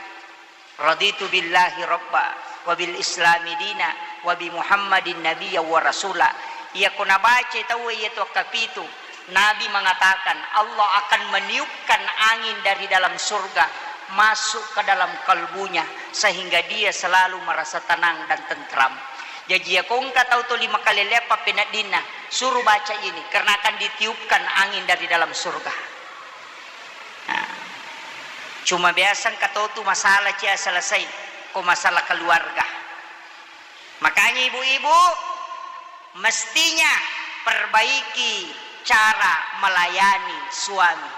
Raditu billahi rabba, wa bil islami dina, wa bi Muhammadin nabiyya wa rasula. Iya ko nabaca tauwe iyatu akkapitu, Nabi mengatakan, Allah akan meniupkan angin dari dalam surga masuk ke dalam kalbunya, sehingga dia selalu merasa tenang dan tentram. Jaji, iya ko engka tau tuli makalelea pappeneddinna, suruh baca ini, karena akan ditiupkan angin dari dalam surga. Nah, cuma biasa engka tau tu masalah cia selesai, ko masalah keluarga. Makanya ibu-ibu, mestinya perbaiki cara melayani suami.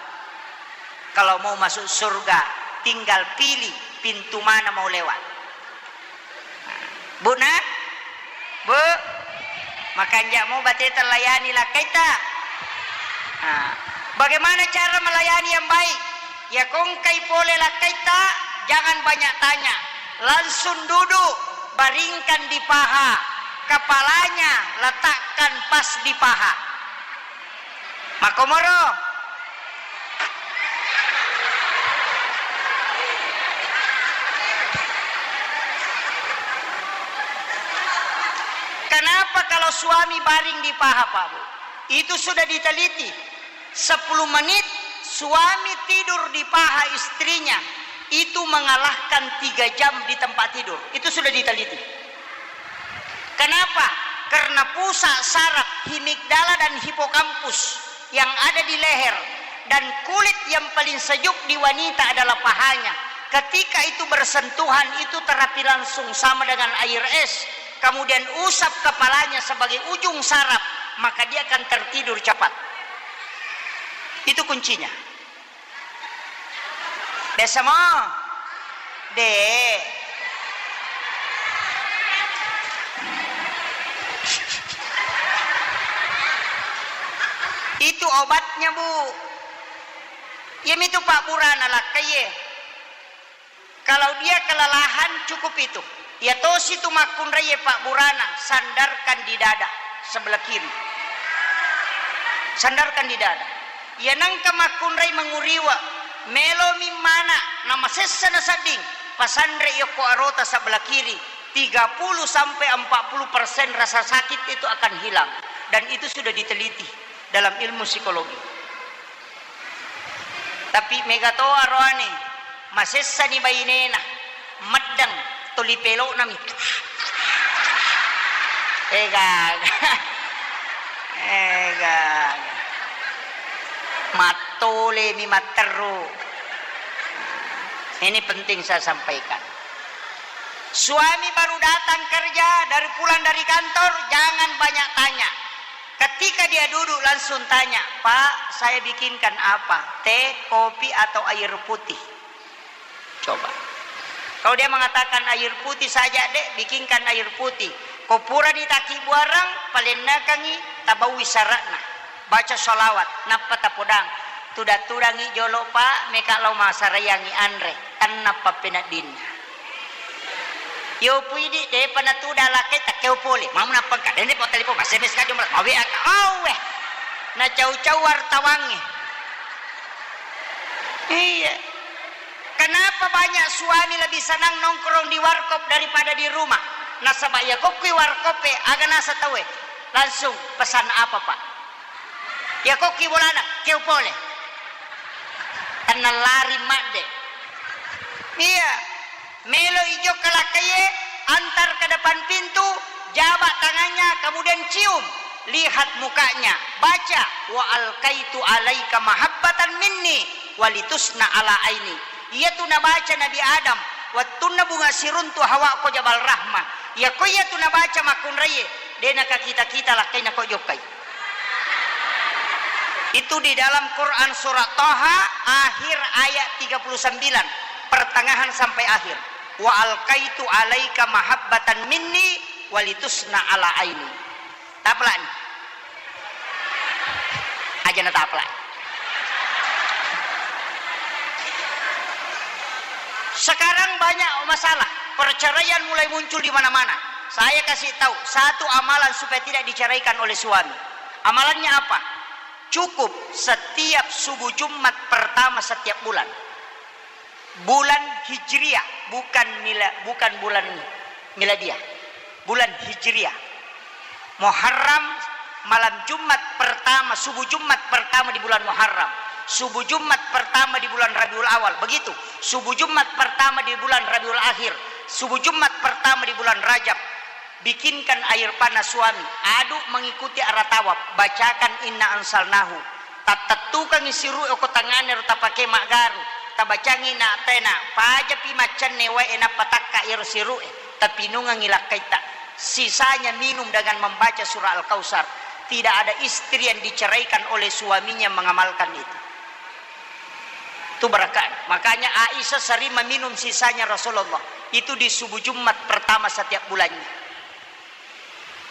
Kalau mau masuk surga, tinggal pilih pintu mana mau lewat. Bu, nak? Bu, makanjak mau bateta layani lakkaita? Nah, bagaimana cara melayani yang baik? Ya, ko engkai pole lakkaita, jangan banyak tanya. Langsung duduk, baringkan di paha. Kepalanya letakkan pas di paha. Makkomoro. Kenapa kalau suami baring di paha, Pak Bu? Itu sudah diteliti. Sepuluh menit suami tidur di paha istrinya, itu mengalahkan tiga jam di tempat tidur. Itu sudah diteliti. Kenapa? Karena pusat saraf himigdala dan hipokampus yang ada di leher dan kulit yang paling sejuk di wanita adalah pahanya. Ketika itu bersentuhan, itu terapi langsung sama dengan air es. Kemudian usap kepalanya sebagai ujung saraf, maka dia akan tertidur cepat. Itu kuncinya. Biasa mo? De. Itu obatnya, Bu. Iyamitu pabburana lakkaie. Kalau dia kelelahan, cukup itu. Iya tosi tu makkunraie pabburana, sandarkan di dada sebelah kiri. Sandarkan di dada. Iya nengka makkunrai menguriwa, melomi mana, namasessa nasedding, pasanre yokko arota sebelah kiri, tiga puluh sampai empat puluh persen rasa sakit itu akan hilang. Dan itu sudah diteliti dalam ilmu psikologi. Tapi mega to aroane, masessani bainena, meddeng, tuli pelo'nami. Egaga. Egaga. Mattolemi matteru. Ini penting saya sampaikan. Suami baru datang kerja, dari pulang dari kantor, jangan banyak tanya. Ketika dia duduk, langsung tanya, "Pak, saya bikinkan apa? Teh, kopi, atau air putih?" Coba. Kalau dia mengatakan, "Air putih saja, Dek, bikinkan air putih." Ko purani takibbuareng, palennekangi, tabaui syaratna. Baca sholawat, nappa tapodang. Tudang-tudangi jolo, Pak, meka lao masaraiangi anre. Tenna pappeneddinna. Yo puidi, depa natuda lakkai, takkeo pole. Mau nappangka, dende po telepon, S M S ka jomla, mawe aka, awe. Nacau-cau wartawangnge. Iya. Kenapa banyak suami lebih senang nongkrong di warkop daripada di rumah? Nasaba iya kokkui warkop e, aga nasa tauwe, langsung, "Pesan apa, Pak?" Iya kokkui bolana, "Keo pole." Tenna lari madde. Iya. Melo ijokka lakkaie, antar ke depan pintu, jabak tangannya, kemudian cium, lihat mukanya, baca, "Wa alkaitu alaika mahabbatan minni walitusna ala aini." Iyatu nabaca Nabi Adam, wettunna bunga siruntu Hawa ko Jabal Rahmah. Iyako iyatu nabaca makkunraie, de nakakita-kita lakkaina ko jokkai. Itu di dalam Quran surat Taha, akhir ayat tiga puluh sembilan, pertengahan sampai akhir. "Wa alkaitu alaika mahabbatan minni walitusna ala aini." Tapelani. Aja na tapelani. Sekarang banyak masalah, perceraian mulai muncul di mana-mana. Saya kasih tahu satu amalan supaya tidak diceraikan oleh suami. Amalannya apa? Cukup setiap subuh Jumat pertama setiap bulan. Bulan Hijriah, bukan mila-, bukan bulan miladiah. Bulan Hijriah. Muharram, malam Jumat pertama, subuh Jumat pertama di bulan Muharram. Subuh Jumat pertama di bulan Rabiul Awal, begitu. Subuh Jumat pertama di bulan Rabiul Akhir. Subuh Jumat pertama di bulan Rajab. Bikinkan air panas suami, aduk mengikuti arah tawaf, bacakan inna anzalnahu. Tattettukangngi siru'e ko tangngana ro tapake maggaru, tabacangngi na tena, pajapi maccanne wae nappa takka iyaro siru'e, tapinungengngi lakkaitta. Sisanya minum dengan membaca surah Al-Kautsar. Tidak ada istri yang diceraikan oleh suaminya mengamalkan itu. Itu berkah. Makanya Aisyah sering meminum sisanya Rasulullah. Itu di subuh Jumat pertama setiap bulannya.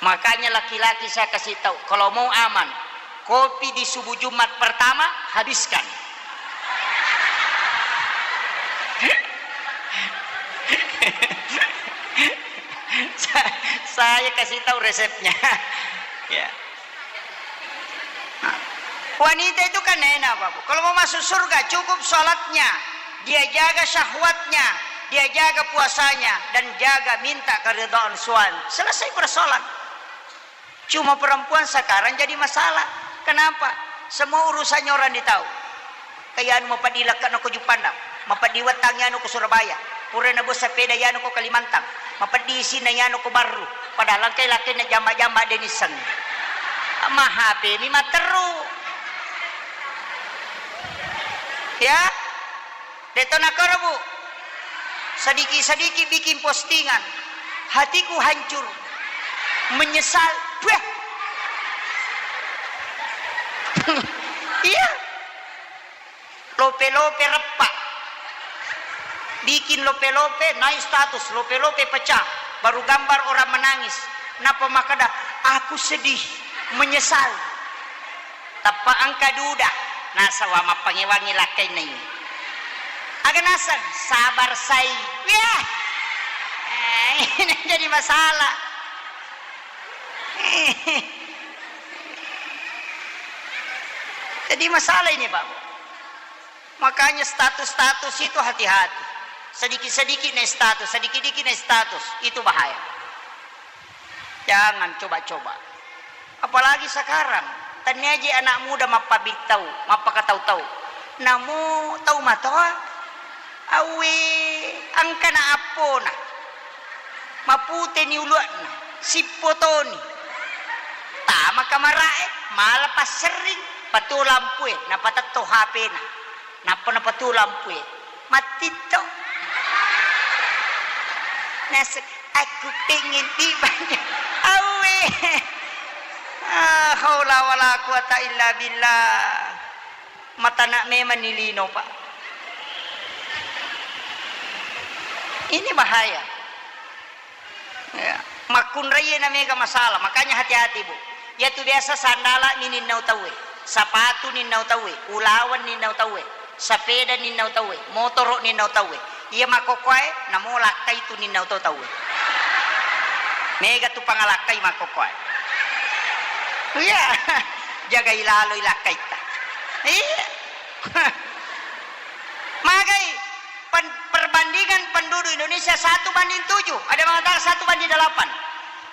Makanya laki-laki saya kasih tahu, kalau mau aman, kopi di subuh Jumat pertama, habiskan. Sa-, saya kasih tahu resepnya. Ya. Wanita itu kan enak, Bapak. Kalau mau masuk surga, cukup sholatnya, dia jaga syahwatnya, dia jaga puasanya, dan jaga minta keridhaan suami. Selesai persoalan. Cuma perempuan sekarang jadi masalah. Kenapa? Semua urusannya orang ditahu. Kayanu mapeddi lekke'na ko Juppandang, mapeddi wettangngi anu ko Surabaya, pura nabo sepeda yanu ko Kalimantan, mapeddi isinna yanu ko Barru, padahal engkai lakkainna jamba-jamba de nisseng. Ma H P mi matteru. Ya? De'to nakoro, Bu. Sedikit-sedikit bikin postingan. Hatiku hancur. Menyesal. Weh. Iya. Lope-lope reppa. Bikin lope-lope, naik status, lope-lope pecah. Baru gambar orang menangis. Napa makkeda, "Aku sedih, menyesal." Tappa engka duda, nasaba mappangewangi lakkainna ini. Aga naseng, sabar sai. Yah. Eh, ini jadi masalah. Jadi masalah ini, Pak. Makanya status-status itu hati-hati. Sedikit-sedikit naik status, sedikit-sedikit naik status, itu bahaya. Jangan coba-coba. Apalagi sekarang, tenniaji anak muda mappabittau, mappakatau-tau. Namo tau matoa, awwe, engkana appona. Maputeni ulua'na, sippotoni. Tama kamara'e, mala passerring, patuo lampue, napatetto H P-na. Nappa napatuo lampue. Mattitto. Naseng, "Aku pengen dibanyak." Awwe. Ah, haula wala quwata illa billah. Matana memang ni lino, Pak. Ini bahaya. Ya. Makkunraie na mega masalah, makanya hati-hati, Bu. Iyatu biasa sandala mi ninnau tauwe, sapatu ninnau tauwe, ulaweng ninnau tauwe, sapeda ninnau tauwe, motoro ninnau tauwe. Iya makkokkoe, namo lakkai tu ninnau to tauwe. Mega tu pangalakkai makkokkoe. Iya, jagai laloi lakkaitta. Iya. Magai pen-, perbandingan penduduk Indonesia satu banding tujuh, ada mengatakan satu banding delapan.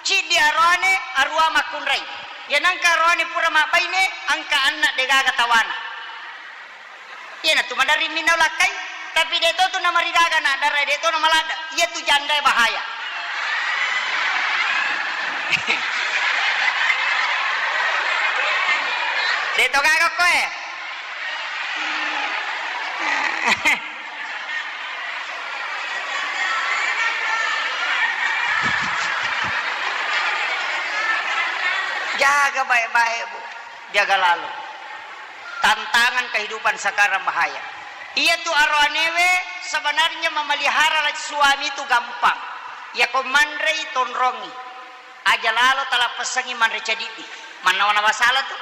Ciddi aroane, arua makkunrai. Ya nangka aroane pura mabbaine, angka anna degaga tawana. Iyanatu maderri minnau lakkai, tapi de to tu namarigaga na dara, de to namaladda. Iya tu jandae bahaya. De to gaga koe. Jaga baik-baik, Bu. Jaga lalo. Tantangan kehidupan sekarang bahaya. Iya tu aroanewe sebenarnya memelihara suami itu gampang. Iya ko manrei tonrongi. Aja lalo talappessangi manre cadiddi. Mannawa-nawa sala tu.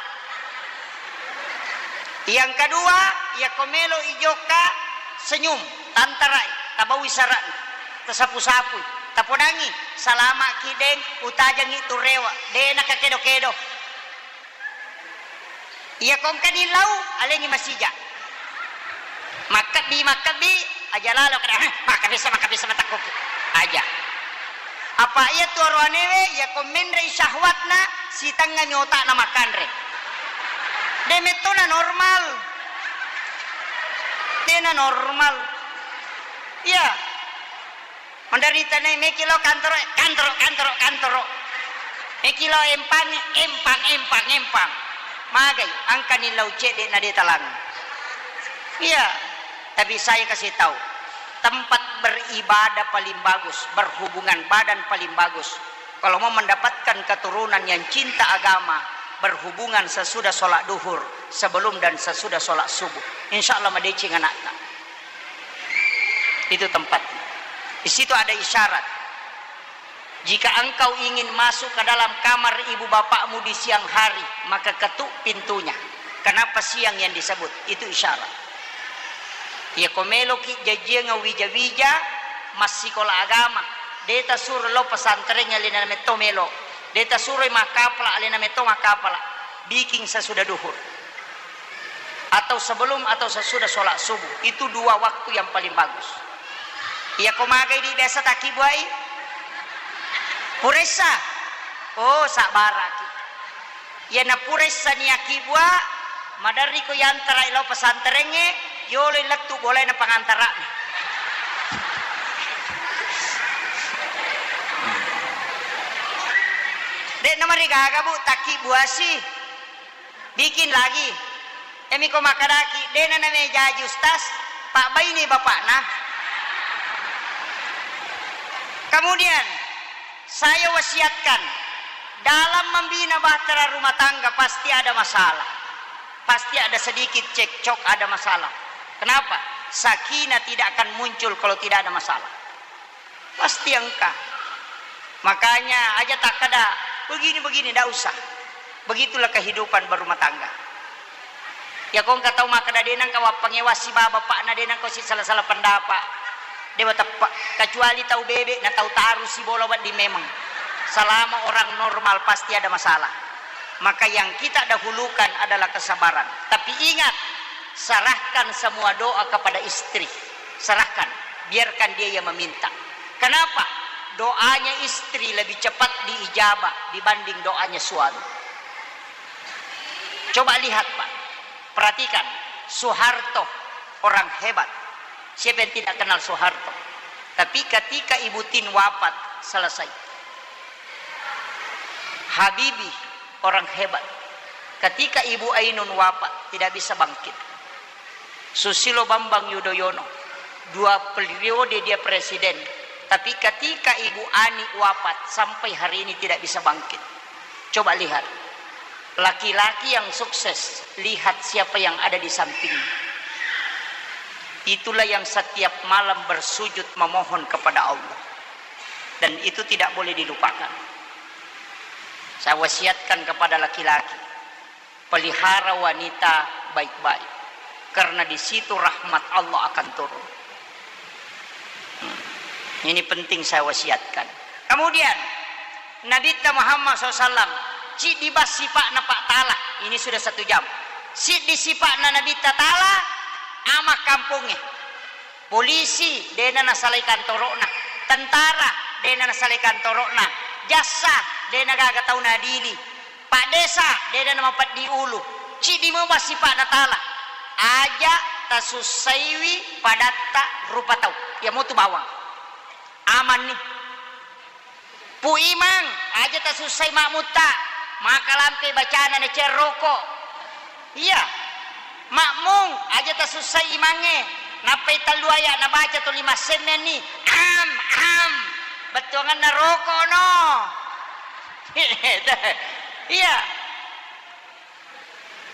Yang kedua, iya ko melo ijokka senyum, tantarai, tabaui sara'na, tasapu-sapui, tapodangi, salama ki deng, utajangi tu rewa, de nakakedo-kedo. Iya ko engkani lau, alengngi masija. Makkebbi, makkebbi, aja lalo kada, "Heh, makkebbi sa, makkebbi sa, matakkuki." Aja. Apa iya tu aroanewe, iya ko menrei syahwatna, sitengngami otakna makkanre. De mettona normal. Dena normal. Iya. Menderita ne, meki lo kantoro, kantoro, kantoro, kantoro. Meki lo empang, empang, empang, empang. Magai, engkani lau cedde na de talang. Iya, tapi saya kasih tahu, tempat beribadah paling bagus, berhubungan badan paling bagus. Kalau mau mendapatkan keturunan yang cinta agama, berhubungan sesudah sholat duhur, sebelum dan sesudah sholat subuh. Insya Allah madeceng anakta. Itu tempatnya. Di situ ada isyarat. Jika engkau ingin masuk ke dalam kamar ibu bapakmu di siang hari, maka ketuk pintunya. Kenapa siang yang disebut? Itu isyarat. Iya ko meloki jajiang wija-wija, massikola agama. De tasuro lo pesantren, alena metto melo. De tasuro makkapala, alena metto makkapala. Bikin sesudah duhur. Atau sebelum atau sesudah sholat subuh. Itu dua waktu yang paling bagus. Iya ko magai di biasa takkibuai? Puressa. Oh, sabbaraki. Iya na puressa niakkibua, maderri ko yantarai lao pesantrengnge, yolo lettu bolaina pangantara. Dek na marigaga, Bu, takkibuasi. Bikin lagi. Emi ko makkadaki, dena namejaji ustaz, pabbaini bapakna. Kemudian, saya wasiatkan, dalam membina bahtera rumah tangga pasti ada masalah. Pasti ada sedikit cekcok, ada masalah. Kenapa? Sakinah tidak akan muncul kalau tidak ada masalah. Pasti engka. Makanya aja takkada, "Begini-begini," ndak usah. Begitulah kehidupan berumah tangga. Ya, ko engka tau makkada, "De nengka wappangewasi baba, Pak, na de nengka si salah-salah pendapat." Dewa teppek. Kecuali tau bebek na tau taruh si bola wedding memang. Selama orang normal pasti ada masalah. Maka yang kita dahulukan adalah kesabaran. Tapi ingat, serahkan semua doa kepada istri. Serahkan, biarkan dia yang meminta. Kenapa? Doanya istri lebih cepat diijabah dibanding doanya suami. Coba lihat, Pak. Perhatikan, Soeharto orang hebat. Siapa yang tidak kenal Soeharto? Tapi ketika Ibu Tin wafat, selesai. Habibie orang hebat. Ketika Ibu Ainun wafat, tidak bisa bangkit. Susilo Bambang Yudhoyono, dua periode dia presiden. Tapi ketika Ibu Ani wafat, sampai hari ini tidak bisa bangkit. Coba lihat, laki-laki yang sukses, lihat siapa yang ada di sampingnya. Itulah yang setiap malam bersujud memohon kepada Allah. Dan itu tidak boleh dilupakan. Saya wasiatkan kepada laki-laki, pelihara wanita baik-baik, karena di situ rahmat Allah akan turun. Hmm. Ini penting saya wasiatkan. Kemudian, Nabitta Muhammad sallallahu alaihi wasallam, ciddi bas sipa'na Pak Tala. Ini sudah satu jam. Siddi sipa'na Nabitta Tala, ama kampongnge. Polisi, dena nasalai kantoro'na. Tentara, dena nasalai kantoro'na. Jassa, dena gaga tau nadili. Pak Desa, dena namapeddi ulu. Ciddi mo bas sipa'na Tala. Aja tasussaiwi padatta rupa tau. Iya motu bawang. Amanni. Pu Imang, aja tasussai makmutta, makalampe bacana nacia roko. Iya. Makmung, aja tasussai imangnge, nappai tellu aya nabaca tuli massenni, am, am, bettuanganna roko no. Iya.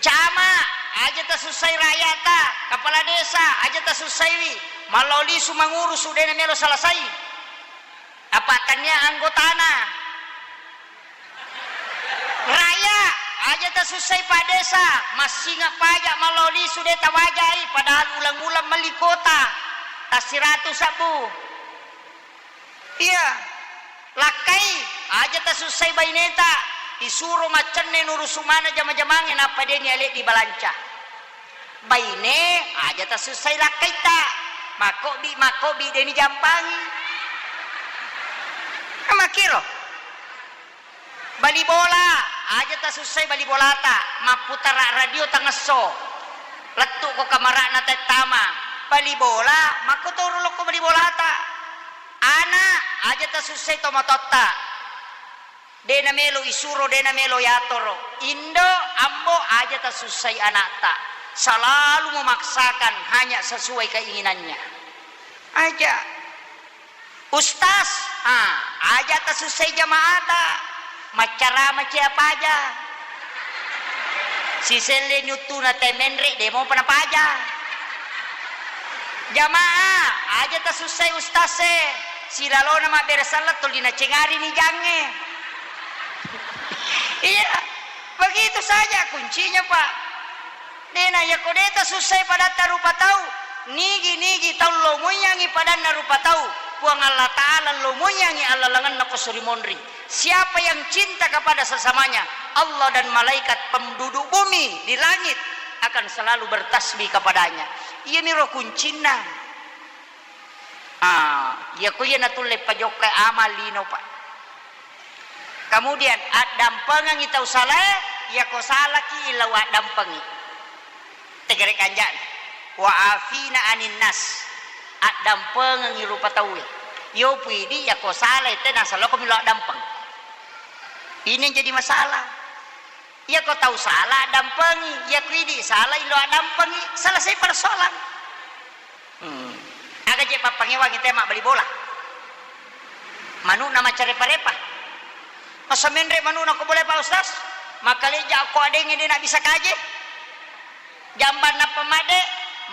Camat, aja tasussai rakyata, kepala desa, aja tasussaiwi, mallau lisu mangurusu, dena melo selesai. Apa tania anggotana. Raya, aja tasussai Pak Desa, massinga pajak mallau lisu de tawajai, padahal ulang-ulang melli kota, tassiratu sabbu. Iya, lakkai, aja tasussai baineta, Isuro maccenne nurusu maneng jama-jamangnge, nappa deni ale dibalanca. Baine, aja tasussai lakkaitta. Makkobbi, makkobbi deni jampangi. Makkiro. Bali bola, aja tasussai bali bolata. Mapputara radio tangesso. Lettu ko kamara'na tettama. Bali bola, makko toro lokko bali bolata. Ana, aja tasussai tomatoatta. De namelo isuro, de namelo yatoro. Indo, ambo, aja tasussai anakta. Selalu memaksakan hanya sesuai keinginannya. Aja. Ustaz, ah, aja tasussai jamaata. Maccarama cia paja. Siselle nyuttuna te menre, de mopa napaja. Jamaah, aja tasussai ustaz e. Silalona mabbere selleng tuli nacengari ni jangnge. Iya, begitu saja kuncinya, Pak. Dena, yako de tasussai padatta rupa tau, nigi-nigi tau lomoiyangi padanna rupa tau, Puang Allah Ta'ala lomoiyangi allalengenna ko suri monri. Siapa yang cinta kepada sesamanya, Allah dan malaikat penduduk bumi di langit akan selalu bertasbih kepadanya. Iyamiro kuncinna. Ah, iyako iya natulle pajokkai amal lino, Pak. Kemudian, addampengengi tau salae, iyako salaki illa waddampengi. Tegere kanjana. Wa afina anin nas. Addampengengi rupa tauwe. Yopu idi, iyako salae, tena saloko milo addampeng. Ini yang jadi masalah. Iyako tau sala, addampengi. Iyako idi sala, ilo addampengi. Selesai persoalan. Hmm. Aga je pappangewangi te mabbali bola? Manu'na maccarepa-repa. Masa menre manu'na ko bola, Pak Ustaz? Makkalejja ko adengnge de nabisa kaje. Jambang nappa madde,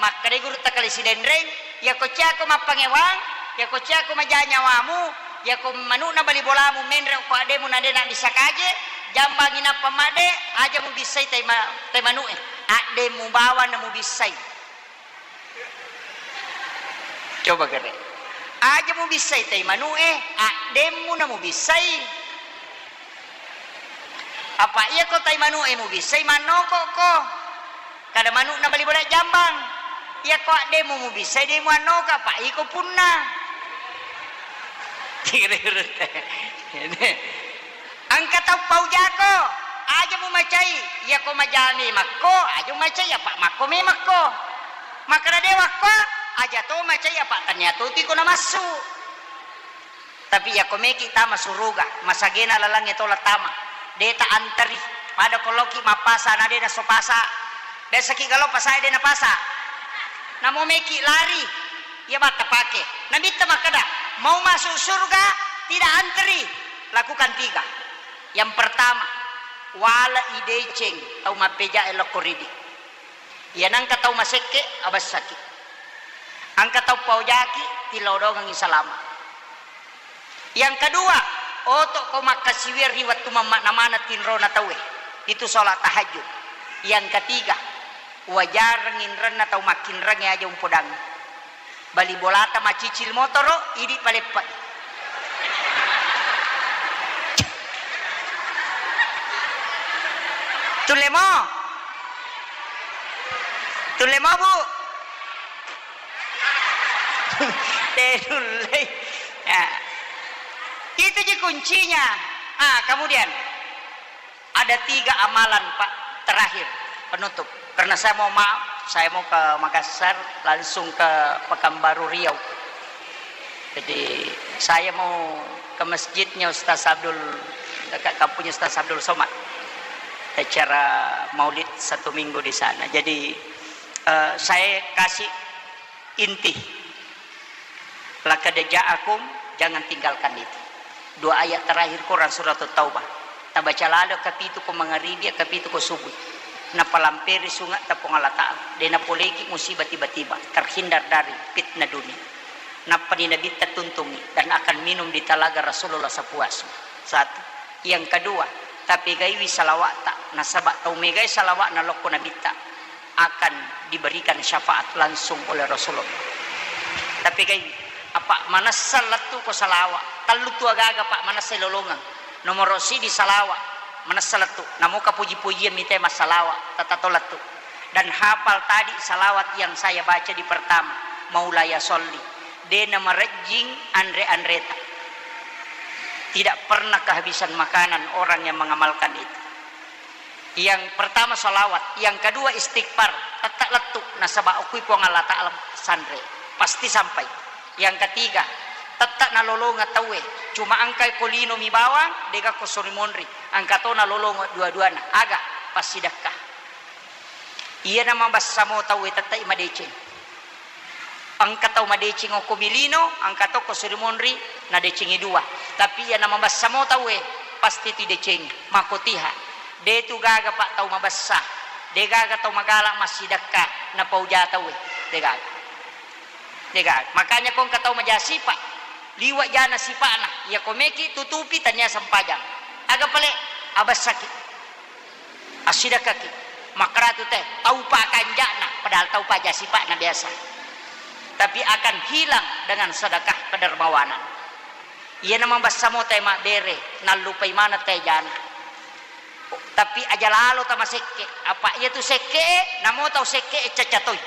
makkeda gurutta kale Sidenreng, iyako ciako mappangewang, iyako ciako maja nyawamu, iyako manu'na bali bolamu menre ko addemu na de nabisa kaje, jambangi nappa madde, aja mubissai tai ma-, tai manu'e. Addemu bawang na mubissai. Coba gere. Aja mubissai tai manu'e, addemmu na mubissai. Apa iyako tai manu'e mubissai, mannokokko. Kada manu'na bali bola jambang. Iyako addemmu mubissai, de muannoka, apa iko punna. Engka tau paujako, aja mumacai, iyako maja memakko, aja mumacai, apa makko memakko. Makkeda de wakko, aja to macai, apa tania to tiko namassu. Tapi iyako meki tama suruga, masagena lalangnge tola tama. De ta anteri, pada ko loki mappasa na de nasso pasa. Biasaki galo pasae de napasa. Namo meki lari, iya batta pake. Nabitta makkeda, mau masuk surga, tidak anteri. Lakukan tiga. Yang pertama, wala ideceng tau mappejae lokko ridi. Iya nangka tau masekke, abessaki. Angka tau paojaki, tilodongengi salama. Yang kedua, otokko makkasiwiang ri wettu mammakna maneng tinrona tauwe. Itu sholat tahajud. Yang ketiga, wajareng inrenna tau makkinrengnge aja umpodangngi. Bali bolata macicil motoro, idi paleppa. Tulle mo? Tulle mo, Bu? Tenulle. Ya. Itu ji kuncinya. Ah, kemudian ada tiga amalan, Pak, terakhir, penutup. Karena saya mau maaf, saya mau ke Makassar, langsung ke Pekanbaru Riau. Jadi, saya mau ke masjidnya Ustaz Abdul, dekat kampungnya Ustaz Abdul Somad. Acara maulid satu minggu di sana. Jadi, eh, saya kasih inti. Laqad ja'akum, jangan tinggalkan itu. Dua ayat terakhir Quran surat Taubah. Tabaca lalo kapitu ko mangaribi, kapitu ko subuh. Napalamperi sungatta Puang Allah Ta'ala. De napoleki musibah tiba-tiba. Terhindar dari fitnah dunia. Nappani Nabitta tuntungi dan akan minum di talaga Rasulullah sepuasnya. Satu. Yang kedua, tapegaiwi salawa'ta. Nasaba tau megai salawa'na lokko Nabitta akan diberikan syafaat langsung oleh Rasulullah. Tapi kai, apa manessa lettu ko salawa, tellu tu agaga, Pak, manessa lolongeng. Nomoro sidi salawa, Manessa lettu, namoka puji-pujian mita massalawa, tatato lettu. Dan hafal tadi salawat yang saya baca di pertama, Maulaya Sholli. De namarejjing anre-anreta. Tidak pernah kehabisan makanan orang yang mengamalkan itu. Yang pertama salawat, yang kedua istighfar, tetta lettu nasaba okui Puang Allah Ta'ala sanre, pasti sampai. Yang ketiga, tetta nalolongeng tauwe, cuma engka ko lino mi bawang, dega ko sori monri, engka to nalolongeng dua-duana, aga? Passidekka. Iyana mabessa mo tauwe tetta i madeceng. Engka tau madeceng okko milino, engka tokko suri monri, nadecengi dua. Tapi iyana mabessa mo tauwe, pasti tu idecengi. Makkotiha. De tu gaga, Pak, tau mabessa. De gaga tau magala massidekka, napauja tauwe. De gaga. De gaga. Makanya ko engka tau maja sipa, liwa jana sipa'na. Iya ko meki tutupi tania sempajang. Aga pale? Abessaki. Assidekkaki, makkaratu teh, tau pakanja'na, padahal tau paja sipa'na biasa. Tapi akan hilang dengan sedekah kedermawanan. Iyana mabessa mo teh mabbere, nallupai maneng teh jana. Tapi aja lalo tamasekke, apa iya tu sekke, namo tau sekke cacca toi.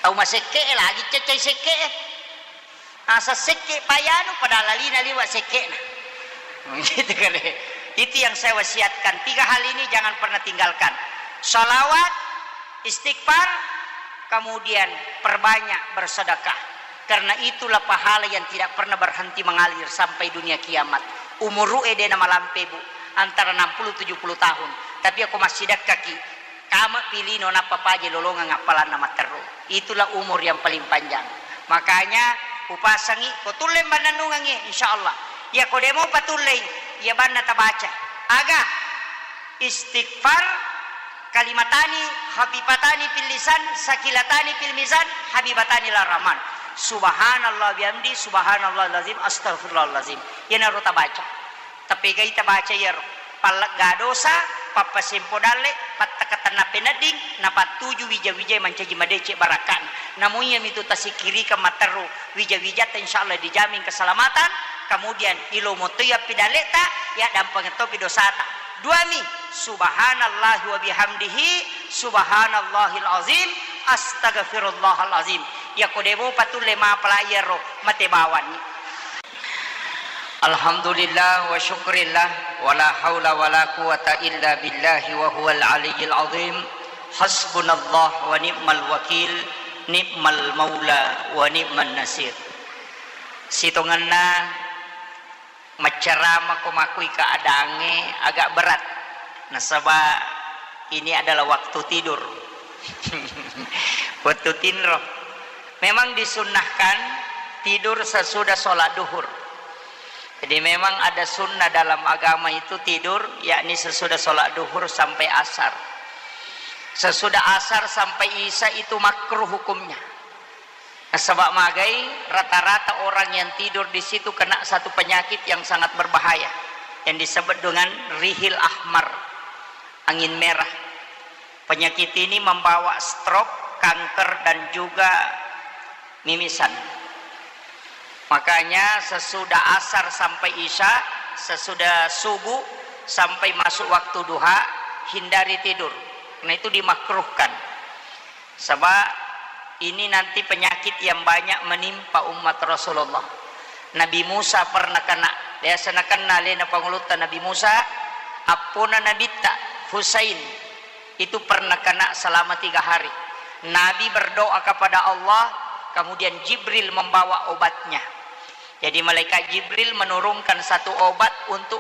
Tau masekke lagi caccai sekke. Asa sekke payanu padahal lalina liwa sekke'na. Gitu kan. Itu yang saya wasiatkan. Tiga hal ini jangan pernah tinggalkan. Salawat, istighfar, kemudian perbanyak bersedekah. Karena itulah pahala yang tidak pernah berhenti mengalir sampai dunia kiamat. Umuru ede na malampe, Bu, antara enam puluh tujuh puluh tahun. Tapi aku masih dekkaki. Kama pilino nappa paje lolongeng appalanna matteru. Itulah umur yang paling panjang. Makanya upasangi ko tulle bannanungengi, insyaallah. Iya ko demo patullei, iya banna tabaca. Aga? Istighfar, kalimatani khafifatani fil lisan, sakilatani fil mizan, habibatani ila rahman. Subhanallah bihamdi, subhanallahil azim, astagfirullahalazim. Iyanaro tabaca. Tapegai tabaca iyaro, pallegga dosa, pappasempo dalle, pattakatenna penedding, napattuju wija-wijae mancaji madeceng barakka'na. Namo iyamitu tasikkirikeng matteru wija-wijatta, insyaallah dijamin keselamatan, kemudian ilomotoi appidalleta, yaddampengeng topi dosata. Duami, subhanallahi wa bihamdihi, subhanallahil azim, astagfirullahal azim. Iyako demopa tulle mapala iyaro, mate bawanni. Alhamdulillah wa syukrillah, wa la haula wa la quwata illa billahi wa huwal aliyyil azim. Hasbunallah wa ni'mal wakil, ni'mal maula wa ni'man nasir. Sitongenna maccarama ko makui keadaangnge agak berat, nasaba ini adalah waktu tidur. Waktu tinro. Memang disunnahkan tidur sesudah sholat duhur. Jadi memang ada sunnah dalam agama itu tidur, yakni sesudah sholat duhur sampai asar. Sesudah asar sampai isya itu makruh hukumnya. Nasaba magai, rata-rata orang yang tidur di situ kena satu penyakit yang sangat berbahaya, yang disebut dengan rihil ahmar, angin merah. Penyakit ini membawa stroke, kanker, dan juga mimisan. Makanya sesudah asar sampai isya, sesudah subuh sampai masuk waktu duha, hindari tidur. Karena itu dimakruhkan. Sebab ini nanti penyakit yang banyak menimpa umat Rasulullah. Nabi Musa pernah kena, biasa nakenna alena pangulutta Nabi Musa, appona Nabitta Husain itu pernah kena selama tiga hari. Nabi berdoa kepada Allah, kemudian Jibril membawa obatnya. Jadi malaikat Jibril menurunkan satu obat untuk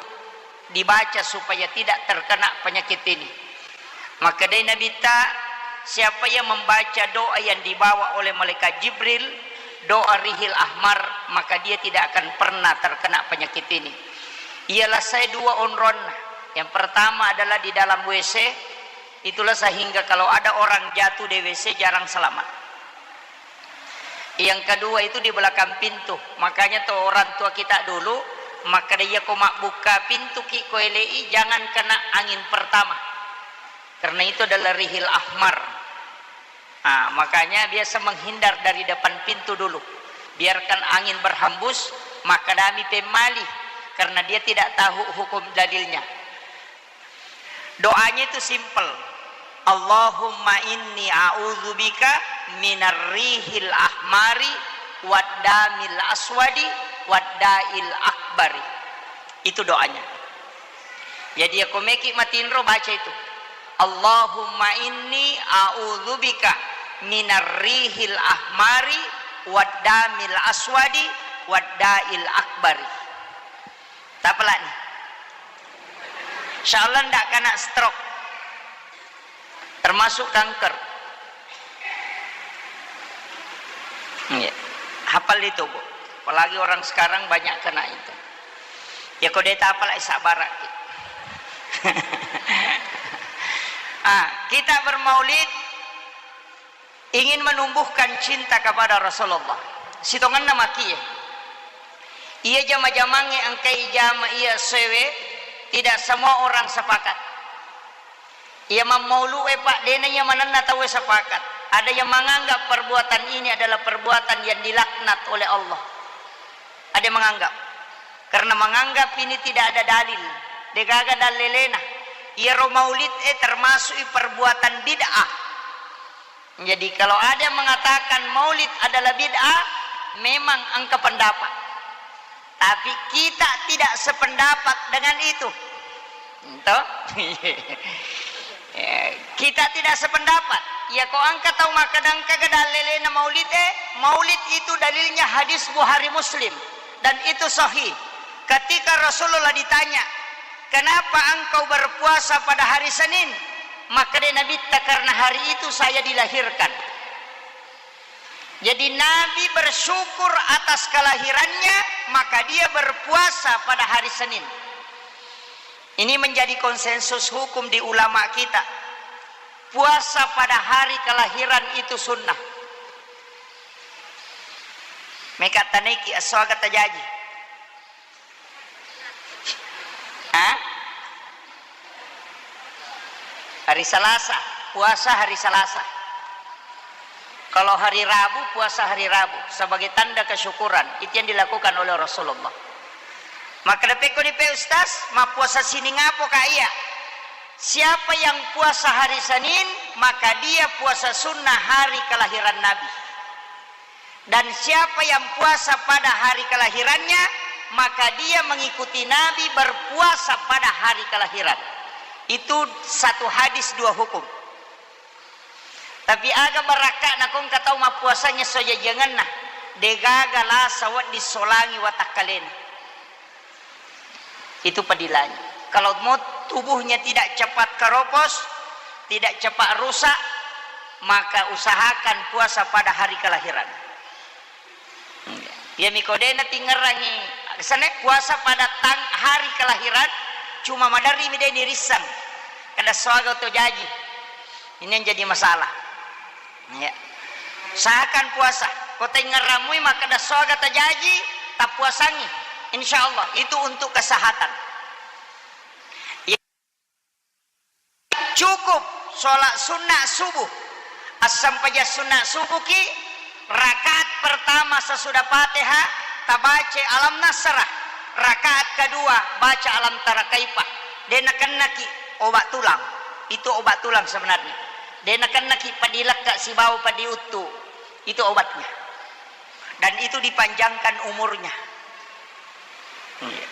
dibaca supaya tidak terkena penyakit ini. Makkedai Nabitta, siapa yang membaca doa yang dibawa oleh malaikat Jibril, doa rihil ahmar, maka dia tidak akan pernah terkena penyakit ini. Ialah saya dua onronna. Yang pertama adalah di dalam W C, itulah sehingga kalau ada orang jatuh di W C jarang selamat. Yang kedua itu di belakang pintu. Makanya tuh orang tua kita dulu, maka dia ko mabbuka pintu ki ko elei, jangan kena angin pertama. Karena itu adalah rihil ahmar. Ah, makanya biasa menghindar dari depan pintu dulu. Biarkan angin berhembus, maka dami pemmali. Karena dia tidak tahu hukum dalilnya. Doanya itu simple. Allahumma inni a'udzubika minar rihil ahmari wad damil aswadi wad da'il akbari. Itu doanya. Jadi, ya, ko meki matinro, baca itu. Allahumma inni a'udzubika minar rihil ahmari wad damil aswadi wad da'il akbari. Tapalani. Insyaallah ndak kena stroke. Termasuk kanker. Iya. Hafal itu, Bu. Apalagi orang sekarang banyak kena itu. Ya, ko de' tapalai, sabarakki. Ah, kita bermaulid ingin menumbuhkan cinta kepada Rasulullah. Sitongenna makie. Iya jama-jamangnge engkai jama iya sewe, tidak semua orang sepakat. Iya mammaulu'e, Pak, de'na iya manenna tauwe sepakat. Ada yang menganggap perbuatan ini adalah perbuatan yang dilaknat oleh Allah. Ada yang menganggap. Karena menganggap ini tidak ada dalil. De'gaga dalelena. Iyaro maulid e termasuk perbuatan bid'ah. Jadi, kalau ada yang mengatakan maulid adalah bid'ah, memang engka pendapat. Tapi kita tidak sependapat dengan itu. Toh? Ya, kita tidak sependapat. Ya, ko engka tau makkeda engka ga dalelena maulid, eh, maulid itu dalilnya hadis Bukhari Muslim. Dan itu sahih. Ketika Rasulullah ditanya, "Kenapa engkau berpuasa pada hari Senin?" Makkeda Nabitta, "Karena hari itu saya dilahirkan." Jadi, Nabi bersyukur atas kelahirannya, maka dia berpuasa pada hari Senin. Ini menjadi konsensus hukum di ulama kita. Puasa pada hari kelahiran itu sunnah. Meka tanaiki esso aga tajaji. Hah? Hari Selasa, puasa hari Selasa. Kalau hari Rabu, puasa hari Rabu sebagai tanda kesyukuran. Itu yang dilakukan oleh Rasulullah. Maka depekko di pe Ustaz, mappuasa sining apo ka iya? Siapa yang puasa hari Senin, maka dia puasa sunnah hari kelahiran Nabi. Dan siapa yang puasa pada hari kelahirannya, maka dia mengikuti Nabi berpuasa pada hari kelahiran. Itu satu hadis dua hukum. Tapi aga barakka'na ko engka tau mappuasangnge esso jajiangenna, de'gaga lasa wedding solangi watakkalena. Itu padilannya. Kalau mau tubuhnya tidak cepat keropos, tidak cepat rusak, maka usahakan puasa pada hari kelahiran. Iya, miko de' natingerangi. Sene puasa pada tang-, hari kelahiran, cuma maderri mi de' nirissang. Kada soaga to jaji. Ini yang jadi masalah. Ya. Usahakan puasa. Ko taingerramui makkeda soaga tajaji, tappuasangi. Insya Allah, itu untuk kesehatan. Ya. Cukup sholat sunnah subuh. Assempajang sunnah subuh ki, rakaat pertama sesudah Fatihah, tabaca Alam Nasrah. Rakaat kedua, baca Alam Tara Kaifa. De' nakennaki obat tulang. Itu obat tulang sebenarnya. De' nakennaki padilekka sibawa padiuttu. Itu obatnya. Dan itu dipanjangkan umurnya. Iya.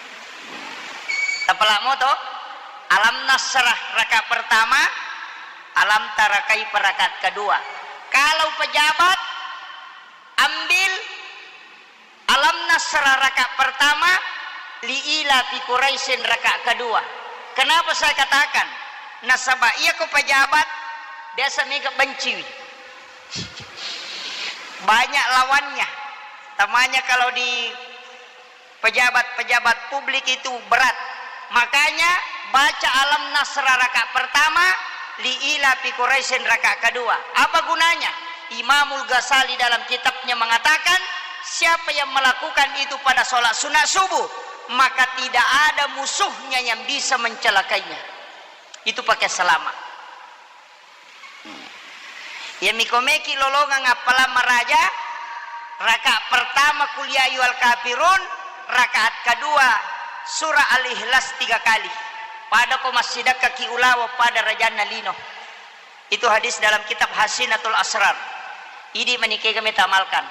Tapalamo to? Alam Nasrah rakaat pertama, Alam Tara Kaifa rakaat kedua. Kalau pejabat, ambil Alam Nasrah rakaat pertama, Li ila fi Quraisyin rakaat kedua. Kenapa saya katakan? Nasaba iya ko pejabat, biasa mega benciwi. Banyak lawannya. Tamanya kalau di pejabat-pejabat publik itu berat. Makanya baca Alam Nasrah rakaat pertama, Li ila fi Quraisyin rakaat kedua. Apa gunanya? Imamul Ghazali dalam kitabnya mengatakan, siapa yang melakukan itu pada sholat sunat subuh, maka tidak ada musuhnya yang bisa mencelakainya. Itu pakai selamat. Iya miko meki lolongang appalang maraja, rakaat pertama Qul ya ayyuhal kafirun, rakaat kedua Surah Al-Ikhlas tiga kali. Pada ko massidakkaki ulaweng pada rajanna lino. Itu hadis dalam kitab Hasinatul Asrar. Idi manikega meta amalkan.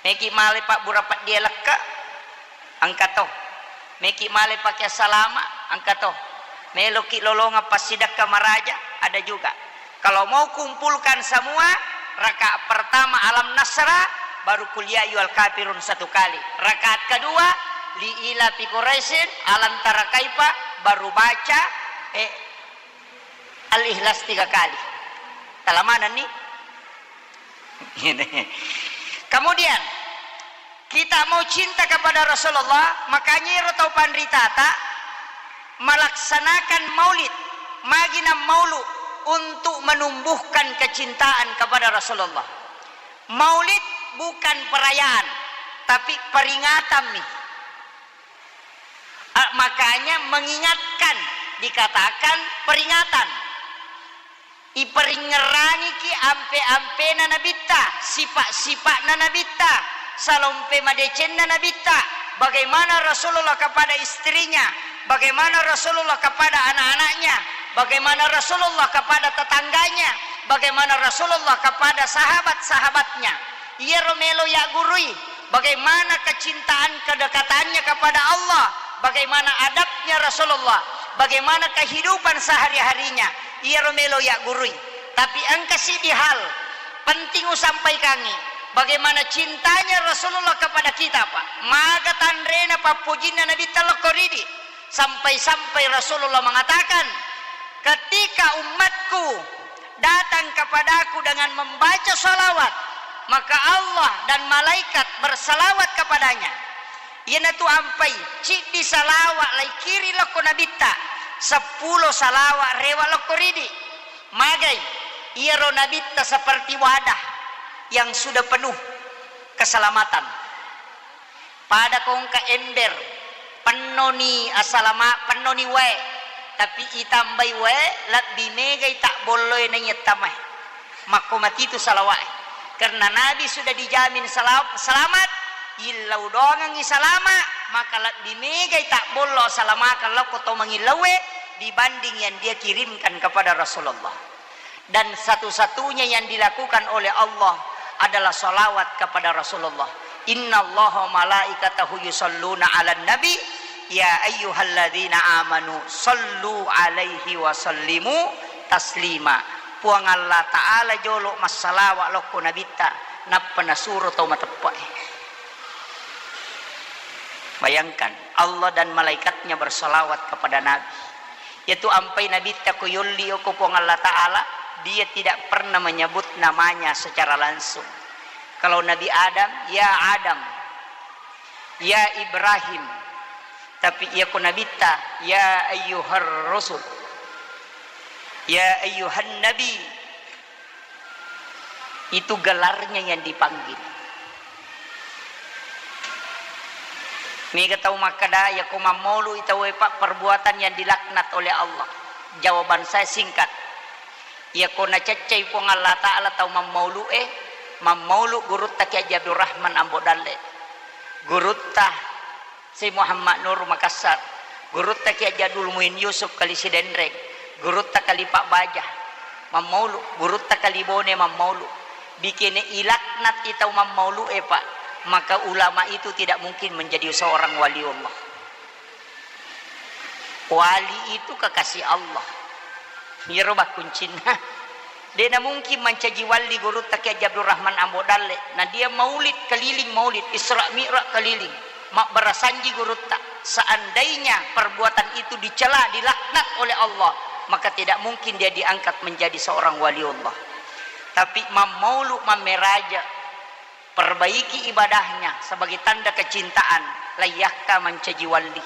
Meki male pabbura peddia lekka, engka to. Meki male pake salama, engka to. Meloki lolongang passidakka maraja, ada juga. Kalau mau kumpulkan semua, rakaat pertama Alam Nasra, baru Qul Ya Ayyuhal Kafirun satu kali. Rakaat kedua, Li ila fi Quraisyin, Alam Tara Kaifa, baru baca, eh, Al-Ikhlas tiga kali. Talamanenni? Kemudian, kita mau cinta kepada Rasulullah, makanya ero tau panritata melaksanakan maulid, magina maulu untuk menumbuhkan kecintaan kepada Rasulullah. Maulid bukan perayaan, tapi peringatan mi. Ah, makanya mengingatkan dikatakan peringatan. Iperingngerangiki ampe-ampena Nabitta, sifat-sifatna Nabitta, salompe madecenna Nabitta, bagaimana Rasulullah kepada istrinya, bagaimana Rasulullah kepada anak-anaknya, bagaimana Rasulullah kepada tetangganya, bagaimana Rasulullah kepada sahabat-sahabatnya. Iyaro melo yaggurui, bagaimana kecintaan kedekatannya kepada Allah, bagaimana adabnya Rasulullah, bagaimana kehidupan sehari-harinya. Iyaro melo yaggurui. Tapi engka siddi hal penting usampaikangi, bagaimana cintanya Rasulullah kepada kita, Pak. Maga tanrena pappojinna Nabitta lokko ridi. Sampai-sampai Rasulullah mengatakan, "Ketika umatku datang kepadaku dengan membaca salawat, maka Allah dan malaikat bersalawat kepadanya." Iyanatu ampai, ciddi salawat laikiri lokko Nabitta, seppulo salawat rewa lokko ridi. Magai, iyaro Nabitta seperti wadah yang sudah penuh keselamatan. Pada ko engka ember, pennoni asalama-, pennoni wae, tapi itambai wae, lebbi megai tabbolloe naiya tamae. Makko matitu salawae. Karena Nabi sudah dijamin sela-, selamat, illau doangengngi salama, maka lebbi megai tabbollo asalamakeng lokko to mangillaue dibanding yang dia kirimkan kepada Rasulullah. Dan satu-satunya yang dilakukan oleh Allah adalah salawat kepada Rasulullah. "Innallaha wa malaikatahu yusalluna 'alan nabi, ya ayyuhalladzina amanu sallu 'alaihi wa sallimu taslima." Puang Allah Ta'ala jolo massalawa lokko Nabitta, nappa nasuro tau mateppe'e. Bayangkan, Allah dan malaikatnya bersalawat kepada Nabi. Yaitu ampai Nabitta ko yolli oko Puang Allah Ta'ala, dia tidak pernah menyebut namanya secara langsung. Kalau Nabi Adam, "Ya Adam, ya Ibrahim." Tapi iya ko Nabitta, "Ya ayyuhar rusul, ya ayyuhan nabi." Itu gelarnya yang dipanggil. Mega tau makkeda, "Iya ko mammaulu i tauwe, Pak, perbuatan yang dilaknat oleh Allah." Jawaban saya singkat. Iya ko naceccei Puang Allah Ta'ala tau mammaulu e, mammaulu gurutta Kiai Haji Abdul Rahman Ambo Dalle, gurutta Syekh Muhammad Nur Makassar, gurutta Kiai Haji Abdul Muin Yusuf Kali Sidenreng, gurutta Kali Pak Baja, mammaulu, gurutta Kali Bone mammaulu. Bikene ilaknat i tau mammaulu e, Pak, maka ulama itu tidak mungkin menjadi seorang waliullah. Wali itu kekasih Allah. Iyaro bakkuncinna. De namungkin mancaji wali gurutta Kiai Haji Abdul Rahman Ambo Dalle. Nah, dia maulid keliling, maulid Isra Mi'raj keliling. Mabbarasanji gurutta. Seandainya perbuatan itu dicela, dilaknat oleh Allah, maka tidak mungkin dia diangkat menjadi seorang waliullah. Tapi mammaulu mammeraja, perbaiki ibadahnya sebagai tanda kecintaan, layyakka mancaji wali.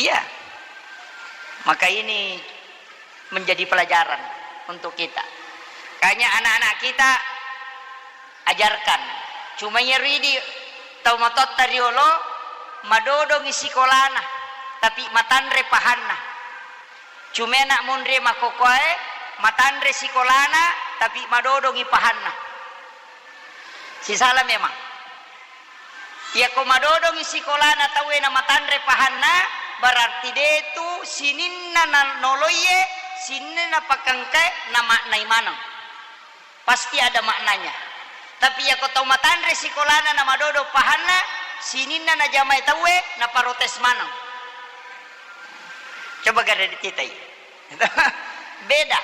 Iya. Maka ini menjadi pelajaran untuk kita. Kanya anak-anak kita, ajarkan. Cuma iya ridi tau matotta riolo, madodongi sikolana, tapi matanre pahanna. Cuma anak munri makokoe, matanre sikolana, tapi madodongi pahanna. Sisala memang. Iyako madodongi sikolana tauwe namatanre pahanna, berarti detu sininna nanoloiye, sininna napakengkae namaknai maneng. Pasti ada maknanya. Tapi iyako tau matanre sikolana namadodo pahanna, sininna najamai tauwe naparotes maneng. Coba gare dicitai. Beda.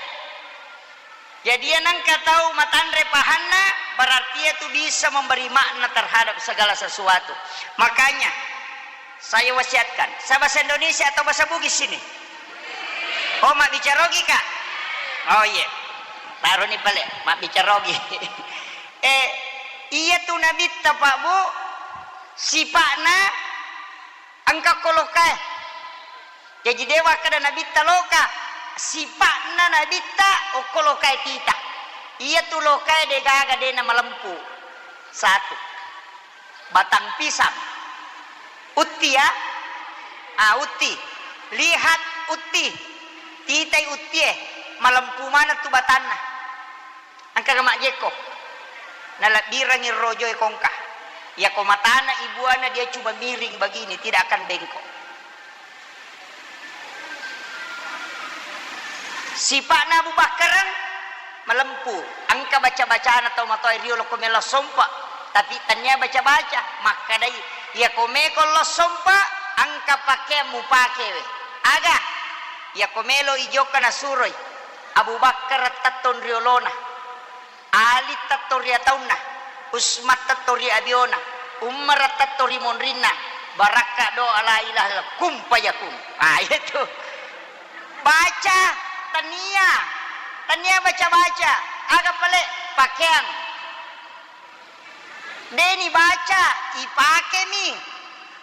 Jadi, iya nengka tau matanre pahanna, berarti itu bisa memberi makna terhadap segala sesuatu. Makanya, saya wasiatkan, saya bahasa Indonesia atau bahasa Bugis sini? Oh, mabbicara Ogi, Kak? Oh, iya. Taroni pale, mabbicara Ogi. Eh, iya tu nabitta, Pak, Bu, sipakna engka kolokae. Jaji, dewa kada nabitta loka, sipakna nabitta okko lokae tita. Iya tu lokae degaga dena malempu. Satu. Batang pisang. Utti, ya? Ah, utti. Lihat utti. Titai uttie. Malempu maneng tu batanna. Engka ga majjekko? Nalabbirangi rojoe kongka. Iyako matana ibuana dia cuma miring begini, tidak akan bengkok. Sipakna Abu Bakkareng malempu. Engka baca-bacana tau matoa riolo ko melo sompa, tapi tania baca-baca. Makkadai, iyako meko lo sompa, engka pakeang mupakewe. Aga? Iyako melo ijokka nasuroi. Abu Bakar tettong riolona. Ali tetto ri ataunna, Usman tetto ri abiona, Umar tetto ri monrinna, barakka doa la ilaha illallah, kun fayakun. Ah, itu. Baca, tania, tania baca-baca, aga pale, pakeang. Deni baca, ipakemi.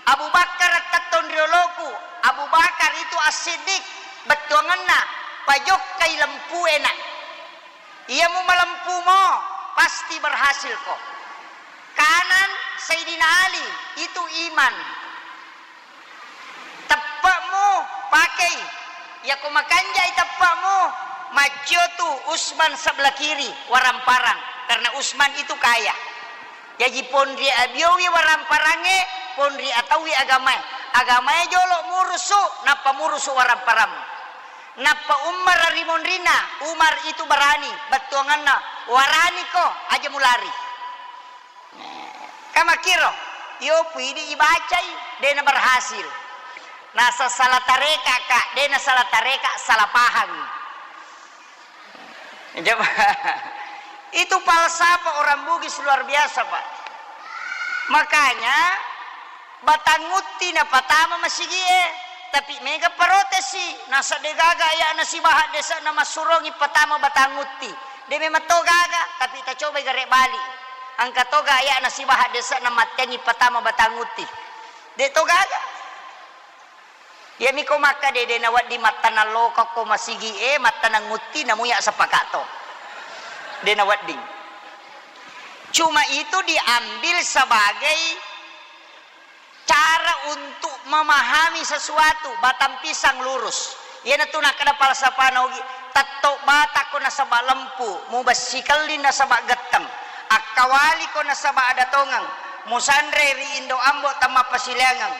Abu Bakar tettong rioloku, Abu Bakar itu As-Siddiq, bettuangenna, pajokkai lempuena. Iya mu malempumo, pasti berhasil ko. Kanan Sayyidina Ali, itu iman. Teppe'mu pakei. Yako makanjai teppe'mu, maccio tu Usman sebelah kiri, waramparang. Karena Usman itu kaya. Jaji ponri abiowi waramparangngé, ponri atauwi agamaé. Agamaé jolo murusu, nappa murusu waramparang. Nappa Umar ri monrinna, Umar itu barani, bettuanganna, "Waraniko, aja mulari." Kamakkiro, iyo puidi ibacai, dé' naberhasil. Nasa salah tareka, Kak, dé' nasalah tareka, salah pahang. Coba. Itu falsafah orang Bugis luar biasa, Pak. Makanya, Batang Utti napatama masigi'e, tapi mega parotesi, nasa dé' gaga aya'na sibawa haddese'na massurongi patama Batang Utti. Dé' memang to gaga, tapi tacobai gare' bali. Engka to ga aya'na sibawa haddese'na matteangngi patama Batang Utti. Dé' to gaga. Iyami ko makkeda, dé' nawedding mattanang lokokko masigi'e, mattanang Utti, namuya sapaka to. Dé' nawedding. Cuma itu diambil sebagai cara untuk memahami sesuatu, batang pisang lurus. Iyanatu nakkeda falsafana Ugi, tetto' batakko nasaba' lempu, mubessi kelling nasaba' getteng. Akkawaliko nasaba' ada tongeng, musanre ri indo' ambo' temmappasilaingeng.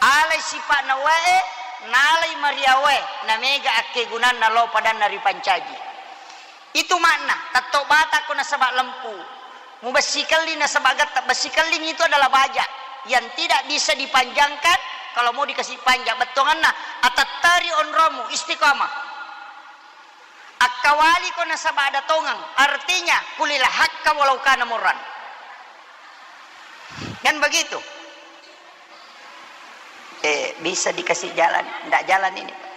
Alai sipa'na wae, nalai mariawae, namega akkegunanna lao padanna ripancaji. Itu makna, tetto' batakko nasaba' lempu. Mubessi kelling nasaba' getteng. Bessi kelling itu adalah baja yang tidak bisa dipanjangkan, kalau mau dikasih panjang. Bettuanganna, atetteri onromu, istiqamah. Akkawaliko nasaba' ada tongeng, artinya, kulil hakka walau kana murran. Kan begitu? Eh, bisa dikasih jalan? Ndak jalan ini, Pak.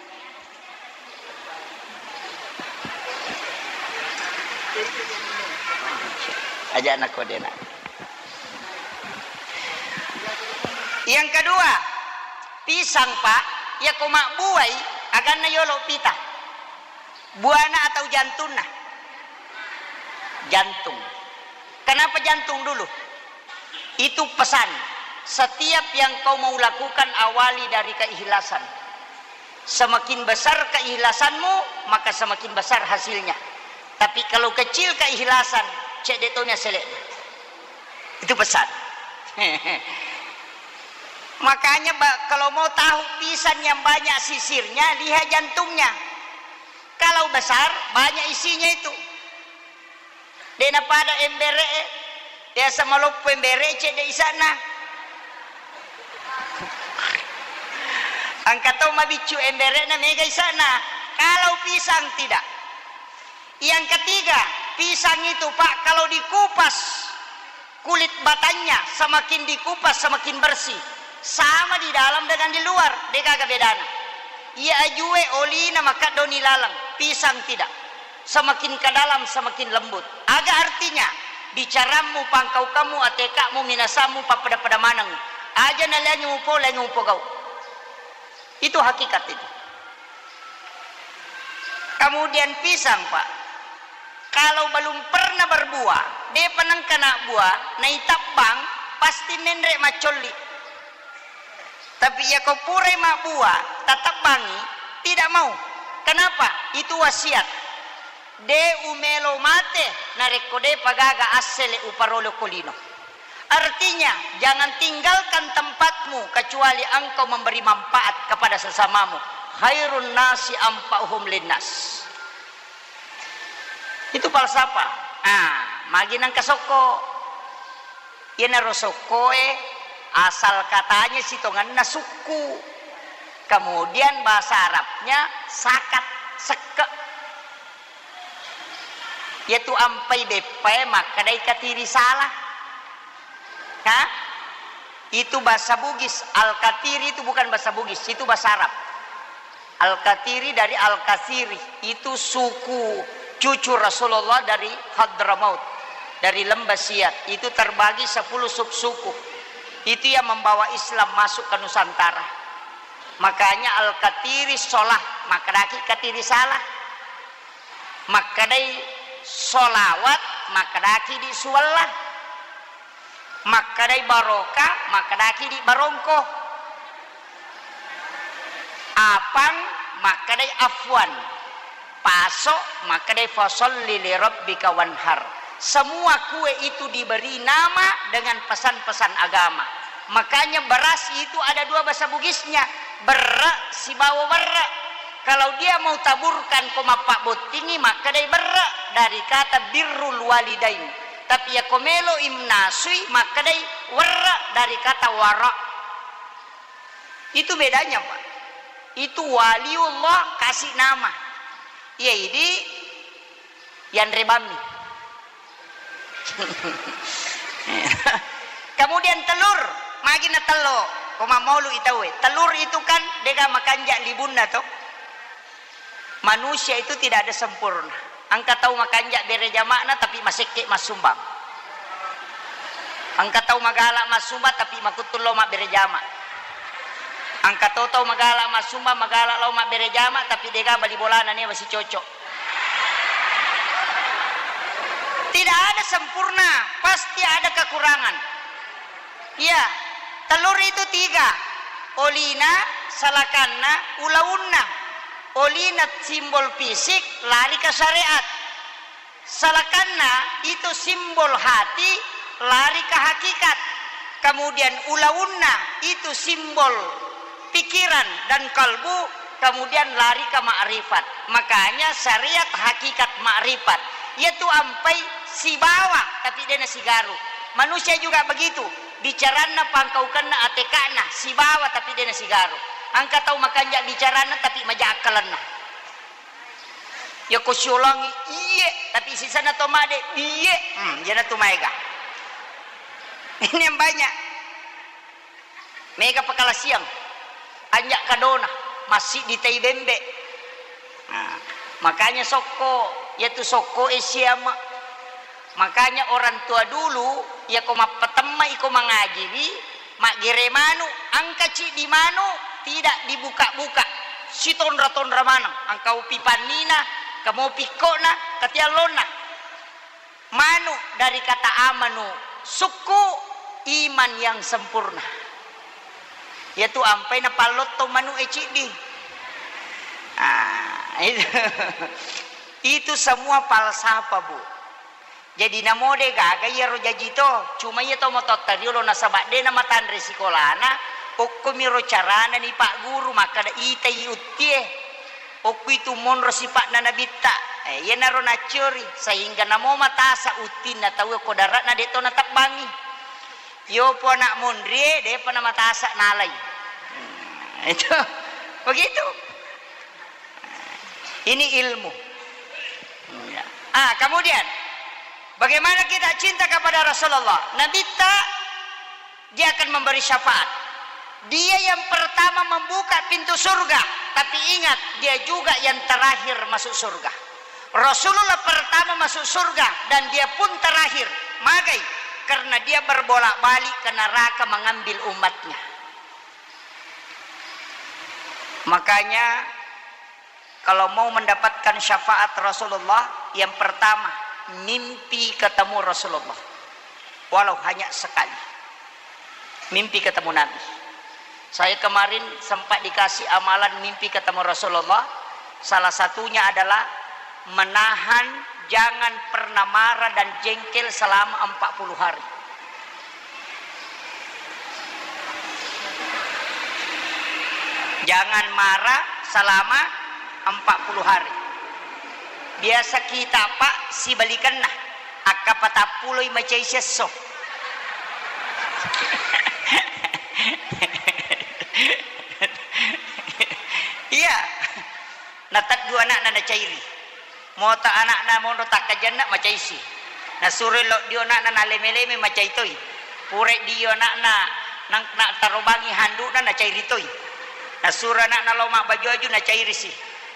Aja' anak kodena. Yang kedua, pisang, Pak, yako mabbuai, aganna yolo pita. Buana atau jantunna? Jantung. Kenapa jantung dulu? Itu pesan. Setiap yang kau mau lakukan, awali dari keikhlasan. Semakin besar keikhlasanmu, maka semakin besar hasilnya. Tapi kalau kecil keikhlasan, cedde' toni asele'na. Itu pesan. Makanya ba-, kalau mau tahu pisang yang banyak sisirnya, lihat jantungnya. Kalau besar, banyak isinya itu. De' napada embere e. Biasa maloppo embere, cedde isa'na. Engka to mabiccu embere'na, mega isa'na. Kalau pisang tidak. Yang ketiga, pisang itu, Pak, kalau dikupas kulit batangnya, semakin dikupas semakin bersih. Sama di dalam dengan di luar, de' gaga bedana. Iya ajue olina makaddoni laleng, pisang tidak. Semakin ke dalam semakin lembut. Aga artinya? Bicarammu, pangkaukammu, ateka'mu, minasammu, pappada-pada maneng. Aja naliangi mupole, angi mupogau. Itu hakikat itu. Kemudian pisang, Pak. Kalau belum pernah berbuah, de'pa nengka na buah, naitabbang, pasti menre' maccolli. Tapi iya ko purai mabbuah, tatabbangi, tidak mau. Kenapa? Itu wasiat. De' umelo mate, narekko de'pa gaga assele uparolo ko lino. Artinya, jangan tinggalkan tempatmu kecuali engkau memberi manfaat kepada sesamamu. Khairun nasi anfa'uhum linnas. Itu falsafah. Ah, magi nengka sokko. Iyanaro sokkoe, asal katanya sitongenna sukku. Kemudian bahasa Arabnya sakat, sekke. Iyatu ampai beppae makkedai katiri salah. Ha? Itu bahasa Bugis. Al-Katiri itu bukan bahasa Bugis, itu bahasa Arab. Al-Katiri dari Al-Kasiri, itu suku cucu Rasulullah dari Hadramaut, dari Lembah Siat. Itu terbagi sepuluh subsuku. Itu yang membawa Islam masuk ke Nusantara. Makanya Al-Katiri solah, makkedaki katiri salah. Makkedai solawat, makkedaki di suwalla. Makkedai barokah, makkedaki di barongko. Apang, makkedai afwan. Paso, makkedai fasalli li rabbika wanhar. Semua kue itu diberi nama dengan pesan-pesan agama. Makanya beras itu ada dua bahasa Bugisnya, berre sibawa werre. Kalau dia mau taburkan ko mappabbottingi, makkedai berre dari kata birrul walidain. Tapi iya ko melo imnasui, makkedai werre dari kata wara. Itu bedanya, Pak. Itu waliullah kasih nama. Iya, idi yanre bammi. Kemudian telur, magi na tello, ko mammaulu itaue. Telur itu kan dega makanja libunna to. Manusia itu tidak ada sempurna. Engka tau makanja bere jama'na tapi masekke massumbang. Engka tau magala massumbang tapi makuttu lao mabbere jama. Engka to tau magala massumbang, magala lao mabbere jama tapi dega bali bolana newa sicocok. Tidak ada sempurna, pasti ada kekurangan. Iya, telur itu tiga. Olina, salakanna, ulaunna. Olina simbol fisik, lari ke syariat. Salakanna itu simbol hati, lari ke hakikat. Kemudian ulaunna itu simbol pikiran dan kalbu, kemudian lari ke makrifat. Makanya syariat hakikat makrifat. Iyatu ampai sibawa, tapi dena sigaru. Manusia juga begitu. Bicaranna pangkaukenna ateka'na sibawa, tapi dena sigaru. Engka tau makanja bicaranna, tapi maja akkalenna. Yako siolangi, iye, tapi sisana to made, iye. Hmm, iyanatu maega. Ini yang banyak. Mega pakalasiang. Anja kadona, massiddi tai bembe. Nah, makanya sokko, iyatu sokko e siama. Makanya orang tua dulu, yako mappatemma iko mangajiwi, maggere manu, engka ciddi manu, tidak dibuka-buka. Sitonra-tonra maneng, engka upi pannina, kamo pikkona, katiallonna. Manu dari kata amanu, sukku, iman yang sempurna. Iyatu ampai napallotto manu e ciddi. Ah, itu. Itu semua falsafah, Bu. Jadi namo de gaga iyaro jaji to, cuma iya to mototta riolo nasaba de namatanre sikolana, Okkomiro carana ni Pak Guru, makkada itai uttie. Okku itu monro sipa'na Nabitta. Eh, iyanaro nacciori, sehingga namo matasa uttinna tau ko dara'na de' to natebbangi. Yopo anak monrie, de'pa namatasa nalai. Itu. Begitu. Ini ilmu. Ya. Ah, kemudian, bagaimana kita cinta kepada Rasulullah? Nabitta, dia akan memberi syafaat. Dia yang pertama membuka pintu surga, tapi ingat, dia juga yang terakhir masuk surga. Rasulullah pertama masuk surga dan dia pun terakhir. Magai? Karena dia berbolak-balik ke neraka mengambil umatnya. Makanya, kalau mau mendapatkan syafaat Rasulullah, yang pertama, mimpi ketemu Rasulullah. Walau hanya sekali. Mimpi ketemu Nabi. Saya kemarin sempat dikasih amalan mimpi ketemu Rasulullah. Salah satunya adalah menahan, jangan pernah marah dan jengkel selama empat puluh hari. Jangan marah selama empat puluh hari. Biasa kita, Pak, sibalikenna. Akka patappulo i macai siesso. Iya. Nateddu ana'na nacairi. Mota ana'na monro takkajanna macaisi. Nasuro lo dio ana'na naleme-leme macai toi. Pura dio ana'na nang-, na tarobangi handu'na nacairi toi. Nasuro ana'na lo mabbaju-aju nacairisi.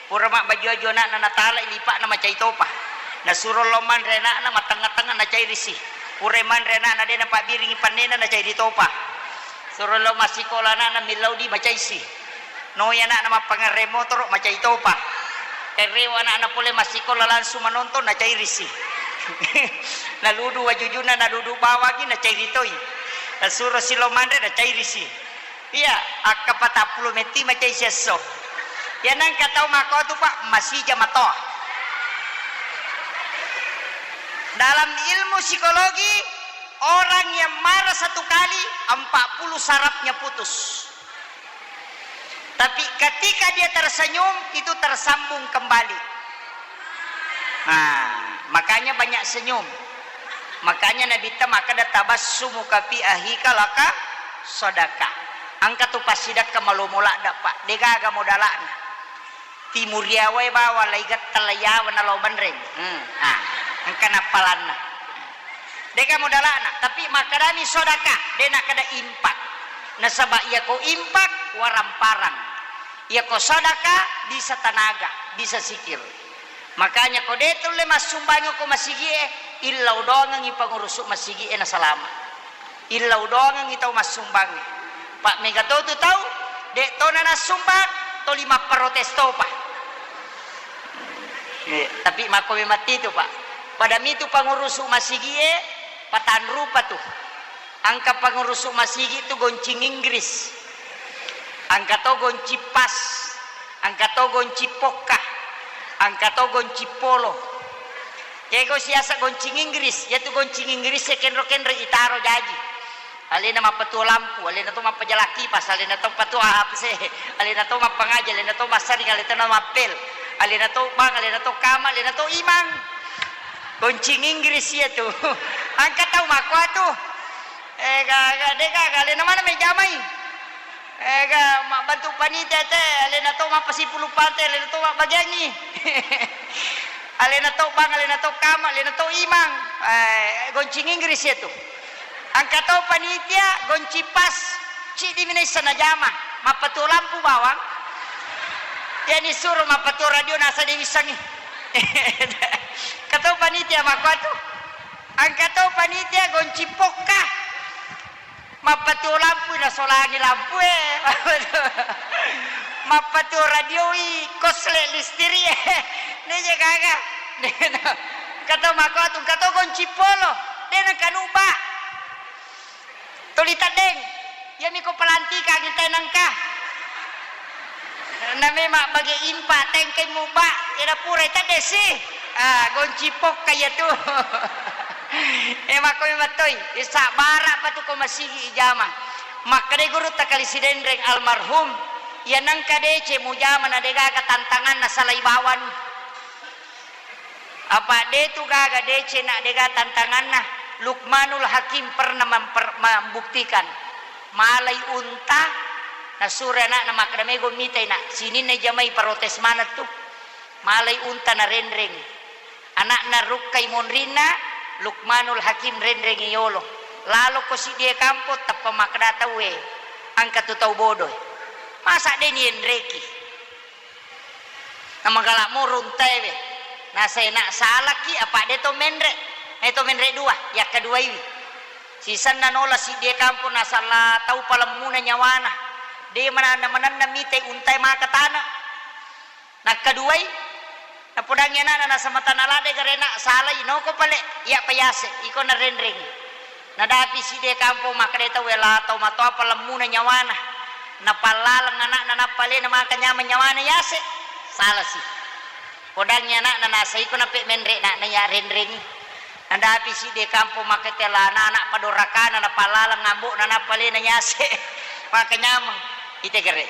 Pura mabbaju-aju ana'na natalai lipa'na macai topa. Nasuro lo manre ana'na mattengnga-tengnga nacairisi. Pura manre ana'na de napabbiringi pannena nacairi topa. Suro lo massikola ana'na millau di macaisi. Noi ana'na mappangerre motoro macai topa. Errewa ana'na pole massikola langsung manonton nacairisi. Naludu wajujuna naludu bawangi nacairi toi. Nasuro silo manre nacairisi. Iya, akka patappulo metti macai siesso. Iya nangka tau makko tu, Pak, masija matoa. Dalam ilmu psikologi, orang yang marah satu kali, empat puluh sarafnya putus. Tapi ketika dia tersenyum, itu tersambung kembali. Nah, makanya banyak senyum. Makanya Nabitta makkeda, "Tabassumuka fi akhika laka sadaqah." Engka tu passidakka malomo ladda, Pak. Degaga modala'na. Timuriawai bawang laigetta laiyawa nalao banreng. Hmm. Ah, engka nappalanna. Deka modala'na, tapi makkedani sodaka, de nakkeda infak. Nasaba iyako infak, waramparang. Iyako sodaka, bisa tanaga, bisa sikir. Makanya ko de tulle massumbangi ko masigie, illau doangengi pangurusu masigie nasalama. Illau doangengngi tau massumbangnge. Pa mega to tu tau, de tona nassumbang, toli mapparotes topa. Eh, tapi makko memang titu, Pak. Pada mitu pangurusu masigie, patanrupa tu. Engka pangurusu masigi tu goncing Inggris. Engka to goncing pas. Engka to goncing pokka. Engka to goncing polo. Kego siasa goncing Inggris, yatu goncing Inggris e kenro-kenro itaro jaji. Alena mappatuo lampu, alena to mappajala kipas, alena to patuo A P C, alena to mappangaji, alena to massaring, alena to mappel, alena to bang, alena to kama, alena to imang. Goncing Inggris iyatu. Engka tau makkuatu. Eh, ga, ga, de ga, ga, alena mana mejamai? Ega, mabbantu panitia te, alena to mappasipulung pante, alena to mabbagiangngi. Alena to bang, alena to kama, alena to imang. Eh, goncing Inggris iyatu. Engka to panitia, goncing pas, ciddi mi naisseng najama, mappatuo lampu bawang. Yani suro mappatuo radio nasa de wissengngi. Engka to panitia makkuatu. Engka to panitia goncing pokka. Mappatuo lampu nasolangi lampue. Mappatuo radioi kosle listiri e. Neje gaga. Kato makko tu, kato goncing polo. De nengka nubba. Tuli teddeng. Iyami ko pelantikangi tenengka. Name mabbage impa tengkai mubba, eda purai teddesi. Ah, goncing pokka iyatu. Eh, makko memettoi, eh, sabbara pa tu ko masigi ijama. Makkeda gurutta Kali Sidenreng almarhum, iya nengka deceng mujama na degaga tantanganna salai bawang. Apa de tu gaga deceng na dega tantanganna. Luqmanul Hakim pernah memper-, membuktikan. Malai unta, nasuro anakna makkeda, "Mego mitai nak, sininna jamai protes maneng tu." Malai unta narenreng. Anakna rukkai monrinna, Luqmanul Hakim renrengi yolo. Laloko siddie kampong, tappa makkeda tauwe, "Engka tu tau bodoe. Masa de nienreki?" Namagala moro untaewe. Nasai nak, "Salaki, apa de to menre? Eh, to menre dua, yakkaduaiwi." Sisenna nola siddie kampong, nasala tau palemmuna nyawana. De mananna-mananna mitai untae maka tana. Nakkaduai, napodangi anakna, nasamatana ladde garena, "Salai, noko pale, iya payase, iko narenreng." Nadapi siddie kampong makkeda tauwe, "La tau matoa palemmuna nyawana. Napallaleng anakna, nappa alena maka nyameng nyawana yase. Salasi." Podangi anakna, nasai iko nape menre nakna iya renrengi. Nadapi siddie kampong makkeda, "La, anak padorakana, napallaleng ambo'na, nappa alena yase. Maka nyameng." Ite gare.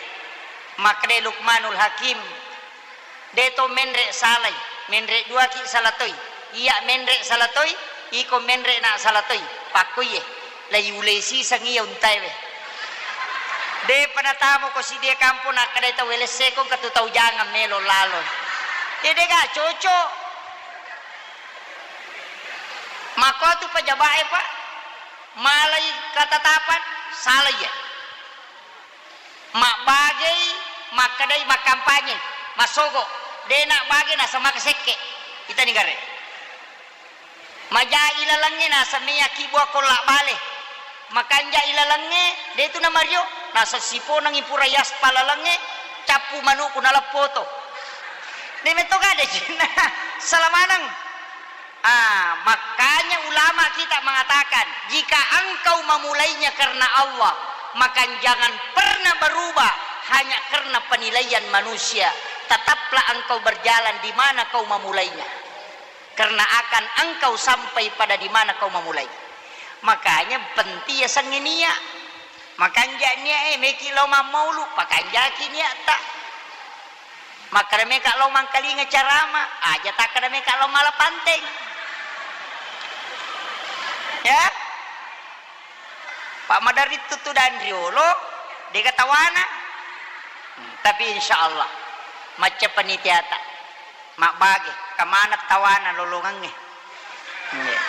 Makkeda Luqmanul Hakim, "De to menre salai, menre duaki sala toi. Iya menre sala toi, iko menre na sala toi." Pakkoiye, laiulei siseng iya untaewe. Depa natamoko siddie kampong, nakkedai tau, "Welesseko engka tu tau jangang melo lalo." Iya dega cocok. Makko tu pejabat e, Pak. Malai katatapan, salai ya. Mabbagei, makkedai makkampanye, massogo, de nabbage naseng maka sekke. Itani gare. Maja ilalengnge naseng meyaki bua kolla bale. Makanja ilalengnge, de tu namario, naseng siponengi pura yaspal lalengnge, cappu manuku naleppoto. De metto gade cinna, salamaneng. Ah, makanya ulama kita mengatakan, jika engkau memulainya karena Allah, maka jangan pernah berubah hanya karena penilaian manusia. Tetaplah engkau berjalan di mana kau memulainya. Karena akan engkau sampai pada di mana kau memulai. Makanya penting ya sengenia. Makanja nia, eh, meki lo mammaulu, pakanjaki nia ta. Makkeda meka lao mangkalinga carama, aja takkeda meka lao mala panteng. Ya? Pak maderri tuttu dan riolo, dega tawana. Hmm, tapi insya Allah, macca panitiata. Mabbage, kamana tawana lolongangnge. Iya.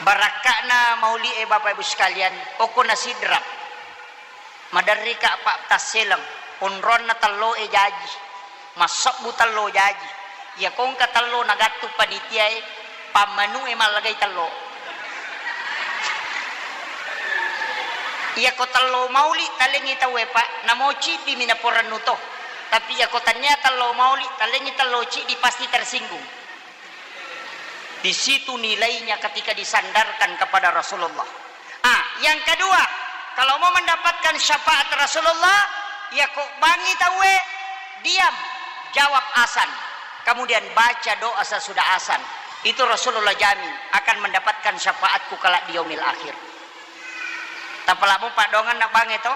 Barakka'na mauli e, Bapak Ibu sekalian, okko na Sidrap. Maderrika, Pak, tasseleng, onronna tello e jaji, massebbu tello jaji. Iya ko engka tello nagattu panitia e, pammanu e mallagai tello. Iya ko tello mauli talengngi tau e, Pak, namo ciddi mi naporennu to. Tapi iya ko tania tello mauli, talengngi tello ciddi pasti tersinggung. Di situ nilainya ketika disandarkan kepada Rasulullah. Ah, yang kedua, kalau mau mendapatkan syafaat Rasulullah, ya ko bangi tauwe, diam, jawab asan. Kemudian baca doa sesudah asan. Itu Rasulullah jamin akan mendapatkan syafaatku kelak di yaumil akhir. Tapalamu padongan nak bangi to?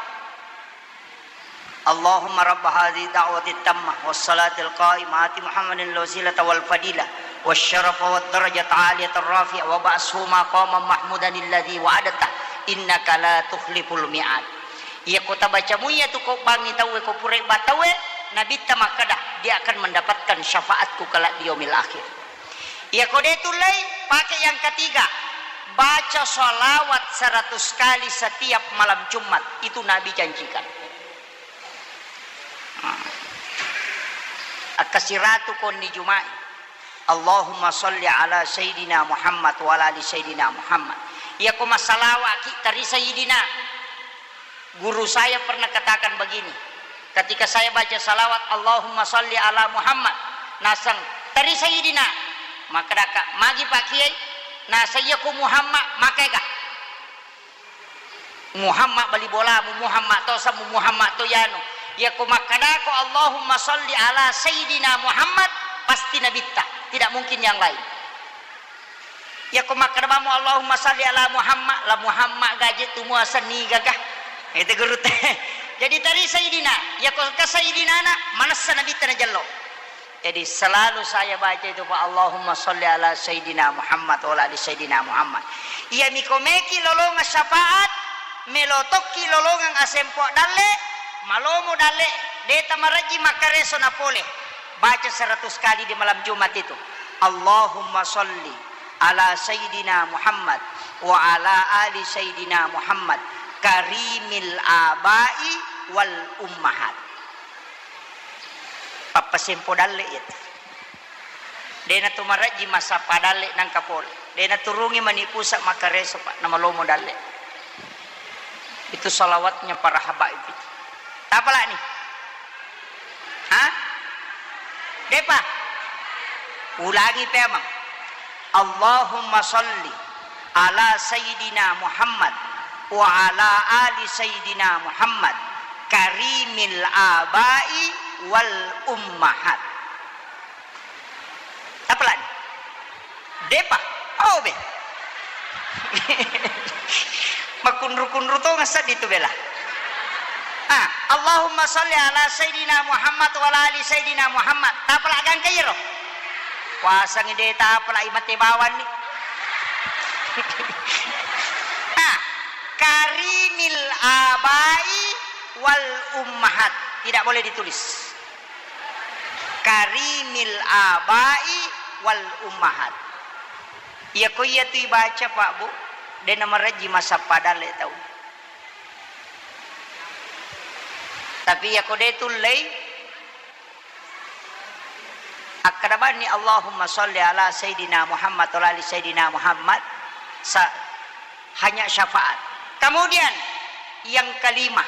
Allahumma rabba hadhihi da'wati tammah was salatil qaimah ati Muhammadin al wasilata wal fadilah was syarafa wad darajata aliyata rafi'ah wa ba'shu maqaman mahmudan alladhi wa'adta innaka la tukhliful mi'ad. Iya ko tabaca muiya tu ko bangi tauwe ko pura ba tauwe, Nabitta makkeda, dia akan mendapatkan syafaatku kelak di yaumil akhir. Iya ko de tullei, pakai yang ketiga. Baca salawat seratus kali setiap malam Jumat. Itu Nabi janjikan. Nah. Akkasiratu konni Jumai. Allahumma salli ala Sayyidina Muhammad wa ala ali Sayyidina Muhammad. Iya ko massalawa ki tari Sayyidina. Guru saya pernah katakan begini, ketika saya baca salawat, "Allahumma salli ala Muhammad," naseng, "Tari Sayyidina." Makkedaka, "Magi Pak Kiai?" Naseng, "Iya ku Muhammad, makaega?" Muhammad bali bolamu, Muhammad to samu, Muhammad to yanu. Iya ku makkedako, "Allahumma salli ala Sayyidina Muhammad," pasti Nabitta, tidak mungkin yang lain. Iya ko makkeda bammu, "Allahumma salli ala Muhammad," la Muhammad gaje tu muaseng niga ga. Itu guru te. Jadi tadi Sayyidina, ya kok ke Sayyidina na, manessa Nabi tana jello. Jadi selalu saya baca itu, Pak, Allahumma sholli ala Sayyidina Muhammad wa ala ali Sayyidina Muhammad. Iya miko meki lolongang syafaat, melo tokki lolongang asempo dalle, malomo dalle, deta maraji makareso na pole. Baca seratus kali di malam Jumat itu. Allahumma sholli ala Sayyidina Muhammad wa ala ali Sayyidina Muhammad karimil abai wal ummahat. Pappasempo dalle iya tu. Dena tu maraji masappa dalle nangka pole. Dena turungi mani pusa makareso, Pak, namalomo dalle. Itu salawatnya para habaib itu. Tapalani? Hah? Depa? Ulangi pemang. Allahumma salli ala Sayyidina Muhammad wa ala ali Sayyidina Muhammad karimil abai wal ummahat. Tapalani? Depa? Oh, be. Makunru-kunru to ngasad itu bela. Ah, Allahumma salli ala Sayyidina Muhammad wa ala ali Sayyidina Muhammad. Tapala gangka iro. Kuasang ide tapala imate bawanni. Ah, karimil abai wal ummahat. Tidak boleh ditulis. Karimil abai wal ummahat. Iya ko iya tu ibaca, Pak, Bu, de namaraji masappa dalle tau. Tapi iya ko de tullei, akkada bani Allahumma sholli ala Sayyidina Muhammad wa ala ali Sayyidina Muhammad, sa-, hanya syafaat. Kemudian yang kelima,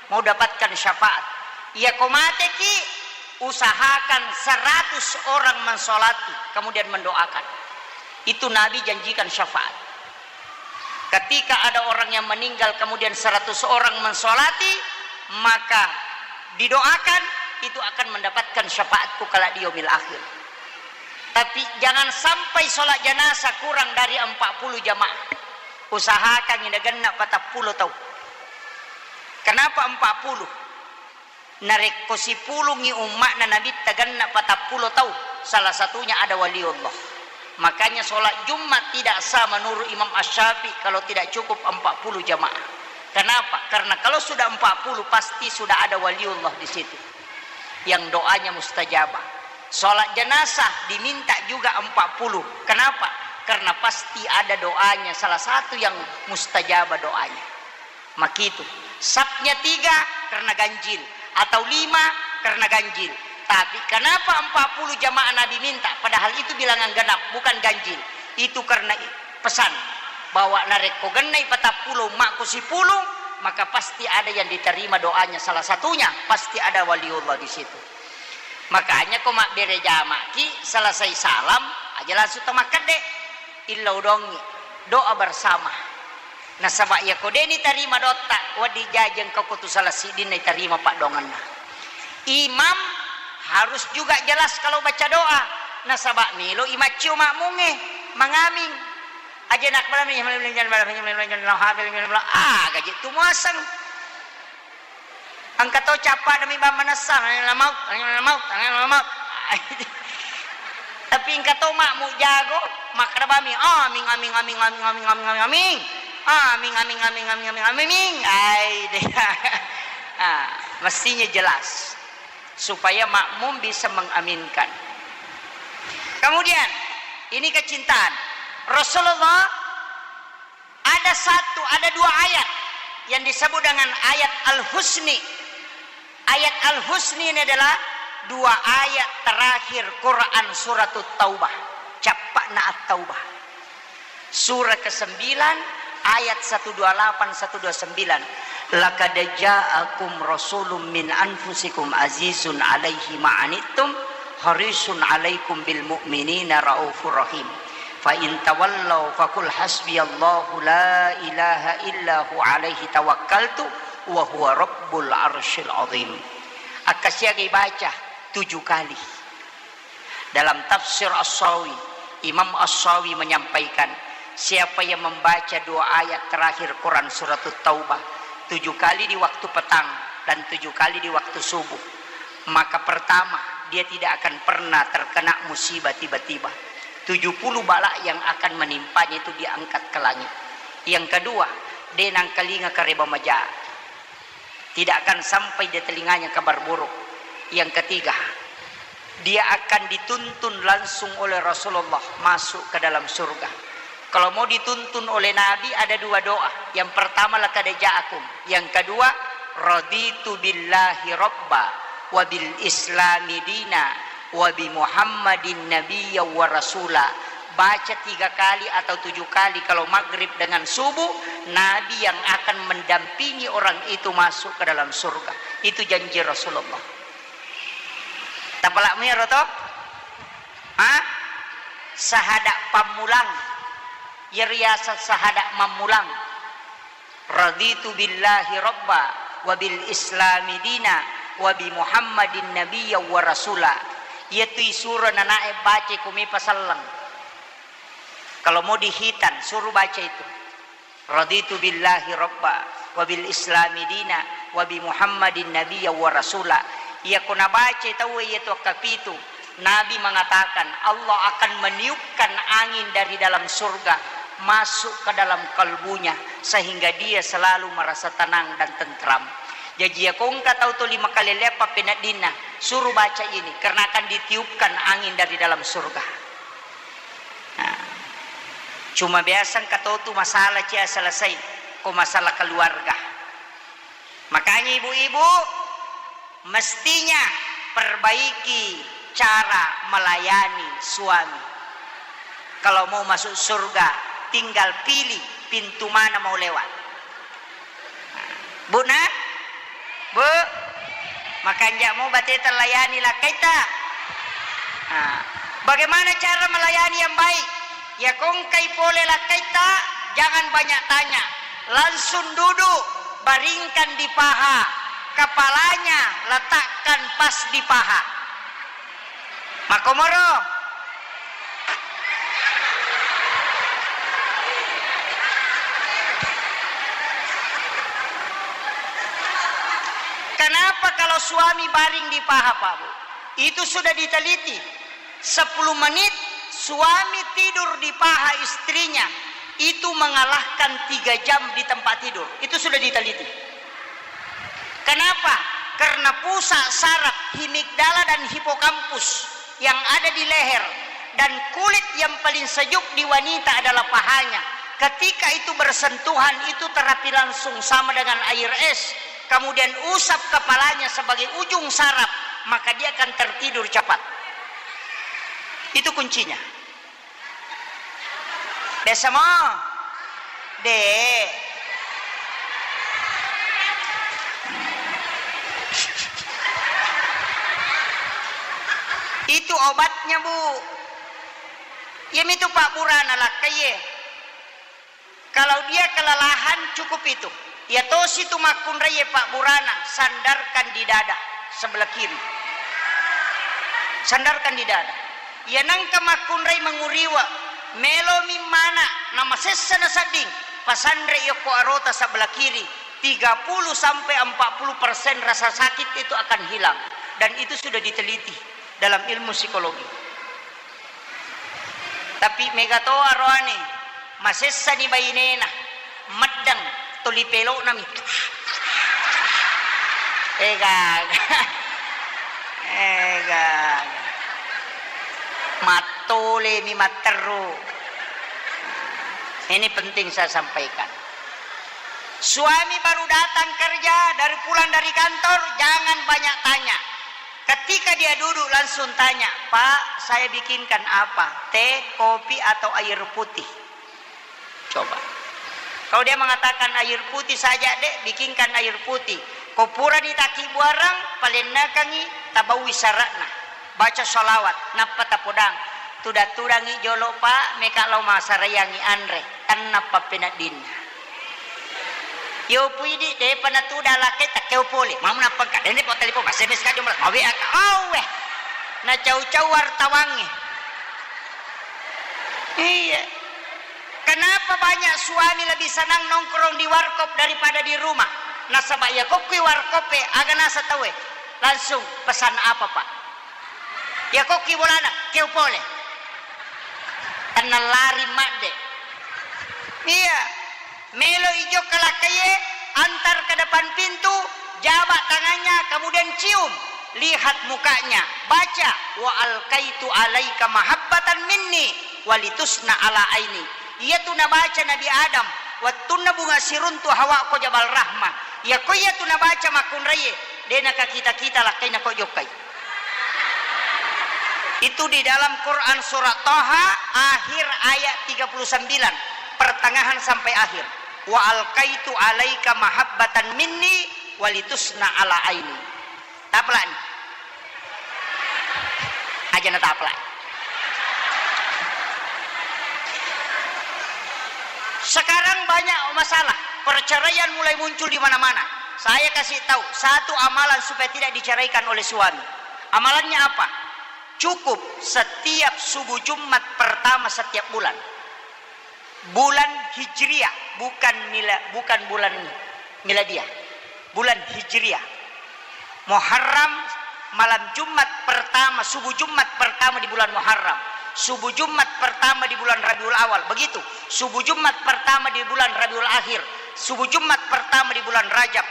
mau dapatkan syafaat. Iya ko mateki, usahakan seratus orang mensolati, kemudian mendoakan. Itu Nabi janjikan syafaat. Ketika ada orang yang meninggal, kemudian seratus orang mensolati, maka didoakan, itu akan mendapatkan syafaatku kelak di yaumil akhir. Tapi jangan sampai sholat jenazah kurang dari empat puluh jamaah. Usahakan ini genna patappulo tau. Kenapa empat puluh? Narekko sipulungngi umma'na Nabitta genna patappulo tau, salah satunya ada waliullah. Makanya sholat Jumat tidak sah menurut Imam Asy-Syafi'i kalau tidak cukup empat puluh jamaah. Kenapa? Karena kalau sudah empat puluh, pasti sudah ada waliullah di situ yang doanya mustajabah. Sholat jenazah diminta juga empat puluh. Kenapa? Karena pasti ada doanya, salah satu yang mustajabah doanya. Makitu. Sapnya tiga karena ganjil, atau lima karena ganjil. Tapi kenapa empat puluh jamaah Nabi minta, padahal itu bilangan genap, bukan ganjil? Itu karena i-, pesan bahwa narekko gennai patappulo umma'ku sipulung, maka pasti ada yang diterima doanya. Salah satunya pasti ada waliullah di situ. Makanya ko mabbere jamaki, selesai salam aja langsung to makkedde, illau dongi, doa bersama. Nasaba iyako deni tarima dotta, wedding jaji engka ko tu salah siddinna itarima paddoangenna. Imam harus juga jelas kalau baca doa. Nasaba melo imaccio makmungnge mangaming. Aja nak balami, ah, gaji tu muaseng. Engka to cappa demi bang manessa, la maut, la maut, la maut. Tapi engka to makmu jago, makkeda bami, amin, amin, amin, amin, amin, amin, amin, amin. Amin, amin, amin, amin, amin, amin. Ai, deh. Ah, mestinya jelas supaya makmum bisa mengaminkan. Kemudian, ini kecintaan. Rasulullah ada satu, ada dua ayat yang disebut dengan ayat Al-Husni. Ayat Al-Husni ini adalah dua ayat terakhir Quran Surat Taubah. Cappa'na At-Taubah. Surah kesembilan, ayat satu dua lapan, satu dua sembilan. "Laqad ja'akum rasulun min anfusikum azizun alaihi ma'anittum, harisun alaikum bil mu'minina raufur rahim. Fa in tawallau faqul hasbiyallahu la ilaha illa hu alaihi tawakkaltu wa huwa rabbul arsyil azim." Akka siaga ibaca tujuh kali. Dalam tafsir As-Sawi, Imam As-Sawi menyampaikan, siapa yang membaca dua ayat terakhir Quran Surat Taubah, tujuh kali di waktu petang dan tujuh kali di waktu subuh, maka pertama, dia tidak akan pernah terkena musibah tiba-tiba. Tujuh puluh bala yang akan menimpanya itu diangkat ke langit. Yang kedua, de nangkalinga kareba maja. Tidak akan sampai di telinganya kabar buruk. Yang ketiga, dia akan dituntun langsung oleh Rasulullah masuk ke dalam surga. Kalau mau dituntun oleh Nabi, ada dua doa. Yang pertama, laqad ja'akum. Yang kedua, raditu billahi rabba wa bil islami dina wa bi Muhammadin nabiyya wa rasula. Baca tiga kali atau tujuh kali kalau maghrib dengan subuh, Nabi yang akan mendampingi orang itu masuk ke dalam surga. Itu janji Rasulullah. Tapalak mero to? Ha? Sahada pammulang. Yeriasa sahada mammulang. Raditu billahi rabba wa bil islami dina wa bi Muhammadin nabiyya wa rasula. Iyatu isuro nanae baca ko mepa selleng. Kalau mau dihitan, suruh baca itu. Raditu billahi rabba wa bil islami dina wa bi Muhammadin nabiyya wa rasula. Iya ko nabaca tauwe iyatu kapitu, Nabi mengatakan, Allah akan meniupkan angin dari dalam surga masuk ke dalam kalbunya, sehingga dia selalu merasa tenang dan tentram. Jaji, iya ko engka tau tuli makalelea pappeneddinna, suruh baca ini, karena akan ditiupkan angin dari dalam surga. Nah, cuma biasa engka totu masalah cia selesai, ko masalah keluarga. Makanya ibu-ibu, mestinya perbaiki cara melayani suami. Kalau mau masuk surga, tinggal pilih pintu mana mau lewat. Bu, nah? Bu, makanja' mo bateta layani lakkaita. Nah, bagaimana cara melayani yang baik? Ya, ko engkai pole lakkaita, jangan banyak tanya. Langsung duduk, baringkan di paha. Kepalanya letakkan pas di paha. Makkomoro. Kenapa kalau suami baring di paha, Pak Bu? Itu sudah diteliti. Sepuluh menit suami tidur di paha istrinya, itu mengalahkan tiga jam di tempat tidur. Itu sudah diteliti. Kenapa? Karena pusat saraf hemigdala dan hipokampus yang ada di leher dan kulit yang paling sejuk di wanita adalah pahanya. Ketika itu bersentuhan, itu terapi langsung sama dengan air es. Kemudian usap kepalanya sebagai ujung saraf, maka dia akan tertidur cepat. Itu kuncinya. Biasa mo? De. Itu obatnya, Bu. Iyamitu pabburana lakkaie. Kalau dia kelelahan, cukup itu. Iya tosi tu makkunrai, pabburana, sandarkan di dada sebelah kiri. Sandarkan di dada. Iya nengka makkunrai menguriwa, melomi mana, namasessa nasedding, pasanre yokko arota sebelah kiri, tiga puluh sampai empat puluh persen rasa sakit itu akan hilang. Dan itu sudah diteliti dalam ilmu psikologi. Tapi mega to aroane, masessani bainena, meddeng, tuli pelo'nami. Egaga. Egaga. Mattolemi matteru. Ini penting saya sampaikan. Suami baru datang kerja, dari pulang dari kantor, jangan banyak tanya. Ketika dia duduk, langsung tanya, "Pak, saya bikinkan apa? Teh, kopi, atau air putih?" Coba. Kalau dia mengatakan, "Air putih saja, Dek, bikinkan air putih." Ko purani takibbuareng, palennekangngi, tabaui syaratna. Baca sholawat, nappa tapodang. Tudang-tudangngi jolo, Pak, meka lao massaraiangngi anre. Tenna pappeneddinna. Yo pui di, depa natudang lakkai, takkeo pole. Mau nappangka, dende po telepon, S M S ka jombo, mawe aka, awe. Nacau-cau wartawangnge. Iya. Kenapa banyak suami lebih senang nongkrong di warkop daripada di rumah? Nasaba iya kokkui warkop e, aga nasa tauwe, langsung pesan apa, Pak? Iya kokkui bolana, keu pole. Tenna lari madde. Iya. Melo ijokka lakkaie, antar ke depan pintu, jabak tangannya, kemudian cium, lihat mukanya, baca, "Wa alqaitu alaika mahabbatan minni walitusna ala aini." Iyatu nabaca Nabi Adam wettunna bunga siruntu Hawa ko Jabal Rahmah. Iya ko iyatu nabaca makkunraie, de nakakita-kita lakkaina ko jokkai. Itu di dalam Quran surat Taha akhir ayat tiga puluh sembilan, pertengahan sampai akhir. "Wa alqaitu alaika mahabbatan minni walitusna ala aini." Taplak ni. Aja na taplak. Sekarang banyak masalah, perceraian mulai muncul di mana-mana. Saya kasih tahu satu amalan supaya tidak diceraikan oleh suami. Amalannya apa? Cukup setiap subuh Jumat pertama setiap bulan. Bulan Hijriah, bukan mila-, bukan bulan miladiah. Bulan Hijriah. Muharram, malam Jumat pertama, subuh Jumat pertama di bulan Muharram. Subuh Jumat pertama di bulan Rabiul Awal. Begitu. Subuh Jumat pertama di bulan Rabiul Akhir. Subuh Jumat pertama di bulan Rajab.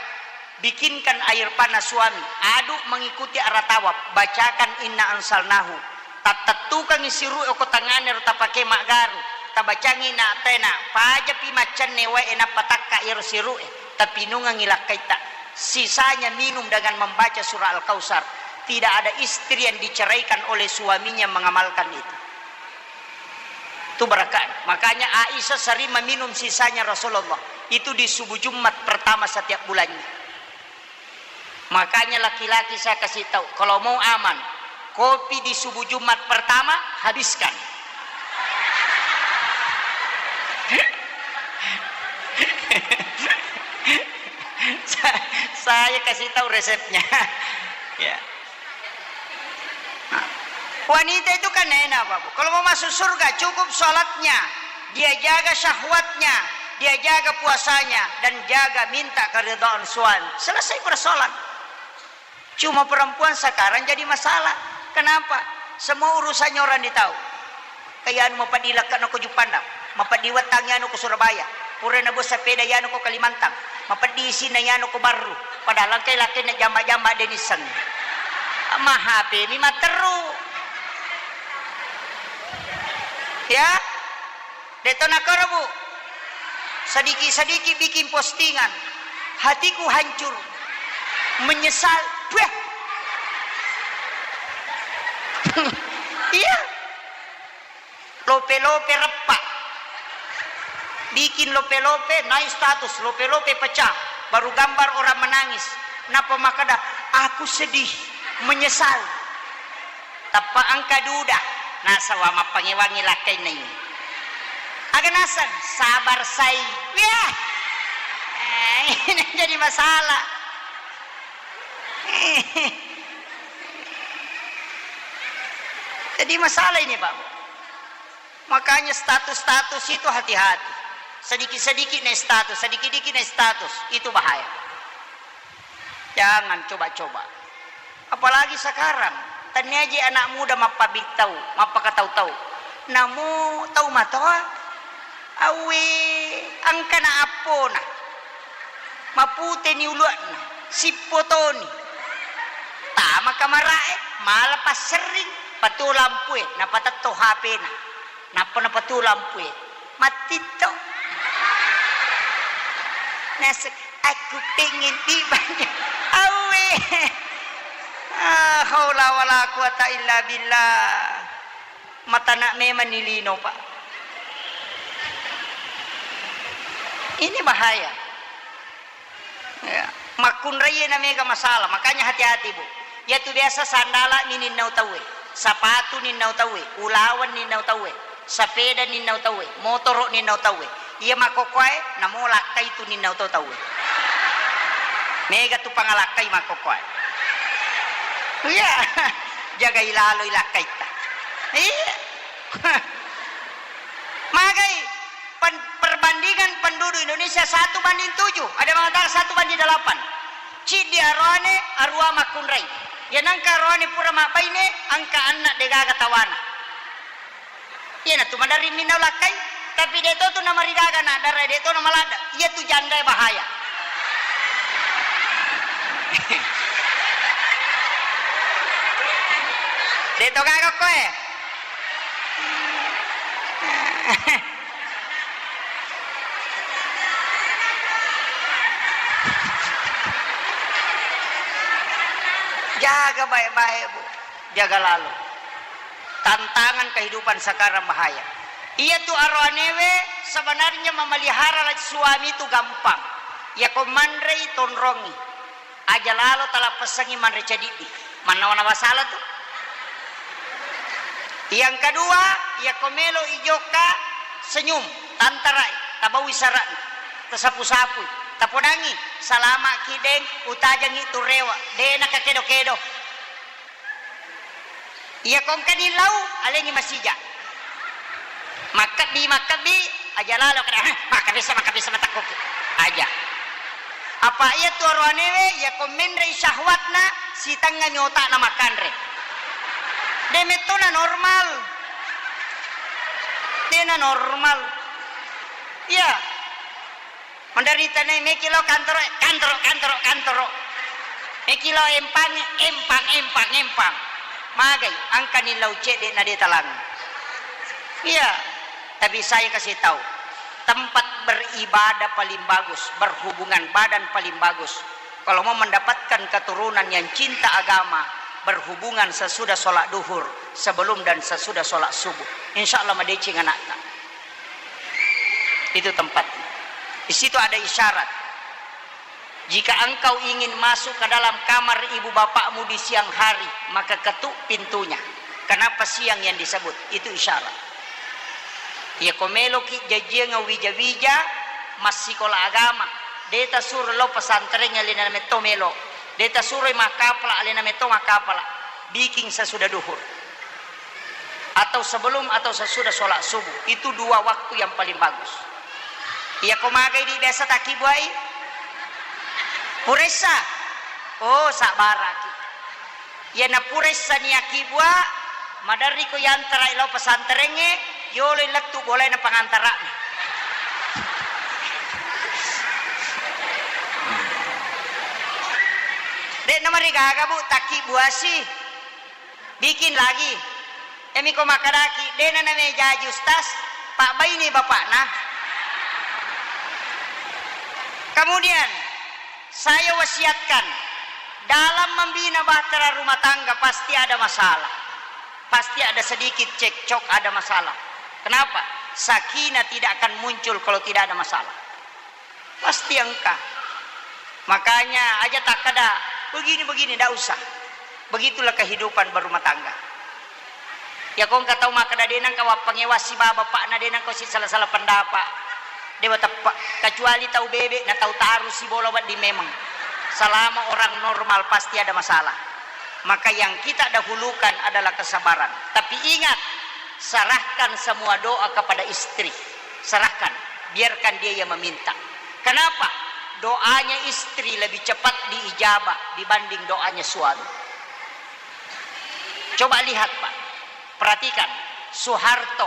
Bikinkan air panas suami, aduk mengikuti arah tawaf, bacakan inna anzalnahu. Tattettukangngi siru'e ko tangngana ro tapake maggaru, tabacangngi inna a'taina, pajapi maccenne wae nappa takka iyaro siru'e, tapinungengngi lakkaitta. Sisanya minum dengan membaca surah Al-Kautsar. Tidak ada istri yang diceraikan oleh suaminya mengamalkan itu. Itu berkah. Makanya Aisyah sering meminum sisanya Rasulullah. Itu di subuh Jumat pertama setiap bulannya. Makanya laki-laki saya kasih tahu, kalau mau aman, kopi di subuh Jumat pertama, habiskan. Sa-, saya kasih tahu resepnya. Ya. Wanita itu kan enak, Bapak. Kalau mau masuk surga, cukup sholatnya, dia jaga syahwatnya, dia jaga puasanya, dan jaga minta keridhaan suami. Selesai persoalan. Cuma perempuan sekarang jadi masalah. Kenapa? Semua urusannya orang ditahu. Kayanu mapeddi lakka nako Juppandang, mapeddi wettang yanu ko Surabaya, pura nabo sepeda yanu ko Kalimantan, mapeddi isinna yanu ko Barru, padahal engkai lakkainna jamba-jamba de nisseng. Ma H P mi matteru. Ya? De to nakoro, Bu. Sedikit-sedikit bikin postingan. Hatiku hancur. Menyesal. Weh. Iya. Lope-lope reppa. Bikin lope-lope, naik status, lope-lope pecah. Baru gambar orang menangis. Napa makkeda, "Aku sedih, menyesal." Tappa engka duda, nasaba mappangewangi lakkainna ini. Aga naseng, sabar sai. Yah. Eh, ini jadi masalah. Jadi masalah ini, Pak. Makanya status-status itu hati-hati. Sedikit-sedikit naik status, sedikit-sedikit naik status, itu bahaya. Jangan coba-coba. Apalagi sekarang, tennia je anak muda mappabittau, mappakatau-tau. Namo tau matoa, awwe, engkana appona. Maputeni uluanna, sippotoni. Tama kamara'e, mala passerring, patuo lampue, napatetto H P-na. Nappa napatuo lampue. Mattitto. Naseng, "Aku pengen dibantu." Awwe. Ah, haula wala quwata illa billah. Matana memang ni lino, Pak. Ini bahaya. Ya, makkunraie na mega masalah, makanya hati-hati, Bu. Iyatu biasa sandala mi ninnau tauwe, sapatu ninnau tauwe, ulaweng ninnau tauwe, sapeda ninnau tauwe, motoro ninnau tauwe. Iya makkokkoe, namo lakkai tu ninnau to tauwe. Mega tu pangalakkai makkokkoe. Iya, jagai laloi lakkaitta. Iya. Magai pen-, perbandingan pendu-, Indonesia satu banding tujuh, ada mengatakan satu banding delapan. Ciddi aroane, arua makkunrai. Ya nangka aroane pura mabbaine, angka anna degaga tawana. Iyanatu maderri minna ulakkai, tapi de to tu namarigaga na dara, de to namaladda. Iya tu jandae bahaya. De to gaga koe. Jaga baik-baik, Bu. Jaga lalo. Tantangan kehidupan sekarang bahaya. Iya tu aroanewe sebenarnya memelihara suami itu gampang. Iya ko manrei tonrongi. Aja lalo talapessangi manre cediddi. Mannawa-nawa sala tu. Yang kedua, iya ko melo ijokka senyum, tantarai, tabaui sara'na, tasapu-sapui, tapodangi, salama ki deng, utajangi tu rewa, de nakakedo-kedo. Iya ko engkani lau, alengi masija. Makkebbi, makkebbi, aja lalo kada, "Heh, makkebbi sa, makkebbi sa, matakkuki." Aja. Apa iya tu aroanewe, iya ko menrei syahwatna, sitengngami otakna makkanre. De mettona normal. Dena normal. Iya. Menderita nai meki lao kantoro, kantoro, kantoro, kantoro. Meki lao empang, empang, empang, empang. Magai, angkani lau cedde na de talang. Iya, tapi saya kasih tahu, tempat beribadah paling bagus, berhubungan badan paling bagus. Kalau mau mendapatkan keturunan yang cinta agama, berhubungan sesudah sholat duhur, sebelum dan sesudah sholat subuh. Insya Allah madeceng anakta. Itu tempatnya. Di situ ada isyarat. Jika engkau ingin masuk ke dalam kamar ibu bapakmu di siang hari, maka ketuk pintunya. Kenapa siang yang disebut? Itu isyarat. Iya ko meloki jajiang wija-wija, massikola agama, de tasuro lao pesantren alena metto melo. De tasuroi makkapala alena metto makkapala. Bikin sesudah duhur. Atau sebelum atau sesudah sholat subuh. Itu dua waktu yang paling bagus. Iya ko magai di biasa takibbuai? Puressa. Oh, sabbaraki. Iya na puressa ni akibua, maderri ko yantarai lao pesantrengnge, yoloi lettu bolaina pangantara'na. De namarigaga, Bu, takibbuasi. Bikin lagi. Emi ko makkadaki, dena namejaji ustaz, pabbaini bapakna. Kemudian, saya wasiatkan, dalam membina bahtera rumah tangga pasti ada masalah. Pasti ada sedikit cekcok, ada masalah. Kenapa? Sakinah tidak akan muncul kalau tidak ada masalah. Pasti engka. Makanya aja takkada, "Begini-begini," ndak usah. Begitulah kehidupan berumah tangga. Ya, ko engka tau makkada, "De nengka wappangewang sibawa bapakna, de nengka sisala-sala pendapat." Dewa teppe, kecuali tau bebe na tau taru sibola wedding memang. Selama orang normal pasti ada masalah. Maka yang kita dahulukan adalah kesabaran. Tapi ingat, serahkan semua doa kepada istri. Serahkan, biarkan dia yang meminta. Kenapa? Doanya istri lebih cepat diijabah dibanding doanya suami. Coba lihat, Pak. Perhatikan, Soeharto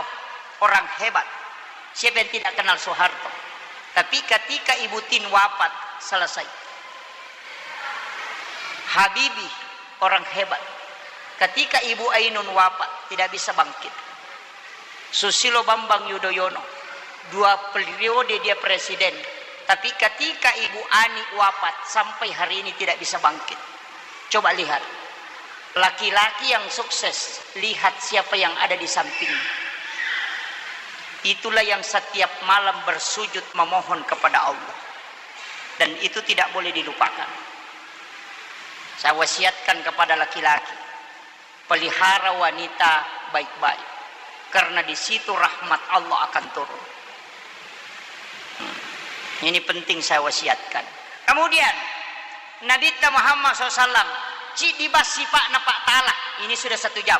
orang hebat. Siapa yang tidak kenal Soeharto? Tapi ketika Ibu Tin wafat, selesai. Habibie orang hebat. Ketika Ibu Ainun wafat, tidak bisa bangkit. Susilo Bambang Yudhoyono, dua periode dia presiden, tapi ketika Ibu Ani wafat, sampai hari ini tidak bisa bangkit. Coba lihat, laki-laki yang sukses, lihat siapa yang ada di sampingnya. Itulah yang setiap malam bersujud memohon kepada Allah. Dan itu tidak boleh dilupakan. Saya wasiatkan kepada laki-laki, pelihara wanita baik-baik, karena di situ rahmat Allah akan turun. Hmm. Ini penting saya wasiatkan. Kemudian, Nabitta Muhammad sallallahu alaihi wasallam, siddi bas sipa'na Pak Tala. Ini sudah satu jam.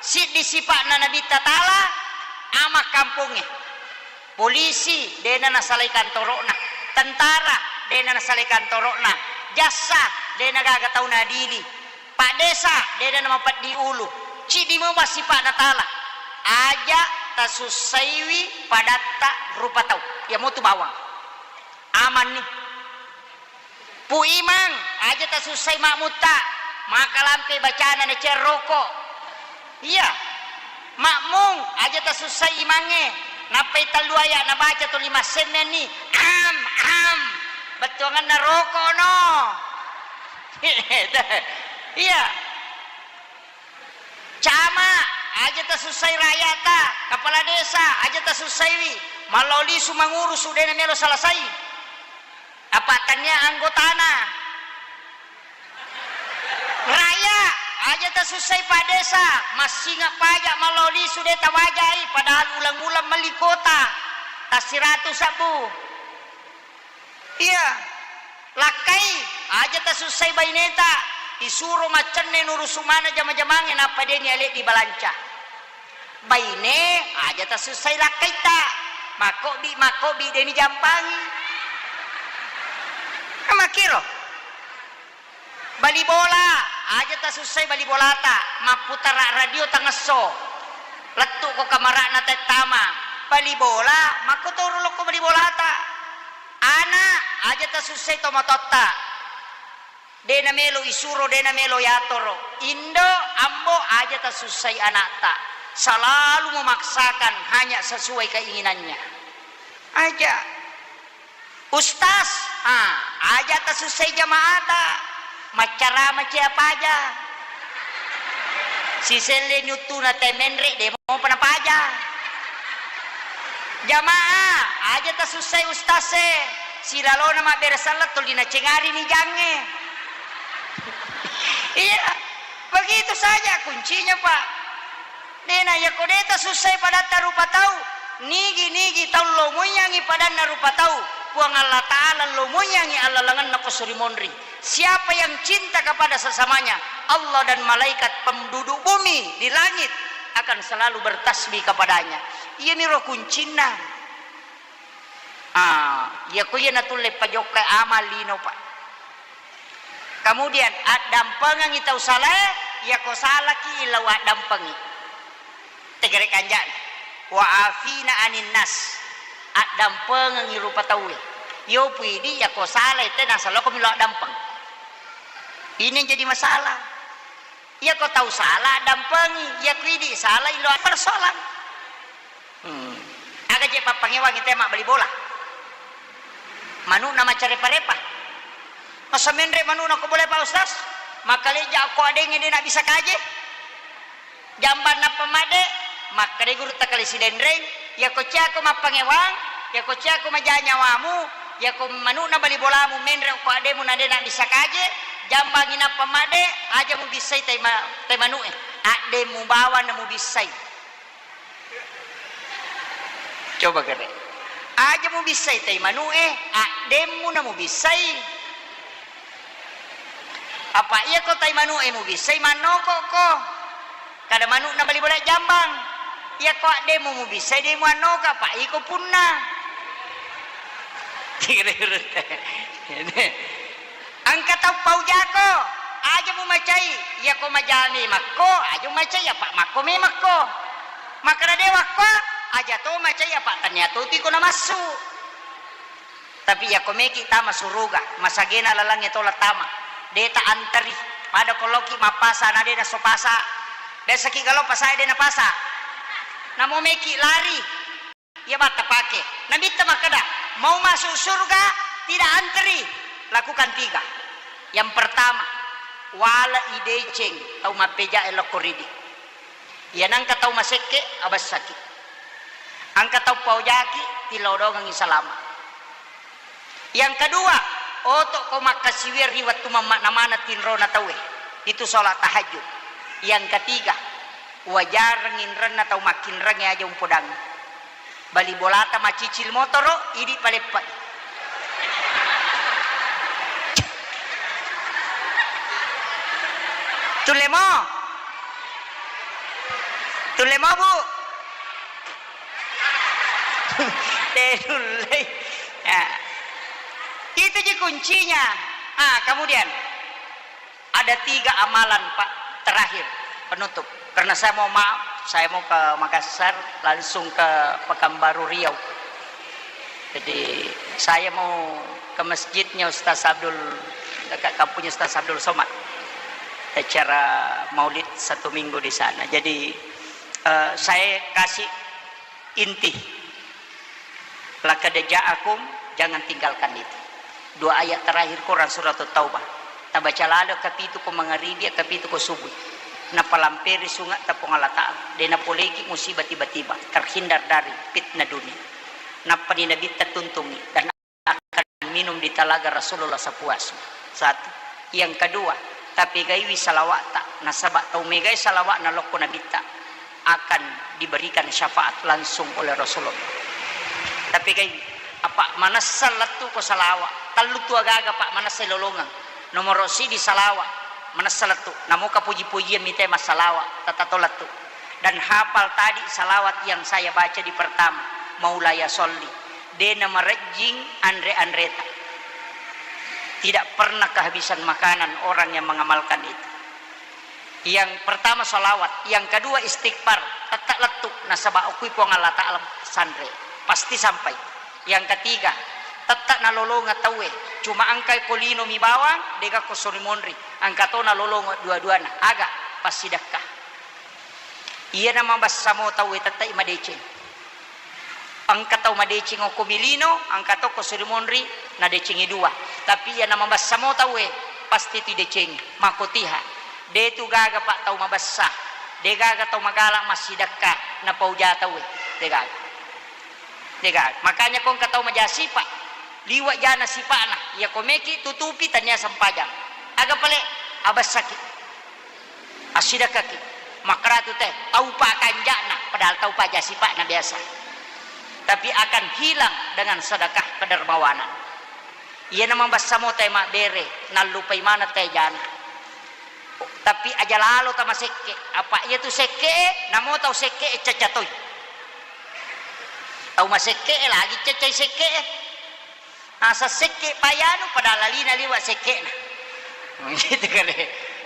Siddi sipa'na Nabitta Tala, ama kampongnge. Polisi, de'na nasalai kantoro'na. Tentara, de'na nasalai kantoro'na. Jassa, de'na gaga tau naadili. Pak Desa, de'na namapeddi ulu. Ciddi mo massipa'na tala. Aja tasussaiwi padatta rupa tau. Iya motu bawang. Amanni. Pu Imang, aja tasussai makmutta, makalampe bacana nacea roko. Iya. Makmung, aja tasussai imangnge, nappai tellu aya nabaca tuli massemmenni, am, am, bettuanganna roko no. Iya. Camat, aja tasussai rakyata, kepala desa, aja tasussaiwi, mallau lisu mangurusu, de'na melo salasai. Apa tania anggotana. Rakyat, aja tasussai Pak Desa, massinga pajak mallau lisu de' tawajai, padahal ulang-ulang melli kuota. Tassiratu sabbu. Iya. Lakkai, aja tasussai baineta, isuro maccenne nurusu mana jama-jamangnge nappa de'ni ale dibalanca. Baine, aja tasussai lakkaitta. Makkobbi, makkobbi, de'ni jampangi. Makkiro. Bali bola, aja tasussai bali bolata. Mapputara radio tangesso. Lettu ko kamara'na tettama. Bali bola, makkotoro lokko bali bolata. Ana, aja tasussai tomatoatta. De' namelo isuro, de' namelo yatoro. Indo, ambo, aja tasussai anakta. Selalu memaksakan hanya sesuai keinginannya. Aja. Ustaz, ah, aja tasussai jamaata. Maccarama cia paja. Siselle nyuttuna te menre, de' mopa napaja. Jamaah, aja tasussai ustaz e. Silalona mabbere sallang tuli nacengari ni jangnge. Iya, begitu saja kuncinya, Pak. De'na, yako de' tasussai padatta rupa tau, nigi-nigi tau lomoiyangi padanna rupa tau, Puang Allah Ta'ala lomoiyangi allalengenna ko surimonri. Siapa yang cinta kepada sesamanya, Allah dan malaikat penduduk bumi di langit akan selalu bertasbih kepadanya. Iyaniro kuncinna. Ah, iyako iya natulle pajokkai amal lino, Pak. Kemudian, addampengengi tau salae, iyako salaki lao addampengi. Tegere kanjana. Wa afina anin nas. Addampengengi rupa tauwe. Iyo pui idi, iyako salae, te nasaloko milo addampeng. Ini yang jadi masalah. Iyako tau sala, addampengi. Iyako idi sala, ilo persoalan. Hmm. Aga je pappangewangi te mabbali bola? Manu'na maccarepa-repa. Masa menre manu'na ko bola, Pak Ustaz? Makkaleja ko adengnge de' nabissa kaje. Jambang nappa madde, makkeda gurutta Kali Sidenreng, iyako ciako mappangewang, iyako ciako maja nyawamu, iyako manu'na bali bolamu menre ko addemu na de' nabissa kaje, jambangi nappa madde, aja mubissai tai ma-, tai manu'e. Addemu bawang na mubissai. Coba kere. Aja mubissai tai manu'e, addemmu na mubissai. Apa iyako tai manu'e mubissai, mannokokko. Kada manu'na bali bola jambang. Iyako addemmu mubissai, de' muannoka, apa iko punna. Engka tau paujako, aja mumacai, iyako maja memekko, aja mumacai, apa makko memekko. Makkeda de' wakko, aja to macai, apa tania to tiko namassu. Tapi iyako meki tama suruga, masagena lalengnge tola tama, de' ta anteri. Pada ko loki mappasa na de' nasso pasa. Biasaki galo pasae de' napasa. Namo meki lari. Iya batta pake. Nabitta makkeda, mau masuk surga, tidak antri. Lakukan tiga. Yang pertama, wale'i deceng tau mappejae lokko ridi. Iya nangka tau masekke, abessaki. Angka tau paojaki, tilodongengi salama. Yang kedua, oto'ko makkasiwiang ri wettu mammana-mana tinrona tauwe. Itu sholat tahajud. Yang ketiga, wajareng inrenna tau makkinrengnge aja umpodangngi. Bali bolata macicil motoro, idi paleppai. Tulle mo? Tulle mo, Bu? Tenullei. Ya. Itu ji kuncinya. Ah, kemudian ada tiga amalan, Pak, terakhir penutup. Karena saya mau maaf, saya mau ke Makassar, langsung ke Pekanbaru Riau. Jadi saya mau ke masjidnya Ustaz Abdul, dekat kampungnya Ustaz Abdul Somad. Acara maulid satu minggu di sana. Jadi eh, saya kasih inti. Laqad ja'akum, jangan tinggalkan itu. Dua ayat terakhir Quran surat Taubah. Tabaca lalo kapitu ko mangaribi, kapitu ko subuh. Napalamperi sunga' ta Puang Allah Ta'ala. De napoleki musibah tiba-tiba. Terhindar dari fitnah dunia. Nappani Nabitta tuntungi. Dan akan minum di talaga Rasulullah sapuasna. Satu. Yang kedua, tapegaiwi salawa'ta, nasaba' tau megai salawa'na lokko Nabitta akan diberikan syafaat langsung oleh Rasulullah. Tapegaiwi, apa' manessa lettu ko salawa', tellu tu agaga, Pak, manessa lolongeng. Nomoro' sidi salawa', manessa lettu, namoka puji-pujian mitai massalawa', tatato lettu. Dan hafal tadi salawat yang saya baca di pertama, Maulaya Sholli. De namarejjing anre-anreta. Tidak pernah kehabisan makanan orang yang mengamalkan itu. Yang pertama salawat, yang kedua istighfar, tette' lettu, nasaba' okui Puang Allah Ta'ala sanre, pasti sampai. Yang ketiga, tette' nalolongeng tauwe, cuma engkai ko lino mi bawang, dega ko sori monri, engka to nalolongeng dua-duana, aga? Passidekka. Iyana mabessa mo tauwe tette'i madeceng. Engka tau madeceng okko milino, engka to ko suri monri, nadecengi dua. Tapi iyana mabessa mo tauwe, pasti tu idecengi. Makotiha. De tu gaga, Pak, tau mabessa. De gaga tau magala' massidekka, napauja tauwe. De gaga. De gaga. Makanya ko engka tau maja sipa', liwa' jana sipa'na. Iya ko meki tutupi tania sempajang. Aga pale? Abessaki. Assidekkaki, makkaratu te, taupa kanja'na, padahal taupa ja sipa'na biasa. Tapi akan hilang dengan sedekah kedermawanan. Iyana mabessa mo te mabbere, nallupai maneng te jana. Tapi aja lalo tamasekke, apa' iya tu sekke, namo tau sekke cacca toi. Tau masekke lagi caccai sekke. Asa sekke payanu padahal lalina liwa sekke'na. Gitu kali.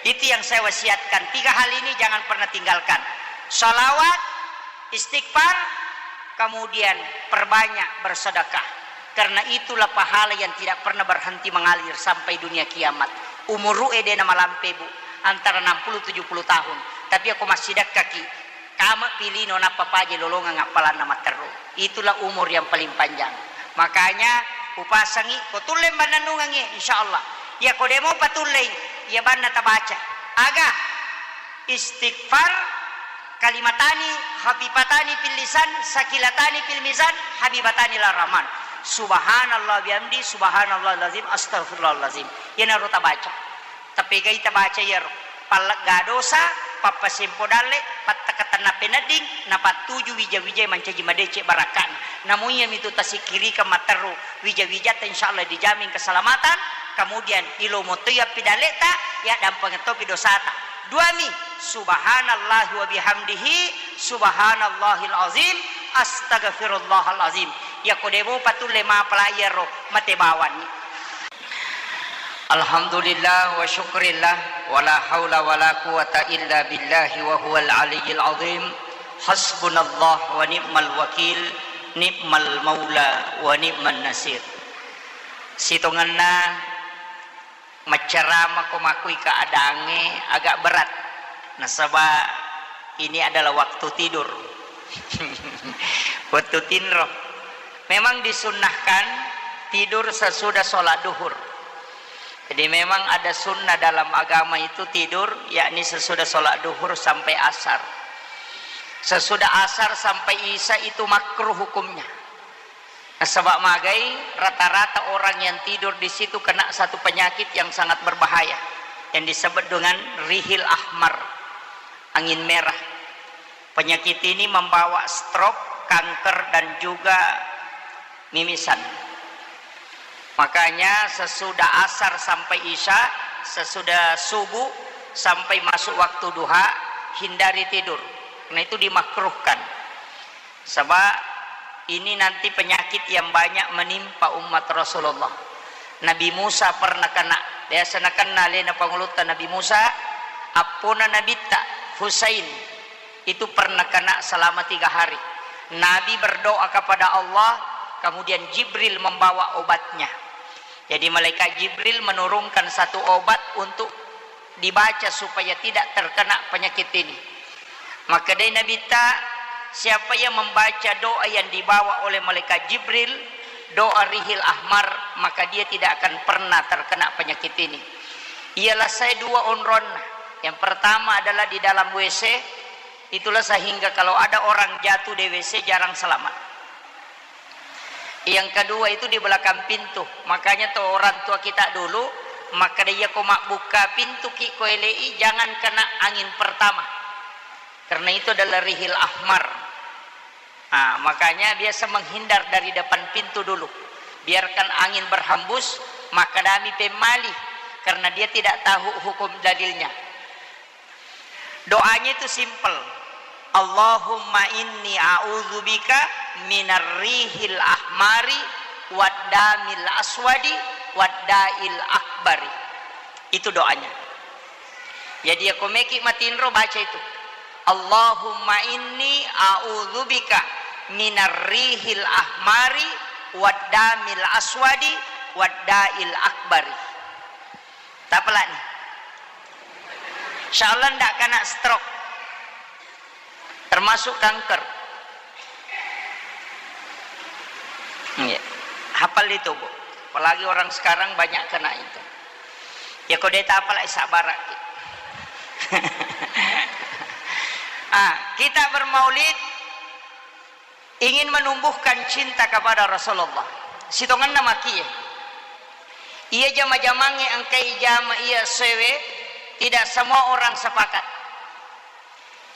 Itu yang saya wasiatkan. Tiga hal ini jangan pernah tinggalkan. Salawat, istighfar, kemudian perbanyak bersedekah. Karena itulah pahala yang tidak pernah berhenti mengalir sampai dunia kiamat. Umuru'e de namalampe, Bu, antara enam puluh tujuh puluh tahun. Tapi ako massidekkaki, Kama pilino nappa paje lolongeng appalanna matteru. Itulah umur yang paling panjang. Makanya upasangi ko tulle mannennungengngi, insyaallah. Iya ko demo patullei, iya banna tabaca. Aga? Istighfar, kalimatani khafifatani fil lisan, sakilatani fil mizan, habibatani ila rahman. Subhanallah bihamdi, subhanallahil azim, astagfirullahalazim. Iyanaro tabaca. Tapegai tabaca iyaro, pallegga dosa, pappasempo dalle, pattakatenna penedding, napattuju wija-wijae mancaji madeceng barakka'na. Namo iyamitu tasikkirikeng matteru wija-wijatta, insyaallah dijamin keselamatan, kemudian ilomo toi appidalleta, yaddampengeng topi dosata. Duami, subhanallahi wa bihamdihi, subhanallahil azim, astagfirullahal azim. Yako demo patulle mapala iyaro, mate bawanni. Alhamdulillah wa syukrillah, wa la haula wa la quwata illa billahi wa huwal aliyyil azim. Hasbunallah wa ni'mal wakil, ni'mal maula wa ni'man nasir. Sitongenna maccarama ko makui keadaangnge agak berat. Nasaba ini adalah waktu tidur. Waktu tinro. Memang disunnahkan tidur sesudah sholat duhur. Jadi memang ada sunnah dalam agama itu tidur, yakni sesudah sholat duhur sampai asar. Sesudah asar sampai isya itu makruh hukumnya. Nasaba magai, rata-rata orang yang tidur di situ kena satu penyakit yang sangat berbahaya, yang disebut dengan rihil ahmar, angin merah. Penyakit ini membawa stroke, kanker, dan juga mimisan. Makanya sesudah asar sampai isya, sesudah subuh sampai masuk waktu duha, hindari tidur. Karena itu dimakruhkan. Sebab Ini nanti penyakit yang banyak menimpa umat Rasulullah. Nabi Musa pernah kena, biasa nakenna alena pangulutta Nabi Musa, appona nabitta Husain itu pernah kena selama tiga hari. Nabi berdoa kepada Allah, kemudian Jibril membawa obatnya. Jadi malaikat Jibril menurunkan satu obat untuk dibaca supaya tidak terkena penyakit ini. Makkedai Nabitta, siapa yang membaca doa yang dibawa oleh malaikat Jibril, doa Rihil Ahmar, maka dia tidak akan pernah terkena penyakit ini. Ialah saya dua onronna. Yang pertama adalah di dalam W C, itulah sehingga kalau ada orang jatuh di W C jarang selamat. Yang kedua itu di belakang pintu. Makanya tuh orang tua kita dulu, maka dia ko mabbuka pintu ki ko elei, jangan kena angin pertama. Karena itu adalah Rihil Ahmar. Nah, makanya biasa menghindar dari depan pintu dulu. Biarkan angin berhembus, maka dami pemmali, karena dia tidak tahu hukum dalilnya. Doanya itu simple. Allahumma inni a'udzubika minar rihil ahmari wad damil aswadi wad da'il akbari. Itu doanya. Jadi, ya, komeki matinro baca itu. Allahumma inni a'udzubika minar rihil ahmari wad damil aswadi wad da'il akbari. Tapalani. Insyaallah ndak kena stroke. Termasuk kanker. Iya. Hafal itu, Bu. Apalagi orang sekarang banyak kena itu. Ya, kode tapala isa barak. Ah, kita bermaulid ingin menumbuhkan cinta kepada Rasulullah. Sitongenna makie. Iya jama-jamangnge engkai jama iya sewe, tidak semua orang sepakat.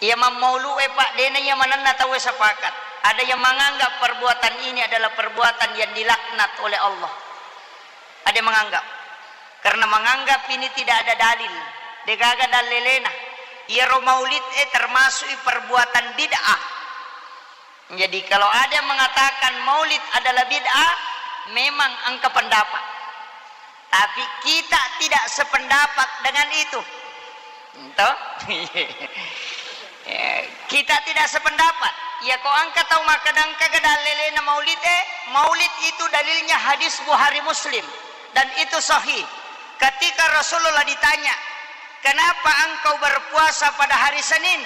Iya mammaulu'e, Pak, dena iya manenna tauwe sepakat. Ada yang menganggap perbuatan ini adalah perbuatan yang dilaknat oleh Allah. Ada yang menganggap. Karena menganggap ini tidak ada dalil. Degaga dalelena. Iyaro maulid e termasuk perbuatan bid'ah. Jadi, kalau ada yang mengatakan maulid adalah bid'ah, memang engka pendapat. Tapi kita tidak sependapat dengan itu. Toh? Ya, kita tidak sependapat. Ya, ko engka tau makkeda engka ga dalelena maulid e, maulid itu dalilnya hadis Bukhari Muslim. Dan itu sahih. Ketika Rasulullah ditanya, "Kenapa engkau berpuasa pada hari Senin?"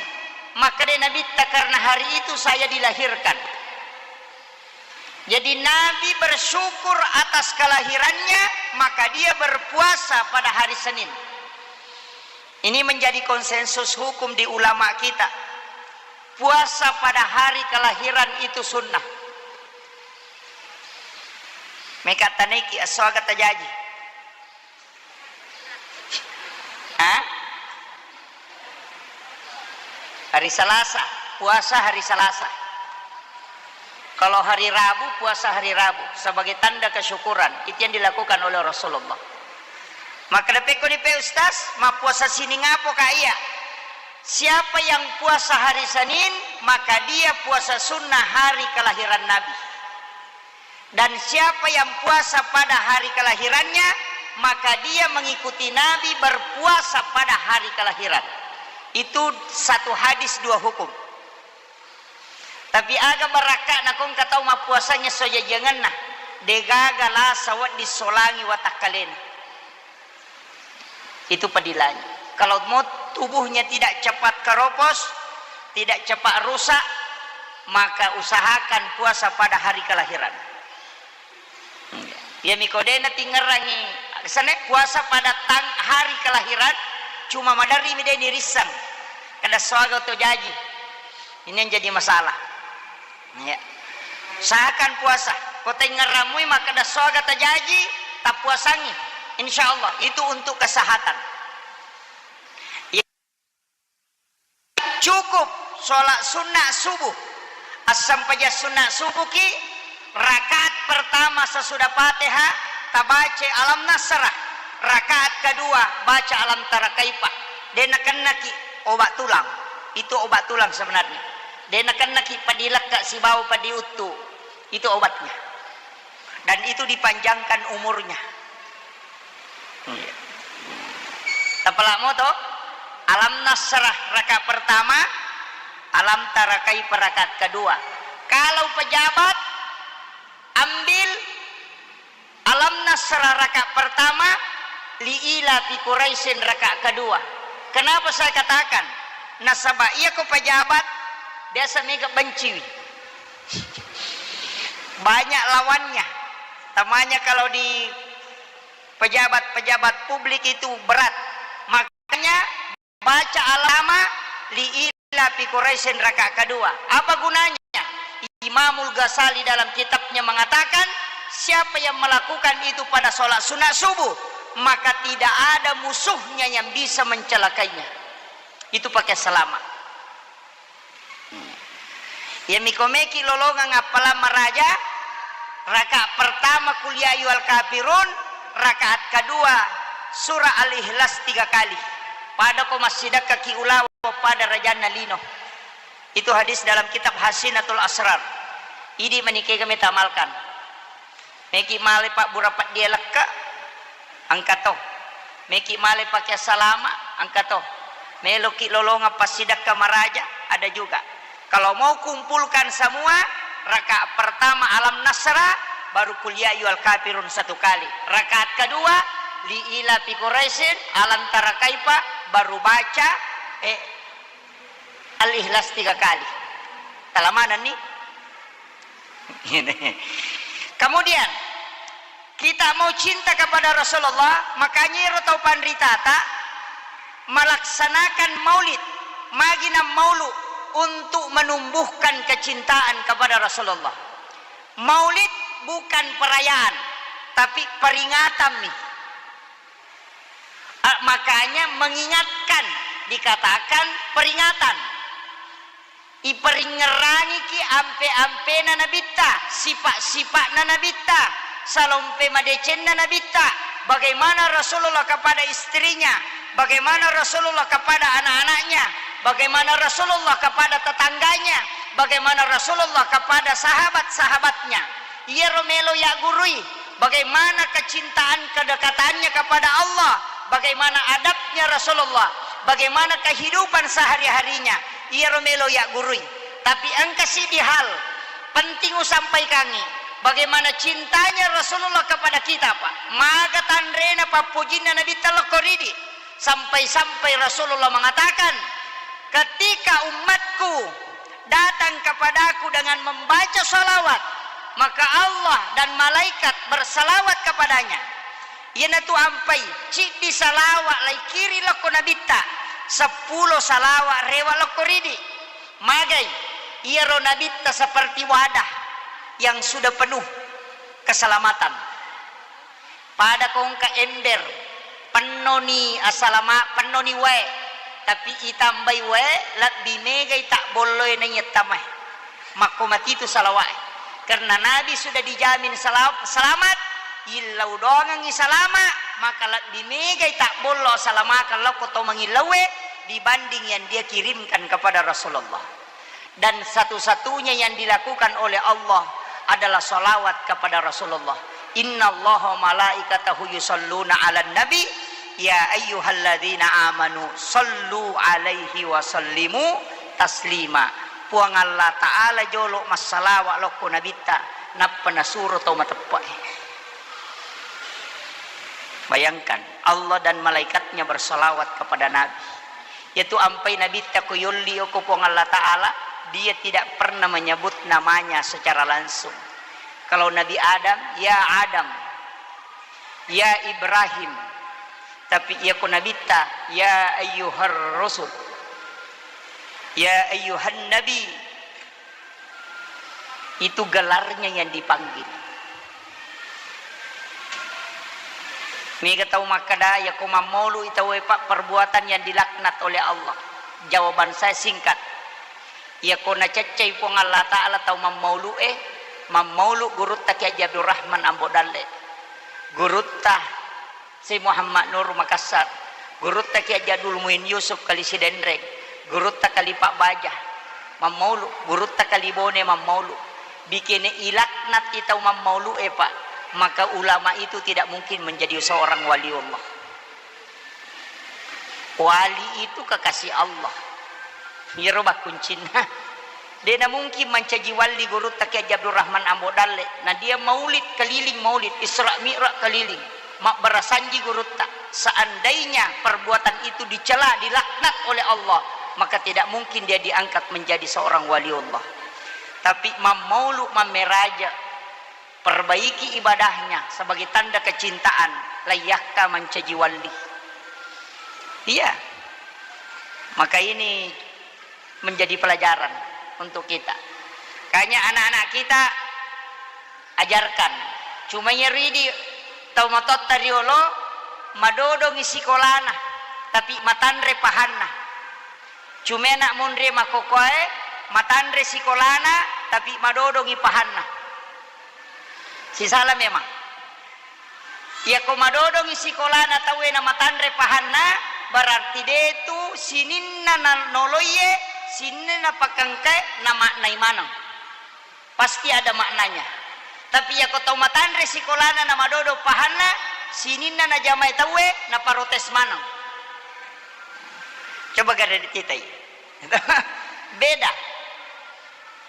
Makkeda Nabitta, "Karena hari itu saya dilahirkan." Jadi Nabi bersyukur atas kelahirannya, maka dia berpuasa pada hari Senin. Ini menjadi konsensus hukum di ulama kita. Puasa pada hari kelahiran itu sunnah. Meka taneki aswaga tajaji. Hah? Hari Selasa, puasa hari Selasa. Kalau hari Rabu, puasa hari Rabu sebagai tanda kesyukuran. Itu yang dilakukan oleh Rasulullah. Maka dapekko ni pe Ustaz, mappuasa sining apo ka iya? Siapa yang puasa hari Senin, maka dia puasa sunnah hari kelahiran Nabi. Dan siapa yang puasa pada hari kelahirannya, maka dia mengikuti Nabi berpuasa pada hari kelahiran. Itu satu hadis dua hukum. Tapi aga barakka nakong katau mappuasangnge sojajiangenna, degaga lasa wedding solangi watakkalena. Itu padilanya. Kalau mau tubuhnya tidak cepat keropos, tidak cepat rusak, maka usahakan puasa pada hari kelahiran. Iya miko de natingerangi, sene puasa pada tang hari kelahiran, cuma maderri mi de nirissang. Kada soaga to jaji. Ini yang jadi masalah. Ya. Usahakan puasa. Ko tengngeramui makkeda soaga tajaji, tappuasangi. Insya Allah, itu untuk kesehatan. Ya. Cukup sholat sunnah subuh. Assampajang sunnah subuh ki, rakaat pertama sesudah Fatihah, tabaca alam nasrah. Rakaat kedua, baca alam tara kaifa. De nakennaki obat tulang. Itu obat tulang sebenarnya. De nakennaki padilekka sibawa padiuttu. Itu obatnya. Dan itu dipanjangkan umurnya. Iya. Tapalamo to, Alam Nasrah rakaat pertama, Alam Tara Kaifa rakaat kedua. Kalau pejabat, ambil Alam Nasrah rakaat pertama, Li Ila Fi Quraisyin rakaat kedua. Kenapa saya katakan? Nasaba iya ko pejabat, biasa mega benciwi. Banyak lawannya. Tamanya kalau di pejabat-pejabat publik itu berat. Makanya baca Alam Tara Li Ila Fi Quraisyin rakaat kedua. Apa gunanya? Imamul Ghazali dalam kitabnya mengatakan, siapa yang melakukan itu pada sholat sunat subuh, maka tidak ada musuhnya yang bisa mencelakainya. Itu pakai selama. Iya miko meki lolongang appalang maraja, rakaat pertama Qul ya ayyuhal kafirun, rakaat kedua surah Al-Ikhlas tiga kali. Pada ko massidakkaki ulawa pada rajanna lino. Itu hadis dalam kitab Hasinatul Asrar. Idi manikega meta amalkan. Meki male pabbura paddie lekka, engka to. Meki male pake salama, engka to. Meloki lolongang passidakka maraja, ada juga. Kalau mau kumpulkan semua, rakaat pertama Alam Nasrah, baru Qul ya ayyuhal kafirun satu kali. Rakaat kedua, Li Ila Fi Quraisyin, Alam Tara Kaifa, baru baca, eh, Al-Ikhlas tiga kali. Talamanenni. Kemudian, kita mau cinta kepada Rasulullah, makanya iro tau panritata melaksanakan maulid, magi nammaulu untuk menumbuhkan kecintaan kepada Rasulullah. Maulid bukan perayaan, tapi peringatan mi. A, makanya mengingatkan dikatakan peringatan. Iperingngerangiki ampe-ampena Nabitta, sifat-sifatna Nabitta, salompe madecenna Nabitta, bagaimana Rasulullah kepada istrinya, bagaimana Rasulullah kepada anak-anaknya, bagaimana Rasulullah kepada tetangganya, bagaimana Rasulullah kepada sahabat-sahabatnya. Iyaro melo yaggurui, bagaimana kecintaan kedekatannya kepada Allah, bagaimana adabnya Rasulullah, bagaimana kehidupan sehari-harinya, iyaro melo yaggurui. Tapi engka siddi hal penting usampaikangi, bagaimana cintanya Rasulullah kepada kita, Pak. Maga tanrena pappojinna Nabitta lokko ridi. Sampai-sampai Rasulullah mengatakan, "Ketika umatku datang kepadaku dengan membaca salawat, maka Allah dan malaikat bersalawat kepadanya." Iyanatu ampai, ciddi salawat laikiri lokko Nabitta, seppulo salawat rewa lokko ridi. Magai, iyaro Nabitta seperti wadah yang sudah penuh keselamatan. Pada ko engka ember, pennoni asalama, pennoni wae, tapi itambai wae, lebbi megai tabbolloe naiya tamae. Makko matitu salawae. Karena Nabi sudah dijamin sela-, selamat, illau doangengngi salama, maka lebbi megai tabbollo asalamakeng lokko to mangillaue dibanding yang dia kirimkan kepada Rasulullah. Dan satu-satunya yang dilakukan oleh Allah adalah salawat kepada Rasulullah. "Innallaha wa malaikatahu yusalluna 'alan nabi, ya ayyuhalladzina amanu sallu 'alaihi wa sallimu taslima." Puang Allah Ta'ala jolo massalawa lokko Nabitta, nappa nasuro tau mateppe'e. Bayangkan, Allah dan malaikatnya bersalawat kepada Nabi. Yaitu ampai Nabitta ko yolli okko Puang Allah Ta'ala, dia tidak pernah menyebut namanya secara langsung. Kalau Nabi Adam, "Ya Adam, ya Ibrahim." Tapi iya ko Nabitta, "Ya ayyuhar rusul, ya ayyuhan nabi." Itu gelarnya yang dipanggil. Mega tau makkeda, "Yako mammaulu'i tauwe, Pak, perbuatan yang dilaknat oleh Allah." Jawaban saya singkat. Yako naceccai Puang Allah Ta'ala tau mammaulu'e, mammaulu gurutta Kiai Haji Abdul Rahman Ambo Dalle, gurutta Syekh Muhammad Nur Makassar, gurutta Kiai Haji Abdul Muin Yusuf Kali Sidenreng, gurutta Kali Pak Baja, mammaulu, gurutta Kali Bone, mammaulu. Bikene ilaknat i tau mammaulu'e, Pak, maka ulama itu tidak mungkin menjadi seorang waliullah. Wali itu kekasih Allah. Iyaro bakkuncinna. De' namungkin mancaji wali gurutta Kiai Haji Abdul Rahman Ambo Dalle. Na dia maulid keliling maulid, Isra Mi'raj keliling. Mabbarasanji gurutta. Seandainya perbuatan itu dicela, dilaknat oleh Allah, maka tidak mungkin dia diangkat menjadi seorang waliullah. Tapi mammaulu mammeraja, perbaiki ibadahnya sebagai tanda kecintaan, layyakka mancaji wali. Iya. Maka ini menjadi pelajaran untuk kita. Kanya anak-anak kita, ajarkan. Cuma iya ridi tau matotta riolo madodongi sikolana, tapi matanre pahanna. Cuma anak monri makokoe matanre sikolana, tapi madodongi pahanna. Sisala memang. Iyako madodongi sikolana tauwe na matanre pahanna, berarti detu sininna na noloiye, sininna pakengkae na maknai maneng. Pasti ada maknanya. Tapi iyako tau matanre sikolana na madodo pahanna, sininna na jamai tauwe na parotes maneng. Coba gare dikitai. Beda.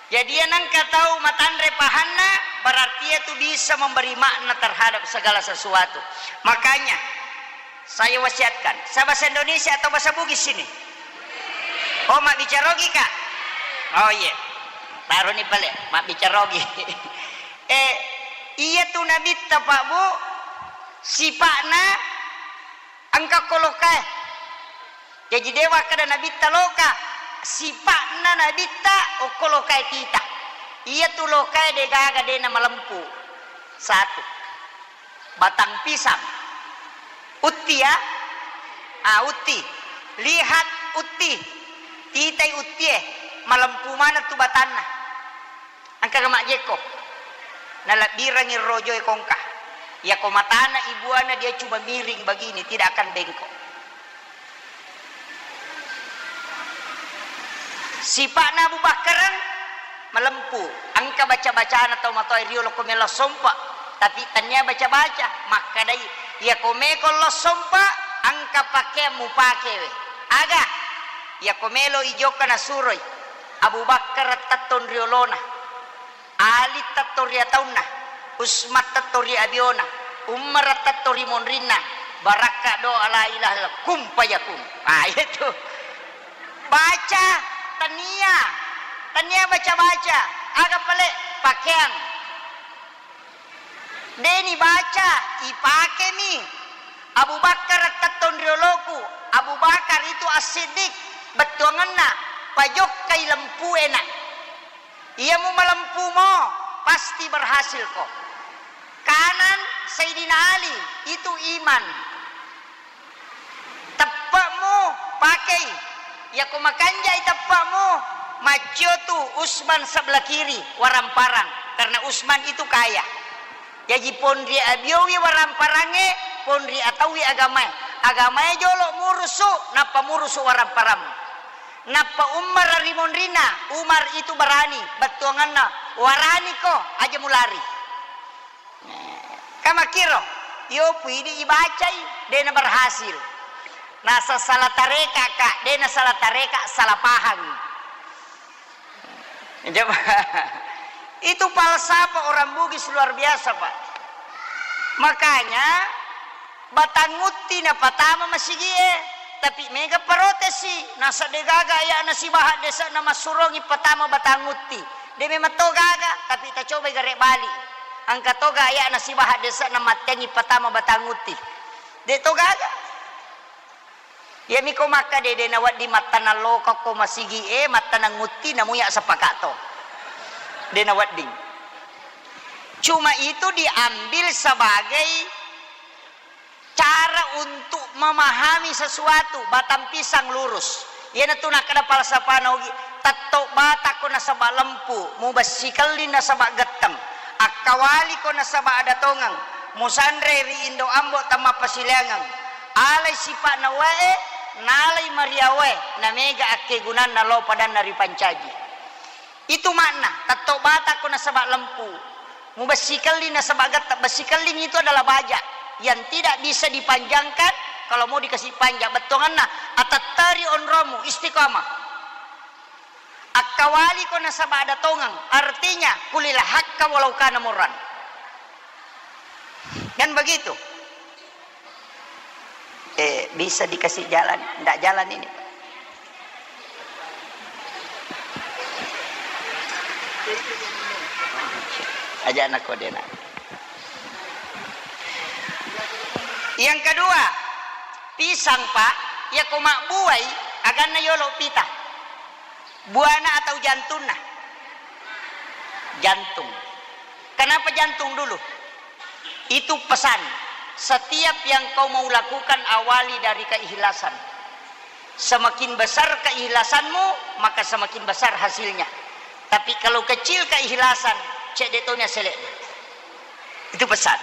Jadi, iya nengka tau matanre pahanna, berarti iya tu bisa memberi makna terhadap segala sesuatu. Makanya, saya wasiatkan, saya bahasa Indonesia atau bahasa Bugis sini? Oh, mabbicara Ogi, Kak? Oh, iya. Taroni pale, mabbicara Ogi. Eh, iya tu nabitta, Pak, Bu, sipakna engka ko lokae. Jaji, de' wakkeda nabitta loka, sipa'na nabitta okko lokae tita. Iyatu lokae de' gaga, de' namalempu. Satu. Batang pisang. Utti, ya? Ah, utti. Lihat utti. Titai uttie. Malempu maneng tu batanna. Engka ga majjekko? Nalabbirangi rojoe kongka. Iyako matana ibuana dia cuma miring begini, tidak akan bengkok. Sipa'na Abu Bakkareng malempu. Engka baca-bacana tau matoa riolo ko melo sompa, tapi tania baca-baca. Makkedai, iyako meko lo sompa, engka pakeang mupakewe. Aga? Iyako melo ijokka nasuroi. Abu Bakkar tettong riolona. Ali tetto ri ataunna, Usman tetto ri abiona, Umar tetto ri monrinna, barakka doa la ilaha illallah, kun fayakun. Ah, itu. Baca, tania, tania baca-baca. Aga pale? Pakeang. Deni baca, ipakemi. Abu Bakar tettong rioloku. Abu Bakar itu As-Siddiq, bettuangenna, pajokkai lempuena. Iya mu malempumo, pasti berhasil ko. Kanan Sayyidina Ali, itu iman. Teppe'mu pakei. Yako makanjai teppe'mu, maccio tu Usman sebelah kiri, waramparang. Karena Usman itu kaya. Jaji ponri abiowi waramparangngé, ponri ataui agamaé. Agamaé jolo murusu, nappa murusu waramparang. Nappa Umar ri monrinna, Umar itu barani, bettuanganna, "Waraniko, aja mulari." Kamakkiro, iyo puidi ibacai, dé naberhasil. Nasa salah tareka, Kak, dé nasalah tareka, salah pahang. Coba. Itu falsafah orang Bugis luar biasa, Pak. Makanya, Batang Utti napatama masigi'e, tapi mega protesi, nasa dé gaga aya'na sibawa haddese'na massurongi patama Batang Utti. Dé memang to gaga, tapi tacobai gare bali. Engka to ga aya'na sibawa haddese'na matteangi patama Batang Utti. Dé to gaga. Iyami ko makkeda dé nawedding mattaneng lokokko masigi'e, mattaneng utti, namuya sepakatto. Dé nawedding. Cuma itu diambil sebagai cara untuk memahami sesuatu, batang pisang lurus. Iyanatu nakkeda falsafana Ugi, tetto batakko nasaba lempu, mubessi kelling nasaba getteng, akkawaliko nasaba ada tongeng, musanre ri indo ambo temmappasileangeng. Alai sipa'na wae, nalai mariawae, namega akkegunanna lao padanna ripancaji. Itu makna, tetto bata ko nasaba lempu. Mubessikelli nasaba getta. Bessikelling itu adalah baja yang tidak bisa dipanjangkan. Kalau mau dikasih panjang, bettuanganna, atetteri onromu, istiqamah. Akkawali ko nasaba ada tongeng, artinya kulil hakka walau kana murran. Kan begitu? Eh, bisa dikasih jalan? Ndak jalan ini, Pak. Ajak anak kode nak. Yang kedua, pisang, Pak, iya ko mabbuai, aganna yolo pita. Buana atau jantunna? Jantung. Kenapa jantung dulu? Itu pesan. Setiap yang kau mau lakukan, awali dari keikhlasan. Semakin besar keikhlasanmu, maka semakin besar hasilnya. Tapi kalau kecil keikhlasan, cedde toni sele. Itu pesan.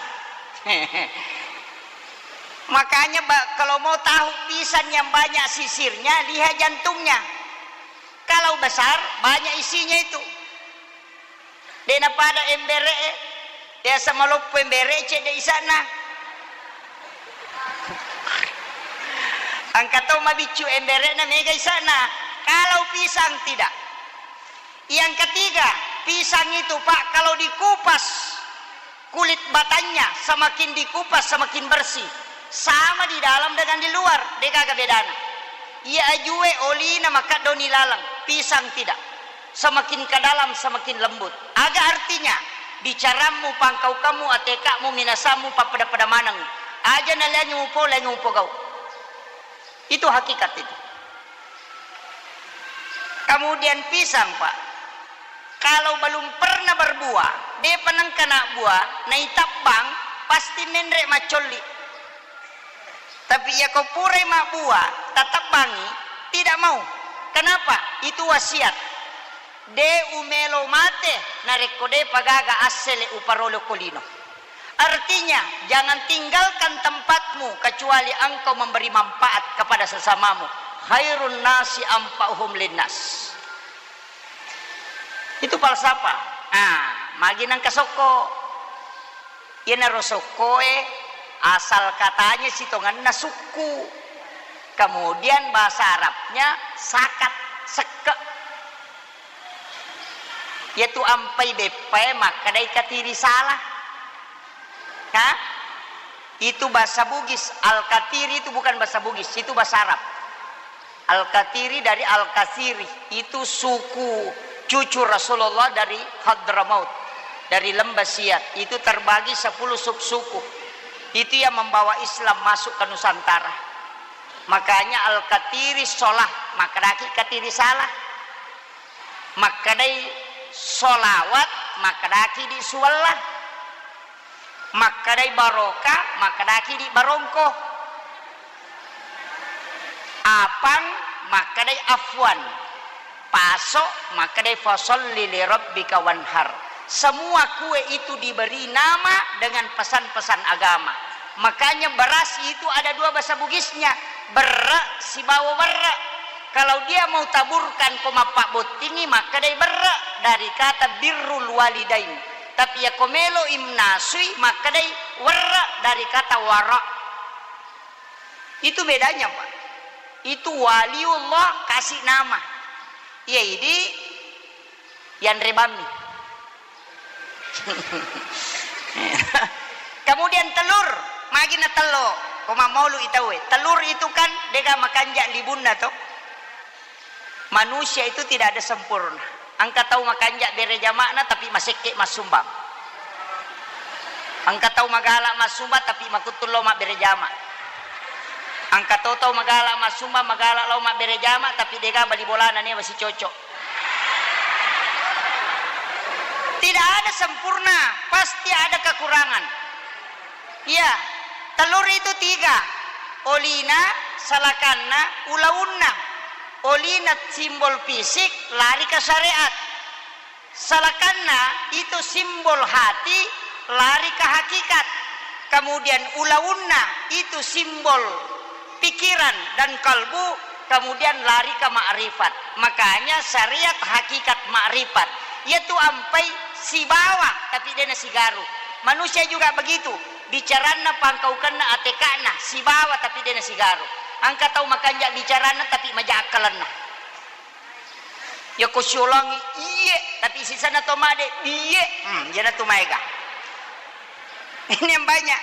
Makanya, ba-, kalau mau tahu pisang yang banyak sisirnya, lihat jantungnya. Kalau besar, banyak isinya itu. De' napada embere e, biasa maloppo embere, cedde isa'na. Engka to mabiccu embere'na, mega isa'na. Kalau pisang tidak. Yang ketiga, pisang itu, Pak, kalau dikupas, kulit batangnya semakin dikupas, semakin bersih. Sama di dalam dengan di luar, de' gaga bedana. Iya ajue olina makeddoni laleng, pisang tidak. Semakin ke dalam, semakin lembut. Aga artinya? Bicarammu, pangkaukammu, ateka'mu, minasammu, pappada-pada maneng. Aja naliangi mupo, liangi mupogau. Itu hakikat itu. Kemudian pisang, Pak, kalau belum pernah berbuah, de'pa nengka nabbuah, naitabbang, pasti menre' maccolli. Tapi iya ko purai mabbuah, tatabbangi, tidak mau. Kenapa? Itu wasiat. De' umelo mate, narekko de'pa gaga assele uparolokko lino. Artinya, jangan tinggalkan tempatmu kecuali engkau memberi manfaat kepada sesamamu. Khairun nasi anfa'uhum linnas. Itu falsafah. Nah, magi nengka sokko. Iyanaro sokkoe asal katanya sitongenna sukku. Kemudian bahasa Arabnya sakat, sekke. Iyatu ampai beppae makkedai katiri salah. Ha? Itu bahasa Bugis. Al-Katiri itu bukan bahasa Bugis, itu bahasa Arab. Al-Katiri dari Al-Kasiri, itu suku cucu Rasulullah dari Hadramaut, dari Lembah Siat. Itu terbagi sepuluh subsuku. Itu yang membawa Islam masuk ke Nusantara. Makanya Al-Katiri sholah, makkedaki katiri salah. Makkedai sholawat, makkedaki di suwalla. Makkedai barokah, makkedaki di barongko. Apang, makkedai afwan. Paso, makkedai fasalli li rabbika wanhar. Semua kue itu diberi nama dengan pesan-pesan agama. Makanya beras itu ada dua bahasa Bugisnya, berre sibawa werre. Kalau dia mau taburkan ko mappabbottingi, makkedai berre dari kata birrul walidain. Tapi iya ko melo imnasui, makkedai werre dari kata wara. Itu bedanya, Pak. Itu waliullah kasih nama. Iya, idi yanre bammi. Kemudian telur, magi na tello, ko mammaulu i tauwe. Telur itu kan dega makanja libunna to. Manusia itu tidak ada sempurna. Engka tau makanja bere jama'na tapi masekke massumbang. Engka tau magala massumbang tapi makuttung lao mabbere jama. Engka to tau magala massumbang, magala lao mabbere jama tapi dega bali bolana newa sicocok. Tidak ada sempurna, pasti ada kekurangan. Iya, telur itu tiga. Olina, salakanna, ulaunna. Olina simbol fisik, lari ke syariat. Salakanna itu simbol hati, lari ke hakikat. Kemudian ulaunna itu simbol pikiran dan kalbu, Kemudian lari ke makrifat. Makanya syariat hakikat makrifat, yaitu ampai sibawa tapi dena sigaru. Manusia juga begitu. Bicaranna, pangkaukenna, ateka'na sibawa tapi dena sigaru. Engka tau makanja bicaranna tapi maja akkalenna. Yako siulangi, iye, tapi sisenna to made, iye. Hmm, jana tu maega. Ini yang banyak.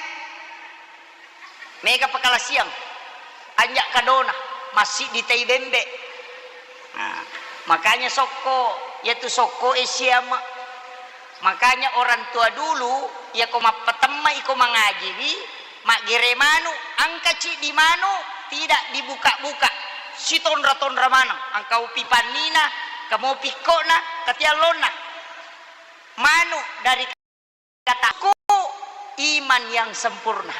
Mega pakalasiang, anja kadona, massiddi tai bembe. Nah, makanya sokko, yatu sokko e siama. Makanya orang tua dulu, yako mappatemma iko mangajiwi, maggere manu, angka ciddi manu, tidak dibuka-buka. Sitonra-tonra maneng, angka upi pannina, kamo pikkona, katiallonna. Manu dari kataku iman yang sempurna.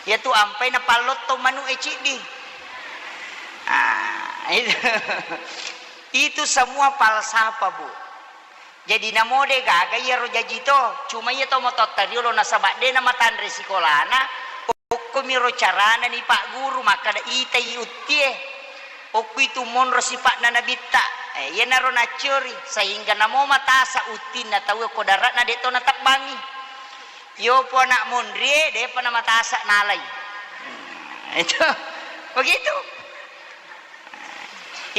Yatu ampai napallotto manu e ciddi. Ah, itu. Itu semua falsafah, Bu. Jadi namo de gaga iyaro jaji to, cuma iya to mototta riolo nasaba de namatanre sikolana, okkomiro carana ni Pak Guru makkada itai uttie. Okkuitu monro sipa'na Nabitta. Eh, iyanaro naccori, sehingga namo matasa uttinna tauwe ko dara'na de to natebbangi. Yopo anak monrie, depa namatasa nalai. Hmm, itu. Begitu.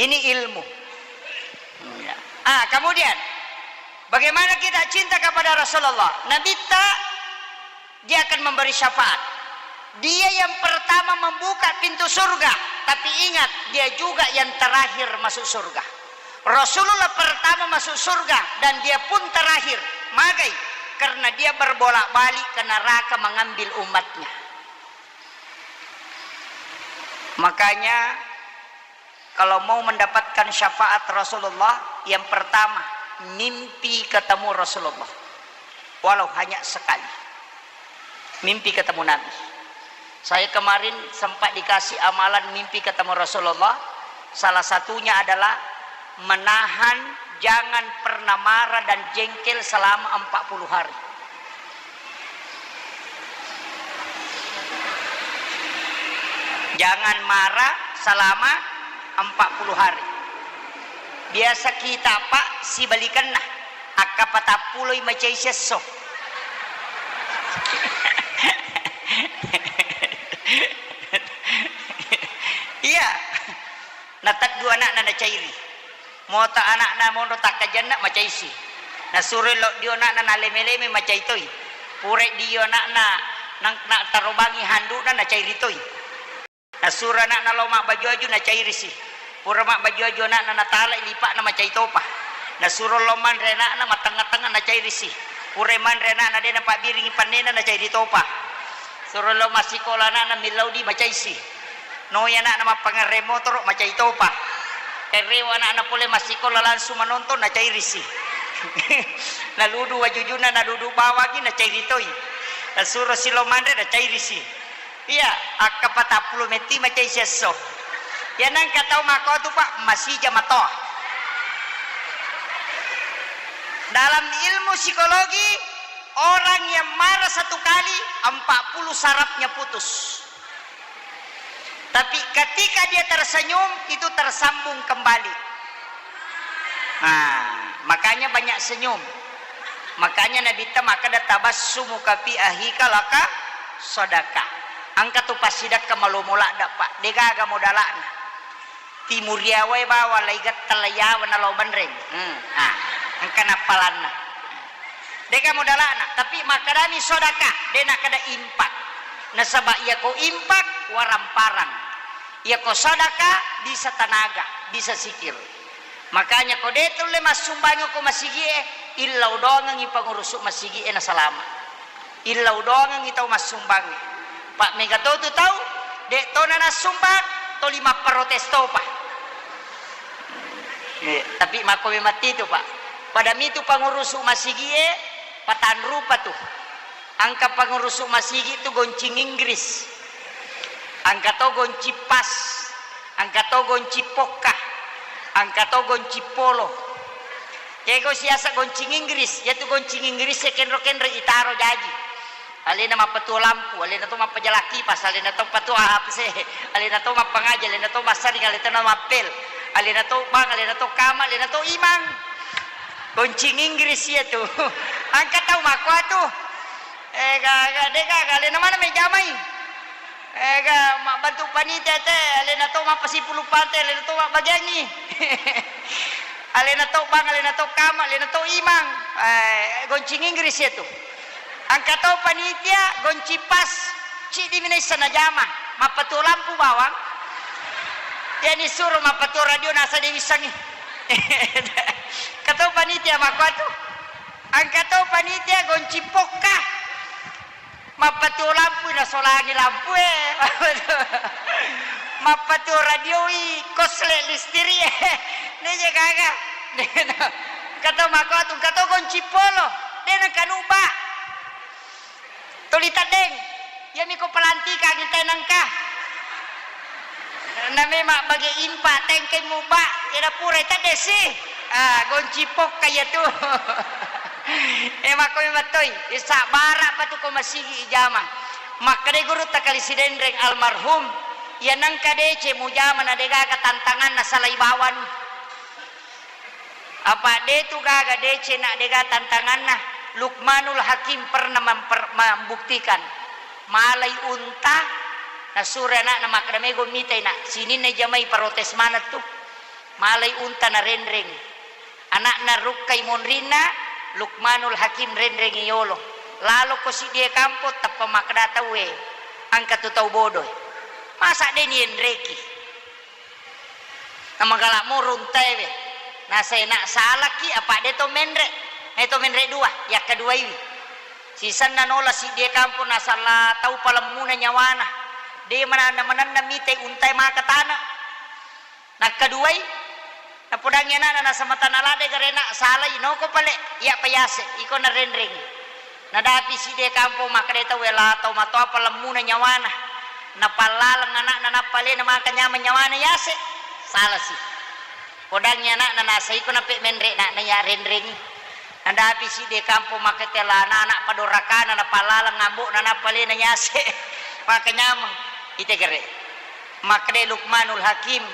Ini ilmu. Ya. Ah, kemudian, bagaimana kita cinta kepada Rasulullah? Nabitta Dia akan memberi syafaat. Dia yang pertama membuka pintu surga, tapi ingat, dia juga yang terakhir masuk surga. Rasulullah pertama masuk surga dan dia pun terakhir. Magai? Karena dia berbolak-balik ke neraka mengambil umatnya. Makanya, kalau mau mendapatkan syafaat Rasulullah, yang pertama, mimpi ketemu Rasulullah. Walau hanya sekali. Mimpi ketemu Nabi. Saya kemarin sempat dikasih amalan mimpi ketemu Rasulullah. Salah satunya adalah menahan jangan pernah marah dan jengkel selama empat puluh hari. Jangan marah selama empat puluh hari. Biasa kita, Pak, sibalikenna. Akka patappuloi macai siesso. Iya. Nateddu ana'na nacairi. Mota ana'na monro takkajanna macaisi. Nasuroi lo dio ana'na naleme-leme macai toi. Purai dio ana'na nang-, na tarobangi handu'na nacairi toi. Nasuro ana'na lo mabbaju-aju nacairisi. Pura mabbaju-aju ana'na natalai lipa'na macai topa. Nasuro lo manre ana'na mattengnga-tengnga nacairisi. Purai manre ana'na de napabbiringi pannena nacairi topa. Suro lo massikola ana'na millau di macaisi. Noi ana'na mappangerre motoro, macai topa. Kerrewa ana'na pole massikola langsung manonton, nacairisi. Naludu wajujuna, naludu bawangi, nacairi toi. Nasuro silo manre, nacairisi. Iya, akka patappulo metti macai siesso. Iya nangka tau makotu, Pak, masija matoa. Dalam ilmu psikologi, orang yang marah satu kali, empat puluh sarafnya putus. Tapi ketika dia tersenyum, itu tersambung kembali. Nah, makanya banyak senyum. Makanya Nabitta makkeda, "Tabassumuka fi akhika laka sadaqah." Engka tu passidekka malomo ladde, Pak. Degaga modala'na. Timuriawae bawang lai getta lai yawa nalao benreng. Hmm. Ah, engka nappalanna. Deka modala'na, tapi makkedani sodaka, de nakkeda impak. Nasaba iyako impak, waramparang. Iyako sodaka, bisa tanaga, bisa sikir. Makanya ko de tulle massumbang ko masigie, illau doangengi pangurusu masigie nasalama. Illau doangengi tau massumbang. Pa mega to tu tau, de tona nassumbang, toli mapparotes topa. Eh, tapi makko memang titu, Pak. Pada mitu pangurusu masigie, patanrupa tu. Engka pangurusu masigi tu goncing Inggris. Engka to goncing pas, engka to goncing pokka, engka to goncing polo. Kego siasa goncing Inggris, yatu goncing Inggris ya kenro-kenro itaro jaji. Alena mappatuo lampu, alena to mappajalang kipas, alena to patuo A P C, alena to mappangaji, alena to massaring, alena to mappel, alena to bank, alena to kamar, alena to imang. Goncing Inggris iya tu. Engka tau makkuatu. Eh, ga, ga, de ga, ga, alena mana mejamai? Eh, ga, mabbantu panitia te, alena to mappasipulu pante, alena to mabbagiangi. Alena to bank, alena to kamar, alena to imang. Eh, goncing Inggris iya tu. Engka to panitia gonci pas, ciddi mi naisseng najama, mappatuo lampu bawang. Iya nisuro mappatuo radio nasa de wissengi. Engka to panitia makkuatu. Engka to panitia gonci pokka. Mappatuo lampu nasolangi lampu e. Mappatuo radioi kosle listiri e. Neje gaga. Engka to makkuatu, engka to gonci polo. De nengka nuba. Tuli teddeng, iyami ko pelantikangi tenengka. Name mabbage impa tengkeng muba, eda pura teddesi. Ah, gonci pokka iya tu. Eh, makko memettoi, sabbara patu ko masigi ijama. Makkeda guru takali sidenreng almarhum, iya nengka dece mujama na degaga tantanganna salai bawang. Apa de tu gaga dece na dega tantanganna. Luqmanul Hakim pernah memper-, membuktikan. Malai unta, nasuro anakna makkeda, "Mego mitai nak, sininna jamai protes maneng tu." Malai unta narenreng. Anakna rukkai monrinna, Luqmanul Hakim renreng yolo. Lalo ko sidie kampo tappa makkeda tauwe, engka tu tau bodoe. Masa de nienreki? Namagala moro untaewe. Nasai nak salaki apa de to menre. Eh, to menre dua, yakkaduaiwi. Sisenna nola sidie kampo nasala tau palemmuna nyawana. De mana-, manenna mitai untae maka tana. Nakkaduai, napodangi anakna nasa matana ladde garena salai noko pale, iya payase, iko narenreng. Nadapi sidie kampo makkeda tauwe la tau matoa palemmuna nyawana. Napallaleng anakna nappa alena maka nyameng nyawana yase. Salasi. Podangngi anakna nasaiko nape menre nakna iya renrengi. Nadapi sidie kampo makkeda la anak-anak padorakana napallaleng ambokna nappa alena yase. Maka nyameng. Ite gere. Makkeda Luqmanul Hakim.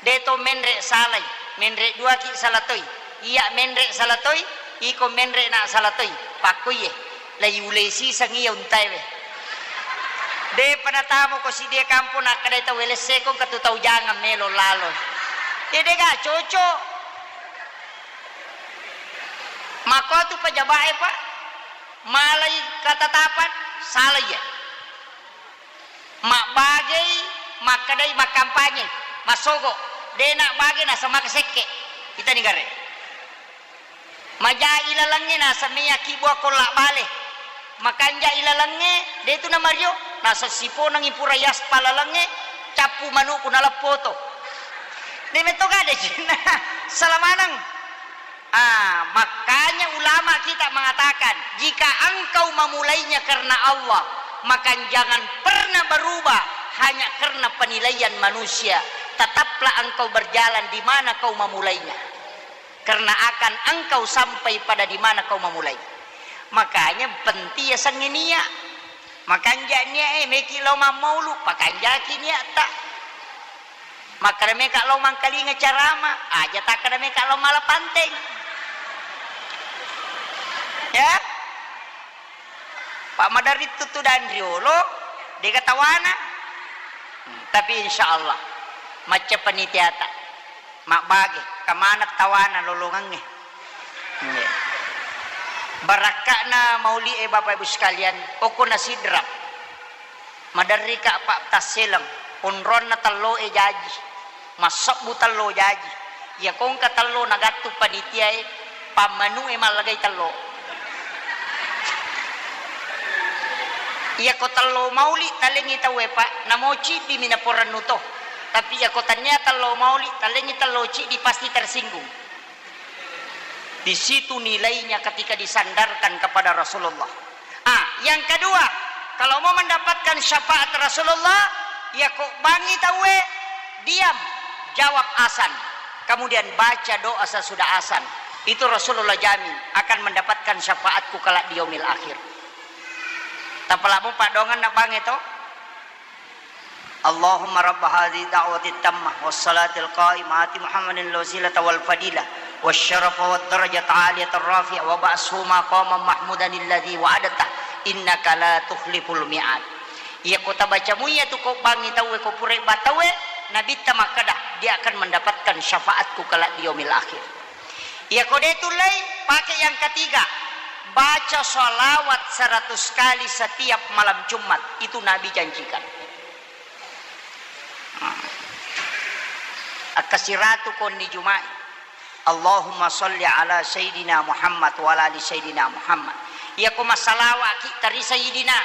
De to menre salai, menre duaki sala toi. Iya menre sala toi, iko menre na sala toi. Pakkoiye, laiulei siseng iya untaewe. De pa natamo ko sidie kampo nakkeda tau welesseko engka tu tau jangang melo lalo. Iya de ga cocok. Makko tu pejabae, Pak. Malai katatapan, salai iya. Mabbagei makkedai makkampanye, massogo, de nabbage naseng maka sekke. Itani gare. Maja ilalengnge naseng meyakki bua kolla bale. Makanja ilalengnge, de tu namario, naseng siponengngi pura yaspal lalengnge, cappu manuku naleppoto. De metto gade cinna, salamaneng. Ah, makanya ulama kita mengatakan, jika engkau memulainya karena Allah, maka jangan pernah berubah hanya karena penilaian manusia. Tetaplah engkau berjalan di mana kau memulainya. Karena akan engkau sampai pada di mana kau memulai. Makanya penting ya sengenia. Makanja nia e, meki lao mammaulu, pakanjaki niatta. Makkeda meka lao mangkalinga carama, aja takkeda meka lao mala panteng. Ya? Pak maderri tuttu dan riolo, dega tawana. Hmm, tapi insya Allah, macca panitiata. Mabbage, kamaneng tawana lolongengnge. Nggih. Barakka'na mauli'e, Bapak Ibu sekalian, okko na Sidrap. Maderrika Pak tasseleng, onronna telloe jaji, massebbu tello jaji. Iya kongka tello nagattu panitiae, pammanu'e mallagai tello. Iyako tello mauli talengngi tauwe, Pak, namo ciddimi naporennu to. Tapi iyako tania tello mauli, talengngi tello ciddi pasti tersinggung. Di situ nilainya ketika disandarkan kepada Rasulullah. Ah, yang kedua, kalau mau mendapatkan syafaat Rasulullah, iyako bangi tauwe, diam, jawab azan. Kemudian baca doa sesudah azan. Itu Rasulullah jamin akan mendapatkan syafaatku kelak di yaumil akhir. Tapalamo paddoangenna bangnge to. Allahumma rabba hadhihi da'wati tammah was salatil qa'imah ati Muhammadin al wasilata wal fadilah was syarafa wad darajata aliyata rafi'ah wa ba'ashu maqaman mahmudan alladzi wa'adta innaka la tukhliful mi'ad. Iyako tabaca muiya tu ko bangngi tauwe, ko pura ba tauwe, Nabitta makkeda, "Dia akan mendapatkan syafaatku kelak di yaumil akhir." Iyako de tullei, pake yang ketiga, baca shalawat seratus kali setiap malam Jumat, itu Nabi janjikan. Akkasiratu konni Juma'i. Allahumma salli ala Sayyidina Muhammad wa ala ali Sayyidina Muhammad. Iyako massalawaki tari Sayyidina.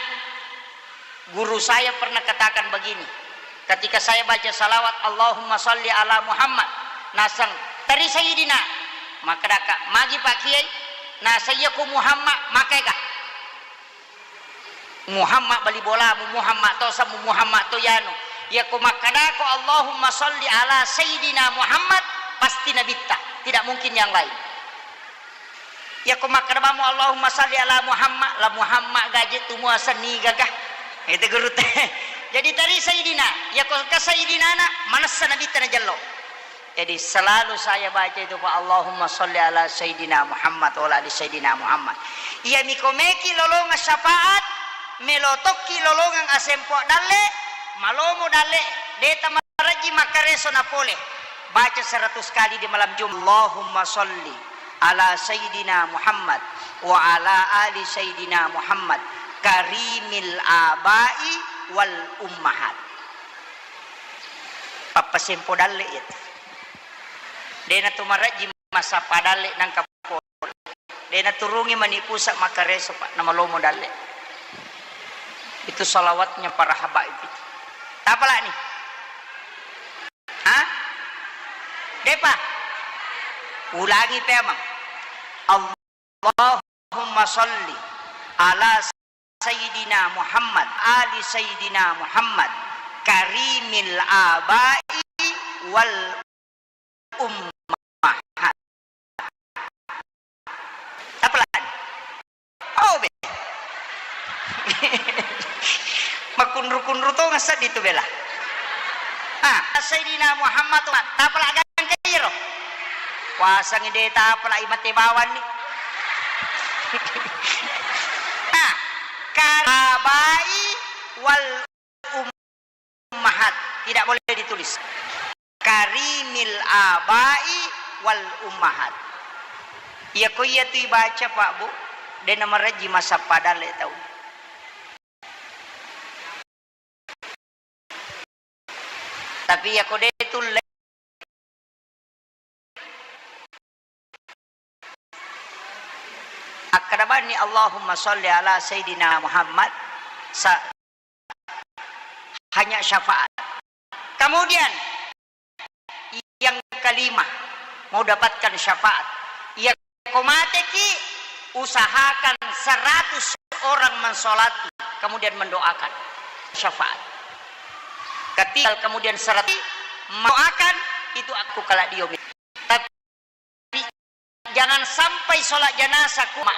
Guru saya pernah katakan begini, ketika saya baca salawat, "Allahumma salli ala Muhammad," naseng, "Tari Sayyidina." Makkedaka, "Magi Pak Kiai?" Naseng, "Iya ku Muhammad, makaega." Muhammad bali bolamu, Muhammad to samu, Muhammad to yanu. Iya ku makkedako, "Allahumma salli ala Sayyidina Muhammad," pasti Nabitta. Tidak mungkin yang lain. Iyako makkeda bamo, "Allahumma salli ala Muhammad," la Muhammad gaje tu mua senni gaga. Itu guru te. Jadi tari Sayyidina, iyako ke Sayyidinana, manessa Nabitta najello. Jadi selalu saya baca itu, Pak, "Allahumma salli ala Sayyidina Muhammad wa ala ali Sayyidina Muhammad." Iya miko meki lolonga syafaat, melo tokki lolongang asempo dalle, malomo dalle, deta Rajji makkareso na pole. Baca seratus kali di malam Jumat. Allahumma salli ala Sayyidina Muhammad wa ala ali Sayyidina Muhammad karimil abai wal ummahat. Pappasempo dalle iya. Dena tu marajji masappa dalle nangka pole. De naturungi mani pusa makkareso, Pak, namalomo dalle. Itu salawatnya para habaib itu. Tapalani? Hah? Depa? Ulangi pemang. Allahumma salli ala Sayyidina Muhammad, ali Sayyidina Muhammad, karimil abai wal ummahat. Apa lagi? Oh, be. Makunru-kunru to ngasad itu bela. Ah, Sayyidina Muhammad tu tapala gangka iro. Puasang ide tapala imate bawan ni. Ah, karabai wal ummahat, tidak boleh ditulis. Karimil abai wal ummahat. Iya ko iya tu ibaca, Pak, Bu, de namarejji masappa dalle tau. Tapi iya ko de tulle Akkeda bani, "Allahumma shalli ala Sayyidina Muhammad," sa-, hanya syafaat. Kemudian yang kelima, mau dapatkan syafaat. Iya ko mateki, usahakan seratus orang mensolati, kemudian mendoakan syafaat. Ketika kemudian seratus mendoakan, itu aku kala dio. Tapi jangan sampai sholat jenazah kuma.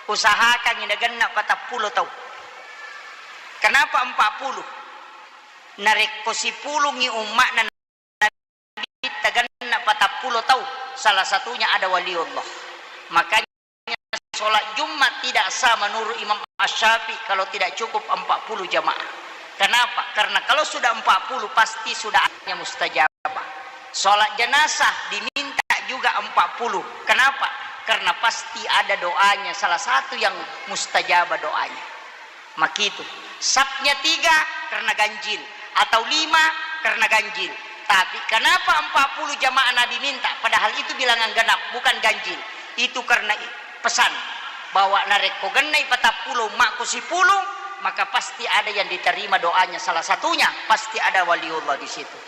Usahakan ina genna patappulo tau. Kenapa empat puluh? Narekko sipulungi umma'na Nabitta genna patappulo tau, salah satunya ada waliullah. Makanya sholat Jumat tidak sah menurut Imam Asy-Syafi'i kalau tidak cukup empat puluh jamaah. Kenapa? Karena kalau sudah empat puluh, pasti sudah hanya mustajabah. Sholat jenazah diminta juga empat puluh. Kenapa? Karena pasti ada doanya, salah satu yang mustajabah doanya. Makitu. Sapnya tiga karena ganjil, atau lima karena ganjil. Tapi kenapa empat puluh jamaah Nabi minta, padahal itu bilangan genap, bukan ganjil? Itu karena i-, pesan bahwa narekko gennai patappulo, makko sipulung, maka pasti ada yang diterima doanya, salah satunya pasti ada waliullah di situ.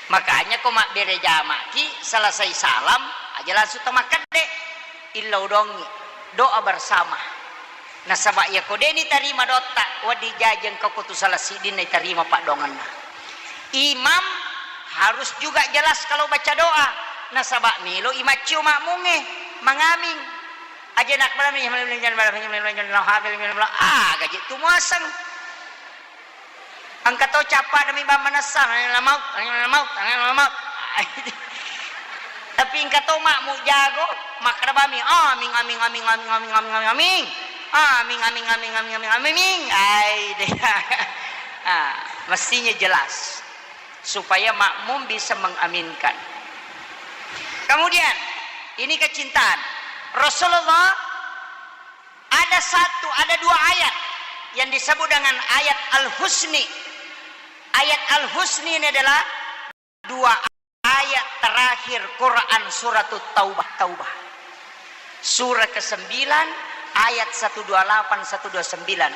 Makanya ko mabbere jamaki, selesai salam aja langsung tamakkedde, illau dongi, doa bersama. Nasaba iyako de nitarima doatta, wedding jaji engka ko tu salah siddinna itarima paddoangenna. Imam harus juga jelas kalau baca doa, nasaba melo i maccio makmungnge mangaming. Aja nak malam ni, malam ni, malam ni, malam ni, malam ni, ah, gaji tu muaseng. Engka to capa demi bang manessang, angin lamaut, angin lamaut, angin lamaut. Tapi engka to makmu jago, makkeda bami, aming, aming, aming. Aming, aming, aming, aming, aming. Ai deh. Ah, mestinya jelas supaya makmum bisa mengaminkan. Kemudian, ini kecintaan. Rasulullah ada satu, ada dua ayat yang disebut dengan ayat Al-Husni. Ayat Al-Husni ini adalah dua ayat terakhir Quran, Suratut Taubah, Taubah. Surah kesembilan, ayat satu dua lapan, satu dua sembilan.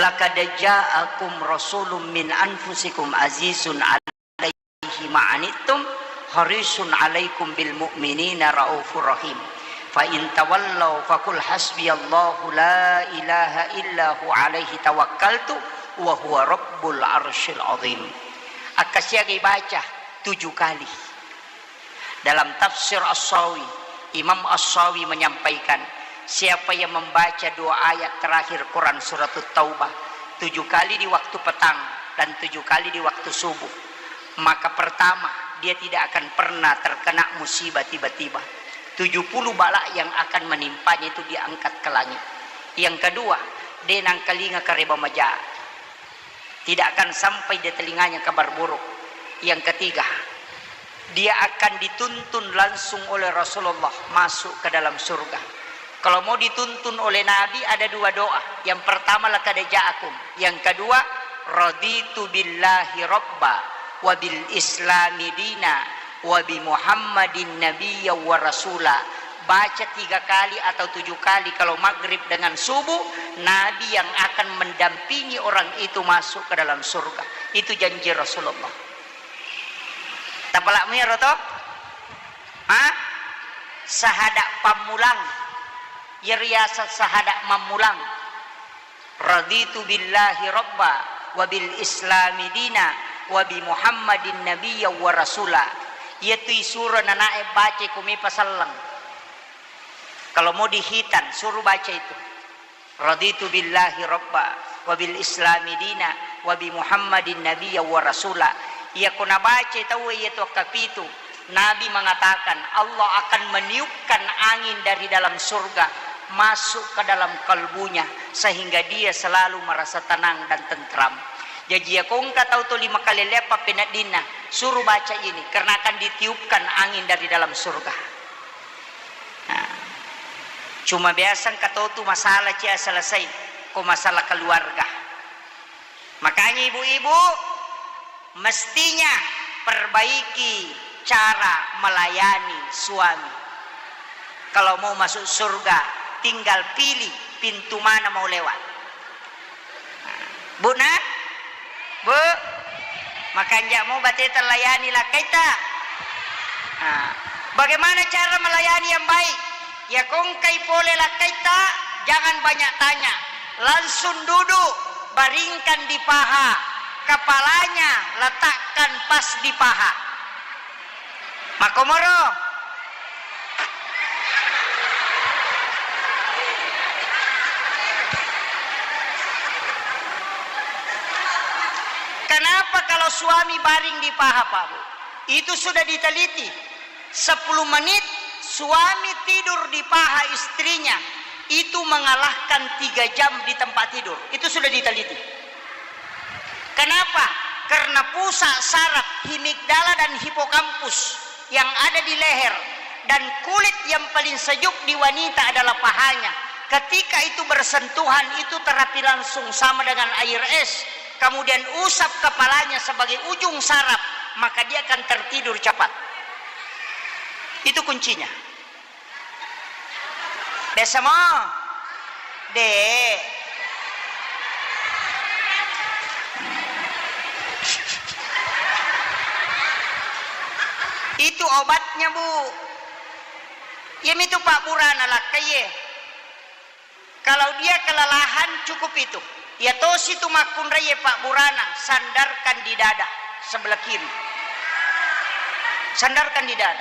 "Laqad ja'akum rasulun min anfusikum azizun alaihi ma'anittum harisun alaikum bil mu'minina raufur rahim. Fa in tawallau faqul hasbiyallahu la ilaha illa hu alaihi tawakkaltu wa huwa rabbul arsyil azim." Akkasiagai baca tujuh kali. Dalam tafsir As-Sawi, Imam As-Sawi menyampaikan, siapa yang membaca dua ayat terakhir Quran Suratut Taubah tujuh kali di waktu petang dan tujuh kali di waktu subuh, maka pertama, dia tidak akan pernah terkena musibah tiba-tiba. Tujuh puluh bala yang akan menimpanya itu diangkat ke langit. Yang kedua, de nangkalinga kareba maja. Tidak akan sampai di telinganya kabar buruk. Yang ketiga, dia akan dituntun langsung oleh Rasulullah masuk ke dalam surga. Kalau mau dituntun oleh Nabi, ada dua doa. Yang pertama, "Laqad ja'akum." Yang kedua, "Raditu billahi rabba wa bil islami dina wa bi Muhammadin nabiyya wa rasula." Baca tiga kali atau tujuh kali kalau maghrib dengan subuh, Nabi yang akan mendampingi orang itu masuk ke dalam surga. Itu janji Rasulullah. Tapalakmu iyaro to? Ha? Sahada pammulang. Iyaro riaseng sahada mammulang. "Raditu billahi rabba wa bil islami dina wa bi Muhammadin nabiyya wa rasula." Iyatu isuro nanae baca ko mepa selleng. Kalau mau dihitan, suruh baca itu. "Raditu billahi rabba wa bil islami dina wa bi Muhammadin nabiyya wa rasula." Iyako nabaca tauwe iyatu akkapitu, Nabi mengatakan, Allah akan meniupkan angin dari dalam surga masuk ke dalam kalbunya, sehingga dia selalu merasa tenang dan tentram. Jaji, iyako engka tau toli makalelleang pappeneddinna, suruh baca ini, karena akan ditiupkan angin dari dalam surga. Nah, cuma biasa engka tau tu masalah cia selesai, ko masalah keluarga. Makanya ibu-ibu, mestinya perbaiki cara melayani suami. Kalau mau masuk surga, tinggal pilih pintu mana mau lewat. Bu, nah? Bu, makanja' mo bateta layani lakkaitta. Nah, bagaimana cara melayani yang baik? Iyako engkai pole lakkaitta, jangan banyak tanya. Langsung duduk, baringkan di paha. Kepalanya letakkan pas di paha. Makkomoro. Kenapa kalau suami baring di paha, Pak Bu? Itu sudah diteliti. Sepuluh menit suami tidur di paha istrinya, itu mengalahkan tiga jam di tempat tidur. Itu sudah diteliti. Kenapa? Karena pusat saraf himigdala dan hipokampus yang ada di leher dan kulit yang paling sejuk di wanita adalah pahanya. Ketika itu bersentuhan, itu terapi langsung sama dengan air es. Kemudian usap kepalanya sebagai ujung saraf, maka dia akan tertidur cepat. Itu kuncinya. Biasa mo? De. Itu obatnya, Bu. Iyamitu pabburana lakkaie. Kalau dia kelelahan, cukup itu. Iya tosi tu makkunrai pabburana, sandarkan di dada sebelah kiri. Sandarkan di dada.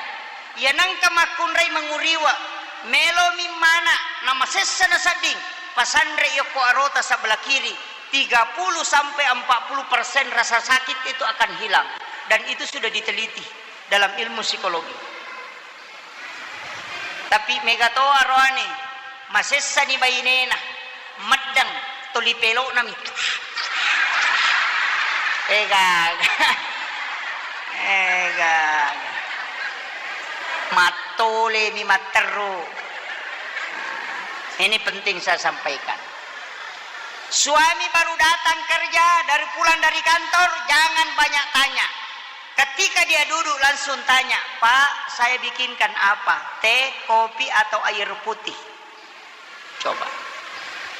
Iya nengka makkunrai menguriwa, melomi mana namasessa nasedding, pasanre yokko arota sebelah kiri, tiga puluh sampai empat puluh persen rasa sakit itu akan hilang. Dan itu sudah diteliti dalam ilmu psikologi. Tapi mega to aroane, masessani bainena, meddeng, tuli pelo'nami. Ega, ega. Mattolemi matteru. Ini penting saya sampaikan. Suami baru datang kerja, dari pulang dari kantor, jangan banyak tanya. Ketika dia duduk, langsung tanya, "Pak, saya bikinkan apa? Teh, kopi, atau air putih?" Coba.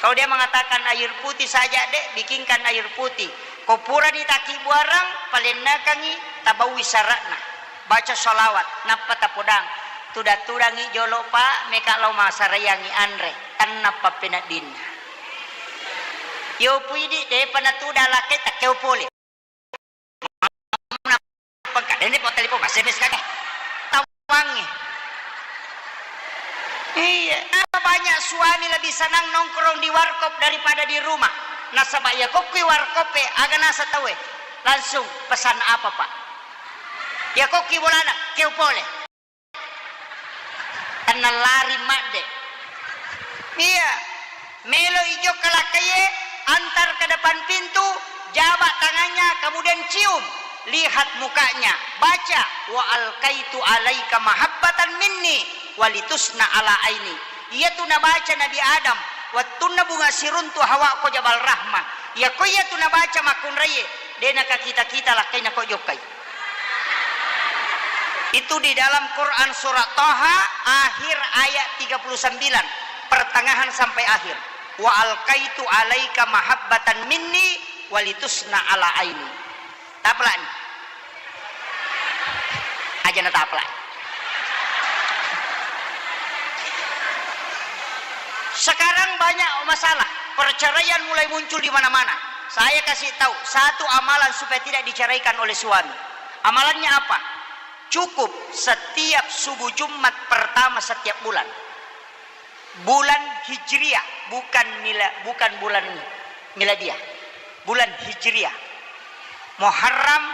Kalau dia mengatakan, "Air putih saja, Dek, bikinkan air putih." Ko purani takibbuareng, palennekangngi, tabaui sara'na. Baca sholawat, nappa tapodang. Tudang-tudangngi jolo, Pak, meka lao masaraiangngi anre. Tennappa peneddinna. Yopu idi, depa natudang lakkai, takkeo pole. Pengkadene po telepon, S M S kake. Tawangi. Iya, kenapa banyak suami lebih senang nongkrong di warkop daripada di rumah? Nasaba iya kokkui warkop e, aga nasa tauwe? Langsung pesan apa, Pak? Iya kokkui bolana, keo pole. Tennallari madde. Iya. Melo ijokka lakkaiye, antar ke depan pintu, jabak tangannya, kemudian cium. Lihat mukanya, baca, "Wa alqaitu alaika mahabbatan minni walitusna ala aini." Iyatu nabaca Nabi Adam, wettunna bunga siruntu Hawa ko Jabal Rahmah. Iyako iyatu nabaca makkunraiye, de nakakita-kita lakkaina ko jokkai. Itu di dalam Quran surat Taha, akhir ayat tiga puluh sembilan, pertengahan sampai akhir. "Wa alqaitu alaika mahabbatan minni walitusna ala aini." Tapalani. Aja natapalani. Sekarang banyak masalah, perceraian mulai muncul di mana-mana. Saya kasih tahu satu amalan supaya tidak diceraikan oleh suami. Amalannya apa? Cukup setiap subuh Jumat pertama setiap bulan. Bulan Hijriah, bukan mila-, bukan bulan miladiah. Bulan Hijriah. Muharram,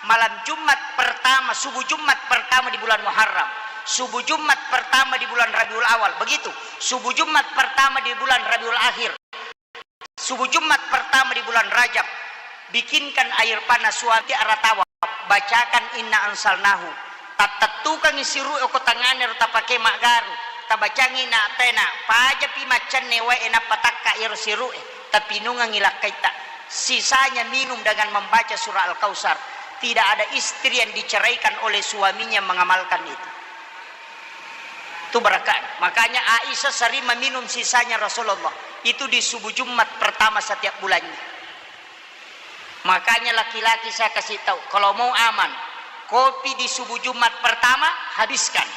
malam Jumat pertama, subuh Jumat pertama di bulan Muharram. Subuh Jumat pertama di bulan Rabiul Awal. Begitu. Subuh Jumat pertama di bulan Rabiul Akhir. Subuh Jumat pertama di bulan Rajab, bikinkan air panas suami aratawa, bacakan inna anzalnahu, tattettukangngi siru'e ko tangngana ro tapake maggaru, tabacangngi na tena, pajapi maccenne wae nappa takka iyaro siru'e, tapinungengngi lakkaitta, sisanya minum dengan membaca surah Al-Kautsar. Tidak ada istri yang diceraikan oleh suaminya mengamalkan itu. Itu berkah. Makanya Aisyah sering meminum sisanya Rasulullah. Itu di subuh Jumat pertama setiap bulannya. Makanya laki-laki saya kasih tahu, kalau mau aman, kopi di subuh Jumat pertama habiskan.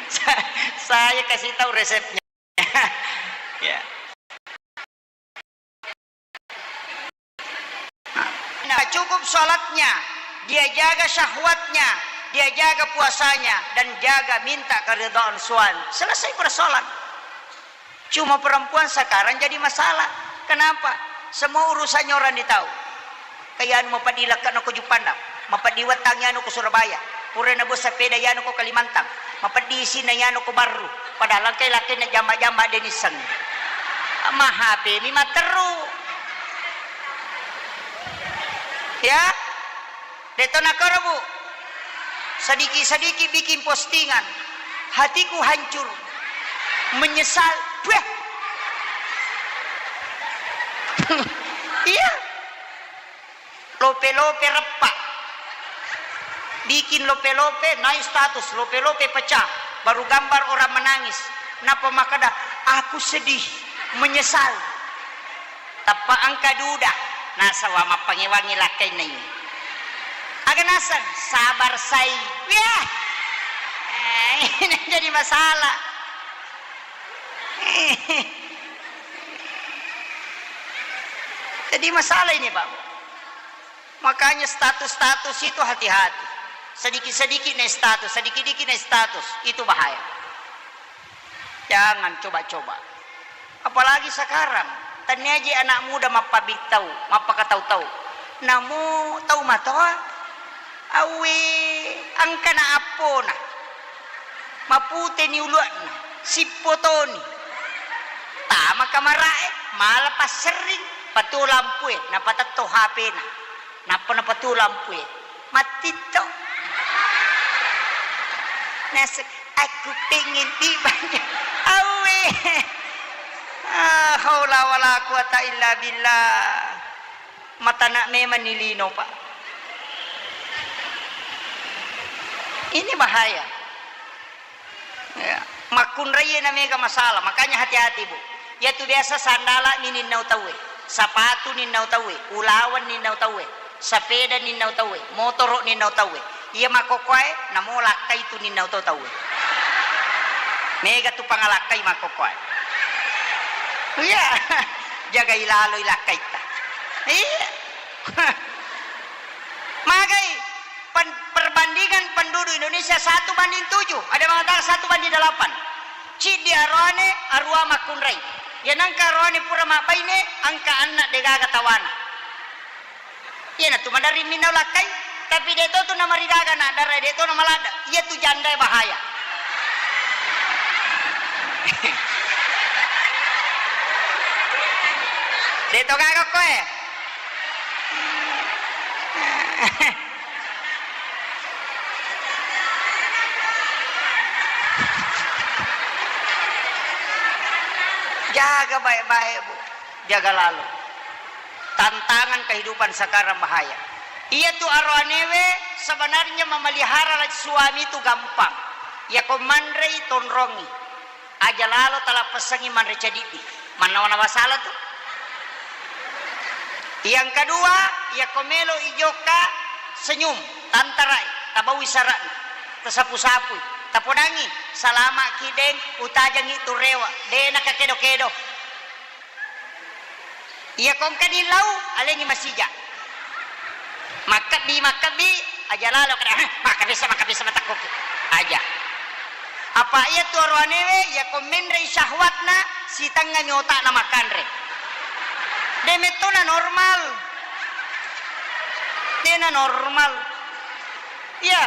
Sa-, saya kasih tahu resepnya. Ya. Nah, cukup sholatnya, dia jaga syahwatnya, dia jaga puasanya, dan jaga minta keridhaan suami. Selesai persoalan. Cuma perempuan sekarang jadi masalah. Kenapa? Semua urusannya orang ditahu. Kayanu mapeddi lekke'na ko Juppandang, mapeddi wettangngi anu ko Surabaya, pura nabuang sepeda yanu ko Kalimantan, mapeddi isinna yanu ko Barru, padahal engkai lakkainna jamba-jamba de nissengngi. Ma H P mi matteru. Ya? De'to nakoro, Bu. Sedikit-sedikit bikin postingan. Hatiku hancur. Menyesal. Wah. Iya. Lope-lope reppa. Bikin lope-lope, naik status, lope-lope pecah. Baru gambar orang menangis. Napa makkeda, "Aku sedih, menyesal." Tappa engka duda, nasaba mappangewangngi lakkainna ini. Aga naseng, sabar sai. Yah. Eh, ini jadi masalah. Jadi masalah ini, Pak. Makanya status-status itu hati-hati. Sedikit-sedikit naik status, sedikit-sedikit naik status. Itu bahaya. Jangan coba-coba. Apalagi sekarang, tania je anak muda mappabitau, mappakatau-tau. Namo tau matoa, awe, angkana appona. Maputeni ulua'na, sippotoni. Tama kamara'e, mala passerring, patuo lampue, napatetto H P-na. Nappa napatuo lampue. Mattitto. Nasek, "Aku pengen dibanyak." Awe. Ah, haula wala quwata illa billah. Matana memang ni lino, Pak. Ini bahaya. Ya. Makkunraie na mega masalah, makanya hati-hati, Bu. Iyatu biasa sandala ni ninnau tauwe, sapatu ninnau tauwe, ulawan ninnau tauwe, sapeda ninnau tauwe, motoro ninnau tauwe. Iya makkokkoe, namo lakkai tu ninnau to tauwe. Mega tu pangalakkai makkokkoe. Iya, jagai lalo ilakkaitta. Iya. Magai pen-, perbandingan penduduk Indonesia satu banding tujuh, ada mengatakan satu banding delapan. Ciddi aroane, arua makkunrai. Ya nangka aroane pura mabbaine, angka anna degaga tawana. Iyanatu maderri minna ulakkai, tapi de to tu namarigaga na dara, de to namaladda. Iyatu jandae bahaya. De to gaga koe. Jaga baik-baik, Bu. Jaga lalo. Tantangan kehidupan sekarang bahaya. Iyatu aroanewe sebenarnya memelihara suami itu gampang. Yako manrei tonrongi. Aja lalo talappesangi manre cadiddi. Mannawa-nawa sala tu. Yang kedua, yako melo ijokka senyum, tantarai, tabaui sara'na, tasapu-sapui, tapodangi, salama ki deng, utajangi tu rewa, de nakakedo-kedo. Iya kongkani lau, alengi masija. Makkebbi, makkebbi, aja lalo kada, "Hah, makkebbi sa, makkebbi sa, matakkuki." Aja. Apa iya tu aroanewe, iya ko menrei syahwatna, sitengngami otakna makkanre. De mettona normal. Dena normal. Iya.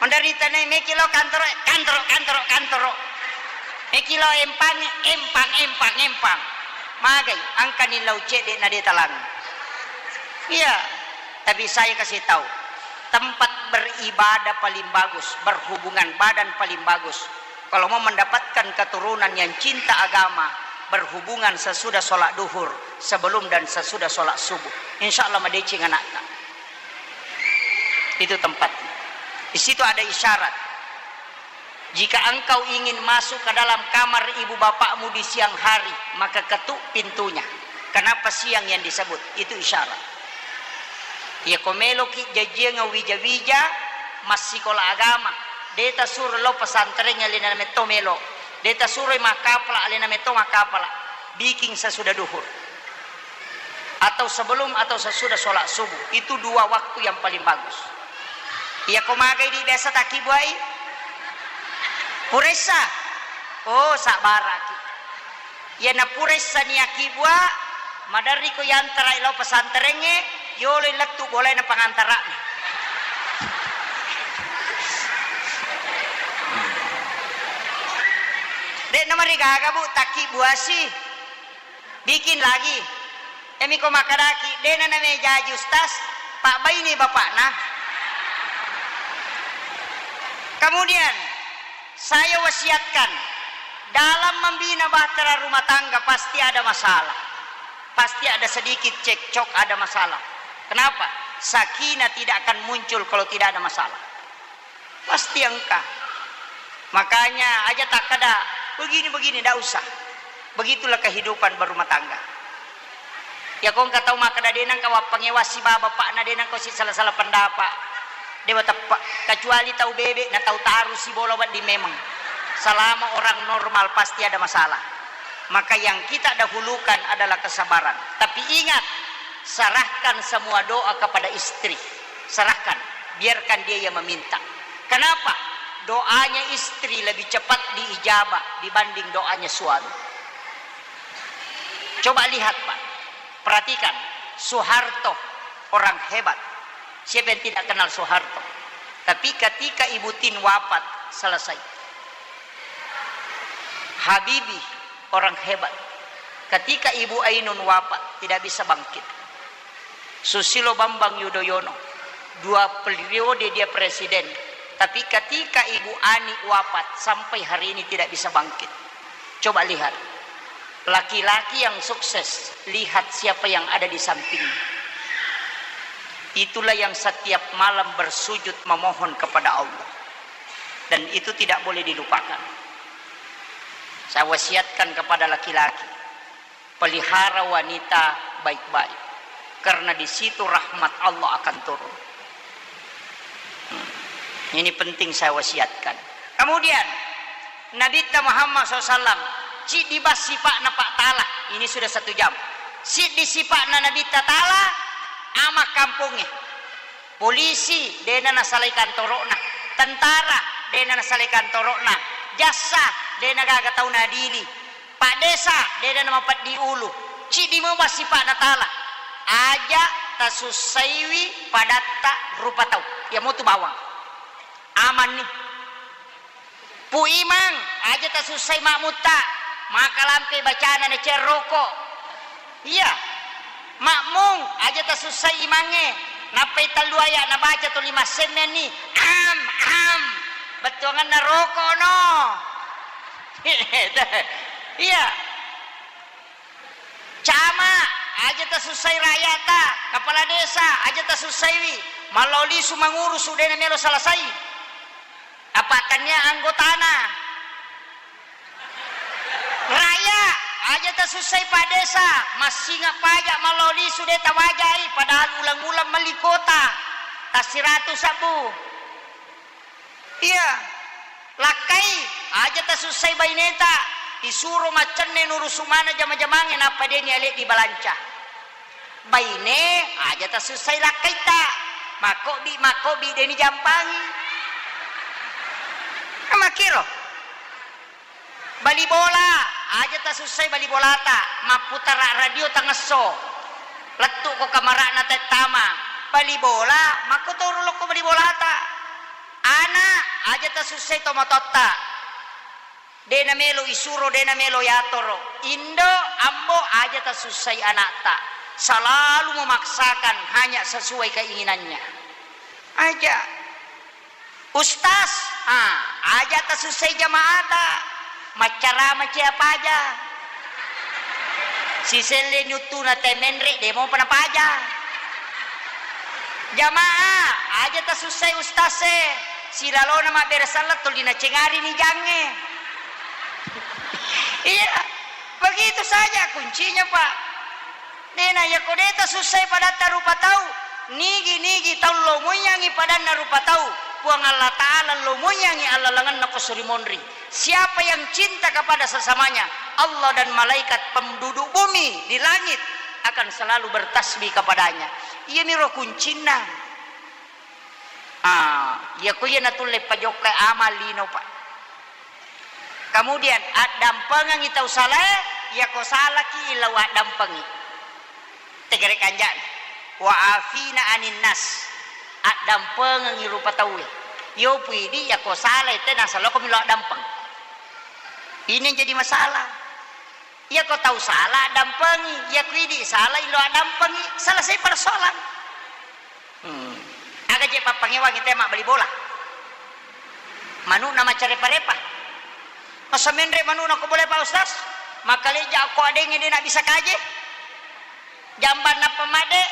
Manderita nai meki lao kantoro, kantoro, kantoro, kantoro. Meki lao empang, empang, empang, empang. Magai, angkani lao cedde na de talang. Iya, tapi saya kasih tahu, tempat beribadah paling bagus, berhubungan badan paling bagus. Kalau mau mendapatkan keturunan yang cinta agama, berhubungan sesudah sholat duhur, sebelum dan sesudah sholat subuh. Insya Allah madeceng anaknya. Itu tempat. Di situ ada isyarat. Jika engkau ingin masuk ke dalam kamar ibu bapakmu di siang hari, maka ketuk pintunya. Kenapa siang yang disebut? Itu isyarat. Iya ko meloki jajiang wija-wija, massikola agama, de tasuro lao pesantren, alena metto melo. De tasuro makkapala, alena metto makkapala. Bikin sesudah duhur. Atau sebelum atau sesudah sholat subuh. Itu dua waktu yang paling bagus. Iya ko magai di biasa takkibuai? Puressa. Oh, sabbaraki. Iya na puressa ni akkibua, maderri ko yantarai lao pesantrengnge, yolo lettu bolaina pangantara'na. De namarigaga, Bu, takkibuasi. Bikin lagi. Emi ko makkadaki, dena namejaji ustaz, pabbaini bapakna. Kemudian, saya wasiatkan, dalam membina bahtera rumah tangga pasti ada masalah. Pasti ada sedikit cekcok, ada masalah. Kenapa? Sakinah tidak akan muncul kalau tidak ada masalah. Pasti engka. Makanya aja takkada, "Begini-begini," ndak usah. Begitulah kehidupan berumah tangga. Ya, ko engka tau makkada, "De nengka wappangewang sibawa bapakna, de nengka si salah-salah pendapat." Dewa teppe, kecuali tau bebe na tau taru sibola wedding memang. Selama orang normal pasti ada masalah. Maka yang kita dahulukan adalah kesabaran. Tapi ingat, serahkan semua doa kepada istri. Serahkan. Biarkan dia yang meminta. Kenapa? Doanya istri lebih cepat diijabah dibanding doanya suami. Coba lihat, Pak. Perhatikan, Soeharto orang hebat. Siapa yang tidak kenal Soeharto? Tapi ketika Ibu Tin wafat, selesai. Habibie orang hebat. Ketika Ibu Ainun wafat, tidak bisa bangkit. Susilo Bambang Yudhoyono, dua periode dia presiden, tapi ketika Ibu Ani wafat, sampai hari ini tidak bisa bangkit. Coba lihat, laki-laki yang sukses, lihat siapa yang ada di sampingnya. Itulah yang setiap malam bersujud memohon kepada Allah. Dan itu tidak boleh dilupakan. Saya wasiatkan kepada laki-laki, pelihara wanita baik-baik, karena di situ rahmat Allah akan turun. Hmm. Ini penting saya wasiatkan. Kemudian, Nabitta Muhammad sallallahu alaihi wasallam, ciddi bas sipa'na Pak Tala, ini sudah satu jam. Siddi sipa'na Nabitta Tala, ama kampongnge. Polisi, dena nasalai kantoro'na. Tentara, dena nasalai kantoro'na. Jassa, dena gaga tau nadili. Pak Desa, dena namapeddi ulu. Ciddi mo bas sipa'na Tala. Aja tasussaiwi padatta rupa tau. Iya motu bawang. Amanni. Pu Imang, aja tasussai makmutta. Makalampe bacana na cerroko. Iya. Makmung, aja tasussai imangnge. Nappai tellu aya nabaca tuli massemmenni. Am, am. Bettuanganna roko no. Iya. Camat, aja tasussai rakyata, kepala desa, aja tasussaiwi, mallau lisu mangurusu, dena melo selesai. Apa tania anggotana. Rakyat, aja tasussai Pak Desa, massinga pajak mallau lisu de tawajai, padahal ulang-ulang melli kota, tassiratu sabbu. Iya, lakkai, aja tasussai baineta, isuro maccenne nurusu mana jama-jamangnge nappa deni ale di balanca. Baine, aja tasussai lakkaitta, makkobbi, makkobbi deni jampangi. Makkiro. Bali bola, aja tasussai bali bolata, mapputara radio tangesso. Lettu'ko kamara'na tettama. Bali bola, makkotoro lokko bali bolata. Ana, aja tasussai tomatoatta. De namelo isuro, de namelo yatoro. Indo, ambo, aja tasussai anakta. Selalu memaksakan hanya sesuai keinginannya. Aja. Ustaz, ah, aja tasussai jamaata, maccarama cia paja. Siselle nyuttuna te menre, de mopa napaja. Jamaah, aja tasussai ustaz e, silalona mabbere sallang tuli nacengari ni jangnge. Iya, begitu saja kuncinya, Pak. Dena, yako de tasussai padatta rupa tau, nigi-nigi tau lomoiyangi padanna rupa tau, Puang Allah Ta'ala lomoiyangi allalengenna ko suri monri. Siapa yang cinta kepada sesamanya, Allah dan malaikat penduduk bumi di langit akan selalu bertasbih kepadanya. Iyaniro kuncinna. Ah, yako iya natulle pajokka amal lino, Pak. Kemudian, addampengengi tau salae, yako salaki lao addampengi. Tegere kanja'na. Wa afina anin nas. Addampengengi rupa tauwe. Yo puidi yako salae, te nasaloko milo addampeng. Ini yang jadi masalah. Yako tau sala, addampengi. Yako idi sala, ilo addampengi. Selesai persoalan. Hmm. Aga je pappangewangi te mabbali bola? Manu'na maccarepa-repa. Masa menre manu'na ko bola, Pak Ustaz? Makkaleja ko adengnge de nabisa kaje. Jambang nappa madde,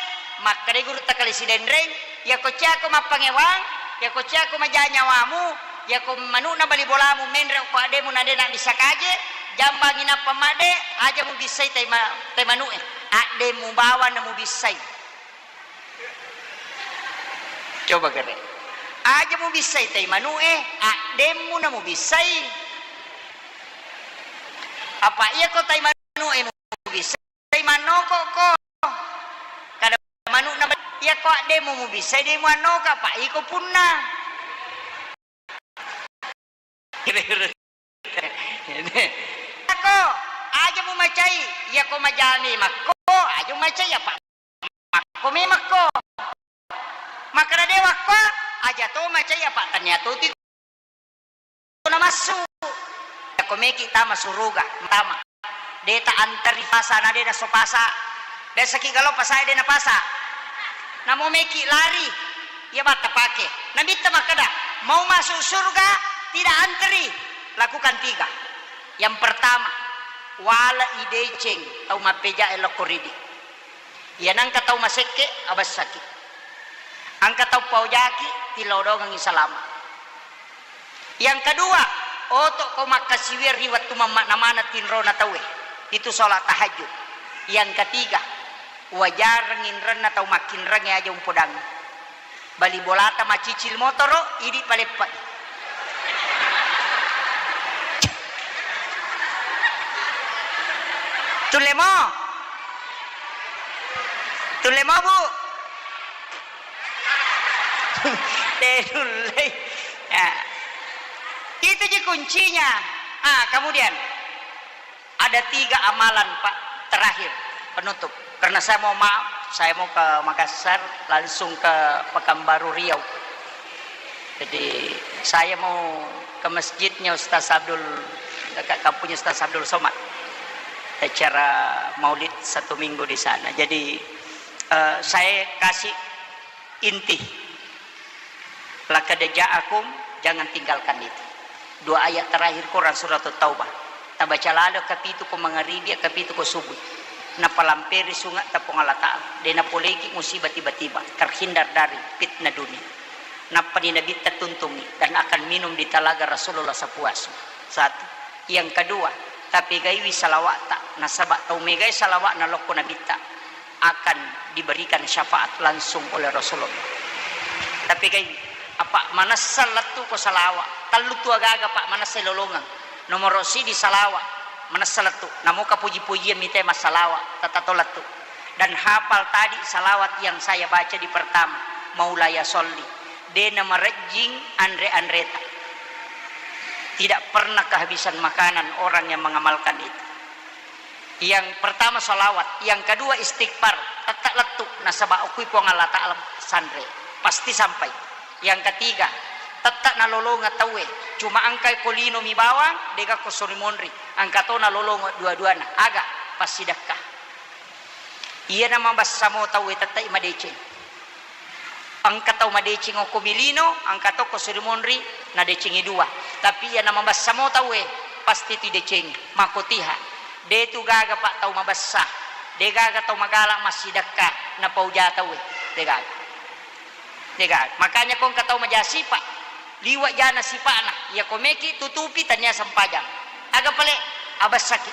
makkeda gurutta kale Sidenreng, yako ciako mappangewang, yako ciako maja nyawamu, yako manu'na bali bolamu menre ko addemu na de nabisa kaje, jambangi nappa madde, aja mubissai tai ma-, tai manu'e. Addemu bawang na mubissai. Coba kere. Aja mubissai tai manu'e, addemmu na mubissai. Apa iya ko tai manu'e mubissai, tai mannoko ko. Kada manu'na Iyako addemu mubissai, de muannoka, pa iko punna. Ako, aja mumacai, iyako majami makko, aja mumacai apa makko memekko. Makkeda de wakko, aja to macai apa tania to ti namassu. Iyako meki tama suruga, tama. De ta anteri pasa na de naso pasa. Biasaki galo pasa de napasa. Namo meki lari, iya batta pake. Nabitta makkeda, mau masuk surga tidak anteri, lakukan tiga. Yang pertama, wala ideceng tau mappeja e lokko ridi. Iya nangka tau masekke, abessaki. Angka tau paojaki, tilodongengi salama. Yang kedua, oto ko makkasiwiang ri wettu mammakna maneng tinrona tauwe. Itu sholat tahajud. Yang ketiga, wajareng inrenna tau makkinrengnge aja umpodangngi. Bali bolata macicil motoro, idi paleppai. Tulle mo? Tulle mo, Bu? Tenullei. Ya. Itu ji kuncinya. Ah, kemudian ada tiga amalan, Pak, terakhir penutup. Karena saya mau maaf, saya mau ke Makassar, langsung ke Pekanbaru Riau. Jadi saya mau ke masjidnya Ustaz Abdul, dekat kampungnya Ustaz Abdul Somad. Acara maulid satu minggu di sana. Jadi eh, saya kasih inti. Laqad ja'akum, jangan tinggalkan itu. Dua ayat terakhir Quran surat Taubah. Tabaca lalo kapitu ko mangaribi, kapitu ko subuh. Napalamperi sunga ta Puang Allah Ta'ala. De napoleki musibah tiba-tiba. Terhindar dari fitnah dunia. Nappani Nabitta tuntungi dan akan minum di talaga Rasulullah sepuasnya. Satu. Yang kedua, tapegaiwi salawa'ta. Nasaba tau megai salawa'na lokko Nabitta akan diberikan syafaat langsung oleh Rasulullah. Tapi kai apa manessa lettu ko salawa, tellu tu agaga, Pak, manessa lolongeng. Nomoro sidi salawa, manessa lettu. Namo kapuji-pujian mite massalawa, tatato lettu. Dan hafal tadi salawat yang saya baca di pertama, Maulaya Sholli. De namarejjing anre-anreta. Tidak pernah kehabisan makanan orang yang mengamalkan itu. Yang pertama salawat, yang kedua istighfar, tette lettu nasaba okui Puang Allah Ta'ala sanre, pasti sampai. Yang ketiga, tette nalolongeng tauwe, cuma engkai ko lino mi bawang, dega ko sori monri, engka to nalolongeng dua-duana, aga? Passidekka. Iyana mabessa mo tauwe tette madeceng. Engka tau madeceng okko milino, engka to ko suri monri, nadecengi dua. Tapi iyana mabessa mo tauwe, pasti tu idecengi. Makotiha. De tu gaga, Pak, tau mabessa. De gaga tau magala massidekka, napauja tauwe. De gaga. De gaga. Makanya ko engka tau maja sipa, liwa jana sipana. Iya ko meki tutupi tania sempajang. Aga pale abessaki.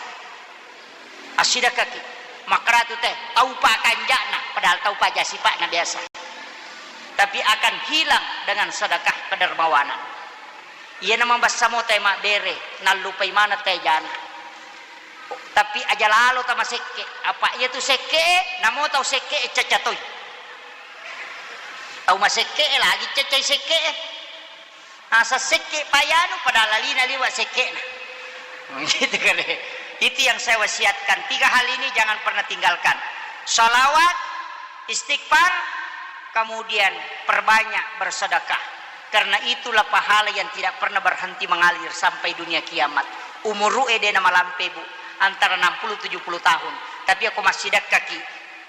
Assidekkaki, makkaratu te, tau pa kanja'na, padahal tau pa ja sipa'na biasa. Tapi akan hilang dengan sedekah kedermawanan. Iyana mabessa mo te mabbere, nallupai maneng te jana. Tapi aja lalo tamasekke, apa iya tu sekke, namo tau sekke cacca toi. Tau masekke lagi caccai sekke. Naseng sekke payanu, padahal lalina liwa sekke'na. Gitu kali. Itu yang saya wasiatkan. Tiga hal ini jangan pernah tinggalkan. Salawat, istighfar, kemudian perbanyak bersedekah. Karena itulah pahala yang tidak pernah berhenti mengalir sampai dunia kiamat. Umuru e de namalampe, Bu, antara enam puluh tujuh puluh tahun. Tapi ako massidekkaki,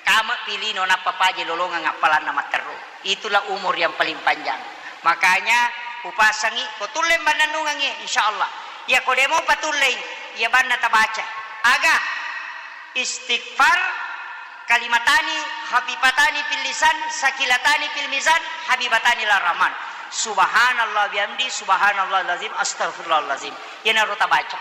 Kama pilino nappa paje lolongeng appalanna matteru. Itulah umur yang paling panjang. Makanya upasangi ko tulle mannennungengngi, insyaallah. Iya ko demo patullei, iya banna tabaca. Aga? Istighfar, kalimatani khafifatani fil lisan, sakilatani fil mizan, habibatani ila rahman. Subhanallah bihamdi, subhanallahil azim, astagfirullahalazim. Iyanaro tabaca.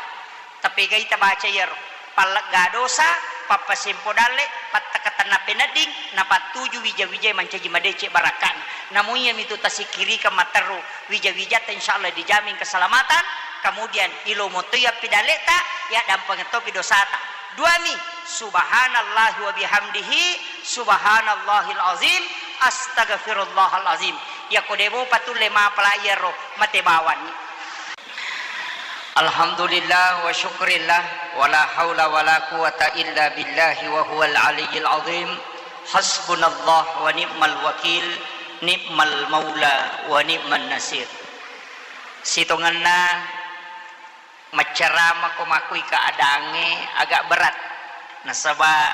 Tapegai tabaca iyaro, pallegga dosa, pappasempo dalle, pattakatenna penedding, napattuju wija-wijae mancaji madeceng barakka'na. Namu iyamitu tasikkirikeng matteru wija-wijatta, insyaallah dijamin keselamatan, kemudian ilomo toi appidalle'ta, yaddampengeng topi dosata. Duami, subhanallahi wa bihamdihi, subhanallahil azim, Astagfirullahalazim. Iyako de' mopa tulle mapala iyaro, mate bawanni. Alhamdulillah wa syukrillah, wa la haula wa la quwata illa billahi wa huwal aliyyil azim. Hasbunallah wa ni'mal wakil, ni'mal maula wa ni'man nasir. Sitongenna maccarama ko makui keadaangnge agak berat, nasaba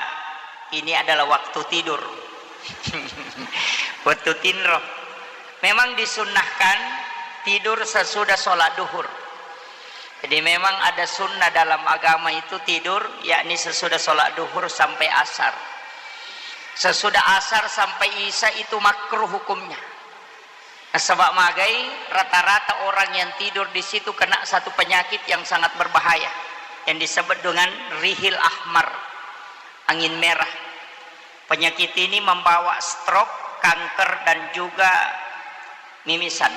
ini adalah waktu tidur. Waktu tinro. Memang disunnahkan tidur sesudah sholat duhur. Jadi memang ada sunnah dalam agama itu tidur, yakni sesudah sholat duhur sampai asar. Sesudah asar sampai isya itu makruh hukumnya. Nasaba magai, rata-rata orang yang tidur di situ kena satu penyakit yang sangat berbahaya, yang disebut dengan rihil ahmar, angin merah. Penyakit ini membawa stroke, kanker, dan juga mimisan.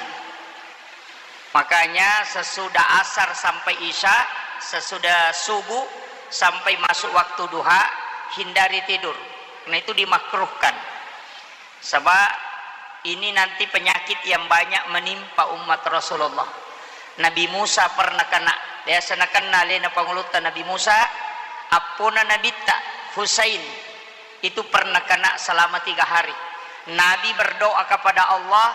Makanya sesudah asar sampai isya, sesudah subuh sampai masuk waktu duha, hindari tidur. Karena itu dimakruhkan. Sebab ini nanti penyakit yang banyak menimpa umat Rasulullah. Nabi Musa pernah kena, biasa nakenna alena pangulutta Nabi Musa, appona Nabitta Husain itu pernah kena selama tiga hari. Nabi berdoa kepada Allah,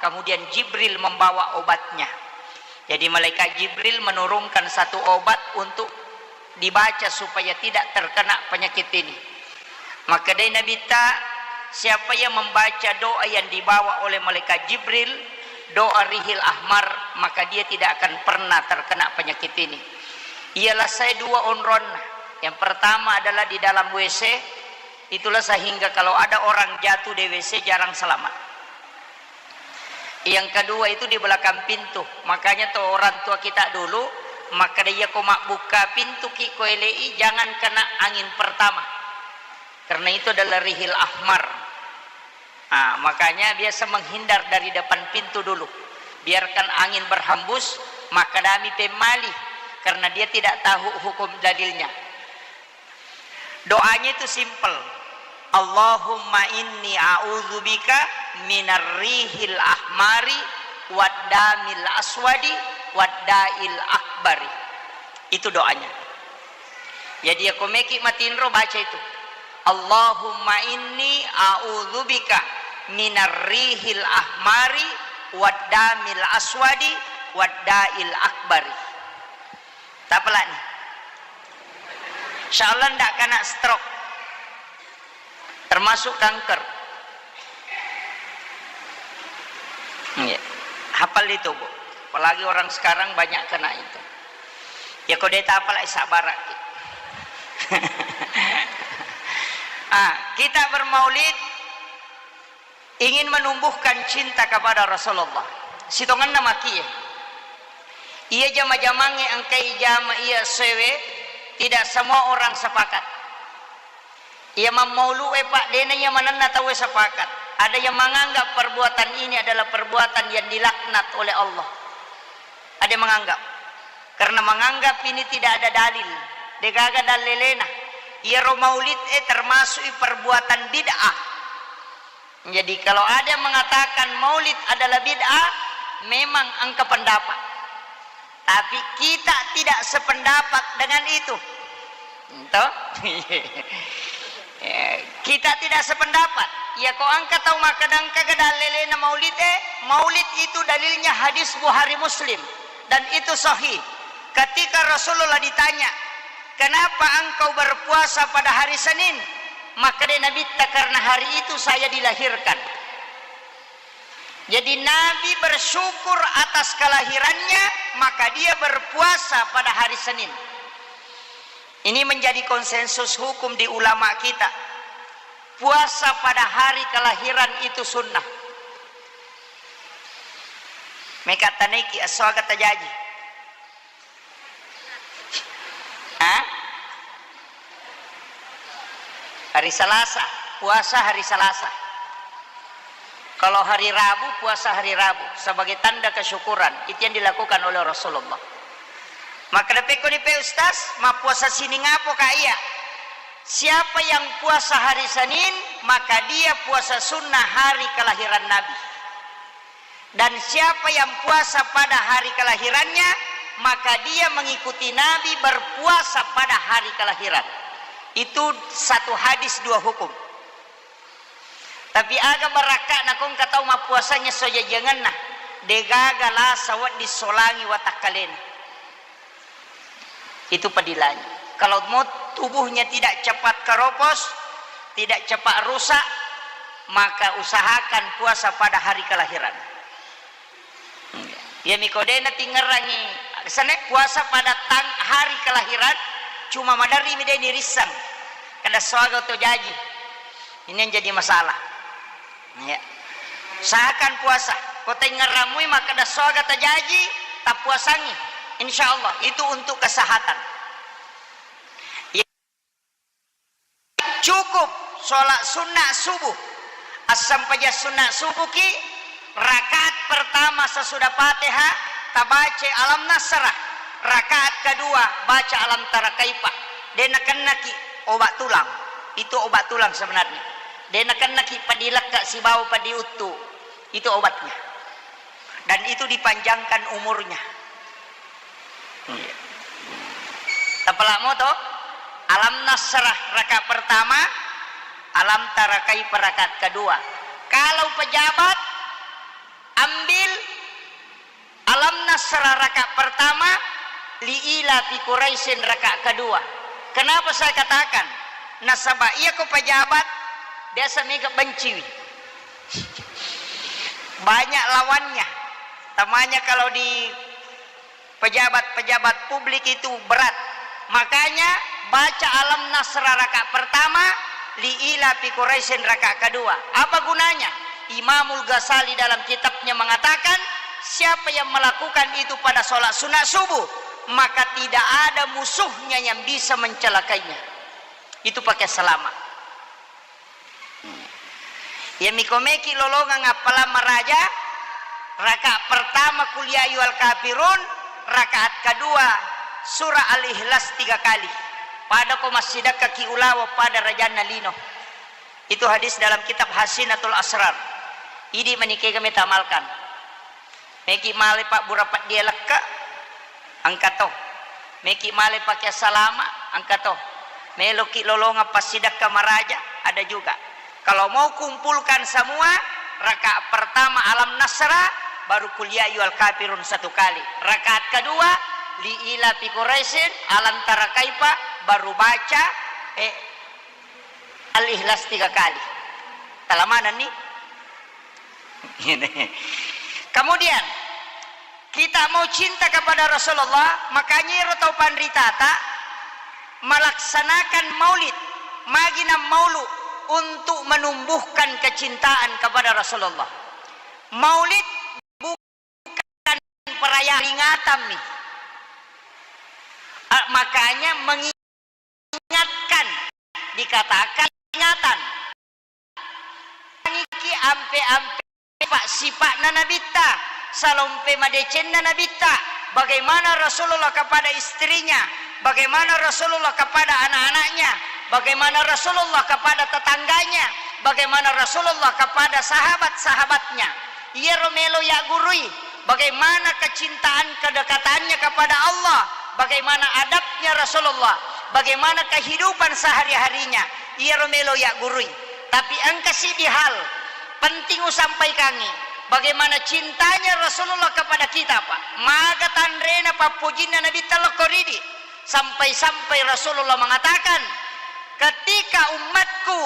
kemudian Jibril membawa obatnya. Jadi malaikat Jibril menurunkan satu obat untuk dibaca supaya tidak terkena penyakit ini. Maka dari Nabitta, siapa yang membaca doa yang dibawa oleh malaikat Jibril, doa rihil ahmar, maka dia tidak akan pernah terkena penyakit ini. Ialah saya dua onronna. Yang pertama adalah di dalam W C, itulah sehingga kalau ada orang jatuh di W C jarang selamat. Yang kedua itu di belakang pintu. Makanya tuh orang tua kita dulu, maka dia ko mabbukka pintu ki ko elei, jangan kena angin pertama. Karena itu adalah rihil ahmar. Ah, makanya biasa menghindar dari depan pintu dulu. Biarkan angin berhembus, maka dami pemmali, karena dia tidak tahu hukum dalilnya. Doanya itu simple. Allahumma inni a'udzubika minar rihil ahmari wad damil aswadi wad da'il akbari. Itu doanya. Jadi, ya, ko meki matinro, baca itu. Allahumma inni a'udzubika minar rihil ahmari wad damil aswadi wad da'il akbari. Tapalani. Insyaallah ndak kena stroke. Termasuk kanker. Iya. Hafal itu, Bu. Apalagi orang sekarang banyak kena itu. Ya, ko de' tapala, sabar ki. Ah, kita bermaulid ingin menumbuhkan cinta kepada Rasulullah. Sitongenna makie. Iya jama-jamangnge engkai jama iya sewe, tidak semua orang sepakat. Iya mammaulu'e, Pak, dena iya manenna tauwe sepakat. Ada yang menganggap perbuatan ini adalah perbuatan yang dilaknat oleh Allah. Ada yang menganggap. Karena menganggap ini tidak ada dalil. Degaga dalilena. Iyaro maulid e termasuk perbuatan bid'ah. Jadi, kalau ada yang mengatakan maulid adalah bid'ah, memang engka pendapat. Tapi kita tidak sependapat dengan itu. Toh? Ya, kita tidak sependapat. Ya, ko engka tau makkeda engka ga dalilena maulid e, maulid itu dalilnya hadis Bukhari Muslim. Dan itu sahih. Ketika Rasulullah ditanya, "Kenapa engkau berpuasa pada hari Senin?" Makkeda Nabitta, "Karena hari itu saya dilahirkan." Jadi, Nabi bersyukur atas kelahirannya, maka dia berpuasa pada hari Senin. Ini menjadi konsensus hukum di ulama kita. Puasa pada hari kelahiran itu sunnah. Meka tanaiki, esso aga tajaji? Hah? Hari Selasa, puasa hari Selasa. Kalau hari Rabu, puasa hari Rabu sebagai tanda kesyukuran. Itu yang dilakukan oleh Rasulullah. Maka dapekko ni pe Ustaz, mappuasa sining apo ka iya? Siapa yang puasa hari Senin, maka dia puasa sunnah hari kelahiran Nabi. Dan siapa yang puasa pada hari kelahirannya, maka dia mengikuti Nabi berpuasa pada hari kelahiran. Itu satu hadis dua hukum. Tapi aga barakka'na ko engka tau mappuasangnge sojajiangenna, degaga lasa wedding solangi watakkalena. Itu padilangi. Kalau mau tubuhnya tidak cepat keropos, tidak cepat rusak, maka usahakan puasa pada hari kelahiran. Iya miko de' natingngerangi, senne puasa pada tang-, hari kelahiran, cuma maderri mi de' nirisseng. Kada suaga to jaji. Ini yang jadi masalah. Ya. Usahakan puasa. Ko taingngeramui makkeda suaga tajaji, tappuasangi. Insya Allah, itu untuk kesehatan. Ya. Cukup sholat sunnah subuh. Assempajang sunnah subuh ki, rakaat pertama sesudah Fatihah, tabaca Alam Nasrah. Rakaat kedua, baca Alam Tara Kaifa. De' nakennaki obat tulang. Itu obat tulang sebenarnya. De' nakennaki padi lekka sibawa padi uttu. Itu obatnya. Dan itu dipanjangkan umurnya. Iya. Tapalamo to, Alam Nasrah rakaat pertama, Alam Tara Kaifa rakaat kedua. Kalau pejabat, ambil Alam Nasrah rakaat pertama, Li ila fi Quraisyin rakaat kedua. Kenapa saya katakan? Nasaba iya ko pejabat biasa mega benciwi. Banyak lawannya. Tamanya kalau di pejabat-pejabat publik itu berat. Makanya baca Alam Nasrah rakaat pertama, Li ila fi Quraisyin rakaat kedua. Apa gunanya? Imamul Ghazali dalam kitabnya mengatakan, siapa yang melakukan itu pada sholat sunat subuh, maka tidak ada musuhnya yang bisa mencelakainya. Itu pakai selama. Iya miko meki lolongang appalang maraja, rakaat pertama Qul ya ayyuhal kafirun, rakaat kedua surah Al-Ikhlas tiga kali. Pada ko massidekkaki ulawa pada rajanna lino. Itu hadis dalam kitab Hasinatul Asrar. Idi manikega meta amalkan. Meki male pabbura peddi lekka, engka to. Meki male pake salama, engka to. Meloki lolongang passidekka maraja, ada juga. Kalau mau kumpulkan semua, rakaat pertama Alam Nasrah, baru Qul ya ayyuhal kafirun satu kali. Rakaat kedua, Li ila fi Quraisyin, Alam Tara Kaifa, baru baca, eh, Al-Ikhlas tiga kali. Talamanenni? Kemudian, kita mau cinta kepada Rasulullah, makanya ero tau panritata melaksanakan maulid, magi nammaulu untuk menumbuhkan kecintaan kepada Rasulullah. Maulid bukan perayaan, peringatanmi. Ah, makanya mengi- ingatkan, dikatakan ingatan. Iki ampe-ampe sifat-sifat na Nabitta, salompe madecenna Nabitta, bagaimana Rasulullah kepada istrinya, bagaimana Rasulullah kepada anak-anaknya, bagaimana Rasulullah kepada tetangganya, bagaimana Rasulullah kepada sahabat-sahabatnya. Iyaro melo yaggurui, bagaimana kecintaan kedekatannya kepada Allah, bagaimana adabnya Rasulullah, bagaimana kehidupan sehari-harinya, iyaro melo yaggurui. Tapi engka siddi hal penting usampaikangi, bagaimana cintanya Rasulullah kepada kita, Pak. Maga tanrena pappojinna Nabitta lokko ridi. Sampai-sampai Rasulullah mengatakan, "Ketika umatku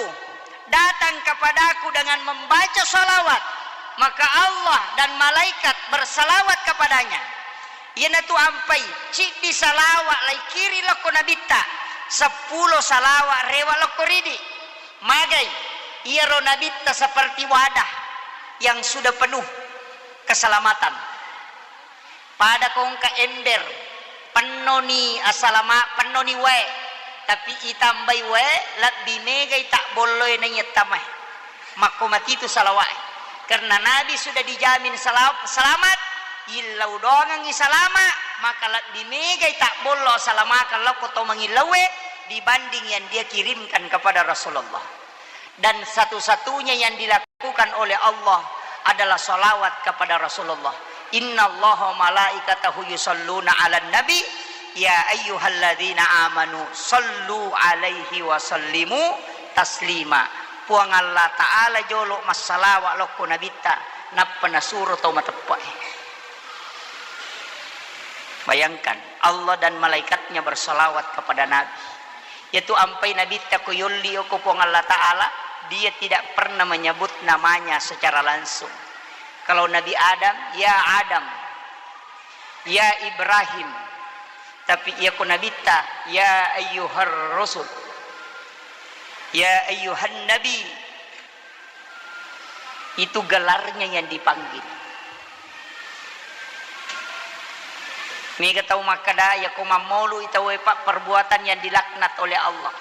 datang kepadaku dengan membaca salawat, maka Allah dan malaikat bersalawat kepadanya." Iyanatu ampai, ciddi salawat laikiri lokko Nabitta, seppulo salawat rewa lokko ridi. Magai, iyaro Nabitta seperti wadah yang sudah penuh keselamatan. Pada ko engka ember, pennoni asalama-, pennoni wae, tapi itambai wae, lebbi megai tabbolloe naiya tamae. Makko matitu salawae. Karena Nabi sudah dijamin sela-, selamat, illau doangengngi salama, maka lebbi megai tabbollo asalamakeng lokko to mangillaue, dibanding yang dia kirimkan kepada Rasulullah. Dan satu-satunya yang dilakukan oleh Allah adalah salawat kepada Rasulullah. "Innallaha malaikatahu yusalluna 'alan nabi, ya ayyuhalladzina amanu sallu 'alaihi wa sallimu taslima." Puang Allah Ta'ala jolo massalawa lokko Nabitta, nappa nasuro tau mateppe'e. Bayangkan, Allah dan malaikatnya bersalawat kepada Nabi. Yaitu ampai Nabitta ko yolli okko Puang Allah Ta'ala, dia tidak pernah menyebut namanya secara langsung. Kalau Nabi Adam, "Ya Adam, ya Ibrahim." Tapi iya ko Nabitta, "Ya ayyuhar rasul, ya ayyuhan nabi." Itu gelarnya yang dipanggil. Mega tau makkeda, "Yako mammaulu'i tauwe, Pak, perbuatan yang dilaknat oleh Allah."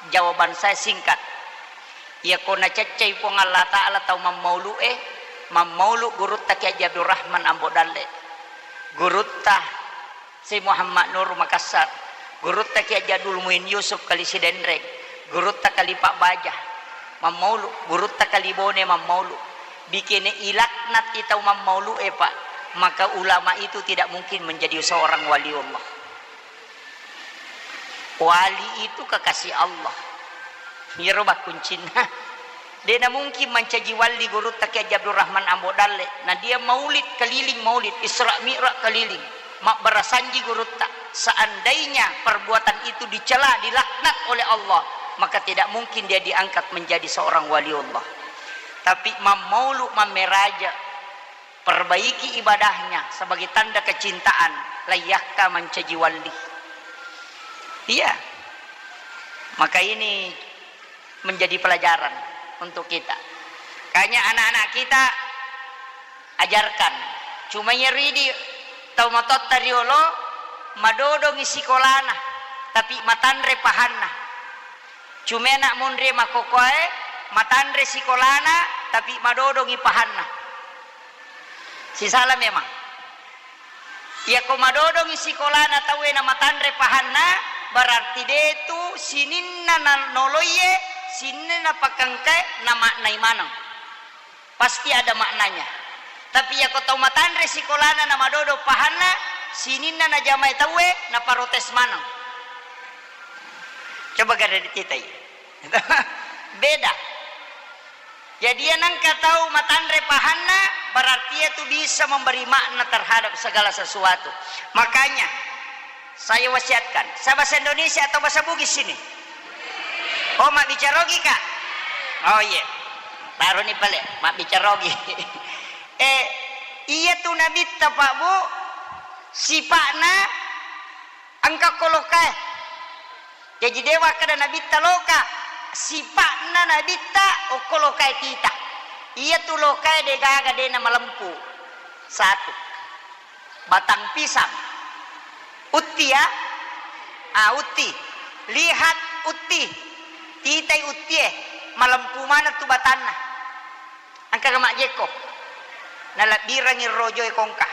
Jawaban saya singkat. Yako naceccai Puang Allah Ta'ala tau mammaulu'e, mammaulu' gurutta Kiai Haji Abdurrahman Ambo Dalle, gurutta Syekh Muhammad Nur Makassar, gurutta Kiai Haji Abdul Muin Yusuf Kali Sidenreng, gurutta Kali Pak Baja, mammaulu', gurutta Kali Bone, mammaulu'. Bikene ilaknat i tau mammaulu'e, Pak, maka ulama itu tidak mungkin menjadi seorang waliullah. Wali itu kekasih Allah. Iyaro bakkuncinna. De' namungkin mancaji wali gurutta Kiai Haji Abdurrahman Ambo Dalle. Nah, dia maulid keliling maulid, Isra Mi'raj keliling. Mabbarasanji gurutta. Seandainya perbuatan itu dicela, dilaknat oleh Allah, maka tidak mungkin dia diangkat menjadi seorang waliullah. Tapi mammaulu' mammeraja, perbaiki ibadahnya sebagai tanda kecintaan, layyakka mancaji wali. Iya. Maka ini menjadi pelajaran untuk kita. Kanya anak-anak kita, ajarkan. Cuma iya ridi tau matotta riolo madodongi sikolana, tapi matanre pahanna. Cuma anak monri makokoae matanre sikolana, tapi madodongi pahanna. Sisala memang. Iyako madodongi sikolana tauwe na matanre pahanna, berarti detu sininna na noloiye, sininna pakengkae na maknai maneng. Pasti ada maknanya. Tapi iyako tau matanre sikolana na madodo pahanna, sininna na jamae tauwe na parotes maneng. Coba gare dicetai. Beda. Jadi, iya nengka tau matanre pahanna, berarti itu bisa memberi makna terhadap segala sesuatu. Makanya, saya wasiatkan, saya bahasa Indonesia atau bahasa Bugis ini? Oh, mabbicara Ogi, Kak? Oh, iya. Taroni pale, mabbicara Ogi. Eh, iya tu Nabitta, Pak, Bu, sipakna engka ko lokae. Jaji, de' wakkeda Nabitta loka, sipa'na Nabitta okko lokae tita. Iyatu lokae de' gaga, de' namalempu. Satu. Batang pisang. Utti, ya? Ah, utti. Lihat utti. Titai uttie. Malempu maneng tu batanna. Engkaga majjekko? Nalabbirangi rojoe kongka.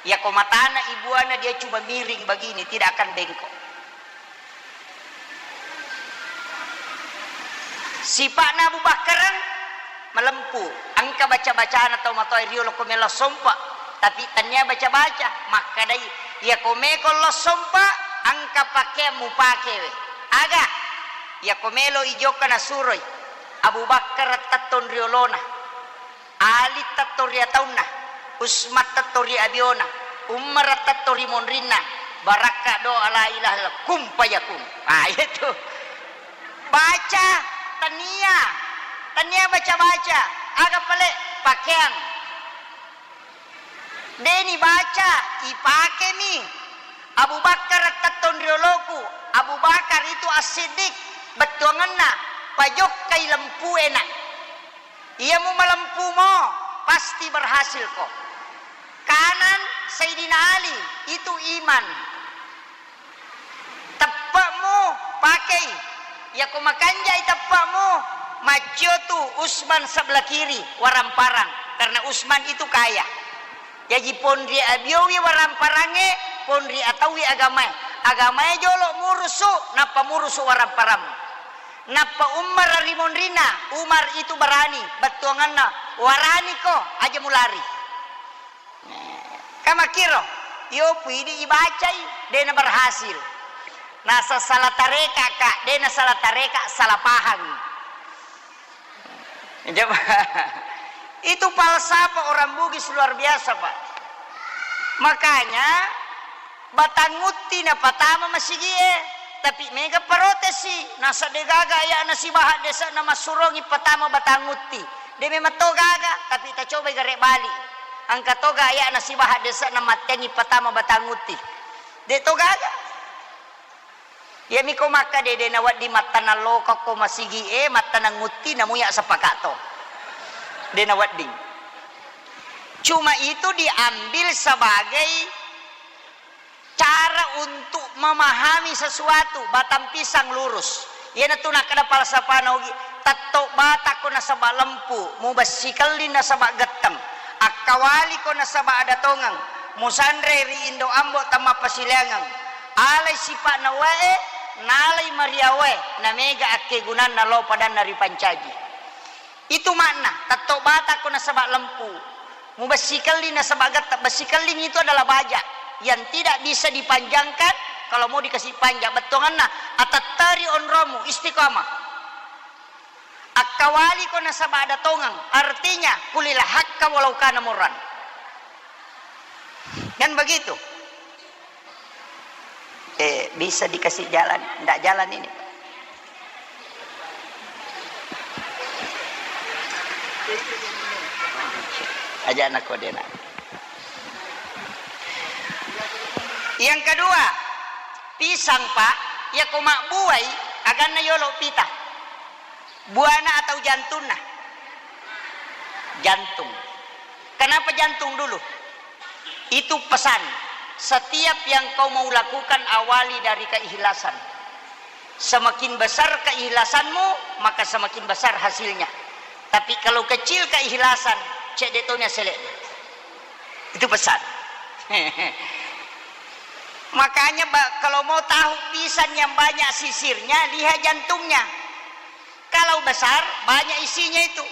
Iyako matana ibuana, dia cuma miring begini, tidak akan bengkok. Sipa'na Abu Bakar malempu, engka baca-bacana tau matoa riolo ko melo sompa, tapi tania baca-baca, makkadai, iyako meko lo sompa, engka pakeang mupakewe. Aga? Iyako melo ijokka nasuroi, Abu Bakar tettong riolona. Ali tetto ri ataunna, Usman tetto ri abiona, Umar tetto ri monrinna, barakka doa la ilaha illallah, kun fayakun. Ah, itu. Baca, tania, tania baca-baca. Aga pale? Pakeang. Deni baca, ipakemi. Abu Bakar tettong rioloku. Abu Bakar itu As-Siddiq, bettuangenna, pajokkai lempuena. Iya mu malempumo, pasti berhasil ko. Kanan, Sayyidina Ali, itu iman. Teppe'mu pakei. Yako makanjai teppe'mu, maccio tu Usman sebelah kiri, waramparang. Karena Usman itu kaya. Jaji ponri abiowi waramparangnge, ponri ataui agamae. Agamae jolo murusu, nappa murusu waramparam. Nappa Umar ri monrinna, Umar itu barani, bettuanganna, "Waraniko, aja mulari." Kamakkiro, iyo puidi ibacai, dena berhasil. Nasa salah tareka, Kak, dena salah tareka, salah paham. Coba. Itu falsafah orang Bugis luar biasa, Pak. Makanya, Batang Utti napatama masigie, tapi mega parotesi, nasa degaga ayana sibaha dese'na massurongi patama Batang Utti. De memang to gaga, tapi tacobai gare bali. Engka toga ayana sibaha dese'na mattengi patama Batang Utti. De to gaga. Iyami ko makkeda, de nawedding mattanang lokokko masigie, mattanang Utti, namuya sepakatto. De nawedding. Cuma itu diambil sebagai cara untuk memahami sesuatu, batang pisang lurus. Iyanatu nakkeda falsafana Ugi, "Tetto batakko nasaba lempu, mubessikelli nasaba getteng. Akkawaliko nasaba ada tongeng. Musanre ri Indo Ambo tamappasileangeng. Alai sipa'na wae, nalai mariawae, namega akkegunanna lao padanna ripancaji." Itu makna, "Tetto batakko nasaba lempu, mubessikelli nasaba getteng." Bessikelling itu adalah baja yang tidak bisa dipanjangkan. Kalau mau dikasih panjang, bettuanganna, "Atetteri onromu, istiqamah. Akkawaliko nasaba ada tongeng." Artinya, "Kulil hakka walau kana murran." Kan begitu? Eh, bisa dikasih jalan? Ndak jalan ini. Aja anak kodena. Yang kedua, pisang, Pak, iya ko mabbuai, aganna yolo pita. Buana atau jantunna? Jantung. Kenapa jantung dulu? Itu pesan. Setiap yang kau mau lakukan, awali dari keikhlasan. Semakin besar keikhlasanmu, maka semakin besar hasilnya. Tapi kalau kecil keikhlasan, cedde toni asele. Itu pesan. Makanya, ba-, kalau mau tahu pisang yang banyak sisirnya, lihat jantungnya. Kalau besar, banyak isinya itu.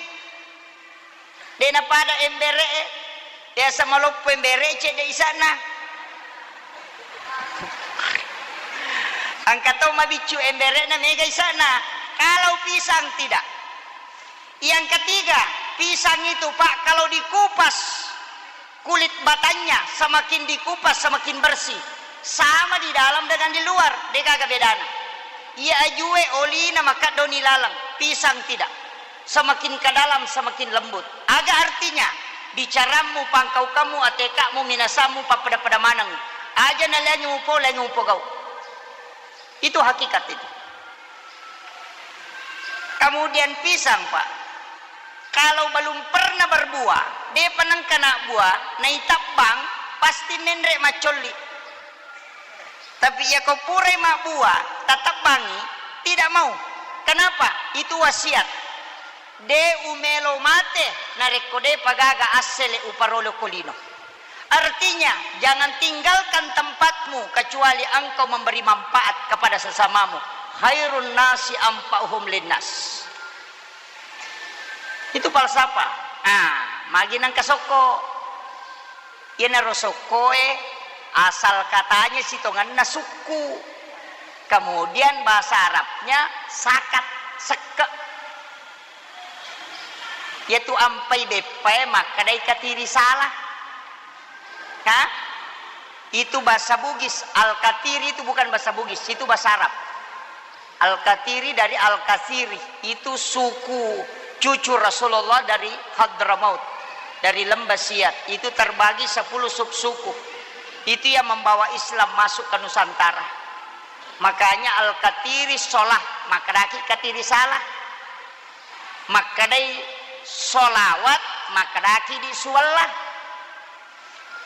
De napada embere e, biasa maloppo embere, cedde isa'na. Engka to mabiccu embere'na, mega isa'na. Kalau pisang tidak. Yang ketiga, pisang itu, Pak, kalau dikupas, kulit batangnya semakin dikupas, semakin bersih. Sama di dalam dengan di luar, degaga bedana. Iya ajue olina makaddoni laleng, pisang tidak. Semakin ke dalam, semakin lembut. Aga artinya? Bicarammu, pangkaukammu, ateka'mu, minasammu, pappada-pada maneng. Aja naliangi mupo, liangi mupogau. Itu hakikat itu. Kemudian pisang, Pak. Kalau belum pernah berbuah, depa nengka nabbuah, naitabbang, pasti menre maccolli. Tapi iya ko purai mabbuah, tatabbangi, tidak mau. Kenapa? Itu wasiat. De umelo mate, narekko depa gaga assele uparolo ko lino. Artinya, jangan tinggalkan tempatmu kecuali engkau memberi manfaat kepada sesamamu. Khairun nasi anfa'uhum linnas. Itu falsafah. Ah, magi nengka sokko. Iyanaro sokkoe asal katanya sitongenna sukku. Kemudian bahasa Arabnya sakat, sekke. Iyatu ampai beppae makkedai katiri salah. Ha? Itu bahasa Bugis. Al-Katiri itu bukan bahasa Bugis, itu bahasa Arab. Al-Katiri dari Al-Kasiri, itu suku cucu Rasulullah dari Hadramaut, dari Lembah Siat. Itu terbagi sepuluh subsuku. Itu yang membawa Islam masuk ke Nusantara. Makanya Al-Katiri solah, makkedaki katiri salah. Makkedai solawat, makkedaki di suwalla.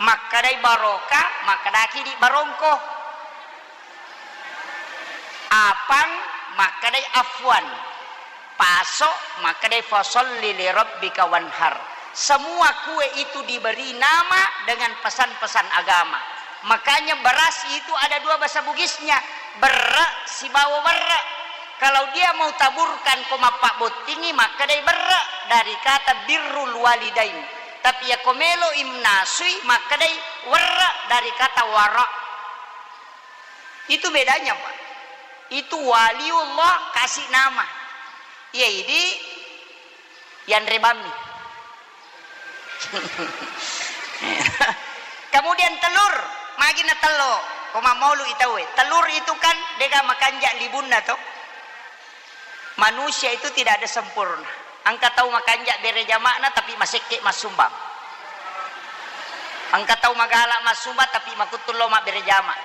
Makkedai baroka, makkedaki di barongko. Apang, makkedai afwan. Paso, makkedai fasalli li rabbika wanhar. Semua kue itu diberi nama dengan pesan-pesan agama. Makanya beras itu ada dua bahasa Bugisnya, berre sibawa werre. Kalau dia mau taburkan ko mappabbottingi, makkedai berre, dari kata birrul walidain. Tapi ya ko melo imnasui, makkedai werre, dari kata wara. Itu bedanya, Pak. Itu waliullah kasih nama. Iya, idi yanre bammi. Kemudian telur, magi na tello, ko mammaulu itawe. Telur itu kan dega makanja libunna to. Manusia itu tidak ada sempurna. Engka tau makanja bere jama'na tapi masekke massumbang. Engka tau magala massumbang tapi makuttung lo mabbere jama.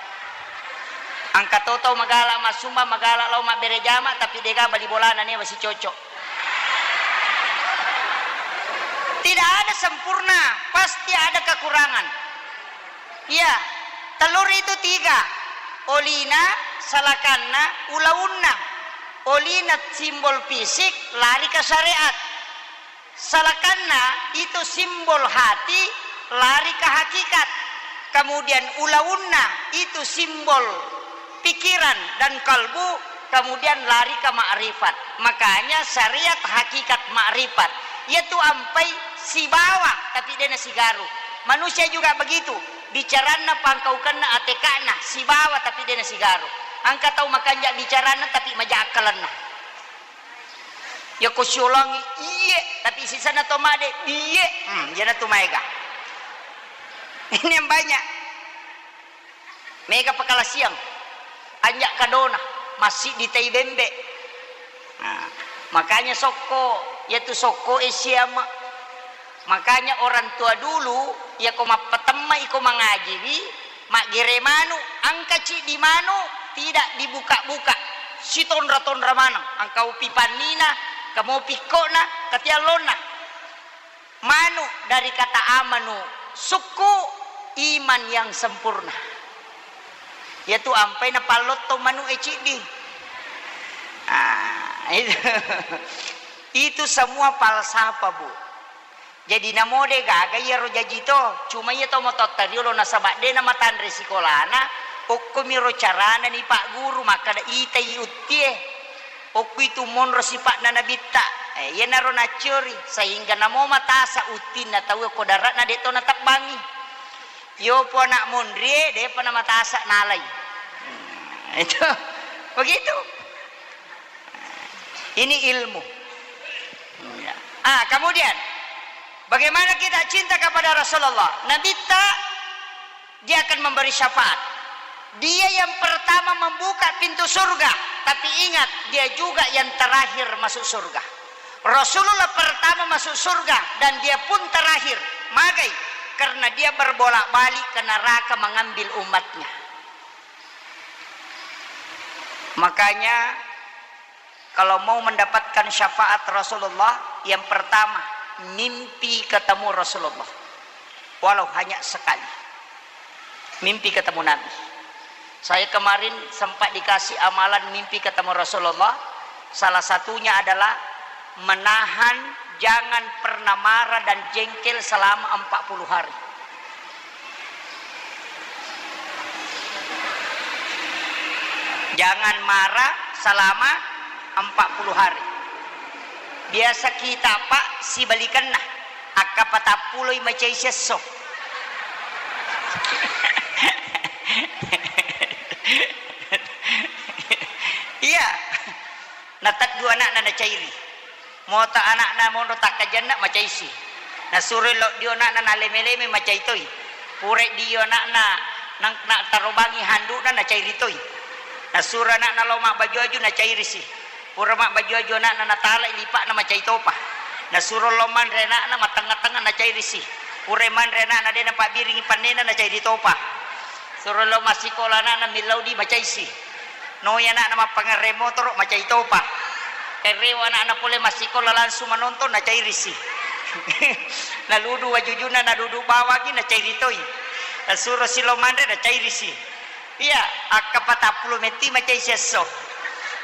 Engka to tau magala massumbang, magala lao mabbere jama tapi dega bali bolana newa sicocok. Tidak ada sempurna, pasti ada kekurangan. Iya, telur itu tiga. Olina, salakanna, ulaunna. Olina simbol fisik, lari ke syariat. Salakanna itu simbol hati, lari ke hakikat. Kemudian ulaunna itu simbol pikiran dan kalbu, kemudian lari ke makrifat. Makanya syariat hakikat makrifat. Yaitu ampai sibawa, tapi dena sigaru. Manusia juga begitu. Bicaranna pangkaukenna atekana, sibawa, tapi dena sigaru. Engka tau makanja bicaranna, tapi maja akkalenna. Yako siolangi, iye, tapi sisana to made, iye. Hmm, iyana tu maega. Ini yang banyak. Mega pakalasiang. Anja kadona, masih di tai bembe. Nah, makanya sokko, yatu sokko e siama. Makanya orang tua dulu, yako mappatemma iko mangajiwi, maggere manu, engka ciddi manu, tidak dibuka-buka. Sitonra-tonra maneng, engka upi pannina, kamo pikkona, katiallonna. Manu dari kata amanu, sukku, iman yang sempurna. Yatu ampai napallotto manu e ciddi. Ah, itu. Itu semua falsafah, Bu. Jadi namo de gaga iyaro jaji to, cuma iya to mototta riolo nasaba de namatanre sikolana, okkomiro carana ni Pak Guru makkada itai uttie. Okku itu monro sipa'na nabitta. Eh, iyanaro nacciori, sehingga namo matasa uttinna tau ko dara'na de to natebbangi. Yopo anak monrie, depa namatasa nalai. Hmm, itu. Begitu. Ini ilmu. Ya. Ah, kemudian, bagaimana kita cinta kepada Rasulullah? Nabitta, dia akan memberi syafaat. Dia yang pertama membuka pintu surga, tapi ingat, dia juga yang terakhir masuk surga. Rasulullah pertama masuk surga dan dia pun terakhir. Magai? Karena dia berbolak-balik ke neraka mengambil umatnya. Makanya, kalau mau mendapatkan syafaat Rasulullah, yang pertama, mimpi ketemu Rasulullah. Walau hanya sekali. Mimpi ketemu Nabi. Saya kemarin sempat dikasih amalan mimpi ketemu Rasulullah. Salah satunya adalah menahan, jangan pernah marah dan jengkel selama empat puluh hari. Jangan marah selama empat puluh hari. Biasa kita, Pak, sibalikenna. Akka patappuloi macai siesso. Iya. Nateddu ana'na nacairi. Mota ana'na monro takkajanna macaisi. Nasuro lo dio ana'na naleme-leme macai toi. Pura dio ana'na nang-, na tarobangi handu'na nacairi toi. Nasuro ana'na lo mabbaju-aju nacairisi. Pura mabbaju-aju ana'na natalai lipa'na macai topa. Nasuro lo manre ana'na mattengnga-tengnga nacairisi. Pura manre ana'na de napabbiringi pannena nacairi topa. Suro lo massikola ana'na millau di macaisi. Noi ana'na mappangerre motoro, macai topa. Errewa ana'na pole massikola langsung manonton, nacairisi. Naludu wajujuna, nadudu bawangi, nacairi toi. Nasuro silo manre, nacairisi. Iya, akka patappulo metti macai siesso.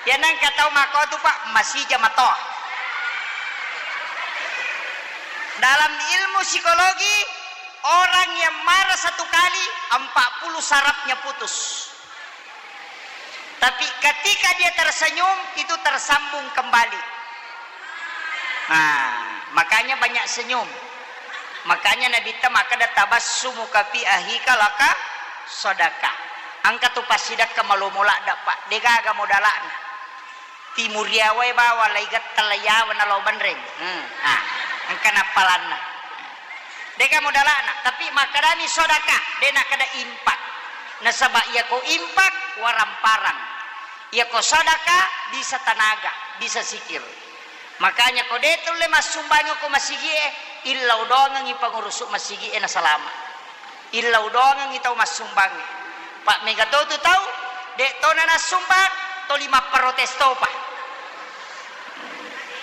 Iya nangka tau makko tu, Pak, masija matoa. Dalam ilmu psikologi, Orang yang marah satu kali, empat puluh sarafnya putus. Tapi ketika dia tersenyum, itu tersambung kembali. Nah, makanya banyak senyum. Makanya Nabitta makkeda, "Tabassumuka fi akhika laka sadaqah." Engka tu passidekka malomo ladde, Pak. Degaga modala'na. Timuriawae bawang laigetta laiyawa nalao banreng. Hmm. Ah, engka nappalanna. Degaga modala'na, tapi makkedani sadaqah, de nakkeda infak. Nasaba iyako infak, waramparang. Iyako sadaqah, bisa tanaga, bisa sikir. Makanya ko de tulle massumbangi ko masigie, illau doangengi pangurusu masigie nasalama. Illau doangengi tau massumbangi. Pa mega to tu tau, de tona nassumbang, toli mapparotes topa.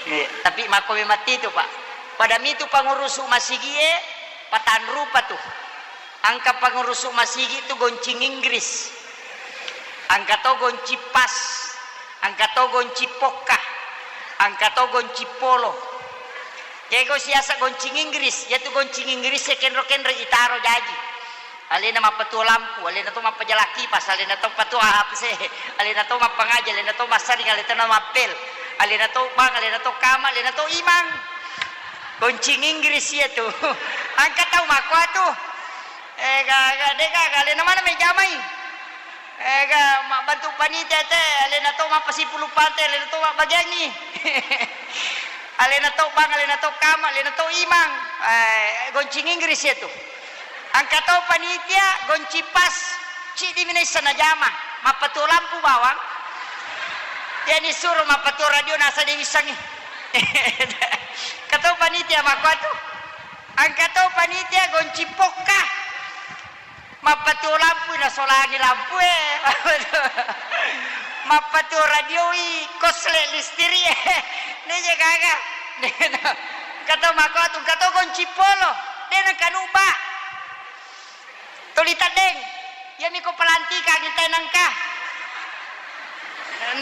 Eh, tapi makko memang titu, Pak. Pada mitu pangurusu masigie, patanrupa tu. Engka pangurusu masigi tu goncing Inggris. Engka to goncing pas. Engka to goncing pokka. Engka to goncing polo. Kego siasa goncing Inggris, yatu goncing Inggris e kenro-kenro itaro jaji. Alena mappatuo lampu, alena to mappajala kipas, alena to patuo A P C, alena to mappangaji, alena to massaring, alena to mappel, alena to bang, alena to kama, alena to imang. Goncing Inggris iyatu. Engka tau makkuatu. Eh, ga, ga, de gaga, alena mana mejamai? Eh, ga, mabbantu panitia te, alena to mappasipulu pante, alena to mabbagiangi. Alena to bang, alena to kama, alena to imang. Eh, goncing Inggris iyatu. Engka to panitia, goncing pas, ciddi mi naisseng najama, mappatuo lampu bawang. Iyani suro mappatuo radio nasa de wissengi. Engka to panitia makkuatu. Engka to panitia goncing pokka. Mappatuo lampu nasolangi lampue. Mappatuo radioi kosle listiri e. Neje gaga. Engka to makkuatu, engka to goncing polo. De nengka nubba. Tuli teddeng, iyami ko pelantikangi tenengka.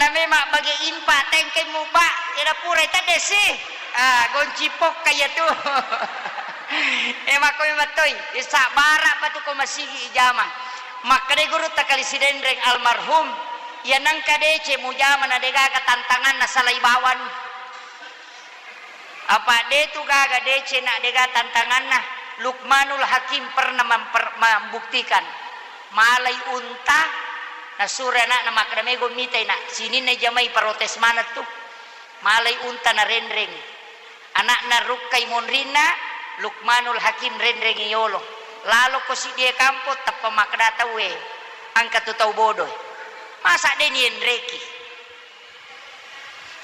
Na memang bage impa tengkai mubba, eda purai teddesi. Ah, goncing pokka iyatu. Eh, makko memang toi, eh, sabbara patu ko masigi ijama. Makkeda gurutta kali Sidenreng almarhum, iya nengka deceng mujama na degaga tantanganna salai bawang. Apa de tu gaga deceng na dega tantanganna. Luqmanul Hakim pernah memper-, membuktikan. Malai unta, nasuro anakna makkeda, "Mego mitai, Nak, sininna jamai protes maneng tu." Malai unta narenreng. Anakna rukkai monrinna, Luqmanul Hakim renrengi yolo. Laloko siddie kampo, tappa makkeda tauwe, "Engka tu tau bodoe. Masa de nienreki?"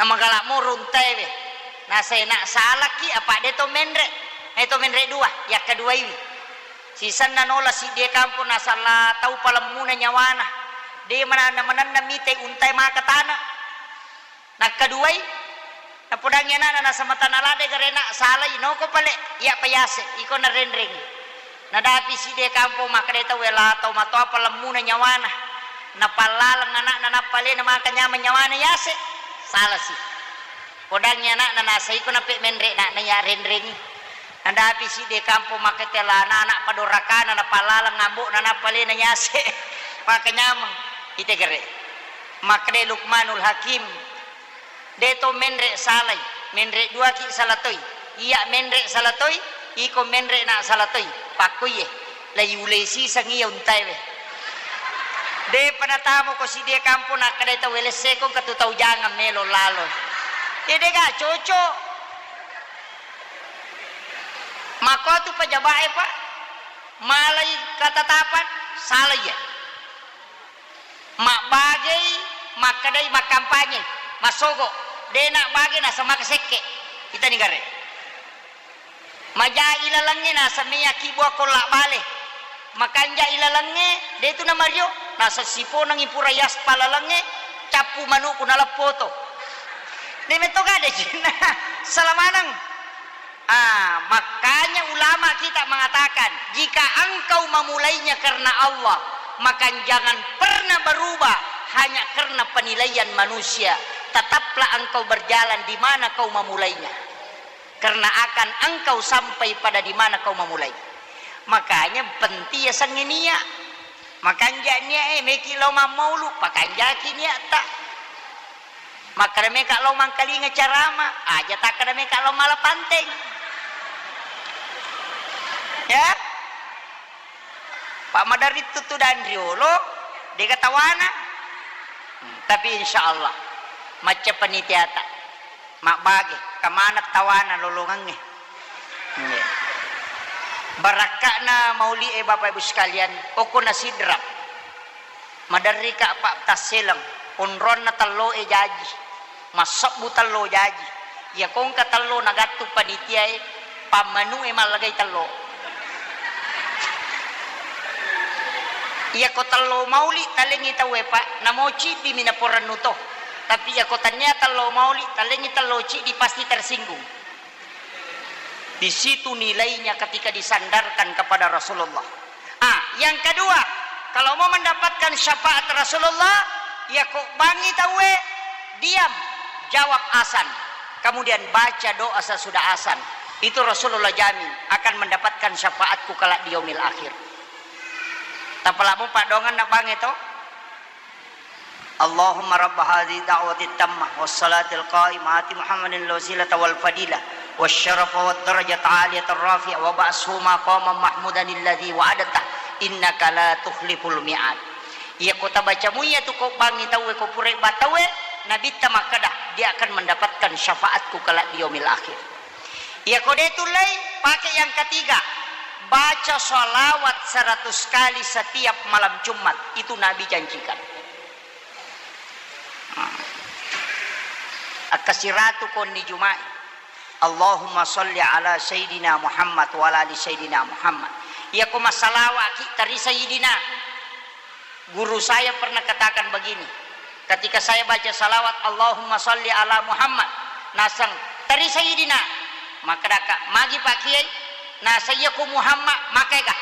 Namagala moro untaewe. Nasena salaki apa de to menre. Eh, to menre dua, yakkaduaiwi. Sisenna nola siddie kampo nasala tau palemmuna nyawana. De mana-, manenna mitai untae maka tana. Nakkaduai, napodangi anakna nasematana ladde garena salai noko pale, iya payase, iko narenreng. Nadapi sidde kampo makkeda tau, "Wela tau matoa palemmuna nyawana." Napallaleng anakna nappa alena maka nyameng nyawana yase. Salasi. Podangngi anakna nasaiko nape menre anakna ya renrengi. Nadapi sidde kampo makkeda la anak-anak padorakana napallaleng ambo'na nappa alena yase. Maka nyameng. Ite gere. Makkeda Luqmanul Hakim. De to menre salai, menre duaki sala toi. Iya menre sala toi, iko menre na sala toi. Pakkuiye, lai ulesiseng iya untaewe. Depa natamo ko sidie kampo nakkeda tau welesseko engka tu tau jangang melo lalo. Iya dega cocok. Makko tu pejabat e, Pak. Malai katatapan, salai ya. Mabbagei, makkedai makkampanye, massogo, de nabbage naseng maka sekke. Itani gare. Maja ilalengnge naseng meyaki bua kolla bale. Makanja ilalengnge, de tu namario, naseng siponengi pura yaspal lalengnge, cappu manuku naleppoto. De metto gade cinna. Salamaneng. Ah, makanya ulama kita mengatakan, jika engkau memulainya karena Allah, maka jangan pernah berubah hanya karena penilaian manusia. Tetaplah engkau berjalan di mana kau memulainya. Karena akan engkau sampai pada di mana kau memulai. Makanya penting yasengnge nia'. Makanja' nia' e, meki lao mammaulu, pakanjaki nia'ta. Makkeda meka lao mangkalinga carama, aja takkeda meka lao mala panteng. Ya? Pak maderri tuttu dan riolo, dega tawana. Hmm, tapi insya Allah, macca panitiata. Mabbage, kamana tawana lolongengnge. Nggih. Barakka'na mauli'e, Bapak Ibu sekalian, okko na Sidrap. Maderrika, Pak, tasseleng, onronna telloe jaji, massebbu tello jaji. Iya kongka tello nagattu panitiae, pammanue mallagai tello. Iyako tello mauli talengngi tauwe, Pak, namo ciddimi naporennu to. Tapi iyako tania tello mauli, talengngi tello ciddi, pasti tersinggung. Di situ nilainya ketika disandarkan kepada Rasulullah. Ah, yang kedua, kalau mau mendapatkan syafaat Rasulullah, iyako bangngi tauwe, diam, jawab azan. Kemudian baca doa sesudah azan. Itu Rasulullah jamin akan mendapatkan syafaatku kelak di yaumil akhir. Tapalamu padongan nak bangnge to? Allahumma rabba hadhihi da'wati tammah was salatil qa'imah ati Muhammadin al wasilata wal fadilah was syarafa wad darajatal aliyatar rafi'ah wa ba'shu maqaman mahmudan alladzi wa'adtah innaka la tukhliful mi'ad. Iyako tabaca muiya tu ko bangngi tauwe, ko purai ba tauwe, Nabitta makkeda, dia akan mendapatkan syafaatku kelak di yaumil akhir. Iyako de tullei, pakai yang ketiga, baca salawat seratus kali setiap malam Jumat, itu Nabi janjikan. Nah. Akkasiratu konni Jumai. Allahumma salli ala Sayyidina Muhammad wa ala ali Sayyidina Muhammad. Iyako massalawaki tari Sayyidina. Guru saya pernah katakan begini, ketika saya baca salawat, "Allahumma salli ala Muhammad," naseng, "Teri Sayyidina." Makkedaka, "Magi Pak Kiai?" Naseng, "Iya ku Muhammad, makaega?"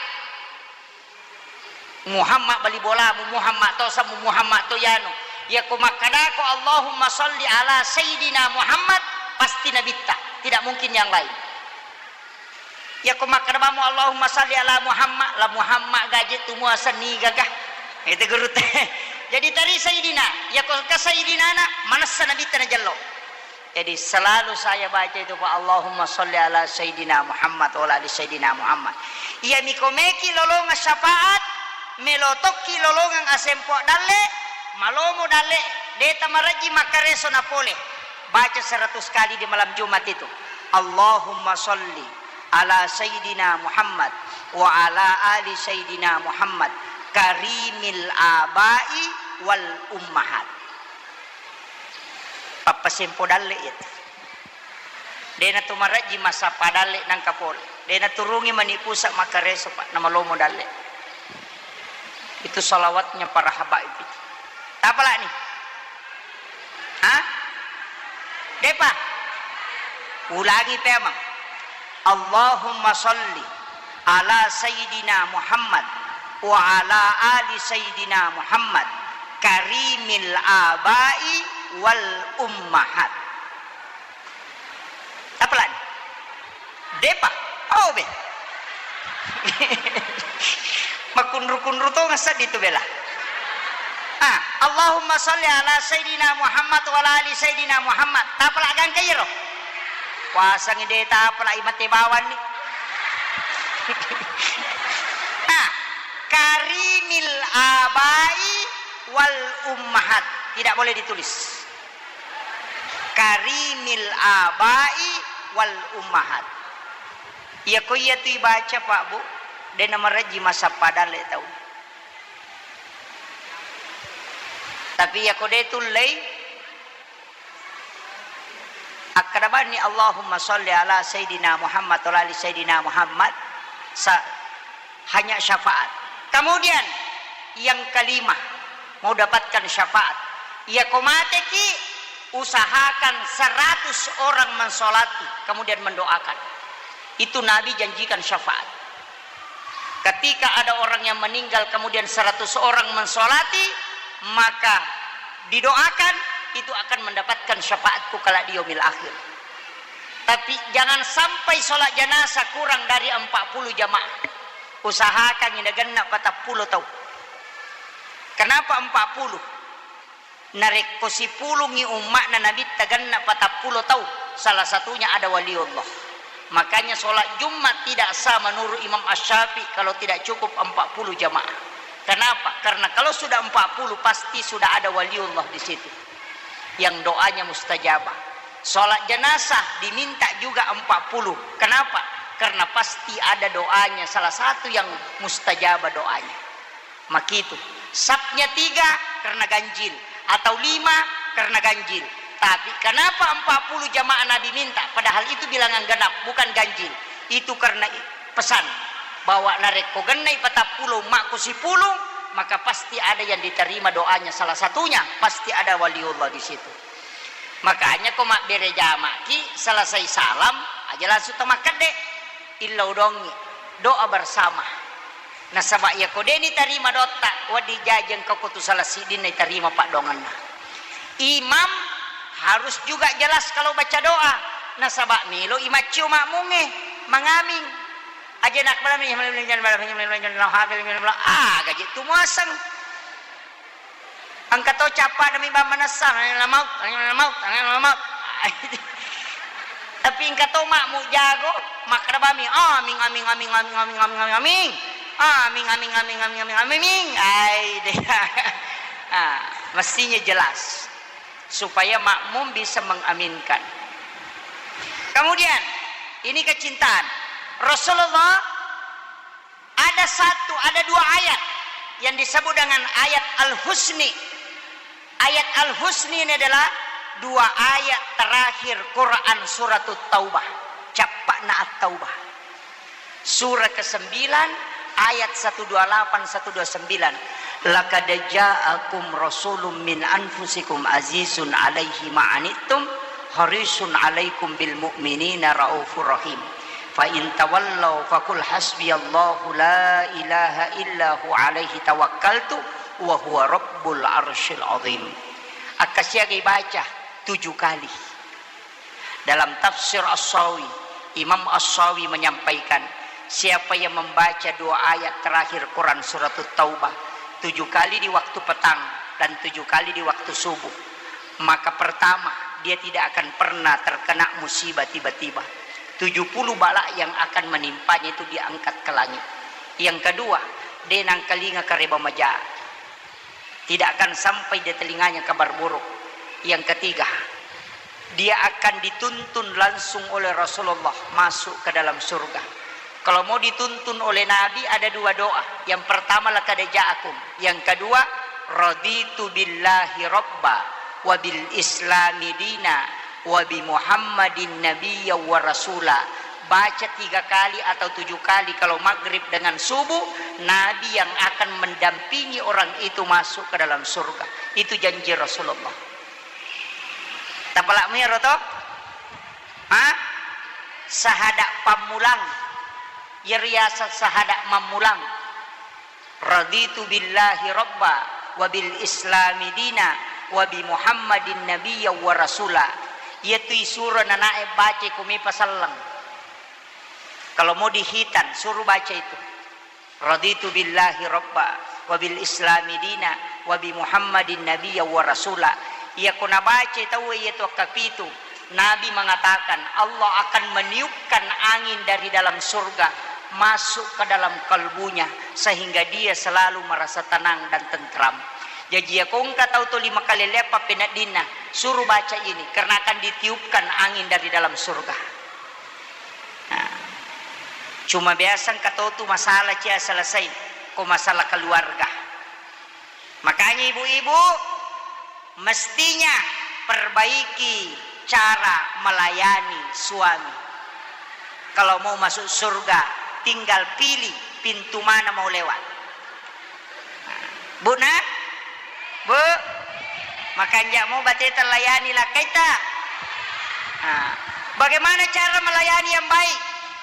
Muhammad bali bolamu, Muhammad to samu, Muhammad to yanu. Iya ku makkedako, "Allahumma salli ala Sayyidina Muhammad," pasti Nabitta, tidak mungkin yang lain. Iyako makkeda bammu, "Allahumma salli ala Muhammad," la Muhammad gaje tu muaseng nigaga. Itu guru te. Jadi teri Sayyidina, iyako ke Sayyidina na, manessa Nabitta najello. Jadi selalu saya baca itu, Pak, "Allahumma salli ala Sayyidina Muhammad wa ala ali Sayyidina Muhammad." Iya miko meki lolongang syafaat, melo tokki lolongang asempo dalle, malomo dalle, deta marejji makkareso na pole. Baca seratus kali di malam Jumat itu. Allahumma salli ala Sayyidina Muhammad wa ala ali Sayyidina Muhammad karimil abai wal ummahat. Pappasempo dalle iya. Dena tu marejji massappa dalle nangka pole. Dena turungi mani pusa makkareso, Pak, namalomo dalle. Itu salawatnya para habaib itu. Tapalani? Hah? Depa? Ulangi pemang. Allahumma salli ala Sayyidina Muhammad wa ala ali Sayyidina Muhammad karimil abai wal ummahat. Tapalani? Depa? Oh, be. Makunru-kunru to ngaseng itu bela. Ah, Allahumma salli ala Sayyidina Muhammad wa ala ali Sayyidina Muhammad. Tapala gangka iyaro? Puasangi de tapala imate bawanni. Ah, karimil abai wal ummahat. Tidak boleh ditulis. Karimil abai wal ummahat. Iya ko iya tu ibaca, Pak, Bu, de namarejji massappa dalle tau. Tapi iya ko de tullei, akkada bani Allahumma salli ala Sayyidina Muhammad wa ala ali Sayyidina Muhammad, sa-, hanya syafaat. Kemudian yang kelima, mau dapatkan syafaat. Iya ko mateki, usahakan seratus orang mensolati, kemudian mendoakan. Itu Nabi janjikan syafaat. Ketika ada orang yang meninggal, kemudian seratus orang mensolati, maka didoakan, itu akan mendapatkan syafaatku kelak di yaumil akhir. Tapi jangan sampai sholat jenazah kurang dari empat puluh jamaah. Usahakangngi nagenna patappulo tau. Kenapa empat puluh? Narekko sipulungngi umma'na Nabitta genna patappulo tau, salah satunya ada waliullah. Makanya sholat Jumat tidak sah menurut Imam Asy-Syafi'i kalau tidak cukup empat puluh jamaah. Kenapa? Karena kalau sudah empat puluh, pasti sudah ada waliullah di situ yang doanya mustajabah. Sholat jenazah diminta juga empat puluh. Kenapa? Karena pasti ada doanya, salah satu yang mustajabah doanya. Makitu. Sapnya tiga karena ganjil, atau lima karena ganjil. Tapi kenapa empat puluh jamaah Nabi minta, padahal itu bilangan genap, bukan ganjil? Itu karena i-, pesan bahwa narekko gennai patappulo umma'ku sipulung, maka pasti ada yang diterima doanya. Salah satunya pasti ada waliullah di situ. Makanya ko mabbere jamaki, selesai salam aja langsung to makkedde, illau dongi, doa bersama. Nasaba iyako de nitarima doatta, wedding jaji engka ko tu salah siddinna itarima paddoangenna. Imam harus juga jelas kalau baca doa. Nasaba melo imaccio makmungnge mangaming. Aja nakbalami, ah, gaji tu muaseng. Engka to cappa demi bang manessa, angin lamaut, angin lamaut, angin lamaut. Tapi engka to makmu jago, makkeda bami, amin, amin, amin, amin, amin, amin, amin, amin. Amin, amin, amin, amin, amin, amin, amin. Ai, deh. Ah, mestinya jelas supaya makmum bisa mengaminkan. Kemudian, ini kecintaan. Rasulullah ada satu, ada dua ayat yang disebut dengan ayat Al-Husni. Ayat Al-Husni ini adalah dua ayat terakhir Quran Suratut Taubah. Cappa'na At-Taubah. Surah kesembilan, ayat satu dua lapan, satu dua sembilan. "Laqad ja'akum rasulun min anfusikum azizun alaihi ma'anittum harisun alaikum bil mu'minina raufur rahim. Fa in tawallau faqul hasbiyallahu la ilaha illa hu alaihi tawakkaltu wa huwa rabbul arsyil azim." Akkasiagai baca tujuh kali. Dalam tafsir As-Sawi, Imam As-Sawi menyampaikan, siapa yang membaca dua ayat terakhir Quran Suratut Taubah tujuh kali di waktu petang dan tujuh kali di waktu subuh, maka pertama, dia tidak akan pernah terkena musibah tiba-tiba. Tujuh puluh bala yang akan menimpanya itu diangkat ke langit. Yang kedua, de nangkalinga kareba maja. Tidak akan sampai di telinganya kabar buruk. Yang ketiga, dia akan dituntun langsung oleh Rasulullah masuk ke dalam surga. Kalau mau dituntun oleh Nabi, ada dua doa. Yang pertama, "Laqad ja'akum." Yang kedua, "Raditu billahi rabba wa bil islami dina wa bi Muhammadin nabiyya wa rasula." Baca tiga kali atau tujuh kali kalau maghrib dengan subuh, Nabi yang akan mendampingi orang itu masuk ke dalam surga. Itu janji Rasulullah. Tapalak mero to? Ha? Sahada pammulang. Iyaro riaseng sahada mammulang. "Raditu billahi rabba wa bil islami dina wa bi Muhammadin nabiyya wa rasula." Iyatu isuro nanae baca ko mepa selleng. Kalau mau dihitan, suruh baca itu. "Raditu billahi rabba wa bil islami dina wa bi Muhammadin nabiyya wa rasula." Iyako nabaca tauwe iyatu akkapitu, Nabi mengatakan, Allah akan meniupkan angin dari dalam surga masuk ke dalam kalbunya, sehingga dia selalu merasa tenang dan tentram. Jaji, iyako engka tau tuli makalelleang pappeneddinna, suruh baca ini, karena akan ditiupkan angin dari dalam surga. Nah, cuma biasa engka tau tu masalah cia selesai, ko masalah keluarga. Makanya ibu-ibu, mestinya perbaiki cara melayani suami. Kalau mau masuk surga, tinggal pilih pintu mana mau lewat. Bu, nah? Bu, makanja' mo bateta layani lakkaitta. Nah, bagaimana cara melayani yang baik?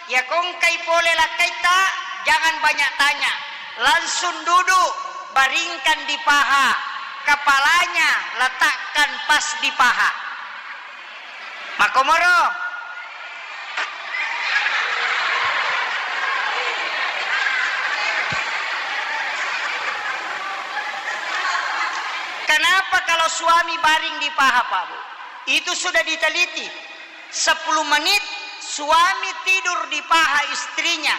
Iyako engkai pole lakkaitta, jangan banyak tanya. Langsung duduk, baringkan di paha. Kepalanya letakkan pas di paha. Makkomoro. Kenapa kalau suami baring di paha, Pak Bu? Itu sudah diteliti. Sepuluh menit suami tidur di paha istrinya,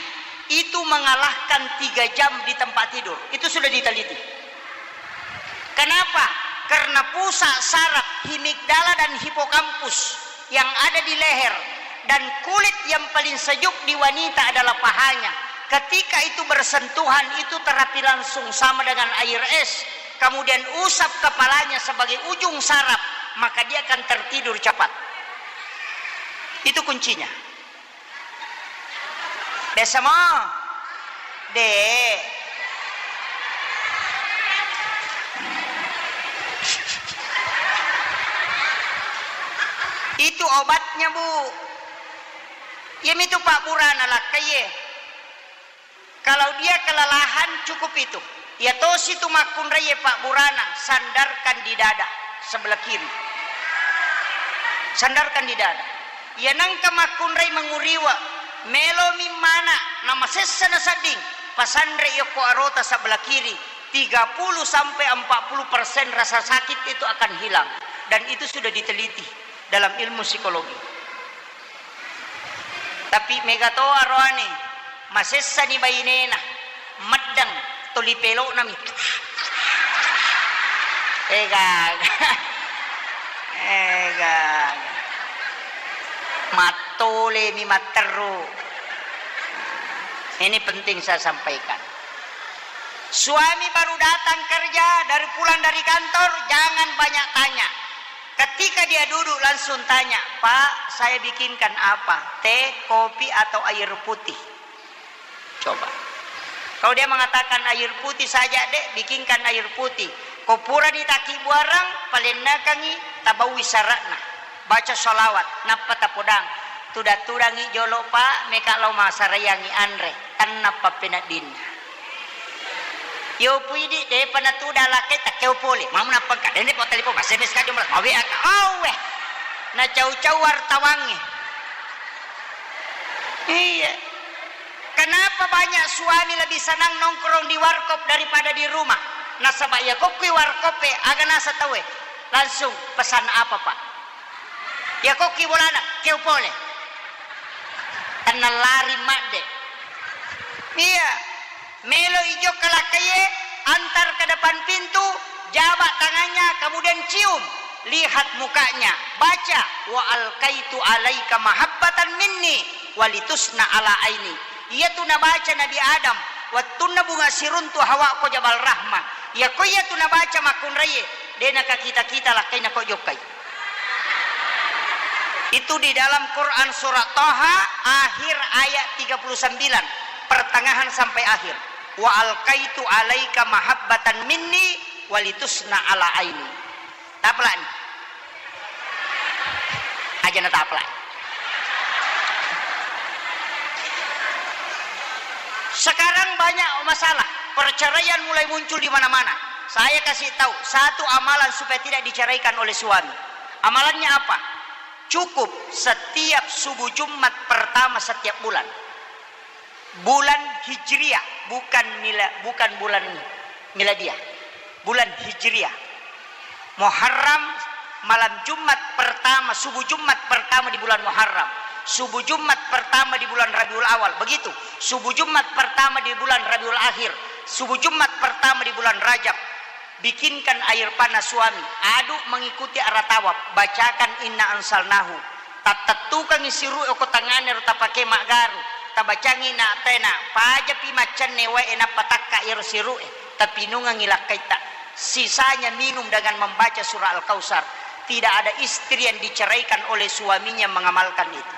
itu mengalahkan tiga jam di tempat tidur. Itu sudah diteliti. Kenapa? Karena pusat saraf himigdala dan hipokampus yang ada di leher dan kulit yang paling sejuk di wanita adalah pahanya. Ketika itu bersentuhan, itu terapi langsung sama dengan air es. Kemudian usap kepalanya sebagai ujung saraf, maka dia akan tertidur cepat. Itu kuncinya. Biasa mo? De. Itu obatnya, Bu. Iya mitu pabburana lakkaie. Kalau dia kelelahan, cukup itu. Iya tosi tu makkunraie pabburana, sandarkan di dada sebelah kiri. Sandarkan di dada. Iya nengka makkunrai manguriwa, melomi mana, namasessa nasedding, pasanre yokko arota sebelah kiri, tiga puluh sampai empat puluh persen rasa sakit itu akan hilang. Dan itu sudah diteliti dalam ilmu psikologi. Tapi mega to aroane, masessani bainena, meddeng, toli peloknami. Ega, ega. Mattolemi matteru. Ini penting saya sampaikan. Suami baru datang kerja, dari pulang dari kantor, jangan banyak tanya. Ketika dia duduk, langsung tanya, "Pak, saya bikinkan apa? Teh, kopi, atau air putih?" Coba. Kalau dia mengatakan, "Air putih saja, Dek, bikinkan air putih." Ko purani takibbuareng, palennekangngi, tabaui syaratna. Baca sholawat, nappa tapodang. Tudang-tudangngi jolo, Pak, meka lao massaraiangngi anre. Tennappa peneddinna. Yo puidi, depa natudang lakkai, takkeo pole. Mau nappa engka, dende po telepon, S M S ka jombo, mawe aka. Awe. Nacau-cau wartawangnge. Iya. Kenapa banyak suami lebih senang nongkrong di warkop daripada di rumah? Nasaba iya kokkui warkop e, aga nasa tauwe? Langsung pesan apa, Pak? Iya kokki bolana, keo pole. Tenna lari madde. Iya. Melo ijokka lakkaie, antar ke depan pintu, jabak tangannya, kemudian cium, lihat mukanya, baca, "Wa alqaitu alaika mahabbatan minni walitusna ala aini." Iyatu nabaca Nabi Adam wettunna bunga siruntu Hawa ko Jabal Rahmah. Iyako iyatu nabaca makkunraie, de nakakita-kita lakkainna ko jokkai. Itu di dalam Quran surat Toha, akhir ayat tiga puluh sembilan, pertengahan sampai akhir. "Wa alqaitu alaika mahabbatan minni walitusna ala aini." Tapalani. Aja na tapalani. Sekarang banyak masalah, perceraian mulai muncul di mana-mana. Saya kasih tahu, satu amalan supaya tidak diceraikan oleh suami. Amalannya apa? Cukup setiap subuh Jumat pertama setiap bulan. Bulan Hijriah, bukan mila-, bukan bulan miladiah. Bulan Hijriah. Muharram, malam Jumat pertama, subuh Jumat pertama di bulan Muharram. Subuh Jumat pertama di bulan Rabiul Awal. Begitu. Subuh Jumat pertama di bulan Rabiul Akhir. Subuh Jumat pertama di bulan Rajab. Bikinkan air panas suami, aduk mengikuti arah tawaf, bacakan inna anzalnahu. Tattettukangngi siru'e okko tangngana ro tapake maggaru, tabacangngi na tena, pajapi maccenne wae nappa takka iyaro siru'e, tapinungengngi lakkaitta. Sisanya minum dengan membaca surah Al-Kautsar. Tidak ada istri yang diceraikan oleh suaminya mengamalkan itu.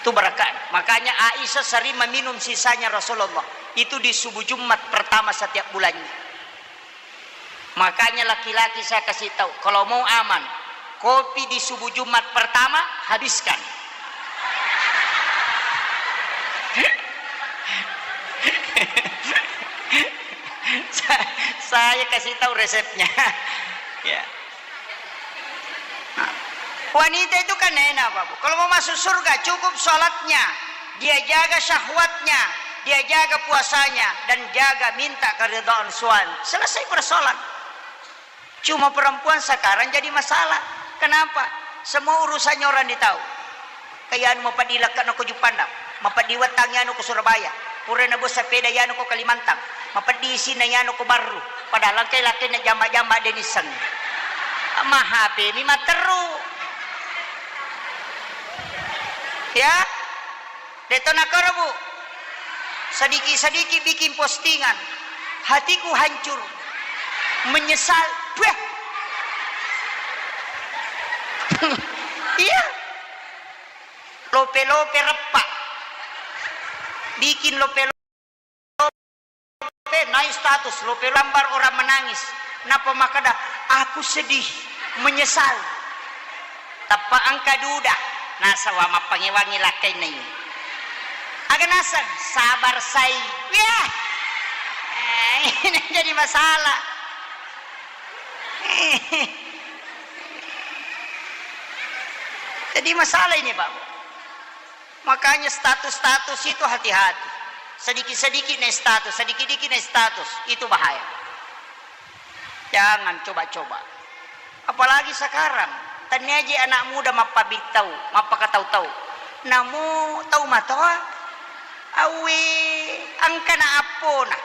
Itu berkah. Makanya Aisyah sering meminum sisanya Rasulullah. Itu di subuh Jumat pertama setiap bulannya. Makanya laki-laki saya kasih tahu, kalau mau aman, kopi di subuh Jumat pertama, habiskan. Sa-, saya kasih tahu resepnya. Ya. Wanita itu kan enak, Bapak. Kalau mau masuk surga, cukup sholatnya, dia jaga syahwatnya, dia jaga puasanya, dan jaga minta keridhaan suami. Selesai persoalan. Cuma perempuan sekarang jadi masalah. Kenapa? Semua urusannya orang ditahu. Kayak anu, mapaddi lekka' nako Juppandang, mapaddi wettangi anu ko Surabaya. Pura nabo sepeda yanu ko Kalimantan, mapaddi isinna yanu ko Barru. Padahal engkai lakkainna jamba-jamba de' nisseng. Ma H P mi matteru. Ya? De' to nakoro, Bu. Sedikit-sedikit bikin postingan. Hatiku hancur. Menyesal. Weh. Iya. Lope-lope reppa. Bikin lope-lope. Lope, naik status, lope lambar orang menangis. Napa makkeda, "Aku sedih, menyesal." Tappa engka duda, nasaba mappangewangi lakkainna ini. Aga naseng, sabar sai. Yah. Eh, ini jadi masalah. Jadi masalah ini, Pak. Makanya status-status itu hati-hati. Sedikit-sedikit naik status, sedikit-sedikit naik status, itu bahaya. Jangan coba-coba. Apalagi sekarang, tania je anak muda mappabittau, mappakatau-tau. Namo tau matoa, awwe, engkana appona.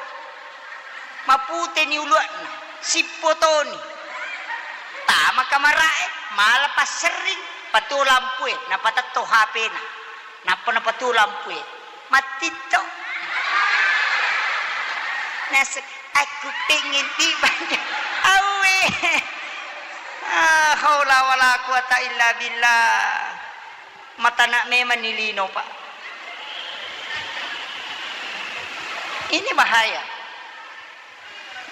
Maputeni ulua'na, sippotoni. Tama kamara'e, mala passerring, patuo lampue, napatetto H P-na. Nappa napatuo lampue. Mattitto. Naseng, "Aku pengen dibantu." Awwe. Ah, haula wala quwata illa billah. Matana memang ni lino, Pak. Ini bahaya.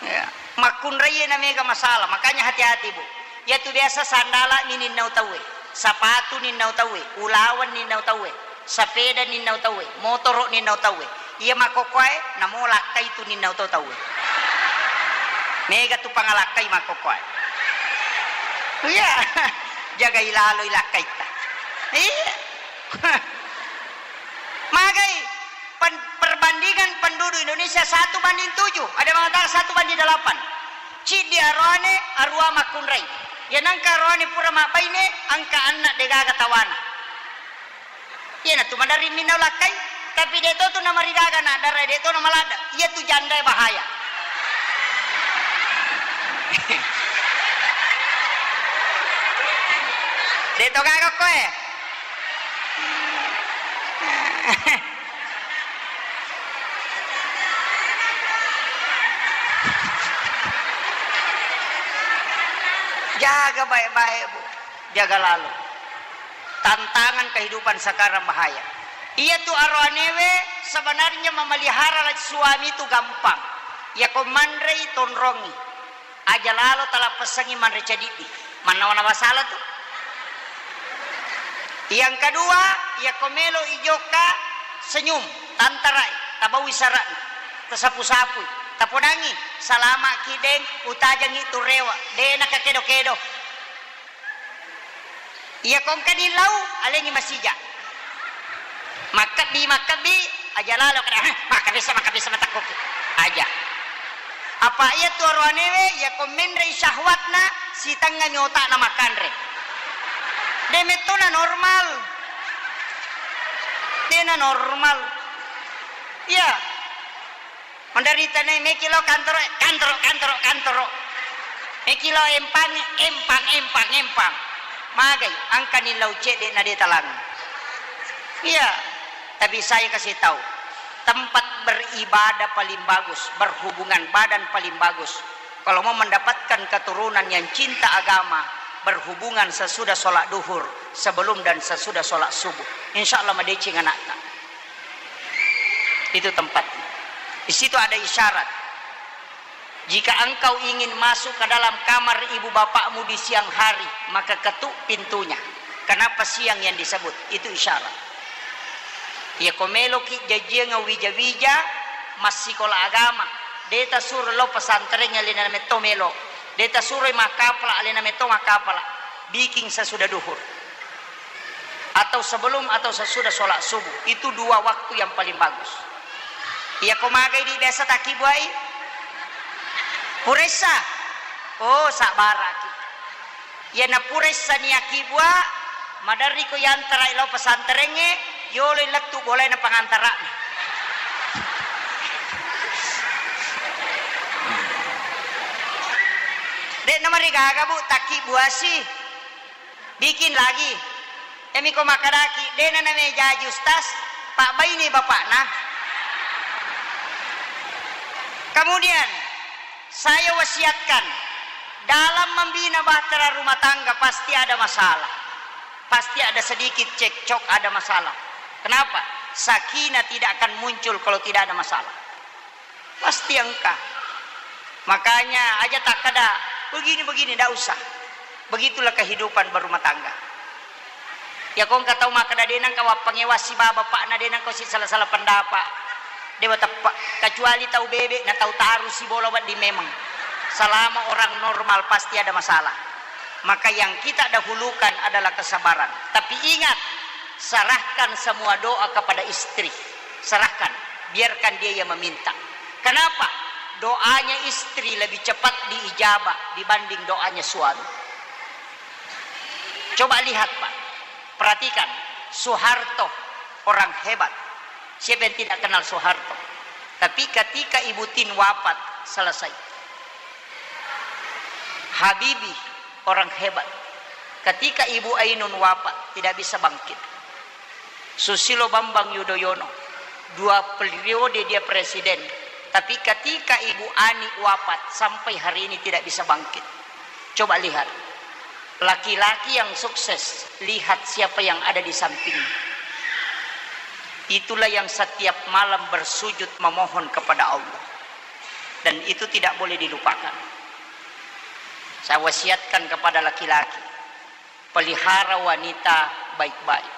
Ya, makkunraie na mega masalah, makanya hati-hati, Bu. Iyatu biasa sandala mi ninnau tauwe, sapatu ninnau tauwe, ulaweng ninnau tauwe, sapeda ninnau tauwe, motoro ninnau tauwe. Iya makkokkoe, namo lakkai tu ninnau to tauwe. Mega tu pangalakkai makkokkoe. Iya, jagai laloi lakkaitta. Iya. Magai pen-, perbandingan penduduk Indonesia satu banding tujuh, ada mengatakan satu banding delapan. Ciddi aroane, arua makkunrai. Iya nengka aroane pura mabbaine, engka anna degaga tawana. Iyanatu maderri minna ulakkai, tapi de to tu namarigaga na dara, de to namaladde. Iyatu jandae bahaya. De to gaga koe. Jaga baik-baik, Bu. Jaga lalo. Tantangan kehidupan sekarang bahaya. Iyatu aroanewe sebenarnya memelihara suami itu gampang. Iyako manrei tonrongi. Aja lalo talappessangi manre cadiddi. Mannawa-nawa sala tu. Yang kedua, iyako melo ijokka senyum, tantarai, tabaui sara'na, tasapu-sapui, tapodangi, salama'ki deng, utajangi tu rewa, de nakakedo-kedo. Iyako engkani lau, alengi masija. Makkebbi, makkebbi, aja lalo kada, "Hah, makkebissa, makkebissa matakkuki." Aja. Apa iyatu aroanewe, iyako menrei syahwatna, sitengngami otakna makkanre. De mettona normal. Dena normal. Iya. Menderita nai, meki lao kantoro, kantoro, kantoro, kantoro. Meki lao empang, empang, empang, empang. Magai, engkani lau cedde na de talang. Iya, tapi saya kasih tahu, tempat beribadah paling bagus, berhubungan badan paling bagus. Kalau mau mendapatkan keturunan yang cinta agama, berhubungan sesudah sholat duhur, sebelum dan sesudah sholat subuh. Insya Allah madeceng anakta. Itu tempatnya. Di situ ada isyarat. Jika engkau ingin masuk ke dalam kamar ibu bapakmu di siang hari, maka ketuk pintunya. Kenapa siang yang disebut? Itu isyarat. Iyako meloki jajiang wija-wija, massikola agama, de tasuro lao pesantren, alena metto melo. De tasuroi makkapala, alena metto makkapala. Bikin sesudah duhur. Atau sebelum atau sesudah sholat subuh. Itu dua waktu yang paling bagus. Iyako magai di biasa takkibuai? Puressa. Oh, sabbaraki. Iyana pura issani akibua, maderriko yantarai lao pesantrengnge, yoloi lettu bolaina pangantara'na. De'na marigaga, Bu, takkibuasi. Bikin lagi. Iyami ko makkadaki, de'na namejaji ustaz, pabbaini bapakna. Kemudian, saya wasiatkan, dalam membina bahtera rumah tangga pasti ada masalah. Pasti ada sedikit cekcok, ada masalah. Kenapa? Sakinah tidak akan muncul kalau tidak ada masalah. Pasti engka. Makanya aja takkada, "Begini-begini," ndak usah. Begitulah kehidupan berumah tangga. Iya ko engka tau makkada, "De' nengka wappangewang sibawa bapakna, de' nengka si salah-salah pendapat." Dewa teppe'. Kecuali tau bebe' na tau taru sibola wedding memang. Selama orang normal pasti ada masalah. Maka yang kita dahulukan adalah kesabaran. Tapi ingat, serahkan semua doa kepada istri. Serahkan, biarkan dia yang meminta. Kenapa? Doanya istri lebih cepat diijabah dibanding doanya suami. Coba lihat, Pak. Perhatikan, Soeharto orang hebat. Siapa yang tidak kenal Soeharto? Tapi ketika Ibu Tin wafat, selesai. Habibie orang hebat. Ketika Ibu Ainun wafat, tidak bisa bangkit. Susilo Bambang Yudhoyono, dua periode dia presiden, tapi ketika Ibu Ani wafat, sampai hari ini tidak bisa bangkit. Coba lihat, laki-laki yang sukses, lihat siapa yang ada di sampingnya. Itulah yang setiap malam bersujud memohon kepada Allah. Dan itu tidak boleh dilupakan. Saya wasiatkan kepada laki-laki, pelihara wanita baik-baik,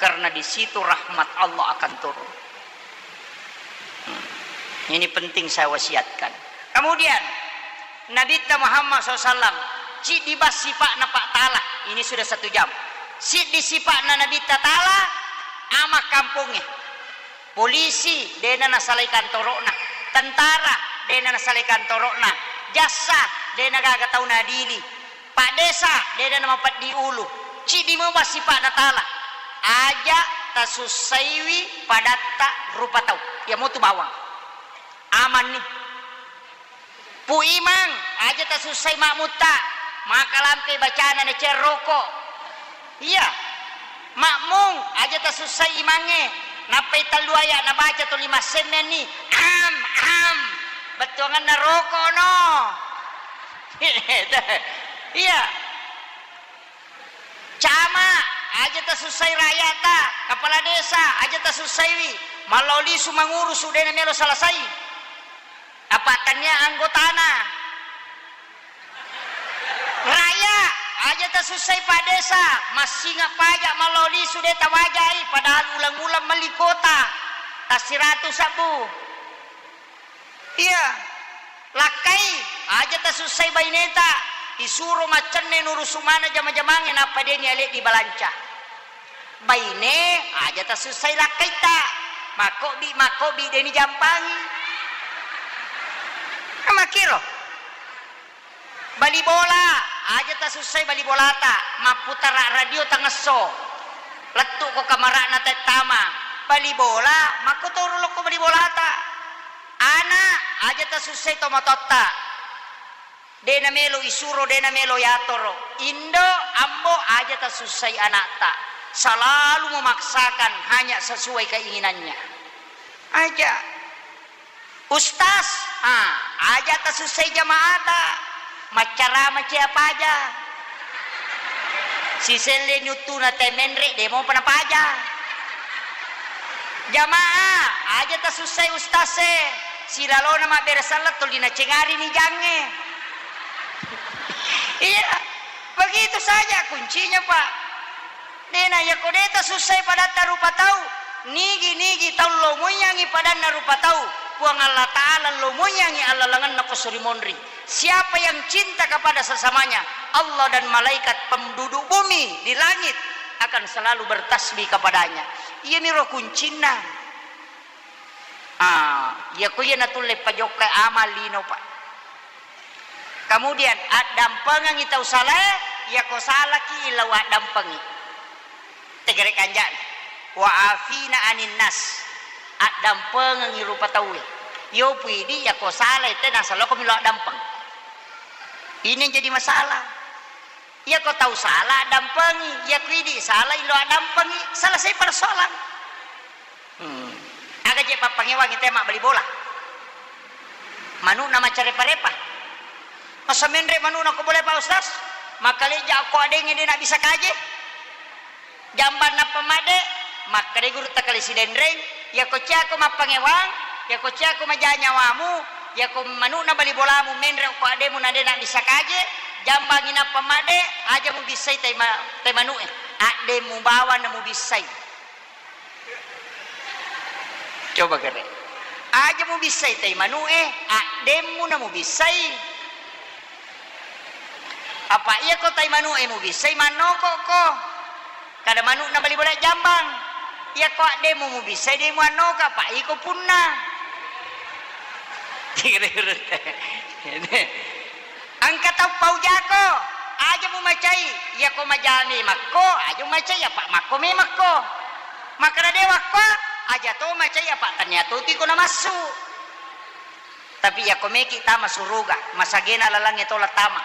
karena di situ rahmat Allah akan turun. Hmm. Ini penting saya wasiatkan. Kemudian, Nabitta Muhammad sallallahu alaihi wasallam, ciddi bang sipa'na Pak Tala, ini sudah satu jam. Siddi sipa'na Nabitta Tala, ama kampongnge. Polisi, de'na nasalai kantoro'na. Tentara, de'na nasalai kantoro'na. Jaksa, de'na gaga tau naadili. Pak Desa, de'na namapeddi ulu. Ciddi mo bang sipa'na Tala. Aja tasussaiwi padatta rupa tau. Iya motu bawang. Amanni. Pu Imang, aja tasussai makmutta. Maka lampe bacana nacea roko. Iya. Makmung, aja tasussai imangnge. Nappai tellu aya nabaca tuli massemmenni. Am, am. Bettuanganna roko no. Iya. Camat, aja tasussai rakyata. Kepala desa, aja tasussaiwi. Mallao lisu mangurusu, de'na melo selesai. Apa tania anggotana. Rakyat, aja tasussai Pak Desa. Massinga pajak mallao lisu de' tawajai, padahal ulang-ulang melli kuota. Tassiratu sabbu. Iya, lakkai, aja tasussai baineta, isuro maccenne nurusu maneng jama-jamangnge nappa de'ni ale dibalanca. Baine, aja tasussai lakkaitta, makkobbi-makkobbi de'ni jampangi. Makkiro. Bali bola, aja tasussai bali bolata, mapputara radio tangesso. Lettu'ko kamara'na tettama. Bali bola, makkotoro lokko bali bolata. Ana, aja tasussai tomatoatta. De'na melo isuro, de'na melo yatoro. Indo, ambo, aja tasussai anakta. Selalu memaksakan hanya sesuai keinginannya. Aja. Ustaz, ah, aja tasussai jamaata. Maccarama cia paja. Siselle nyuttuna te menre, de' mopa napaja. Jamaah, aja tasussai ustaz e. Silalona mabbere selleng tuli nacengari ni jangnge. Iya, begitu saja kuncinya, Pak. De'na, iyako de' tasussai padatta rupa tau, nigi-nigi tau lo muiyangi padanna rupa tau, Puang Allah Ta'ala lo muiyangi allalengenna ko suri monri. Siapa yang cinta kepada sesamanya, Allah dan malaikat penduduk bumi di langit akan selalu bertasbih kepadanya. Iyamiro kuncinna. Ah, iyako iya natulle pajokka amal lino, Pak. Kemudian, addampengengngi tau salae, iyako salaki lao addampengngi. Tegere kanja'na. Wa afina anin nas. Addampengengngi rupa tauwe. Yopu idi iyako salae te nasalokomi lo addampeng. Ini yang jadi masalah. Iyako tau sala addampengi, iyako idi sala ilo addampengi, selesai persoalan. Hmm. Aga je pappangewangi te mabbali bola. Manu'na maccarepa-repa. Masa menre manu'na ko bola, Pak Ustaz? Makkalejja ko adengnge de' nabbissa kaje. Jambang nappa madde, makkeda gurutta Kali Sidenreng, iyako ciako mappangewang, iyako ciako maja nyawamu, iyako manu'na bali bolamu menre ko addemu na de' nabbissa kaje, jambangi nappa madde, aja mubissai tai ma-, tai manu'e. Addemu bawang na mubissai. Coba kere. Aja mubissai tai manu'e, addemmu na mubissai. Apa iyako tai manu'e mubissai, mannokokko. Kada manu'na bali bola jambang. Iyako addemmu mubissai, de' muannoka, apa iko punna. Engka tau paujako, aja mumacai, iyako maja memakko, aja mumacai, apa makko memakko. Makkeda de' wakko, aja to macai, apa tania to tu iko namassu. Tapi iyako meki tama suruga, masagena lalangnge tola tama.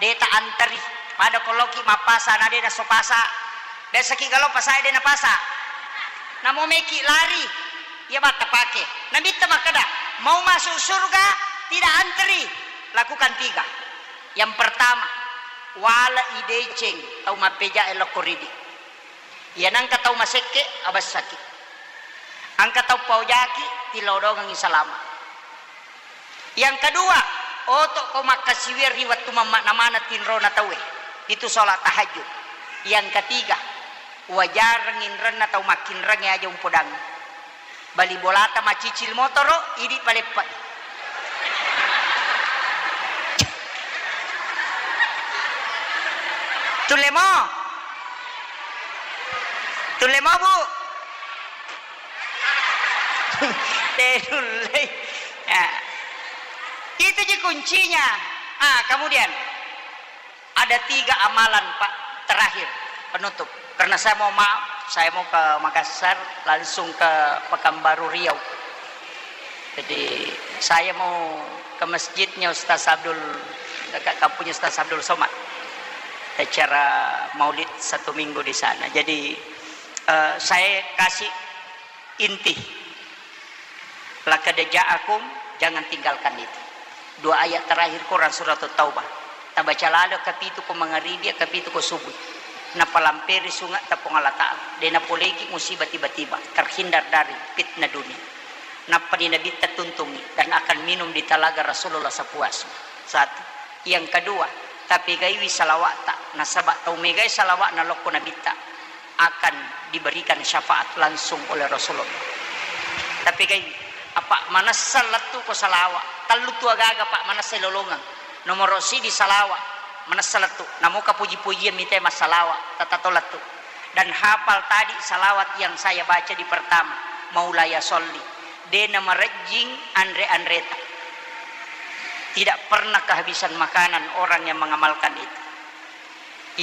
De' ta anteri, pada ko loki mappasa na de' nasso pasa. Biasaki galo pasae de' napasa. Namo meki lari, iya batta pake. Nabitta makkeda, mau masuk surga, tidak anteri. Lakukan tiga. Yang pertama, wala ideceng tau mappejae lokko ridi. Iya nangka tau masekke, abessaki. Angka tau paojaki, tilodongengi salama. Yang kedua, otokko makkasiwiang ri wettu mammakna maneng tinrona tauwe, itu sholat tahajud. Yang ketiga, wajareng inrenna tau makkinrengnge aja umpodangngi. Bali bolata macicil motoro, idi paleppa. Tullemo? Tullemo, Bu? Tenullei. Ya. Itu ji kuncinya. Ah, kemudian ada tiga amalan, Pak, terakhir, penutup. Karena saya mau maaf, saya mau ke Makassar, langsung ke Pekanbaru Riau. Jadi, saya mau ke masjidnya Ustaz Abdul, dekat kampungnya Ustaz Abdul Somad. Acara maulid satu minggu di sana. Jadi, eh, saya kasih inti. Laqad ja'akum, jangan tinggalkan itu. Dua ayat terakhir Quran Suratut Taubah. Tabaca lalo kapitu ko mangaribi, kapitu ko subuh. Napalamperi sungatta Puang Allah Ta'ala. De' napoleiki musibah tiba-tiba. Terhindar dari fitnah dunia. Nappa di Nabitta tuntungi dan akan minum di talaga Rasulullah sepuasnya. Satu. Yang kedua, tapegaiwi salawa'ta. Nasaba tau megai salawa'na lokko Nabitta akan diberikan syafaat langsung oleh Rasulullah. Tapi kai, apa manessa lettu ko salawa, tellu tu agaga, Pak, manessa lolongeng. Nomoro sidi salawa, manessa lettu. Namoka puji-pujian mite massalawa, tatato lettu. Dan hafal tadi salawat yang saya baca di pertama, Maulaya Sholli. De' namarejjing anre-anreta. Tidak pernah kehabisan makanan orang yang mengamalkan itu.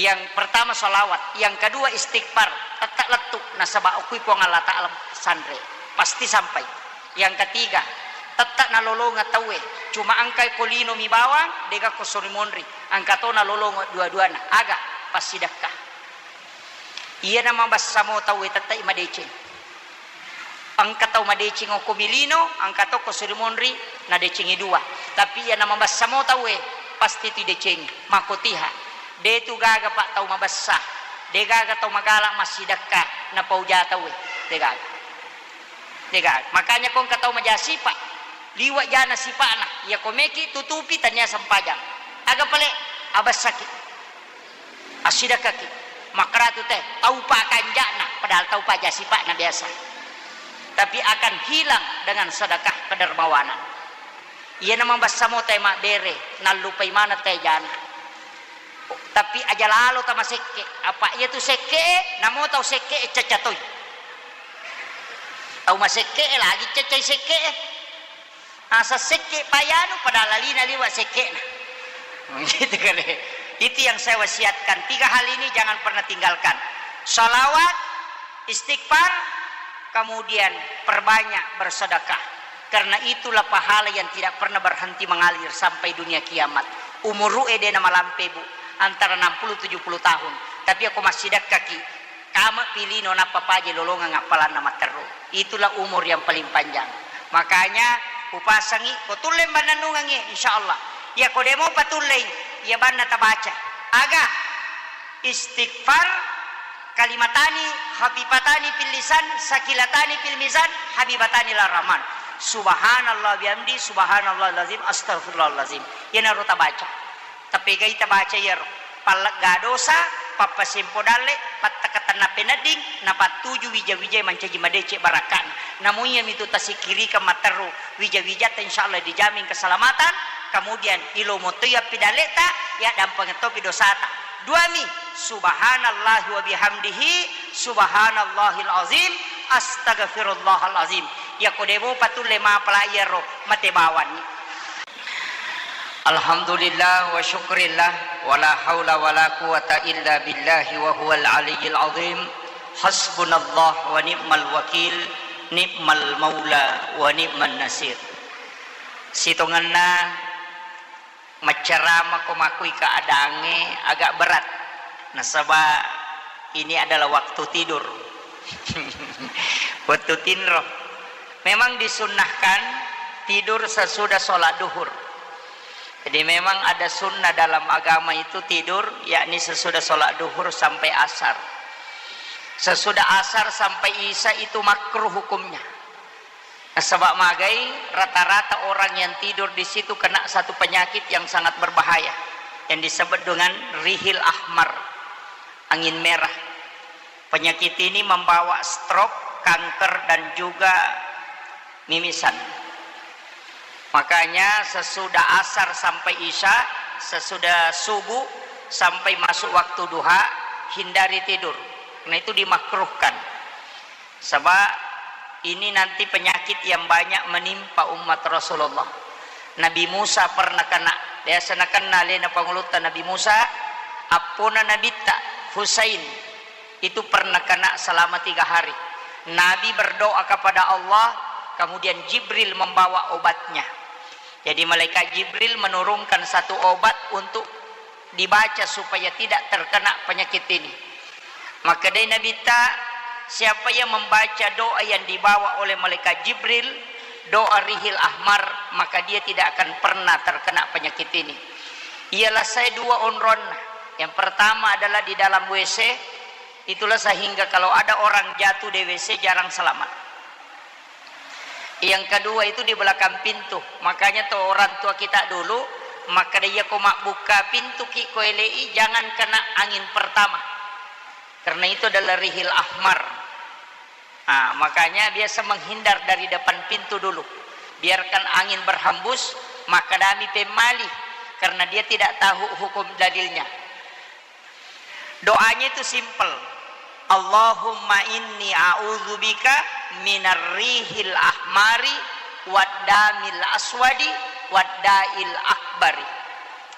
Yang pertama salawat, yang kedua istighfar, tette lettu nasaba okui Puang Allah Ta'ala sanre, pasti sampai. Yang ketiga, tette nalolongeng tauwe, cuma engkai ko lino mi bawang, de' gakko sori monri, engka to nalolongeng dua-duana, aga? Passidekka. Iyana mabessa mo tauwe tette madeceng. Engka tau madeceng okko mi lino, engka to ko sori monri, nadecengi dua. Tapi iyana mabessa mo tauwe, pasti tu idecengi. Makkotiha. De' tu gaga, Pak, tau mabessa. De' gaga tau magala massidekka, napauja tauwe. De' gaga. De' gaga. Makanya ko engka tau maja sipa, liwa jana sipa'na. Iya ko meki tutupi tania sempajang. Aga pale? Abessaki. Assidekkaki, makkaratu teh, tau pa kanja'na, padahal tau pa ja sipa'na biasa. Tapi akan hilang dengan sedekah kedermawanan. Iyana mabessa mo teh mabbere, nallupai maneng teh jana. Tapi aja lalo tamasekke, apa iya tu sekke, namo tau sekke cacca toi. Tau masekke lagi caccai sekke. Asa sekke payanu, padahal lalina liwa sekke'na. Gitu kan, eh. Itu yang saya wasiatkan. Tiga hal ini jangan pernah tinggalkan. Salawat, istighfar, kemudian perbanyak bersedekah. Karena itulah pahala yang tidak pernah berhenti mengalir sampai dunia kiamat. Umuru ede na malampe, Bu, antara enam puluh tujuh puluh tahun. Tapi aku masih dekkaki. Kama pilino nappa paje lolongeng appalanna matteru. Itulah umur yang paling panjang. Makanya upasangi, ko tulle mannennungengi, insyaallah. Ya ko demo patullei, ya banna tabaca. Aga? Istighfar, kalimatani khafifatani fil lisan, sakilatani fil mizan, habibatani ila rahman. Subhanallah bihamdi, subhanallahil azim, astagfirullahalazim. Iyanaro tabaca. Tapegai tabaca iyaro. Pallegga dosa, pappasempo dalle, pattakatenna penedding, napattuju wija-wijae mancaji madeceng barakka'na. Namu iyamitu tasikkirikeng matteru wija-wijatta, insyaallah dijamin keselamatan. Kemudian ilomo toi appidalletta, yaddampengeng topi dosata. Duami, subhanallahi wa bihamdihi, subhanallahil azim, astagfirullahal azim. Yako demo patulle mapala iyaro, mate bawanni. Alhamdulillah wa syukrillah, wa la haula wa la quwata illa billahi wa huwal aliyyil azim. Hasbunallah wa ni'mal wakil, ni'mal maula wa ni'man nasir. Sitongenna maccarama ko makui keadaangnge agak berat, nasaba ini adalah waktu tidur. Waktu tinro. Memang disunnahkan tidur sesudah sholat duhur. Jadi memang ada sunnah dalam agama itu tidur, yakni sesudah sholat duhur sampai asar. Sesudah asar sampai isya itu makruh hukumnya. Nasaba magai, rata-rata orang yang tidur di situ kena satu penyakit yang sangat berbahaya yang disebut dengan rihil ahmar, angin merah. Penyakit ini membawa stroke, kanker, dan juga mimisan. Makanya sesudah asar sampai isya, sesudah subuh sampai masuk waktu duha, hindari tidur. Karena itu dimakruhkan. Sebab ini nanti penyakit yang banyak menimpa umat Rasulullah. Nabi Musa pernah kena, biasa nakenna alena pangulutta Nabi Musa, appona Nabitta Husain itu pernah kena selama tiga hari. Nabi berdoa kepada Allah, kemudian Jibril membawa obatnya. Jadi malaikat Jibril menurunkan satu obat untuk dibaca supaya tidak terkena penyakit ini. Maka dari Nabitta, siapa yang membaca doa yang dibawa oleh malaikat Jibril, doa rihil ahmar, maka dia tidak akan pernah terkena penyakit ini. Ialah saya dua onronna. Yang pertama adalah di dalam W C, itulah sehingga kalau ada orang jatuh di W C jarang selamat. Yang kedua itu di belakang pintu. Makanya tuh orang tua kita dulu, maka dia ko mabbuka pintu ki ko elei, jangan kena angin pertama. Karena itu adalah rihil ahmar. Nah, makanya biasa menghindar dari depan pintu dulu. Biarkan angin berhembus, maka dami pemmali. Karena dia tidak tahu hukum dalilnya. Doanya itu simple. Allahumma inni a'udzubika minar rihil ahmari wad damil aswadi wad dail akbari.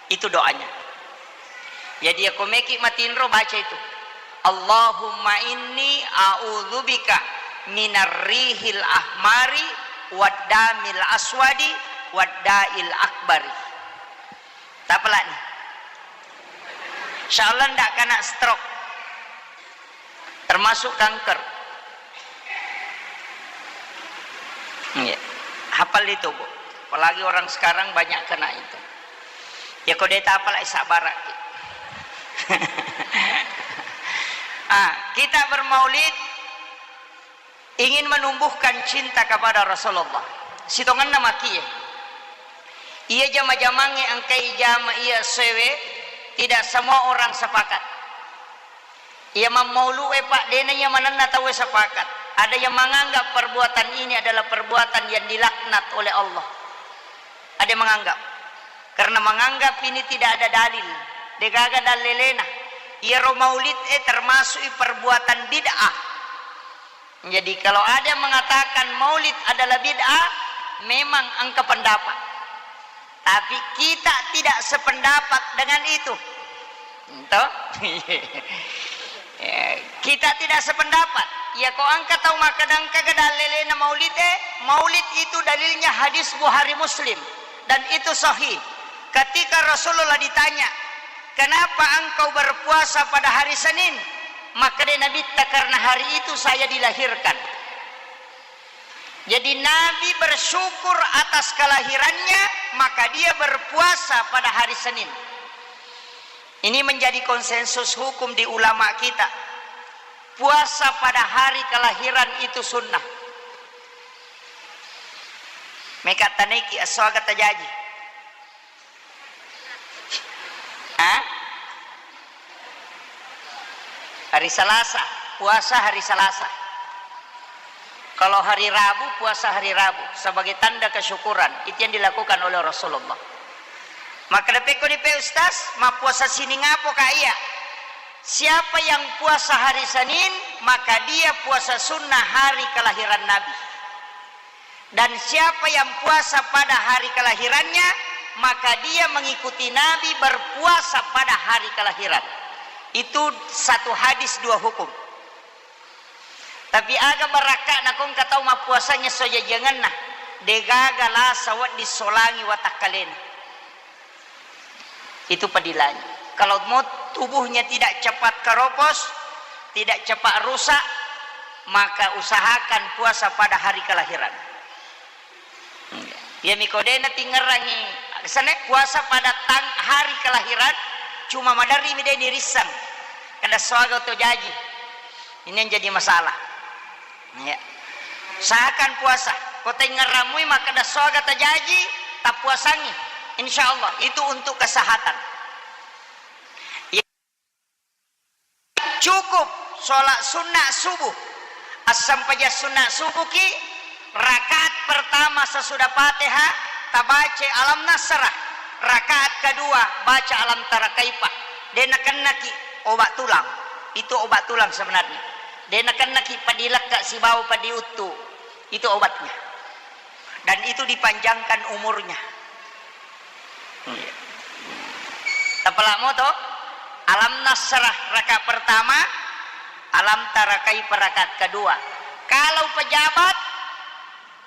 Itu doanya. Jadi, ya, ko meki matinro, baca itu. Allahumma inni a'udzubika minar rihil ahmari wad damil aswadi wad dail akbari. Tapalani. Insyaallah ndak kena stroke. Termasuk kanker. Iya. Hafal itu, Bu. Apalagi orang sekarang banyak kena itu. Ya, ko de tapala, eh, sabaraki. Ah, kita bermaulid ingin menumbuhkan cinta kepada Rasulullah. Sitongenna makie. Iya jama-jamangnge engkai jama iya sewe, tidak semua orang sepakat. Iya mammaulu'e, Pak, dena iya manenna tauwe sepakat. Ada yang menganggap perbuatan ini adalah perbuatan yang dilaknat oleh Allah. Ada yang menganggap. Karena menganggap ini tidak ada dalil. Degaga dalelena. Iyaro maulid e termasuk perbuatan bid'ah. Jadi, kalau ada yang mengatakan maulid adalah bid'ah, memang engka pendapat. Tapi kita tidak sependapat dengan itu. Toh? Ya, kita tidak sependapat. Ya, ko engka tau makkeda engka ga dalilena maulid, eh, maulid itu dalilnya hadis Bukhari Muslim. Dan itu sahih. Ketika Rasulullah ditanya, "Kenapa engkau berpuasa pada hari Senin?" Makkeda Nabitta, "Karena hari itu saya dilahirkan." Jadi Nabi bersyukur atas kelahirannya, maka dia berpuasa pada hari Senin. Ini menjadi konsensus hukum di ulama kita. Puasa pada hari kelahiran itu sunnah. Meka tanaiki esso aga tajaji. Hah? Hari Selasa, puasa hari Selasa. Kalau hari Rabu, puasa hari Rabu sebagai tanda kesyukuran. Itu yang dilakukan oleh Rasulullah. Maka depekko di pe Ustaz, mappuasa sining apo ka iya? Siapa yang puasa hari Senin, maka dia puasa sunnah hari kelahiran Nabi. Dan siapa yang puasa pada hari kelahirannya, maka dia mengikuti Nabi berpuasa pada hari kelahiran. Itu satu hadis dua hukum. Tapi aga barakka'na ko engka tau mappuasangngi esso jajiangenna, degaga lasa wedding solangi watakkalena. Itu padilanya. Kalau mau tubuhnya tidak cepat keropos, tidak cepat rusak, maka usahakan puasa pada hari kelahiran. Iya miko de' natingerangi, sene puasa pada tang-, hari kelahiran, cuma maderri mi de' nirisseng. Kada soaga to jaji. Ini yang jadi masalah. Ya. Usahakan puasa. Ko taingerramui makkeda soaga tajaji, tappuasangi. Insya Allah, itu untuk kesehatan. Ya. Cukup sholat sunnah subuh. Assempajang sunnah subuh ki, rakaat pertama sesudah Fatihah, tabaca Alam Nasrah. Rakaat kedua, baca Alam Tara Kaifa. De' nakennaki obat tulang. Itu obat tulang sebenarnya. De' nakennaki padi lekka sibawa padi uttu. Itu obatnya. Dan itu dipanjangkan umurnya. Tapalak moto, Alam Nasrah rakaat pertama, Alam Tara Kaifa rakaat kedua. Kalau pejabat,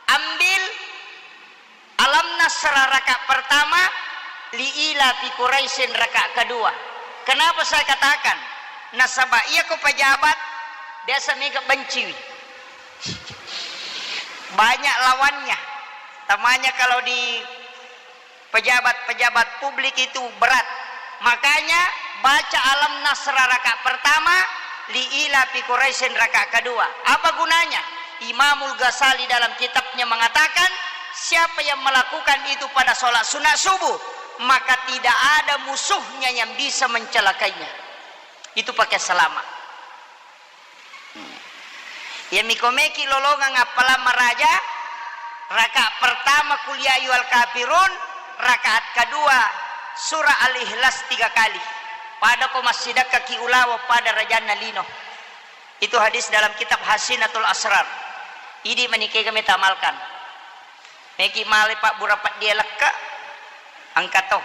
ambil Alam Nasrah rakaat pertama, Li ila fi Quraisyin rakaat kedua. Kenapa saya katakan? Nasaba iya ko pejabat, biasa mega benciwi. Banyak lawannya. Tamanya kalau di pejabat-pejabat publik itu berat. Makanya baca Alam Nasrah rakaat pertama, Li ila fi Quraisyin rakaat kedua. Apa gunanya? Imamul Ghazali dalam kitabnya mengatakan, siapa yang melakukan itu pada sholat sunat subuh, maka tidak ada musuhnya yang bisa mencelakainya. Itu pakai selamat. Iya miko meki lolongang appalang maraja, rakaat pertama Qul ya ayyuhal kafirun, rakaat kedua surah Al-Ikhlas tiga kali. Pada ko massidekkaki ulaweng pada rajanna lino. Itu hadis dalam kitab Hasinatul Asrar. Idi manikega meta amalkan. Meki male pabbura peddi lekka, engka to.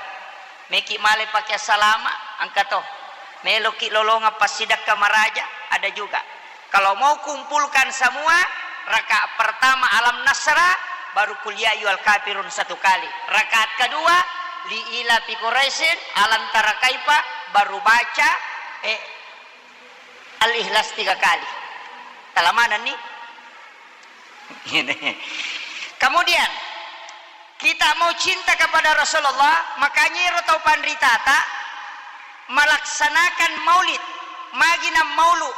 Meki male pake salama, engka to. Meloki lolongeng passidekka maraja, ada juga. Kalau mau kumpulkan semua, rakaat pertama Alam Nasrah, baru Qul ya ayyuhal kafirun satu kali. Rakaat kedua, Li ila fi Quraisyin, Alam Tara Kaifa, baru baca, eh, Al-Ikhlas tiga kali. Talamanenni? Kemudian, kita mau cinta kepada Rasulullah, makanya ero tau panritata melaksanakan maulid, magi nammaulu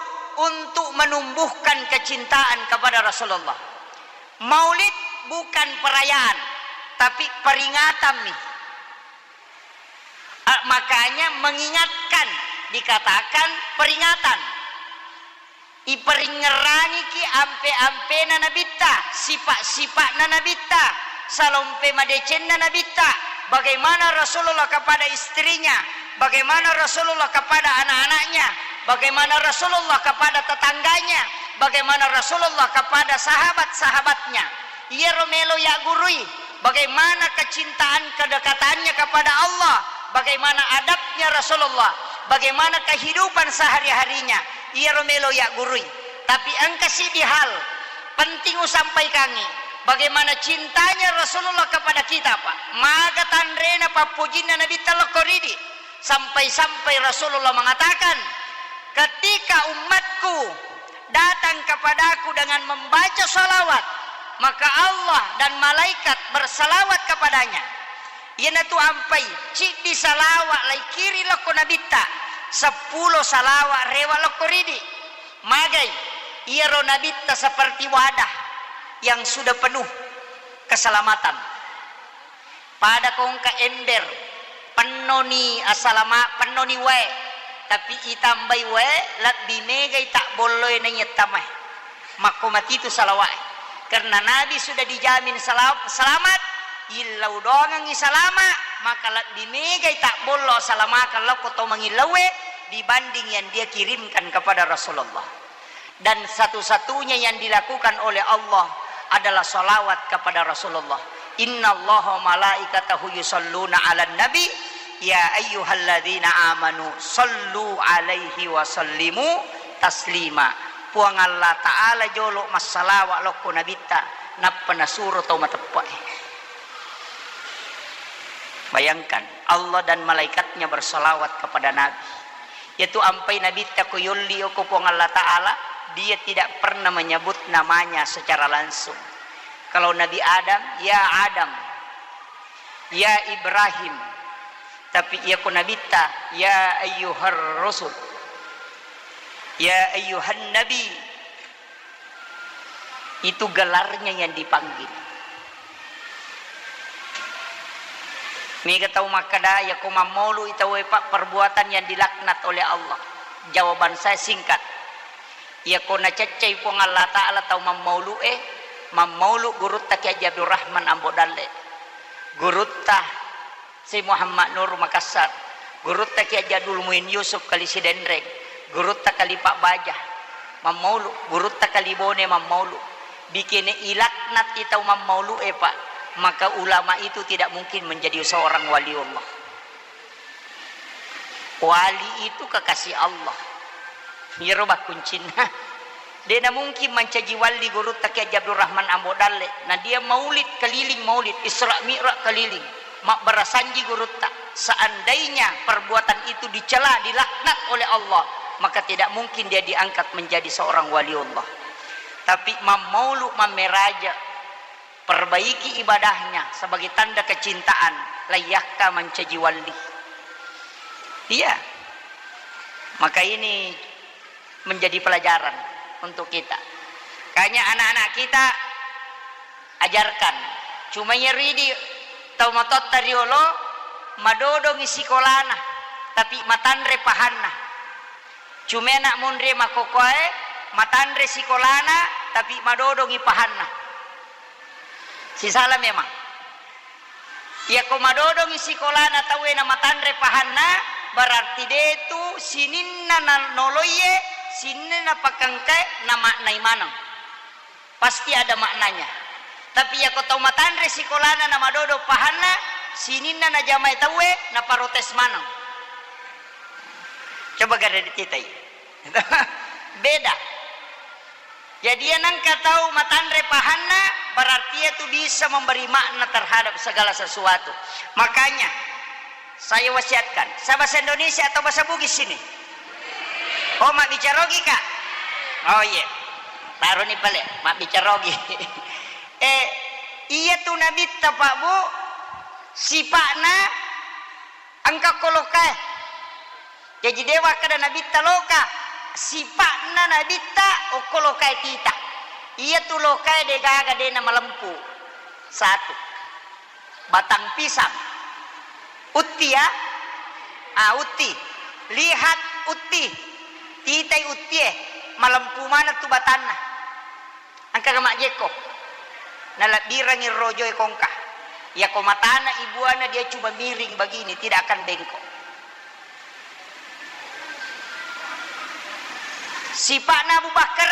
untuk menumbuhkan kecintaan kepada Rasulullah. Maulid bukan perayaan, tapi peringatan mi. Ah, makanya mengingatkan dikatakan peringatan. Iperingngerangiki ampe-ampena Nabitta, sifat-sifatna Nabitta, salompe madecenna Nabitta, bagaimana Rasulullah kepada istrinya, bagaimana Rasulullah kepada anak-anaknya, bagaimana Rasulullah kepada tetangganya, bagaimana Rasulullah kepada sahabat-sahabatnya. Iyaro melo yaggurui, Bagaimana kecintaan, kedekatannya kepada Allah, bagaimana adabnya Rasulullah, bagaimana kehidupan sehari-harinya, iyaro melo yaggurui. Tapi engka siddi hal penting usampaikangi, bagaimana cintanya Rasulullah kepada kita, Pak. Maga tanrena pappojinna Nabitta lokko ridi. Sampai-sampai Rasulullah mengatakan, "Ketika umatku datang kepadaku dengan membaca salawat, maka Allah dan malaikat bersalawat kepadanya." Iyanatu ampai, ciddi salawat laikiri lokko Nabitta, seppulo salawat rewa lokko ridi. Magai, iyaro Nabitta seperti wadah yang sudah penuh keselamatan. Pada ko engka ember, pennoni asalama, pennoni wae, tapi itambai wae, lebbi megai tabbolloe naiya tamae. Makko matitu salawae. Karena Nabi sudah dijamin sela-, selamat, illau doangengngi salama, maka lebbi megai tabbollo asalamakeng lao ko to mangillaue dibanding yang dia kirimkan kepada Rasulullah. Dan satu-satunya yang dilakukan oleh Allah adalah salawat kepada Rasulullah. "Innallaha malaikatahu yusalluna 'alan nabi, ya ayyuhalladzina amanu sallu 'alaihi wa sallimu taslima." Puang Allah Ta'ala jolo massalawa lokko Nabitta, nappa nasuro tau mateppe'e. Bayangkan, Allah dan malaikatnya bersalawat kepada Nabi. Yaitu ampai Nabitta ko yolli okko Puang Allah Ta'ala, dia tidak pernah menyebut namanya secara langsung. Kalau Nabi Adam, "Ya Adam, ya Ibrahim." Tapi iya ko Nabitta, "Ya ayyuhar rasul, ya ayyuhan nabi." Itu gelarnya yang dipanggil. Mega tau makkeda, "Yako mammaulu'i tauwe, Pak, perbuatan yang dilaknat oleh Allah." Jawaban saya singkat. Yako naceccai Puang Allah Ta'ala tau mammaulu'e, mammaulu gurutta Kiai Haji Abdurrahman Ambo Dalle. Gurutta Syekh Muhammad Nur Makassar, gurutta Kiai Haji Abdul Muin Yusuf Kali Sidenreng, gurutta Kali Pak Baja, mammaulu, gurutta Kali Bone, mammaulu. Bikene ilaknat i tau mammaulu e, Pak, maka ulama itu tidak mungkin menjadi seorang waliullah. Wali itu kekasih Allah. Iyaro bakkuncinna. Dena mungkin mancaji walli gurutta Kiai Haji Abdurrahman Ambo Dalle. Na dia maulid keliling, maulid Isra Mi'raj keliling. Mabbarasanji gurutta. Seandainya perbuatan itu dicela, dilaknat oleh Allah, maka tidak mungkin dia diangkat menjadi seorang waliullah. Tapi mammaulu mammeraja, perbaiki ibadahnya sebagai tanda kecintaan, layyakka mancaji walli. Iya. Maka ini menjadi pelajaran untuk kita. Kanya anak-anak kita ajarkan. Cuma iya ridi tau matotta riolo madodongi sikolana, tapi matanre pahanna. Cuma anak monri makkokkoe matanre sikolana, tapi madodongi pahanna. Sisala memang. Iyako madodongi sikolana tauwe na matanre pahanna, berarti detu sininna na noloiye, sininna pakengkae na maknai maneng. Pasti ada maknanya. Tapi iyako tau matanre sikolana na madodo pahanna, sininna najamai tauwe na parotes maneng. Coba gare dititai. Beda. Jadi, iya nengka tau matanre pahanna, berarti itu bisa memberi makna terhadap segala sesuatu. Makanya, saya wasiatkan, saya bahasa Indonesia atau bahasa Bugis sini? Oh, mabbicara Ogi, Kak? Oh, iya. Taroni pale, mabbicara Ogi. Eh, iya tu Nabitta, Pak, Bu, sipakna engka kolokae. Jaji, de wakkeda Nabitta loka, sipa'na Nabitta okko lokae tita. Iyatu lokae degaga de namalempu. Satu. Batang pisang. Utti, ya? Ah, utti. Lihat utti. Titai uttie. Malempu maneng tu batanna. Engkaga majjekko? Nalabbirangi rojoe kongka. Yako matana ibuana dia cuma miring begini, tidak akan bengkok. Sipa'na Abu Bakar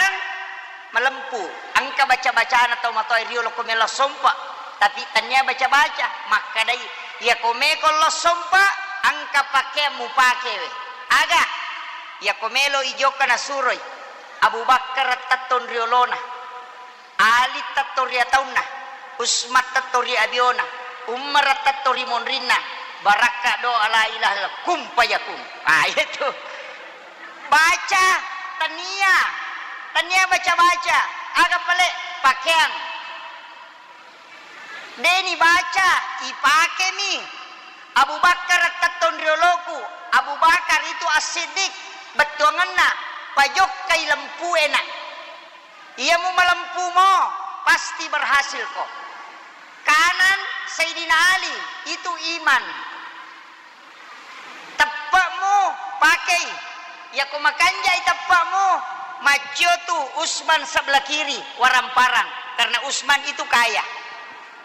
malempu. Engka baca-bacana tau matoa riolo ko melo sompa. Tapi tania baca-baca, makkadai, "Iyako meko lossompa, engka pakeang mupakewe." Aga? Iyako melo ijokka nasuroi, Abu Bakar tettong riolona, Ali tettong ri ataunna, Usman tettong ri abiona, Umar tettong ri monrinna, barakka doa la ilaha illallah, kun fayakun. Ah, itu. Baca, tania. Tania baca-baca. Aga pale? Pakeang. Deni baca, ipakemi. Abu Bakar tettong rioloku. Abu Bakar itu As-Siddiq. Bettuangenna, pajokkai lempuena. Iya mu malempumo, pasti berhasil ko. Kanan Sayyidina Ali, itu iman. Teppe'mu pakei. Iyako makanjai teppe'mu, maccio tu Usman sebelah kiri, waramparang. Karena Usman itu kaya.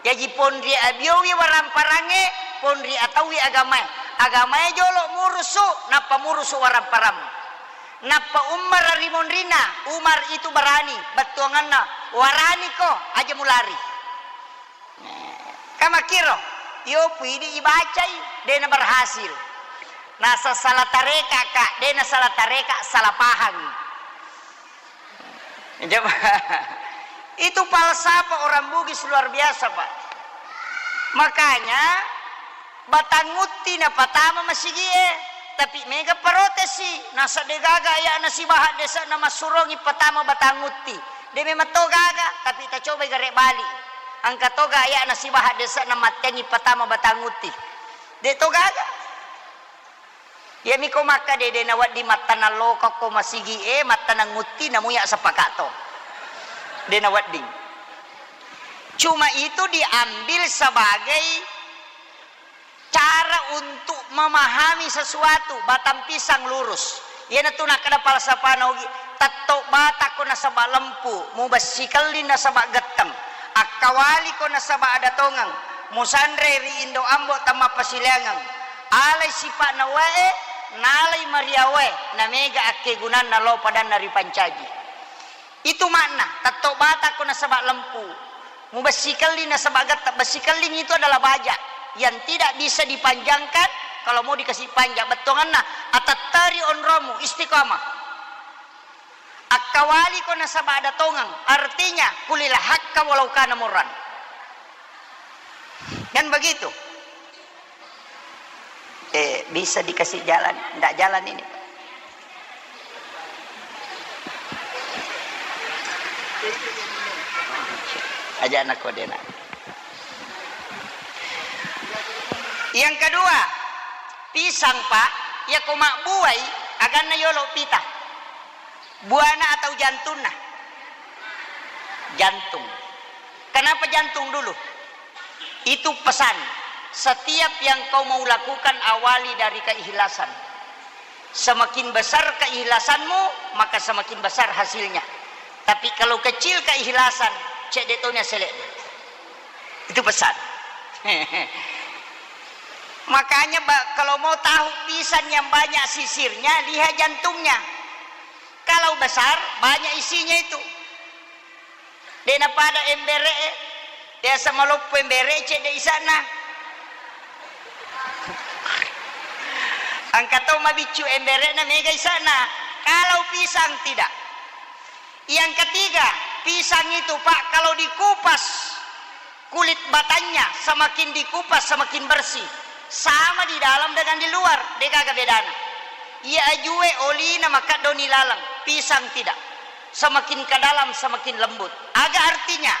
Jaji ponri abiowi waramparangnge, ponri ataui agamae. Agamae jolo murusu, nappa murusu waramparang. Nappa Umar ri monrinna, Umar itu berani, bettuanganna, "Waraniko, aja mulari." Kamakkiro, iyo puidi ibacai, dena berhasil. Nasa salah tareka, Kak, dena salah tareka, salah paham. Coba. Itu falsafah orang Bugis luar biasa, Pak. Makanya, Batang Utti napatama masigie, tapi mega parotesi, nasa degaga ayana sibaha dese'na massurongi patama Batang Utti. De memang to gaga, tapi tacobai gare bali. Engka toga ayana sibaha dese'na mattengi patama Batang Utti. De to gaga. Iyami ko makkada de nawedding mattanang lokokko masigie, mattanang Utti, namuya sapakato. De nawedding. Cuma itu diambil sebagai cara untuk memahami sesuatu, batang pisang lurus. Iyanatu nakkeda falsafana Ugi, "Tetto batakko nasaba lempu, mubessikelli nasaba getteng, akkawaliko nasaba ada tongeng, musanre ri indo ambo tammappasileangeng, alai sipa'na wae, nalai mariawae, namega akkegunanna lao padanna ripancaji." Itu makna, "Tetto batakko nasaba lempu, mubessikelli nasaba getteng." Bessikelling itu adalah baja yang tidak bisa dipanjangkan, kalau mau dikasih panjang. Bettuanganna, "Atetteri onromu, istiqamah. Akkawaliko nasaba ada tongeng." Artinya, "Kulil hakka walau kana murran." Kan begitu? Eh, bisa dikasih jalan? Ndak jalan ini, Pak. Aja anak kodena. Yang kedua, pisang, Pak, iyako mabbuai, aganna yolo pita. Buana atau jantunna? Jantung. Kenapa jantung dulu? Itu pesan. Setiap yang kau mau lakukan, awali dari keikhlasan. Semakin besar keikhlasanmu, maka semakin besar hasilnya. Tapi kalau kecil keikhlasan, cedde toni asele. Itu pesan. Makanya, ba-, kalau mau tahu pisang yang banyak sisirnya, lihat jantungnya. Kalau besar, banyak isinya itu. De napada embere e, biasa maloppo embere, cedde isana. Engka to mabiccu embere na mega isana. Kalau pisang tidak. Yang ketiga, pisang itu, Pak, kalau dikupas, kulit batangnya semakin dikupas, semakin bersih. Sama di dalam dengan di luar, degaga bedana. Iya ajue olina makaddoni laleng, pisang tidak. Semakin ke dalam, semakin lembut. Aga artinya?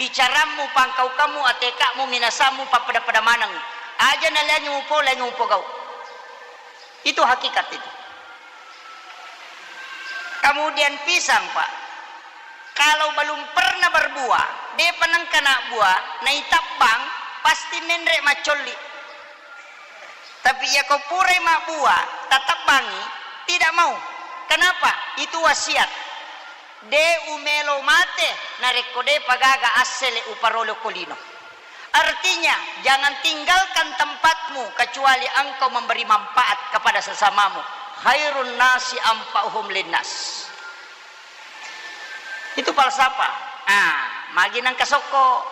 Bicarammu, pangkaukammu, ateka'mu, minasammu, pappada-pada maneng. Aja naleangi mupo, leangi mupogau. Itu hakikat itu. Kemudian pisang, Pak. Kalau belum pernah berbuah, depa nengka nabbuah, naitabbang, pasti menre maccolli. Tapi iyako purai mabbuah, tatebbangi, tidak mau. Kenapa? Itu wasiat. De umelo mate, narekko depa gaga assele uparolo ko lino. Artinya, jangan tinggalkan tempatmu kecuali engkau memberi manfaat kepada sesamamu. Khairun nasi anfa'uhum linnas. Itu falsafah. Ah, magi nengka sokko.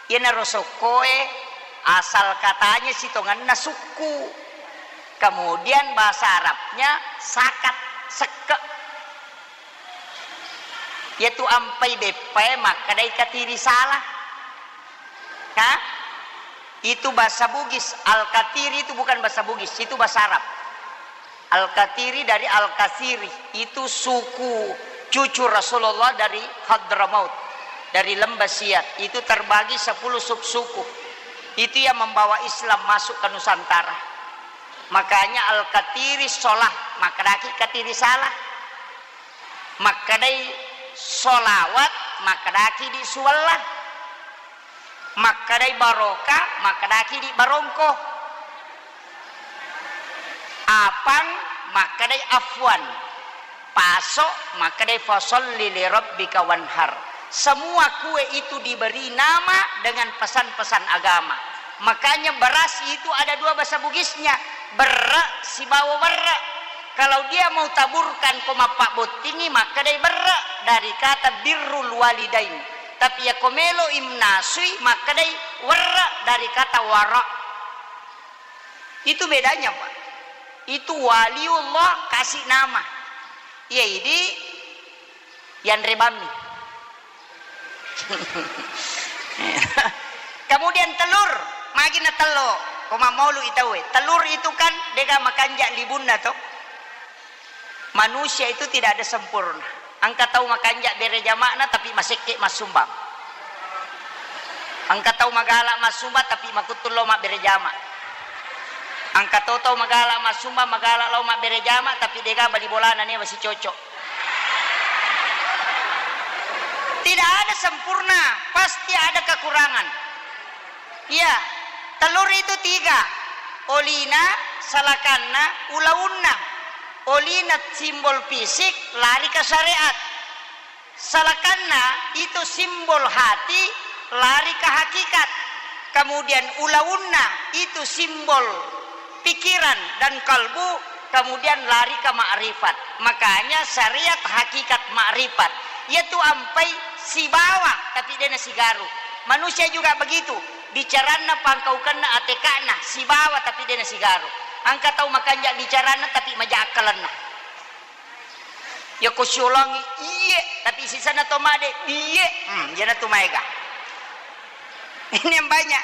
Iyanaro sokkoe asal katanya sitongenna sukku. Kemudian bahasa Arabnya sakat, sekke. Iyatu ampai beppae makkedai katiri salah. Ha? Itu bahasa Bugis. Al-Katiri itu bukan bahasa Bugis, itu bahasa Arab. Al-Katiri dari Al-Kasiri, itu suku cucu Rasulullah dari Hadramaut, dari Lembah Siat. Itu terbagi sepuluh subsuku. Itu yang membawa Islam masuk ke Nusantara. Makanya Al-Katiri sholah, makkedaki katiri salah. Makkedai sholawat, makkedaki di suwalla. Makkedai barokah, makkedaki di barongko. Apang, makkedai afwan. Paso, makkedai fasholli li rabbika wanhar. Semua kue itu diberi nama dengan pesan-pesan agama. Makanya beras itu ada dua bahasa Bugisnya, berre sibawa werre. Kalau dia mau taburkan ko mappabbottingi, makkedai berre dari kata birrul walidain. Tapi yako melo imnasui, makkedai werre dari kata wara. Itu bedanya, Pak. Itu waliullah kasih nama. Iya, idi yanre bammi. Kemudian telur, magi na tello, ko mammaulu itawe. Telur itu kan dega makanja libunna to. Manusia itu tidak ada sempurna. Engka tau makanja bere jama'na tapi masekke massumbang. Engka tau magala massumbang tapi makuttu lo mabbere jama. Engka to tau magala massumbang, magala lao mabbere jama tapi dega bali bolana newa sicocok. Tidak ada sempurna, pasti ada kekurangan. Iya, telur itu tiga. Olina, salakanna, ulaunna. Olina simbol fisik, lari ke syariat. Salakanna itu simbol hati, lari ke hakikat. Kemudian ulaunna itu simbol pikiran dan kalbu, kemudian lari ke makrifat. Makanya syariat hakikat makrifat. Iyatu ampai sibawa, tapi dena sigaru. Manusia juga begitu. Bicaranna pangkaukenna ateka'na, sibawa tapi dena sigaru. Engka tau makanja bicaranna tapi maja akkalenna. Yako siolangi, iye, tapi sisana to made, iye, hmm, jana tu maega. Ini yang banyak.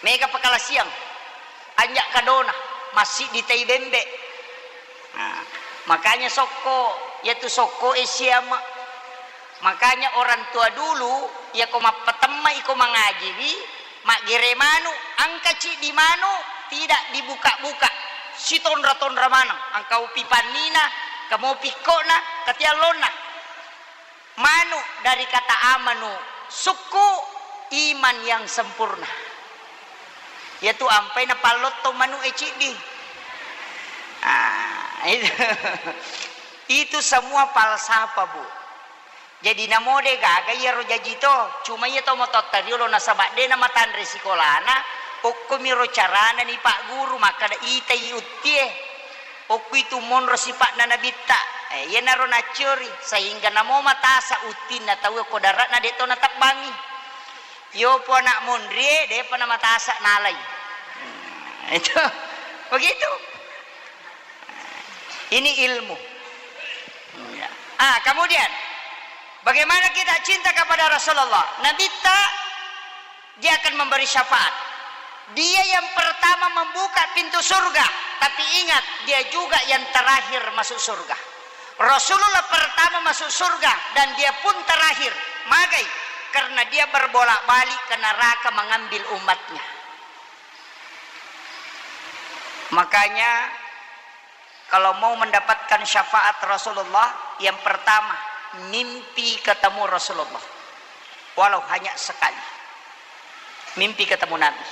Mega pakalasiang, anja kadona, masih di tai bembe. Nah, makanya sokko, yatu sokko e siama. Makanya orang tua dulu, yako mappatemma iko mangajiwi, maggere manu, engka ciddi manu, tidak dibuka-buka, sitonra-tonra maneng, engka upi pannina, kamo pikkona, katiallonna. Manu dari kata amanu, sukku, iman yang sempurna. Yatu ampai na pallotto manu e ciddi. Ah, itu. Itu semua falsafah, Bu. Jadi namo de gaga iyaro jaji to, cuma iya to mototta riolo nasaba de namatanre sikolana, okkomiro carana ni Pak Guru makkada itai uttie. Okku itu monro sipa'na nabitta. Eh, iyanaro nacciori, sehingga namo matasa uttinna tau ko dara'na de to natebbangi. Yopo anak monrie, depa namatasa nalai. Hmm, itu. Begitu. Ini ilmu. Ya. Ah, kemudian, bagaimana kita cinta kepada Rasulullah? Nabitta, dia akan memberi syafaat. Dia yang pertama membuka pintu surga, tapi ingat, dia juga yang terakhir masuk surga. Rasulullah pertama masuk surga dan dia pun terakhir. Magai? Karena dia berbolak-balik ke neraka mengambil umatnya. Makanya, kalau mau mendapatkan syafaat Rasulullah, yang pertama, mimpi ketemu Rasulullah. Walau hanya sekali. Mimpi ketemu Nabi.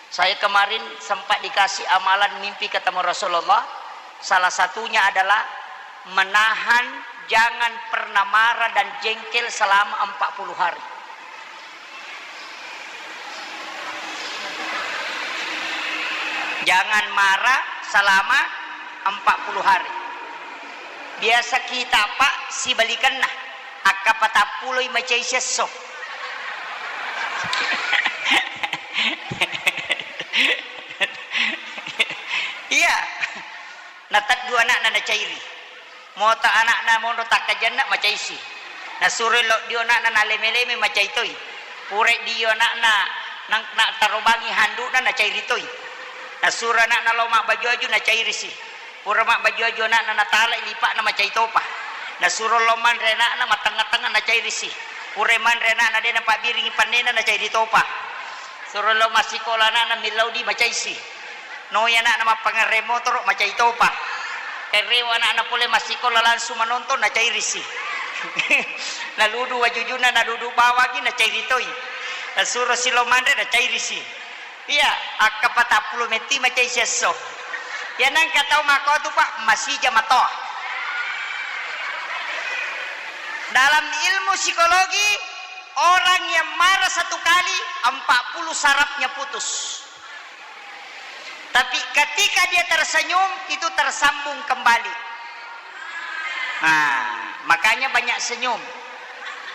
Saya kemarin sempat dikasih amalan mimpi ketemu Rasulullah. Salah satunya adalah menahan, jangan pernah marah dan jengkel selama empat puluh hari. Jangan marah selama empat puluh hari. Biasa kita, Pak, sibalikanna. Akka patappulo i macai siesso. Iya. Nateddu ana'na nacairi. Mota ana'na monro takkajanna macaisi. Nasuro lo dio ana'na naleme-leme macai toi. Pura dio ana'na nang-, na tarobangi handu'na nacairi toi. Nasuro ana'na lo mabbaju-aju nacairisi. Pura mabbaju-aju ana'na natalai lipa'na macai topa. Nasuro lo manre ana'na mattengnga-tengnga nacairisi. Pura manre ana'na de napabbiringi pannena nacairi topa. Suro lo massikola ana'na millau di macaisi. Noi ana'na mappangerre motoro, macai topa. Kerrewa ana'na pole massikola langsung manonton, nacairisi. Naludu wajujuna, naludu bawangi, nacairi toi. Nasuro silo manre, nacairisi. Iya, akka patappulo metti macaisi esso. Iya nangka tau makotu, Pak, masija matoa. Dalam ilmu psikologi, orang yang marah satu kali, empat puluh sarafnya putus. Tapi ketika dia tersenyum, itu tersambung kembali. Nah, makanya banyak senyum.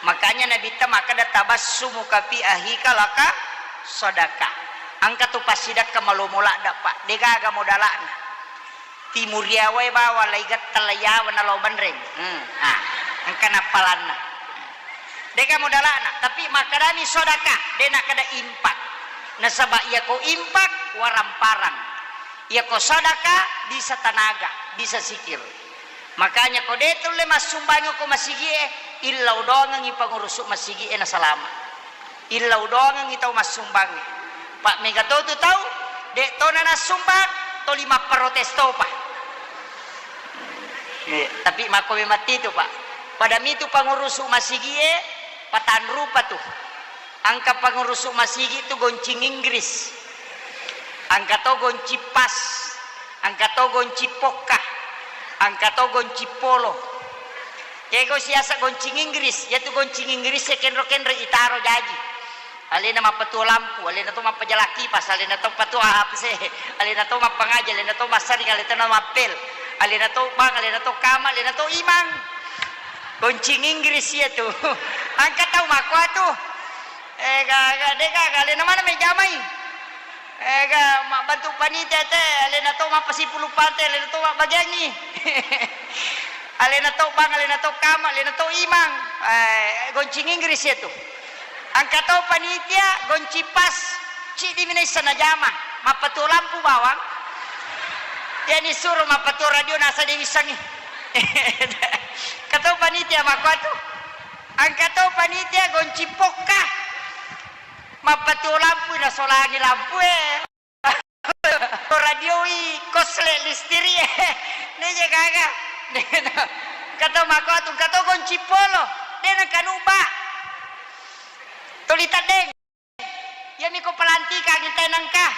Makanya Nabitta makkeda, "Tabassumuka fi akhika laka sadaqah." Engka tu passidekka malomo ladde, Pak. Degaga modala'na. Timuriawae bawang laigatta laiyawa nalao banreng. Hmm. Ah, engka nappalanna. Deka modala'na, tapi makkedani sodaka, de nakkeda impak. Nasaba iyako impak, waramparang. Iyako sodaka, bisa tanaga, bisa sikir. Makanya ko de tulle massumbangi ko masigie, illau doangengi pangurusu masigie nasalama. Illau doangengngi tau massumbangnge. Pa mega to tu tau, de tona nassumbang, toli mapparotes topa. Eh, tapi makko memang titu, Pak. Pada mitu pangurusu masigie, patanrupa tu. Engka pangurusu masigi tu goncing Inggris. Engka to goncing pas. Engka to goncing pokka. Engka to goncing polo. Kego siasa goncing Inggris, yatu goncing Inggris e kenro-kenro itaro jaji. Alena mappatuo lampu, alena to mappajala kipas, alena to patuo A P C, alena to mappangaji, alena to massaring, alena to mappel, alena to bang, alena to kama, alena to imang. Goncing Inggris iya tu. Engka tau makkuatu. Eh, ga, ga, de ga, ga, alena mana mejamai? Eh, ga, mabbantu panitia te, alena to mappasipulu pante, alena to mabbagiangi. Alena to bang, alena to kama, alena to imang. Eh, goncing Inggris iya tu. Engka to panitia, goncing pas, ciddi mi naisseng najama, mappatuo lampu bawang. Yani suro mappatuo radio nasa de wissengi. Engka to panitia makkuatu. Engka to panitia goncing pokka. Mappatuo lampu nasolangi lampu e. Radioi kosle listiri e. Neje gaga. Engka to makkuatu, engka to goncing polo. De nengka nuba. Tuli teddeng. Iyami ko pelantikangi tenengka.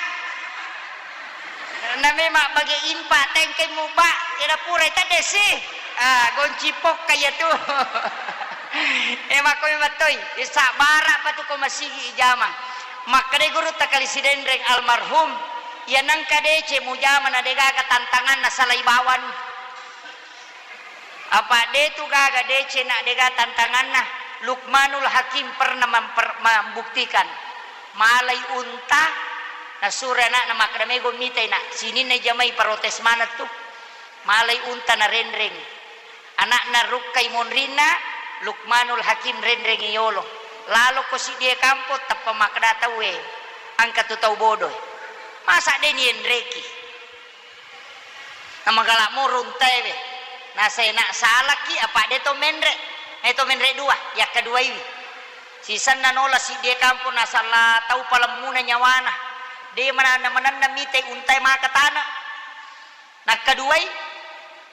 Na memang bage impa tengkai muba, iyana pura tedde si. Ah, goncing pokka iya tu. Eh, makko memang toi, eh, sabbara pa tu ko masigi ijama. Makkeda gurutta kali Sidenreng almarhum, iya nengka deceng mujama na degaga tantanganna salai bawang. Apa de tu gaga deceng na dega tantanganna. Luqmanul Hakim pernah memper-, membuktikan. Malai unta, nasuro anakna makkeda, "Mego mitai, Nak, sininna jamai protes maneng tu." Malai unta narenreng. Anakna rukkai monrinna, Luqmanul Hakim renrengi yolo. Laloko siddie kampong, tappa makkeda tauwe, "Engka tu tau bodoe. Masa de nienreki?" Namagala moro untaewe. Nasai, "Nak, salaki apa de to menre? Eh, to menre dua, yakkaduaiwi." Sisenna nola siddie kampong, nasala tau palemmuna nyawana. De mana-, manenna mitai untae maka tana. Nakkaduai,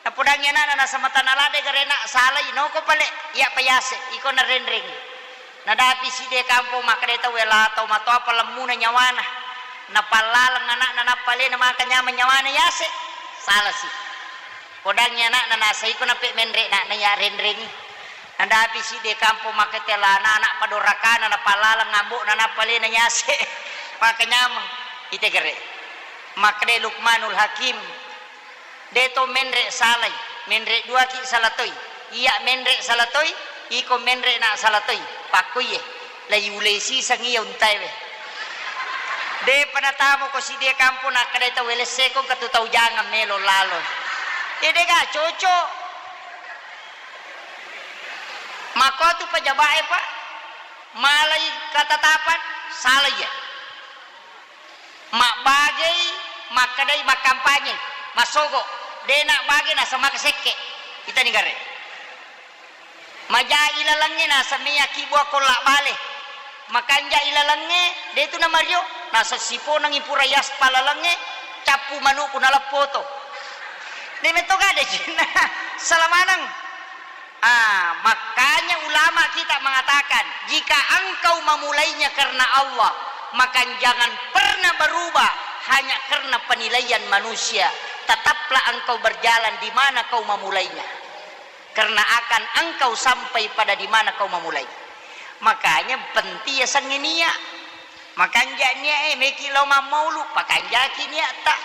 napodangi anakna, nasamatana ladde garena, "Salai, noko pale, iya pa yase, iko narenreng." Nadapi sidde kampong makkeda tau, "Wela tau matoa palemmuna nyawana." Napallaleng anakna, nappa alena maka nyameng nyawana yase. Salasi. Podangi anakna, "Nasa iko nape menre nak na iya renrengi." Nadapi sidde kampong makkeda, "La anak padorakana," napallaleng ambokna, nappa alena yase. Maka nyameng. Ite gere. Makkeda Luqmanul Hakim, "De to menre salai, menre duaki sala toi. Iya menre sala toi, iko menre na sala toi." Pakkoiye, la yulei siseng iya untaewe. De'pa natamako siddi kampong, nakkedai tau, "Welesseko engka tu tau jangang melo lalo." Iya, de'ga cocok. Makko tu pejabat e, Pak, malai ketetapan, salah iya. Mabbagei, makkedai makkampanye, massogo, de' nabbage naseng maka sekke. Itani gare. Maja ilalengnge naseng meyaki bua kolla bale. Makanja ilalengnge, de' tu namario, naseng siponengngi pura yaspal lalengnge, cappu manu'ku naleppoto. De' metto gade cinna, salah maneng. Ah, makanya ulama kita mengatakan, jika engkau memulainya karena Allah, maka jangan pernah berubah hanya karena penilaian manusia. Tetaplah engkau berjalan di mana kau memulainya. Karena akan engkau sampai pada di mana kau memulai. Makanya penting ya sengenia. Makanja nia e, meki lao mammaulu, pakanjaki niatta.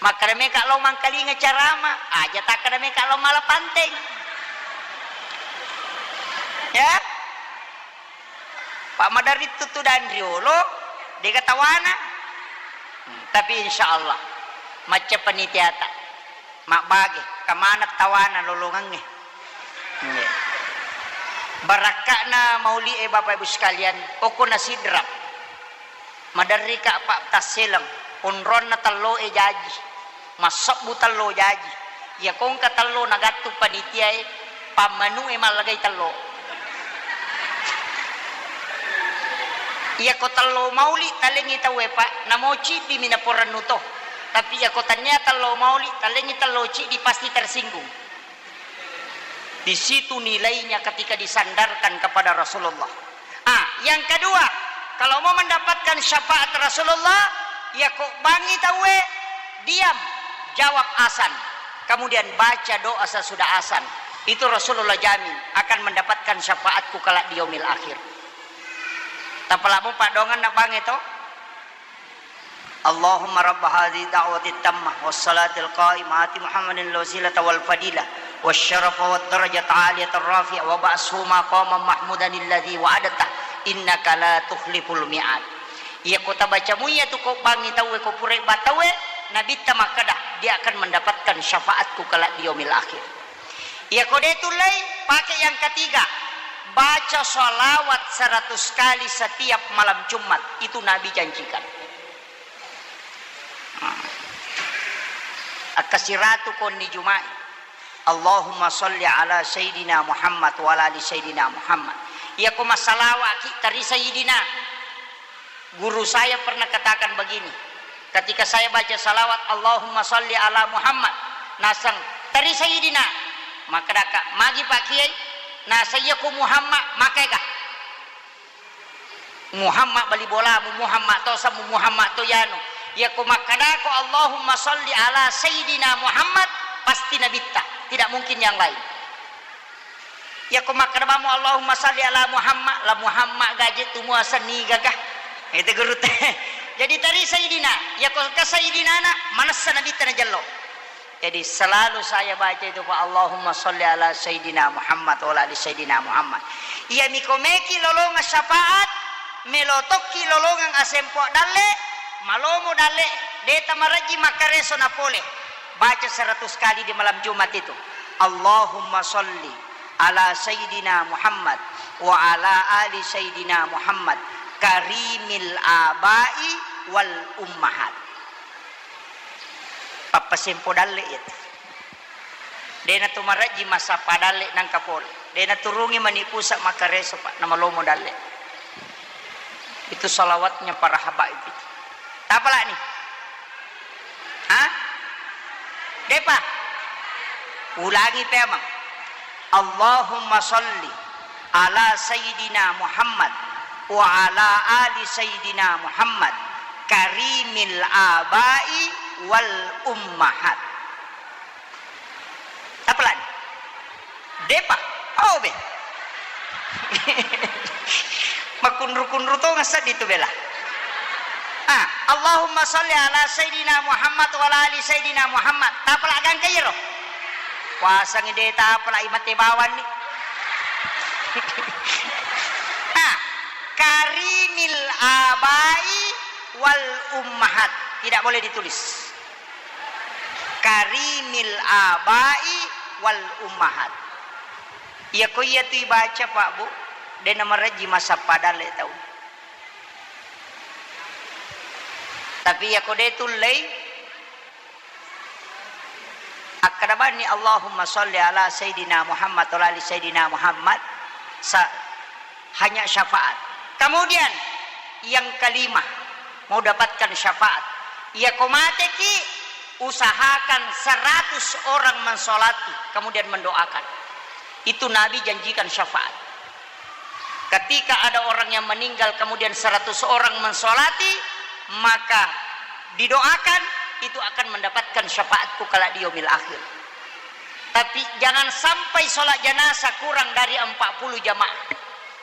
Makkeda meka lao mangkalinga carama, aja takkeda meka lao mala panteng. Ya? Pak maderri tuttu dan riolo, dega tawana. Hmm, tapi insya Allah, macca panitiata. Mabbage, kamana tawana lolongengnge. Iya. Barakka'na mauli e, Bapak Ibu sekalian, okko na Sidrap. Maderrika, Pak, tasseleng, onronna tello e jaji, massebbu tello jaji. Iya kongka tello nagattu panitia e, pammanu e mallagai tello. Iyako tello mauli talengngi tauwe, Pak, namo cibbimi naporennu to. Tapi iyako tania tello mauli talengngi tello ciddi pasti tersinggung. Di situ nilainya ketika disandarkan kepada Rasulullah. Ah, yang kedua, kalau mau mendapatkan syafaat Rasulullah, iyako bangngi tauwe, diam, jawab azan. Kemudian baca doa sesudah azan. Itu Rasulullah jamin akan mendapatkan syafaatku kelak di yaumil akhir. Tapalamu padongan nak bangnge to? Allahumma rabba hadhihi da'wati tammah was salatil qa'imah ati Muhammadin al wasilata wal fadilah was syarafa wad darajata aliyatar rafi'ah wa ba'shu maqaman mahmudan alladzi wa'adta innaka la tukhliful mi'ad. Iyako tabaca muiya tu ko bangngi tauwe, ko pura ba tauwe, Nabitta makkeda, dia akan mendapatkan syafaatku kelak di yaumil akhir. Iyako de tullei, pakai yang ketiga. Baca salawat seratus kali setiap malam Jumat. Itu Nabi janjikan. Nah. Akkasiratu konni Jumai. Allahumma salli ala Sayyidina Muhammad wa ala ali Sayyidina Muhammad. Iyako massalawaki tari Sayyidina. Guru saya pernah katakan begini, ketika saya baca salawat, "Allahumma salli ala Muhammad," naseng, "Tari Sayyidina." Makkedaka, "Magi Pak Kiai?" Naseng, "Iya ku Muhammad, makaega?" Muhammad bali bolamu, Muhammad to samu, Muhammad to yanu. Iya ku makkedako, "Allahumma salli ala Sayyidina Muhammad," pasti Nabitta. Tidak mungkin yang lain. Iyako makkeda bammu, "Allahumma salli ala Muhammad," la Muhammad gaje tu muasenni gaga. Itu guru te. Jadi tari Sayyidina, iyako ke Sayyidina na, manessa Nabitta najello. Jadi selalu saya baca itu, Pak, "Allahumma salli ala Sayyidina Muhammad wa ala ali Sayyidina Muhammad." Iya miko meki lolongang syafaat, melo tokki lolongang asempo dalle, malomo dalle, deta marajji makkareso na pole. Baca seratus kali di malam Jumat itu. Allahumma salli ala Sayyidina Muhammad wa ala ali Sayyidina Muhammad karimil abai wal ummahat. Pappasempo dalle iya. Dena tu marajji massappa dalle nangka pole. Dena turungi mani pusa makkareso, Pak, namalomo dalle. Itu salawatnya para habaib itu. Tapalani? Hah? Depa? Ulangi pemang. Allahumma salli ala Sayyidina Muhammad wa ala ali Sayyidina Muhammad karimil abai wal ummahat. Tapalani? Depa? Oh, be. Makunru-kunru to ngasadi tu bela. Ah, Allahumma salli ala Sayyidina Muhammad wa ala ali Sayyidina Muhammad. Tapala gangka iyaro. Puasangi de tapala imate bawanni. Ah, Karimil abai wal ummahat. Tidak boleh ditulis. Karimil abai wal ummahat. Iya ko iya tu ibaca, Pak, Bu, de' namarejji masa padale tau. Tapi iya ko de' tullei, akkeda bani, "Allahumma sholli ala Sayyidina Muhammad wa ala ali Sayyidina Muhammad," sa-, hanya syafaat. Kemudian yang kelima, mau dapatkan syafaat. Iya ko mateki, usahakan seratus orang mensolati, kemudian mendoakan. Itu Nabi janjikan syafaat. Ketika ada orang yang meninggal, kemudian seratus orang mensolati, maka didoakan, itu akan mendapatkan syafaatku kelak di yaumil akhir. Tapi jangan sampai sholat jenazah kurang dari empat puluh jamaah.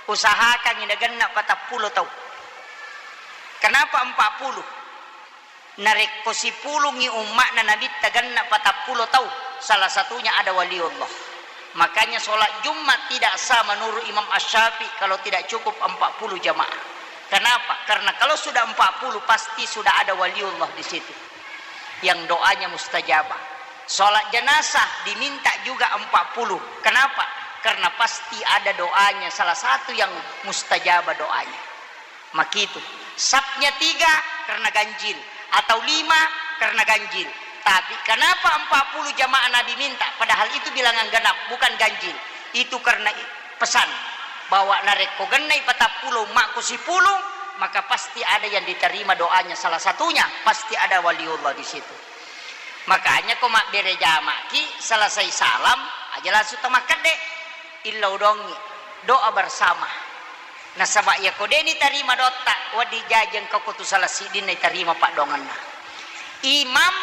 Usahakan genna patappulo tau. Kenapa empat puluh? Narekko sipulungngi umma'na Nabitta genna patappulo tau, salah satunya ada waliullah. Makanya sholat Jumat tidak sah menurut Imam Asy-Syafi'i kalau tidak cukup empat puluh jamaah. Kenapa? Karena kalau sudah empat puluh, pasti sudah ada waliullah di situ yang doanya mustajabah. Sholat jenazah diminta juga empat puluh. Kenapa? Karena pasti ada doanya, salah satu yang mustajabah doanya. Makitu. Sapnya tiga karena ganjil, atau lima karena ganjil. Tapi kenapa empat puluh jamaah Nabi minta, padahal itu bilangan genap, bukan ganjil? Itu karena i-, pesan bahwa narekko gennai patappulo umma'ku sipulung, maka pasti ada yang diterima doanya, salah satunya pasti ada waliullah di situ. Makanya ko mabbere jama'ki, selesai salam aja langsung to makkedde, illau dongi, doa bersama. Nasaba iya ko de' nitarima doatta, wedding jaji engka ko tu salah siddinna itarima paddoangenna. Imam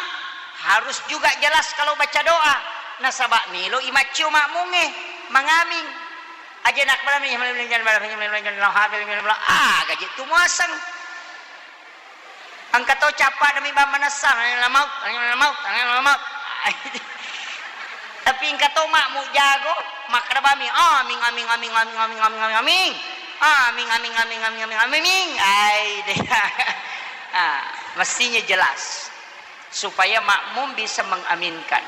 harus juga jelas kalau baca doa. Nasaba melo i maccio makmungnge mangaming. Aja nakbalami, ah, gaji tu muaseng. Engka to cappa demi bang manessa, angin lamaut, angin lamaut, angin lamaut. Tapi engka to makmu jago, makkeda bami, "Aming, aming, aming, aming, aming, aming, aming, aming. Aming, aming, aming, aming, aming, aming." Ai deh. Ah, mestinya jelas supaya makmum bisa mengaminkan.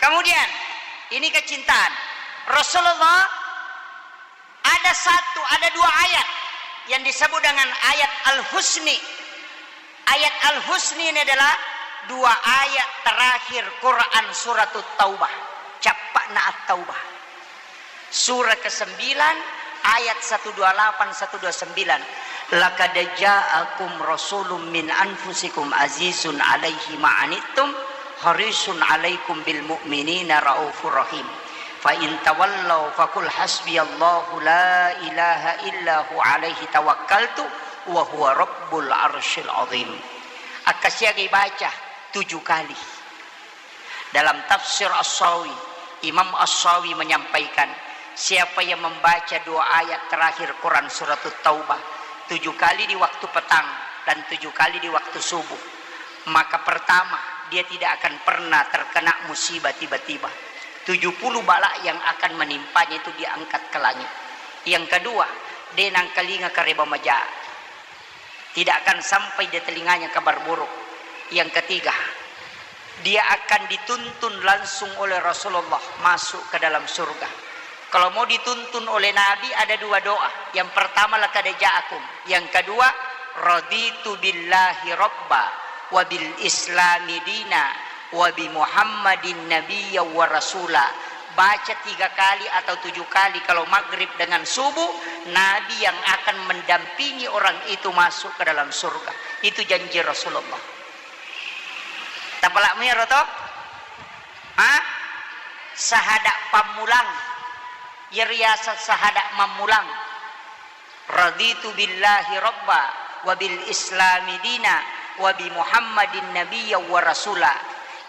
Kemudian, ini kecintaan. Rasulullah ada satu, ada dua ayat yang disebut dengan ayat Al-Husni. Ayat Al-Husni ini adalah dua ayat terakhir Quran Suratut Taubah. Cappa'na At-Taubah. Surah kesembilan, ayat satu dua delapan, satu dua sembilan. "Laqad ja'akum rasulun min anfusikum azizun alaihi ma'anittum, harisun alaikum bil mu'minina raufur rahim. Fa in tawallau faqul hasbiyallahu la ilaha illa hu alaihi tawakkaltu wa huwa rabbul arsyil azim." Akka siaga ibaca tujuh kali. Dalam tafsir As-Sawi, Imam As-Sawi menyampaikan, siapa yang membaca dua ayat terakhir Quran Suratut Taubah, tujuh kali di waktu petang dan tujuh kali di waktu subuh, maka pertama, dia tidak akan pernah terkena musibah tiba-tiba. Tujuh puluh bala yang akan menimpanya itu diangkat ke langit. Yang kedua, de' nangkalinga kareba maja. Tidak akan sampai di telinganya kabar buruk. Yang ketiga, dia akan dituntun langsung oleh Rasulullah masuk ke dalam surga. Kalau mau dituntun oleh Nabi, ada dua doa. Yang pertama, "Laqad ja'akum." Yang kedua, "Raditu billahi rabba wa bil islami dina wa bi Muhammadin nabiyya wa rasula." Baca tiga kali atau tujuh kali kalau maghrib dengan subuh, Nabi yang akan mendampingi orang itu masuk ke dalam surga. Itu janji Rasulullah. Tapalak mero to? Ha? Sahada pammulang. Iyaro riaseng sahada mammulang. "Raditu billahi rabba wa bil islami dina wa bi Muhammadin nabiyya wa rasula."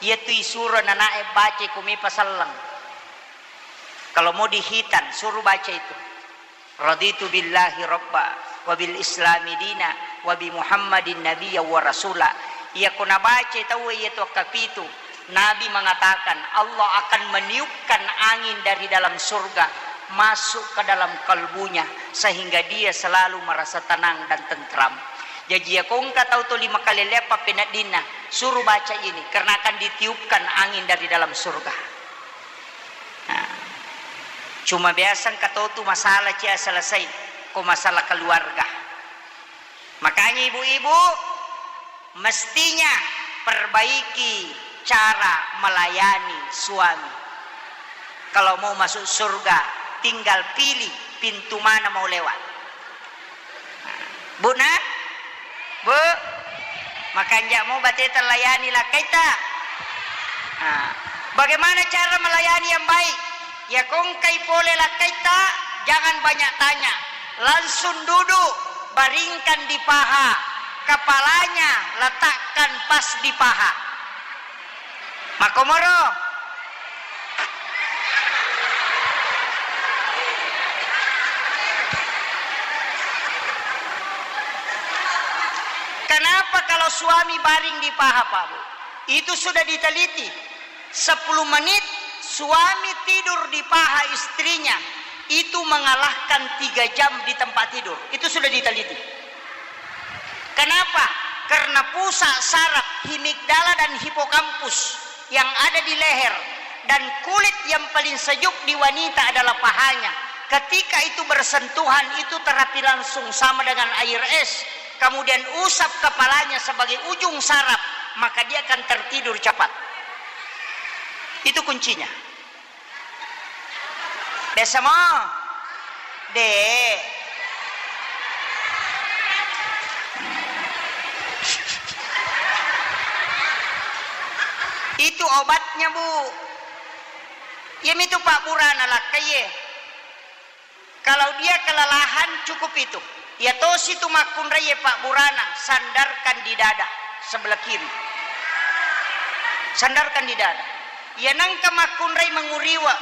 Iyatu isuro nanae baca ko mepa selleng. Kalau mau dihitan, suruh baca itu. "Raditu billahi rabba wa bil islami dina wa bi Muhammadin nabiyya wa rasula." Iya ko nabaca tauwe iyatu akkapitu, Nabi mengatakan, Allah akan meniupkan angin dari dalam surga masuk ke dalam kalbunya, sehingga dia selalu merasa tenang dan tentram. Jaji, iya ko engka tau tuli makalelleang pappeneddinna, suruh baca ini, karena akan ditiupkan angin dari dalam surga. Nah, cuma biasa engka tau tu masalah cia selesai, ko masalah keluarga. Makanya ibu-ibu, mestinya perbaiki cara melayani suami. Kalau mau masuk surga, tinggal pilih pintu mana mau lewat. Bu, nah? Bu, makanja mau bateta layani lakkaita. Nah, bagaimana cara melayani yang baik? Ya, ko engkai pole lakkaita, jangan banyak tanya. Langsung duduk, baringkan di paha. Kepalanya letakkan pas di paha. Makkomoro. Kenapa kalau suami baring di paha, Pak Bu? Itu sudah diteliti. Sepuluh menit suami tidur di paha istrinya, itu mengalahkan tiga jam di tempat tidur. Itu sudah diteliti. Kenapa? Karena pusat saraf himigdala dan hipokampus yang ada di leher dan kulit yang paling sejuk di wanita adalah pahanya. Ketika itu bersentuhan, itu terapi langsung sama dengan air es. Kemudian usap kepalanya sebagai ujung saraf, maka dia akan tertidur cepat. Itu kuncinya. Biasa mo? De. Itu obatnya, Bu. Iyamitu pabburana lakkaie. Kalau dia kelelahan, cukup itu. Iya tosi tu makkunraie pabburana, sandarkan di dada sebelah kiri. Sandarkan di dada. Iya nengka makkunrai menguriwa,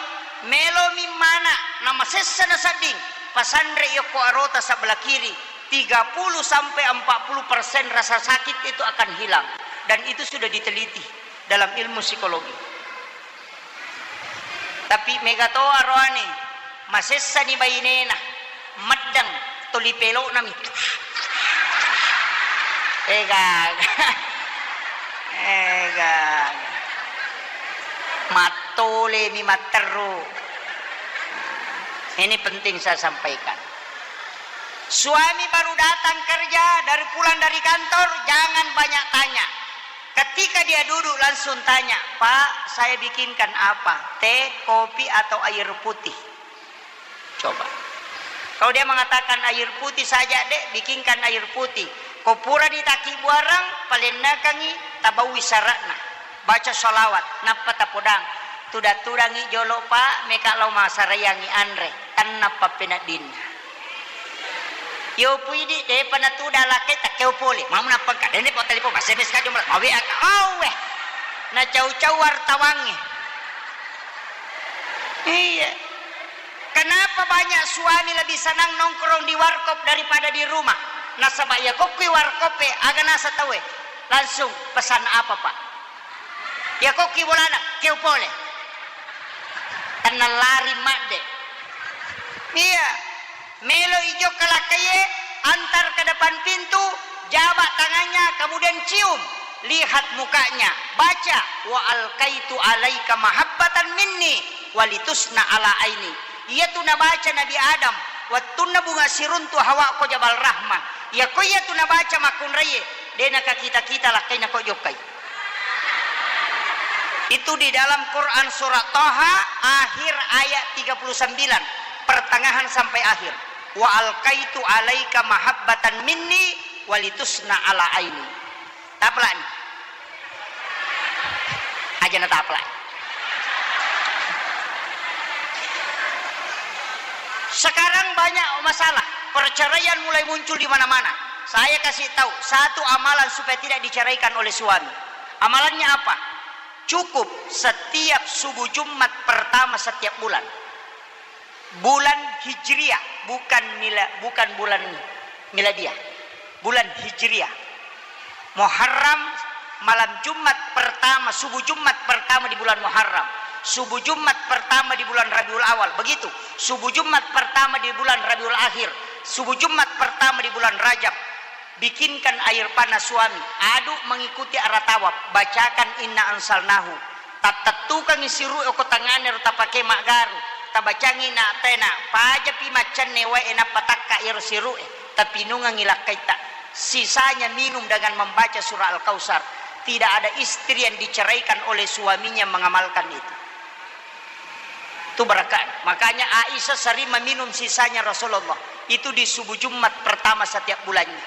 melomi mana, namasessa nasedding, pasanre yokko arota sebelah kiri, tiga puluh sampai empat puluh persen rasa sakit itu akan hilang. Dan itu sudah diteliti dalam ilmu psikologi. Tapi mega to aroane, masessani bainena, meddeng, tuli peloknami. Ega, ega. Mattolemi matteru. Ini penting saya sampaikan. Suami baru datang kerja, dari pulang dari kantor, jangan banyak tanya. Ketika dia duduk, langsung tanya, "Pak, saya bikinkan apa? Teh, kopi, atau air putih?" Coba. Kalau dia mengatakan, "Air putih saja, Dek, bikinkan air putih." Ko purani takibbuareng, palennekangi, tabaui syaratna. Baca sholawat, nappa tapodang. Tuda-tudangi jolo, Pak, meka lao masarayangi anre. Tenna pappeneddinna. Yo puidi, depa natuda lakkai, takkeo pole. Mamu nappengka, dende po telepon, S M S ka jumlah, mawe aka, awe. Nacau-cau wartawangnge. Iya. Kenapa banyak suami lebih senang nongkrong di warkop daripada di rumah? Nasaba iya kokkui warkop e, aga nasa tauwe? Langsung, "Pesan apa, Pak?" Iya kokki bolana, "Keo pole." Tenna lari madde. Iya. Melo ijokka lakkaie, antar ke depan pintu, jabak tangannya, kemudian cium, lihat mukanya, baca, "Wa alkaitu alaika mahabbatan minni walitusna ala aini." Iyatu nabaca Nabi Adam, wettunna bunga siruntu Hawa ko Jabal Rahmah. Iyako iyatu nabaca makkunraie, de nakakita-kita lakkaina ko jokkai. Itu di dalam Quran surat Taha, akhir ayat tiga puluh sembilan, pertengahan sampai akhir. "Wa alkaitu alaika mahabbatan minni walitusna ala aini." Taplak ni. Aja na taplak. Sekarang banyak masalah, perceraian mulai muncul di mana-mana. Saya kasih tahu satu amalan supaya tidak diceraikan oleh suami. Amalannya apa? Cukup setiap subuh Jumat pertama setiap bulan. Bulan Hijriah, bukan mila-, bukan bulan miladiah. Bulan Hijriah. Muharram, malam Jumat pertama, subuh Jumat pertama di bulan Muharram. Subuh Jumat pertama di bulan Rabiul Awal, begitu. Subuh Jumat pertama di bulan Rabiul Akhir, subuh Jumat pertama di bulan Rajab, bikinkan air panas suami, aduk mengikuti arah tawaf, bacakan inna anzalnahu. Tattettukangngi siru'e ko tangngana ro tapake maggaru, tabacangngi na tena, pajapi maccanne wae nappa takka iyaro siru'e, tapinungengngi lakkaitta. Sisanya minum dengan membaca surah Al-Kautsar. Tidak ada istri yang diceraikan oleh suaminya mengamalkan itu. Itu berkah. Makanya Aisyah sering meminum sisanya Rasulullah. Itu di subuh Jumat pertama setiap bulannya.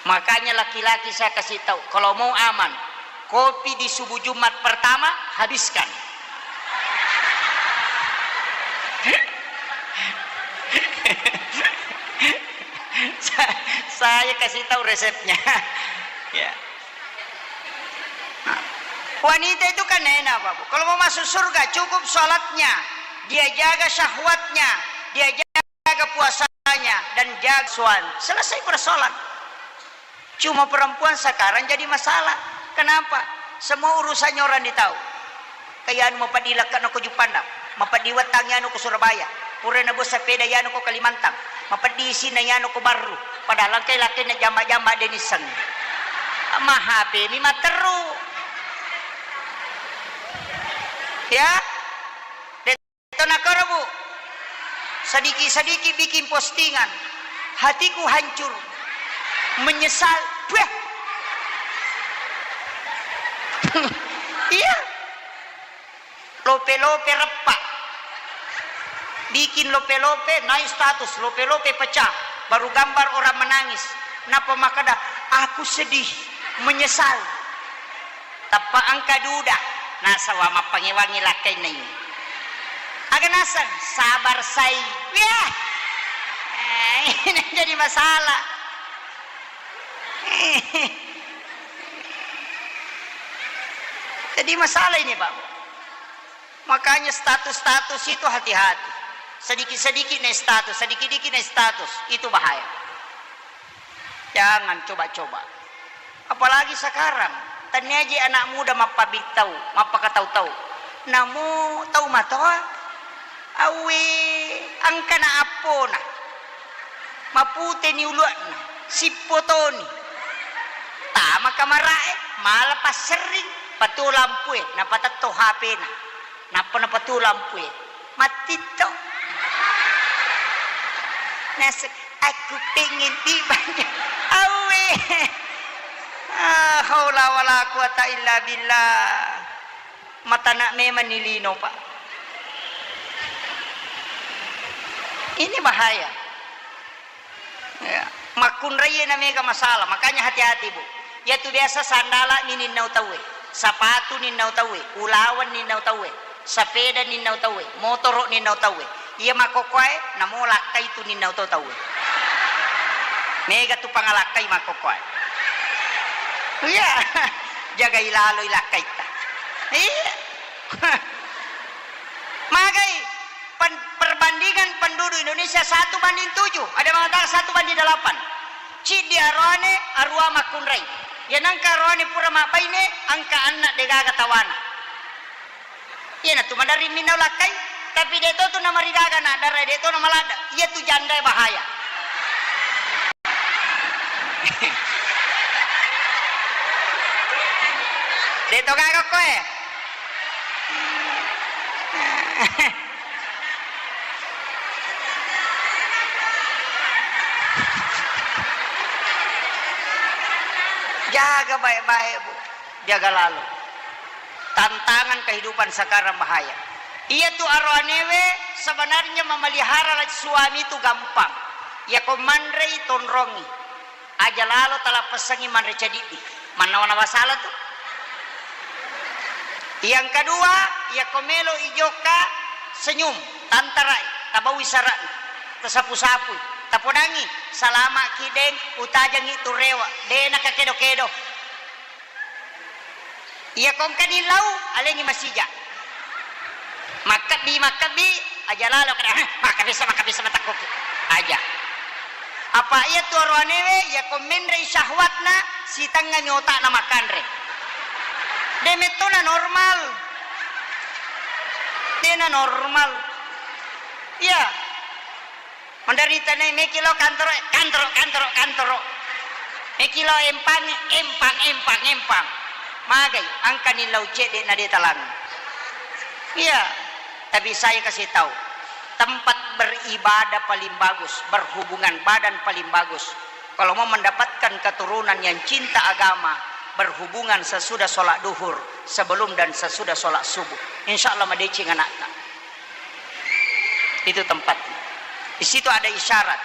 Makanya laki-laki saya kasih tahu, kalau mau aman, kopi di subuh Jumat pertama, habiskan. Sa-, saya kasih tahu resepnya. Ya. Wanita itu kan enak, Bapak. Kalau mau masuk surga, cukup sholatnya, dia jaga syahwatnya, dia jaga puasanya, dan jaga suami. Selesai persoalan. Cuma perempuan sekarang jadi masalah. Kenapa? Semua urusannya orang ditahu. Kaya anu mapaddi lakka no ko Juppandang, mapaddi wettangi anu ko Surabaya. Pura na bos sepeda yanu ko Kalimantan, mapaddi isina yanu ko Barru. Padahal engkai lakkainna jamba-jamba de nissengngi. Ma H P mi matteru. Ya? De to nakoro, Bu. Sedikit-sedikit bikin postingan. Hatiku hancur. Menyesal. Wah. Iya. Lope-lope reppa. Bikin lope-lope, naik status, lope-lope pecah. Baru gambar orang menangis. Napa makkeda, "Aku sedih, menyesal." Tappa engka duda, nasawa mappangewangi lakkainna ini. Aga naseng, sabar sai. Wiyah. Eh, ini jadi masalah. Jadi masalah ini, Pak. Makanya status-status itu hati-hati. Sedikit-sedikit naik status, sedikit-sedikit naik status, itu bahaya. Jangan coba-coba. Apalagi sekarang, tania je anak muda mappabittau, mappakatau-tau. Namo tau matoa, awe, engkana appona. Maputeni uluanna, sippotoni. Tama kamarae, mala passerring, patuo lampue, napatetto H P-na. Nappa napatuo lampue. Mattitto. Naseng, "Aku pengen dibanyak." Awe. Ah, haula wala quwata illa billah. Matana memang ni lino, Pak. Ini bahaya. Ya. Makkunraie na mega masalah, makanya hati-hati, Bu. Iyatu biasa sandala ni ninnau tauwe, sapatu ninnau tauwe, ulawan ninnau tauwe, sapeda ninnau tauwe, motoro ninnau tauwe. Iya makkokkoe namo lakkai tu ninnau to tauwe. Mega tu pangalakkai makkokkoe. Iya. Jagai laloi lakkaitta. Iya. Magai pen-, perbandingan penduduk Indonesia satu banding tujuh, ada mengatakan satu banding delapan. Ciddi aroane, arua makkunrai. Iya nengka aroane pura mabbaine, engka anna degaga tawana. Iyanatu maderri minnau lakkai, tapi de to tu namarigaga na dara de to namaladda. Iyatu jandae bahaya. De to gaga koe. Jaga baik-baik, Bu. Jaga lalo. Tantangan kehidupan sekarang bahaya. Iyatu aroanewe sebenarnya memelihara suami itu gampang. Iyako manrei tonrongi. Aja lalo talapessangi manre cadiddi. Mannawa-nawa sala tu. Yang kedua, iyako melo ijokka senyum, tantarai, tabaui sara'na, tasapu-sapui, tapodangi, salama ki deng, utajangi tu rewa, de nakakedo-kedo. Iyako engkani lau, alengi masija. Makkebbi, makkebbi, aja lalo kada, "Hah, makkebbi sa, makkebbi sa, matakkoki." Aja. Apa iyatu aroanewe, iyako menrei syahwatna, sitengngami otakna makkanre. De mettona normal. Dena normal. Iya. Menderita ne, meki lo kantoro, kantoro, kantoro, kantoro. Meki lo empang, empang, empang, empang. Magai, angkani lau cedde na detalang. Iya. Tapi saya kasih tahu, tempat beribadah paling bagus, berhubungan badan paling bagus. Kalau mau mendapatkan keturunan yang cinta agama, berhubungan sesudah sholat duhur, sebelum dan sesudah sholat subuh. Insya Allah madeceng anakta. Itu tempat. Di situ ada isyarat.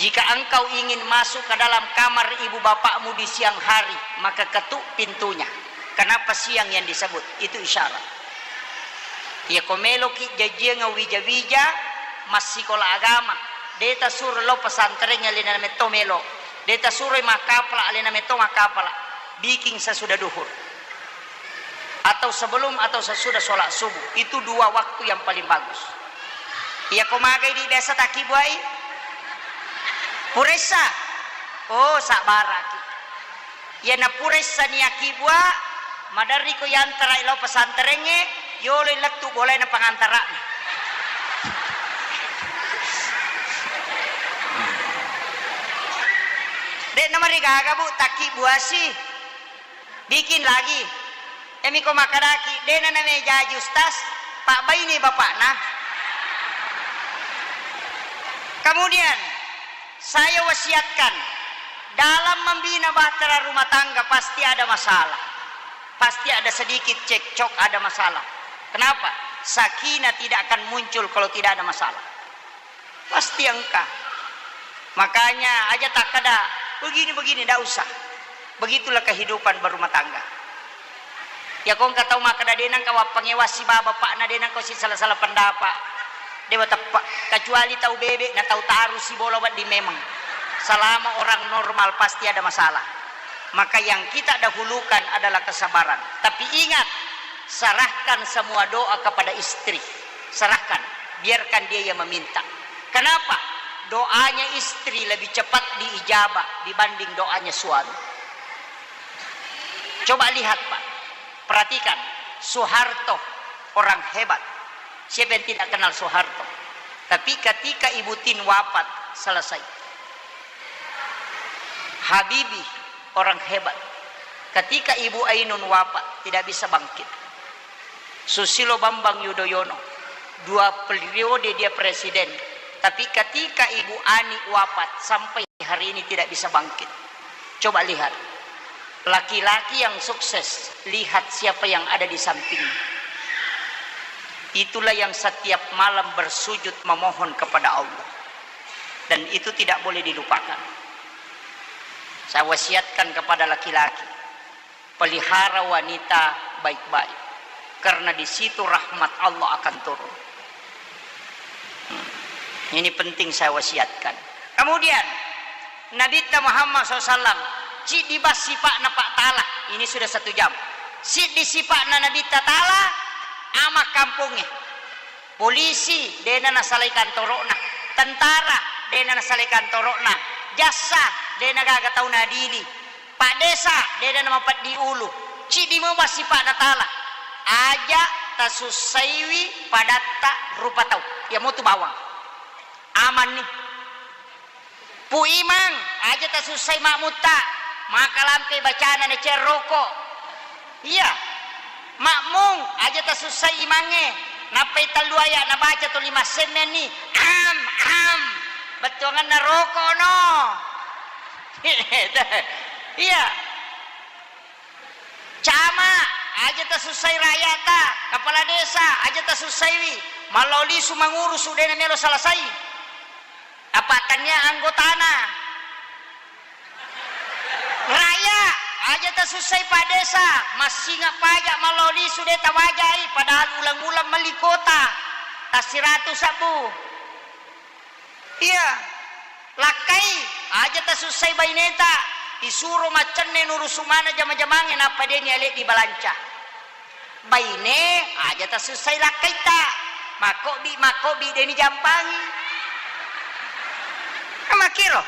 Jika engkau ingin masuk ke dalam kamar ibu bapakmu di siang hari, maka ketuk pintunya. Kenapa siang yang disebut? Itu isyarat. Iya, ko meloki jajiang wija-wija, massikola agama. De tasuro lo pesantren, alena metto melo. De tasuro makkapala, alena metto makkapala. Bikin sesudah duhur. Atau sebelum atau sesudah sholat subuh. Itu dua waktu yang paling bagus. Iya, ko magai di biasa takibbuai? Puressa. Oh, sabbaraki. Iya, napuressa ni akibbua, maderri ko yantarai lao pesantrengnge, yolo lettu bolaina pangantara'na. De namarigaga, Bu, takibbuasi. Bikin lagi. Emi ko makkadaki, dena namejaji ustaz, pabbaini bapakna. Kemudian, saya wasiatkan, dalam membina bahtera rumah tangga pasti ada masalah. Pasti ada sedikit cekcok, ada masalah. Kenapa? Sakinah tidak akan muncul kalau tidak ada masalah. Pasti engka. Makanya aja takkada, "Begini-begini," ndak usah. Begitulah kehidupan berumah tangga. Ya, ko engka tau makkada, "De nengka wappangewassi baba bapakna, de nengka si salah-salah pendapat." Dewa teppek. Kecuali tau bebek na tau tarusi bola wedding memang. Selama orang normal pasti ada masalah. Maka yang kita dahulukan adalah kesabaran. Tapi ingat, serahkan semua doa kepada istri. Serahkan, biarkan dia yang meminta. Kenapa? Doanya istri lebih cepat diijabah dibanding doanya suami. Coba lihat, Pak. Perhatikan, Soeharto orang hebat. Siapa yang tidak kenal Soeharto? Tapi ketika Ibu Tin wafat, selesai. Habibie orang hebat. Ketika Ibu Ainun wafat, tidak bisa bangkit. Susilo Bambang Yudhoyono, dua periode dia presiden, tapi ketika Ibu Ani wafat, sampai hari ini tidak bisa bangkit. Coba lihat, laki-laki yang sukses, lihat siapa yang ada di samping. Itulah yang setiap malam bersujud memohon kepada Allah. Dan itu tidak boleh dilupakan. Saya wasiatkan kepada laki-laki, pelihara wanita baik-baik, karena di situ rahmat Allah akan turun. Hmm. Ini penting saya wasiatkan. Kemudian, Nabitta Muhammad sallallahu alaihi wasallam, ciddi bang sipa'na Pak Tala, ini sudah satu jam. Siddi sipa'na Nabitta Tala, ama kampongnge. Polisi, dena nasalai kantoro'na. Tentara, dena nasalai kantoro'na. Jassa, dena gaga tau nadili. Pak Desa, dena namapeddi ulu. Ciddi mo bang sipa'na Tala. Aja tasussaiwi padatta rupa tau. Iya motu bawang. Amanni. Pu Imang, aja tasussai makmutta. Makalampe bacana na cerroko. Iya. Makmung, aja tasussai imangnge. Nappai tellu aya nabaca tuli massemmenni. Am, am. Bettuanganna roko no. Iya. Camat, aja tasussai rakyata. Kepala desa, aja tasussaiwi. Mallao lisu mangurusu, dena melo selesai. Apa tania anggotana. Raya, aja tasussai Pak Desa, massinga pajak mallao lisu de tawajai, padahal uleng-uleng melli kota, tassiratu sabbu. Iya, lakkai, aja tasussai baineta, isuro maccenne nurusu mana jama-jamange nappa deni ale di balanca. Baine, aja tasussai lakkaitta. Makkobbi, makkobbi, deni jampangi. Makkiro.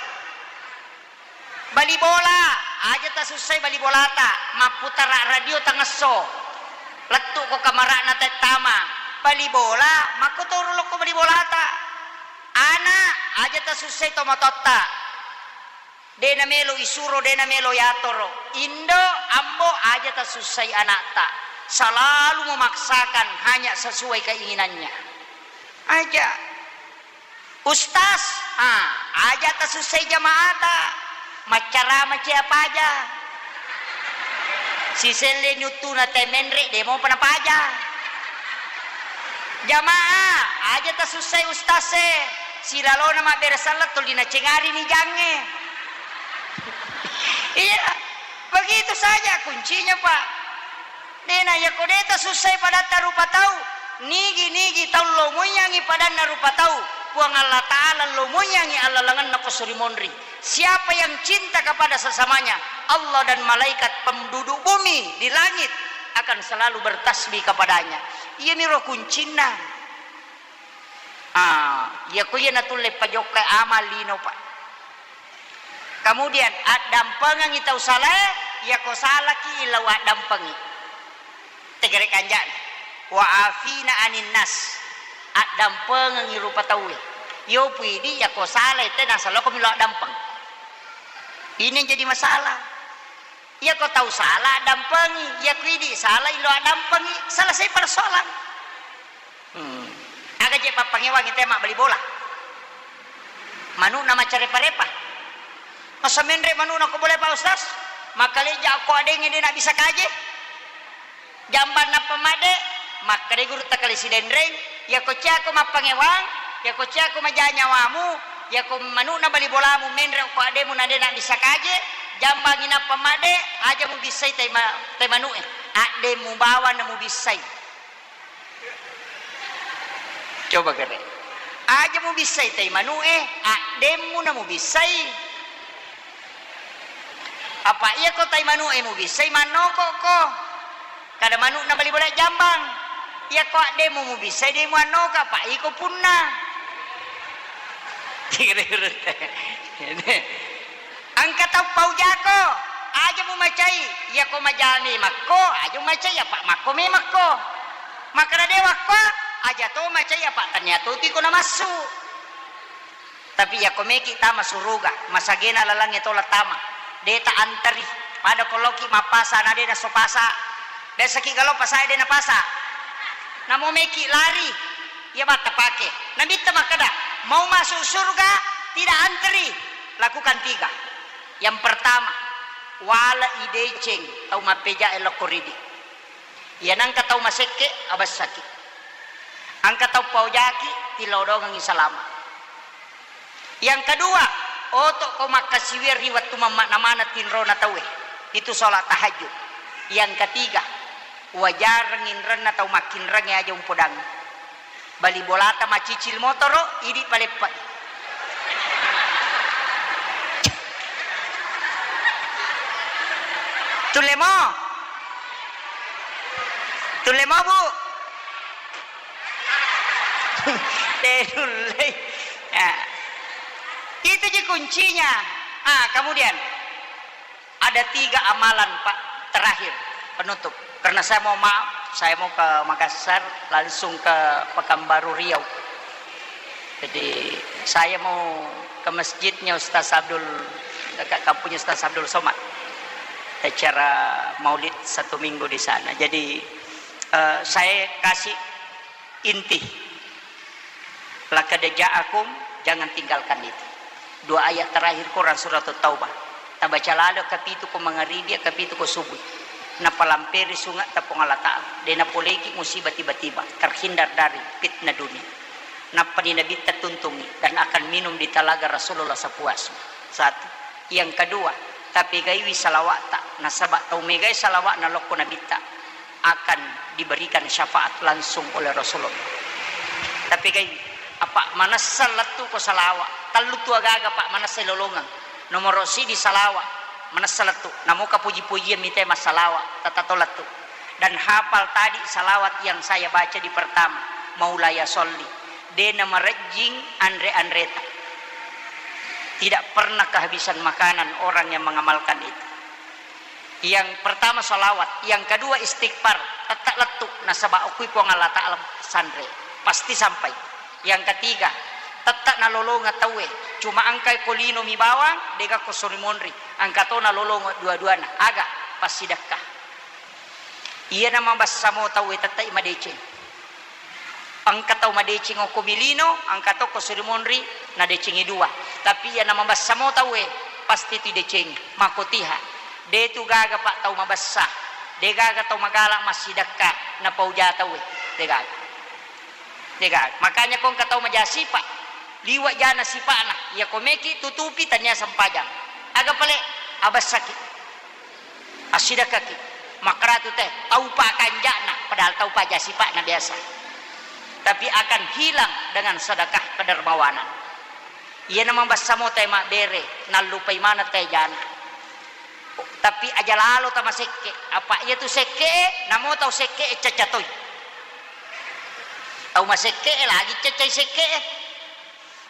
Bali bola, aja tasussai bali bolata. Mapputara radio tangesso. Lettu'ko kamara'na tettama, bali bola, makkotoro lokko bali bolata. Ana', aja tasussai tomatoatta. De' namelo isuro, de' namelo yatoro. Indo, ambo, aja tasussai ana'ta. Selalu memaksakan hanya sesuai keinginannya. Aja. Ustaz, ah, aja tasussai jama'ata. Maccarama cia paja. Siselle nyuttuna te menre', de' mopa napaja. Jamaah, aja tasussai ustaz e. Silalona mabbere sallang tuli nacengari ni jangnge. Iya, begitu saja kuncinya, Pak. Dena, yako de' tasussai padatta rupa tau, nigi-nigi tau lomoiyangi padanna rupa tau, Puang Allah Ta'ala lomoiyangi allalengenna ko suri monri. Siapa yang cinta kepada sesamanya, Allah dan malaikat penduduk bumi di langit akan selalu bertasbih kepadanya. Iyamiro kuncinna. Ah, iyako iya natulle pajokka amal lino, Pak. Kemudian, addampengengi tau salae, iyako salaki illa waddampengi. Tegere kanja'na. Wa afina anin nas. Addampengengi rupa tauwe. Yo puidi, iyako salae te nasaloko milo addampeng. Ini yang jadi masalah. Iyako tau sala addampengi, iyako idi sala ilo addampengi, selesai persoalan. Hmm. Aga je pappangewangi te mabbali bola. Manu'na maccarepa-repa. Masa menre' manu'na ko bola, Pak Ustaz? Makkaleja ko adengnge de' nabisa kaje. Jambang nappa madde, makkeda gurutta kale Sidenreng, iyako ciako mappangewang, iyako ciako maja nyawamu, iyako manu'na bali bolamu menre' ko addemu na de' nabisa kaje, jambangi nappa madde, aja mubissai tai ma-, tai manu'e. Addemu bawang na mubissai. Coba gere. Aja mubissai tai manu'e, addemu na mubissai. Apa iyako tai manu'e mubissai mannokokko. Kada manu'na bali bola jambang. Iyako addemu mubissai de' muannoka, apa iko punna. Engka tau paujako, aja mumacai, iyako maja memakko, aja mumacai, apa makko memakko. Makkeda de' wakko, aja to macai, apa tania to tiko namassu. Tapi iyako meki tama suruga, masagena lalangnge tola tama, de' ta anteri, pada ko laoki mappasa na de' nasso pasa. Biasaki galo pasae de' napasa. Namo meki lari, iya batta pake. Nabitta makkeda, mau masuk surga, tidak anteri. Lakukan tiga. Yang pertama, wala ideceng tau mappejae lokko ridi. Iya nangka tau masekke, abessaki. Angka tau paojaki, tilodongengi salama. Yang kedua, otokko makkasiwiang ri wettu mammakna maneng tinrona tauwe. Itu sholat tahajud. Yang ketiga, wajareng inrenna tau makkinrengnge aja umpodangngi. Bali bolata macicil motoro, idi paleppai. Tullemo? Tullemo, Bu? Tenullei. Ya. Itu ji kuncinya. Ah, kemudian ada tiga amalan, Pak, terakhir, penutup. Karena saya mau maaf, saya mau ke Makassar, langsung ke Pekanbaru Riau. Jadi, saya mau ke masjidnya Ustaz Abdul, dekat kampungnya Ustaz Abdul Somad. Acara maulid satu minggu di sana. Jadi, eh, saya kasih inti. Laqad ja'akum, jangan tinggalkan itu. Dua ayat terakhir Quran surat Taubah. Tabaca lalo kapitu ko mangaribi, kapitu ko subuh. Napalamperi sungatta Puang Allah Ta'ala. De' napoleiki musibah tiba-tiba. Terhindar dari fitnah dunia. Nappani Nabitta tuntungi dan akan minum di talaga Rasulullah sepuasnya. Satu. Yang kedua, tapegaiwi salawa'ta. Nasaba tau megai salawa'na lokko Nabitta akan diberikan syafaat langsung oleh Rasulullah. Tapi gai, apa manessa lettu ko salawa, tellu tu agaga, Pak, manessa lolongeng. Nomoro sidi salawa, manessa lettu. Namoka puji-pujian mite massalawa, tatato lettu. Dan hafal tadi salawat yang saya baca di pertama, Maulaya Sholli. De' namarejjing anre-anreta. Tidak pernah kehabisan makanan orang yang mengamalkan itu. Yang pertama salawat, yang kedua istighfar, tette lettu nasaba okui Puang Allah Ta'ala sanre, pasti sampai. Yang ketiga, tette nalolongeng tauwe, cuma engka ko lino mi bawang, dega ko sori monri, engka to nalolongeng dua-duana, aga? Passidekka. Iyana mabessa mo tauwe tette madeceng. Engka tau madeceng okko milino, engka tokko suri monri, nadecengi dua. Tapi iyana mabessa mo tauwe, pasti tu idecengi. Makkotiha. De tu gaga, Pak, tau mabessa. De gaga tau magala massidekka, napauja tauwe. De gaga. De gaga. Makanya ko engka tau maja sipa, liwa jana sipa'na. Iya ko meki tutupi tania sempajang. Aga pale? Abessaki. Assidekkaki, makkaratu teh, tau pa kanja'na, padahal tau pa aja sipa'na biasa. Tapi akan hilang dengan sedekah kedermawanan. Iyana mabessa mo teh mabbere, nallupai maneng teh jana. Tapi aja lalo tamasekke, apa iya tu sekke, namo tau sekke cacca toi. Tau masekke lagi caccai sekke.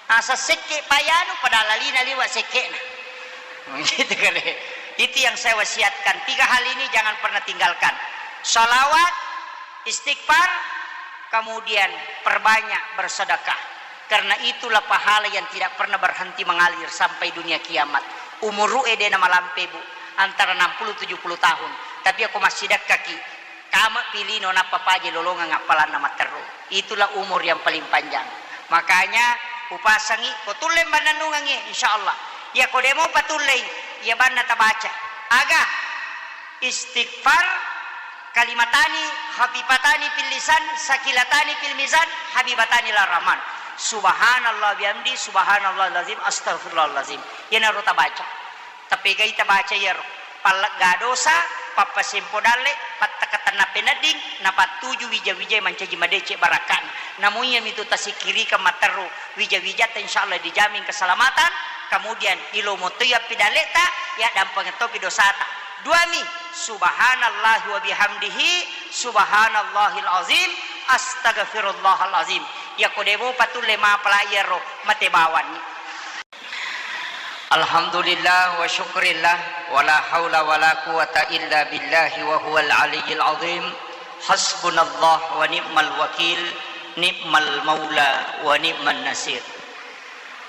Asa sekke payanu padahal lalina liwa sekke'na. Gitu kali. Itu yang saya wasiatkan. Tiga hal ini jangan pernah tinggalkan. Salawat, istighfar, kemudian perbanyak bersedekah. Karena itulah pahala yang tidak pernah berhenti mengalir sampai dunia kiamat. Umuru ede na malampe, Bu, antara enam puluh tujuh puluh tahun. Tapi aku masih dekkaki, kama pilino nappa paje lolongeng appalanna matteru. Itulah umur yang paling panjang. Makanya upasangi, ko tulle mannennungengngi, insyaallah. Iya ko demo patullei, iya banna tabaca. Aga? Istighfar, kalimatani khafifatani fil lisan, sakilatani fil mizan, habibatani ila rahman. Subhanallah bihamdi, subhanallahil azim, astagfirullahalazim. Iyanaro tabaca. Tapegai tabaca iyaro. Pallegga dosa, pappasempo dalle, pattakatenna penedding, napattuju wija-wijae mancaji madeceng barakka'na. Namu iyamitu tasikkirikeng matteru wija-wijatta, insyaallah dijamin keselamatan, kemudian ilomo toi appidalleta, yaddampengeng topi dosata. Duami, subhanallahi wa bihamdihi, subhanallahil azim, astagfirullahal azim. Iyako demo patulle mapala iyaro, mate bawanni. Alhamdulillah wa syukrillah, wa la haula wa la quwwata illa billahi wa huwal aliyyil azim. Hasbunallah wa ni'mal wakil, ni'mal maula wa ni'man nasir.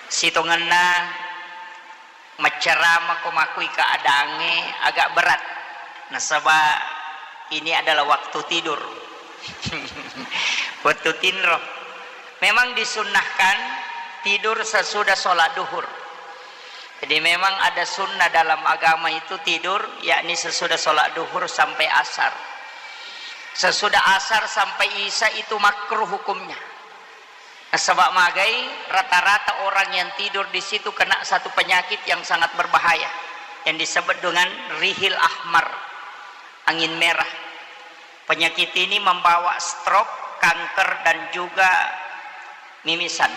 Sitongenna maccarama ko makui keadaangnge agak berat, nasaba ini adalah waktu tidur. Waktu tinro. Memang disunnahkan tidur sesudah sholat duhur. Jadi memang ada sunnah dalam agama itu tidur, yakni sesudah sholat duhur sampai asar. Sesudah asar sampai isya itu makruh hukumnya. Nasaba magai, rata-rata orang yang tidur di situ kena satu penyakit yang sangat berbahaya, yang disebut dengan rihil ahmar, angin merah. Penyakit ini membawa stroke, kanker, dan juga mimisan.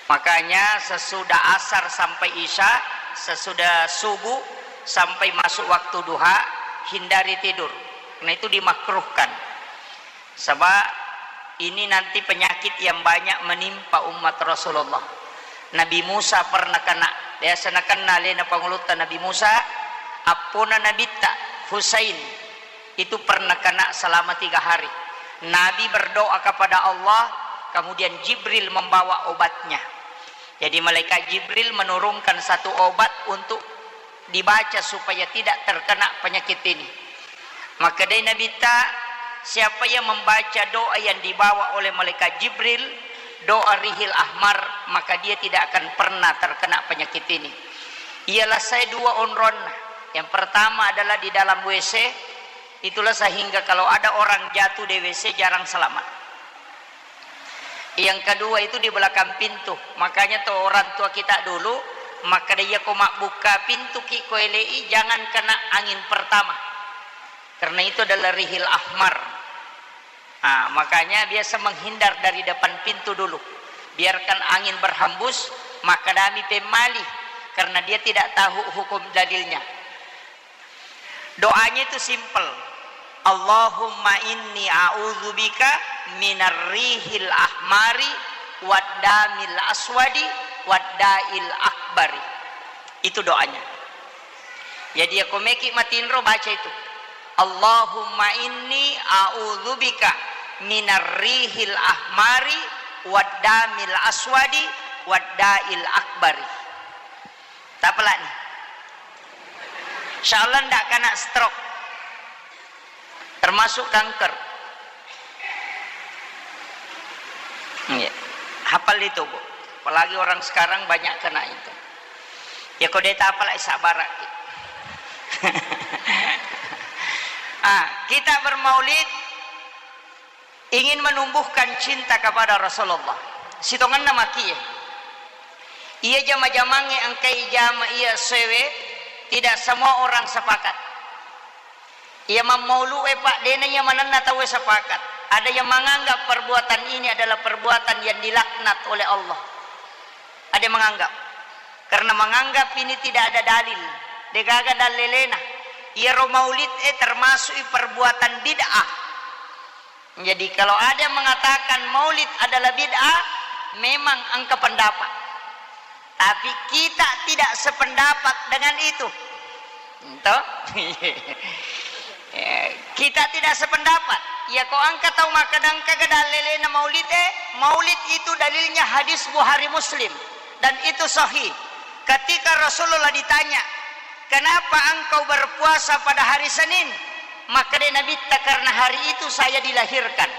Makanya sesudah asar sampai isya, sesudah subuh sampai masuk waktu duha, hindari tidur. Karena itu dimakruhkan. Sebab ini nanti penyakit yang banyak menimpa umat Rasulullah. Nabi Musa pernah kena, biasa nakenna alena pangulutta Nabi Musa, appona nabitta Husain itu pernah kena selama tiga hari. Nabi berdoa kepada Allah, kemudian Jibril membawa obatnya. Jadi malaikat Jibril menurunkan satu obat untuk dibaca supaya tidak terkena penyakit ini. Maka dari Nabitta, siapa yang membaca doa yang dibawa oleh malaikat Jibril, doa rihil ahmar, maka dia tidak akan pernah terkena penyakit ini. Ialah saya dua onronna. Yang pertama adalah di dalam W C, itulah sehingga kalau ada orang jatuh di W C jarang selamat. Yang kedua itu di belakang pintu. Makanya tuh orang tua kita dulu, maka dia ko mabbuka pintu ki ko elei, jangan kena angin pertama. Karena itu adalah rihil ahmar. Nah, makanya biasa menghindar dari depan pintu dulu. Biarkan angin berhembus, maka dami pemali, karena dia tidak tahu hukum dalilnya. Doanya itu simple. Allahumma inni a'udzubika minar rihil ahmari wad damil aswadi wad dail akbari. Itu doanya. Jadi, yako meki matinro, baca itu, "Allahumma inni a'udzubika minar rihil ahmari wad damil aswadi wad da'il akbari." Tapalani. Insyaallah ndak kena stroke. Termasuk kanker. Iya. Hafal itu, Bu. Apalagi orang sekarang banyak kena itu. Ya, kode tapalai sabaraki. Ah, kita bermaulid ingin menumbuhkan cinta kepada Rasulullah. Sitongenna makie. Iya jama-jamangnge engkai jama iya sewe, tidak semua orang sepakat. Iya mammaulu'e, Pak, dena iya manenna tauwe sepakat. Ada yang menganggap perbuatan ini adalah perbuatan yang dilaknat oleh Allah. Ada yang menganggap. Karena menganggap ini tidak ada dalil. Degaga dalelena. Iyaro maulid e termasuk perbuatan bid'ah. Jadi, kalau ada yang mengatakan maulid adalah bid'ah, memang engka pendapat. Tapi kita tidak sependapat dengan itu. Toh? Ya, kita tidak sependapat. Ya, ko engka tau makkeda engka ga dalelena maulid e, maulid itu dalilnya hadis Bukhari Muslim. Dan itu sahih. Ketika Rasulullah ditanya, "Kenapa engkau berpuasa pada hari Senin?" Makkeda Nabitta, "Karena hari itu saya dilahirkan."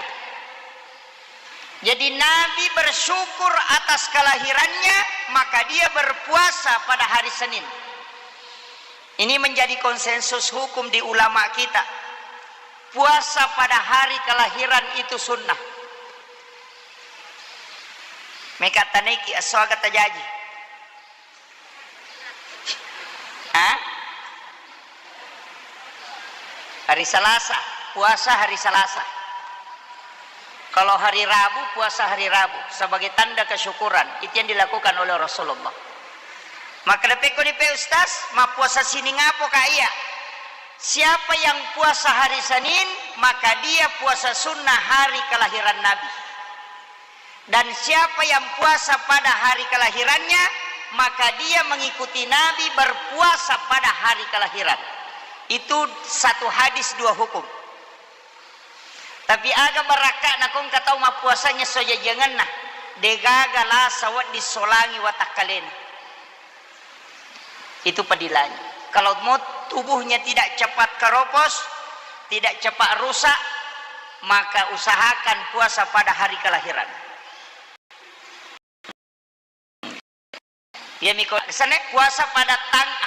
Jadi, Nabi bersyukur atas kelahirannya, maka dia berpuasa pada hari Senin. Ini menjadi konsensus hukum di ulama kita. Puasa pada hari kelahiran itu sunnah. Meka tanaiki esso aga tajaji. Hah? Hari Selasa, puasa hari Selasa. Kalau hari Rabu, puasa hari Rabu sebagai tanda kesyukuran. Itu yang dilakukan oleh Rasulullah. Maka depekko ni pe Ustaz, mappuasa sining apo ka iya? Siapa yang puasa hari Senin, maka dia puasa sunnah hari kelahiran Nabi. Dan siapa yang puasa pada hari kelahirannya, maka dia mengikuti Nabi berpuasa pada hari kelahiran. Itu satu hadis dua hukum. Tapi aga barakka'na ko engka tau mappuasanya sojajangenna, degaga lasa wedding solangi watakkalena. Itu padilannya. Kalau mau tubuhnya tidak cepat keropos, tidak cepat rusak, maka usahakan puasa pada hari kelahiran. Iya miko sene puasa pada tang-,